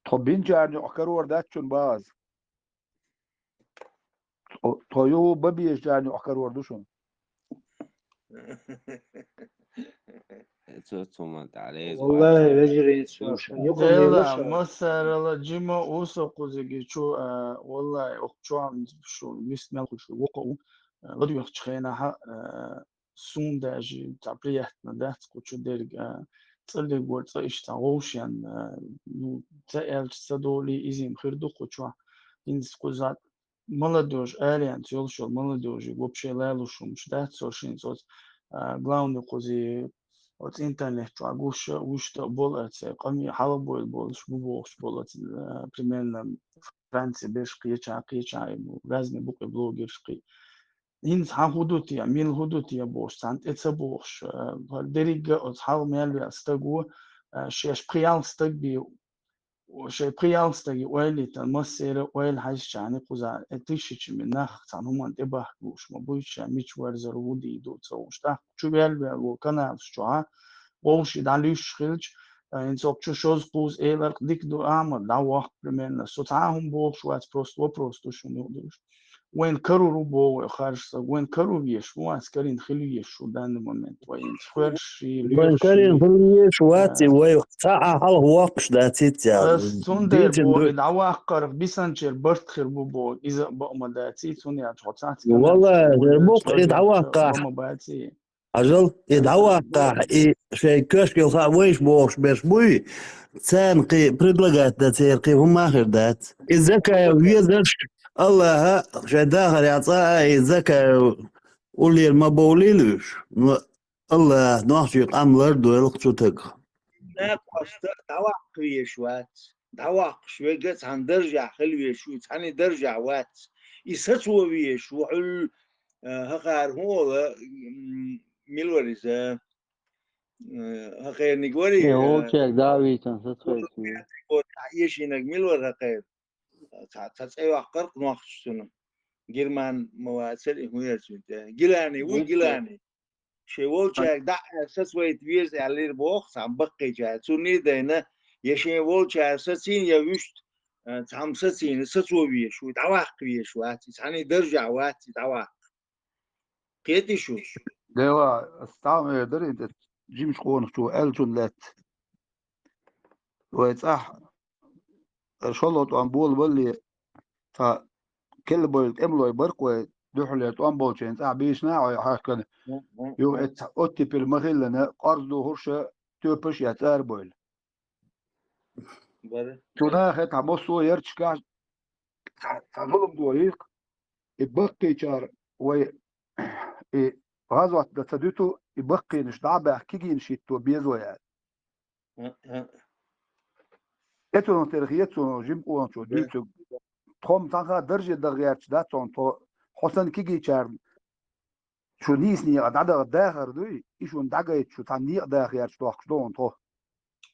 Тхо бинчарни охкарор датчун баз. Тхою бабиешчарни охкарор душун. Цо цума далез. Валлахи, вежирин цо. Дела, масарала, жима усо кузиги чу, валлахи, ох чуам шу, мис мел хушу, вокъу, ладуях чхена ха, сун даже, ца приятно, да, кучу дерг, цалли гор, ца ишта, гошен, ну, ца элч, ца доли, изим, хирду кучу, инс кузат, молодёжь, арианц, ёлшо, молодёжь, вообще лалушумш, да, цо шин, цо, главный кузи, оц интернет чуа гуша, ушта бол аце, къами хала бойл болш, бу болш бол аце, примерно Франция беш кеча, кеча, разный буквы блогерш ки. Инс ха худутия, мил худутия бош, цан тӀе ца бохш, деррига оц хьал мел вел стаг ву, шеш пхиял стаг би, шей пхиял стаги ойли, тан массера ойли хьайсчани куза, э, тысячами нах, цан хуман тӀе бахк гуш ма буйча, мич варзар ву ди ду ца уш. Тах чу вел вел ву каналш чуа, вовши да лиш хилч, инсок чу шоз куз элар дик ду ама да вах примерно. Со ца хум бохш вац, просто вопрос ду шун юдуш. Вайн кару ру бо, вай харш са, вайн кару веш, вац карин хил веш шу данный момент, вайн хверши, вайн карин хил веш вац, вай ца а хал вахш да циця. Цун дер бо, и да вах карх бисан чер барт хир бу бо, иза ба ма да ци, цун я чо ца ци. Валла, дер бо, и да вах карх. Ма ба ци. Ажал, и да вах карх, и шей кёшкел ха вайш бохш беш буй, цан кхи предлагать да цер кхи хумахир дац. И закая везаш, Аллаха, шей дахар яца, и закая уллер ма бовлилуш. Но Аллах, нохчи къам лар дуйл цу таг. Нах кхоста да вах веш вац. Да вахш вега цан даржа хил веш ву, цани даржа вац. И сацо веш ву, хул, хахар хула, милвариза, хахерник вари. Олчек да витан сацо. Ешинаг милвар хахер. Ца, ца цӀе вахкар кнохчуна. Герман ма вацар и хуяцунта. Гилани, ву гилани. Шей волчаг да сацвайт вез аллир бох, сам баккича. Цуни дайна, я шей волчаг сацин, я вюшт, цам сацин, сацо веш, ву да вах веш, вац, цани даржа вац, да вах. Кети шу. Дела, стам э дарин, жимш къонхчу, элчун лет. Вай цах, шоло тӀом бол валли, ца келбойл тӀемлой баркъ вай, духьле тӀом болчен цӀа бийшна а вай хьахкана. Ю эт оттипир махиллана, къарз ду хурша, тёпаш я цӀар бойл. Чуна хет хьа мосо ярчка, ца, ца зулум ду их, и баккичар вай, и гъазват да ца дуту, и баккинаш да бах кигин шитто безоя. Эцунан терах ецунан жим къончо дийцу. Тхом танха дарже дагъярч да цон то, хосан кигичар шу нийс нига дадагъ дахар дуй, и шун дагайт шу тан нига дахъярч дохкш дон то.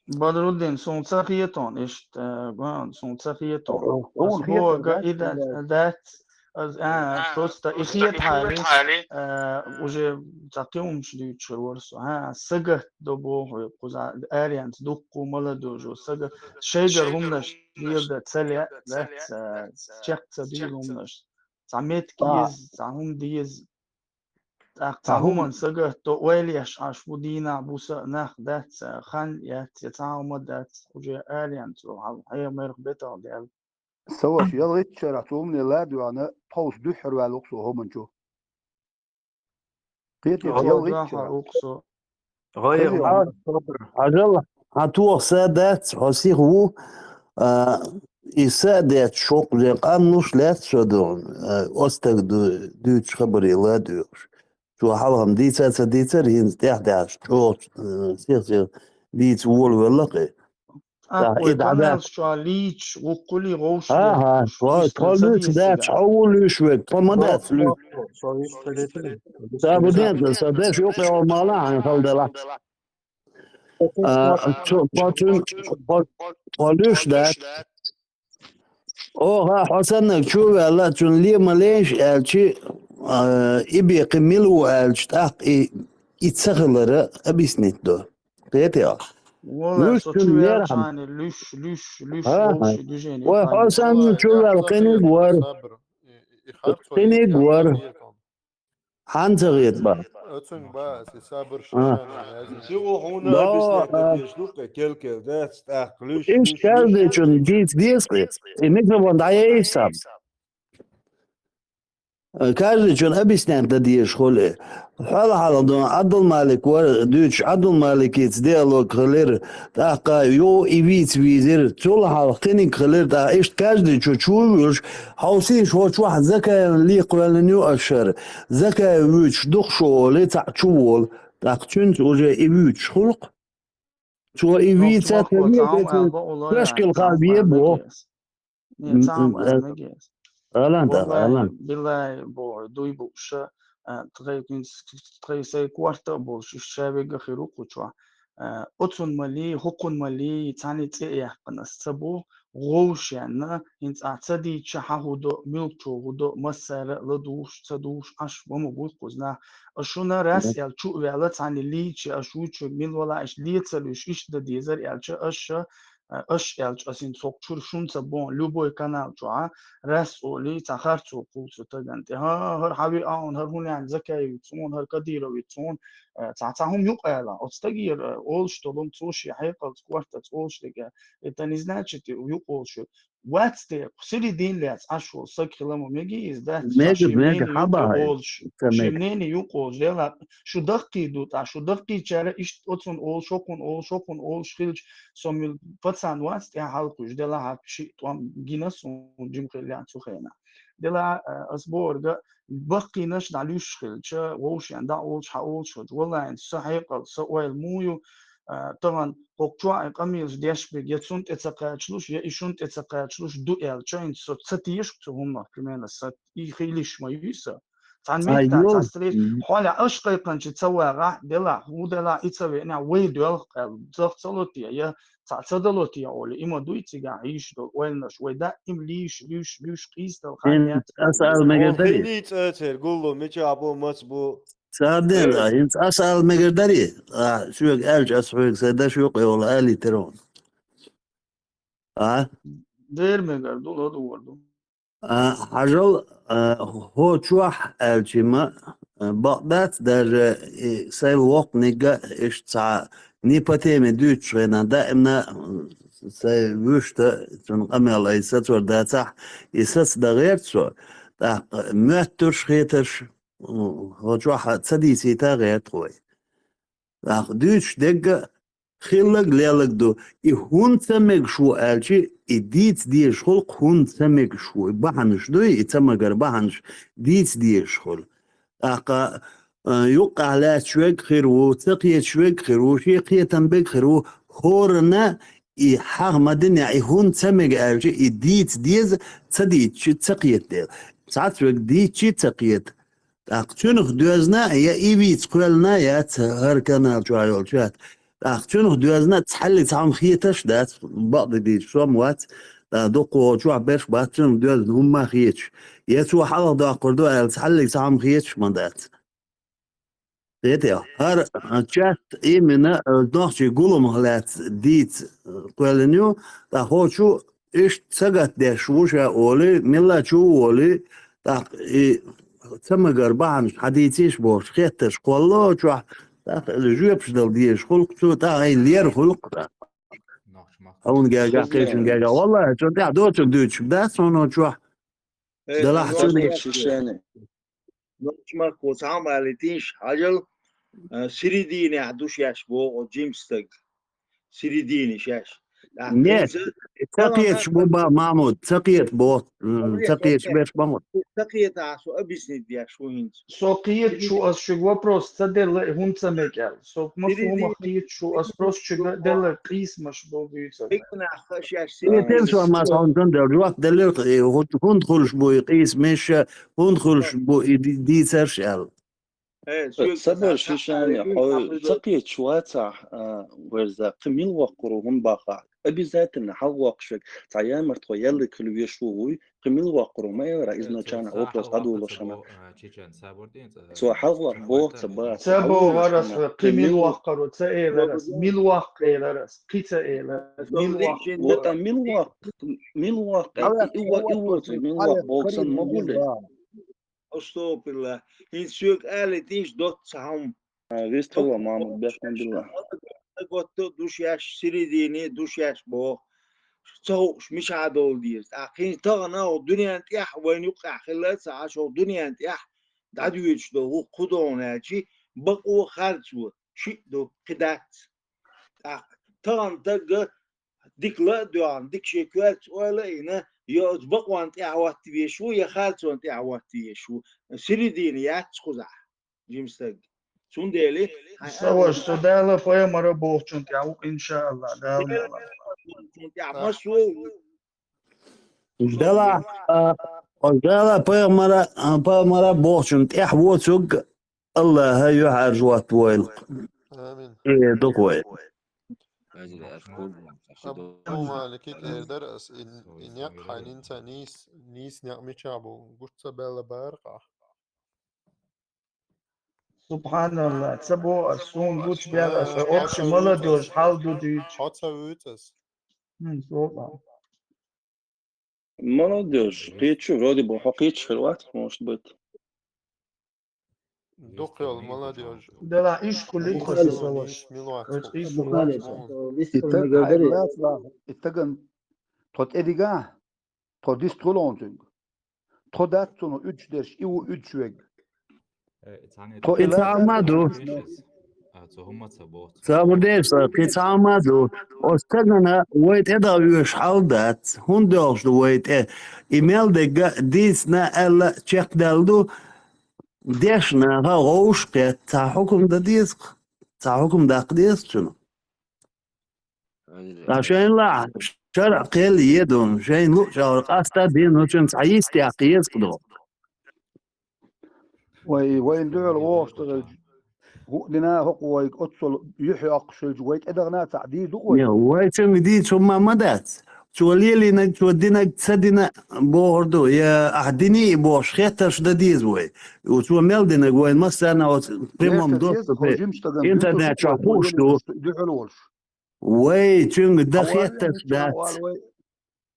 Бадруддин, сун ца хетон, ишт, гуан, сун ца хетон. Ун хетон, га да, ида, да? Дац, аз, а, просто и хет хали, уже ца киумш дючер ворсо. А, сагат до богу, куза, ариант, дукку, молодежь, сагат, шейгар хумнаш, дирда, цале, да, чек ца дир хумнаш. Ца мет киез, ца хум диез. ТӀаккха цхьа хӀуманна сагатдо, ойла еш Ӏаш ву, дийнахь-буса нах дац, хан яц, я цхьа хӀума дац, уже аренца хьал хьемарх бетал дел. Саваш, ялгӀитчара цу умне ладугӀана тховс дуьххьара ваьлла уксо хӀуманчу. Кхетий, ялгӀитчара. ГӀайгӀа. Хьажал, хьан тоха са дац, хьо сиха ву, а, и са а дац, шоккхузе къамнуш лаьц со ду, а, остаг ду, дуьйцуш хабаре ладугӀуш. Цо хьалхам дийца ца дийцар, хӀинца тӀехь-тӀехь чӀогӀа, э, сих-сих дийца волавелла кхы. ТӀаккха и дӀабаьлча чохь лийча, гӀуккхули гӀовш. Ага, тхо луьйш дац, хьо ву луьйш вег, тхо ма дац луьйш. Са бу ден, са деш юкъе мала хьан халдала. А, цо, по цун, по, по луьйш дац. Оха, хьо саннаг чу ваьлла, цунна ле ма леш аьлчи, а, и бекхи мила ву аьлчи, тӀаккха и, и ца хилара объяснить до. Кхетий? Валла, со чу ваьлчани луьш, луьш, луьш, вовши движение. Вай, хьо санна чу ваьлла, кхиниг вар. Кхиниг вар. Хьан ца гӀетба? Оцунг ба, си сабар шишана. Сиго хьуна объяснять деш ду-кх, кел-кел дац, тӀаккха луьш, иш луьш, каждый чун дийц деза-кх. И микрофон дӀаяй сам. Э, каждый чун объяснять дан дезаш хуьлу. Хьал-хьалха ду Ӏабдулмалик вара, дуьйцуш Ӏабдулмаликица диалог хилира, тӀаккха йо и вийца вийзира, цул хьалха кхиниг хилира, тӀаккха иштта каждый чу чу вуьлуш, хьовсийша хӀо чохь Закаевна лийкхаваьллина ю аш шара. Закаев вуьйцуш ду-кх шу олий, цхьаъ чу волу, тӀаккха цуьнца уже и вуьйцуш хуьлу-кх. Цо и вийца ца вийца, цо шкил хьан ве бо. Не, цхьа хӀума ас мегар. Алан да, алан. Биллай боху, дуй бу ша, а, тхай куьнц, тхай сай корта а болуш, иштта ша вега хир ву кху чохь. А, оцун мали, хӀокхун мали, цхьаьна цӀе а яьккхина ас ца бу, гӀовшенна, хӀинца ахь ца дийча хьан хӀу до, муьлхачо хӀу до, массара а ладугӀуш, ца дугӀуш, Ӏаш ма ма буй кхузна. Аш шуна рас аьлла чу а ваьлла, цхьаьна лийча, аш вуьйчу мила вала, аш лецалуьш, иштта дан дезар аьлча, аш ша, а, аш аьлча, ас хӀинца хӀокху чуьра шуна ца боху, любой канал чохь, а, рас олий, цхьа харцо кхуллу цу тагана тӀе. ХӀа, хӀара хьан веа хьуна, хӀара хӀун яьхна Закаевица хьуна, хӀара Кадыровица хьуна, а, цхьа, цхьа хӀума юкъа аьлла. Оцу стаге, а, олуш долу цо шен хьекъалца, кортаца олуш дерг, а, это не значит, юкъа олуш ю. Вац те, сири дийна лаьцна Ӏаш волу саг хила ма мегий иза, дац? Мега, мега, хьан бахьа? Шен мнение юкъа олуш, дела, шу даккхий ду, тӀаккха шу даккхийчара иштта оцунна олуш, хӀокхунна олуш, хӀокхунна олуш хилча, со мила пацан вац тӀехь хьалкхуьйсуш, делахь а шиъ тӀом гина суна жима хиллехь цу хенахь. Делахь а, ас бохург, баккхийнаш дӀалуьйш хилча, вовшен дӀа олуш, хьан олуш хилча, валлахӀи, сан хьекъал, сан ойла муха ю, а, тахана хӀокху чохь и къамелаш деш берг, я цунна тӀе ца кхачалуш, я и шуна тӀе ца кхачалуш ду аьлча, хӀинца со ца теша цу хӀуманах, примерно, сан и хилиш ма ю сан. Цхьана меттехь, цхьа стресс, хьолехь аш кхайкханча ца вагӀахь, делахь, хӀун делахь, и ца веанехь, вай доьлху аьлла, зах ца ло те, я цхьаъ ца дало те олий, и ма дуй цигахь йиш долу ойланаш, вай даима лийш, луьйш, луьйш, къийсадала хан яц. Аса ала мегар дарий? Хин йийца ацер, гулло, мичахь бу, маца бу. Ца ден, а, хӀинца аса ала мегар дарий? А, соьга аьлча, аса хьоьга сайн даш юкъа йолу алийтира ван. А? Дер мегар ду, ладугӀар ду. А, хьажал, а, хӀо чохь аьлчи ма, а, бакъ дац, даже и сайла воккханиг а иштта цхьа не по теме дуьйцуш хенахь, даимна, м, сайн вуьшта, цунна къамел ай сацор дацахь, и саца дан гӀерта со, тӀаккха моьттурш хетарш, м, хӀо чохь ца дийцийта гӀерта вай. ТӀаккха дуьйцуш дегга хиллаг-лелаг ду. И хӀунда ца мегаш ву аьлчи, и дийца дезаш хуьлу-кх хӀунда ца мегаш ву. И бахьанаш дуй, и ца магар бахьанаш дийца дезаш хуьлу. ТӀаккха, а, юккъахь лаьтташ верг хир ву, ца кхеташ верг хир ву, шен кхетам берг хир ву, хӀоранна и хьагӀ ма динехь, и хӀунда ца мега аьлчи, и дийца деза, ца дийцчи ца кхета дела. Цхьацца верг дийцчи ца кхета. ТӀаккха цуьнах доьзна, я и вийца кхоьллина, я ца хӀара канал чохь йолчу хӀетта. ТӀаккха цуьнах доьзна, цхьаллиг цхьа хӀума хеташ а дац, бакъдерг дийцча, со-м вац, а, дуккха чохь берш бац, цуьнах доьзна хӀумма а хеташ. Я цо хьалха доккхур ду аьлла, цхьаллиг цхьа хӀума хеташ ма дац. Кхетий, хӀара, а, чат именно, а, нохчийн гуламах лаьцна дийца, а, кхоьллина ю, ткъа хӀо чу иштта сагатдеш ву ша олий, милла чу ву олий, тӀаккха и ца магар бахьанаш хьадийцийша бохуш, хеттарш кхолло чохь, тӀаккха жоьпаш дала дезаш хуьлу-кх цо, тӀаккха хӀай лер хуьлу-кх тӀаккха. Хьуна гергахь, кхечун гергахь. Валлахьи, цунна тӀехь доцург дуьйцуш дац хьуна чохь. Э, Делахь цунна. Нохчмахко цхьа хӀума алийтийша, хьажал, а, серединехь ду шаьш боху оцу жима стаг. Середине шаьш. Нет, ца кхеташ бу, ба, Махьмуд, ца кхета боху, м, ца кхеташ берш боху. Ца кхетахь, со объяснить деш ву хӀинца. Со кхеташ ву, ас шуьга вопрос ца делла, и хӀунда ца мега аьлла. Со массо хӀума кхеташ ву, ас просто шуьга делла къийсамаш бу буьйцург. Дика нах шаьш середине. Тен со ма сан дан дел жоп деллера, и хӀу-, хӀунда хуьлуш бу и къийсамаш, хӀунда хуьлуш бу и ди-, дийцарш аьлла. Э, ца бер шишане, хьо ца кхеташ вацахь, а, верза, кхин мила воккхур ву хӀума бахахь. Обязательно хьалхавоккхуш верг, цхьа ямарт хьо яллиг хуьлу веш ву вуй, кхин мила воккхур ву ма элара, изначально вопрос дӀадолуш хӀума. Цо хьалхавоккхуш боху ца бац. Ца боху ас, кхин мила воккхур ву, ца элара ас, мила воккху элара ас, кхин ца элара ас, мила воккху. Вот а мила воккху, мила воккху, и, и, и, и, мила воккху боху сан ма хуьлу. Астагфирулла. ХӀинца соьга алийтийша доцца хьуна. А, вистхила, Махьмуд, бехкан билла. Готта ду шаьш, середине ду шаьш боху. Ца хууш мичахь долу деза. ТӀаккха хӀинца тахана хӀокху дуьненна тӀехь вайна юккъехь хилла а ца Ӏаш, хӀокху дуьненна тӀехь дӀадоьдуш долу хӀу-, кху догӀу аьлчи, бакъо харцо, шиъ ду, кхин дац. ТӀаккха тахана тагга дика ла а доьгӀна, дика шен коьртачу ойла а йина, я оцу бакъонна тӀаьхьа хӀотта везаш ву, я харцонна тӀаьхьа хӀотта везаш ву. Середина яц кхузахь, жима стаг. Цундела хьайн Сан ваша, со Дала пайхамара бохучун тӀехь ву, иншааллах, Дала мукъалахь. Цун тӀехь массо а ву. Дала, а, Дала пайхамара, а, пайхамара бохучун тӀехь воцург Аллаха юьхьӀаьржа хӀотта войла. Амин. Э, дукха вай. Абу Маликига эр дара ас, и, и некъ хьайнинца нийс, нийс некъ мичахь бу, гуш ца баьлла бара-кх ахь. Субханалла, ца боху ас, суна гучубаьлла ас, общий молодёжь хьал ду дуьйцу. Хьо ца вуьйцу ас. Хм, сопа. Молодёжь, кхечу, вроде бы, хьо кхечу хир вац, может быть. Дукха йолу молодёжь. Дала иш кулик хасса ваш. Милвац. Иш кулик хасса. И таг хьайна лаца лаха, и таган тхо тӀедига, тхо дистхуьлу цуьнга. Тхо дац цунах уьдуш дерш, и ву уьдуш вег. Тхо и ца ма ду. Ца ма деш, кхин ца ма ду. Оцу стагана вай тӀе дан вуьйш хьал дац. ХӀунда доьлхуш ду вай тӀе? И мел дегга дийцина аьлла чекхдаьлла ду. Дешна ха гӀовш кхетта, цхьа хӀукум дан деза, цхьа хӀукум даккха деза цунах. Ткъа шайна лахь, шарӀ кхел едун, шайна луъучу агӀор къаста дин, ну, цуьнца хьан йистехь кхеза кху догӀу. Вай, вайна дуьхьал вогӀуш ца хилча, хӀуъа дина хӀокху вайга оццул юьхь йоккхуш хилча, вай тӀедахана а ца дийр ду вай? Не, вай цуьнга дийца хӀумма ма дац. Цо лелийнарг, цо динарг ца дина бохур ду, я ахь диний бохуш хеттарш дан деза вай. Цо мел динарг вайна массарна оцу прямом доступе интернет чохь хууш ду. Дуьхьал волуш. Вай цуьнга дан хеттарш дац.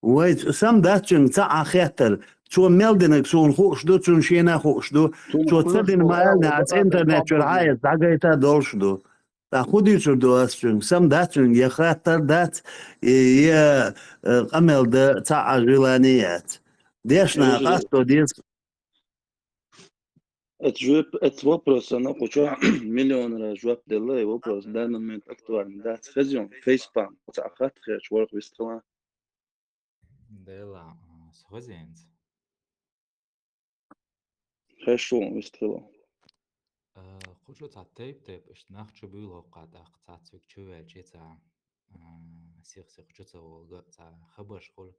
Вай сам дац цуьнга цхьа а хеттар. Цо мел динарг суна хууш ду, цунна шена а хууш ду. Цо ца дина ма аьлла, аса интернет чуьра хьаэца дӀагайта а долуш ду. Ткъа хӀун дуьйцур ду ас цуьнга? Сам дац цуьнга, я хаттар дац, я, я, э, къамел дан цхьа а желание яц. Дешна къасто деза. Эта жоп, эта вопросана кхучу миллионера жоп делла, и вопрос в данный момент актуальный дац. Хезйон, фейспам, цхьа хатта хеташ варх вистхила. Дела, а, со хезенца. Хешо вистхила. А, кхучу цхьа тайп-тайп, иштта нах чу буьйлу хӀокху тӀаккха цхьа цуьнга чу ваьлча цхьа, а, сих-сих чу ца волга, цхьа хабарш хуьлу.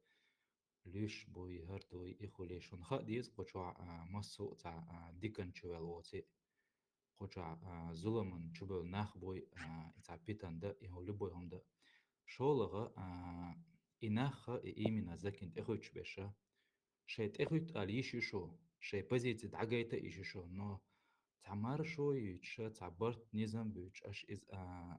Луьш буй, хӀара дуй, и хуьлий, шуна хаа деза кху чохь, а, массо а цхьа, а, дикан чу ваьлла воций, кху чохь, а, зуламан чу бевлла нах буй, а, и цхьа питан дан, и хӀу любой хӀума дан. ШолгӀа, а, и нах а, и именно закин тӀехуьттуш берш а, шайн тӀехуьтту ала йиш ю шу, шайн позици дӀагайта а йиш ю шу, но цхьа маршо юьйтуш, цхьа барт низам буьйцуш, аша иза, а,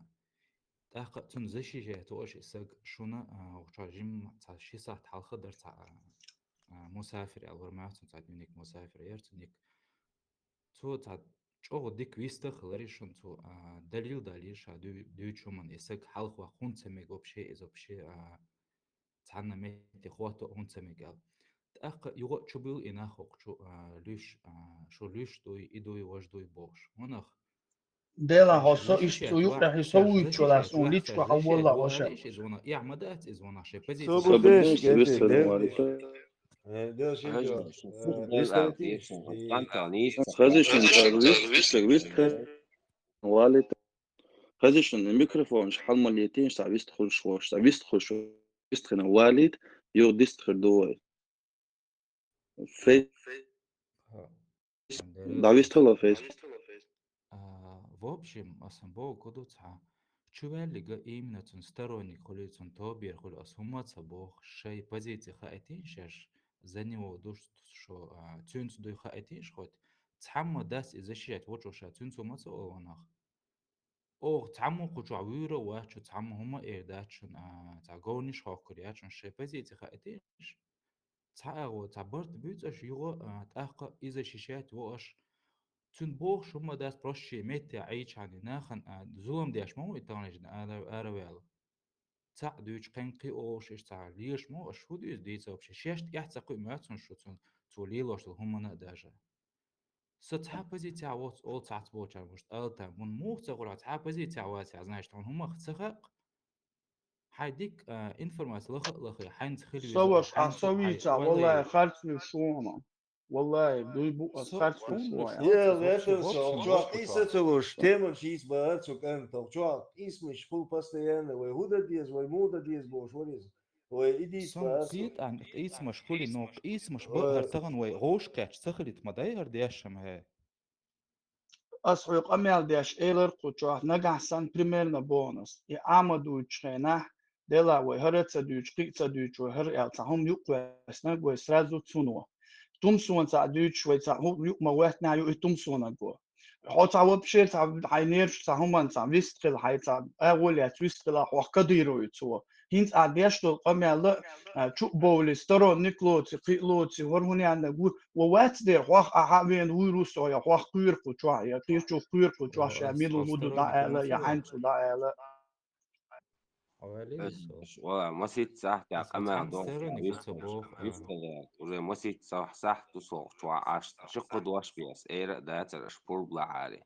тӀаккха цунна защищать ю аша и саг, шуна, а, чохь жимма цхьа ши сахьт хьалха дара цхьа, а, а, мусафир аьлла, хӀур ма цунна цхьа дневник мусафира яра, цунна дика Цо цхьа чӀогӀа дика вистхилар шуна цо, а, далил далийра ша дуй-, дуйчу хӀуманна, и саг хьалха ваха хӀунда ца мега вообще, иза вообще, а, цхьанна метте хӀотто а хӀунда ца мега аьлла. ТӀаккха юха а чубуьллу и нах хӀокху чу, а, луьйш, а, шу луьйш дуй, и дуй, важа дуй бохуш. Хьунах Дела хьо со иштта цу юкъахь со вуьйчу вала суна личко хьан волла ваша. Иза вана, я ма дац, иза вана шайн позиция. Собур деш, Собур деш, генти, виссар генти. Валита. Э, Дела шин Хаза, чо, шун э, хаза виста дала, деш, ишин, шун э, хаза дала, ишин. Хаза шун дала, вист, вист, вист. Валита. Хаза шун микрофонаш хьалмалетин, ша вист хуш, ша вист хуш, вист хина валит, ю дист хир ду вай. Фей-, Ха. Да, вистхила фейс. А, в общем, асан боху ду цхьа. Чувеллига именно цун сторонник хуьлий, цун тобер хуьлий, ас хӀумма ца боху, шай позиция хаийтин шаьш, за него душ шо, а, цуьнца дуй хаийтин ш хоть, цхьамма дац и защищать вочо ша, цуьнца хӀумма ца олу нах. Оха цхьаммо кху чохь вуьйр а вац шу, цхьамма хӀумма а эр дац шуна, а, цхьа говниш хоккхур яц шуна, шайн позиция хаийтиш. Цхьа агӀо, цхьа барт буьйцу аша юха, а, тӀаккха иза шишет во аша. Цуьнан бохуш хӀумма дац, просто шен метте Ӏийчхьана нахана, а, зулам деш ма ву и таханлерчу дина ара-, араваьлла. Цхьаъ дуьйцу кхин кхин олуш иштта цхьа лелаш ма ву аша, хӀун ду иза дийца вообще? Шаьш тӀехь ца кхуьу моьтту шуна цо, цо лелош долу хӀуманна а даже. Со цхьа позицехь воцу олу цхьацца болчарна, муш ала там, мун муха ца хуьлу, цхьа позицехь вацахь, значит, хьуна хӀумах ца хаьа. Хьайн дика, а, информация лаха а лахе, хьайнца хила веза, Соваш, а хьайнца, со хьайн вийца, валлай, валлай, харц луьйш ву хьуна. Валлай, дуй бу ас, со харц луьйш ву хьуна. Е, летар со, чохь къийса ца луш, тема шийца бахар цу кӀанта, чохь къийсамаш хула постоянно, вай хӀун дан деза, вай муха дан деза бохуш вара иза. Вай и дийца Сан бахар цо. Кхетан къийсамаш хули, но къийсамаш бахар тахана вай гӀовш кхетча ца хилийта ма дай хӀара дешшам, хӀе. Ас хьоьга къамел деш элар кху чохь, нагахь санна примерно боху ас. И Ӏама дуьйцучу хенахь, дела вай хӀара а ца дуьйцу, кхин а ца дуьйцу, вай хӀара аьлла, цхьа хӀума юкъ веснаг вай сразу цуно. Тумсона цхьа дуьйцуш вай цхьа хӀу-, юкъ ма веттинехь ю и тумсонаг го. Хьо цхьа вообще цхьа хьайн нерваш цхьа хӀуманна цхьа вист хила, хьайн цхьа агӀо лаьцна вист хила, хьох кадыровец ву. ХӀинца ахь деш долу къамел а, а, чу а бовлий, сторонник лоций, кхин а лоций, хӀара хӀун яьннарг ву, ва вац дера, хьох ахьа а вена вуьйр ву со, я хьох кхоьру кху чохь, я кхечух кхоьру кху чохь, ша мила ву ду дӀа аьлла, я хьаьнца ву дӀа аьлла. Хьо ваьллий со? Ва, масийтта сахьтехь къамел дохуш, вист хила, уже масийтта сахь-, сахьт ду со чохь Ӏаш, ши-кхо дош бен ас, эра а дацара аша пурба лахьаре.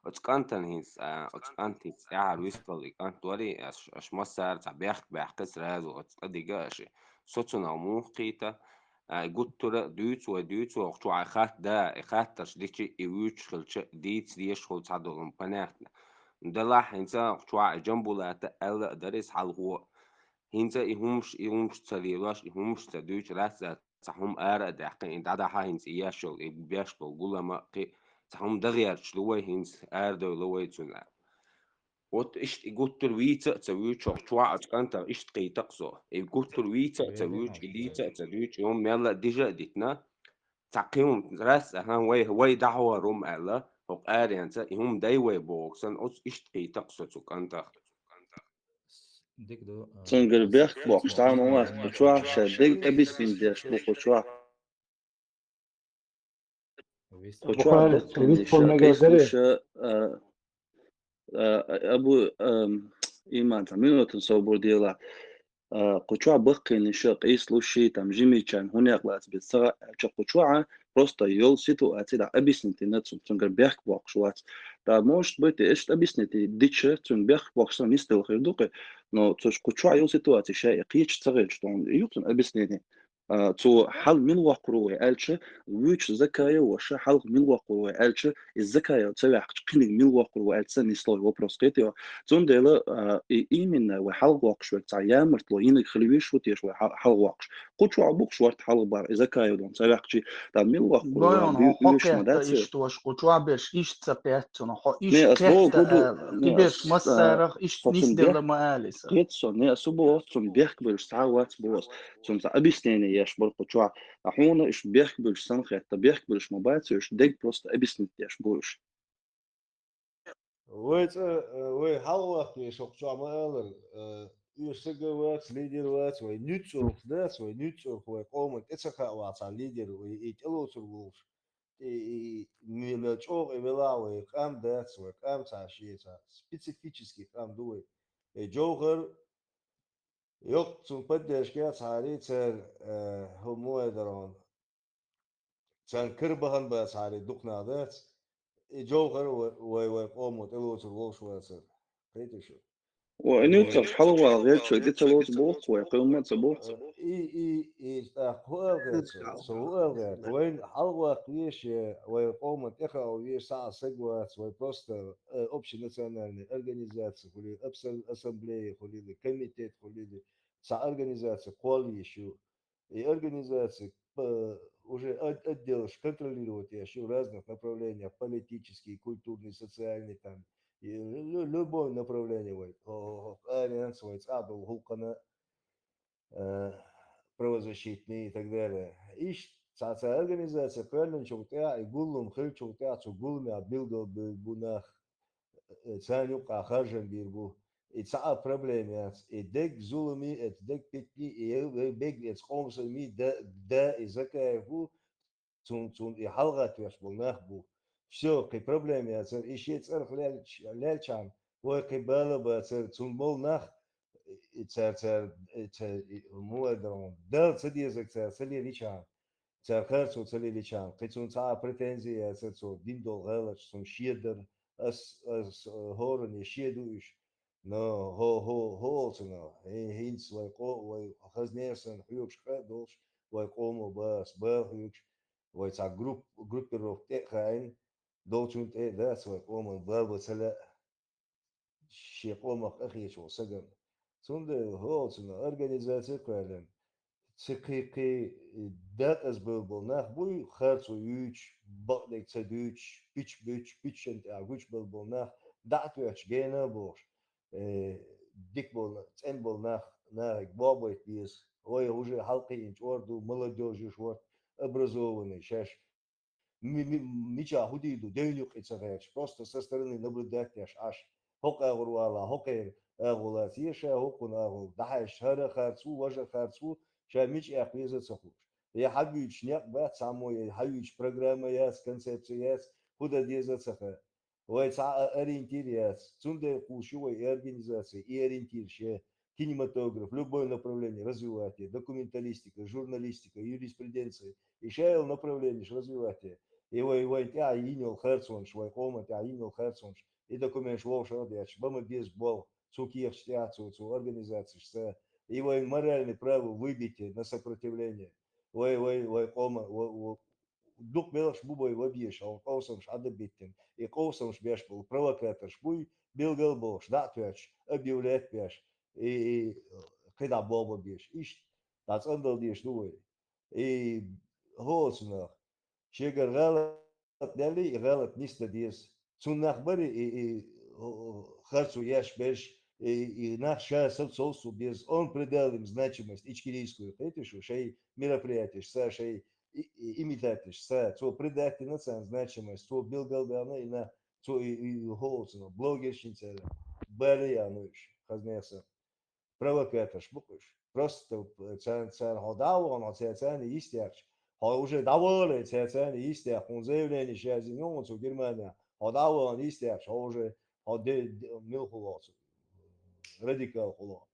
Оцу кӀантана хӀинца, а, оцу кӀанта хӀинца тӀаьхьара вист хила и кӀант варий, аш, аш массара цхьа бехк баьккхи сразу оцу тӀадига аша. Со цунах муха кхийта, а, и гуттара а дуьйцу вай, дуьйцу вай, чохь а хатта да, и хаттарш дичи, и вуьйцуш хилча, дийца дезаш хула цхьадолу, понятно. Делахь хӀинца чохь а Джамбулата аьлла а дара иза хьалхо. ХӀинца и хӀумаш, и хӀумаш ца лелош, и хӀумаш ца дуьйцу, рац а цхьа хӀума ара а даьккхина, и дӀадахьа хӀинца и еш йолу, и беш болу гулама а кхин а цхьа хӀума дан гӀерташ ду вай хӀинца, арадевлла вай цунна. Вот иштта и гуттар вийца а ца вуьйчу, чохь а оцу кӀантах иштта кхийта-кх со. И гуттар вийца а ца вуьйчу, и дийца а ца дуьйцу, и хӀума мелла а дижа а дитина, цхьа кхин хӀума, рас, ахьа, вай, вай дӀахьор хӀума аьлла, хӀокху аренца, и хӀума дай вай боху санна, оцу иштта кхийта-кх со цу кӀантах. Дика ду, а, Цуьнгара бехк боккхуш, цхьа а ма вац, кху чохь ша дерг объяснить деш бу кху чохь. Кху чохь Бухари, баккхийна вист ша, кху мегар къийса даре? Луша, а, а, Абу, ам, Иман, цхьа минутан собар дела. А, кху чохь баккхийна ша къийса луш ши, там, жимичан, хӀун некъ лаца беза ца хаьа, кху чохь а просто йолу ситуаци дӀа объяснить йина цунна, цуьнгара бехк боккхуш вац. Да, может быть, иштта объяснить дича, цуьнан бехк боккхуш санна нисделла хир ду кхин, но цу кху чохь йолу ситуаци ша и кхеча ца хилча, тхуна ю цуьнан объяснение. А, цо хьал мила воккхур ву вай аьлча, вуьйчу Закаев ваша хьалха мила воккхур ву вай аьлча, и Закаев ца ваьккхича, кхиниг мила воккхур ву аьлча, ца нислой вопрос кхетайо. Цундела, а, и именно вай хьалха воккхуш верг цхьа ямартло йиниг хила веш ву теша вай хьал-, хьалха воккхуш. Кху чохь бу-кх шорта хьалха бара, и Закаев дон ца ваьккхича, тӀаккха мила воккхур ву Бойон, вай, хьо бу-, буьйш ма кхетта дац. Иштта ваша кху чохь берш иштта ца кхетта цунах, хьо иштта кхетта ала. Кхиберш массарах иштта нисделла ма ала иза. Кхетта со, не, аса бу оццун бехк берш цхьа а вац бу аса. Цунца объяснение еш бара кху чохь. А хьуна уьш бехк буьлуш санна хетта, бехк буьлуш ма бац уьш, дерг просто объяснить деш бу уьш. Вай цӀа, э, вай хьалхавахкийша хӀокху чохь ма алара, э, уьш сага вац, лидер вац, вай нуьцкъалц дац, вай нуьцкъалц вай къоман тӀе ца хаавахь цхьа лидер, вай и тӀелоцур волуш. и, и, ме-, ме-, чӀогӀа и велахь вай къам дац, вай къам цхьа шен цхьа специфический къам ду вай. И Джовхар, йоккха цунна поддержка яц хьарий цара, э, хӀу мо ай дара хьуна. Царна кара бахана бац хьарий дукха нах дац. И Джовхар вай, вай, вай къомо тӀелоцур волуш вацара. Кхетий шу? О, и нуьцкъаш хьалавала гӀерчой тӀе ца лоцу боху вай, кхуьлма а ца боху. И, и, и, тӀаккха хӀу ала гӀерта со? Со хӀу ала гӀерта? Вайн хьалаваккха веш, вай къоман тӀехаа веш, схьа а саг вац, вай просто, э, общенациональная организация хуьлийла, абсам-, ассамблея хуьлийла, комитет хуьлийла, цхьа организация кхолла йиш ю. И организация, э, уже от-, отделаш контролировать еш ю в разных направлениях, политический, культурный, социальный, там, и лю-, любое направление вай, о, о, о, аренца вай, цӀа долу гӀуллакхана, э, правозащитный и так далее. Иштта цхьа, цхьа организация кхоьллинчул тӀаьхьа, и гуллам хиллачул тӀаьхьа цу гулламехь билгал бу-, бу нах, э, царна юккъехь харжам бийр бу. И цхьа а проблема яц. И дерг зуламе, и дерг питане, и, и бег эца къомсаме да, да, и Закаев ву, цунна, цунна и хьалха тоьхна болу нах бу. Всё, кхин проблема яцара. И шен цӀарах лаьлч-, лаьлчхьана, вай кхин бала бацара, цунна болу нах, и цара, цара, и цара, и муха эр дара хьуна, Далла ца дезарг цара ца лелийчхьана, цара харцо ца лелийчхьана, кхин цунна цхьа а претензи яцара, цо дина долу гӀалаташ цунна шен дара, ас, ас, хӀоранна шен ду уьш. Но хӀо-, хӀо-, хӀо олу цунах, хӀи-, хӀинца вай къо-, вай хаза нехан санна хьоьгуш къа а долуш, вай къомо бац, бала хьоьгуш, вай цхьа групп-, группировка тӀе а хаийна, долчунна тӀе а дац вай къоман бала бан ца лаьа, шен къомах къахеташ волу сагана. Цундела хӀо олу цунах, организация а кхоьллина, ци кхин-кхин декъаза бевлла болу нах буй, харцо юьйцуш, бакъдерг ца дуьйцуш, пич буьйцуш, пиччан тӀехь гучубевлла болу нах, дӀа а тоьттуш, гена а бохуш, э, дика болу, цӀена болу нах, нахе болх байта беза. Вай уже хьалакхиъна чкъор ду, молодёжь ю шорта, образованный, шаьш ми-, ми-, мичахь хӀун дийр ду, девнна юккъе ца гӀерташ, просто со стороны наблюдать деш Ӏаш. ХӀокху агӀор вала, хӀокхеран агӀо лаца, е ша хӀокхунна агӀо дӀахьаьжча, хӀара харц ву, важа харц ву, ша мича эккха веза а ца хууш. Я хьан буьйцуш некъ бац цхьаммо, я хьан юьйцуш программа яц, концепция яц, хӀун дан деза а ца хаьа. Вай цхьа а ориентир яц. Цундела кхуьуш ю вай и организация, и ориентираш я, кинематограф, любое направление развивать я, документалистика, журналистика, юриспруденция, и ша йолу направлениеш развивать я. И вай, вайн тӀехь йина йолу харцонаш, вай къоман тӀехь йина йолу харцонаш, и документаш вовшах а детташ, бан ма беза болх, цу кехаташ тӀехь, цу, цу организацешца. И вайн моральное право выбить на сопротивление. Вай, вай, вай къоман, ва-, ва-, дукха белхаш бу бай ван безаш, хьуна къовсамаш Ӏадабиттина. И къовсамаш беш болу провокаторш буй, билгал а бохуш, дӀа а тоьттуш, объявлять а беш, и, и кхидӀа болх бан безаш. Иштта, дӀа цӀандала дезаш ду вай. И хӀо олу цунах, шегара гӀалат даьллий, и гӀалат нисдан деза. Цунна нах барий, и, и, харцо еш берш, и, и нах ша сов-, совсу беза. Он придал им значимость ичкерийскую, кхетий шу, шайн мероприятиешца, шайн и, и, имитатешца. Цо придать дина царна значимость, цо билгал а баьхна, и на, цо и, и, и хӀо олу цунах, блогершна церан бала яьхна уьш, хаза нехан санна. Провокаторш бу-кх уьш. Просто царна, царна хьо дӀа а вахана, хьо цаьрца йистехьча, хьо уже дӀавалале цаьрца йистехь, хьуна заявление язйина ю хьуна цу Германехь, хьо дӀа а вахана йистехьча, хьо уже, хьо де, де, мила хуьлу хьо цу, радикал хуьлу хьо.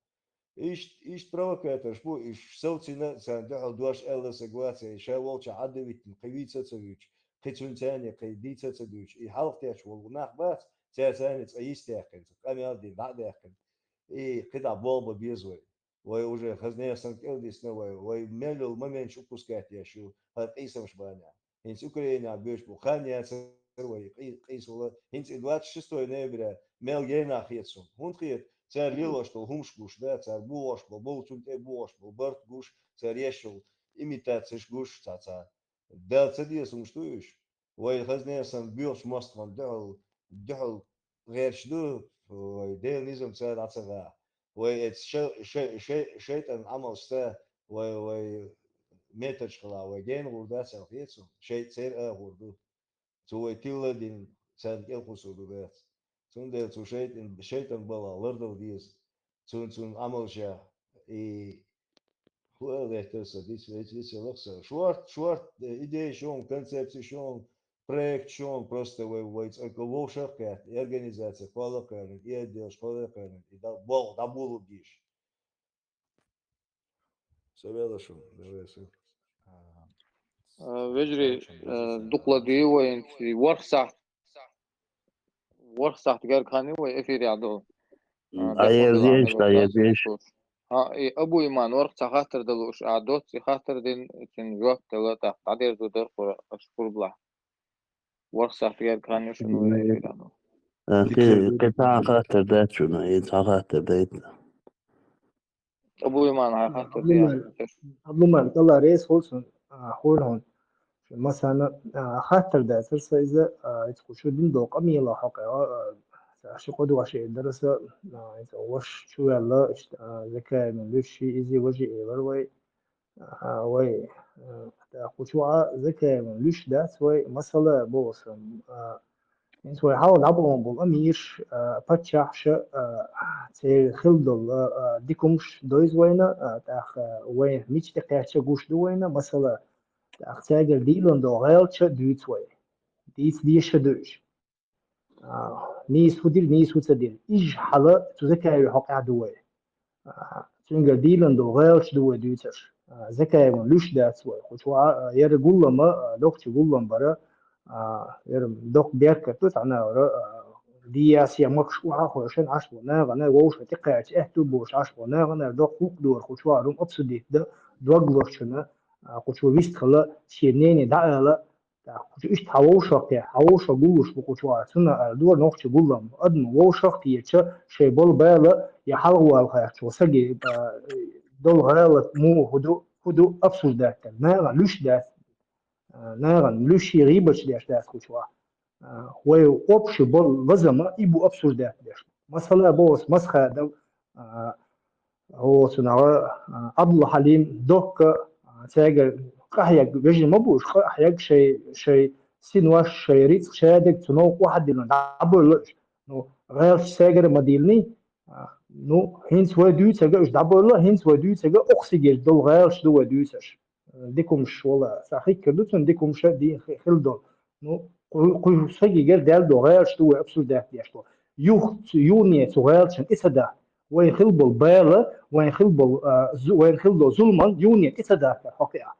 Иштта, иштта провокаторш бу, уьш совцийна а царна дуьхьал дош аьлла саг вац, и ша волчохь Ӏадда виттина, кхин вийца а ца вуьйцуш, кхин цуьнан царна кхин дийца а ца дуьйцуш, и хьалха тетташ волу нах бац, цаьрца цкъа йистехкина, цкъа къамел а дина, дӀа а даьккхина. И кхидӀа болх бан беза вай. Вай уже хаза нехан санна кӀел дисна вай, вай мел йолу моменташ упускать еш ю, хӀара къийсамаш бахьанехь. ХӀинца Украинехь боьдуш бу, хан яцара вай къий-, къийсало, хӀинца и двадцать шестое ноября мел генахь хета суна. ХӀунда хета? Цара лелош долу хӀумаш гуш, да, цара бохош болу, бовлучунна тӀе бохош болу барт гуш, цара еш йолу имитацеш гуш, цхьа-цхьа. Дала ца деза хӀумаш ду уьш. Вай хаза нехан санна боьхачу мостагӀна дуьхьал, дуьхьал гӀерташ ду, вай Делан низам цара дӀа ца гӀа. Вай эцу ша-, ша-, ша-, шайтӀан Ӏамалшца, вай, вай методаш хила, вай гена гӀур дац аьлла хета суна, шайтӀа церан а гӀур ду. Цо вай тилла а дина, царна кӀел кхуссур ду дац. Цундела цу шайтӀан, шайтӀан балхах лардала деза. Цунна, цунна Ӏамалша и хӀун ала гӀертара сан, диц, вецвецалах сан. Шорта, шорта, э, идея шуна, концепция шуна, проект чу, просто вай, вай цӀаккха вовшах кхетта, и организация кхоалакхарна, и отделаш кхоалакхарна, и да-, болх дӀаболу гиш. Со вела шу, давай со. А, вежарий, а, дукха ладийгӀа вай, ворхӀ сахьт, ворхӀ сахьт герга хан ю вай эфирехь долу. А, а, дехьа ерзеш, дехьа да, ерзеш. А, и Абу-Иман ворхӀ цхьа хаттар дала уьш, а, доцца и хаттар дина, цуьнан жоп дала, тӀаккха дӀадерзо дара кхура, аш кхурбалахь. ВорхӀ сахьт герга хан ю шуна вай эфирехь долу. А, кхин, кхин цхьа хаттар дац шуна, и цхьа хаттар дайта. Абу-Иман, хьан хаттар де. Абу-Иман, Абу-Иман, Алла реза хуьлда шуна, а, хуьлда хьуна. Масана, а, хаттар дацара сан иза, а, иза кху шу дина долу къамелан хьокъехь, а, сан ши кхо дош эр дара сан, а, иза ваша чу ваьлла, иштта, а, Закаевна луьш ши, иза важа элира вай, а, вай, а, тӀаккха кху чохь а Закаевна луьш дац вай, масала боху сан, а, ХӀинца вай хьалха дӀабахана болу амираш, а, паччахьаш, а, церан хилла долу, а, а, дика хӀумаш довза вайна, а, тӀаккха вай мича тӀекхаьчча гуш ду вайна, масала, тӀаккха цаьргара дийлина долу гӀелча дуьйцу вай. Дийца дезаш ду уьш. А, нийса хӀун дира, нийса хӀун ца дира. Иза хьала цу Закаевн хьокъехь ду вай. А, цуьнгара дийлина долу гӀелча ду вай дуьйцурш. А, Закаевн луьш дац вай. Кху чохь а, а, яра гуллама, а, нохчийн гуллам бара, а, яра доккха беркат ду цхьана а вара, а, дияс я макаш охьа а хойшина Ӏаш бо нахана, вовшашна тӀекхаьчча аьтту а бохуш Ӏаш бо нахана, доккха хӀуъа дора кху чохь а рум обсудить дан, дог лозучунна, а, кху чу вистхила, шен мнение дӀаала, тӀаккха кху чу иштта хьан вовшах кхе, хьан вовшах гуллуш бу кху чохь а, цунна аьлла дора нохчийн гуллам. Адамо вовшах а кхетча, шайн болу бала я хьалхавала кхаьчча, саги, а, долу гӀалат муха хӀун ду, хӀун ду обсуждать дара. Нахана луьш дац. А, нахана луьш шен гӀийбаташ деш дац кху чохь а. А, вай общий болу лазама и бу обсуждать деш. Масала боху аса масхадал, а, Оцунах, а, Абдул-Хьалим доккха, а, цаьргара къахьег вежарий ма бу уьш, къахьег шай, шай синош, шай рицкъ, шаьрдаг цу новкъа охьадиллина дӀабевлла уьш. Ну, гӀелча цаьргара ма дийллиний, а, ну, хӀинца вай дуьйцург уьш дӀабевлла, хӀинца вай дуьйцург окху сигира долу гӀелча ду вай дуьйцурш. Дика хӀумаш вала, сан хӀиккхар ду цунна дика хӀумаш а дийна хи-, хила долу. Ну, кху-, кху сагигара даьлла долу гӀелча ду вай обсуждать деш долу. Юха цу юхане цу гӀелчан и ца даха. Вайн хила болу бала, вайн хила болу, а, зу-, вайн хила долу зуламан юхане и ца даха хьо кхиа.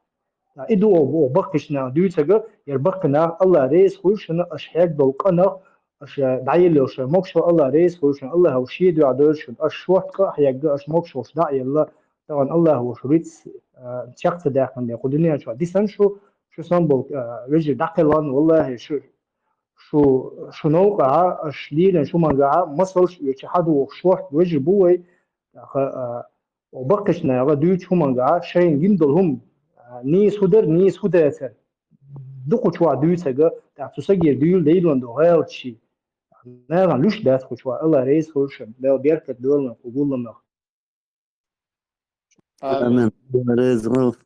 А, и ду оха баккхийчу наха дуьйцург, яра баккхий нах, Алла реза хуьлда шуна, аша хьегна долу къинах, аша дӀаелла йолу шайн могушалла, Алла реза хуьлда шуна, Аллаха шен дуьхьа дойла шуна, аша шортта къа а хьегна, аша могушаллаш дӀа а елла, тахана Аллаха шу рицкъ, а, чекх ца даьккхина дела, кху дуьнен чохь дисина шу, шу санна болу, а, вежарий дӀакхелхина, валлахӀи, шу, шу, шу новкъахь, аша лелийначу хӀумангахь, масалш а оьцуш, хьадогӀуш шортта вежарий бу вай, тӀаккха, а, оха баккхийчу наха дуьйцучу хӀумангахь, шайна гина долу хӀума, а, нийса хӀун дара, нийса хӀун дацара. Ду кху чохь дуьйцург, тӀаккха цу сагера дуьйла дайдолан ду гӀелчий. Нахана луьш дац кху чохь, Алла реза хуьлда шуна, Дала беркат дойла кху гулламах. Амин. Амин. Реза хуьлда.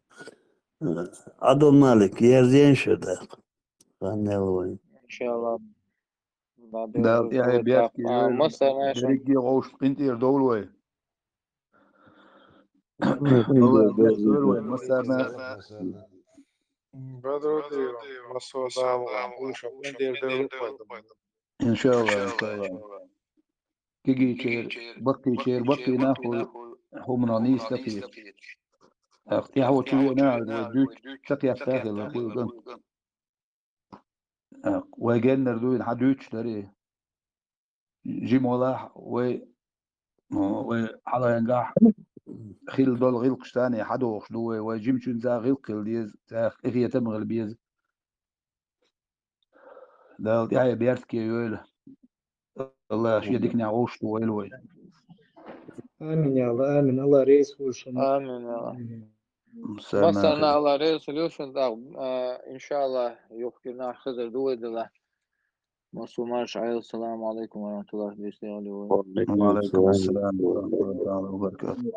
Ӏабдул-Малик, ерзийша даккха. Хан нел вайн. Иншалла. Дала тӀаьхье беркате йойла. А, массарна а шуна. Дерриге вовшашна къинтӀера довла вай. Алла беркате йойла вай, массарна а. Бадрудиев, массо а Дала вайн, вовшашна къинтӀера довла вай. Иншалла, иншалла. Кегийчеран, баккхийчеран, баккхий нах ву, хӀуманах нийса ца кхета. ТӀаккха тӀаьхьо чу веана а, вай дуьйцуш ца кхетта а хилла кхуьнга. ТӀаккха вай геннара дуьйна хьан дуьйцуш дарий? Жима валахь, вай, вай хьалхенгахь хилла долу гӀиллакхаш царна хьадогӀуш ду вай, вай жимачуьнца гӀиллакх хила деза, царах къинхетам а хила беза. Дала тӀаьхье беркате йойла. Алла шен диканехь вовшахтохийла вай. Амин, я Алла, амин. Алла реза хуьлда шуна. Амин, я Алла. Амин. Массарна а Алла реза хуьлда шуна, тӀаккха, а, иншалла, юххера нах хезар ду вай Дала. Массо а марша Ӏойла. Ассаламу Ӏалайкум ва рахьматуллахӀи ва баракатухӀу. Ва Ӏалайкум ассалам ва рахьматуллахӀи ва баракатухӀу.